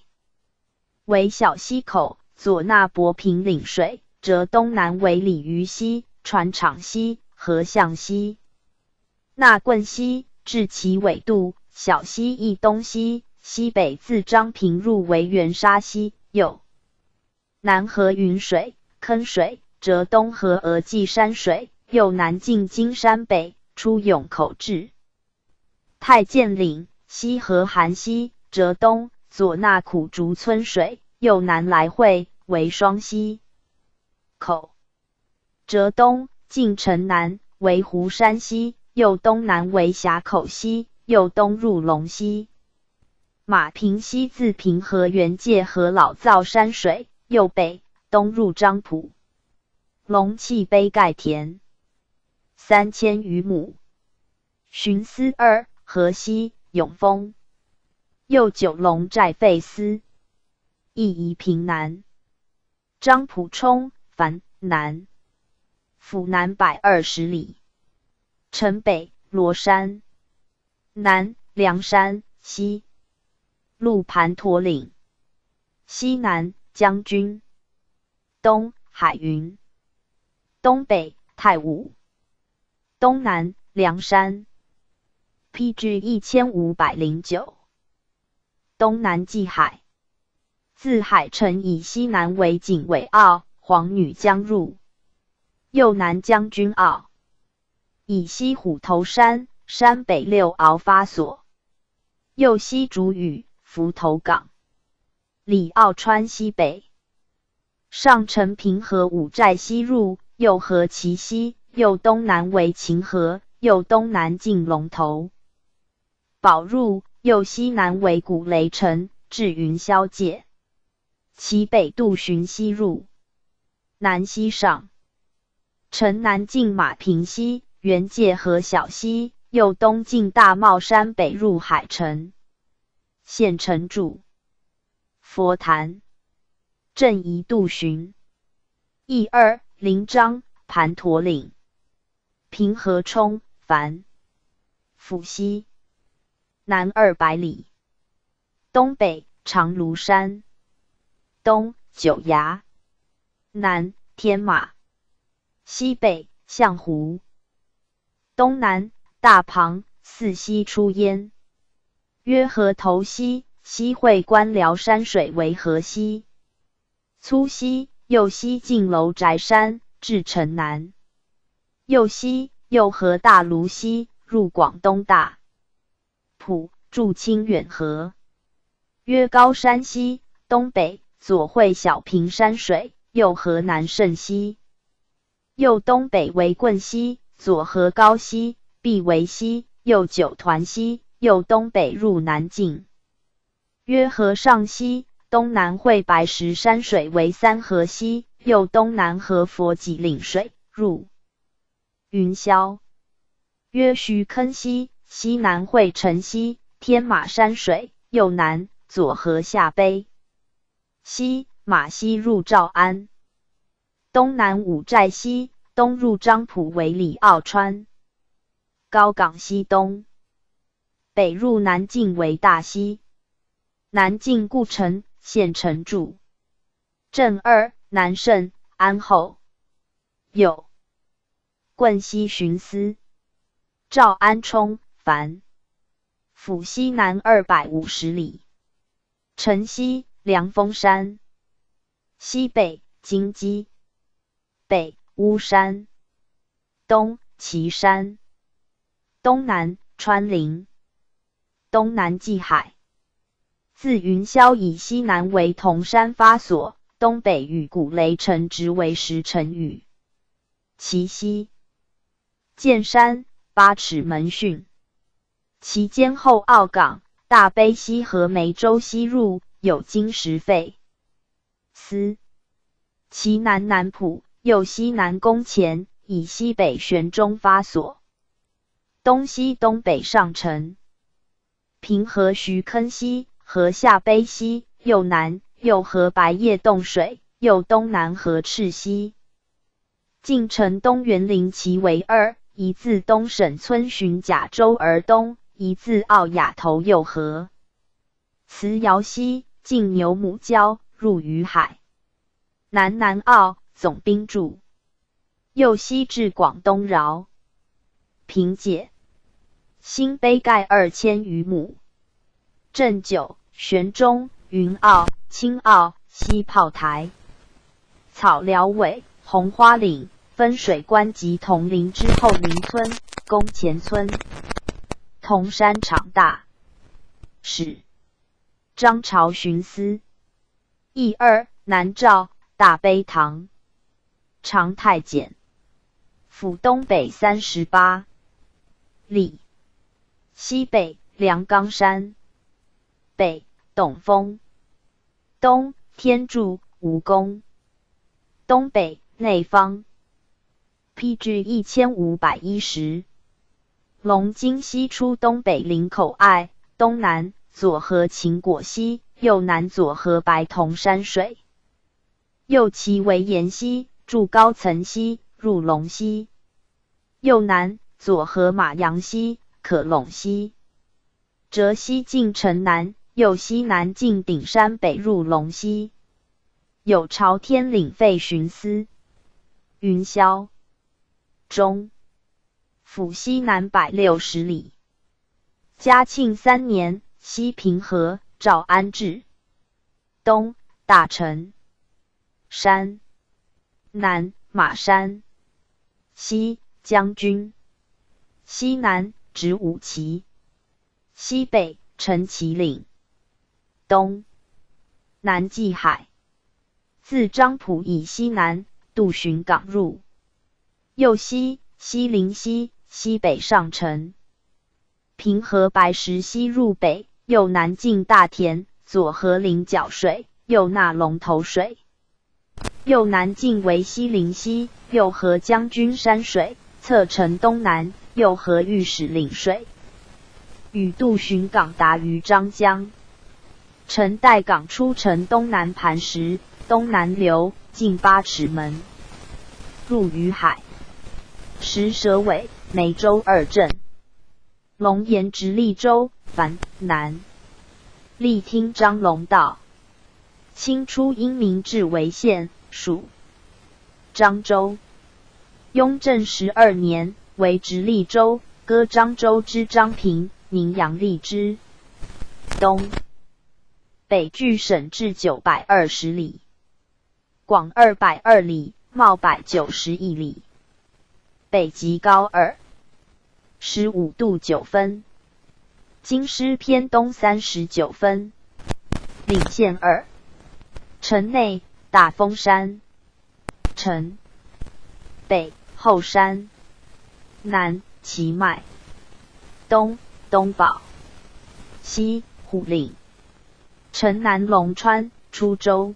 为小溪口，左纳博平岭水，折东南为鲤鱼溪、船厂溪、河向溪、纳棍溪，至其尾渡，小溪一东溪，西北自漳平入为元沙溪，右南河云水、坑水，折东河峨济山水，右南进金山北，出涌口至太建岭，西河韩溪，折东左纳苦竹村水，右南来会为双溪口，折东进城南为湖山溪，右东南为峡口溪，右东入龙溪。马平溪自平和原界河老造山水，右北东入漳浦。龙气杯盖田3000余亩。巡司二河西永丰，右九龙寨废司，义宜平南。漳浦冲樊南，府南120里。城北罗山，南梁山，西路盘陀岭，西南将军，东海云，东北太武，东南梁山。P.G. 1509，东南济海，自海城以西南为景尾澳，黄女江入。右南将军澳，以西虎头山，山北六鳌发所。右西竹屿、福头港，里澳川西北。上承平河五寨西入，右河其西，右东南为秦河，右东南进龙头堡入，右西南为古雷城，至云霄界。其北渡浔溪入，南溪上。城南进马平溪，原界河小溪，右东进大帽山北入海城。县城驻佛坛，镇宜渡浔。一二临漳盘陀岭，平河冲樊府西南200里，东北长芦山，东九崖，南天马。西北象湖，东南大庞四溪出焉。约河头溪，西会观寮山水为河西。粗溪，右西进楼宅山，至城南。右西右河大芦溪，入广东大埔，注清远河。约高山溪，东北左会小平山水，右河南胜溪。右东北为棍溪，左河高溪，必为溪，右九团溪，右东北入南境。约河上溪，东南汇白石山水为三河溪，右东南河佛脊岭水，入云霄。约徐坑溪，西南汇城溪、天马山水，右南左河下碑溪、马溪入诏安。东南五寨溪，东入漳浦为里澳川。高港溪东，北入南境为大溪。南靖故城，县城驻。镇二南胜安后。有棍溪巡司赵安冲樊府西南250里。城西凉峰山，西北金鸡，北乌山，东岐山，东南川林，东南济海。自云霄以西南为铜山发所，东北与古雷城直为石城屿。其西剑山八尺门汛，其间后澳港、大悲溪和梅州溪入，有金石费司。其南南浦，右西南宫前，以西北玄中发所，东西东北上城，平河徐坑溪河下卑溪，右南右河白叶洞水，右东南河赤溪。晋城东园林其为二，一自东省村循甲州而东，一自澳雅头右河。慈瑶溪进牛母礁，入于海。南南澳总兵驻，右西至广东饶。平解新碑盖2000余亩。镇九玄中云澳青澳西炮台草寮尾红花岭分水关及铜陵之后林村宫前村铜山场大使张朝巡司一二南诏大悲堂常太监府东北38里，西北梁冈山，北董峰，东天柱蜈蚣，东北内方。PG 1510。龙津西出东北林口隘，东南左河秦果溪，右南左河白铜山水，右其为岩溪，注高层溪，入龙溪。右南左河马阳溪，可陇溪。折西进城南，右西南进顶山北入龙溪。有朝天岭废巡司。云霄中府西南160里。嘉庆三年，西平河，赵安治。东大城山，南马山，西将军，西南直武旗，西北陈其岭，东南济海。自漳浦以西南渡浔港入，右西西陵溪，西北上城。平河白石溪入北，右南进大田，左合菱角水，右纳龙头水。右南进为西陵溪，右合将军山水，侧城东南，右合御史岭水。与渡浔港达于张江。陈岱港出城东南磐石，东南流，进八尺门，入于海。石蛇尾、梅州二镇。龙岩直隶州，樊南。历厅张龙道。清初因明治为县，属漳州。雍正12年，为直隶州，割漳州之漳平、宁阳立之。东北距省治920里，广202里，袤191里。北极高25度9分，京师偏东39分。领县二。城内大峰山，城北后山，南奇迈，东东宝，西虎岭。城南龙川出州，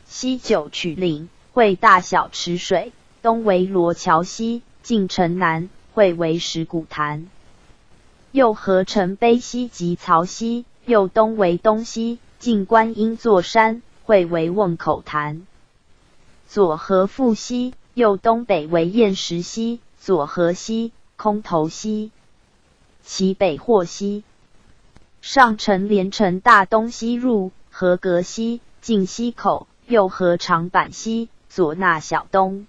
西九曲岭汇大小池水，东为罗桥溪，进城南汇为石鼓潭。右合城碑溪及曹溪，右东为东溪，进观音座山，汇为瓮口潭。左合富溪，右东北为雁石溪，左河溪、空头溪，其北霍溪。上城连城大东西入合格溪，进溪口，右合长板溪，左纳小东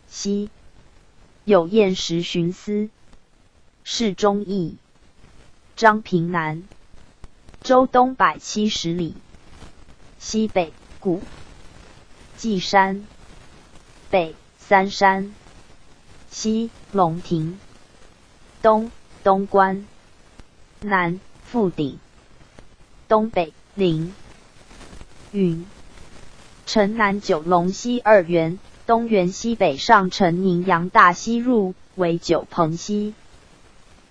溪。有雁石寻思。市中邑，漳平南，州东170里。西北古纪山，北三山，西龙亭，东东关，南富鼎，东北凌云。城南九龙溪二源，东源西北上承宁阳大溪入，为九鹏溪。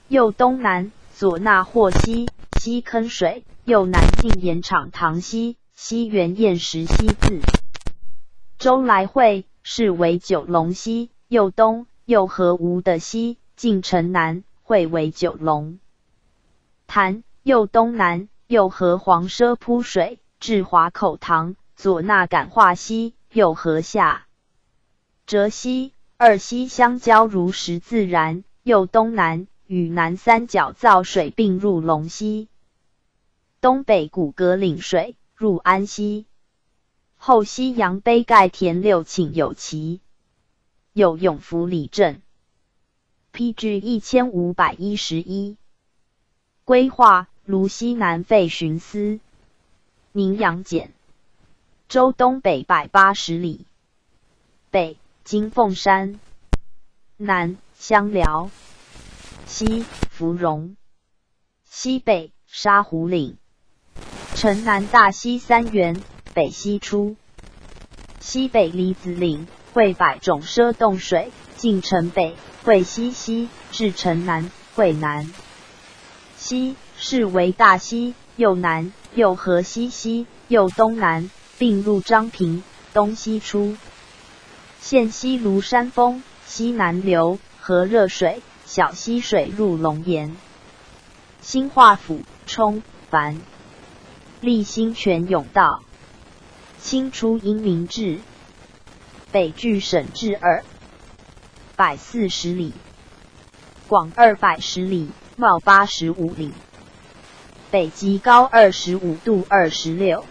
右东南左纳霍溪，西坑水，右南进盐场塘溪，西源雁石溪自州来汇，是为九龙溪。右东右合吴的溪，进城南汇为九龙潭。右东南右合黄畲铺水，至华口塘，左纳感化溪，右合下折溪，二溪相交如十自然。右东南与南三角造水并入龙溪。东北古阁岭水入安溪。后西洋碑盖田6顷有奇。有永福里镇。P.G. 1511。规划卢西南废巡司。宁阳简。州东北180里。北金凤山。南香寮。西芙蓉。西北沙湖岭。城南大溪三源，北西出。西北李子岭汇百种赊洞水，进城北汇西溪，至城南汇南溪，是为大溪。右南右河西溪，右东南并入漳平，东西出。县西庐山峰，西南流，河热水、小溪水入龙岩。兴化府冲樊立兴泉甬道。清初因明治，北距省治240里，广210里，袤85里。北极高25度26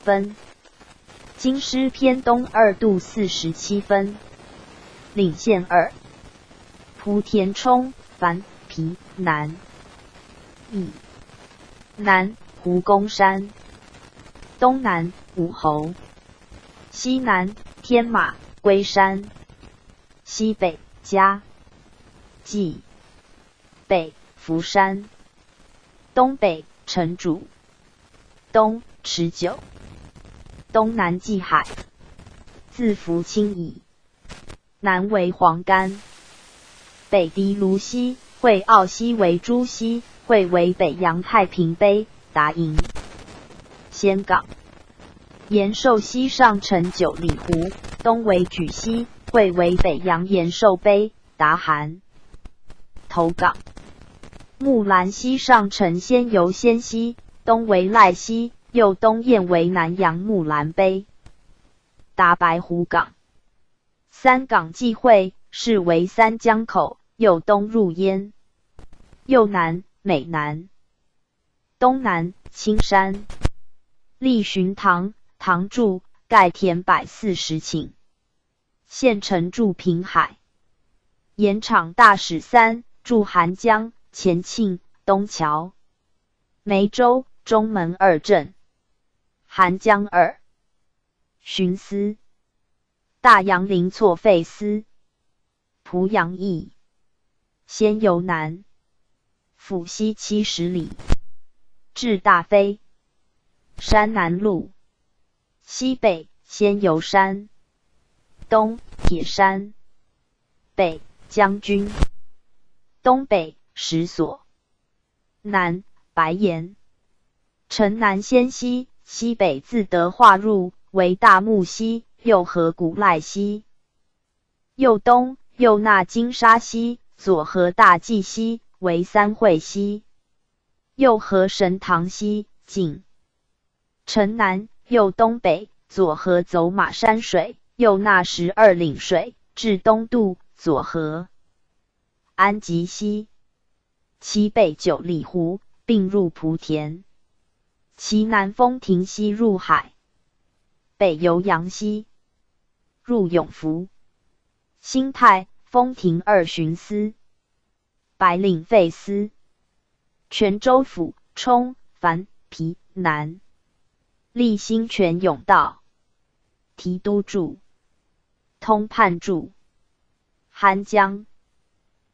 分，京师偏东2度47分。领县二。莆田冲樊皮南，以南胡公山，东南武侯，西南天马龟山，西北嘉济，北福山，东北城主，东持久，东南济海，自福清矣。南为黄干，北狄卢溪，会澳西为朱溪，会为北洋太平碑，达营。仙港，延寿溪上承九里湖，东为举溪，会为北洋延寿碑，达韩。头港，木兰溪上承仙游仙溪，东为赖溪，又东燕为南阳木兰碑，达白虎港。三港际会，是为三江口，又东入焉。右南美南，东南青山。立巡堂，堂柱盖田140顷。县城驻平海。盐场大使三驻韩江、前庆、东桥、梅州、中门二镇。韩江二巡司。大杨林错废司。濮阳邑。仙游南。府西70里。至大飞。山南路，西北仙游山，东铁山，北将军，东北石所，南白岩。城南仙溪，西北自德化入，为大木溪，右合古赖溪。右东右纳金沙溪，左合大济溪，为三会溪。右合神堂溪，井。城南右东北，左合走马山水，右纳12岭水，至东渡，左合安吉溪。其北九里湖，并入莆田。其南风亭溪入海，北游阳溪入永福。新泰丰亭二巡司，白岭废司。泉州府冲樊皮南。立兴泉永道，提督驻，通判驻，韩江，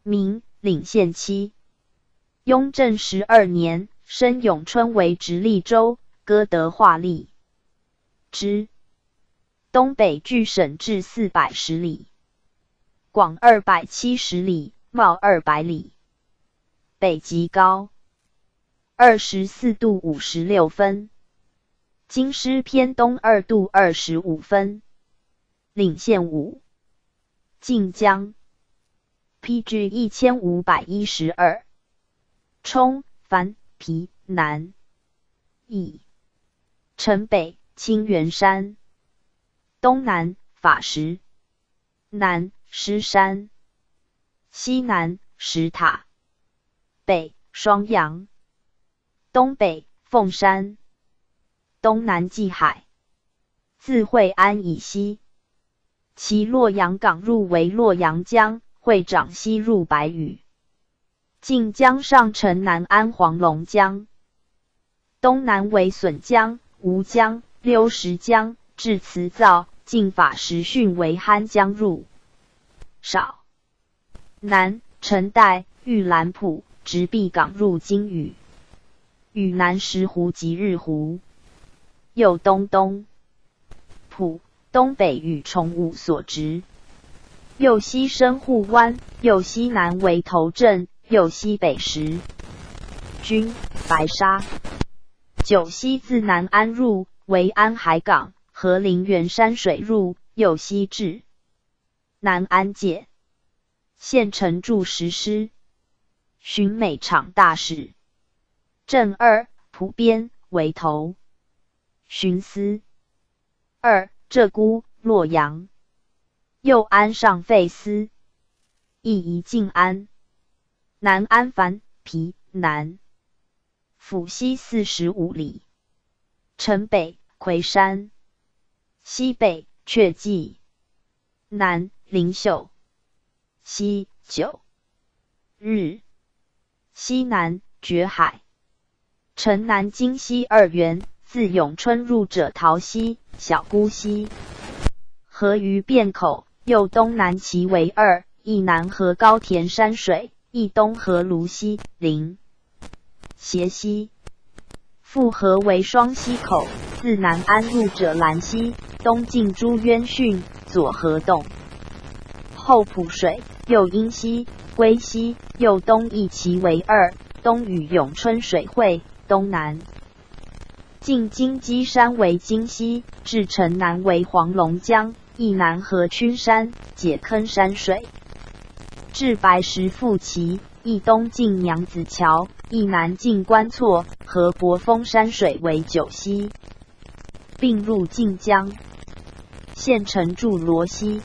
明领县期。雍正12年，升永春为直隶州，割德化隶之。东北距省治410里，广270里，袤200里。北极高24度56分。京师偏东2度25分，领县五，晋江，PG 1512，冲樊皮南，邑，城北清源山，东南法石，南狮山，西南石塔，北双阳，东北凤山。东南济海，自惠安以西，其洛阳港入为洛阳江，会长西入白屿。晋江上承南安黄龙江，东南为笋江、吴江、溜石江，至辞灶，进法时汛为汉江入少。南陈代玉兰浦，直碧港入金屿，屿南石湖及日湖。右东东浦，东北与崇武所直。右西深沪湾，右西南为头镇，右西北石军白沙。九溪自南安入，为安海港和林园山水入，右西至南安界。县城驻实施巡美场大使。镇二浦边为头。巡司二鹧鸪洛阳，右安上废司，亦宜静安。南安樊皮南，府西45里。城北魁山，西北阙济，南灵秀，西九日，西南绝海。城南京西二元。自永春入者桃溪、小姑溪。河于汴口，又东南其为二，一南合高田山水，一东合芦溪、林斜溪。复河为双溪口，自南安入者兰溪，东近朱渊汛，左合洞。后埔水，右阴溪、归溪，又东一其为二，东与永春水会，东南。近金鸡山为金溪，至城南为黄龙江，亦南合群山、解坑山水。至白石复其，亦东近娘子桥，亦南近关厝和博峰山水为九溪，并入晋江。县城驻罗溪，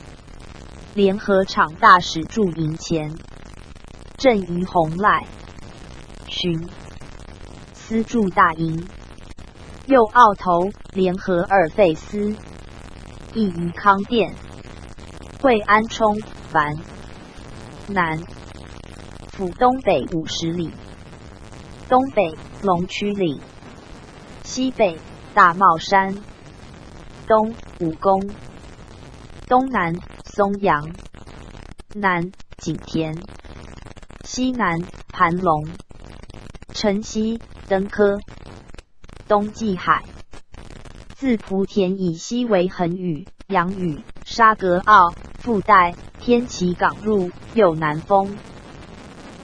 联合场大使驻营前，镇于洪赖，巡司驻大营。右澳头联合二废司，亦于康店、惠安冲樊南府东北50里，东北龙曲岭，西北大帽山，东武功，东南松阳，南景田，西南盘龙，城西登科。东济海，自莆田以西为横屿、阳屿、沙格澳、富带、天齐港入，右南风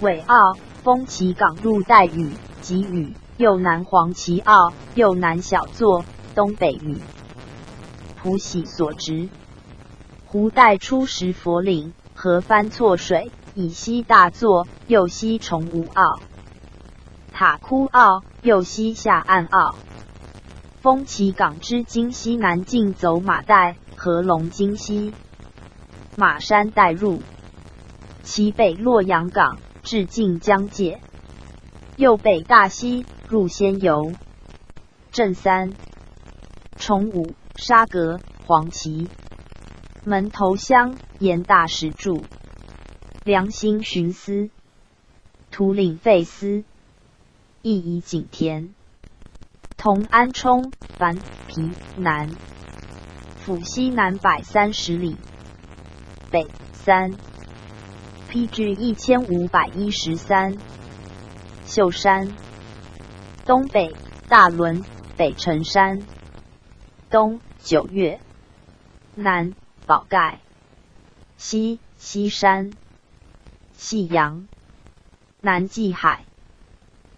尾澳、风旗港入带屿、吉屿，右南黄旗澳、右南小座、东北屿。蒲禧所执湖带出石佛岭，河翻错水，以西大座，右西崇武澳。塔窟澳，右西下岸澳，风旗港之今西南境走马带和龙津溪马山带入，其北洛阳港至晋江界，右北大溪入仙游镇三崇武沙格黄旗门头乡严大石柱良心巡司土岭废司。亦以景田，同安冲樊皮南府西南130里，北三 PG 1513秀山，东北大仑北城山，东九月，南宝盖，西西山，夕阳，南济海。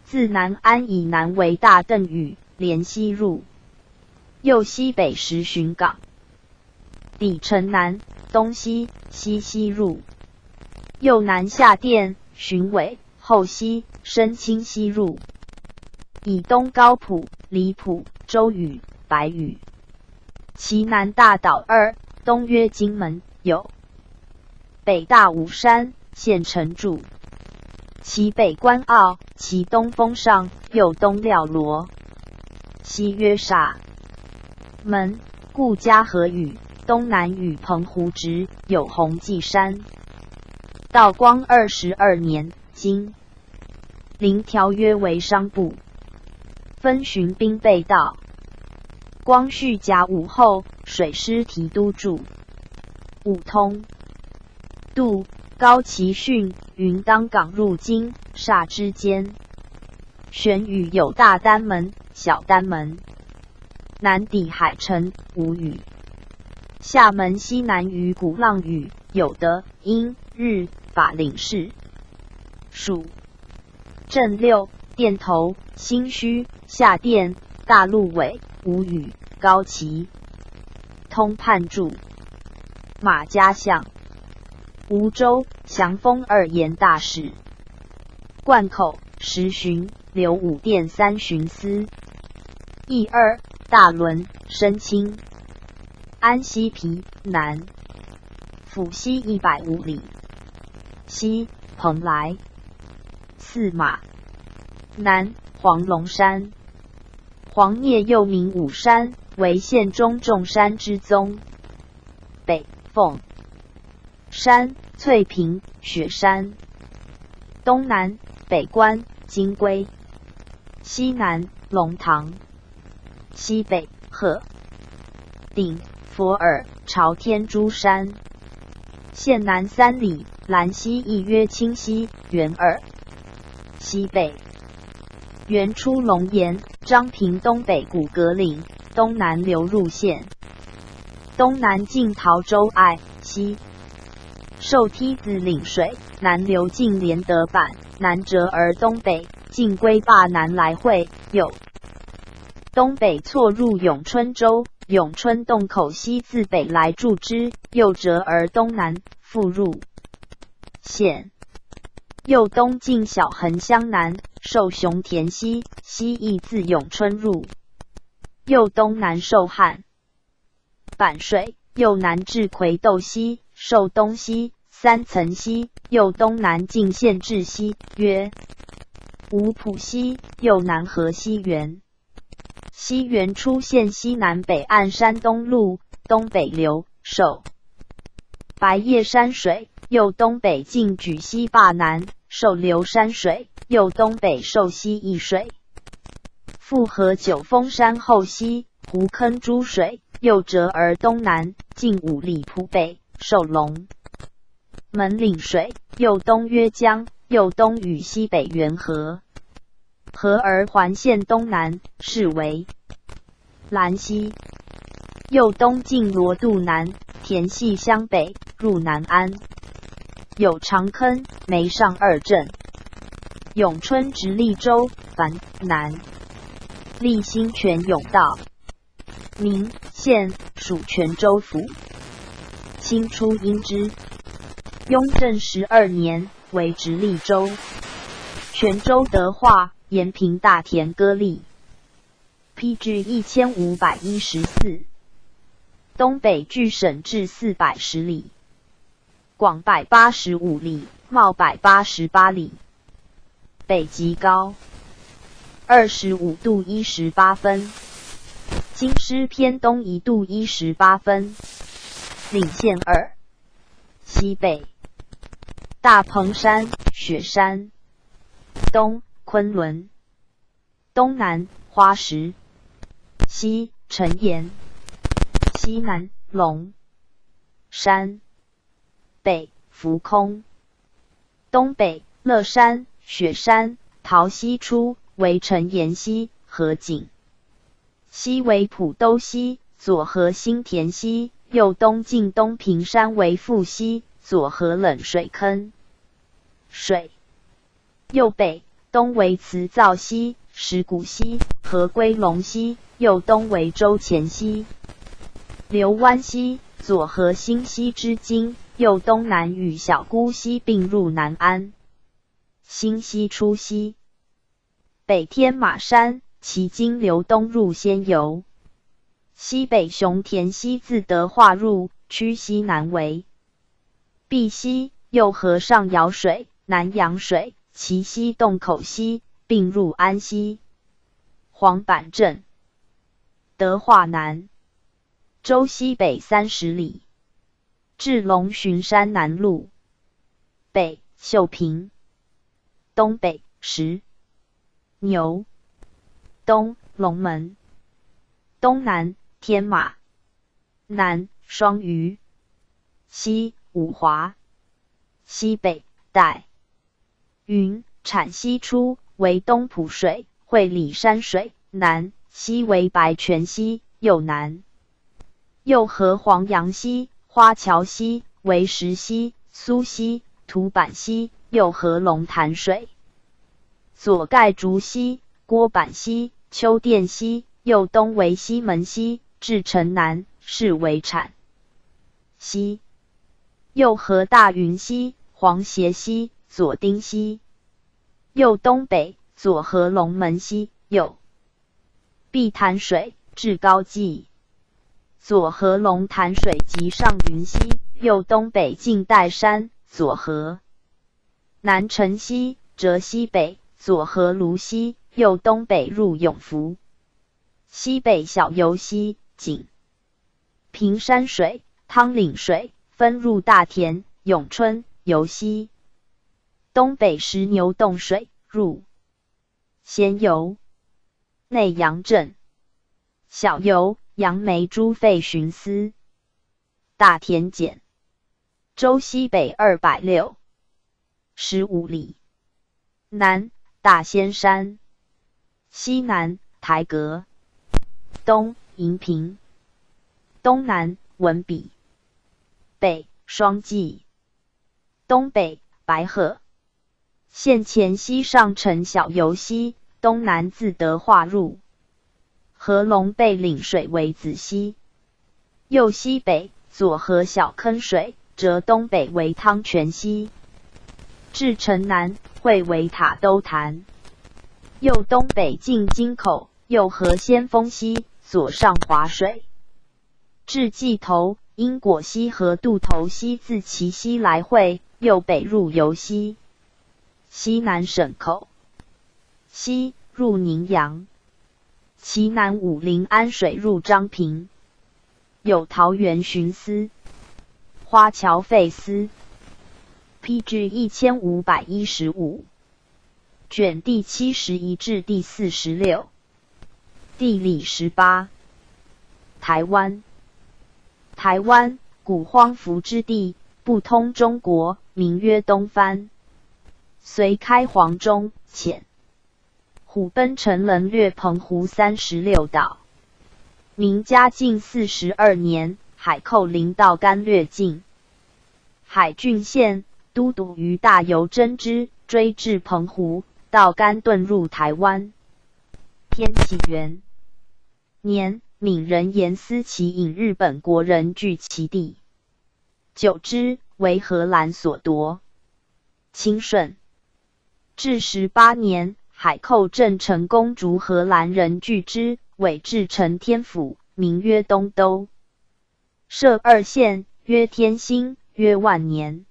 自南安以南为大邓屿，连溪入，右西北石巡港，底城南东西西西入，右南下店巡尾后溪深清溪入，以东高埔、李埔、周屿、白屿，其南大岛二，东曰金门，有北大武山县城驻。其北关澳，其东风上，右东廖罗，西约沙门，顾家河屿，东南与澎湖直，有洪济山。道光22年，经林条约为商部分巡兵备道。光绪甲午后，水师提督驻五通渡高崎汛。云当港入京厦之间，玄屿有大丹门、小丹门。南抵海城吴屿，厦门西南隅鼓浪屿有德、英、日、法领事署。镇六店头、新圩、下店、大陆尾、吴屿、高崎。通判驻马家巷。梧州、祥丰二盐大使，灌口、十巡、刘五店三巡司，义二、大轮、深清、安西皮南府西105里，西蓬莱四马南黄龙山，黄聂又名武山，为县中众山之宗。北凤山、翠屏、雪山，东南北关、金龟，西南龙塘。西北鹤顶、佛耳、朝天诸山。县南3里，兰溪亦曰清溪，源二。西北源出龙岩、漳平东北古阁岭，东南流入县，东南进桃州隘西，受梯子岭水，南流进连德坂，南折而东北，进归坝南来汇，右东北错入永春州，永春洞口溪自北来注之，右折而东南，复入县。右东进小横乡南，受熊田溪，溪亦自永春入。右东南受汉板水，右南至魁斗溪，受东溪、三层溪，右东南进县治溪，曰五埔溪，右南河西源。西源出县西南北岸山东麓，东北流，受白叶山水。右东北进举溪坝南，受流山水；右东北受西义水，复合九峰山后溪、湖坑诸水，右折而东南，进五里埔北，受龙门岭水；右东曰江，右东与西北源合，合而环县东南，是为兰溪。右东进罗渡南，田溪乡北，入南安。有长坑、梅上二镇，永春直隶州凡南，立兴泉永道，明县属泉州府。清初因之。雍正12年为直隶州。泉州德化延平大田割利。PG 1514，东北距省治410里。广185里，袤188里，北极高25度18分，京师偏东1度18分，领县二。西北大鹏山、雪山，东昆仑，东南花石，西陈岩，西南龙山。北浮空，东北乐山、雪山、桃溪出为陈岩溪河景，西为普兜溪，左河新田溪，右东进东平山为富溪，左河冷水坑水，右北东为慈造溪、石鼓溪和归龙溪，右东为州前溪、刘湾溪，左河新溪之经。右东南与小姑溪并入南安。新溪出西北天马山，其经流东入仙游。西北熊田溪自德化入，趋西南为碧溪，右河上瑶水、南阳水，其西洞口溪并入安溪。黄板镇德化南州西北30里。至龙浔山南麓，北秀平，东北石牛，东龙门，东南天马，南双鱼，西五华，西北带云产溪出为东埔水，会里山水，南西为白泉溪，右南右河黄杨溪。花桥溪为石溪、苏溪、土板溪，右河龙潭水；左盖竹溪、郭板溪、秋店溪，右东为西门溪，至城南是为产溪。右河大云溪、黄斜溪、左丁溪，右东北左河龙门溪，右碧潭水至高济。左河龙潭水及上云溪，右东北进岱山，左河南城溪，折西北，左河芦溪，右东北入永福。西北小游溪，景平山水、汤岭水，分入大田、永春、游溪。东北石牛洞水入仙游内阳镇。小疣、杨梅诸费寻思。大田简，州西北265里。南大仙山，西南台阁，东银平，东南文笔，北双骑，东北白鹤。县前溪上承小游溪，东南自德化入。合龙背岭水为子溪，右西北左河小坑水，折东北为汤泉溪。至城南汇为塔兜潭，右东北进金口，右河先锋溪，左上华水。至济头，因果溪和渡头溪自其西来汇，右北入游溪。西南省口，西入宁阳。其南武陵安水入漳平，有桃园巡司、花桥费司。P.G. 1515卷第71至第46。地理18。台湾，台湾古荒服之地，不通中国，名曰东番。隋开皇中，遣虎贲陈棱掠澎湖36岛。明嘉靖42年，海寇林道干掠进海郡县，都督俞大猷侦之，追至澎湖，道干遁入台湾。天启元年，闽人颜思齐引日本国人据其地，久之，为荷兰所夺。清顺治18年，海寇郑成功逐荷兰人拒之，伪置承天府，名曰东都，设二县，曰天兴，曰万年。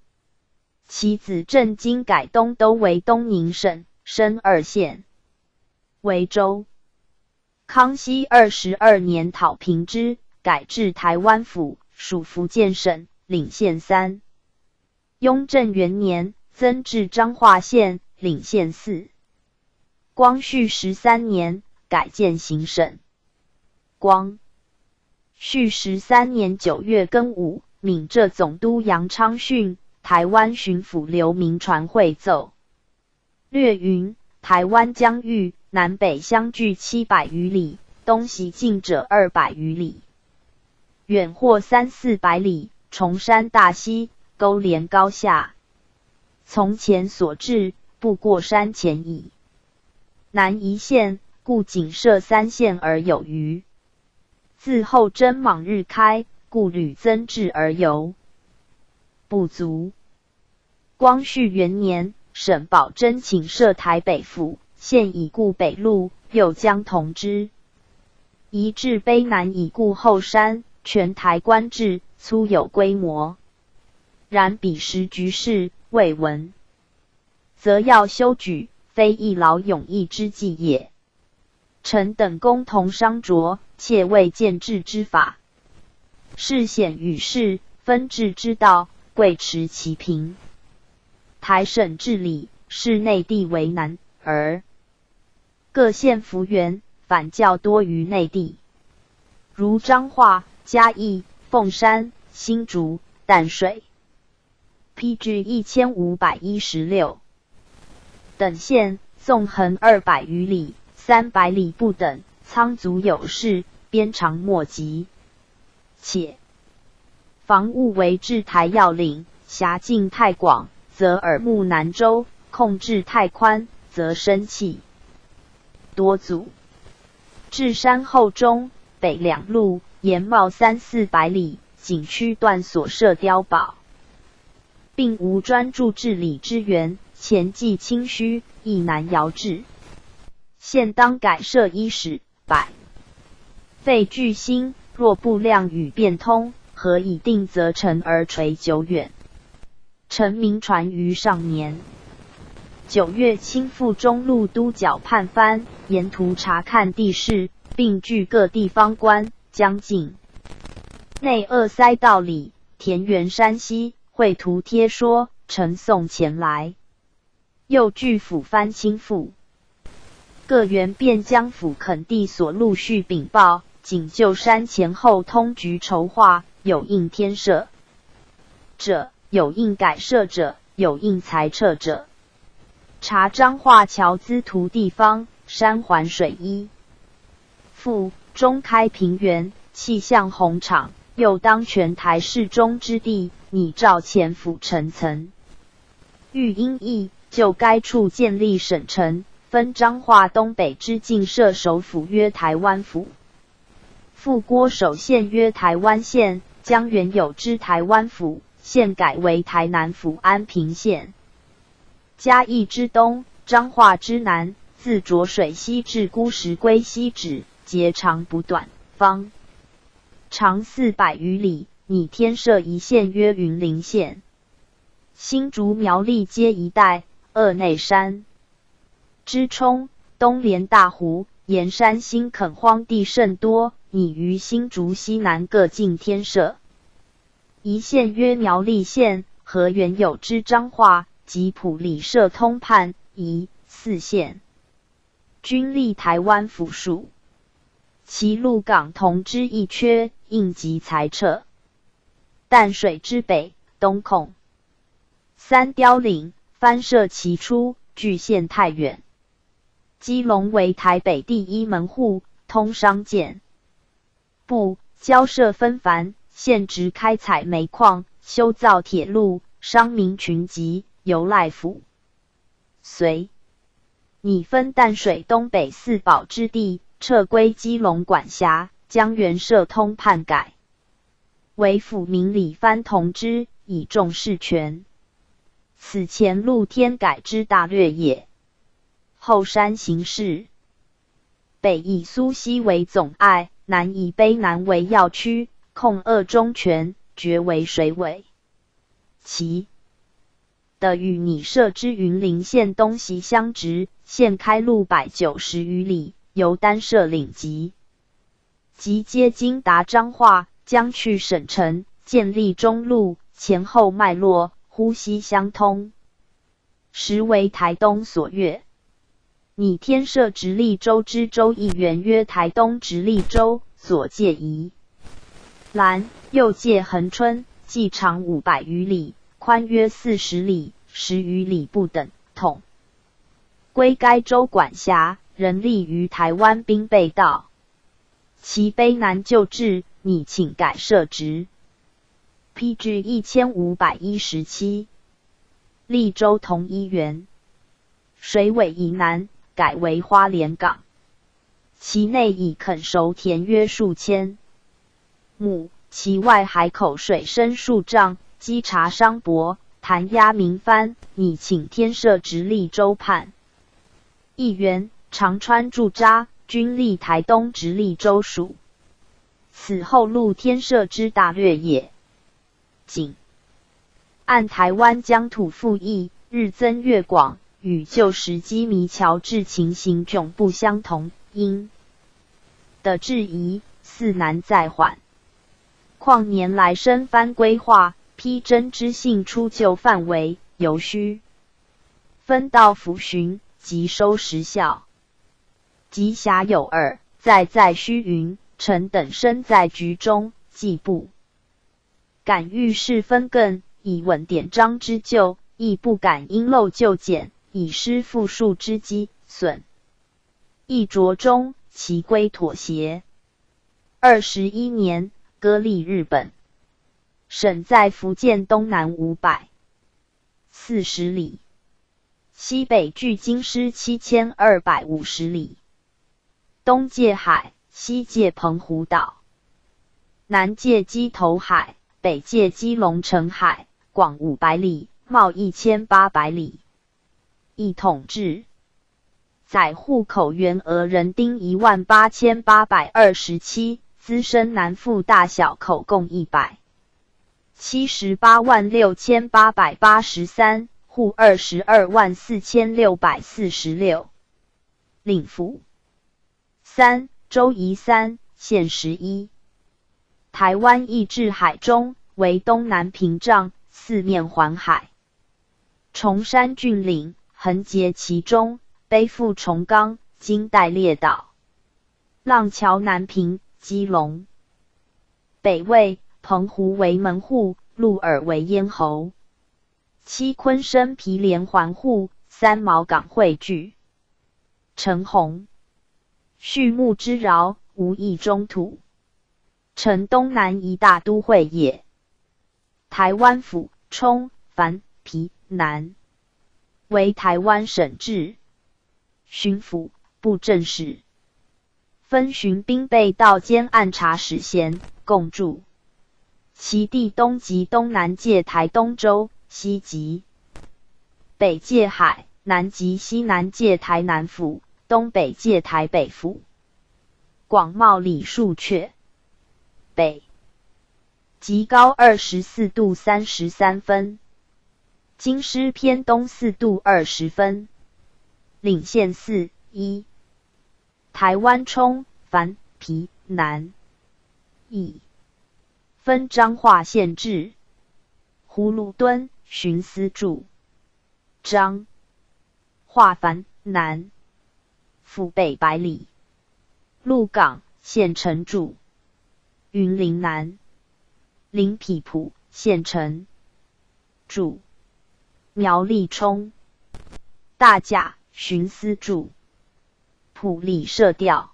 其子郑经改东都为东宁省，升二县为州。康熙22年讨平之，改置台湾府，属福建省，领县三。雍正元年，增置彰化县，领县四。光绪13年，改建行省。光绪13年9月庚午，闽浙总督杨昌汛、台湾巡抚刘铭传会奏，略云：台湾疆域南北相距700余里，东西近者200余里，远或三四百里，崇山大溪，沟连高下。从前所至，不过山前矣。南一县，故仅设三县而有余。自后侦莽日开，故屡增置而犹不足。光绪元年，沈葆桢请设台北府，现已故北路，又将同之。移至卑南已故后山，全台官制粗有规模。然彼时局势未稳，则要修举，非一劳永逸之计也。臣等共同商酌，切未见治之法。是显与市分治之道，贵持其平。台省治理，视内地为难，而各县幅员反较多于内地，如彰化、嘉义、凤山、新竹、淡水。P.G. 1516等县，纵横200余里、300里不等，仓卒有事，鞭长莫及。且防务为治台要领，辖境太广，则耳目难周；控制太宽，则生气多阻。至山后中北两路，延袤三四百里，仅区段所设碉堡，并无专注治理之员，前计清虚，亦难遥制。现当改设一使百，费巨心，若不量与变通，何以定责成而垂久远？陈铭传于上年9月亲赴中路督剿叛番，沿途查看地势，并具各地方官，将境内扼塞道里、田园山溪，绘图贴说，呈送前来。又具抚番亲赴各员便将府垦地所陆续禀报，仅就山前后通局筹划，有应添设者，有应改设者，有应裁撤者。查彰化侨资图地方，山环水依，腹中开平原，气象宏敞，又当全台适中之地，拟照前府陈曾欲因意，就该处建立省城，分彰化东北之境设首府曰台湾府，附郭守县曰台湾县，将原有之台湾府县改为台南府安平县。嘉义之东，彰化之南，自浊水溪至孤石龟溪止，截长不短，方长400余里，拟添设一县曰云林县。新竹苗栗街一带，扼内山之冲，东连大湖，沿山新垦荒地甚多，拟于新竹西南各境添设一县曰苗栗县，合原有之彰化及埔里设通判宜四县，均隶台湾府属。其鹿港同之一缺，应即裁撤。淡水之北，东控三貂岭，番设其出，距县太远。基隆为台北第一门户，通商建埠，交涉纷繁，现值开采煤矿，修造铁路，商民群集，尤赖府。遂拟分淡水东北四堡之地，撤归基隆管辖，将原设通判改为府民理番同知，以重事权。此前路添改之大略也。后山形势，北以苏溪为总隘，南以卑南为要区，控扼中权，决为水尾。其的与拟设之云林县东西相直，现开路190余里，由单设领级，及接经达彰化，将去省城，建立中路，前后脉络呼吸相通，实为台东所悦。拟添设直隶州之州议员曰台东直隶州，左界宜兰，右界恒春，计长500余里，宽约40里、10余里不等，统归该州管辖，仍隶于台湾兵备道。其卑南旧制，拟请改设直。P.G. 1517，隶州同一员，水尾以南改为花莲港，其内已垦熟田约数千亩，其外海口水深数丈，稽查商舶，弹压民番，拟请添设直隶州判议员，长川驻扎，均隶台东直隶州属。此后路添设之大略也。谨按台湾疆土腹义日增月广，与旧时羁縻侨置情形迥不相同，应得质疑，似难再缓。况年来生番归化，披征之信出就范围，尤须分道抚巡，及收实效。及暇有耳，在在须云，臣等身在局中，既不敢遇事分更，以稳典章之旧，亦不敢因漏就简，以失复述之机，损益酌中，其归妥协。21年，割立日本省在福建东南540里，西北距京师7250里，东界海，西界澎湖岛，南界鸡头海，北界基隆澄海，广500里，袤1800里。一统志载户口员额人丁18,827，资深南富大小口共1,786,883，户224,646。领府三，州宜三，县11。台湾邑置海中，为东南屏障，四面环海，崇山峻岭横截其中，背负重冈，襟带列岛，浪桥南屏，基隆。北魏，澎湖为门户，鹿耳为咽喉。七鯤鯓毗连环护，三茅港汇聚。陈鸿，畜牧之饶，无异中土。诚东南一大都会也。台湾府，冲、樊、皮、南，为台湾省治。巡抚、布政使，分巡兵备道兼按察使衔，共驻。其地东及东南界台东州，西及北界海，南及西南界台南府，东北界台北府。广袤里数阙。北极高24度33分，京师偏东4度20分。领县四一，台湾冲、樊、皮、南，乙分彰化县治。葫芦墩巡司驻。彰化樊南府北100里。鹿港县城驻。云林南林匹浦县城驻。苗栗冲大甲巡司驻。埔里社调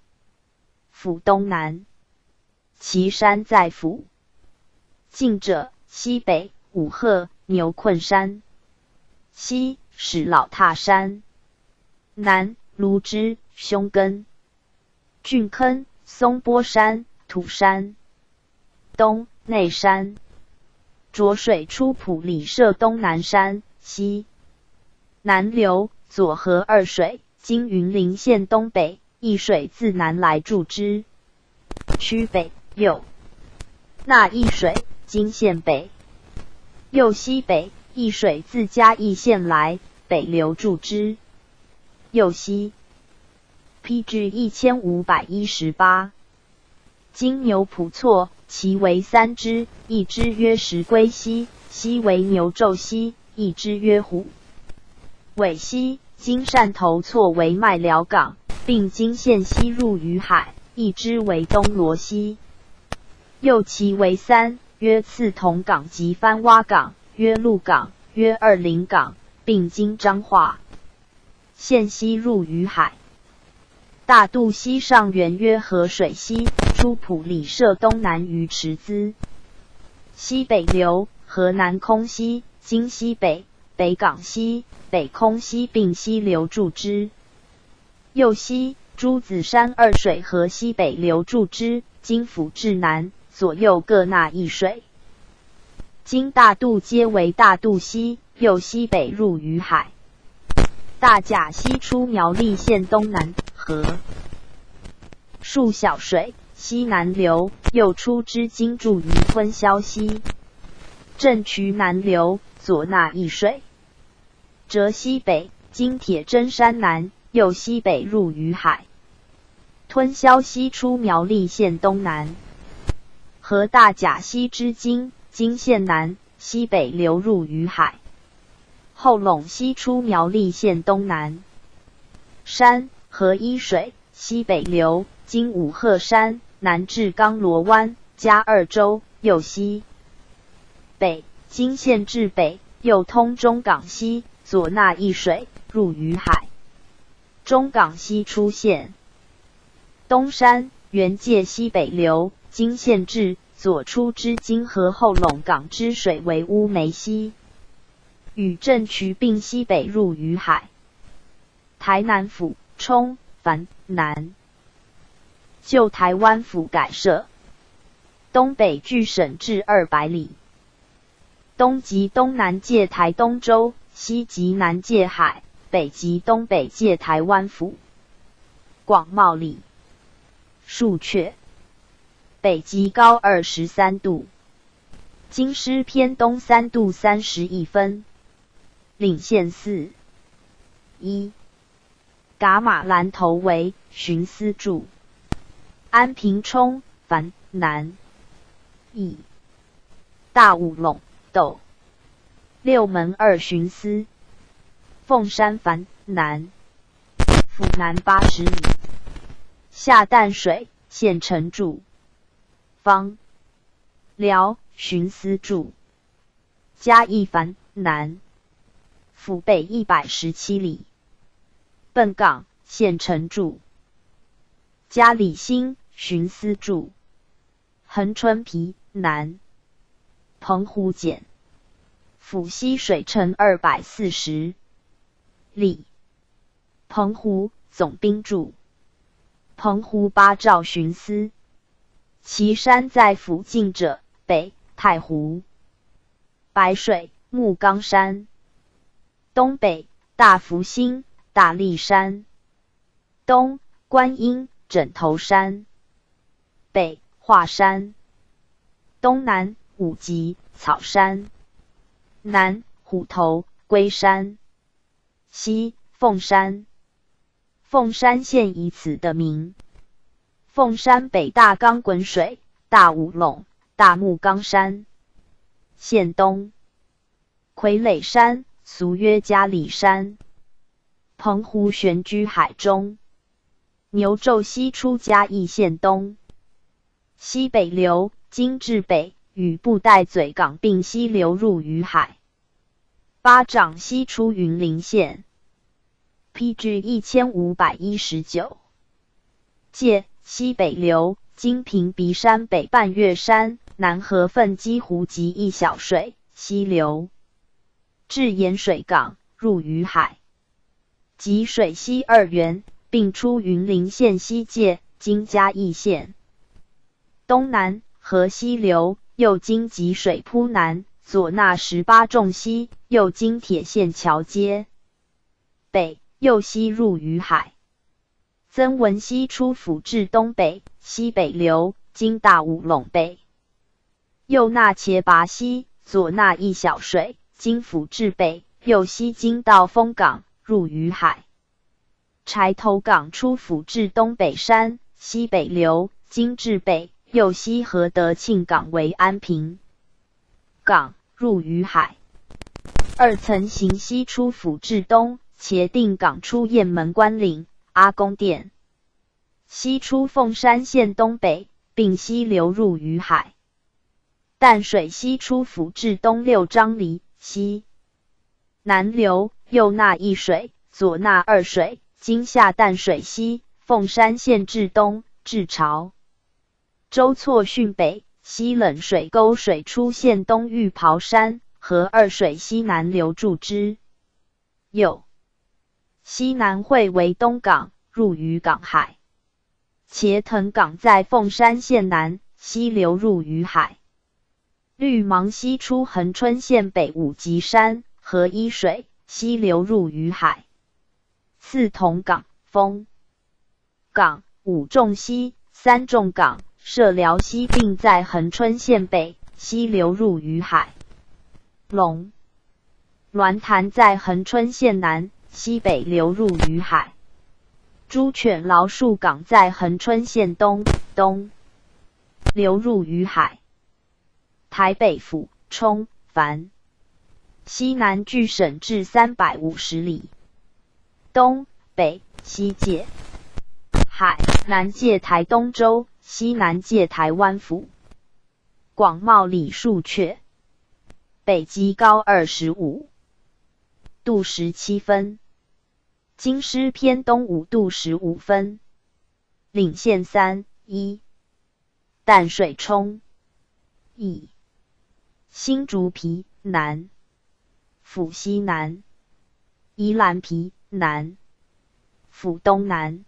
府东南，旗山在府近者，西北五鹤牛困山，西始老塔山，南芦枝胸根峻坑松波山土山，东内山。浊水出埔里社东南山，西南流，左河二水，经云林县东北，一水自南来注之。区北右那一水，经县北，右西北一水自嘉义县来，北流注之。右西 PG 1518。经牛埔厝，其为三支，一支曰石龟溪，西为牛皱溪；一支曰虎尾溪，经汕头厝为麦寮港，并经县西入于海；一支为东罗溪。又其为三，曰刺桐港及翻蛙港，曰鹿港，曰二林港，并经彰化县西入于海。大肚溪上源曰河水溪，出埔里社东南于池资，西北流，河南空溪，经西北、北港溪、北空溪并西流注之。右西朱子山二水河西北流注之，经府至南，左右各纳一水。经大肚皆为大肚溪，又西北入于海。大甲溪出苗栗县东南，河数小水，西南流，又出之经注于吞霄溪。镇渠南流，左纳一水，折西北，经铁针山南，又西北入于海。吞霄溪出苗栗县东南，和大甲溪之经，经县南，西北流入于海。后陇溪出苗栗县东南，山河一水，西北流，经五鹤山，南至冈螺湾，加二州，又西北，经县至北，又通中港溪，左纳一水，入于海。中港溪出县东山，原界西北流，经县治，左出之经和后陇港之水为乌梅溪，与镇渠并西北入于海。台南府冲、樊、南，旧台湾府改设，东北距省治200里，东及东南界台东州，西及南界海，北及东北界台湾府。广袤里数阙，北极高23度，京师偏东3度31分。领县四一，噶玛兰头为巡司驻。安平冲、樊、南，乙大武陇斗六门二巡司。凤山樊南府南80里。下淡水县城驻。枋寮，巡司注。嘉义藩南，府北117里。笨港县城注。嘉里兴，巡司注。恒春皮南，澎湖简。府西水城240里。澎湖总兵注。澎湖八肇巡司。其山在府境者，北太湖、白水、木冈山；东北大福星、大力山；东观音、枕头山；北华山；东南五级草山；南虎头龟山；西凤山。凤山县以此得名。凤山北大冈滚水、大武陇、大木冈山。县东傀儡山，俗曰嘉里山。澎湖悬居海中。牛皱溪出嘉义县东，西北流，经至北，与布袋嘴港并溪流入于海。八掌溪出云林县。PG 1519。界西北流，经平鼻山北半月山，南河奋基湖及一小水，西流至盐水港，入于海。吉水溪二源，并出云林县西界，经嘉义县东南河西流，又经吉水铺南，左纳18重溪，又经铁线桥街北，又西入于海。曾文溪出府治东北，西北流，经大武陇北，右纳茄拔溪，左纳一小水，经府治北，又西经道风港，入于海。柴头港出府治东北山，西北流，经至北，又西和德庆港为安平港，入于海。二层行溪出府治东，茄定港出雁门关岭。阿公店西出凤山县东北，并西流入于海。淡水溪出府治东6张犁，西南流，右纳一水，左纳二水，经下淡水溪、凤山县至东，至潮州错汛北，西冷水沟水出县东玉袍山，和二水西南流注之右。西南汇为东港，入于港海。茄藤港在凤山县南，西流入于海。绿芒溪出恒春县北五级山，和一水，西流入于海。刺桐港、丰港、五重溪、三重港、社寮溪并在恒春县北，西流入于海。龙銮潭在恒春县南，西北流入于海。猪犬老树港在恒春县东，东流入于海。台北府冲帆西南距省治350里，东北西界海，南界台东州，西南界台湾府。广袤里数阙，北极高25度17分，京师偏东5度15分，领县三一淡水冲一新竹皮南府西南宜兰皮南府东南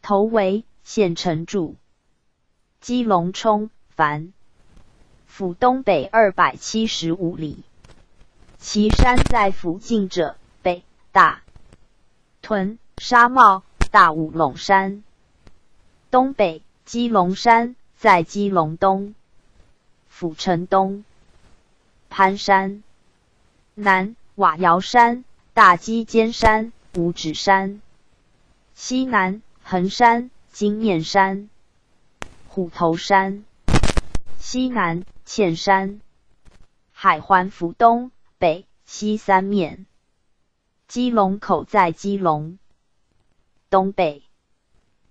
头围县城注基隆冲帆府东北275里。其山在府境者，北大屯、沙帽、大武陇山；东北基隆山，在基隆东府城东潘山；南瓦窑山、大基尖山、五指山；西南横山、金面山、虎头山；西南堑山。海环府东北西三面。基隆口在基隆东北，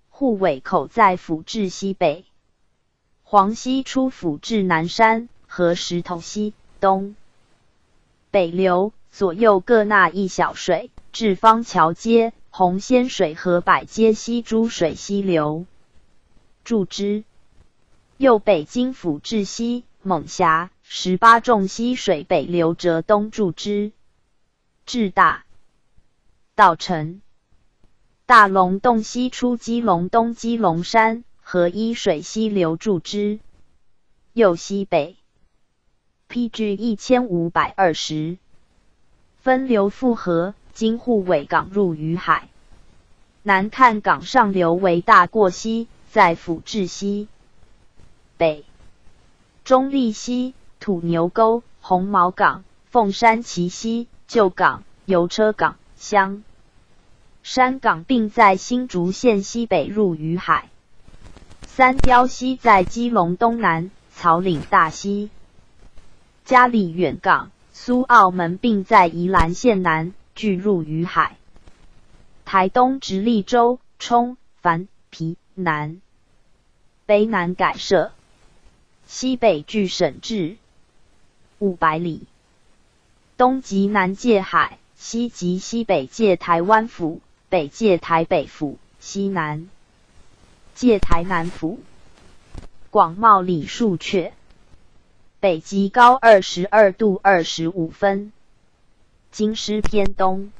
护尾口在府治西北。黄溪出府治南山和石头溪东北流，左右各纳一小水，至芳桥街、红仙水和百街溪诸水溪流注之。又北经府治西猛峡18重溪水北流折东注之，至大稻埕。大龙峒溪出基隆东基隆山，合一水溪流注之。又西北，PG 1520，分流复合，经沪尾港入于海。南崁港上流为大过溪，在府治西北。中坜溪、土牛沟、红毛港、凤山旗溪、旧港、油车港、香山港，并在新竹县西北入于海。三貂溪在基隆东南，草岭大溪、佳里远港、苏澳门，并在宜兰县南，俱入于海。台东直隶州冲、帆、皮、南、卑南改设，西北距省治500里，东及南界海，西及西北界台湾府，北界台北府，西南界台南府，广袤里数阙，北极高22度25分，京师偏东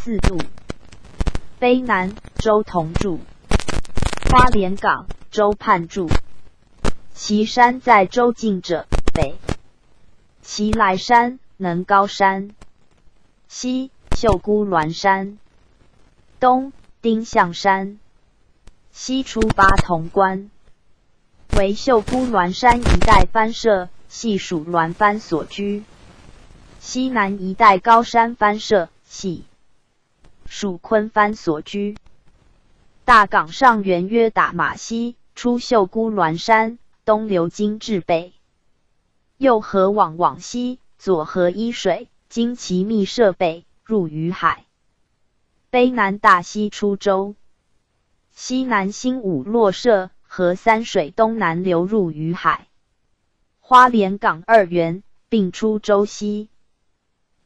4度。卑南周同住，花莲港周盼住，其山在州境者，北奇莱山、能高山，西秀姑峦山，东丁象山。西出八桐关，为秀姑峦山一带番社，系属峦番所居。西南一带高山番社，系属昆番所居。大港上源约打马溪，出秀姑峦山，东流经至北，右河往往西，左河伊水，经其密设备入于海。卑南大溪出州。西南新武洛社和三水东南流入于海。花莲港二源，并出州西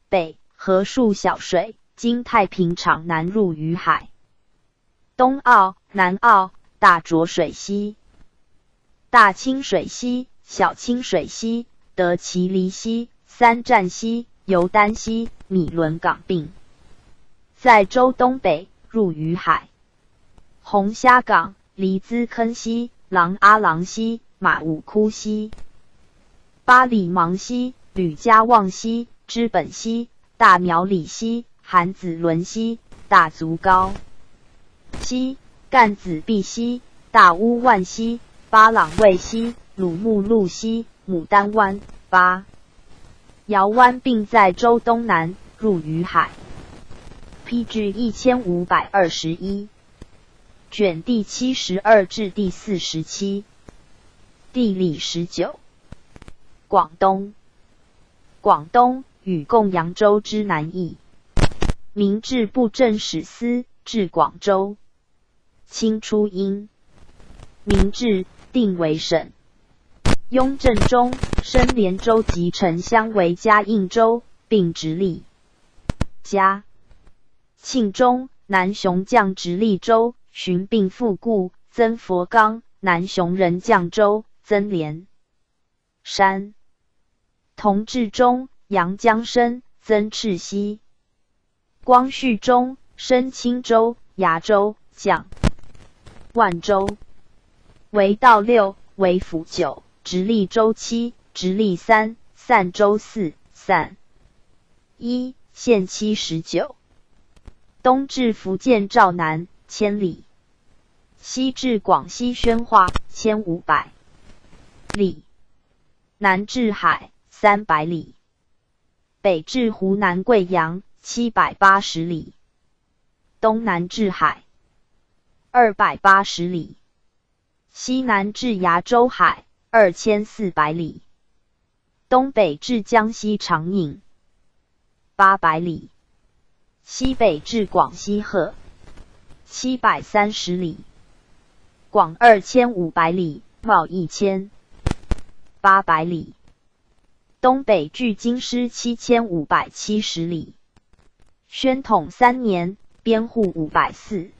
北河数小水，经太平场南入于海。东澳、南澳、大浊水溪、大清水溪、小清水溪、德奇犁溪、三站溪、游丹溪、米伦港并在州东北入于海。红虾港、黎兹坑溪、狼阿郎溪、马武窟溪、八里芒溪、吕家旺溪、知本溪、大苗里溪、韩子伦溪、大足高溪、干子碧溪、大屋万溪、巴朗卫溪、鲁木路溪、牡丹湾、八窑湾，并在州东南入于海。PG 1521。卷第72至第47，地理19。广东，广东与贡扬州之南邑。明置布政使司，置广州。清初因明治，定为省。雍正中，升廉州及城厢为嘉应州，并直隶。嘉庆中，南雄降直隶州。巡并复故，增佛冈、南雄人降州，增连山。同治中，阳江升，增赤溪。光绪中，升青州、崖州，降万州。为道六，为府九，直隶州七，直隶三，散州四，散一，县79。东至福建肇南千里。西至广西宣化1500里，南至海300里，北至湖南桂阳780里，东南至海280里，西南至崖州海2400里，东北至江西长宁800里，西北至广西贺730里。广2500里，袤1800里。东北距京师7570里。宣统三年，编户504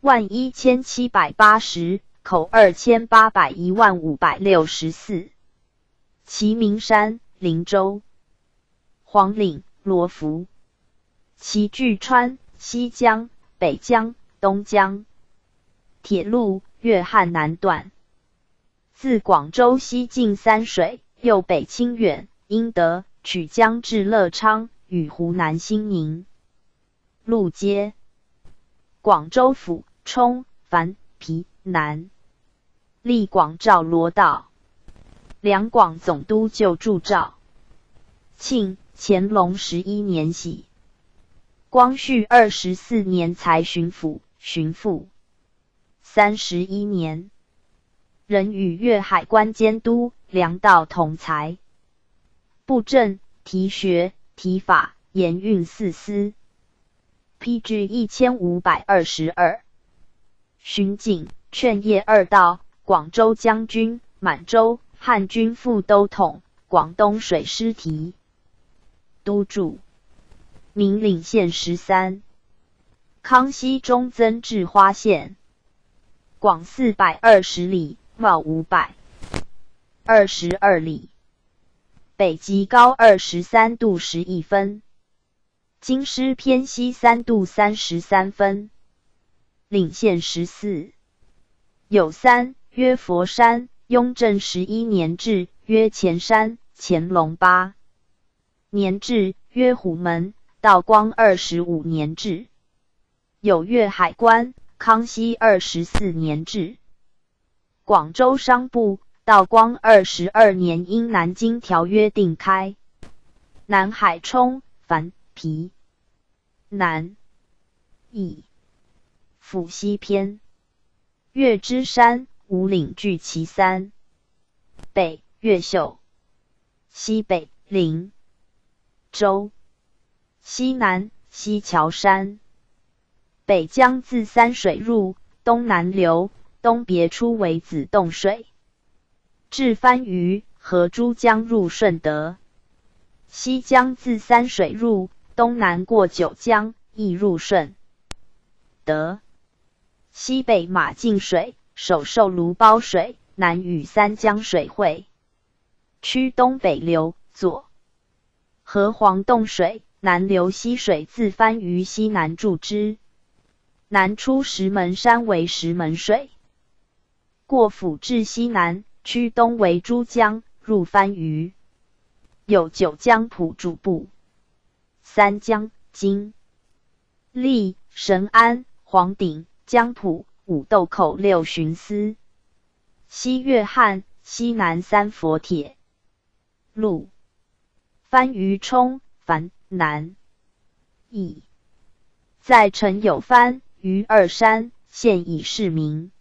万1780，口2801万564。齐名山，灵州，黄岭、罗浮，齐聚川、西江、北江、东江。铁路粤汉南段，自广州西进三水，右北清远、英德、曲江至乐昌，与湖南兴宁路接。广州府冲、繁、皮、南，立广肇罗道。两广总督就驻肇庆。乾隆11年徙。光绪24年才巡抚、巡抚。31年，任与粤海关监督、粮道同裁、布政、提学、提法、盐运四司。P.G. 1522。巡警、劝业二道、广州将军、满洲汉军副都统、广东水师提督驻。明领县13。康熙中增至花县，广420里，袤522里，北极高23度11分，京师偏西3度33分。领县14。有三，曰佛山，雍正11年置，曰前山；乾隆8年置，曰虎门；道光25年置。有粤海关，康熙24年置。广州商埠，道光22年因南京条约定开。南海冲、繁、皮、南、义、府西偏。月之山，五岭聚其三。北越秀，西北灵州，西南西樵山。北江自三水入，东南流，东别出为子洞水，至番禺和珠江入顺德。西江自三水入，东南过九江，亦入顺德。西北马进水，首受芦包水，南与三江水汇，趋东北流，左和黄洞水，南流溪水自番禺西南注之。南出石门山为石门水，过府至西南，趋东为珠江，入番禺。有九江浦主簿，三江、金、立、神安、黄顶、江浦、五斗口六巡司。西粤汉、西南三佛铁路，番禺冲、繁、南、义，在陈有番。于二山，现已市名。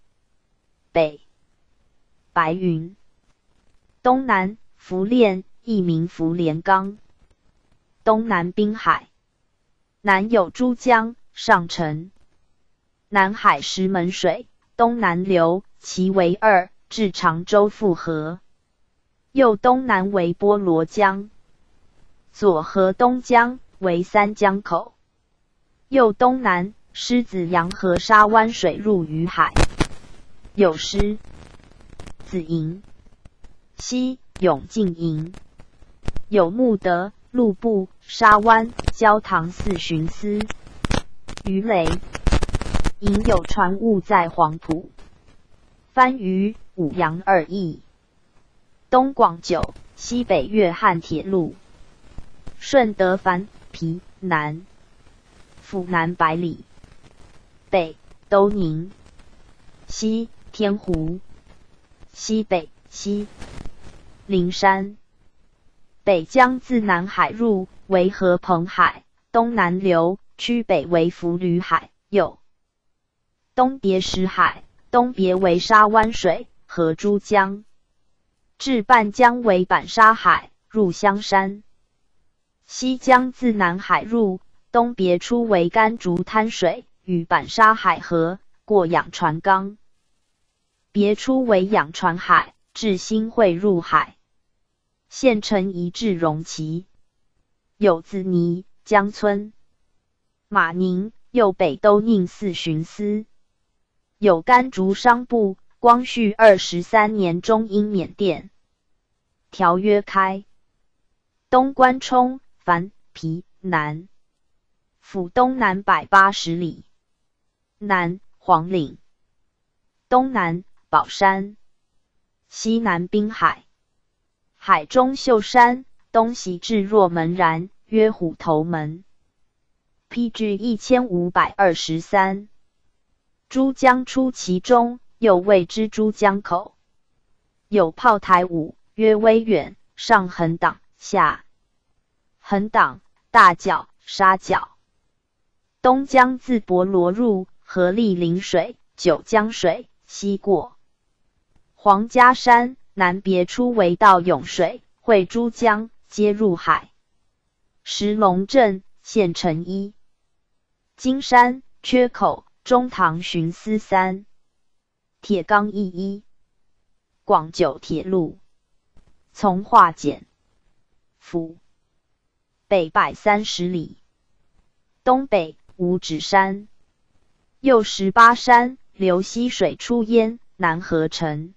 北白云，东南浮练，亦名浮连冈。东南滨海，南有珠江上城。南海石门水，东南流，其为二，至长洲复合。右东南为波罗江，左河东江为三江口。右东南。狮子洋河沙湾水入于海，有狮子营，西永靖营，有穆德、鹿部、沙湾、焦塘四巡司。鱼雷营有船坞在黄埔，番禺、五杨二邑，东广九、西北粤汉铁路，顺德繁皮南府南百里。北都宁，西天湖，西北西灵山。北江自南海入，为河彭海，东南流，趋北为福吕海，右东叠石海，东别为沙湾水和珠江，至半江为板沙海，入香山。西江自南海入，东别出为甘竹滩水。与板沙海合，过养船冈。别出为养船海，至新会入海。县城移至荣崎。有子泥江村。马宁右北都宁寺巡司。有甘竹商埠。光绪23年中英缅甸条约开。东关冲樊皮南府东南180里。南黄岭，东南宝山，西南滨海。海中秀山，东西至若门然，曰虎头门。P.G. 1523。珠江出其中，又谓之珠江口。有炮台五，曰威远、上横档、下横档、大角、沙角。东江自博罗入，合利陵水、九江水，西过黄家山，南别出为道涌水，汇珠江，皆入海。石龙镇县城一。金山缺口中堂巡司三。铁岗驿一。广九铁路从化简府北130里。东北五指山，右十八山流溪水出焉，南河城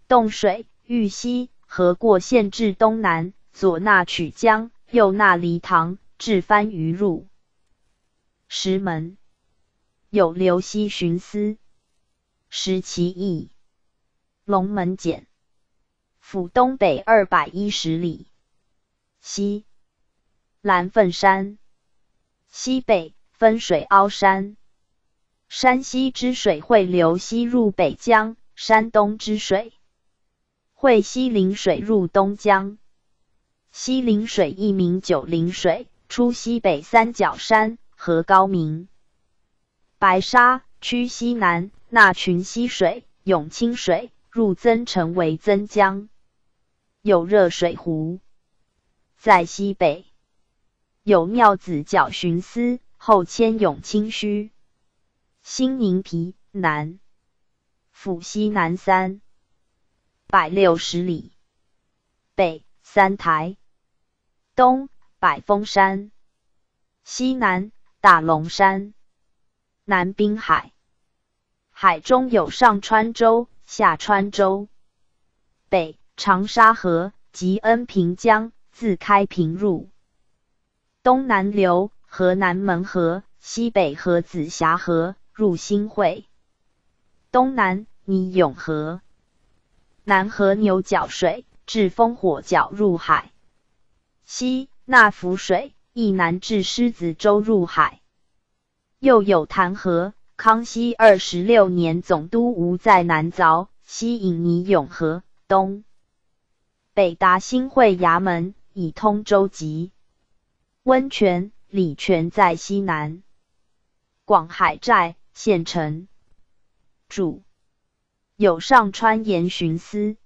洞水玉溪河过县至东南，左纳曲江，右纳黎塘，至番禺入石门。有流溪巡司。石岐驿龙门简府东北210里。西蓝凤山，西北分水凹山。山西之水汇流西入北江，山东之水汇西陵水入东江。西陵水亦名九陵水，出西北三角山，河高明。白沙区西南，纳群溪水、永清水入增城为增江。有热水湖，在西北。有庙子角巡司，后迁永清墟。新宁皮南府西南360里。北三台，东百峰山，西南大龙山，南滨海。海中有上川州、下川州。北长沙河及恩平江自开平入。东南流河南门河，西北河子峡河入新会。东南泥涌河，南河牛角水至烽火角入海。西纳福水亦南至狮子洲入海。又有潭河。康熙26年，总督吴在南凿，西引泥涌河，东北达新会衙门，以通舟楫。温泉、礼泉在西南。广海寨县城主有上川盐巡司，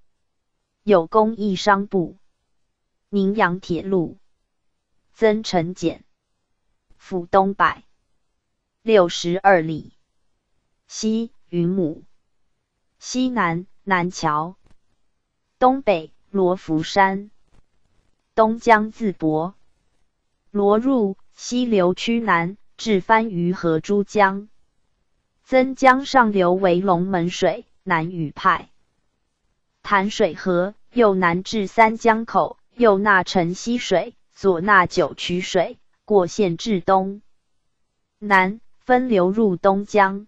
有公益商埠。宁阳铁路增城简府东162里。西云母，西南南桥，东北罗浮山，东江自博罗入，西流区南至番禺河珠江。增江上流为龙门水，南与派潭水河，右南至三江口，右纳城溪水，左纳九曲水，过县至东南，分流入东江。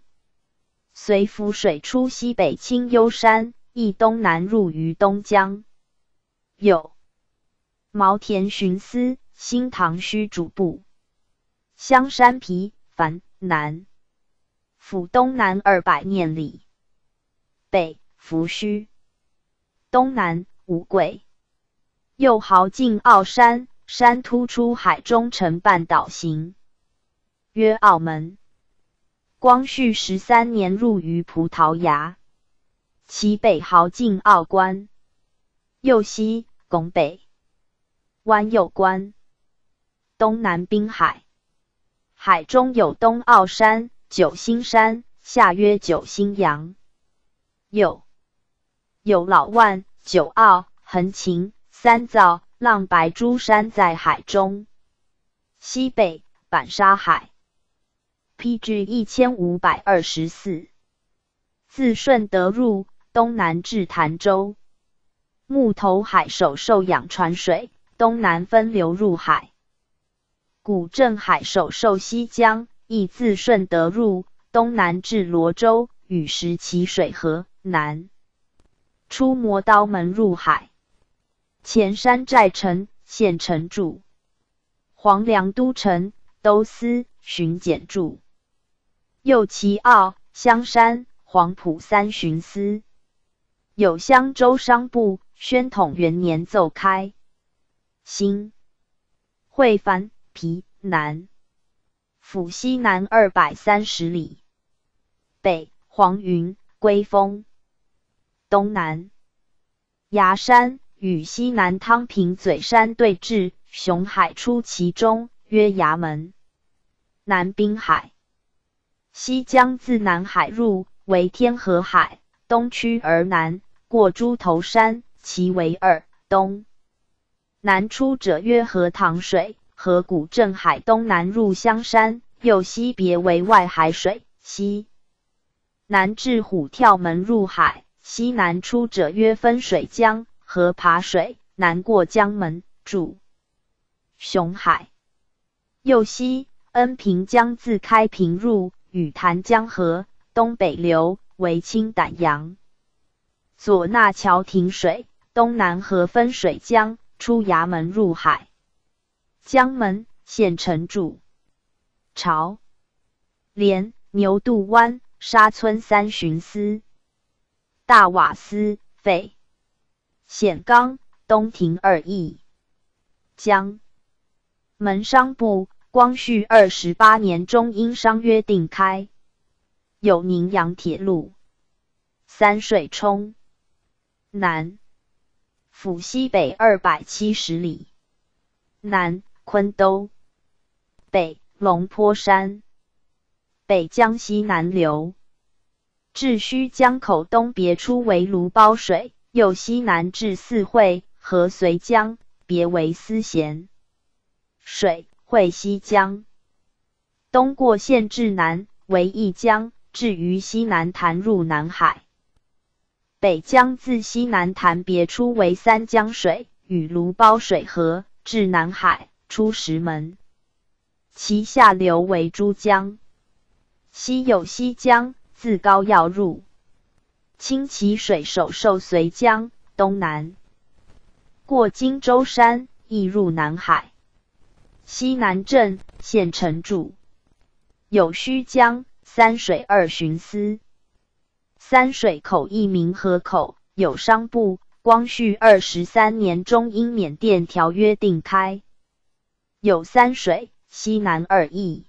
随福水出西北清幽山，亦东南入于东江。有毛田巡司、新塘墟主簿。香山皮樊南府东南200念里。北福墟，东南五桂。右豪进澳山，山突出海中呈半岛形，曰澳门。光绪13年入于葡萄牙，其北豪进澳关，右西拱北湾右关，东南滨海。海中有东澳山、九星山，下曰九星洋。右有老万、九澳、横琴、三灶、浪白诸山在海中。西北板沙海。P.G. 1524，自顺德入，东南至潭州。木头海首受养船水，东南分流入海。古镇海首受西江，亦自顺德入，东南至罗州，与石岐水合，南出磨刀门入海。前山寨城，县城驻。黄梁都城、都司、巡检驻。右岐澳、香山、黄埔三巡司。有香洲商埠，宣统元年奏开。新会番皮南府西南230里。北黄云、龟峰。东南崖山与西南汤平嘴山对峙，雄海出其中，曰崖门。南滨海。西江自南海入，为天河海，东趋而南，过猪头山，其为二。东南出者曰荷塘水，河古镇海东南入香山，又西别为外海水。西南至虎跳门入海，西南出者曰分水江，河爬水，南过江门，注雄海。右西恩平江自开平入，与潭江合，东北流，为清胆洋。左纳桥亭水，东南河分水江，出崖门入海。江门县城驻。潮连牛肚湾沙村三巡司。大瓦司废。冼冈东亭二邑。江门商埠，光绪28年中英商约定开。有宁扬铁路。三水冲南府西北270里。南昆兜。北龙坡山。北江西南流。至须江口东别出为芦苞水，又西南至四会和绥江，别为思贤水，汇西江。东过县至南为义江，至于西南潭入南海。北江自西南潭别出为三江水，与芦苞水合，至南海，出石门。其下流为珠江。西有西江，自高要入。清其水首受绥江，东南过金州山，亦入南海。西南镇县城驻。有须江、三水二巡司。三水口一名河口，有商埠。光绪23年中英缅甸条约定开。有三水、西南二邑。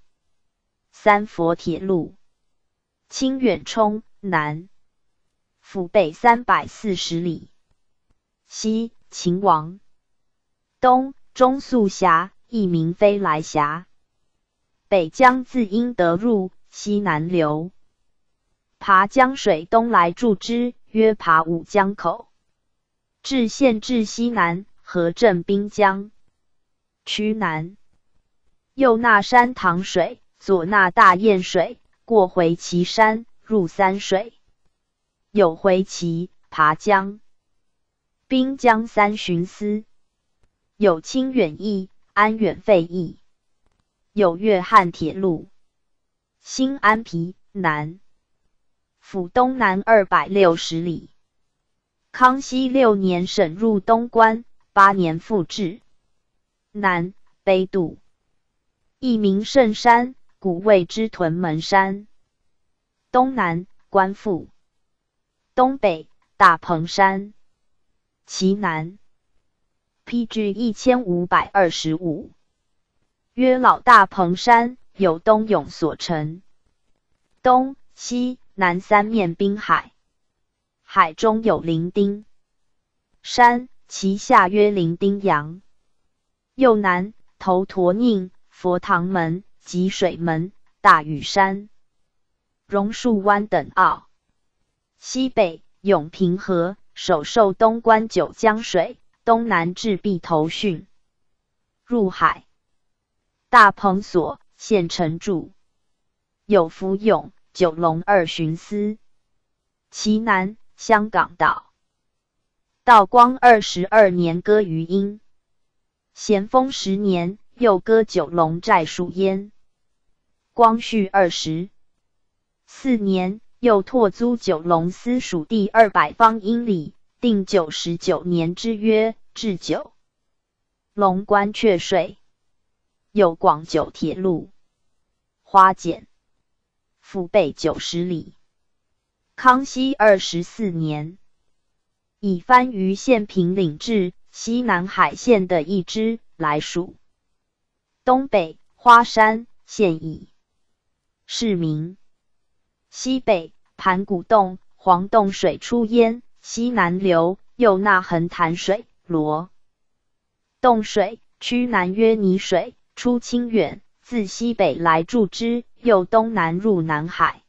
三佛铁路。清远冲南府北340里。西秦王。东中宿峡，亦名飞来峡。北江自英德入，西南流。爬江水东来注之，曰爬五江口。至县治西南，河镇滨江。区南。右纳山塘水，左纳大堰水，过回旗山，入三水。有回旗、爬江、滨江三巡司。有清远驿、安远废驿。有粤汉铁路。新安皮南府东南260里。康熙六年省入东关，8年复置。南北渡，一名圣山，古谓之屯门山。东南官府，东北大鹏山。其南 P.G. 1525，曰老大鹏山，有东涌所成。东西南三面滨海，海中有伶仃山，其下曰伶仃洋。右南头陀宁、佛堂门、汲水门、大屿山、榕树湾等澳。西北永平河，首受东关九江水，东南至壁头汛，入海。大鹏所，县城驻，有福永、九龙二巡司。其南，香港岛。道光22年割于英。咸丰10年，又割九龙寨属焉。光绪24年，又拓租九龙司属地200方英里，定99年之约，至九龙关却税。有广九铁路。花简，府北90里。康熙二十四年，以番禺县平岭至西南海线的一支来属。东北花山现已市名。西北盘古洞、黄洞水出焉，西南流，又纳横潭水、罗洞水，趋南曰泥水，出清远，自西北来注之，又东南入南海。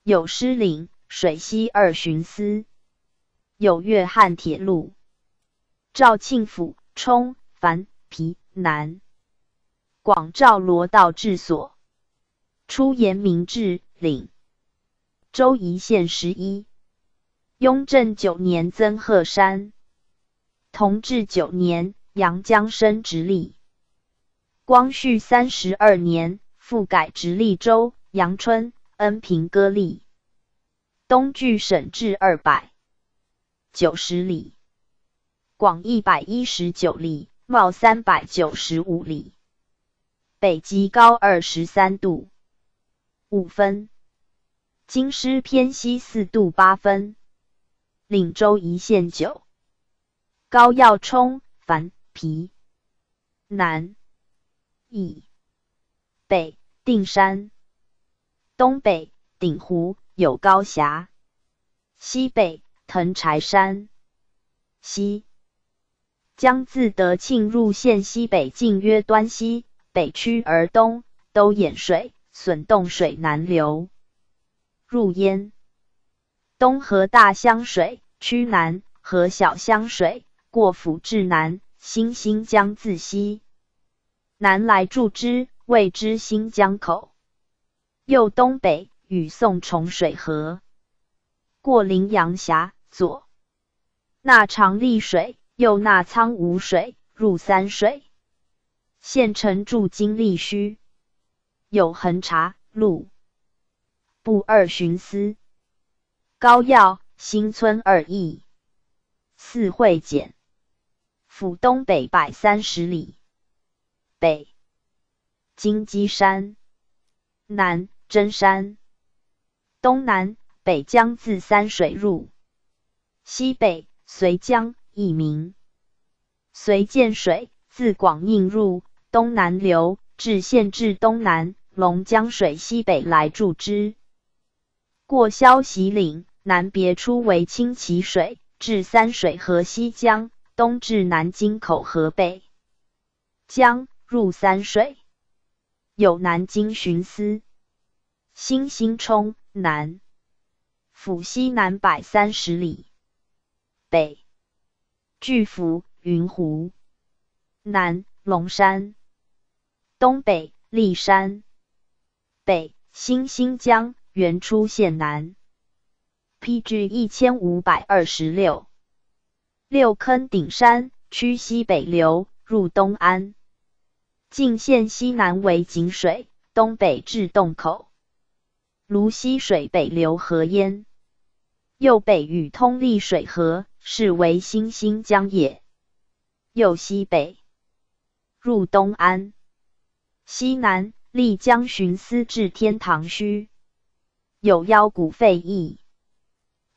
有狮岭、水西二巡司。有粤汉铁路。肇庆府冲、番、皮、南。广肇罗道治所。出延明治岭。州一县11。雍正九年增鹤山。同治九年，阳江升直隶。光绪32年，复改直隶州。阳春、恩平割立。东距省治290里，广119里，袤395里。北极高23度5分。京师偏西4度8分。岭州一县9。高要冲、番、皮、南、以北定山，东北鼎湖有高峡，西北藤柴山，西江自德庆入县西北径约端西，北趋而东，都兖水、笋洞水南流入焉。东河大湘水趋南，和小湘水过府至南，新兴江自西南来注之，谓之新江口。又东北与宋重水合，过羚羊峡，左纳长丽水，右纳苍梧水，入三水。县城驻金立须，有横茶路部二巡司。高要新村二邑，四会简府东北130里。北金鸡山，南真山，东南北江自三水入，西北绥江一名绥建水自广宁入，东南流至县治东南，龙江水西北来注之，过消息岭，南别出为清淇水，至三水河西江，东至南京口河北江，入三水。有南京巡司。新兴冲南，府西南130里。北巨福云湖，南龙山，东北立山，北新兴江原出县南。PG 1526。六坑顶山区西北流入东安。晋县西南为井水，东北至洞口。芦溪水北流河焉，右北与通利水合，是为新兴江也。右西北入东安。西南丽江巡司至天堂墟，有腰鼓费邑。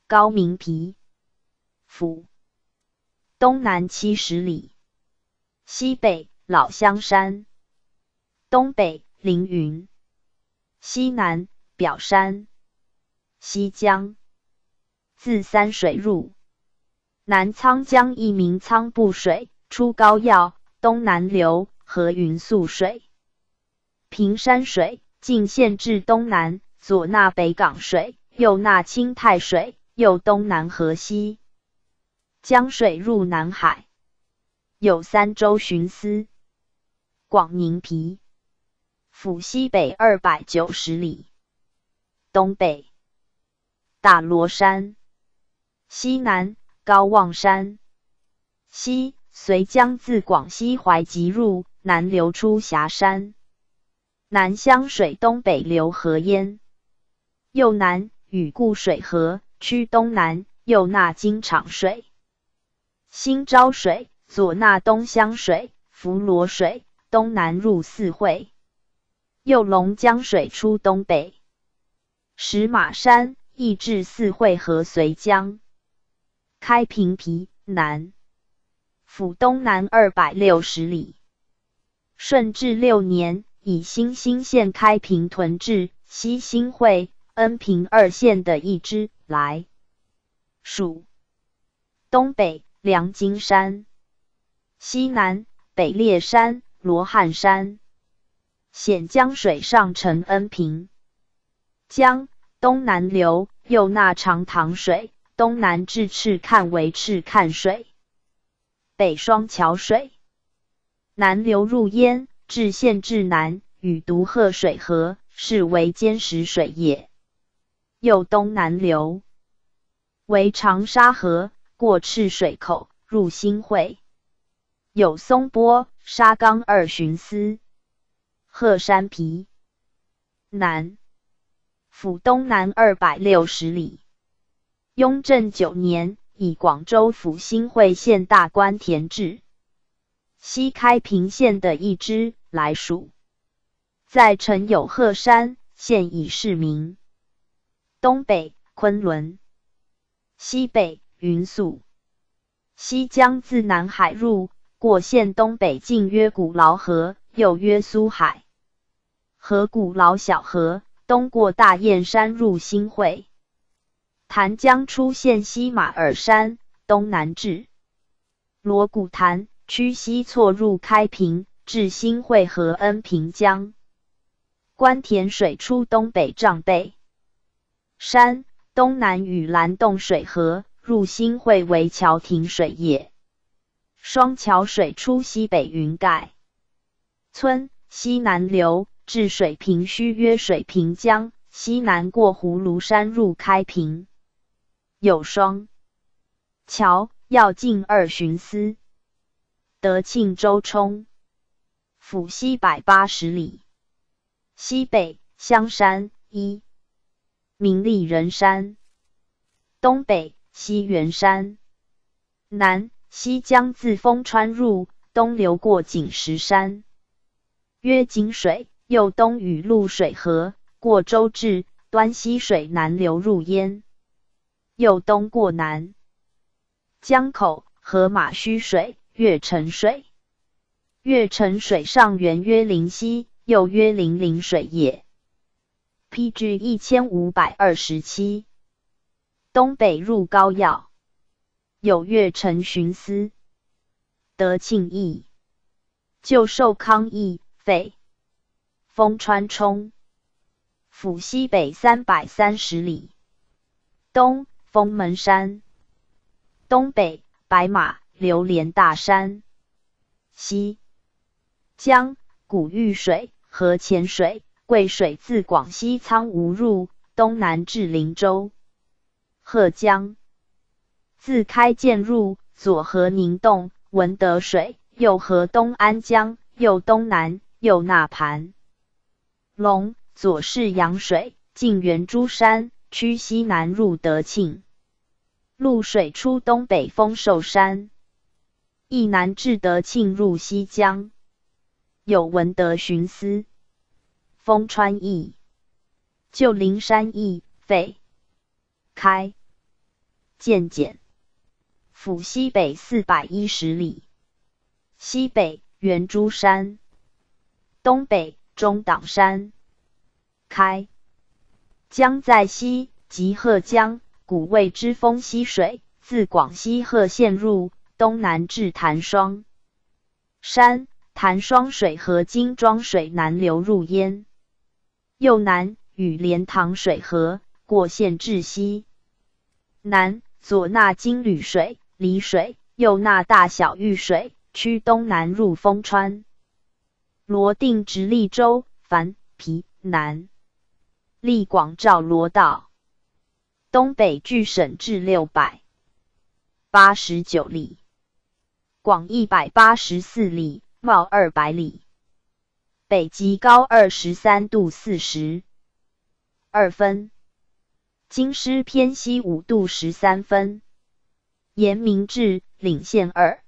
高明皮府东南70里。西北老香山，东北凌云，西南表山，西江自三水入，南沧江一名仓布水，出高要，东南流，合云宿水。平山水进县至东南，左纳北港水，右纳清泰水，又东南合西江水入南海。有三州巡司。广宁陂，府西北290里。东北大罗山，西南高望山。西绥江自广西怀集入，南流出霞山。南湘水东北流合淹，又南与固水合，趋东南，又纳金场水、新昭水，左纳东湘水、浮罗水，东南入四会。右龙江水出东北。石马山，亦至四会合绥江。开平陂，南，府东南260里。顺治六年，以新兴县开平屯治西新会、恩平二县的一支来属。东北梁金山，西南北烈山、罗汉山。显江水上承恩平江，东南流，又纳长塘水，东南至赤崁为赤崁水。北双桥水，南流入焉，至县治南，与独鹤水合，是为尖石水也。又东南流，为长沙河，过赤水口，入新会。有松波、沙冈二巡司。鹤山陂，南，府东南260里。雍正九年，以广州府新会县大官田治西开平县的一支来属。在城有鹤山，现已市名。东北昆仑，西北云宿。西江自南海入，过县东北境曰古劳河，又曰苏海河、古劳小河，东过大雁山入新会。潭江出县西马尔山，东南至锣鼓潭，趋西错入开平，至新会和恩平江。关田水出东北嶂背山，东南与蓝洞水合，入新会为桥亭水也。双桥水出西北云盖村，西南流至水平圩曰水平江，西南过葫芦山入开平。有双桥，要径二巡司。德庆州冲，府西180里。西北香山一，名立人山。东北西元山。南西江自封川入，东流过锦石山，曰锦水，又东与露水合，过州治，端溪水南流入焉。又东过南江口，合马须水、月城水。月城水上源曰灵溪，又曰灵灵水也。P.G. 1527。东北入高要，有月城巡司。德庆邑，旧寿康邑，废。封川冲，府西北330里。东封门山，东北白马榴莲大山。西江古玉水和浅水、桂水自广西苍梧入，东南至林州。贺江自开建入，左合宁洞、文德水，右合东安江，右东南，右纳盘龙，左是阳水，进元珠山，趋西南入德庆。露水出东北丰寿山，亦南至德庆入西江。有文德巡司。封川邑，旧灵山邑，废。开建简，府西北410里。西北元珠山，东北中党山。开江在西，即贺江，古谓之丰溪水，自广西贺县入，东南至檀双山，檀双水和金庄水南流入焉。右南与莲塘水合，过县至西南左纳金缕水、漓水，右纳大小玉水，趋东南入封川。罗定直隶州凡皮南，隶广肇罗道。东北距省治689里，广184里，袤200里。北极高23度42分，京师偏西5度13分。沿明治领县二。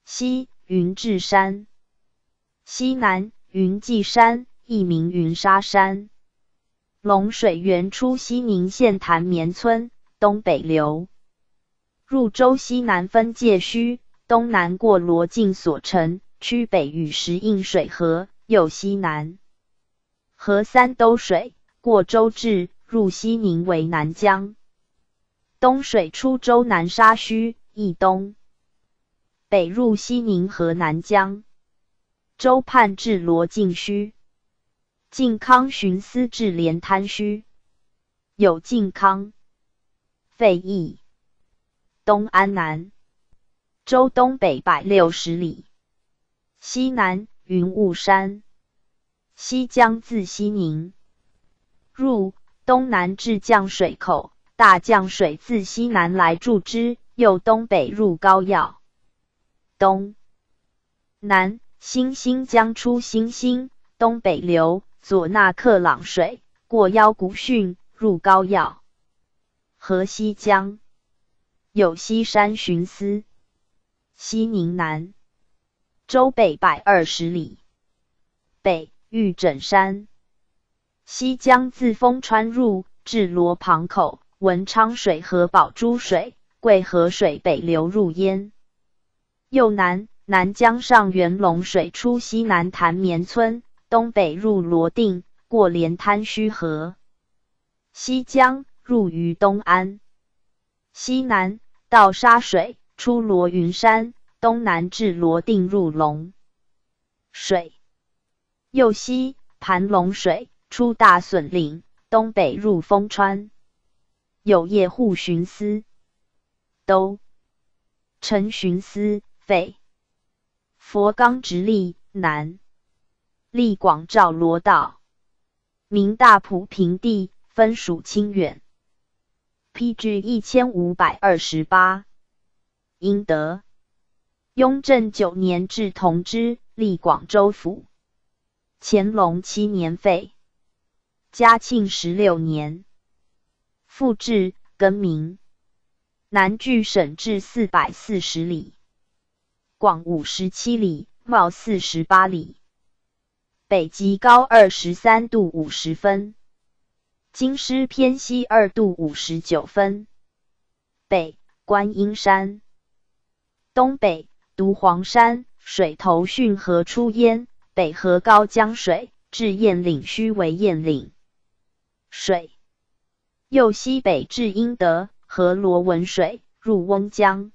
西云志山，西南云际山，亦名云沙山。龙水源出西宁县潭棉村，东北流入州西南分界须，东南过罗晋所城，趋北与石印水合，又西南合三都水，过州治，入西宁为南江。东水出州南沙须，亦东北入西宁河南江。州畔至罗晋墟。靖康巡司至连滩墟。有靖康。废邑。东安南。州东北160里。西南云雾山。西江自西宁入，东南至降水口，大降水自西南来注之，又东北入高要。东南新兴江出新兴，东北流，左纳克朗水，过腰谷汛，入高要。河西江有西山巡司。西宁南，州北120里。北玉枕山。西江自封川入，至罗旁口，文昌水和宝珠水、桂河水北流入焉。右南南江上元龙水出西南潭棉村，东北入罗定，过连滩须河。西江入于东安。西南道沙水出罗云山，东南至罗定入龙水。右西盘龙水出大笋岭，东北入封川。有叶护巡司，都陈巡司废。佛冈直隶南，隶广肇罗道。明大埔平地，分属清远。P.G. 1528。英德。雍正9年置同知，隶广州府。乾隆7年废。嘉庆16年复置，更名。南距省治440里，广57里，袤48里。北极高23度50分，京师偏西2度59分。北观音山，东北独黄山，水头汛河出焉，北河高江水至雁岭须为雁岭水，右西北至英德河罗文水入翁江，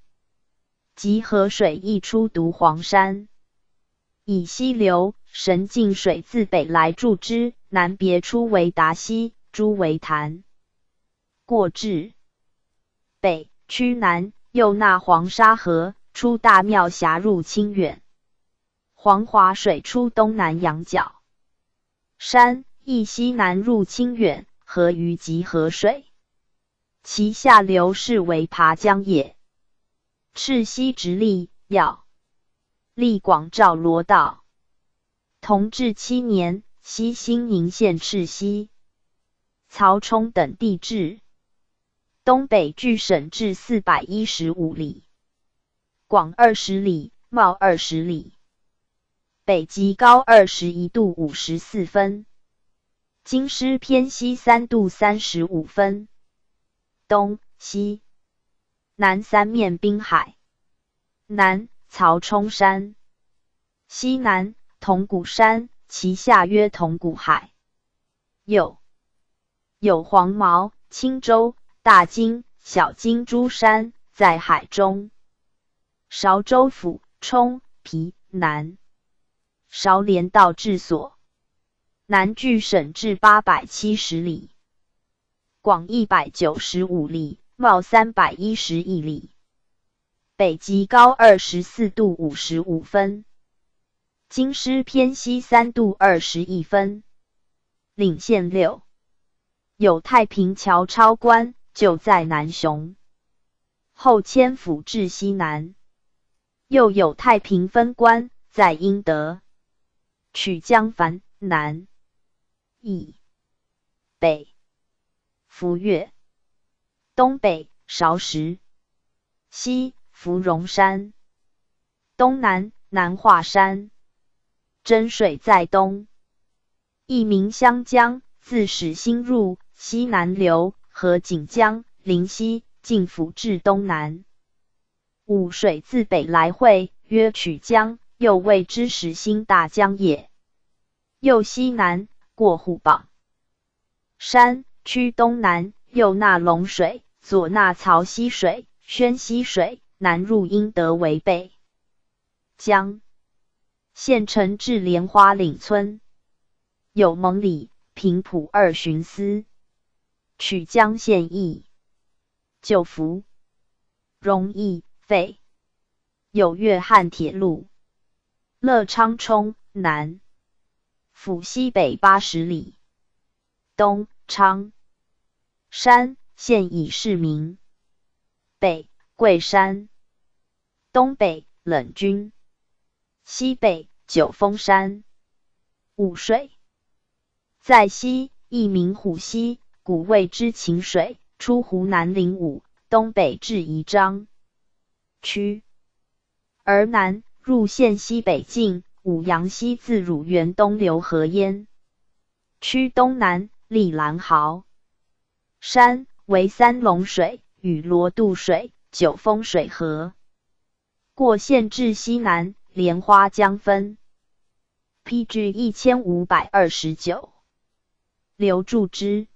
及河水溢出独黄山，以西流神镜水自北来注之，南别出为达溪，诸为潭。过至北趋南，右纳黄沙河出大庙峡入清远。黄华水出东南羊角山，亦西南入清远，合于集河水。其下流是为扒江也。赤溪直隶要，隶广肇罗道。同治七年，西兴宁县赤溪、曹冲等地置。东北距省治415里，广20里，袤20里。北极高21度54分，京师偏西3度35分。东西南三面滨海，南曹冲山，西南铜鼓山，其下曰铜鼓海。右有黄毛、青州、大金、小金诸山，在海中。韶州府冲皮南，韶连道治所。南距省治870里，广195里，袤311里，北极高24度55分，京师偏西3度21分。领县六，有太平桥钞关，旧在南雄，后迁府治西南。又有太平分关，在英德。曲江繁南，邑北浮月，东北韶石，西芙蓉山，东南南华山。真水在东，一名湘江，自始兴入，西南流，合锦江、灵溪，进府至东南。五水自北来汇，曰曲江，又谓之始兴大江也。又西南过虎榜山，趋东南，右纳龙水，左纳曹溪水、宣溪水，南入英德为北江。县城至莲花岭村，有蒙里、平埔二巡司。曲江县邑，旧福、荣邑废。有粤汉铁路。乐昌冲南，府西北80里。东昌山，现已市名。北桂山，东北冷军，西北九峰山。五水在西，一名虎溪，古谓之秦水，出湖南灵武，东北至宜章区，而南入县西北境。五羊溪自乳源东流河淹，区东南立兰豪山，为三龙水，与罗渡水、九峰水合。过县至西南，莲花江分。P.G. 1529，刘注之。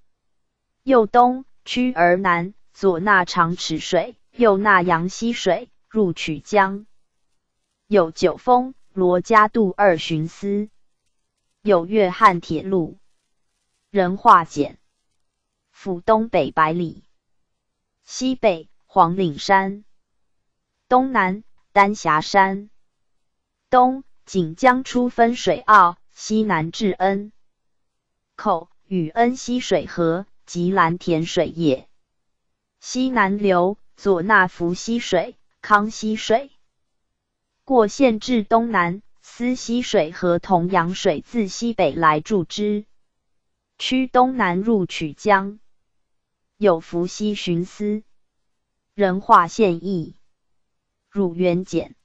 右东趋而南，左纳长池水，右纳阳溪水，入曲江。有九峰、罗家渡二巡司。有粤汉铁路。仁化简，府东北百里。西北黄岭山，东南丹霞山，东锦江出分水坳，西南至恩口，与恩溪水合，即蓝田水也。西南流，左纳福溪水、康溪水，过县至东南，思溪水和同阳水自西北来注之，趋东南入曲江。有伏羲巡司。仁化县邑，乳源简，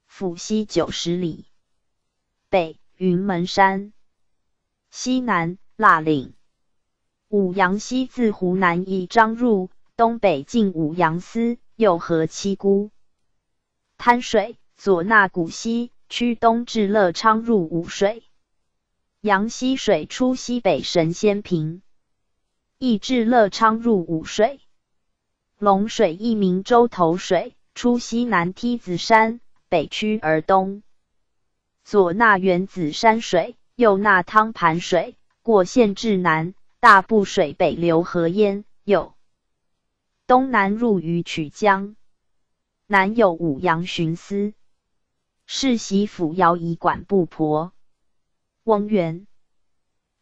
府西90里。北云门山，西南腊岭。五羊溪自湖南宜章入，东北进五羊司，又合七姑滩水，左纳古溪，趋东至乐昌入武水。阳溪水出西北神仙坪，亦至乐昌入武水。龙水一名洲头水，出西南梯子山，北趋而东，左纳原子山水，右纳汤盘水，过县至南，大步水北流河淹，右东南入于曲江。南有五羊巡司，世袭府姚仪管布婆。翁源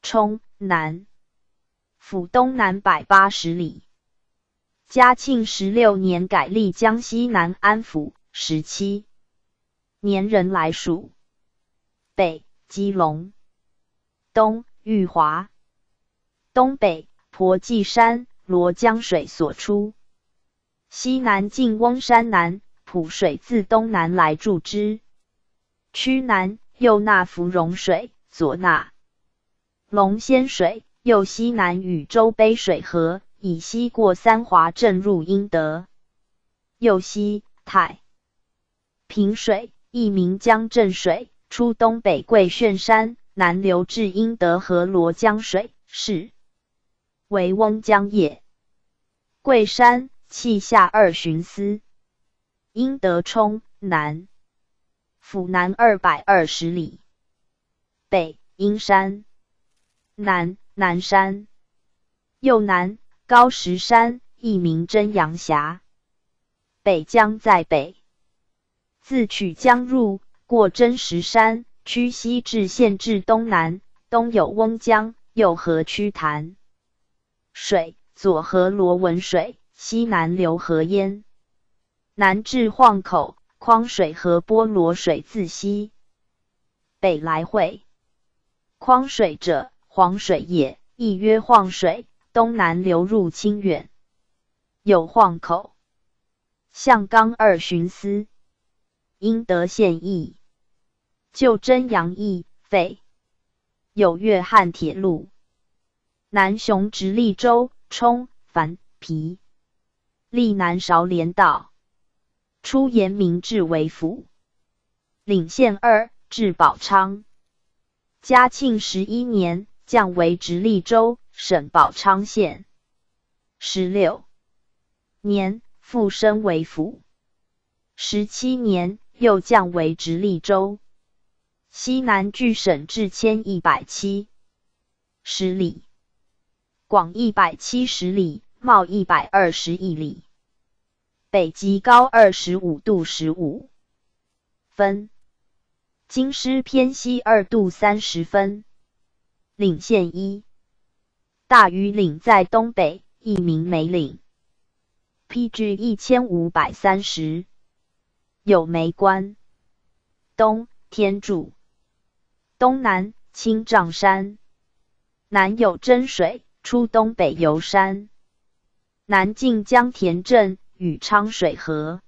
冲南，府东南180里。嘉庆16年改隶江西南安府，17年人来属。北基隆，东玉华，东北婆济山，罗江水所出。西南进翁山南，浦水自东南来注之。区南右纳芙蓉水，左纳龙仙水，右西南与周杯水合，以西过三华镇入英德。右西太平水，一名江镇水，出东北桂炫山，南流至英德河罗江水，是为翁江也。桂山泣下二巡司。英德冲南，府南220里。北阴山，南南山，右南高石山，亦名真阳峡。北江在北，自曲江入，过真石山，趋西至县治东南，东有翁江，右合曲潭水，左合罗文水，西南流河淹，南至晃口，匡水和波罗水自西北来汇。匡水者，黄水也，亦曰晃水，东南流入清远。有晃口。象冈二巡司，英德县邑，旧真阳邑废。有粤汉铁路。南雄直隶州冲繁皮，隶南韶连道。初沿明制为府。领县二，置宝昌。嘉庆11年，降为直隶州，省宝昌县。16年，复升为府。17年，又降为直隶州。西南距省治1170里，广170里，袤121里。北极高25度15分，京师偏西2度30分。岭县一，大禹岭在东北，亦名梅岭。PG 1530，有梅关。东天柱，东南青嶂山，南有真水，出东北游山，南进江田镇与昌水合，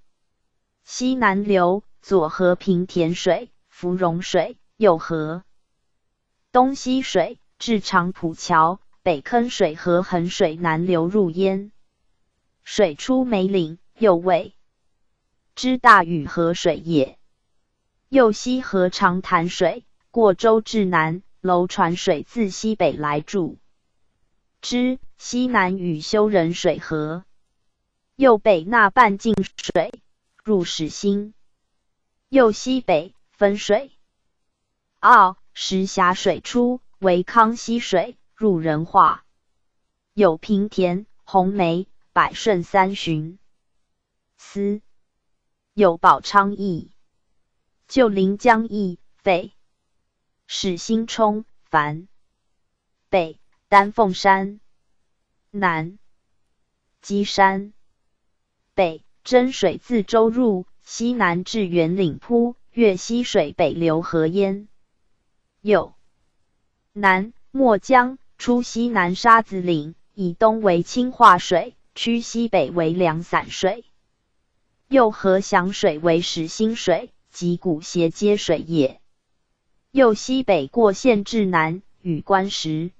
西南流左合平田水、芙蓉水，右合东溪水，至长浦桥，北坑水和横水南流入淹。水出梅岭，又谓之大禹河水也。右西合长潭水，过州至南，楼船水自西北来注之，西南与修仁水合。右北纳半径水入始兴。右西北分水澳石峡水出为康熙水入仁化。有平田、红梅、百顺三巡司，有宝昌邑，旧临江邑废。始兴冲繁北丹凤山，南基山，北真水自州入，西南至圆岭铺，越溪水北流河淹。右南墨江出西南沙子岭，以东为清化水。趋西北为凉伞水，右合响水为始兴水，即古斜街水也。右西北过县至南，与关石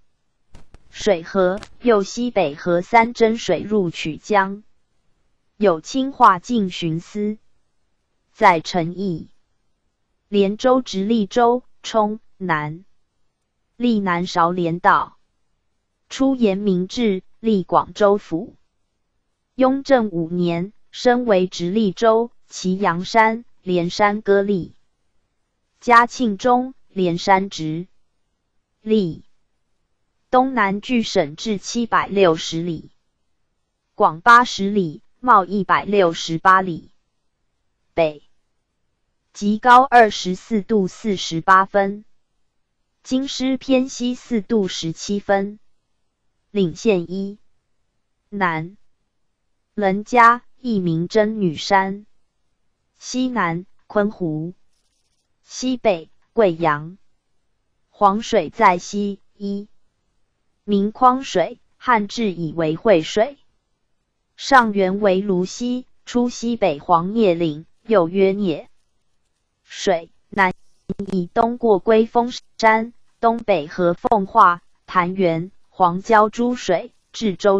水合，右西北合三针水入曲江。有清化进巡司，在陈邑，连州直隶州冲南，隶南韶连道。初沿明制，隶广州府。雍正5年，升为直隶州，祁阳山、连山割立。嘉庆中，连山直隶。东南距省治760里，广80里，袤168里。北极高24度48分，京师偏西4度17分。岭县一，南棱家，亦名真女山。西南坤湖，西北贵阳。黄水在西，一名匡水，汉志以为惠水。上源为芦溪，出西北黄聂岭，又曰聂水。南以东过龟峰山，东北合奉化、潭源、黄礁诸水，至州。